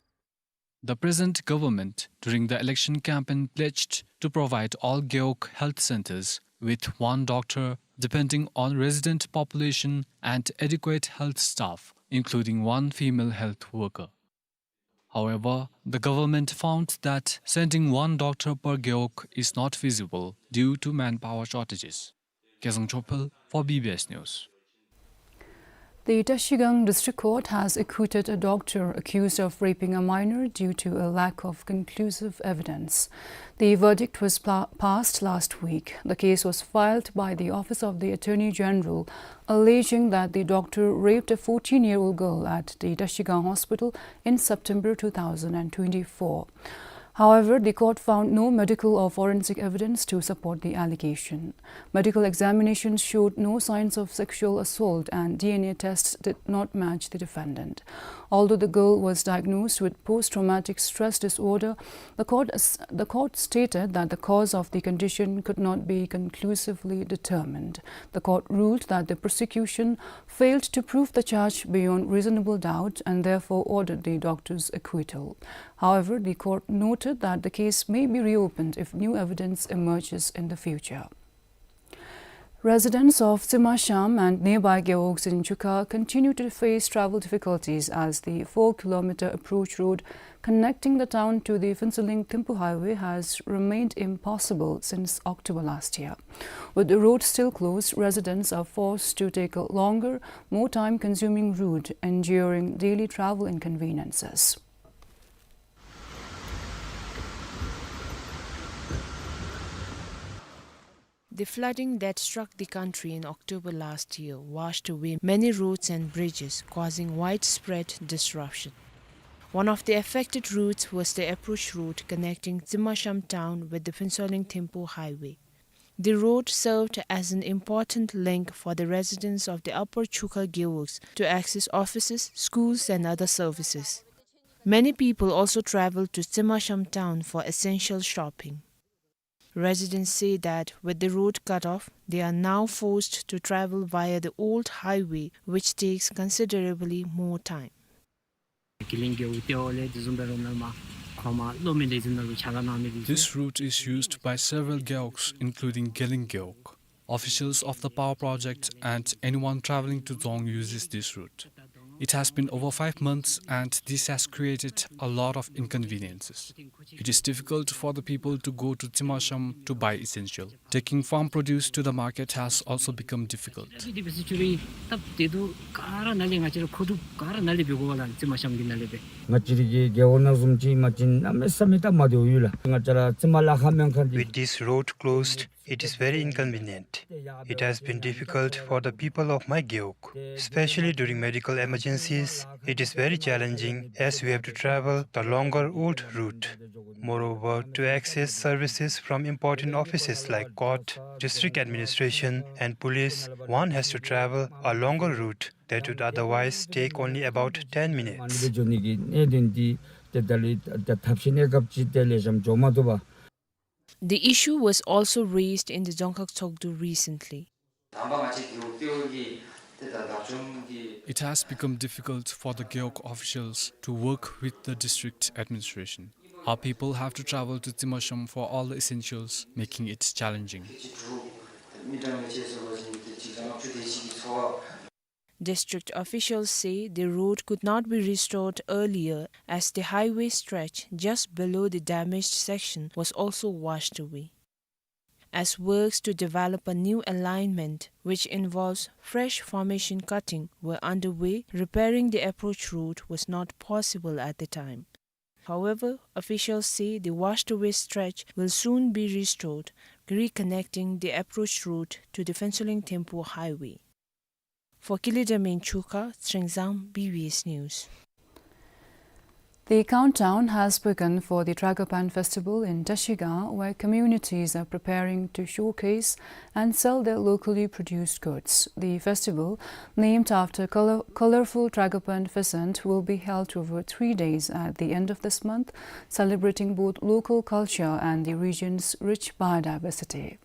The present government, during the election campaign, pledged to provide all gewog health centers with one doctor, depending on resident population and adequate health staff, including one female health worker. However, the government found that sending one doctor per gewog is not feasible due to manpower shortages. Kezang Chophel for B B S News. The Trashigang District Court has acquitted a doctor accused of raping a minor due to a lack of conclusive evidence. The verdict was pla-, passed last week. The case was filed by the Office of the Attorney General, alleging that the doctor raped a fourteen-year-old girl at the Trashigang Hospital in September two thousand and twenty-four. However, the court found no medical or forensic evidence to support the allegation. Medical examinations showed no signs of sexual assault, and D N A tests did not match the defendant. Although the girl was diagnosed with post-traumatic stress disorder, the court, the court stated that the cause of the condition could not be conclusively determined. The court ruled that the prosecution failed to prove the charge beyond reasonable doubt and therefore ordered the doctor's acquittal. However, the court noted that the case may be reopened if new evidence emerges in the future. Residents of Tsimasham and nearby gewogs in Chukha continue to face travel difficulties as the four kilometer approach road connecting the town to the Phuentsholing Thimphu highway has remained impassable since October last year. With the road still closed, residents are forced to take a longer, more time-consuming route, enduring daily travel inconveniences. The flooding that struck the country in October last year washed away many roads and bridges, causing widespread disruption. One of the affected routes was the approach road connecting Tsimasham town with the Phuentsholing Thimphu highway. The road served as an important link for the residents of the Upper Chukha gewogs to access offices, schools, and other services. Many people also traveled to Tsimasham town for essential shopping. Residents say that with the road cut off, they are now forced to travel via the old highway, which takes considerably more time. This route is used by several gewogs, including Geleng gewog. Officials of the power project and anyone traveling to Dzong uses this route. It has been over five months and this has created a lot of inconveniences. It is difficult for the people to go to Tsimasham to buy essential. Taking farm produce to the market has also become difficult. With this road closed, it is very inconvenient. It has been difficult for the people of my gewog, especially during medical emergencies. It is very challenging as we have to travel the longer old route. Moreover, to access services from important offices like court, district administration, and police, one has to travel a longer route that would otherwise take only about ten minutes. The issue was also raised in the Dzongkhag Tshogdu recently. It has become difficult for the gewog officials to work with the district administration. Our people have to travel to Tsimasham for all the essentials, making it challenging. District officials say the road could not be restored earlier as the highway stretch just below the damaged section was also washed away. As works to develop a new alignment, which involves fresh formation cutting, were underway, repairing the approach road was not possible at the time. However, officials say the washed-away stretch will soon be restored, reconnecting the approach road to the Phuentsholing Thimphu highway. For Kilidem in Chukha, Tshering Zam, B B S News. The countdown has begun for the Tragopan Festival in Trashigang, where communities are preparing to showcase and sell their locally produced goods. The festival, named after color-, colorful Tragopan pheasant, will be held over three days at the end of this month, celebrating both local culture and the region's rich biodiversity.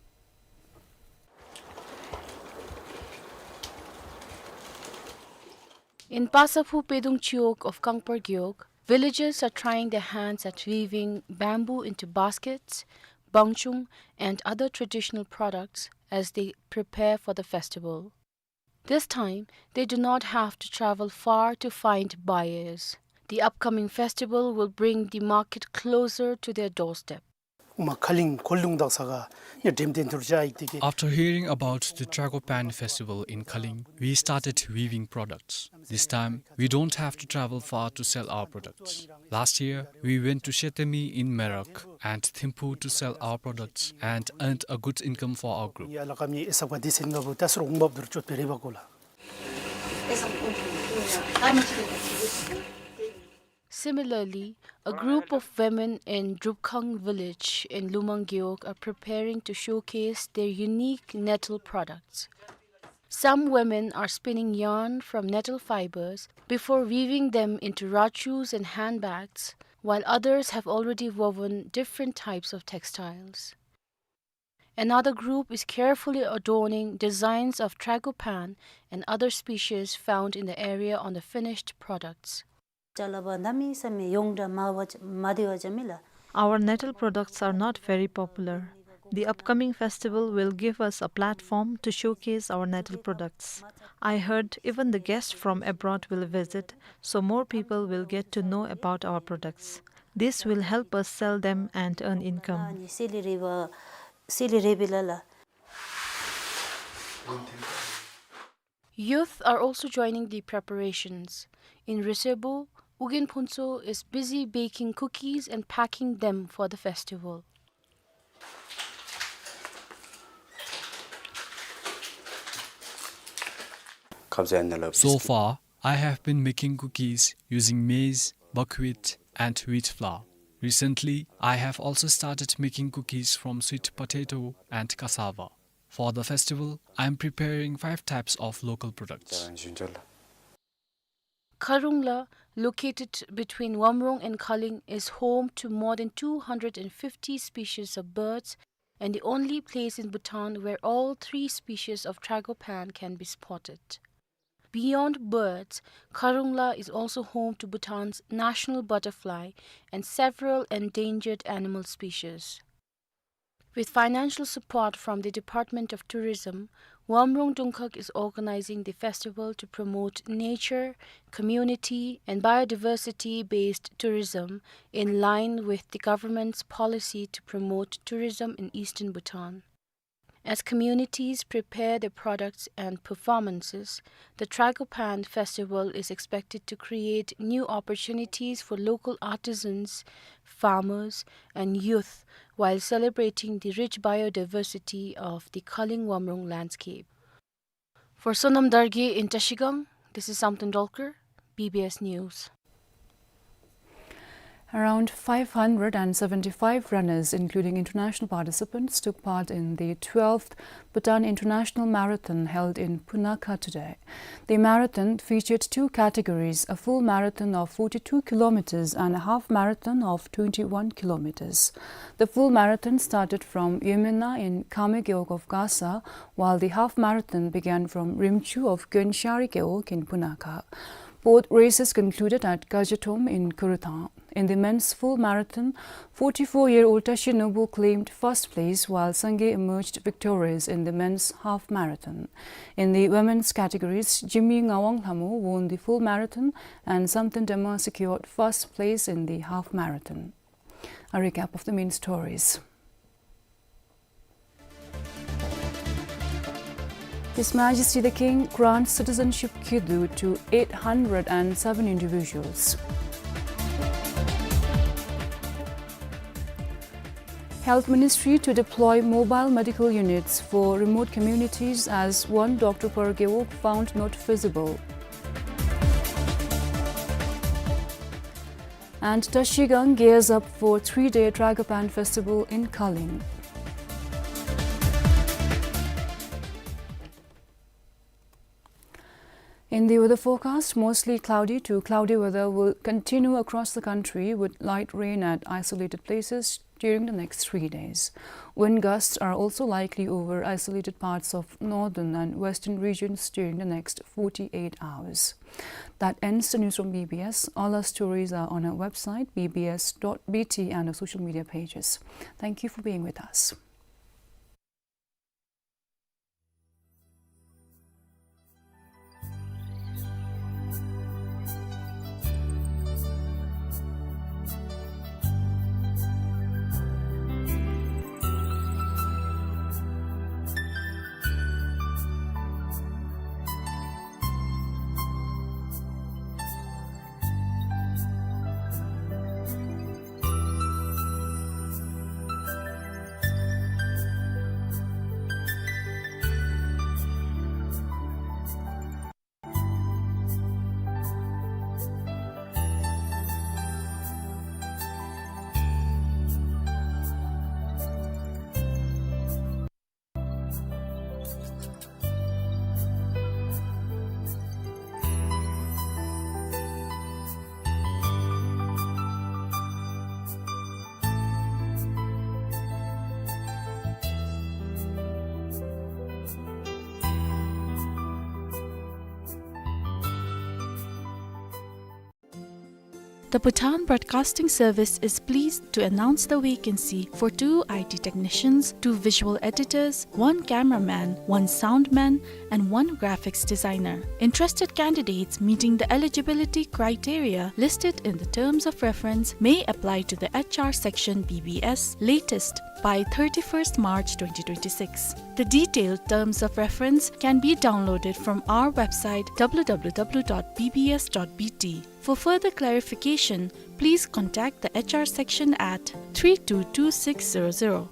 In Pasaphu Pedung Chiwog of Kangpar Gewog, villagers are trying their hands at weaving bamboo into baskets, bangchung, and other traditional products as they prepare for the festival. This time, they do not have to travel far to find buyers. The upcoming festival will bring the market closer to their doorstep. After hearing about the Tragopan festival in Khaling, we started weaving products. This time, we don't have to travel far to sell our products. Last year, we went to Shetemi in Merak and Thimphu to sell our products and earned a good income for our group. Similarly, a group of women in Drupkhang village in Lumang Gewog are preparing to showcase their unique nettle products. Some women are spinning yarn from nettle fibers before weaving them into rachus and handbags, while others have already woven different types of textiles. Another group is carefully adorning designs of tragopan and other species found in the area on the finished products. ཅ་ལ་བ་གནམ་མེད་ས་མེད་ཡོངས་གྲགས་མ་བ་མ་བདེ་བ་ཅིག་མས་ལགས། Our nettle products are not very popular. The upcoming festival will give us a platform to showcase our nettle products. I heard even the guests from abroad will visit, so more people will get to know about our products. This will help us sell them and earn income. སི་ལི་རི་བ་སི་ལི་རི་བི་ལ་ལ། Youth are also joining the preparations. In Ritsebo, Ugyen Phuntsho is busy baking cookies and packing them for the festival. So far, I have been making cookies using maize, buckwheat, and wheat flour. Recently, I have also started making cookies from sweet potato and cassava. For the festival, I am preparing five types of local products. Kharungla, located between Wamrong and Khaling, is home to more than two hundred and fifty species of birds and the only place in Bhutan where all three species of tragopan can be spotted. Beyond birds, Kharungla is also home to Bhutan's national butterfly and several endangered animal species. With financial support from the Department of Tourism, Wamrung Dungkhag is organizing the festival to promote nature, community, and biodiversity-based tourism in line with the government's policy to promote tourism in eastern Bhutan. As communities prepare their products and performances, the Tragopan Festival is expected to create new opportunities for local artisans, farmers, and youth while celebrating the rich biodiversity of the Khaling Wamrung landscape. For Sonam Dargye in Trashigang, this is Samten Dolkar, B B S News. Around five hundred and seventy-five runners, including international participants, took part in the twelfth Bhutan International Marathon held in Punakha today. The marathon featured two categories, a full marathon of forty-two kilometers and a half marathon of twenty-one kilometers. The full marathon started from Yemena in Khame Gewog of Gasa, while the half marathon began from Rimchu of Könshari Gewog in Punakha. Both races concluded at Kajatom in Kurutang. In the men's full marathon, forty-four-year-old Tashi Nobu claimed first place, while Sangay emerged victorious in the men's half marathon. In the women's categories, Jimmy Ngawang Lhamo won the full marathon and Samten Dema secured first place in the half marathon. A recap of the main stories. His Majesty the King grants citizenship khidu to eight hundred and seven individuals. Health Ministry to deploy mobile medical units for remote communities as one doctor per Gewog found not feasible. And Trashigang gears up for three-day Tragopan Festival in Khaling. In the weather forecast, mostly cloudy to cloudy weather will continue across the country with light rain at isolated places during the next three days. Wind gusts are also likely over isolated parts of northern and western regions during the next forty-eight hours. That ends the news from B B S. All our stories are on our website, B B S dot B T, and our social media pages. Thank you for being with us. The Bhutan Broadcasting Service is pleased to announce the vacancy for two I T technicians, two visual editors, one cameraman, one soundman, and one graphics designer. Interested candidates meeting the eligibility criteria listed in the terms of reference may apply to the H R section B B S latest by thirty-first March twenty twenty-six. The detailed terms of reference can be downloaded from our website, W W W dot B B S dot B T. For further clarification, please contact the H R section at three two two six zero zero.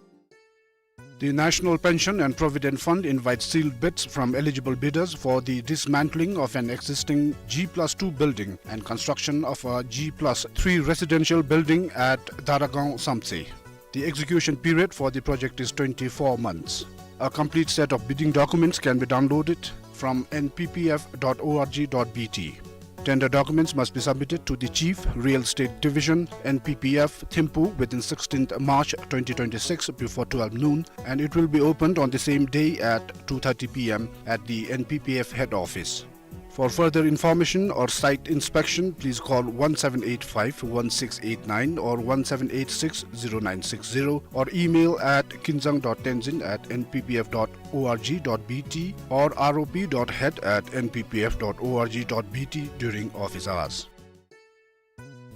The National Pension and Provident Fund invites sealed bids from eligible bidders for the dismantling of an existing G plus two building and construction of a G plus three residential building at Daragaon Samtse. The execution period for the project is twenty-four months. A complete set of bidding documents can be downloaded from N P P F dot O R G dot B T. Tender documents must be submitted to the Chief, Real Estate Division, N P P F, Thimphu within sixteenth March twenty twenty-six before twelve noon, and it will be opened on the same day at two thirty P M at the N P P F head office. For further information or site inspection, please call one seven eight five one six eight nine or one seven eight six zero nine six zero or email at kinzang dot tenzin at N P P F dot O R G dot B T or R O P dot head at N P P F dot O R G dot B T during office hours.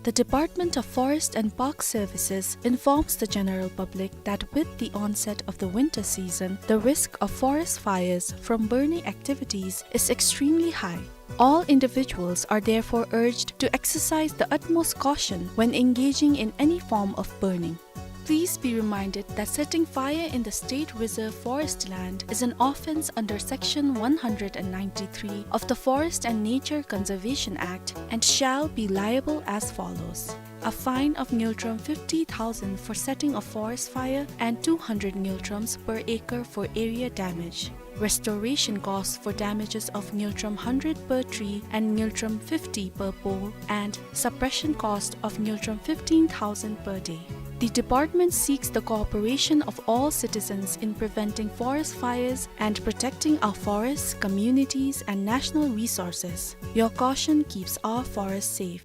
The Department of Forest and Park Services informs the general public that with the onset of the winter season, the risk of forest fires from burning activities is extremely high. All individuals are therefore urged to exercise the utmost caution when engaging in any form of burning. Please be reminded that setting fire in the State Reserve Forest land is an offence under Section one hundred and ninety-three of the Forest and Nature Conservation Act and shall be liable as follows: a fine of ngultrum fifty thousand for setting a forest fire and two hundred ngultrums per acre for area damage. Restoration cost for damages of ngultrum hundred per tree and ngultrum fifty per pole, and suppression cost of ngultrum fifteen thousand per day. The department seeks the cooperation of all citizens in preventing forest fires and protecting our forests, communities, and national resources. Your caution keeps our forests safe.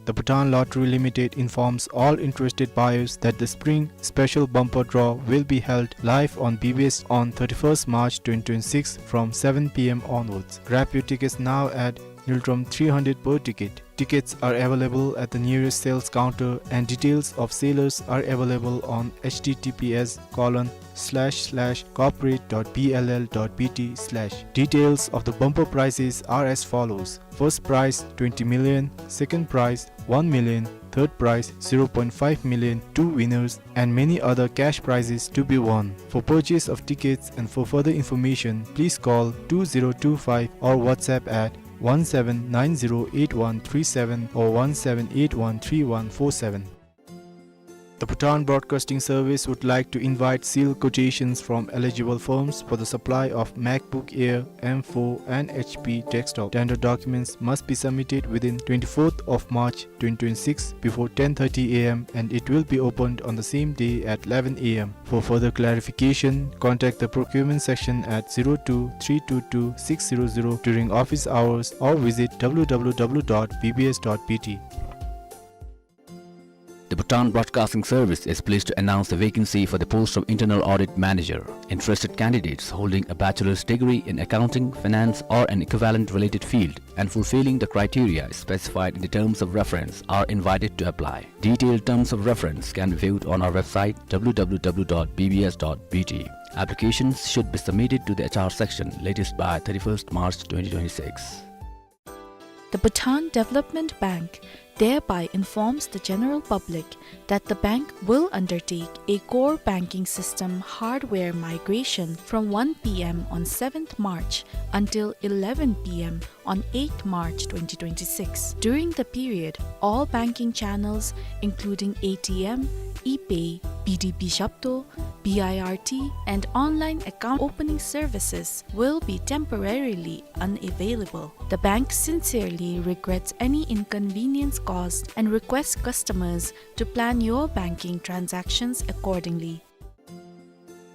The Bhutan Lottery Limited informs all interested buyers that the Spring Special Bumper Draw will be held live on B B S on thirty-first March twenty twenty-six from seven P M onwards. Grab your tickets now at ngultrum three hundred per ticket. Tickets are available at the nearest sales counter and details of sellers are available on H T T P S colon slash slash corporate dot B L L dot B T slash. Details of the bumper prizes are as follows. First prize twenty million, second prize one million, third prize zero point five million, two winners, and many other cash prizes to be won. For purchase of tickets and for further information, please call two zero two five or WhatsApp at one seven nine zero eight one three seven or one seven eight one three one four seven. The Bhutan Broadcasting Service would like to invite sealed quotations from eligible firms for the supply of MacBook Air M four and H P desktop. Tender documents must be submitted within twenty-fourth of March twenty twenty-six before ten thirty A M and it will be opened on the same day at eleven A M. For further clarification, contact the procurement section at zero two three two two six zero zero during office hours or visit W W W dot B B S dot B T. The Bhutan Broadcasting Service is pleased to announce the vacancy for the post of Internal Audit Manager. Interested candidates holding a bachelor's degree in accounting, finance, or an equivalent related field and fulfilling the criteria specified in the terms of reference are invited to apply. Detailed terms of reference can be viewed on our website, W W W dot B B S dot B T. Applications should be submitted to the H R section latest by thirty-first March twenty twenty-six. The Bhutan Development Bank thereby informs the general public that the bank will undertake a core banking system hardware migration from one P M on seventh March until eleven P M on eighth March twenty twenty-six. During the period, all banking channels, including A T M, ePay, B D B Zhapto, B I R T, and online account opening services, will be temporarily unavailable. The bank sincerely regrets any inconvenience caused and requests customers to plan your banking transactions accordingly.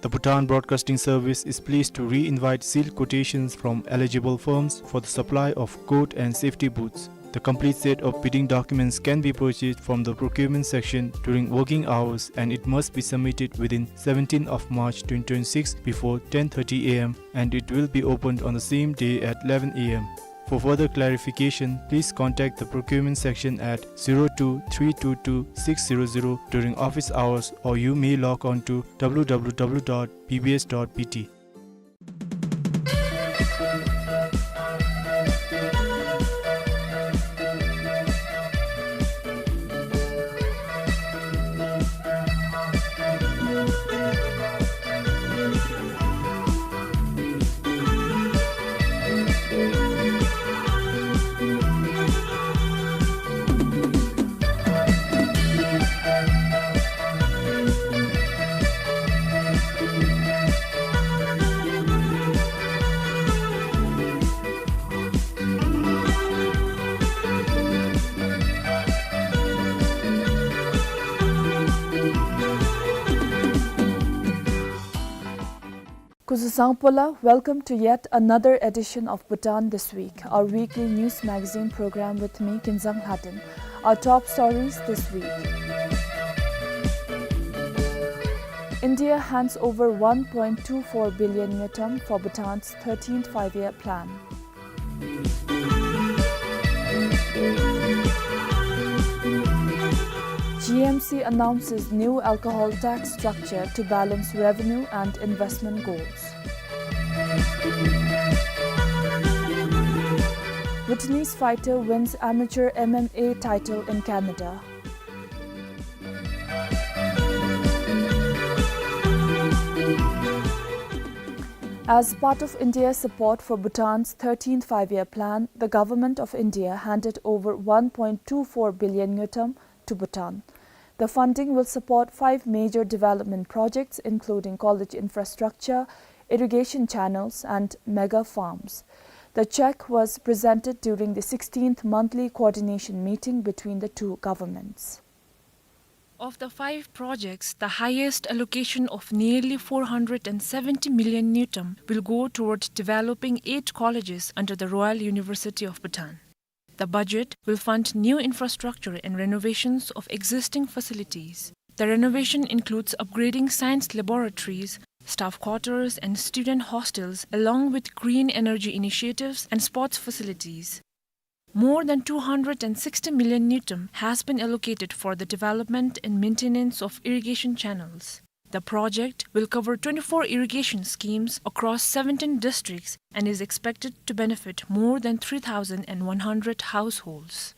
The Bhutan Broadcasting Service is pleased to re-invite sealed quotations from eligible firms for the supply of coat and safety boots. The complete set of bidding documents can be purchased from the procurement section during working hours, and it must be submitted within seventeenth of March twenty twenty-six before ten thirty A M, and it will be opened on the same day at eleven A M. For further clarification, please contact the procurement section at zero two three two two six zero zero during office hours, or you may log on to W W W dot B B S dot B T. Kuzuzangpo la, welcome to yet another edition of Bhutan This Week, our weekly news magazine program with me, Kinzang Lhaden. Our top stories this week. India hands over one point two four billion ngultrum for Bhutan's thirteenth Five-Year Plan. G M C announces new alcohol tax structure to balance revenue and investment goals. Bhutanese fighter wins amateur M M A title in Canada. As part of India's support for Bhutan's thirteenth Five-Year Plan, the Government of India handed over one point two four billion ngultrum to Bhutan. The funding will support five major development projects, including college infrastructure, irrigation channels, and mega farms. The check was presented during the sixteenth monthly coordination meeting between the two governments. Of the five projects, the highest allocation of nearly four hundred and seventy million ngultrum will go toward developing eight colleges under the Royal University of Bhutan. The budget will fund new infrastructure and renovations of existing facilities. The renovation includes upgrading science laboratories, staff quarters, and student hostels, along with green energy initiatives and sports facilities. More than two hundred and sixty million ngultrum has been allocated for the development and maintenance of irrigation channels. The project will cover twenty-four irrigation schemes across seventeen districts and is expected to benefit more than three thousand one hundred households.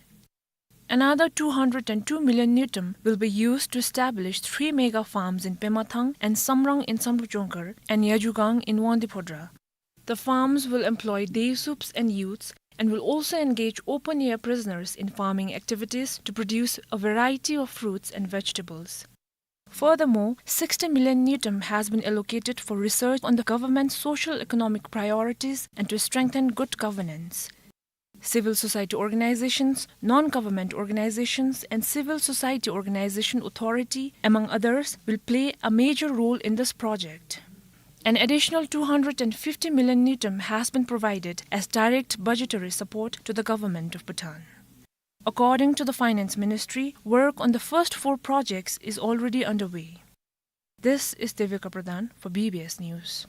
Another two hundred and two million ngultrum will be used to establish three mega farms in Pemathang and Samrang in Samdrup Jongkhar and Yajugang in Wangdue Phodrang. The farms will employ day sups and youths and will also engage open-air prisoners in farming activities to produce a variety of fruits and vegetables. Furthermore, sixty million ngultrum has been allocated for research on the government's social-economic priorities and to strengthen good governance. Civil society organizations, non-government organizations, and civil society organization authority, among others, will play a major role in this project. An additional two hundred and fifty million ngultrum has been provided as direct budgetary support to the government of Bhutan. According to the Finance Ministry, work on the first four projects is already underway. This is Devika Pradhan for B B S News.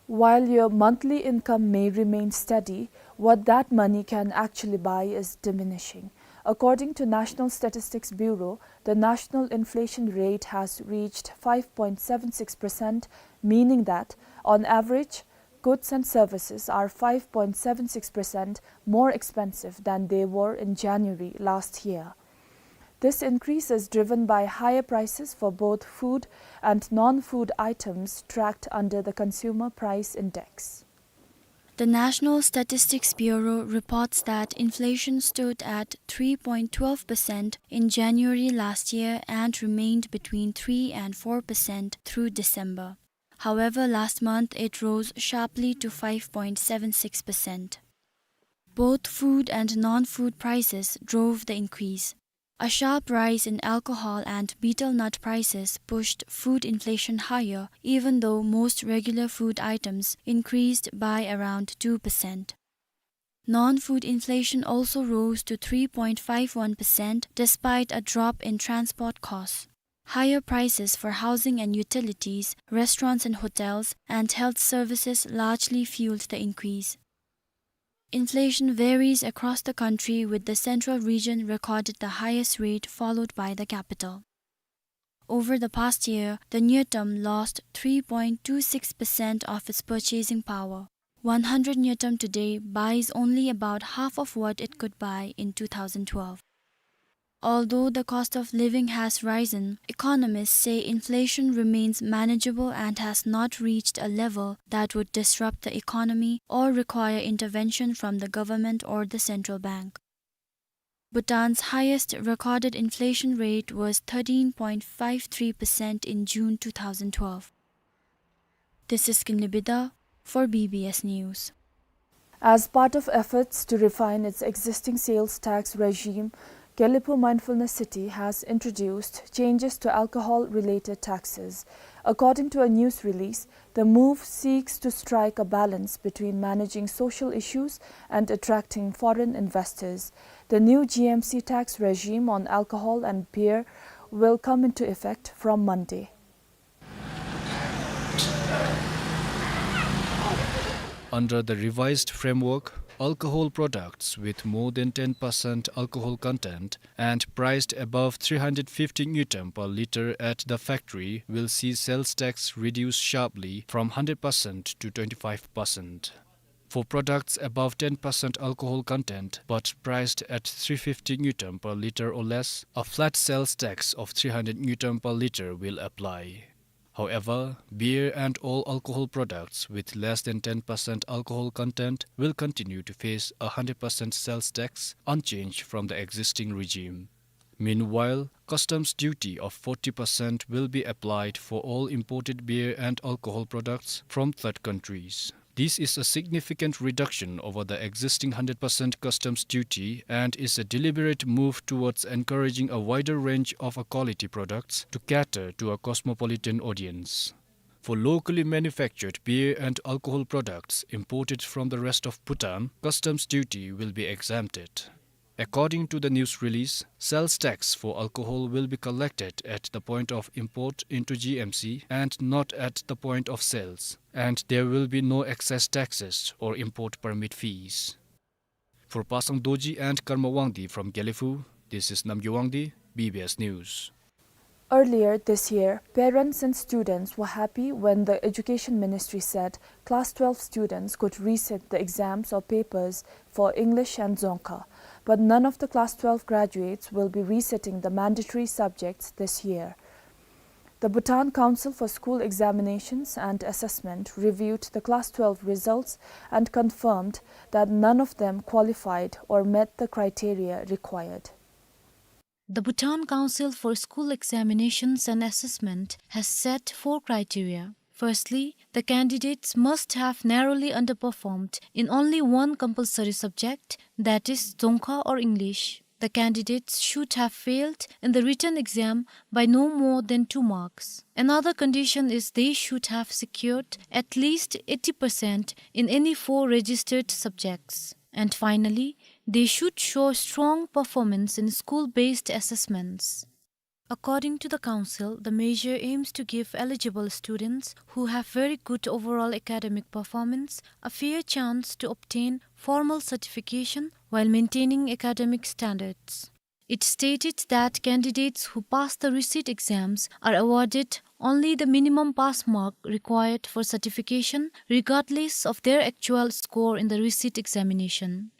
While your monthly income may remain steady, what that money can actually buy is diminishing. According to National Statistics Bureau, the national inflation rate has reached five point seven six percent, meaning that, on average, goods and services are five point seven six percent more expensive than they were in January last year. This increase is driven by higher prices for both food and non-food items tracked under the Consumer Price Index. The National Statistics Bureau reports that inflation stood at three point twelve percent in January last year and remained between three and four percent through December. However, last month it rose sharply to five point seven six percent. Both food and non-food prices drove the increase. A sharp rise in alcohol and betel nut prices pushed food inflation higher, even though most regular food items increased by around two percent. Non-food inflation also rose to three point five one percent despite a drop in transport costs. Higher prices for housing and utilities, restaurants and hotels, and health services largely fueled the increase. Inflation varies across the country, with the central region recorded the highest rate, followed by the capital. Over the past year, the ngultrum lost three point two six percent of its purchasing power. One hundred ngultrum today buys only about half of what it could buy in two thousand twelve. Although the cost of living has risen, economists say inflation remains manageable and has not reached a level that would disrupt the economy or require intervention from the government or the central bank. Bhutan's highest recorded inflation rate was thirteen point five three percent in June two thousand twelve. This is Kinley Bida for B B S News. As part of efforts to refine its existing sales tax regime, Gelephu Mindfulness City has introduced changes to alcohol-related taxes. According to a news release, the move seeks to strike a balance between managing social issues and attracting foreign investors. The new G M C tax regime on alcohol and beer will come into effect from Monday. Under the revised framework, alcohol products with more than ten percent alcohol content and priced above three hundred fifty ngultrum per liter at the factory will see sales tax reduced sharply from hundred percent to twenty-five percent. For products above ten percent alcohol content but priced at three fifty ngultrum per liter or less, a flat sales tax of three hundred ngultrum per liter will apply. However, beer and all alcohol products with less than ten percent alcohol content will continue to face a hundred percent sales tax, unchanged from the existing regime. Meanwhile, customs duty of forty percent will be applied for all imported beer and alcohol products from third countries. This is a significant reduction over the existing hundred percent customs duty and is a deliberate move towards encouraging a wider range of a quality products to cater to a cosmopolitan audience. For locally manufactured beer and alcohol products imported from the rest of Bhutan, customs duty will be exempted. According to the news release, sales tax for alcohol will be collected at the point of import into G M C and not at the point of sales, and there will be no excise taxes or import permit fees. For Pasang Dorji and Karma Wangdi from Gelephu, this is Namgay Wangdi, B B S News. Earlier this year, parents and students were happy when the Education Ministry said class twelve students could resit the exams or papers for English and Dzongkha. But none of the class twelve graduates will be resitting the mandatory subjects this year. The Bhutan Council for School Examinations and Assessment reviewed the class twelve results and confirmed that none of them qualified or met the criteria required. The Bhutan Council for School Examinations and Assessment has set four criteria. Firstly, the candidates must have narrowly underperformed in only one compulsory subject, that is, Dzongkha or English. The candidates should have failed in the written exam by no more than two marks. Another condition is they should have secured at least eighty percent in any four registered subjects. And finally, they should show strong performance in school-based assessments. According to the council, the measure aims to give eligible students who have very good overall academic performance a fair chance to obtain formal certification while maintaining academic standards. It stated that candidates who pass the resit exams are awarded only the minimum pass mark required for certification, regardless of their actual score in the resit examination.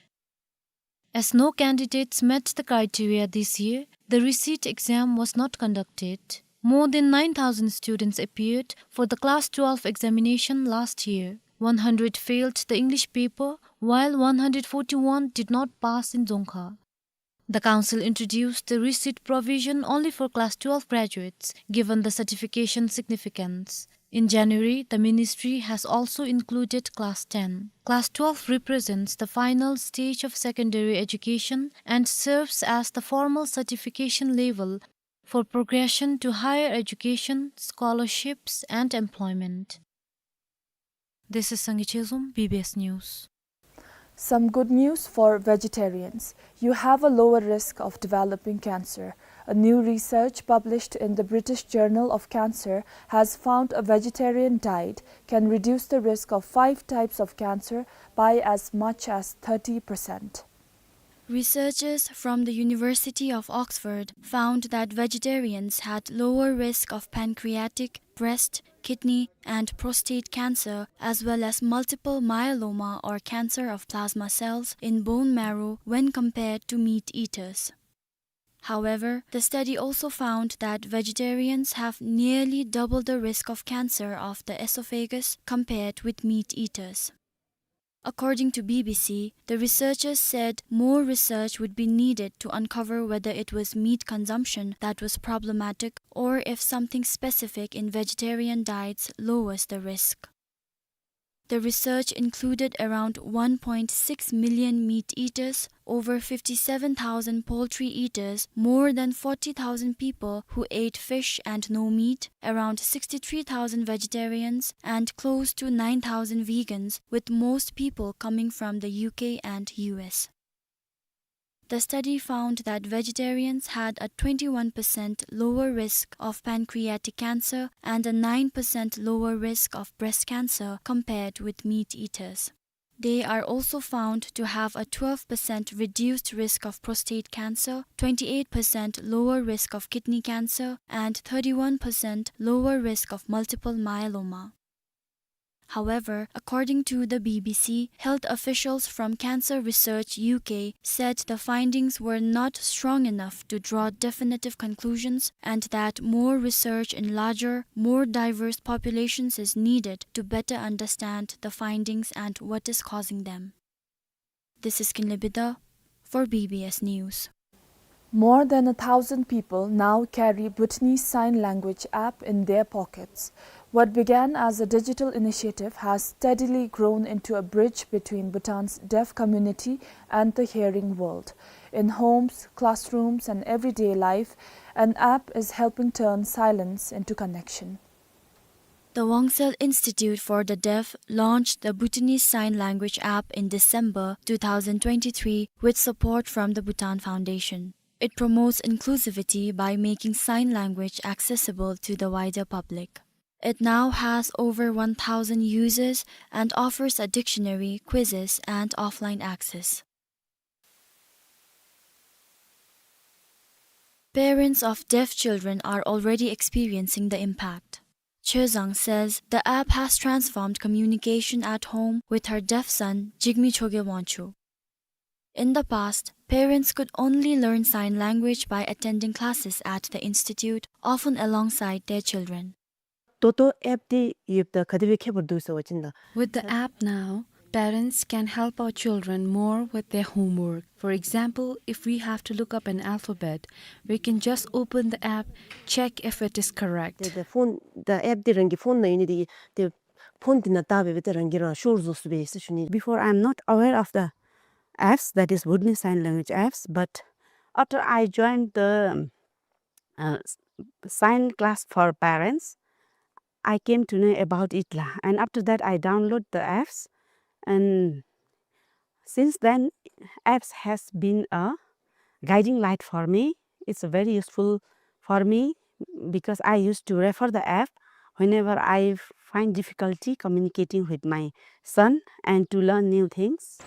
As no candidates met the criteria this year, the resit exam was not conducted. More than nine thousand students appeared for the class twelve examination last year. One hundred failed the English paper, while one hundred forty-one did not pass in Dzongkha. The council introduced the resit provision only for class twelve graduates, given the certification significance. In January, the ministry has also included class ten. Class twelve represents the final stage of secondary education and serves as the formal certification level for progression to higher education, scholarships, and employment. This is Sangay Chezom, B B S News. Some good news for vegetarians. You have a lower risk of developing cancer. A new research published in the British Journal of Cancer has found a vegetarian diet can reduce the risk of five types of cancer by as much as thirty percent. Researchers from the University of Oxford found that vegetarians had lower risk of pancreatic, breast, kidney, and prostate cancer, as well as multiple myeloma or cancer of plasma cells in bone marrow when compared to meat eaters. However, the study also found that vegetarians have nearly double the risk of cancer of the esophagus compared with meat eaters. According to B B C, the researchers said more research would be needed to uncover whether it was meat consumption that was problematic or if something specific in vegetarian diets lowers the risk. The research included around one point six million meat eaters, over fifty-seven thousand poultry eaters, more than forty thousand people who ate fish and no meat, around sixty-three thousand vegetarians, and close to nine thousand vegans, with most people coming from the U K and U S. The study found that vegetarians had a twenty-one percent lower risk of pancreatic cancer and a nine percent lower risk of breast cancer compared with meat eaters. They are also found to have a twelve percent reduced risk of prostate cancer, twenty-eight percent lower risk of kidney cancer, and thirty-one percent lower risk of multiple myeloma. However, according to the B B C, health officials from Cancer Research U K said the findings were not strong enough to draw definitive conclusions and that more research in larger, more diverse populations is needed to better understand the findings and what is causing them. This is Kinley Bidha for B B S News. More than a thousand people now carry Bhutanese Sign Language app in their pockets. What began as a digital initiative has steadily grown into a bridge between Bhutan's deaf community and the hearing world. In homes, classrooms, and everyday life, an app is helping turn silence into connection. The Wongsel Institute for the Deaf launched the Bhutanese Sign Language app in December two thousand twenty-three with support from the Bhutan Foundation. It promotes inclusivity by making sign language accessible to the wider public. It now has over one thousand users and offers a dictionary, quizzes, and offline access. Parents of deaf children are already experiencing the impact. Chö Zang says the app has transformed communication at home with her deaf son, Jigme Chogye Wangchuk. In the past, parents could only learn sign language by attending classes at the institute, often alongside their children. ད་ལྟོ་ཨེཔ་འདི་ཡོདཔ་ད་ག་དེ་སྦེ་ཁྱད་པར་འདུག་ཟེར་བ་ཅིན་ད། With the app now, parents can help our children more with their homework. For example, if we have to look up an alphabet, we can just open the app, check if it is correct. ཏེ་ཏེ་ཕོན་ད་ཨེཔ་འདི་རང་གི་ཕོན་ནང་ཡོད་ནི་དེ་གིས་ཏེ་ཕོན་འདི་ནང་བལྟ་སྦེ་སྦེ་ཏེ་རང་གིས་རང་ཤོར་བཟོ་ཚུགས་པས་ཟེར་ཞུ་ནི། Before, I am not aware of the apps, that is Bhutanese Sign Language apps, but after I joined the uh, s- sign class for parents, I came to know about it lah. And after that, I download the apps. And since then, apps has been a guiding light for me. It's very useful for me because I used to refer the app whenever I find difficulty communicating with my son and to learn new things.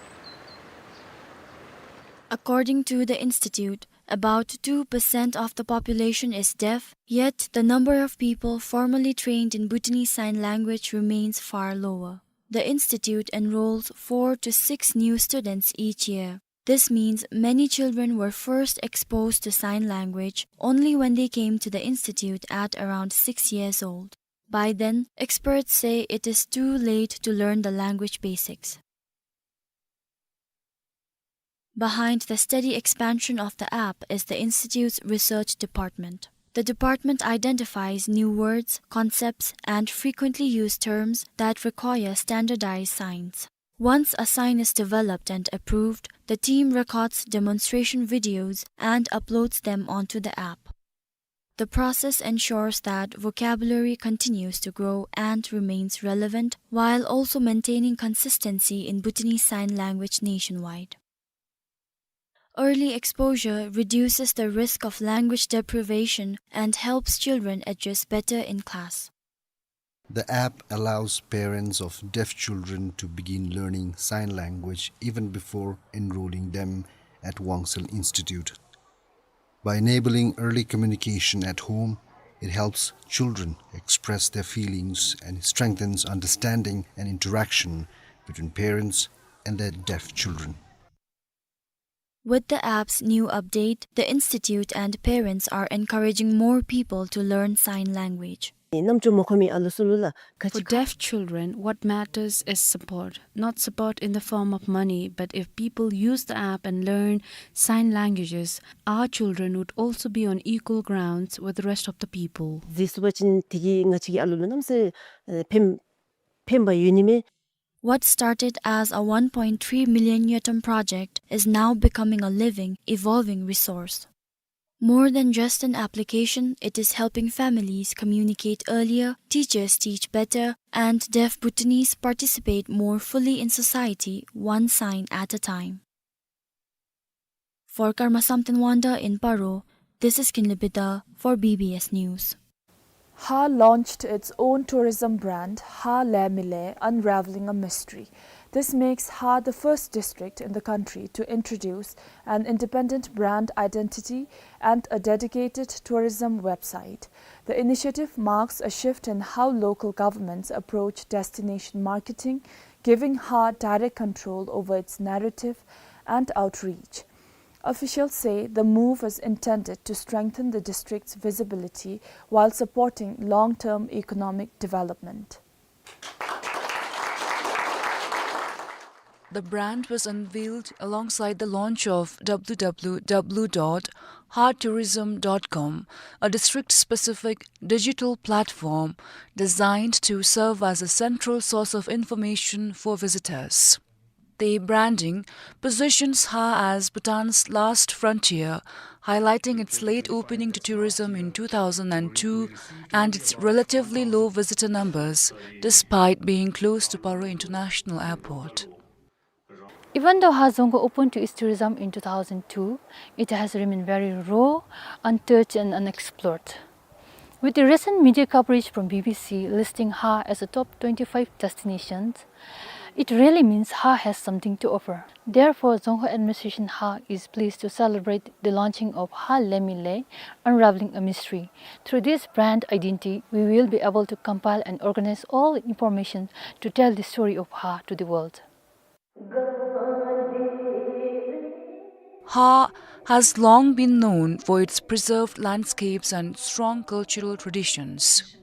According to the institute, about two percent of the population is deaf, yet the number of people formally trained in Bhutanese Sign Language remains far lower. The institute enrolls four to six new students each year. This means many children were first exposed to sign language only when they came to the institute at around six years old. By then, experts say it is too late to learn the language basics. Behind the steady expansion of the app is the institute's research department. The department identifies new words, concepts, and frequently used terms that require standardized signs. Once a sign is developed and approved, the team records demonstration videos and uploads them onto the app. The process ensures that vocabulary continues to grow and remains relevant while also maintaining consistency in Bhutanese Sign Language nationwide. Early exposure reduces the risk of language deprivation and helps children adjust better in class. The app allows parents of deaf children to begin learning sign language even before enrolling them at Wongsel Institute. By enabling early communication at home, it helps children express their feelings and strengthens understanding and interaction between parents and their deaf children. With the app's new update, the institute and parents are encouraging more people to learn sign language. ནམ་ཅོ་མོ་ཁོ་མི་ཨ་ལུ་སུ་ལུ་ལ་ཁ་ཅིག For deaf children, what matters is support. Not support in the form of money, but if people use the app and learn sign languages, our children would also be on equal grounds with the rest of the people. ཟེར་སུ་བ་ཅིན་དེ་གིས་ང་བཅས་ཀྱི་ཨ་ལུ་ལུ་ནམ་སེ་ཕན་ཕན་པ་ཡོད་ནི་མས། What started as a one point three million ngultrum project is now becoming a living, evolving resource. More than just an application, it is helping families communicate earlier, teachers teach better, and deaf Bhutanese participate more fully in society, one sign at a time. For Karma Samten Wangda in Paro, this is Kinley Bida for B B S News. Ha launched its own tourism brand, Ha Lemi Le, Unraveling a Mystery. This makes Ha the first district in the country to introduce an independent brand identity and a dedicated tourism website. The initiative marks a shift in how local governments approach destination marketing, giving Ha direct control over its narrative and outreach. Officials say the move is intended to strengthen the district's visibility while supporting long-term economic development. The brand was unveiled alongside the launch of w w w dot ha tourism dot com, a district-specific digital platform designed to serve as a central source of information for visitors. The branding positions Ha as Bhutan's last frontier, highlighting its late opening to tourism in two thousand and two and its relatively low visitor numbers, despite being close to Paro International Airport. Even though Ha Dzongkhag opened to its tourism in two thousand two, it has remained very raw, untouched and unexplored. With the recent media coverage from B B C listing Ha as a top twenty-five destinations, it really means Ha has something to offer. Therefore, Dzongkhag administration Ha is pleased to celebrate the launching of Ha Lemi Le, Unraveling a Mystery. Through this brand identity, we will be able to compile and organize all information to tell the story of Ha to the world. Ha has long been known for its preserved landscapes and strong cultural traditions.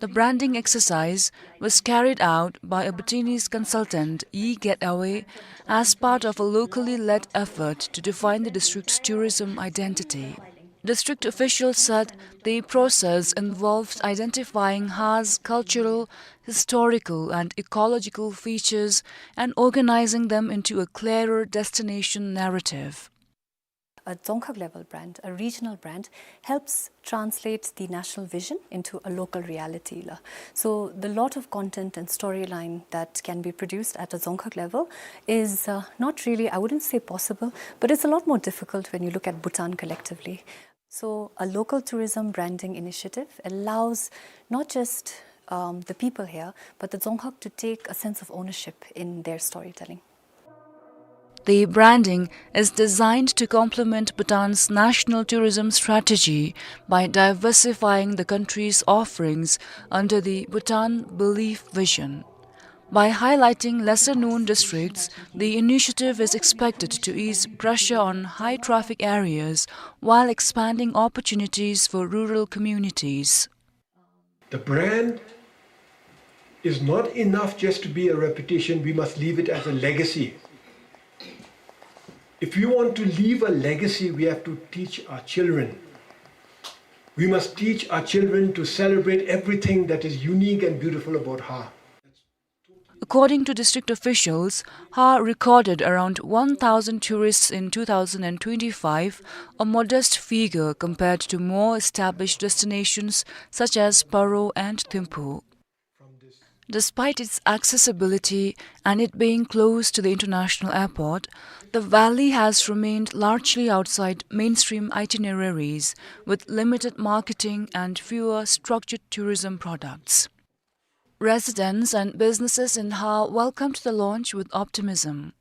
The branding exercise was carried out by a Bhutanese consultant, Yi Get Awe, as part of a locally led effort to define the district's tourism identity. District officials said the process involved identifying Ha's cultural, historical, and ecological features and organizing them into a clearer destination narrative. A Dzongkhag level brand, a regional brand, helps translate the national vision into a local reality la. So the lot of content and storyline that can be produced at a Dzongkhag level is, uh, not really, I wouldn't say possible, but it's a lot more difficult when you look at Bhutan collectively. So a local tourism branding initiative allows not just, um, the people here, but the Dzongkhag to take a sense of ownership in their storytelling. The branding is designed to complement Bhutan's national tourism strategy by diversifying the country's offerings under the Bhutan Belief Vision. By highlighting lesser-known districts, the initiative is expected to ease pressure on high-traffic areas while expanding opportunities for rural communities. The brand is not enough just to be a repetition. We must leave it as a legacy. If we want to leave a legacy, we have to teach our children. We must teach our children to celebrate everything that is unique and beautiful about Ha. According to district officials, Ha recorded around one thousand tourists in two thousand and twenty-five, a modest figure compared to more established destinations such as Paro and Thimphu. Despite its accessibility and it being close to the international airport, the valley has remained largely outside mainstream itineraries, with limited marketing and fewer structured tourism products. Residents and businesses in Ha welcomed the launch with optimism.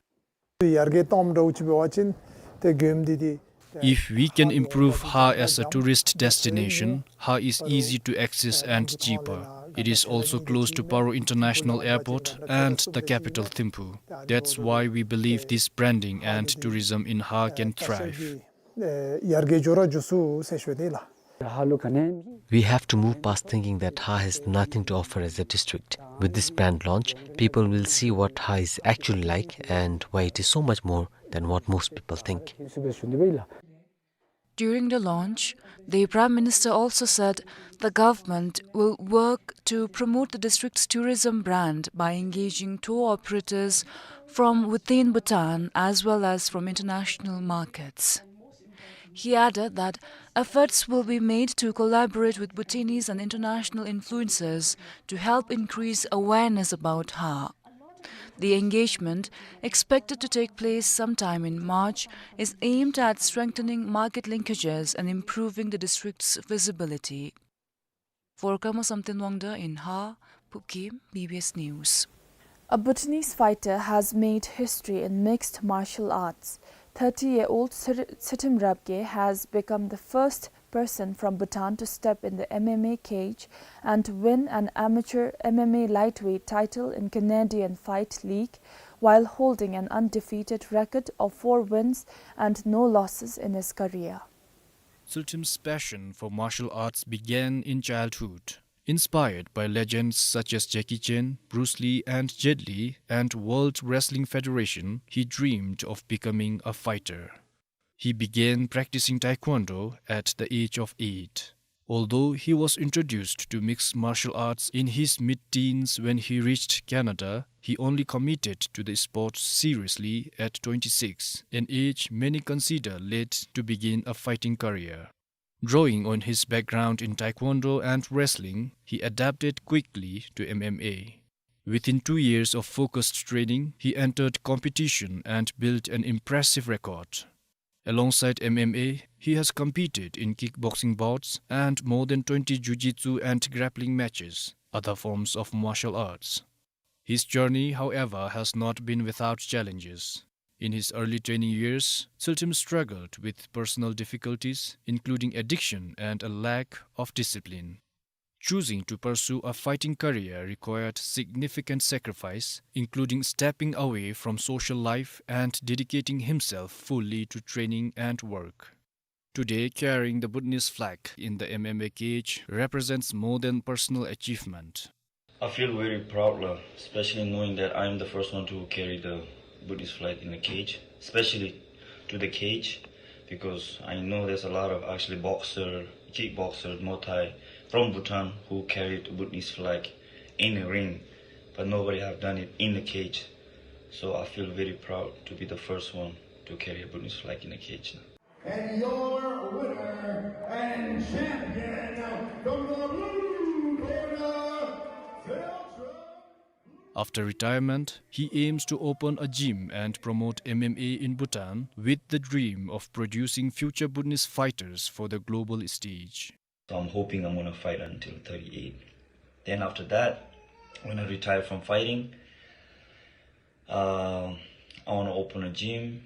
ཡར་རྒྱས་གཏོང་འདྲཝ་ཅིག་འབད་བ་ཅིན་ཏེ་མགྱོནམ་འདི་འདི། If we can improve Ha as a tourist destination, Ha is easy to access and cheaper. It is also close to Paro International Airport and the capital Thimphu. That's why we believe this branding and tourism in Ha can thrive. ཡར་རྒྱས་འགྱོ་ར་འགྱོ་ཚུགས་ཟེར་ཞུ་ནི་ལགས། We have to move past thinking that Ha has nothing to offer as a district. With this brand launch, people will see what Ha is actually like and why it is so much more than what most people think. During the launch, the Prime Minister also said the government will work to promote the district's tourism brand by engaging tour operators from within Bhutan as well as from international markets. He added that efforts will be made to collaborate with Bhutanese and international influencers to help increase awareness about Ha. The engagement, expected to take place sometime in March, is aimed at strengthening market linkages and improving the district's visibility. For Kamo Samten Wangda in Ha, Pupkim, B B S News. A Bhutanese fighter has made history in mixed martial arts. Thirty-year-old Tshir-, Tshirtim Rabgye has become the first person from Bhutan to step in the M M A cage and win an amateur M M A lightweight title in Canadian Fight League while holding an undefeated record of four wins and no losses in his career. Tshiltim's passion for martial arts began in childhood. Inspired by legends such as Jackie Chan, Bruce Lee, and Jet Li, and World Wrestling Federation, he dreamed of becoming a fighter. He began practicing Taekwondo at the age of eight. Although he was introduced to mixed martial arts in his mid-teens when he reached Canada, he only committed to the sport seriously at twenty-six, an age many consider late to begin a fighting career. Drawing on his background in Taekwondo and wrestling, he adapted quickly to M M A. Within two years of focused training, he entered competition and built an impressive record. Alongside M M A, he has competed in kickboxing bouts and more than twenty jiu-jitsu and grappling matches, other forms of martial arts. His journey, however, has not been without challenges. In his early training years, Tshiltim struggled with personal difficulties, including addiction and a lack of discipline. Choosing to pursue a fighting career required significant sacrifice, including stepping away from social life and dedicating himself fully to training and work. Today, carrying the Bhutanese flag in the M M A cage represents more than personal achievement. I feel very proud, la, especially knowing that I am the first one to carry the Bhutanese flag in the cage, especially to the cage, because I know there's a lot of actually boxer, kickboxer, Muay Thai from Bhutan who carried Bhutanese flag in the ring, but nobody have done it in the cage. So I feel very proud to be the first one to carry a Bhutanese flag in the cage. And your winner and champion from the blue corner, Tshiltim. After retirement, he aims to open a gym and promote M M A in Bhutan with the dream of producing future Bhutanese fighters for the global stage. So I'm hoping I'm gonna fight until thirty-eight. Then after that, when I retire from fighting, uh, I wanna open a gym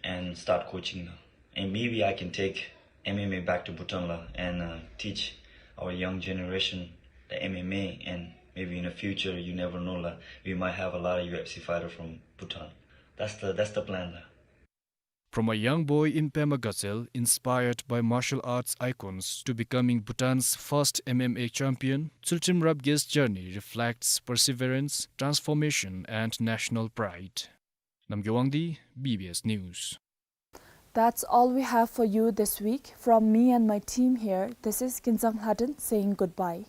and start coaching now. And maybe I can take M M A back to Bhutan la and, uh, teach our young generation the M M A, and maybe in the future, you never know la, we might have a lot of U F C fighter from Bhutan. That's the, that's the plan la. From a young boy in Pema Gatshel, inspired by martial arts icons, to becoming Bhutan's first M M A champion, Tshiltim Rabgye's journey reflects perseverance, transformation, and national pride. Namgay Wangdi, B B S News. That's all we have for you this week. From me and my team here, this is Kinzang Lhaden saying goodbye.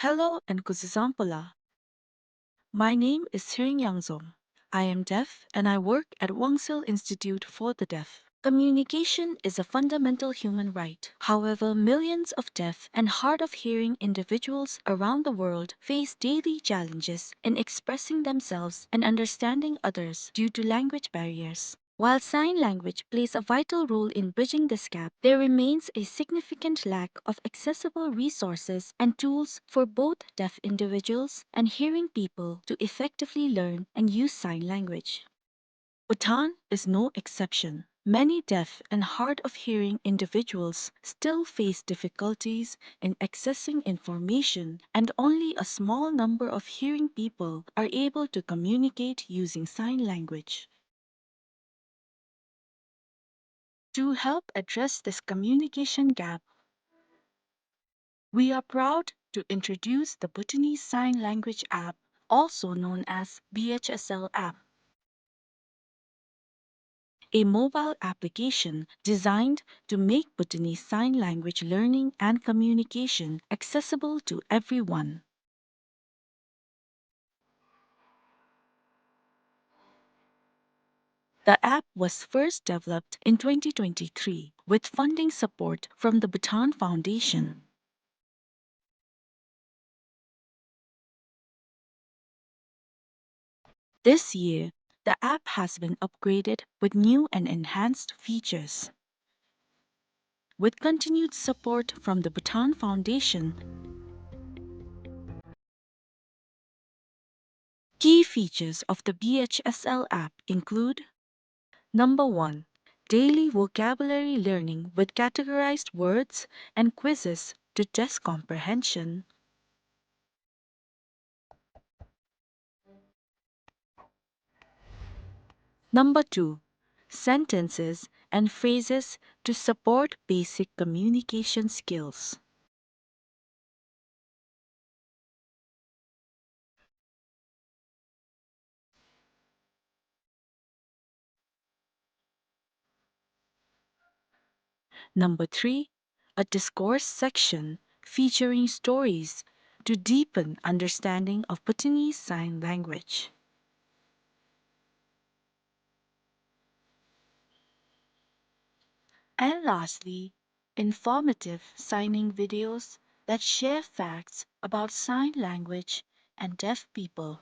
Hello and kuzuzangpo la. My name is Tsering Yangzom. I am deaf and I work at Wangsil Institute for the Deaf. Communication is a fundamental human right. However, millions of deaf and hard of hearing individuals around the world face daily challenges in expressing themselves and understanding others due to language barriers. While sign language plays a vital role in bridging this gap, there remains a significant lack of accessible resources and tools for both deaf individuals and hearing people to effectively learn and use sign language. Bhutan is no exception. Many deaf and hard of hearing individuals still face difficulties in accessing information, and only a small number of hearing people are able to communicate using sign language. To help address this communication gap, we are proud to introduce the Bhutanese Sign Language app, also known as B H S L app, a mobile application designed to make Bhutanese Sign Language learning and communication accessible to everyone. The app was first developed in twenty twenty-three with funding support from the Bhutan Foundation. This year, the app has been upgraded with new and enhanced features. With continued support from the Bhutan Foundation, key features of the B H S L app include: number one, daily vocabulary learning with categorized words and quizzes to test comprehension. Number two, sentences and phrases to support basic communication skills. Number three, a discourse section featuring stories to deepen understanding of Bhutanese Sign Language. And lastly, informative signing videos that share facts about sign language and deaf people.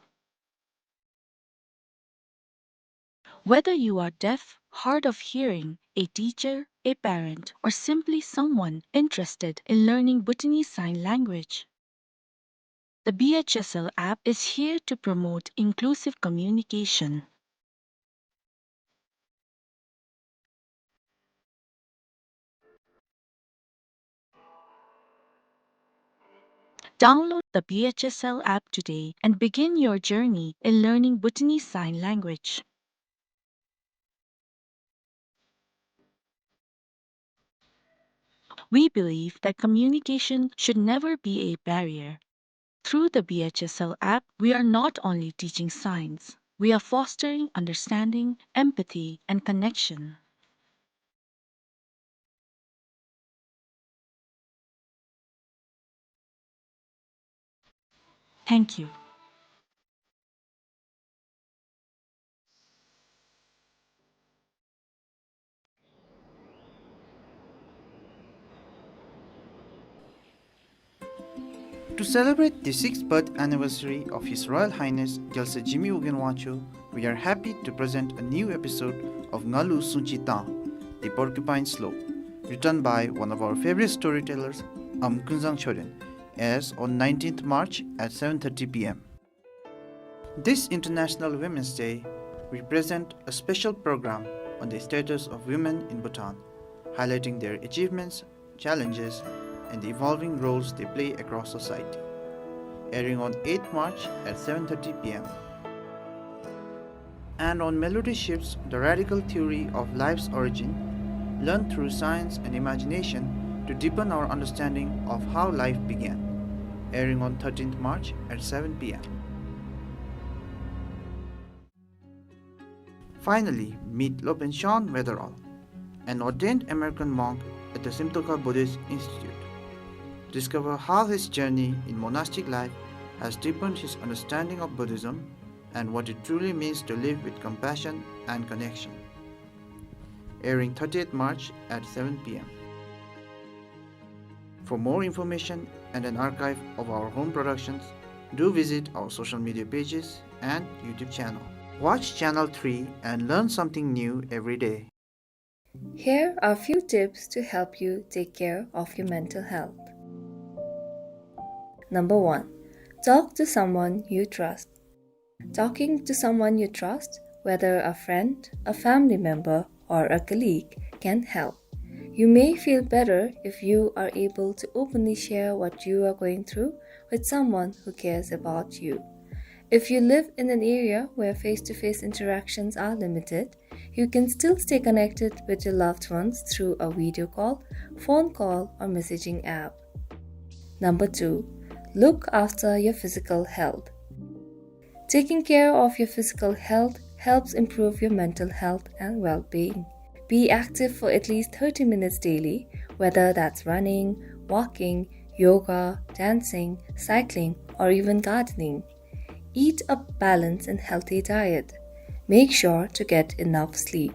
Whether you are deaf, hard of hearing, a teacher, a parent, or simply someone interested in learning Bhutanese Sign Language, the B H S L app is here to promote inclusive communication. Download the B H S L app today and begin your journey in learning Bhutanese Sign Language. We believe that communication should never be a barrier. Through the B H S L app, we are not only teaching signs, we are fostering understanding, empathy, and connection. Thank you. To celebrate the sixth birth anniversary of His Royal Highness Gyaltswer Jigme Wogyen Wangchuck, we are happy to present a new episode of Ngaluf Sungchi Tang, The Porcupine Slope, written by one of our favorite storytellers, Amkunzang Chorten, airs on nineteenth March at seven thirty P M. This International Women's Day represent a special program on the status of women in Bhutan, highlighting their achievements, challenges, and the evolving roles they play across society. Airing on eighth March at seven thirty P M. And on Melody Shifts, the radical theory of life's origin, learned through science and imagination to deepen our understanding of how life began. Airing on thirteenth March at seven P M. Finally, meet Lopen Shan Wederaal, an ordained American monk at the Simtorkha Buddhist Institute. Discover how his journey in monastic life has deepened his understanding of Buddhism and what it truly means to live with compassion and connection. Airing thirtieth March at seven p.m. For more information and an archive of our home productions, do visit our social media pages and YouTube channel. Watch Channel three and learn something new every day. Here are few tips to help you take care of your mental health. Number one, talk to someone you trust. Talking to someone you trust, whether a friend, a family member, or a colleague, can help. You may feel better if you are able to openly share what you are going through with someone who cares about you. If you live in an area where face-to-face interactions are limited, you can still stay connected with your loved ones through a video call, phone call, or messaging app. Number two, look after your physical health. Taking care of your physical health helps improve your mental health and well-being. Be active for at least thirty minutes daily, whether that's running, walking, yoga, dancing, cycling, or even gardening. Eat a balanced and healthy diet. Make sure to get enough sleep.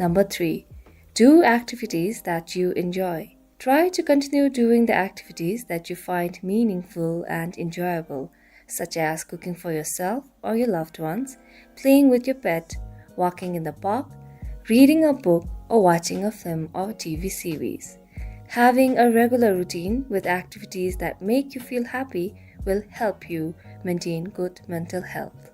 Number three, do activities that you enjoy. Try to continue doing the activities that you find meaningful and enjoyable, such as cooking for yourself or your loved ones, playing with your pet, walking in the park, reading a book, or watching a film or T V series. Having a regular routine with activities that make you feel happy will help you maintain good mental health.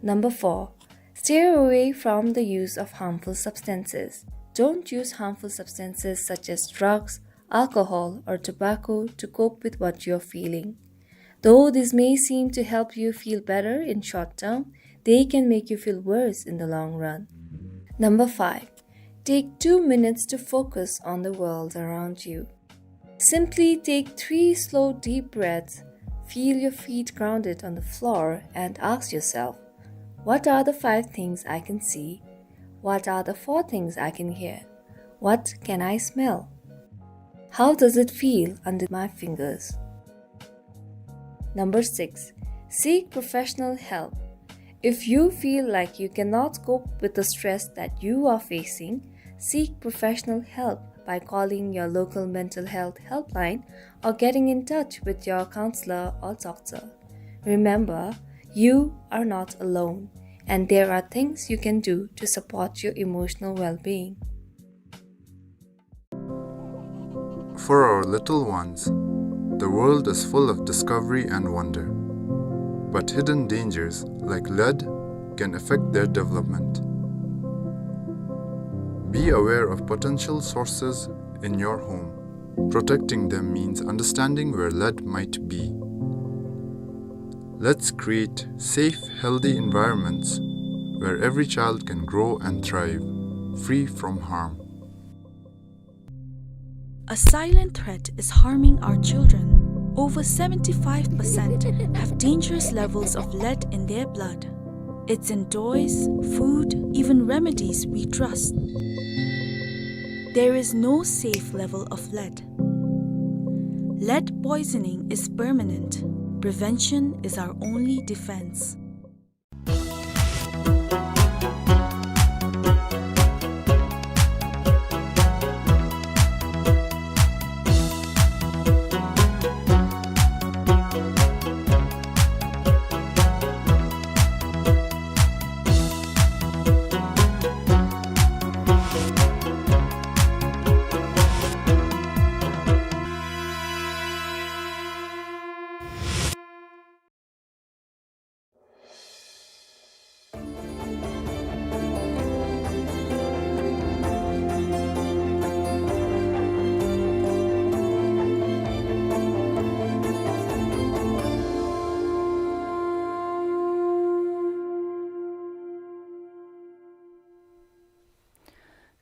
Number four, steer away from the use of harmful substances. Don't use harmful substances such as drugs, alcohol, or tobacco to cope with what you're feeling. Though this may seem to help you feel better in short term, they can make you feel worse in the long run. Number five, take two minutes to focus on the world around you. Simply take three slow, deep breaths, feel your feet grounded on the floor, and ask yourself, "What are the five things I can see? What are the four things I can hear? What can I smell? How does it feel under my fingers?" Number six, seek professional help. If you feel like you cannot cope with the stress that you are facing, seek professional help by calling your local mental health helpline or getting in touch with your counselor or doctor. Remember, you are not alone, and there are things you can do to support your emotional well-being. For our little ones, the world is full of discovery and wonder. But hidden dangers, like lead, can affect their development. Be aware of potential sources in your home. Protecting them means understanding where lead might be. Let's create safe, healthy environments where every child can grow and thrive, free from harm. A silent threat is harming our children. Over seventy-five percent have dangerous levels of lead in their blood. It's in toys, food, even remedies we trust. There is no safe level of lead. Lead poisoning is permanent. Prevention is our only defense.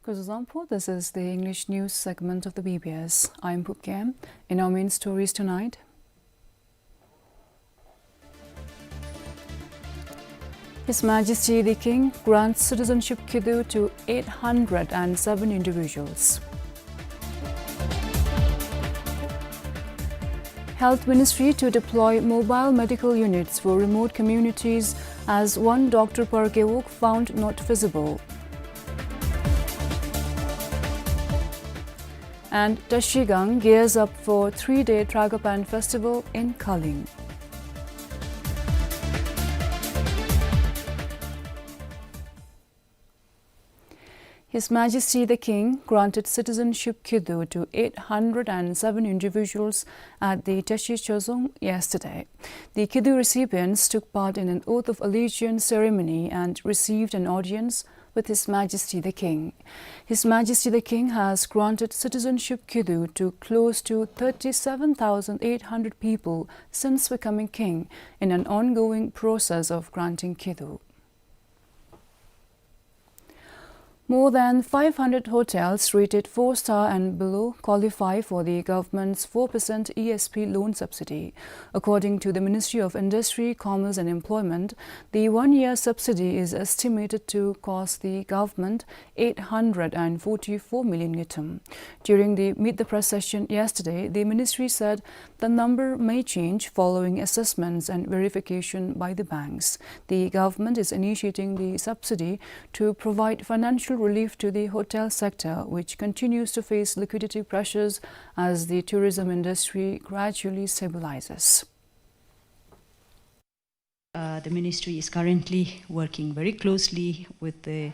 Kuzuzangpo, this is the English news segment of the B B S. I'm Pupkem. In our main stories tonight, His Majesty the King grants Citizenship Khiddu to eight hundred and seven individuals. Health Ministry to deploy mobile medical units for remote communities as one doctor per gewog found not feasible. And Trashigang gears up for three-day Tragapan festival in Kaling. His Majesty the King granted citizenship khidu to eight hundred and seven individuals at the Tashi Chozong yesterday. The khidu recipients took part in an oath of allegiance ceremony and received an audience with His Majesty the King. His Majesty the King has granted citizenship khidu to close to thirty-seven thousand eight hundred people since becoming king in an ongoing process of granting khidu. More than five hundred hotels rated four star and below qualify for the government's four percent E S P loan subsidy. According to the Ministry of Industry, Commerce and Employment, the one-year subsidy is estimated to cost the government eight hundred and forty-four million ngultrum. During the Meet the Press session yesterday, the ministry said the number may change following assessments and verification by the banks. The government is initiating the subsidy to provide financial relief to the hotel sector, which continues to face liquidity pressures as the tourism industry gradually stabilizes. Uh, the ministry is currently working very closely with the,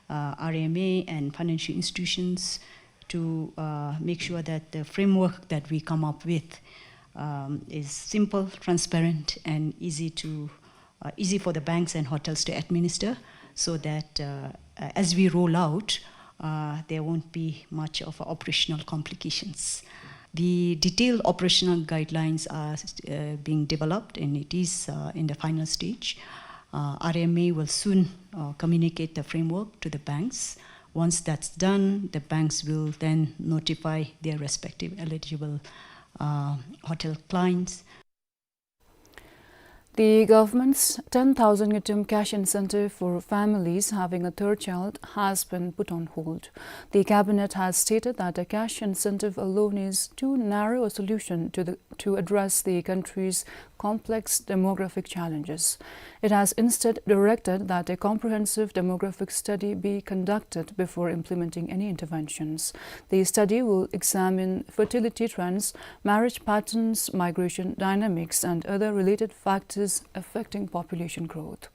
uh, R M A and financial institutions to, uh, make sure that the framework that we come up with, um, is simple, transparent, and easy to, uh, easy for the banks and hotels to administer, so that, uh, as we roll out, uh, there won't be much of operational complications. The detailed operational guidelines are, uh, being developed, and it is, uh, in the final stage. Uh, R M A will soon, uh, communicate the framework to the banks. Once that's done, the banks will then notify their respective eligible, uh, hotel clients. The government's ten thousand ngultrum cash incentive for families having a third child has been put on hold. The cabinet has stated that a cash incentive alone is too narrow a solution to the, to address the country's complex demographic challenges. It has instead directed that a comprehensive demographic study be conducted before implementing any interventions. The study will examine fertility trends, marriage patterns, migration dynamics, and other related factors affecting population growth.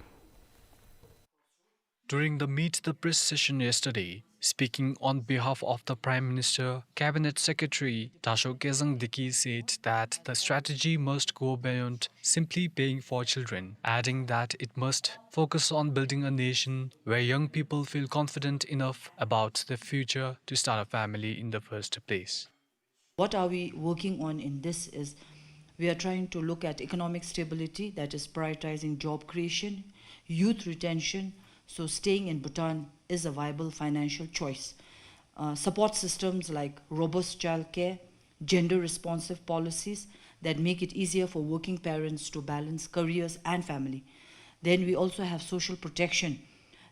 During the Meet the Press session yesterday, speaking on behalf of the Prime Minister, Cabinet Secretary Dasho Kezang Deki said that the strategy must go beyond simply paying for children, adding that it must focus on building a nation where young people feel confident enough about their future to start a family in the first place. What are we working on in this is we are trying to look at economic stability, that is prioritizing job creation, youth retention, so staying in Bhutan is a viable financial choice. Uh, support systems like robust childcare, gender-responsive policies that make it easier for working parents to balance careers and family. Then we also have social protection,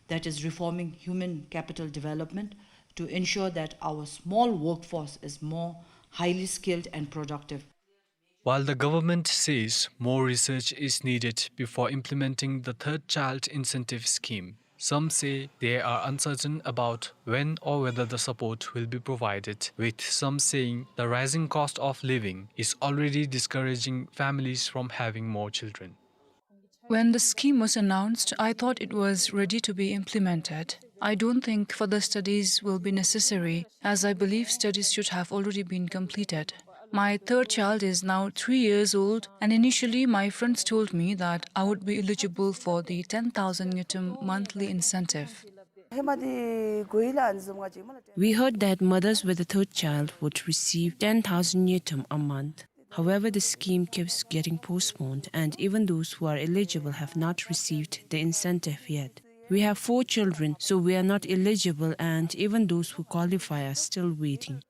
that is reforming human capital development to ensure that our small workforce is more highly skilled and productive. While the government says more research is needed before implementing the third child incentive scheme, some say they are uncertain about when or whether the support will be provided, with some saying the rising cost of living is already discouraging families from having more children. When the scheme was announced, I thought it was ready to be implemented. I don't think further studies will be necessary, as I believe studies should have already been completed. My third child is now three years old, and initially my friends told me that I would be eligible for the ten thousand ngultrum monthly incentive. We heard that mothers with a third child would receive ten thousand ngultrum a month. However, the scheme keeps getting postponed, and even those who are eligible have not received the incentive yet. We have four children, so we are not eligible, and even those who qualify are still waiting.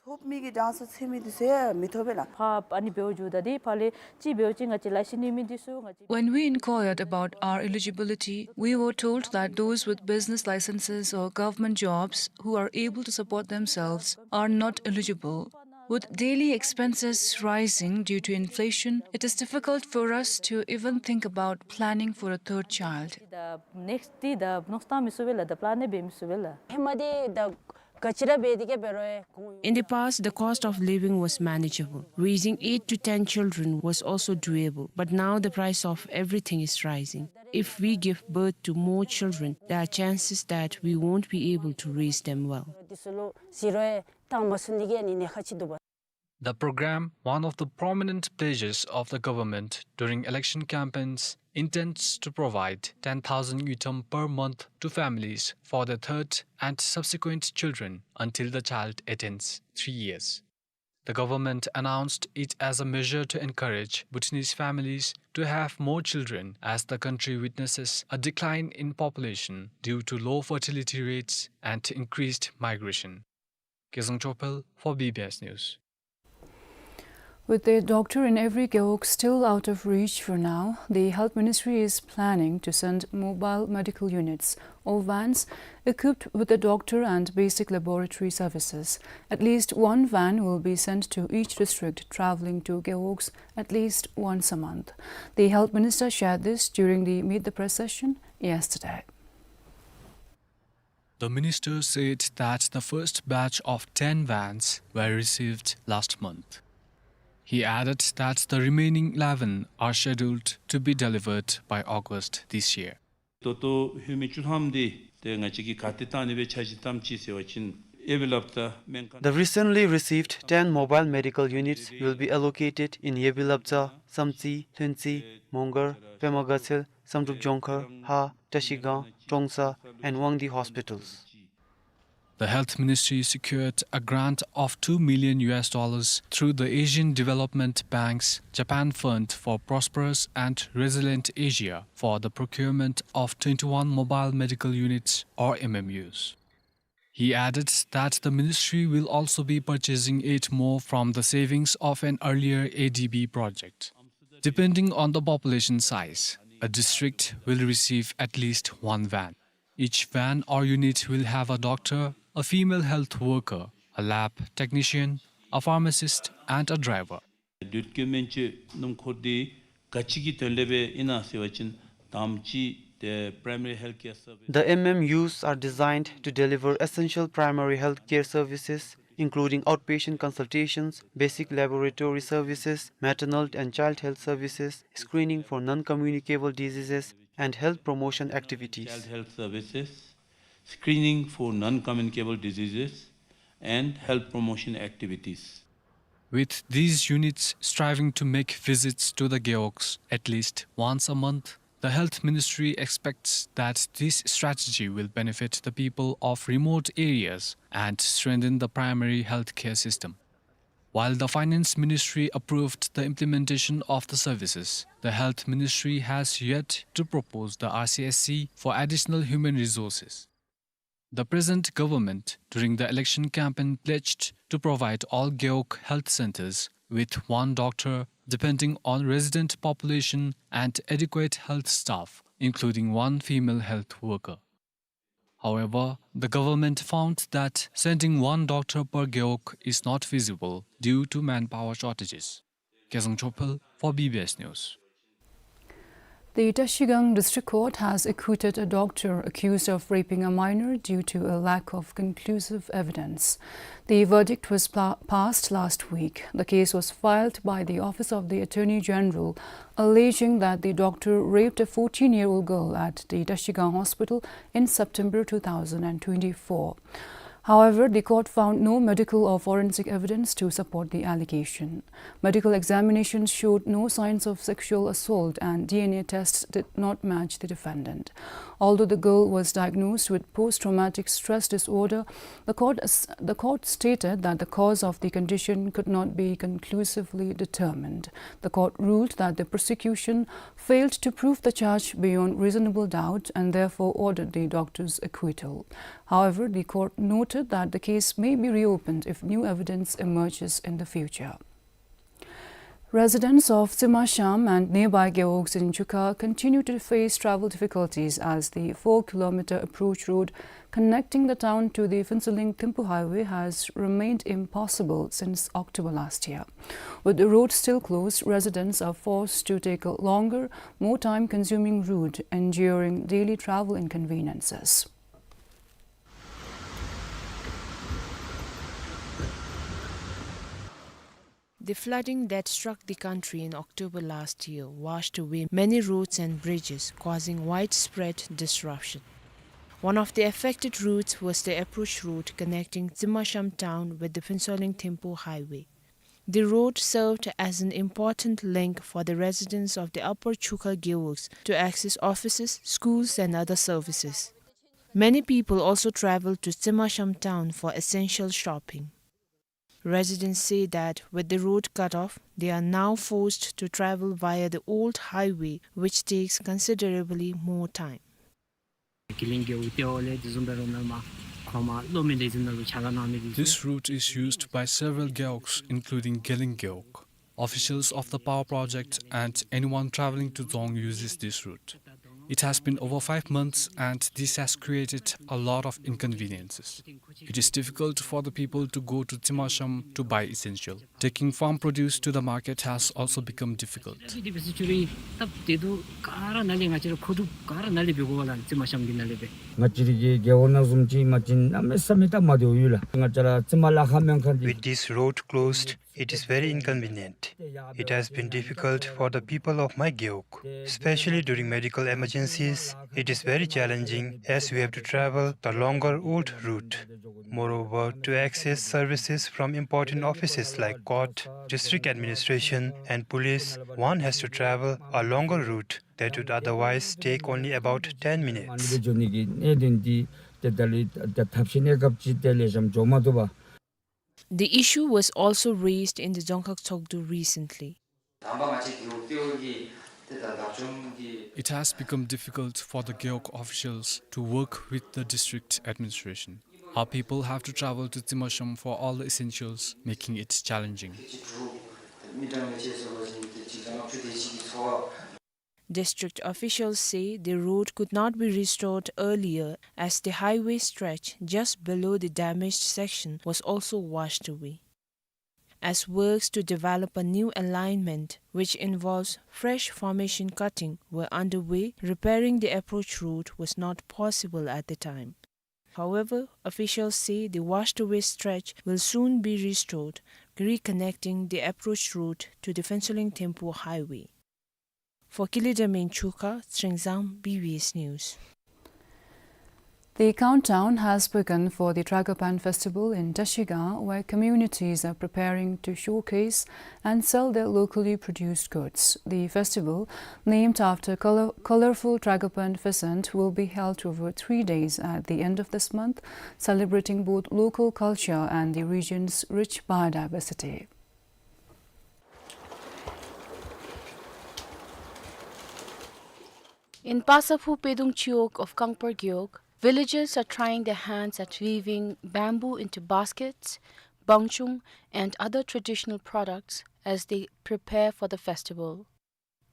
When we inquired about our eligibility, we were told that those with business licenses or government jobs who are able to support themselves are not eligible. With daily expenses rising due to inflation, it is difficult for us to even think about planning for a third child. The next, the, the next time is well, the plan is well. ཧེ་མ་འདི་ད་ག་ཅི་ར་འབད་དེ་གི་འབད་རུང་ཡང་། In the past, the cost of living was manageable. Raising eight to ten children was also doable, but now the price of everything is rising. If we give birth to more children, there are chances that we won't be able to raise them well. འདི་ཚུ་ལུ་ཟེར་རུང་ཡང་བཏང་མ་ཚུགས་ནི་གི་ཨ་ནི་ཉེན་ཁ་ཅིག་འདུག་པ། The program, one of the prominent pledges of the government during election campaigns, intends to provide ten thousand ngultrum per month to families for their third and subsequent children until the child attains three years. The government announced it as a measure to encourage Bhutanese families to have more children as the country witnesses a decline in population due to low fertility rates and increased migration. Kezang Chopel for B B S News. With a doctor in every gewog still out of reach for now, the Health Ministry is planning to send mobile medical units or vans equipped with a doctor and basic laboratory services. At least one van will be sent to each district traveling to gewogs at least once a month. The Health Minister shared this during the Meet the Press session yesterday. The minister said that the first batch of ten vans were received last month. He added that the remaining eleven are scheduled to be delivered by August this year. ད་ལྟོ་ཧེ་མའི་བཅུ་ཐམ་འདི་ཏེ་ང་བཅས་ཀྱིས་ག་ཏེ་བཏང་ནི་སྦེ་ཆ་བཞག་བཏངམ་ཅིག་ཟེར་བ་ཅིན་ཡེ་བི་ལབ་ཙ་སྨན་ཁང་། The recently received ten mobile medical units will be allocated in Yebilabdza, Samtse, Hluntshe, Mongar, Pema Gatshel, Samdrup Jongkhar, Ha, Trashigang, Trongsa, and Wangdue hospitals. The Health Ministry secured a grant of two million U S dollars through the Asian Development Bank's Japan Fund for Prosperous and Resilient Asia for the procurement of twenty-one mobile medical units, or M M Us. He added that the ministry will also be purchasing eight more from the savings of an earlier A D B project. Depending on the population size, a district will receive at least one van. Each van or unit will have a doctor, a female health worker, a lab technician, a pharmacist, and a driver. བསྡུ་སྐྱོན་སྨན་བཅོས་སྣུམ་འཁོར་འདི་ག་ཅི་གི་དོན་ལས་སྦེ་ཨིན་ན་ཟེར་བ་ཅིན་དང་པ་ཅིག་ཏེ་primary health care service. The M M Us are designed to deliver essential primary health care services, including outpatient consultations, basic laboratory services, maternal and child health services, screening for non-communicable diseases, and health promotion activities. Child health services, screening for non-communicable diseases, and health promotion activities. With these units striving to make visits to the gewogs at least once a month, the Health Ministry expects that this strategy will benefit the people of remote areas and strengthen the primary health care system. While the Finance Ministry approved the implementation of the services, the Health Ministry has yet to propose the R C S C for additional human resources. The present government, during the election campaign, pledged to provide all gewog health centers with one doctor, depending on resident population and adequate health staff, including one female health worker. However, the government found that sending one doctor per gewog is not feasible due to manpower shortages. Kezang Chopel for B B S News. The Trashigang District Court has acquitted a doctor accused of raping a minor due to a lack of conclusive evidence. The verdict was pla-, passed last week. The case was filed by the Office of the Attorney General, alleging that the doctor raped a fourteen-year-old girl at the Trashigang Hospital in September two thousand and twenty-four. However, the court found no medical or forensic evidence to support the allegation. Medical examinations showed no signs of sexual assault, and D N A tests did not match the defendant. Although the girl was diagnosed with post-traumatic stress disorder, the court s-, the court stated that the cause of the condition could not be conclusively determined. The court ruled that the prosecution failed to prove the charge beyond reasonable doubt and therefore ordered the doctor's acquittal. However, the court noted that the case may be reopened if new evidence emerges in the future. Residents of Tsimasham and nearby gewogs in Chukha continue to face travel difficulties as the four kilometer approach road connecting the town to the Phuentsholing Thimphu highway has remained impassable since October last year. With the road still closed, residents are forced to take a longer, more time-consuming route, enduring daily travel inconveniences. The flooding that struck the country in October last year washed away many roads and bridges, causing widespread disruption. One of the affected routes was the approach road connecting Tsimasham town with the Phuentsholing Thimphu highway. The road served as an important link for the residents of the Upper Chukha gewogs to access offices, schools, and other services. Many people also traveled to Tsimasham town for essential shopping. Residents say that with the road cut off, they are now forced to travel via the old highway, which takes considerably more time. This route is used by several gewogs, including Geleng gewog. Officials of the power project and anyone traveling to Dzong uses this route. It has been over five months and this has created a lot of inconveniences. It is difficult for the people to go to Tsimasham to buy essential. Taking farm produce to the market has also become difficult. ང་བཅས་རའི་རྒེད་འོག་ནང་བཟུམ་ཅིག་མ་བྱིན་གནམ་མེད་ས་མེད་སྟབས་མ་བདེཝ་ཡོད་ལགས། ང་བཅས་ར་ཙི་མ་ལ་ཁ་སྨན་ཁང་འདི། With this road closed, it is very inconvenient. It has been difficult for the people of my gewog. Especially during medical emergencies, it is very challenging as we have to travel the longer old route. Moreover, to access services from important offices like court, district administration, and police, one has to travel a longer route that would otherwise take only about ten minutes. ཨ་ནི་སྦེ་འགྱོ་ནི་གི་གནད་དོན་འདི་ཏེ་ད་ལས་ད་ཐབས་ཤེས་གནས་སྐབས་ཅིག་ཏེ་ལེགས་ཤོམ་འགྱོ་མ་བཏུབ་པས། The issue was also raised in the Dzongkhag Tshogdu recently. It has become difficult for the gewog officials to work with the district administration. Our people have to travel to Tsimasham for all the essentials, making it challenging. District officials say the road could not be restored earlier as the highway stretch just below the damaged section was also washed away. As works to develop a new alignment, which involves fresh formation cutting, were underway, repairing the approach road was not possible at the time. However, officials say the washed-away stretch will soon be restored, reconnecting the approach route to the Phuentsholing Thimphu highway. For Kili Demeng Chukha, Tsering Zam, B B S News. The countdown has begun for the Tragopan festival in Dashigang, where communities are preparing to showcase and sell their locally produced goods. The festival, named after color-, colorful Tragopan pheasant, will be held over three days at the end of this month, celebrating both local culture and the region's rich biodiversity. In Pasaphu Pedung Chiwog of Kangpar Gewog, villagers are trying their hands at weaving bamboo into baskets, bangchung, and other traditional products as they prepare for the festival.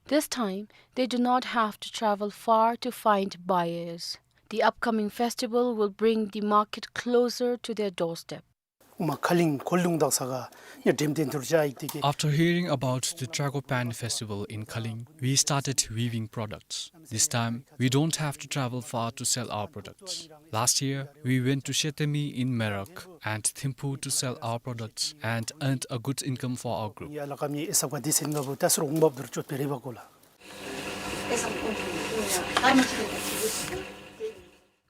This time, they do not have to travel far to find buyers. The upcoming festival will bring the market closer to their doorstep. After hearing about the Tragopan festival in Khaling, we started weaving products. This time, we don't have to travel far to sell our products. Last year, we went to Shetemi in Merak and Thimphu to sell our products and earned a good income for our group.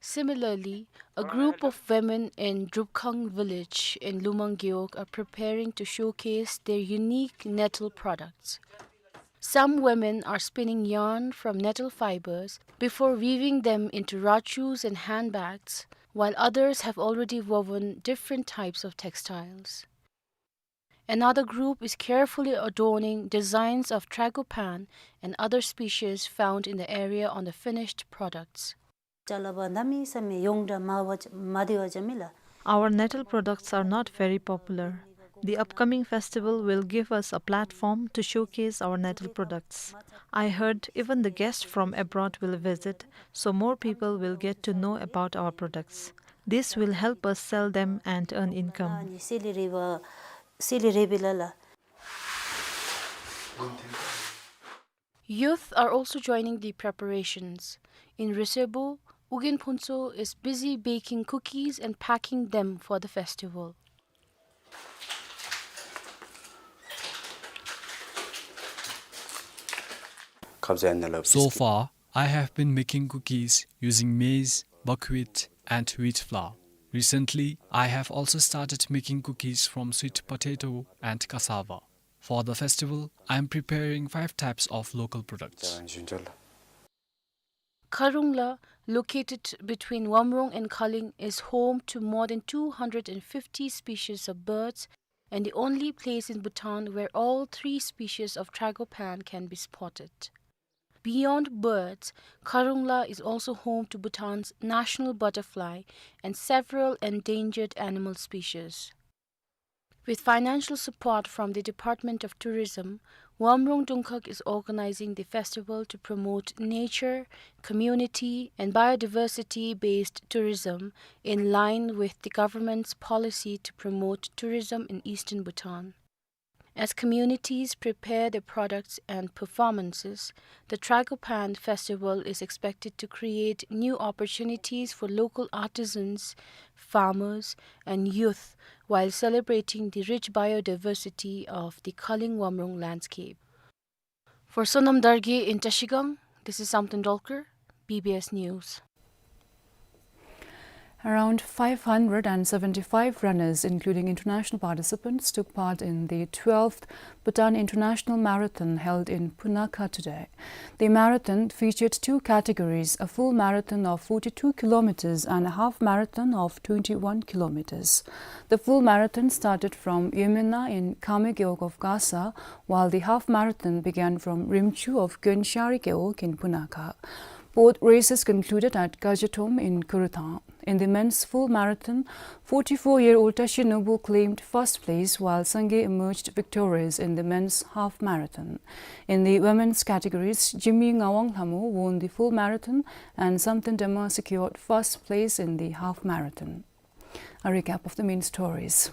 Similarly, a group of women in Drupkhang village in Lumang Gewog are preparing to showcase their unique nettle products. Some women are spinning yarn from nettle fibers before weaving them into rachus and handbags, while others have already woven different types of textiles. Another group is carefully adorning designs of tragopan and other species found in the area on the finished products. Our nettle products are not very popular. The upcoming festival will give us a platform to showcase our natal products. I heard even the guests from abroad will visit, so more people will get to know about our products. This will help us sell them and earn income. Youth are also joining the preparations. In Resebo, Ugyen Phuntsho is busy baking cookies and packing them for the festival. So far, I have been making cookies using maize, buckwheat, and wheat flour. Recently, I have also started making cookies from sweet potato and cassava. For the festival, I am preparing five types of local products. Kharungla, located between Wamrong and Khaling, is home to more than two hundred and fifty species of birds and the only place in Bhutan where all three species of tragopan can be spotted. Beyond birds, Kharungla is also home to Bhutan's national butterfly and several endangered animal species. With financial support from the Department of Tourism, Wamrong Dungkhag is organizing the festival to promote nature, community, and biodiversity-based tourism in line with the government's policy to promote tourism in eastern Bhutan. As communities prepare their products and performances, the Tragopan Festival is expected to create new opportunities for local artisans, farmers, and youth while celebrating the rich biodiversity of the Khaling Wamrong landscape. For Sonam Dargay in Trashigang, this is Samten Dolkar, B B S News. Around five hundred and seventy-five runners, including international participants, took part in the twelfth Bhutan International Marathon held in Punakha today. The marathon featured two categories, a full marathon of forty-two kilometers and a half marathon of twenty-one kilometers. The full marathon started from Yemena in Khame Gewog of Gasa, while the half marathon began from Rimchu of Gyenshari Gewog in Punakha. Both races concluded at Gajatom in Kurutang. In the men's full marathon, forty-four-year-old Tashi Nobu claimed first place, while Sangay emerged victorious in the men's half marathon. In the women's categories, Jimmy Ngawang Lhamo won the full marathon and Samten Dema secured first place in the half marathon. A recap of the main stories.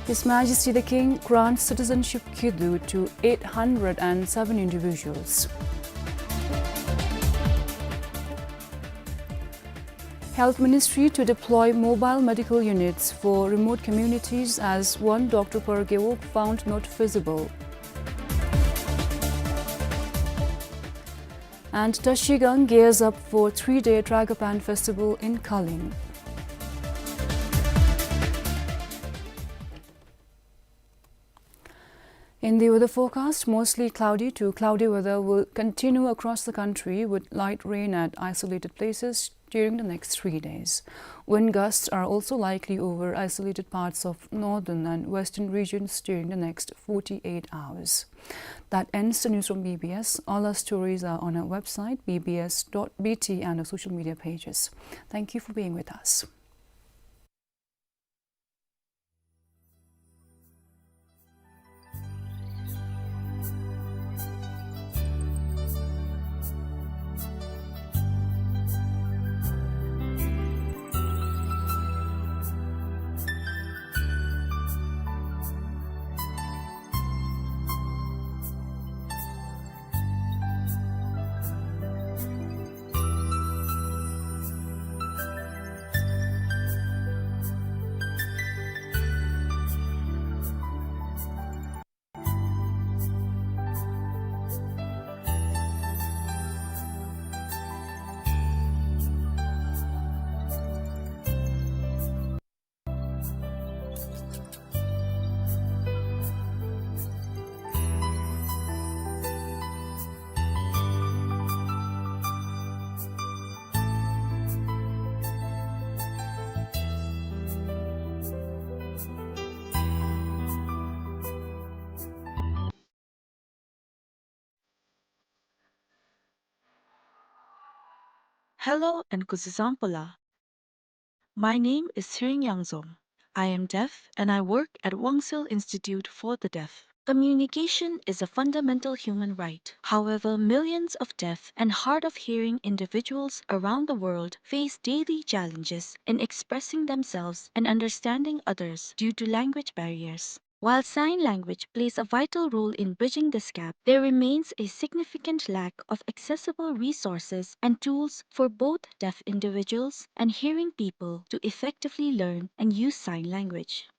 His Majesty the King grants citizenship khidu to eight hundred and seven individuals. Health Ministry to deploy mobile medical units for remote communities as one doctor per gewog found not feasible. And Trashigang gears up for three-day Tragopan Festival in Khaling. In the weather forecast, mostly cloudy to cloudy weather will continue across the country with light rain at isolated places during the next three days. Wind gusts are also likely over isolated parts of northern and western regions during the next forty-eight hours. That ends the news from B B S. All our stories are on our website, B B S dot B T, and our social media pages. Thank you for being with us. Hello and kuzuzangpo la. My name is Siring Yangzom. I am deaf and I work at Wangsil Institute for the Deaf. Communication is a fundamental human right. However, millions of deaf and hard of hearing individuals around the world face daily challenges in expressing themselves and understanding others due to language barriers. While sign language plays a vital role in bridging this gap, there remains a significant lack of accessible resources and tools for both deaf individuals and hearing people to effectively learn and use sign language.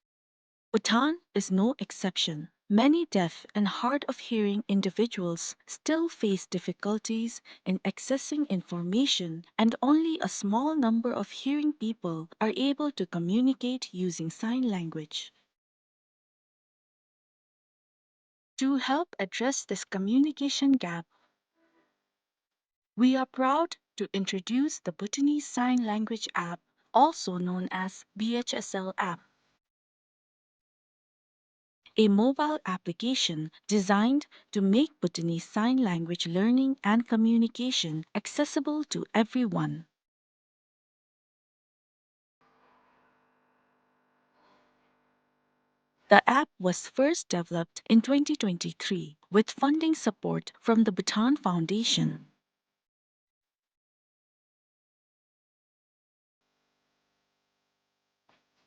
Bhutan is no exception. Many deaf and hard of hearing individuals still face difficulties in accessing information, and only a small number of hearing people are able to communicate using sign language. To help address this communication gap, we are proud to introduce the Bhutanese Sign Language app, also known as B H S L app, a mobile application designed to make Bhutanese Sign Language learning and communication accessible to everyone. The app was first developed in twenty twenty-three with funding support from the Bhutan Foundation.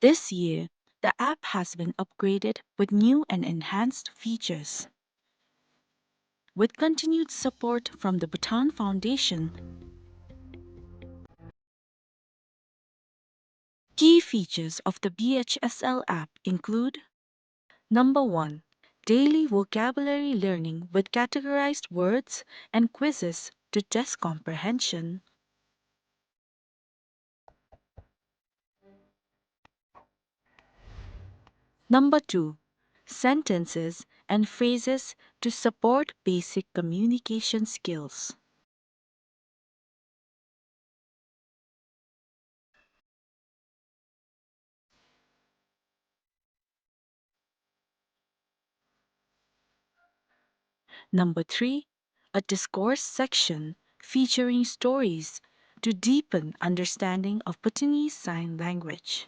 This year, the app has been upgraded with new and enhanced features. With continued support from the Bhutan Foundation, key features of the B H S L app include: number one, daily vocabulary learning with categorized words and quizzes to test comprehension. Number two, sentences and phrases to support basic communication skills. Number three, a discourse section featuring stories to deepen understanding of Bhutanese Sign Language.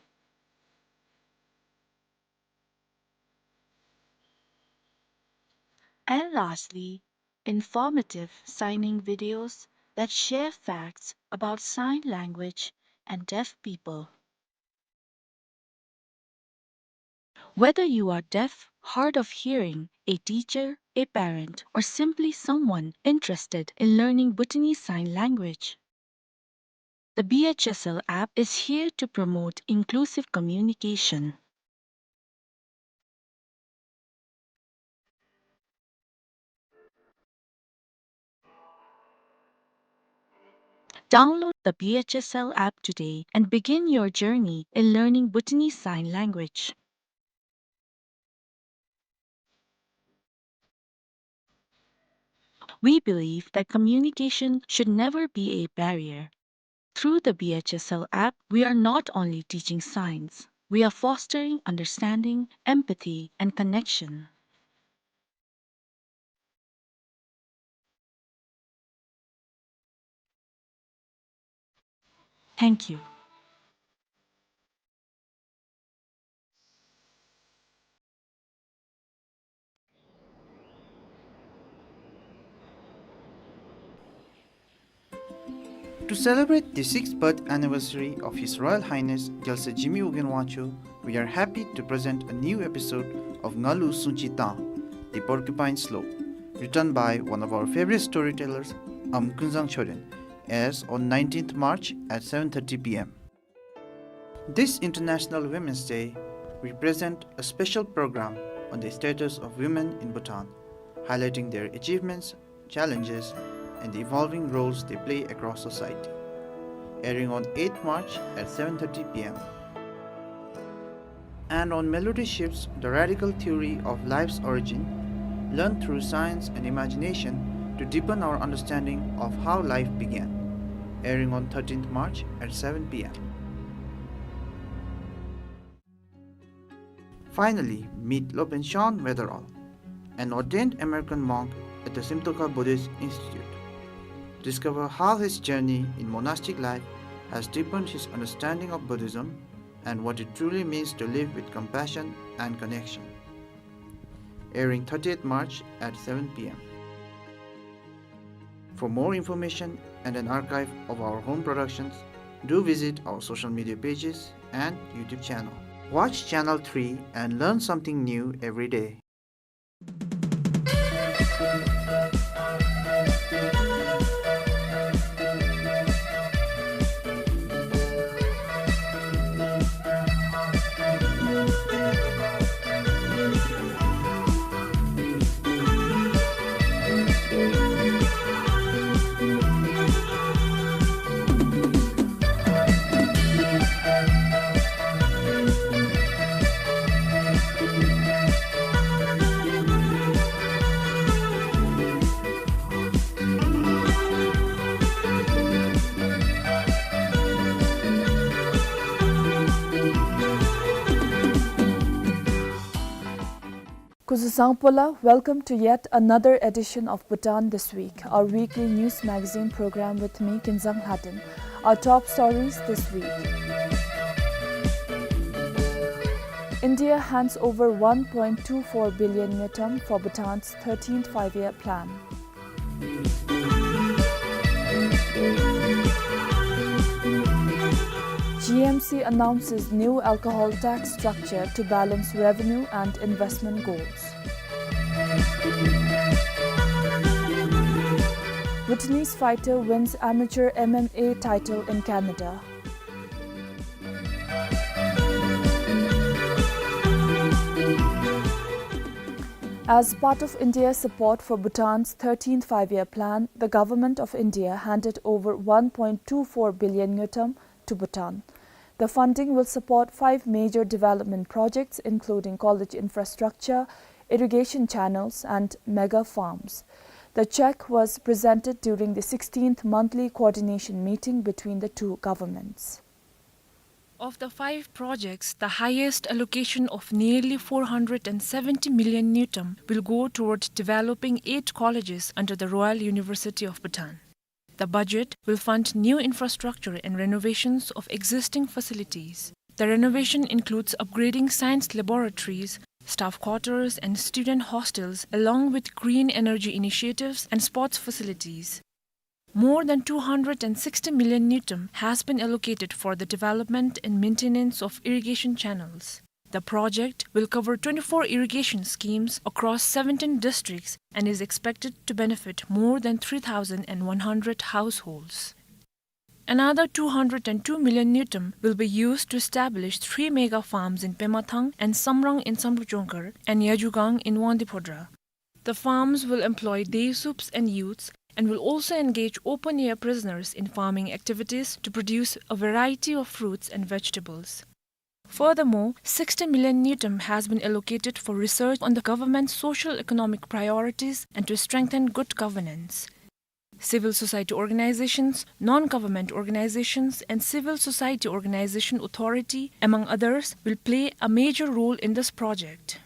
And lastly, informative signing videos that share facts about sign language and deaf people. Whether you are deaf, hard of hearing, a teacher, a parent, or simply someone interested in learning Bhutanese Sign Language, the B H S L app is here to promote inclusive communication. Download the B H S L app today and begin your journey in learning Bhutanese Sign Language. We believe that communication should never be a barrier. Through the B H S L app, we are not only teaching signs, we are fostering understanding, empathy, and connection. Thank you. To celebrate the sixth birth anniversary of His Royal Highness Gyaltswer Jigme Wogyen Wangchuck, we are happy to present a new episode of Ngarlu Sungchi Tang, The Porcupine Slope, written by one of our favorite storytellers, A'am Kunzang Chorten, airs on nineteenth March at seven thirty P M. This International Women's Day, we present a special program on the status of women in Bhutan, highlighting their achievements, challenges, and the evolving roles they play across society. Airing on eighth March at seven thirty P M. And on Melody Shifts, the radical theory of life's origin, learned through science and imagination to deepen our understanding of how life began. Airing on thirteenth March at seven P M. Finally, meet Lopen Shan Wederaal, an ordained American monk at the Simtorka Buddhist Institute. Discover how his journey in monastic life has deepened his understanding of Buddhism and what it truly means to live with compassion and connection. Airing thirtieth March at seven p.m. For more information and an archive of our home productions, do visit our social media pages and YouTube channel. Watch Channel three and learn something new every day. Kuzuzangpola, welcome to yet another edition of Bhutan This Week, our weekly news magazine program with me, Kinzang Lhaden. Our top stories this week. India hands over one point two four billion ngultrum for Bhutan's thirteenth Five-Year Plan. G M C announces new alcohol tax structure to balance revenue and investment goals. Bhutanese fighter wins amateur M M A title in Canada. As part of India's support for Bhutan's thirteenth Five-Year Plan, the Government of India handed over one point two four billion ngultrum to Bhutan. The funding will support five major development projects, including college infrastructure, irrigation channels, and mega farms. The check was presented during the sixteenth monthly coordination meeting between the two governments. Of the five projects, the highest allocation of nearly four hundred and seventy million ngultrum will go toward developing eight colleges under the Royal University of Bhutan. The budget will fund new infrastructure and renovations of existing facilities. The renovation includes upgrading science laboratories, staff quarters, and student hostels, along with green energy initiatives and sports facilities. More than two hundred and sixty million ngultrum has been allocated for the development and maintenance of irrigation channels. The project will cover twenty-four irrigation schemes across seventeen districts and is expected to benefit more than three thousand one hundred households. Another two hundred and two million ngultrum will be used to establish three mega farms in Pemathang and Samrang in Samdrup Jongkhar and Yajugang in Wangdue Phodrang. The farms will employ day soups and youths and will also engage open-air prisoners in farming activities to produce a variety of fruits and vegetables. Furthermore, sixty million ngultrum has been allocated for research on the government's social-economic priorities and to strengthen good governance. Civil society organizations, non-government organizations, and civil society organization authority, among others, will play a major role in this project.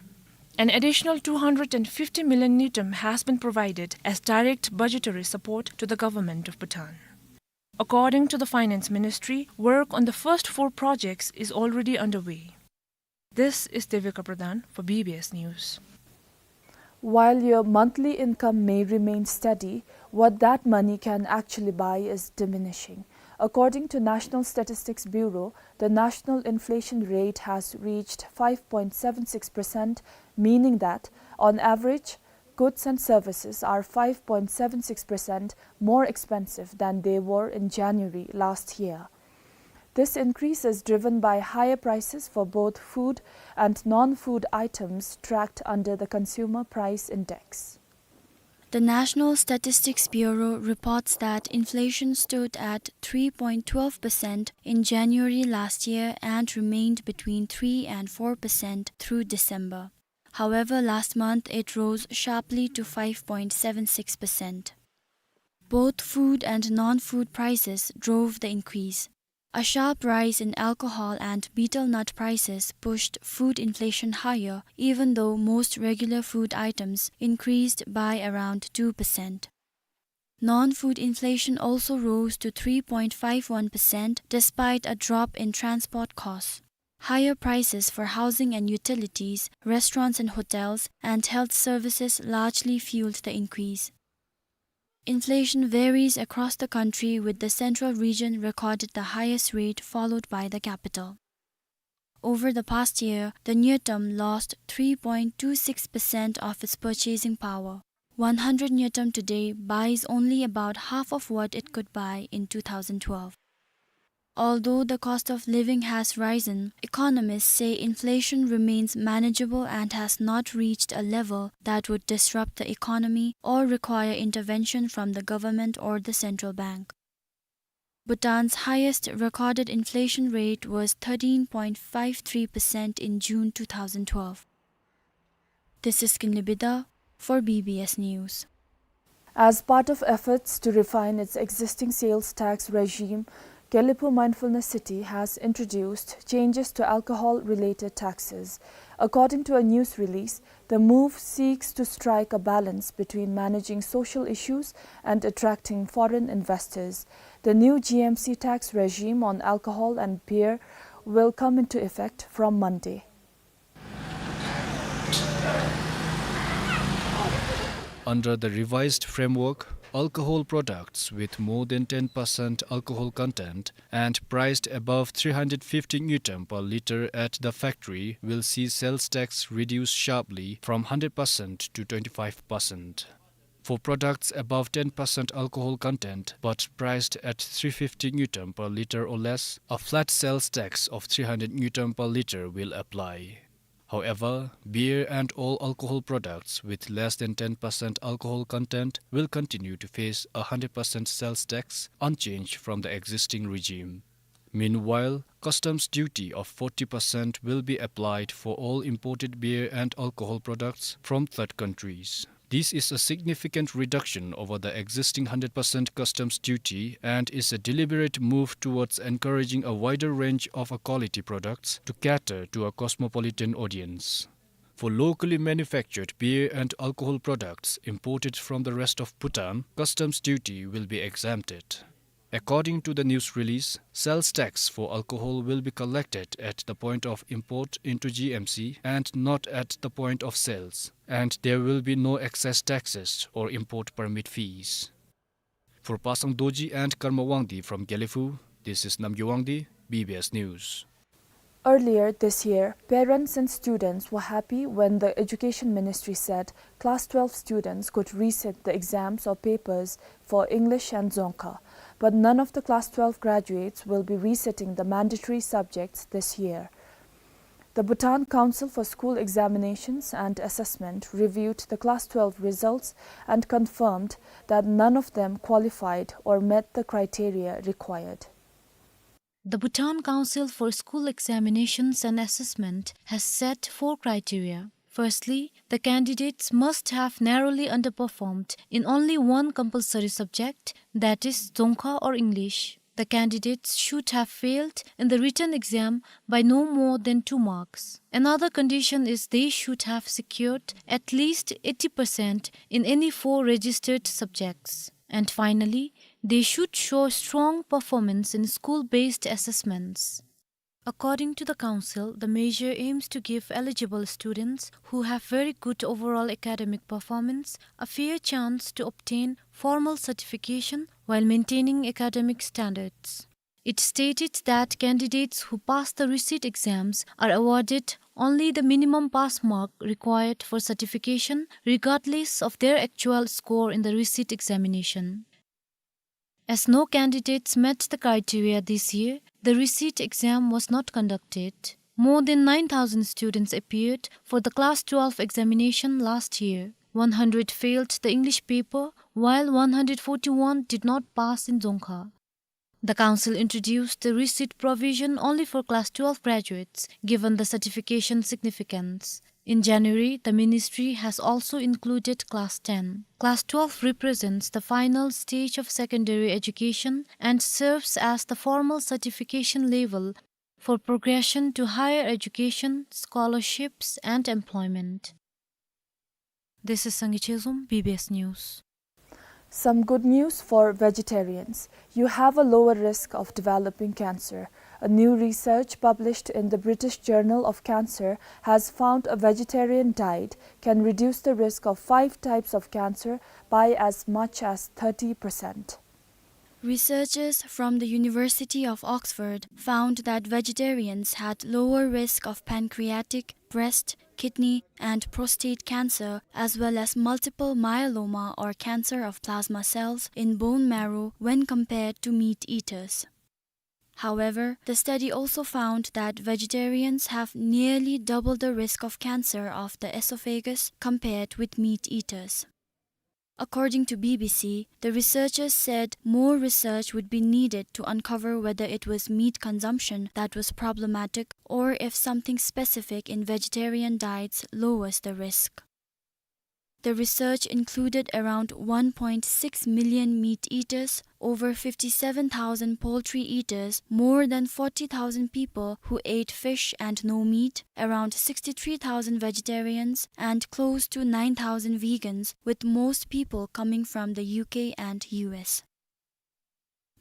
An additional two hundred and fifty million ngultrum has been provided as direct budgetary support to the government of Bhutan. According to the Finance Ministry, work on the first four projects is already underway. This is Devika Pradhan for B B S News. While your monthly income may remain steady, what that money can actually buy is diminishing. According to National Statistics Bureau, the national inflation rate has reached five point seven six percent, meaning that, on average, goods and services are five point seven six percent more expensive than they were in January last year. This increase is driven by higher prices for both food and non-food items tracked under the Consumer Price Index. The National Statistics Bureau reports that inflation stood at three point twelve percent in January last year and remained between three and four percent through December. However, last month it rose sharply to five point seven six percent. Both food and non-food prices drove the increase. A sharp rise in alcohol and betel nut prices pushed food inflation higher, even though most regular food items increased by around two percent. Non-food inflation also rose to three point five one percent despite a drop in transport costs. Higher prices for housing and utilities, restaurants and hotels, and health services largely fueled the increase. Inflation varies across the country, with the central region recorded the highest rate, followed by the capital. Over the past year, the ngultrum lost three point two six percent of its purchasing power. One hundred ngultrum today buys only about half of what it could buy in two thousand twelve. Although the cost of living has risen, economists say inflation remains manageable and has not reached a level that would disrupt the economy or require intervention from the government or the central bank. Bhutan's highest recorded inflation rate was thirteen point five three percent in June two thousand twelve. This is Kinley Bida for B B S News. As part of efforts to refine its existing sales tax regime, Gelephu Mindfulness City has introduced changes to alcohol-related taxes. According to a news release, the move seeks to strike a balance between managing social issues and attracting foreign investors. The new G M C tax regime on alcohol and beer will come into effect from Monday. Under the revised framework, alcohol products with more than ten percent alcohol content and priced above three hundred fifty ngultrum per liter at the factory will see sales tax reduced sharply from hundred percent to twenty-five percent. For products above ten percent alcohol content but priced at three fifty ngultrum per liter or less, a flat sales tax of three hundred ngultrum per liter will apply. However, beer and all alcohol products with less than ten percent alcohol content will continue to face a hundred percent sales tax, unchanged from the existing regime. Meanwhile, customs duty of forty percent will be applied for all imported beer and alcohol products from third countries. This is a significant reduction over the existing hundred percent customs duty and is a deliberate move towards encouraging a wider range of a quality products to cater to a cosmopolitan audience. For locally manufactured beer and alcohol products imported from the rest of Bhutan, customs duty will be exempted. According to the news release, sales tax for alcohol will be collected at the point of import into G M C and not at the point of sales, and there will be no excise taxes or import permit fees. For Pasang Dorji and Karma Wangdi from Gelephu, this is Namgyu Wangdi, B B S News. Earlier this year, parents and students were happy when the Education Ministry said class twelve students could resit the exams or papers for English and Dzongkha, but none of the class twelve graduates will be resitting the mandatory subjects this year. The Bhutan Council for School Examinations and Assessment reviewed the class twelve results and confirmed that none of them qualified or met the criteria required. The Bhutan Council for School Examinations and Assessment has set four criteria. Firstly, the candidates must have narrowly underperformed in only one compulsory subject, that is, Dzongkha or English. The candidates should have failed in the written exam by no more than two marks. Another condition is they should have secured at least eighty percent in any four registered subjects. And finally, they should show strong performance in school-based assessments. According to the council, the measure aims to give eligible students who have very good overall academic performance a fair chance to obtain formal certification while maintaining academic standards. It stated that candidates who pass the resit exams are awarded only the minimum pass mark required for certification, regardless of their actual score in the resit examination. As no candidates met the criteria this year, the resit exam was not conducted. More than nine thousand students appeared for the class twelve examination last year. One hundred failed the English paper, while one hundred forty-one did not pass in Dzongkha. The council introduced the resit provision only for class twelve graduates, given the certification significance. In January, the ministry has also included class ten. Class twelve represents the final stage of secondary education and serves as the formal certification level for progression to higher education, scholarships, and employment. This is Sangay Chezom, B B S News. Some good news for vegetarians. You have a lower risk of developing cancer. A new research published in the British Journal of Cancer has found a vegetarian diet can reduce the risk of five types of cancer by as much as thirty percent. Researchers from the University of Oxford found that vegetarians had lower risk of pancreatic, breast, kidney, and prostate cancer, as well as multiple myeloma or cancer of plasma cells in bone marrow when compared to meat eaters. However, the study also found that vegetarians have nearly double the risk of cancer of the esophagus compared with meat eaters. According to B B C, the researchers said more research would be needed to uncover whether it was meat consumption that was problematic or if something specific in vegetarian diets lowers the risk. The research included around one point six million meat eaters, over fifty-seven thousand poultry eaters, more than forty thousand people who ate fish and no meat, around sixty-three thousand vegetarians, and close to nine thousand vegans, with most people coming from the U K and U S.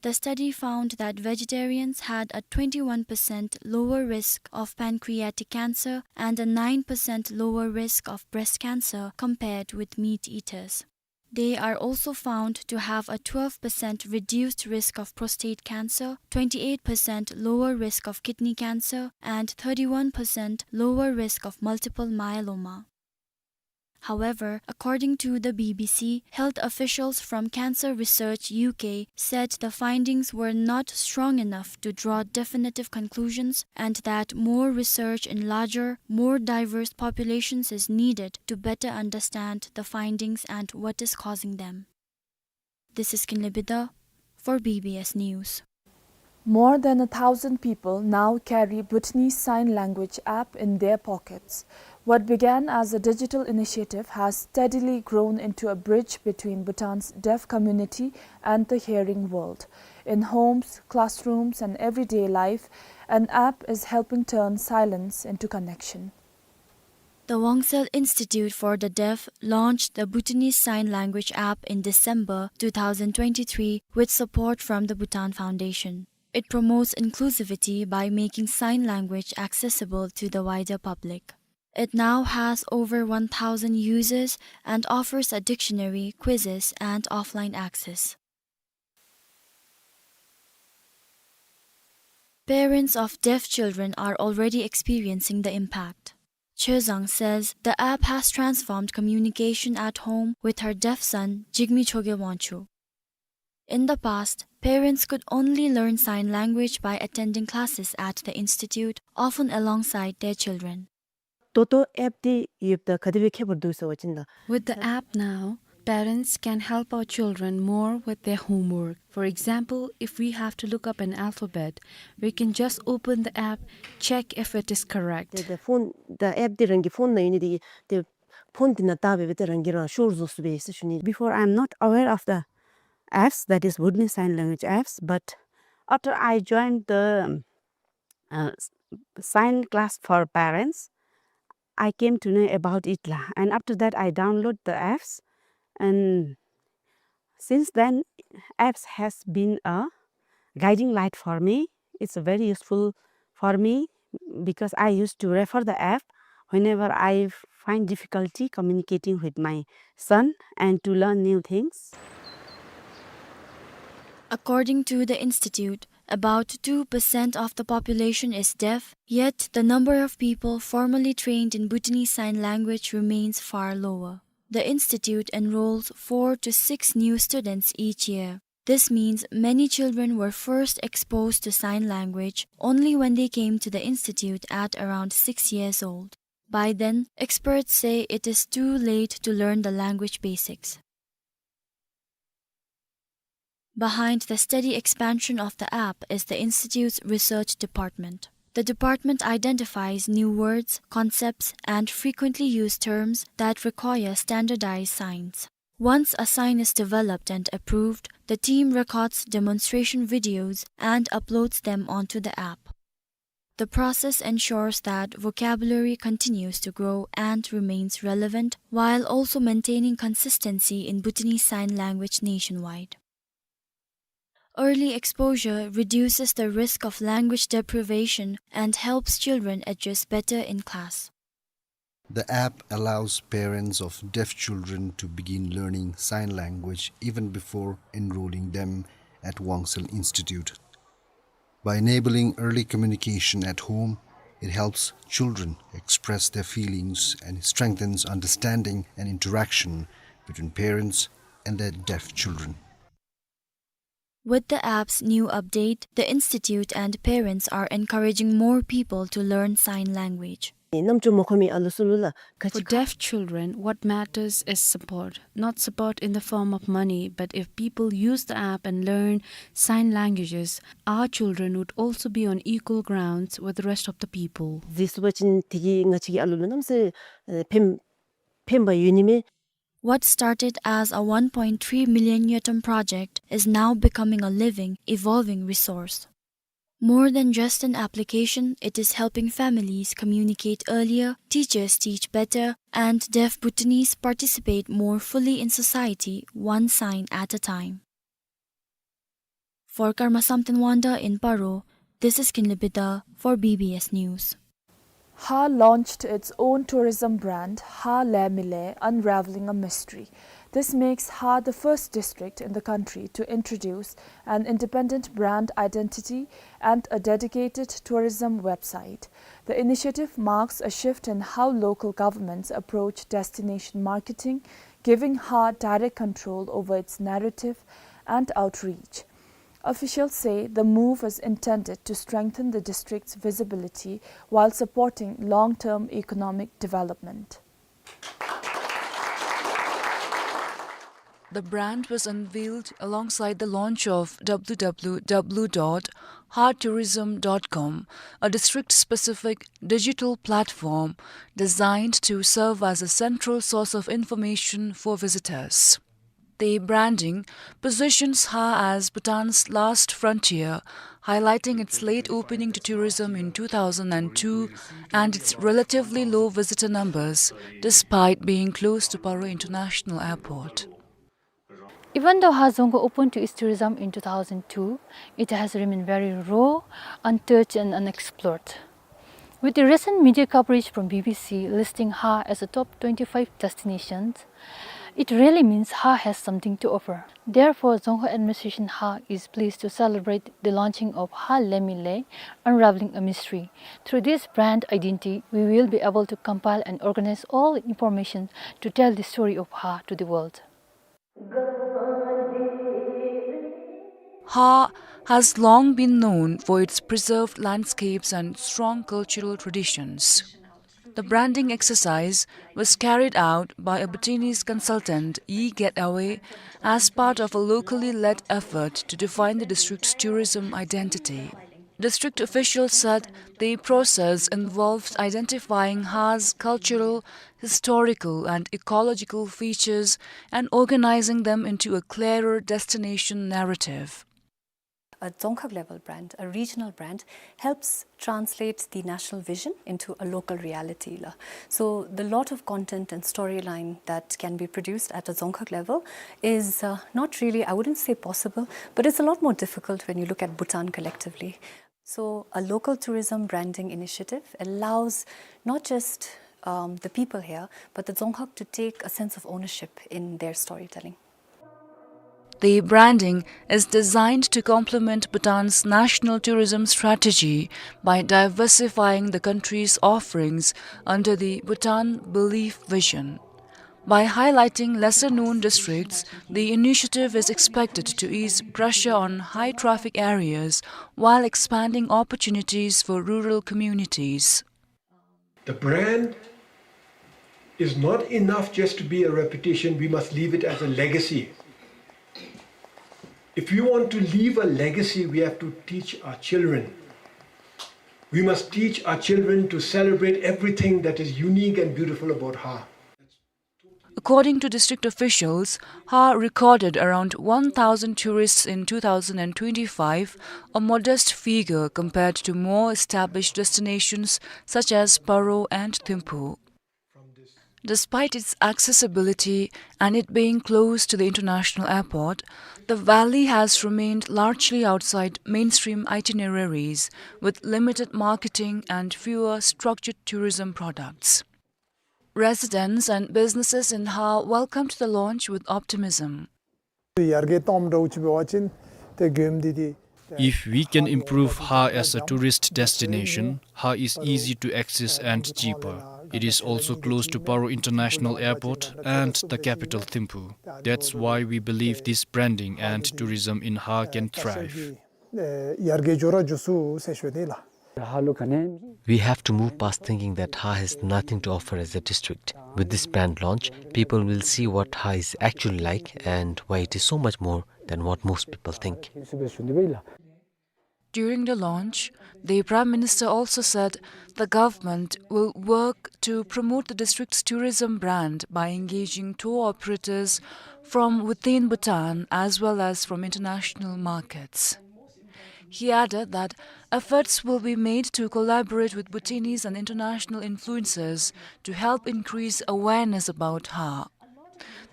The study found that vegetarians had a twenty-one percent lower risk of pancreatic cancer and a nine percent lower risk of breast cancer compared with meat eaters. They are also found to have a twelve percent reduced risk of prostate cancer, twenty-eight percent lower risk of kidney cancer, and thirty-one percent lower risk of multiple myeloma. However, according to the B B C, health officials from Cancer Research U K said the findings were not strong enough to draw definitive conclusions and that more research in larger, more diverse populations is needed to better understand the findings and what is causing them. This is Kinley Bida for B B S News. More than a thousand people now carry Bhutanese Sign Language app in their pockets. What began as a digital initiative has steadily grown into a bridge between Bhutan's deaf community and the hearing world. In homes, classrooms, and everyday life, an app is helping turn silence into connection. The Wongsel Institute for the Deaf launched the Bhutanese Sign Language app in December two thousand twenty-three with support from the Bhutan Foundation. It promotes inclusivity by making sign language accessible to the wider public. It now has over one thousand users and offers a dictionary, quizzes, and offline access. Parents of deaf children are already experiencing the impact. Chö Zang says the app has transformed communication at home with her deaf son, Jigme Chogye Wangchuk. In the past, parents could only learn sign language by attending classes at the institute, often alongside their children. ད་ལྟོ་ཨེཔ་འདི་ཡོདཔ་ད་ག་དེ་སྦེ་ཁེ་པར་འདུག་ཟེར་བ་ཅིན་ད། With the app now, parents can help our children more with their homework. For example, if we have to look up an alphabet, we can just open the app, check if it is correct. ད་ད་ཕོན་ད་ཨེཔ་འདི་རང་གི་ཕོན་ནང་ཡོད་ནི་འདི་ད་ཕོན་འདི་ནང་བལྟ་སྦེ་སྦེ་ད་རང་གིས་རང་ཤོར་བཟོ་ཚུགས་པས་ཟེར་ཞུ་ནི། Before, I am not aware of the apps, that is Bhutanese Sign Language apps, but after I joined the uh, s- sign class for parents, I came to know about it la. And after that, I download the apps. And since then, apps has been a guiding light for me. It's very useful for me because I used to refer the app whenever I find difficulty communicating with my son and to learn new things. According to the institute, about two percent of the population is deaf, yet the number of people formally trained in Bhutanese Sign Language remains far lower. The institute enrolls four to six new students each year. This means many children were first exposed to sign language only when they came to the institute at around six years old. By then, experts say it is too late to learn the language basics. Behind the steady expansion of the app is the institute's research department. The department identifies new words, concepts, and frequently used terms that require standardized signs. Once a sign is developed and approved, the team records demonstration videos and uploads them onto the app. The process ensures that vocabulary continues to grow and remains relevant while also maintaining consistency in Bhutanese Sign Language nationwide. Early exposure reduces the risk of language deprivation and helps children adjust better in class. The app allows parents of deaf children to begin learning sign language even before enrolling them at Wangsel Institute. By enabling early communication at home, it helps children express their feelings and strengthens understanding and interaction between parents and their deaf children. With the app's new update, the institute and parents are encouraging more people to learn sign language. ནམ་ཅོ་མ་ཁོ་མི་ཨ་ལུ་སུ་ལུ་ལ་ཁ་For ཅིག deaf children, what matters is support. Not support in the form of money, but if people use the app and learn sign languages, our children would also be on equal grounds with the rest of the people. ཟེར་སུ་བ་ཅིན་དེ་གིས་ང་བཅས་ཀྱི་ཨ་ལུ་ལུ་ནམ་སེ་ཕན་ཕན་པ་ཡོད་ནི་མས། What started as a one point three million ngultrum project is now becoming a living, evolving resource. More than just an application, it is helping families communicate earlier, teachers teach better, and deaf Bhutanese participate more fully in society, one sign at a time. For Karma Samten Wangda in Paro, this is Kinley Bida for B B S News. Ha launched its own tourism brand, Ha Lemi Le, Unraveling a Mystery. This makes Ha the first district in the country to introduce an independent brand identity and a dedicated tourism website. The initiative marks a shift in how local governments approach destination marketing, giving Ha direct control over its narrative and outreach. Officials say the move is intended to strengthen the district's visibility while supporting long-term economic development. The brand was unveiled alongside the launch of w w w dot ha tourism dot com, a district-specific digital platform designed to serve as a central source of information for visitors. The branding positions Ha as Bhutan's last frontier, highlighting its late opening to tourism in two thousand and two and its relatively low visitor numbers, despite being close to Paro International Airport. Even though Ha Dzongkhag opened to its tourism in two thousand two, it has remained very raw, untouched and unexplored. With the recent media coverage from B B C listing Ha as a top twenty-five destinations, it really means Ha has something to offer. Therefore, Dzongkhag administration Ha is pleased to celebrate the launching of Ha Lemi Le, Unraveling a Mystery. Through this brand identity, we will be able to compile and organize all information to tell the story of Ha to the world. Ha has long been known for its preserved landscapes and strong cultural traditions. The branding exercise was carried out by a Bhutanese consultant, Yi Get Awe, as part of a locally led effort to define the district's tourism identity. District officials said the process involved identifying Ha's cultural, historical, and ecological features and organizing them into a clearer destination narrative. A Dzongkhag level brand, a regional brand, helps translate the national vision into a local reality la. So the lot of content and storyline that can be produced at a Dzongkhag level is, uh, not really, I wouldn't say possible, but it's a lot more difficult when you look at Bhutan collectively. So a local tourism branding initiative allows not just, um, the people here, but the Dzongkhag to take a sense of ownership in their storytelling. The branding is designed to complement Bhutan's national tourism strategy by diversifying the country's offerings under the Bhutan Belief Vision. By highlighting lesser-known districts, the initiative is expected to ease pressure on high-traffic areas while expanding opportunities for rural communities. The brand is not enough just to be a reputation. We must leave it as a legacy. If we want to leave a legacy, we have to teach our children. We must teach our children to celebrate everything that is unique and beautiful about Ha. According to district officials, Ha recorded around one thousand tourists in two thousand and twenty-five, a modest figure compared to more established destinations such as Paro and Thimphu. Despite its accessibility and it being close to the international airport, the valley has remained largely outside mainstream itineraries, with limited marketing and fewer structured tourism products. Residents and businesses in Ha welcomed the launch with optimism. ཡར་རྒྱས་གཏོང་འདྲཝ་ཅིག་འབད་བ་ཅིན་ཏེ་མགྱོནམ་འདི་འདི། If we can improve Ha as a tourist destination, Ha is easy to access and cheaper. It is also close to Paro International Airport and the capital Thimphu. That's why we believe this branding and tourism in Ha can thrive. ཡར་རྒྱས་འགྱོ་ར་འགྱོ་ཚུགས་ཟེར་ཞུ་ནི་ལགས། We have to move past thinking that Ha has nothing to offer as a district. With this brand launch, people will see what Ha is actually like and why it is so much more than what most people think. During the launch, the Prime Minister also said the government will work to promote the district's tourism brand by engaging tour operators from within Bhutan as well as from international markets. He added that efforts will be made to collaborate with Bhutanese and international influencers to help increase awareness about Ha.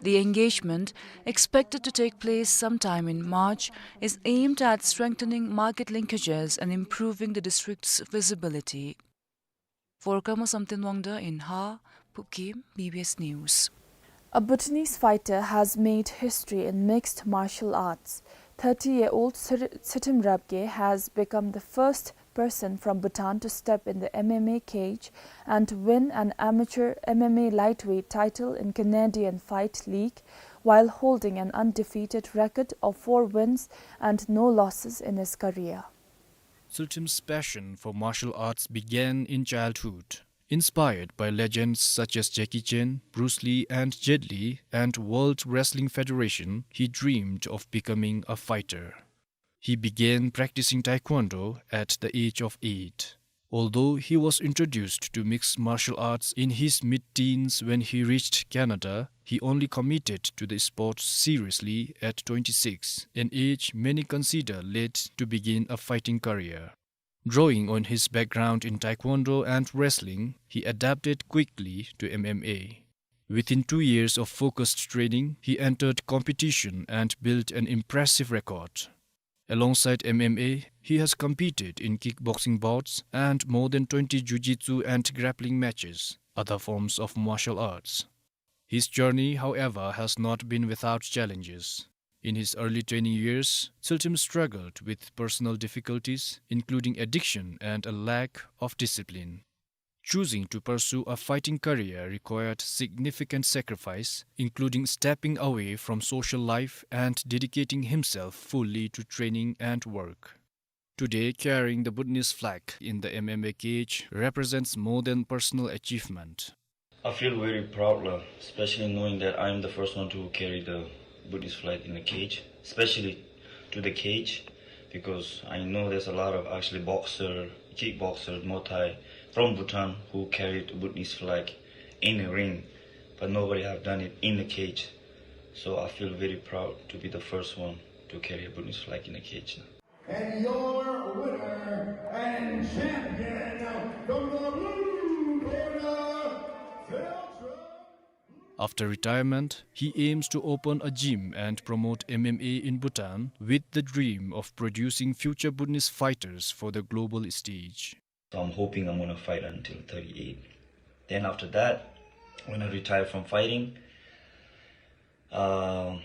The engagement, expected to take place sometime in March, is aimed at strengthening market linkages and improving the district's visibility. For Karma Samten Wangda in Ha, Phubkim, B B S News. A Bhutanese fighter has made history in mixed martial arts. Thirty-year-old Tshir-, Tshiltim Rabgye has become the first person from Bhutan to step in the M M A cage and win an amateur M M A lightweight title in Canadian Fight League, while holding an undefeated record of four wins and no losses in his career. Tshiltim's passion for martial arts began in childhood. Inspired by legends such as Jackie Chan, Bruce Lee, and Jet Li, and World Wrestling Federation, he dreamed of becoming a fighter. He began practicing Taekwondo at the age of eight. Although he was introduced to mixed martial arts in his mid-teens when he reached Canada, he only committed to the sport seriously at twenty-six, an age many consider late to begin a fighting career. Drawing on his background in Taekwondo and wrestling, he adapted quickly to M M A. Within two years of focused training, he entered competition and built an impressive record. Alongside M M A, he has competed in kickboxing bouts and more than twenty jiu-jitsu and grappling matches, other forms of martial arts. His journey, however, has not been without challenges. In his early training years, Tshiltim struggled with personal difficulties, including addiction and a lack of discipline. Choosing to pursue a fighting career required significant sacrifice, including stepping away from social life and dedicating himself fully to training and work. Today, carrying the Bhutanese flag in the M M A cage represents more than personal achievement. I feel very proud, la, especially knowing that I am the first one to carry the Bhutanese flag in the cage, especially to the cage, because I know there's a lot of actually boxer, kickboxer, Muay Thai from Bhutan who carried Bhutanese flag in the ring, but nobody have done it in the cage. So I feel very proud to be the first one to carry a Bhutanese flag in the cage. And your winner and champion from the blue corner, Silchar. After retirement, he aims to open a gym and promote M M A in Bhutan with the dream of producing future Bhutanese fighters for the global stage. So I'm hoping I'm gonna fight until thirty-eight. Then after that, when I retire from fighting, uh,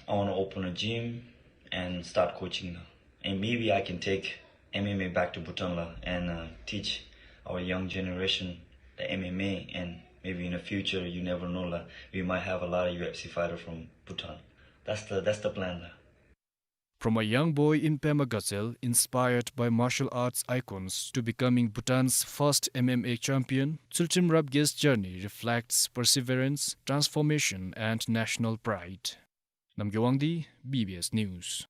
I wanna open a gym and start coaching now. And maybe I can take M M A back to Bhutan la, and, uh, teach our young generation the M M A, and maybe in the future, you never know la, we might have a lot of U F C fighter from Bhutan. That's the, that's the plan la. From a young boy in Pema Gatshel, inspired by martial arts icons, to becoming Bhutan's first M M A champion, Tshiltim Rabgye's journey reflects perseverance, transformation, and national pride. Namgay Wangdi, B B S News.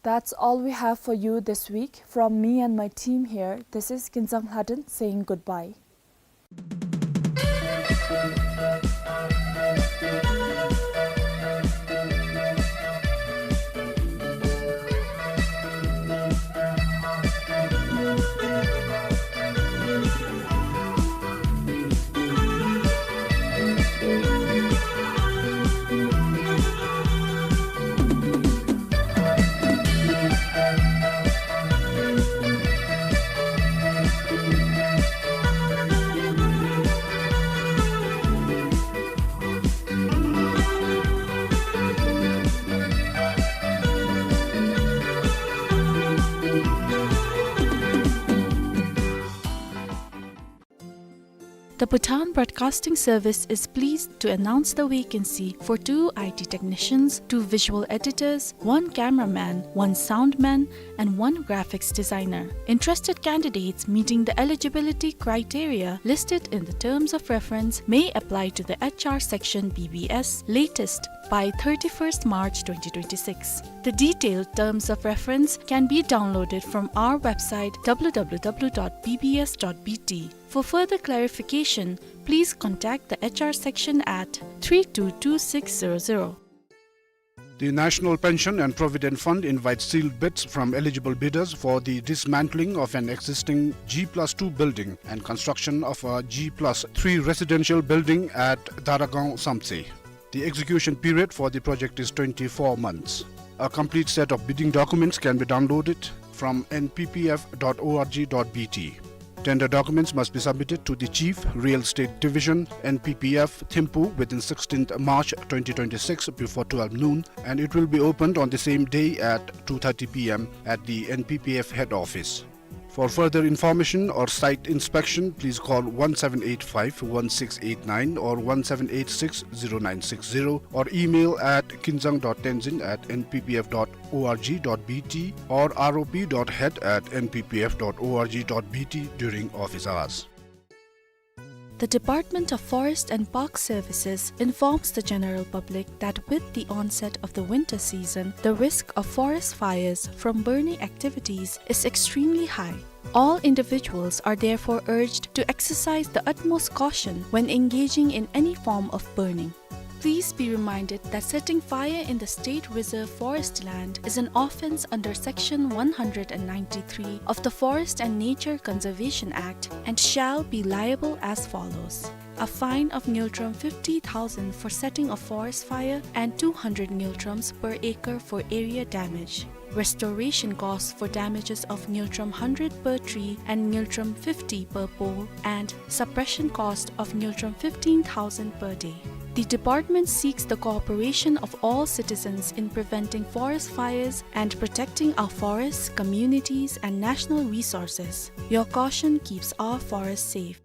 That's all we have for you this week. From me and my team here, this is Kinzang Lhaden saying goodbye. The Bhutan Broadcasting Service is pleased to announce the vacancy for two I T technicians, two visual editors, one cameraman, one soundman, and one graphics designer. Interested candidates meeting the eligibility criteria listed in the terms of reference may apply to the H R section B B S latest by thirty-first March twenty twenty-six. The detailed terms of reference can be downloaded from our website, W W W dot B B S dot B T. For further clarification, please contact the H R section at three two two six zero zero. The National Pension and Provident Fund invites sealed bids from eligible bidders for the dismantling of an existing G plus two building and construction of a G plus three residential building at Daragaon Samtse. The execution period for the project is twenty-four months. A complete set of bidding documents can be downloaded from N P P F dot O R G dot B T. Tender documents must be submitted to the Chief, Real Estate Division, N P P F, Thimphu within sixteenth March twenty twenty-six before twelve noon, and it will be opened on the same day at two thirty P M at the N P P F head office. For further information or site inspection, please call one seven eight five one six eight nine or one seven eight six zero nine six zero or email at kinzang dot tenzin at N P P F dot O R G dot B T or R O P dot head at N P P F dot O R G dot B T during office hours. The Department of Forest and Park Services informs the general public that with the onset of the winter season, the risk of forest fires from burning activities is extremely high. All individuals are therefore urged to exercise the utmost caution when engaging in any form of burning. Please be reminded that setting fire in the State Reserve Forest land is an offence under Section one hundred and ninety-three of the Forest and Nature Conservation Act and shall be liable as follows: a fine of ngultrum fifty thousand for setting a forest fire and two hundred ngultrums per acre for area damage. Restoration costs for damages of ngultrum hundred per tree and ngultrum fifty per pole, and suppression cost of ngultrum fifteen thousand per day. The department seeks the cooperation of all citizens in preventing forest fires and protecting our forests, communities, and national resources. Your caution keeps our forests safe.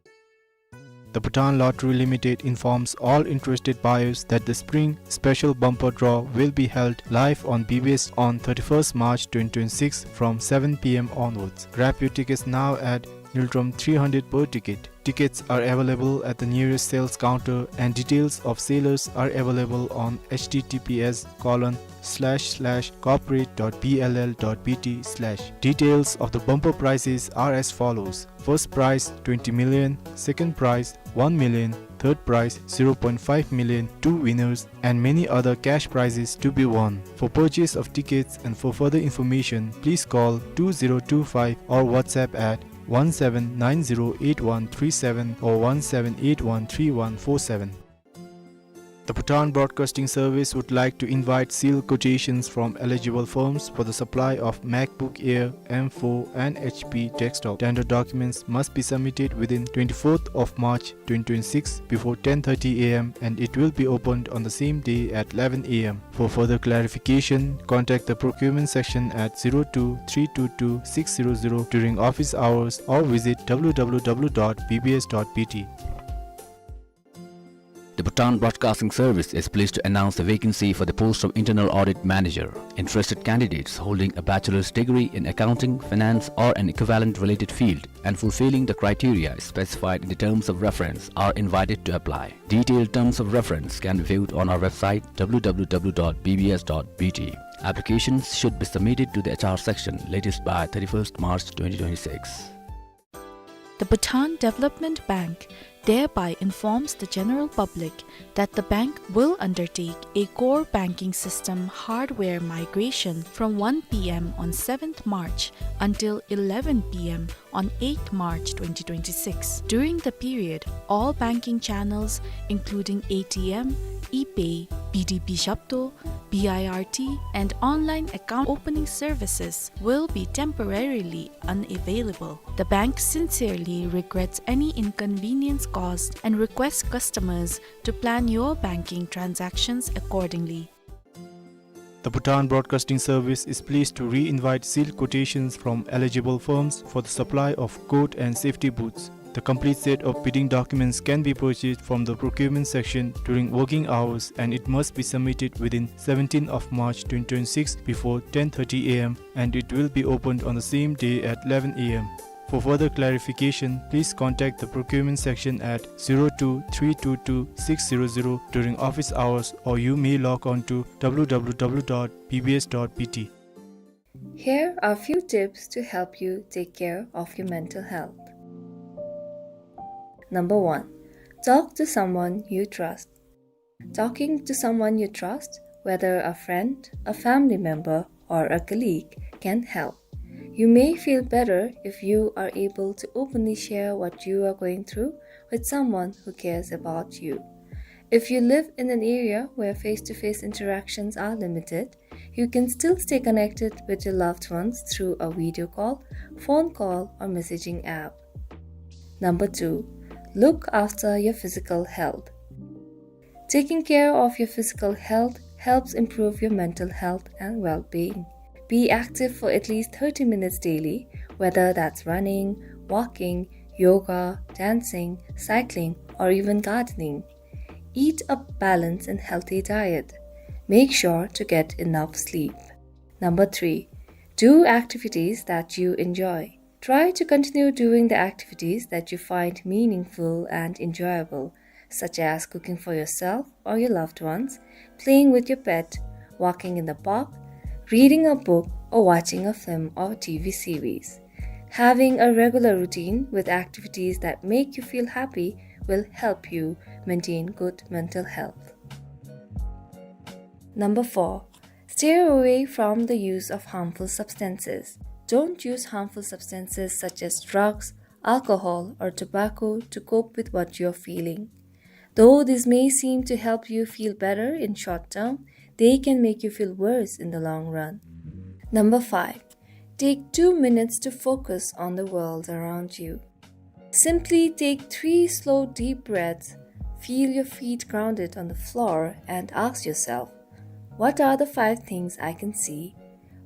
The Bhutan Lottery Limited informs all interested buyers that the Spring Special Bumper Draw will be held live on B B S on thirty-first March twenty twenty-six from seven P M onwards. Grab your tickets now at ngultrum three hundred per ticket. Tickets are available at the nearest sales counter and details of sellers are available on H T T P S colon slash slash corporate dot B L L dot B T slash. Details of the bumper prizes are as follows. First prize twenty million, second prize one million, third prize zero point five million, two winners, and many other cash prizes to be won. For purchase of tickets and for further information, please call two zero two five or WhatsApp at one seven nine zero eight one three seven or one seven eight one three one four seven. The Bhutan Broadcasting Service would like to invite sealed quotations from eligible firms for the supply of MacBook Air M four and H P desktop. Tender documents must be submitted within twenty-fourth of March twenty twenty-six before ten thirty A M and it will be opened on the same day at eleven A M. For further clarification, contact the procurement section at zero two three two two six zero zero during office hours or visit W W W dot B B S dot B T. The Bhutan Broadcasting Service is pleased to announce the vacancy for the post of Internal Audit Manager. Interested candidates holding a bachelor's degree in accounting, finance, or an equivalent related field and fulfilling the criteria specified in the terms of reference are invited to apply. Detailed terms of reference can be viewed on our website, W W W dot B B S dot B T. Applications should be submitted to the H R section latest by thirty-first March twenty twenty-six. The Bhutan Development Bank thereby informs the general public that the bank will undertake a core banking system hardware migration from one P M on seventh March until eleven P M on eighth March twenty twenty-six. During the period, all banking channels, including A T M, ePay, B D B Zhapto, B I R T, and online account opening services, will be temporarily unavailable. The bank sincerely regrets any inconvenience caused and requests customers to plan your banking transactions accordingly. The Bhutan Broadcasting Service is pleased to re-invite sealed quotations from eligible firms for the supply of coat and safety boots. The complete set of bidding documents can be purchased from the procurement section during working hours, and it must be submitted within seventeenth of March twenty twenty-six before ten thirty a m, and it will be opened on the same day at eleven a m. For further clarification, please contact the procurement section at zero two three two two six zero zero during office hours, or you may log on to w w w dot b b s dot b t. Here are few tips to help you take care of your mental health. Number one, talk to someone you trust. Talking to someone you trust, whether a friend, a family member, or a colleague, can help. You may feel better if you are able to openly share what you are going through with someone who cares about you. If you live in an area where face-to-face interactions are limited, you can still stay connected with your loved ones through a video call, phone call, or messaging app. Number two, look after your physical health. Taking care of your physical health helps improve your mental health and well-being. Be active for at least thirty minutes daily, whether that's running, walking, yoga, dancing, cycling, or even gardening. Eat a balanced and healthy diet. Make sure to get enough sleep. Number three, do activities that you enjoy. Try to continue doing the activities that you find meaningful and enjoyable, such as cooking for yourself or your loved ones, playing with your pet, walking in the park, reading a book, or watching a film or T V series. Having a regular routine with activities that make you feel happy will help you maintain good mental health. Number four, stay away from the use of harmful substances. Don't use harmful substances such as drugs, alcohol, or tobacco to cope with what you're feeling. Though this may seem to help you feel better in short term, they can make you feel worse in the long run. Number five, take two minutes to focus on the world around you. Simply take three slow, deep breaths, feel your feet grounded on the floor, and ask yourself, "What are the five things I can see?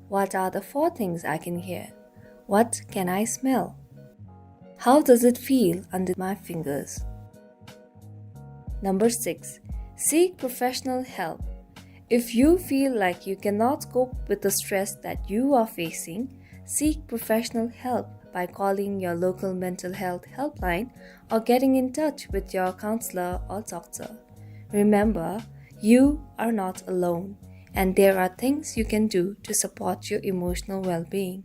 What are the four things I can hear? What can I smell? How does it feel under my fingers?" Number six, seek professional help. If you feel like you cannot cope with the stress that you are facing, seek professional help by calling your local mental health helpline or getting in touch with your counselor or doctor. Remember, you are not alone, and there are things you can do to support your emotional well-being.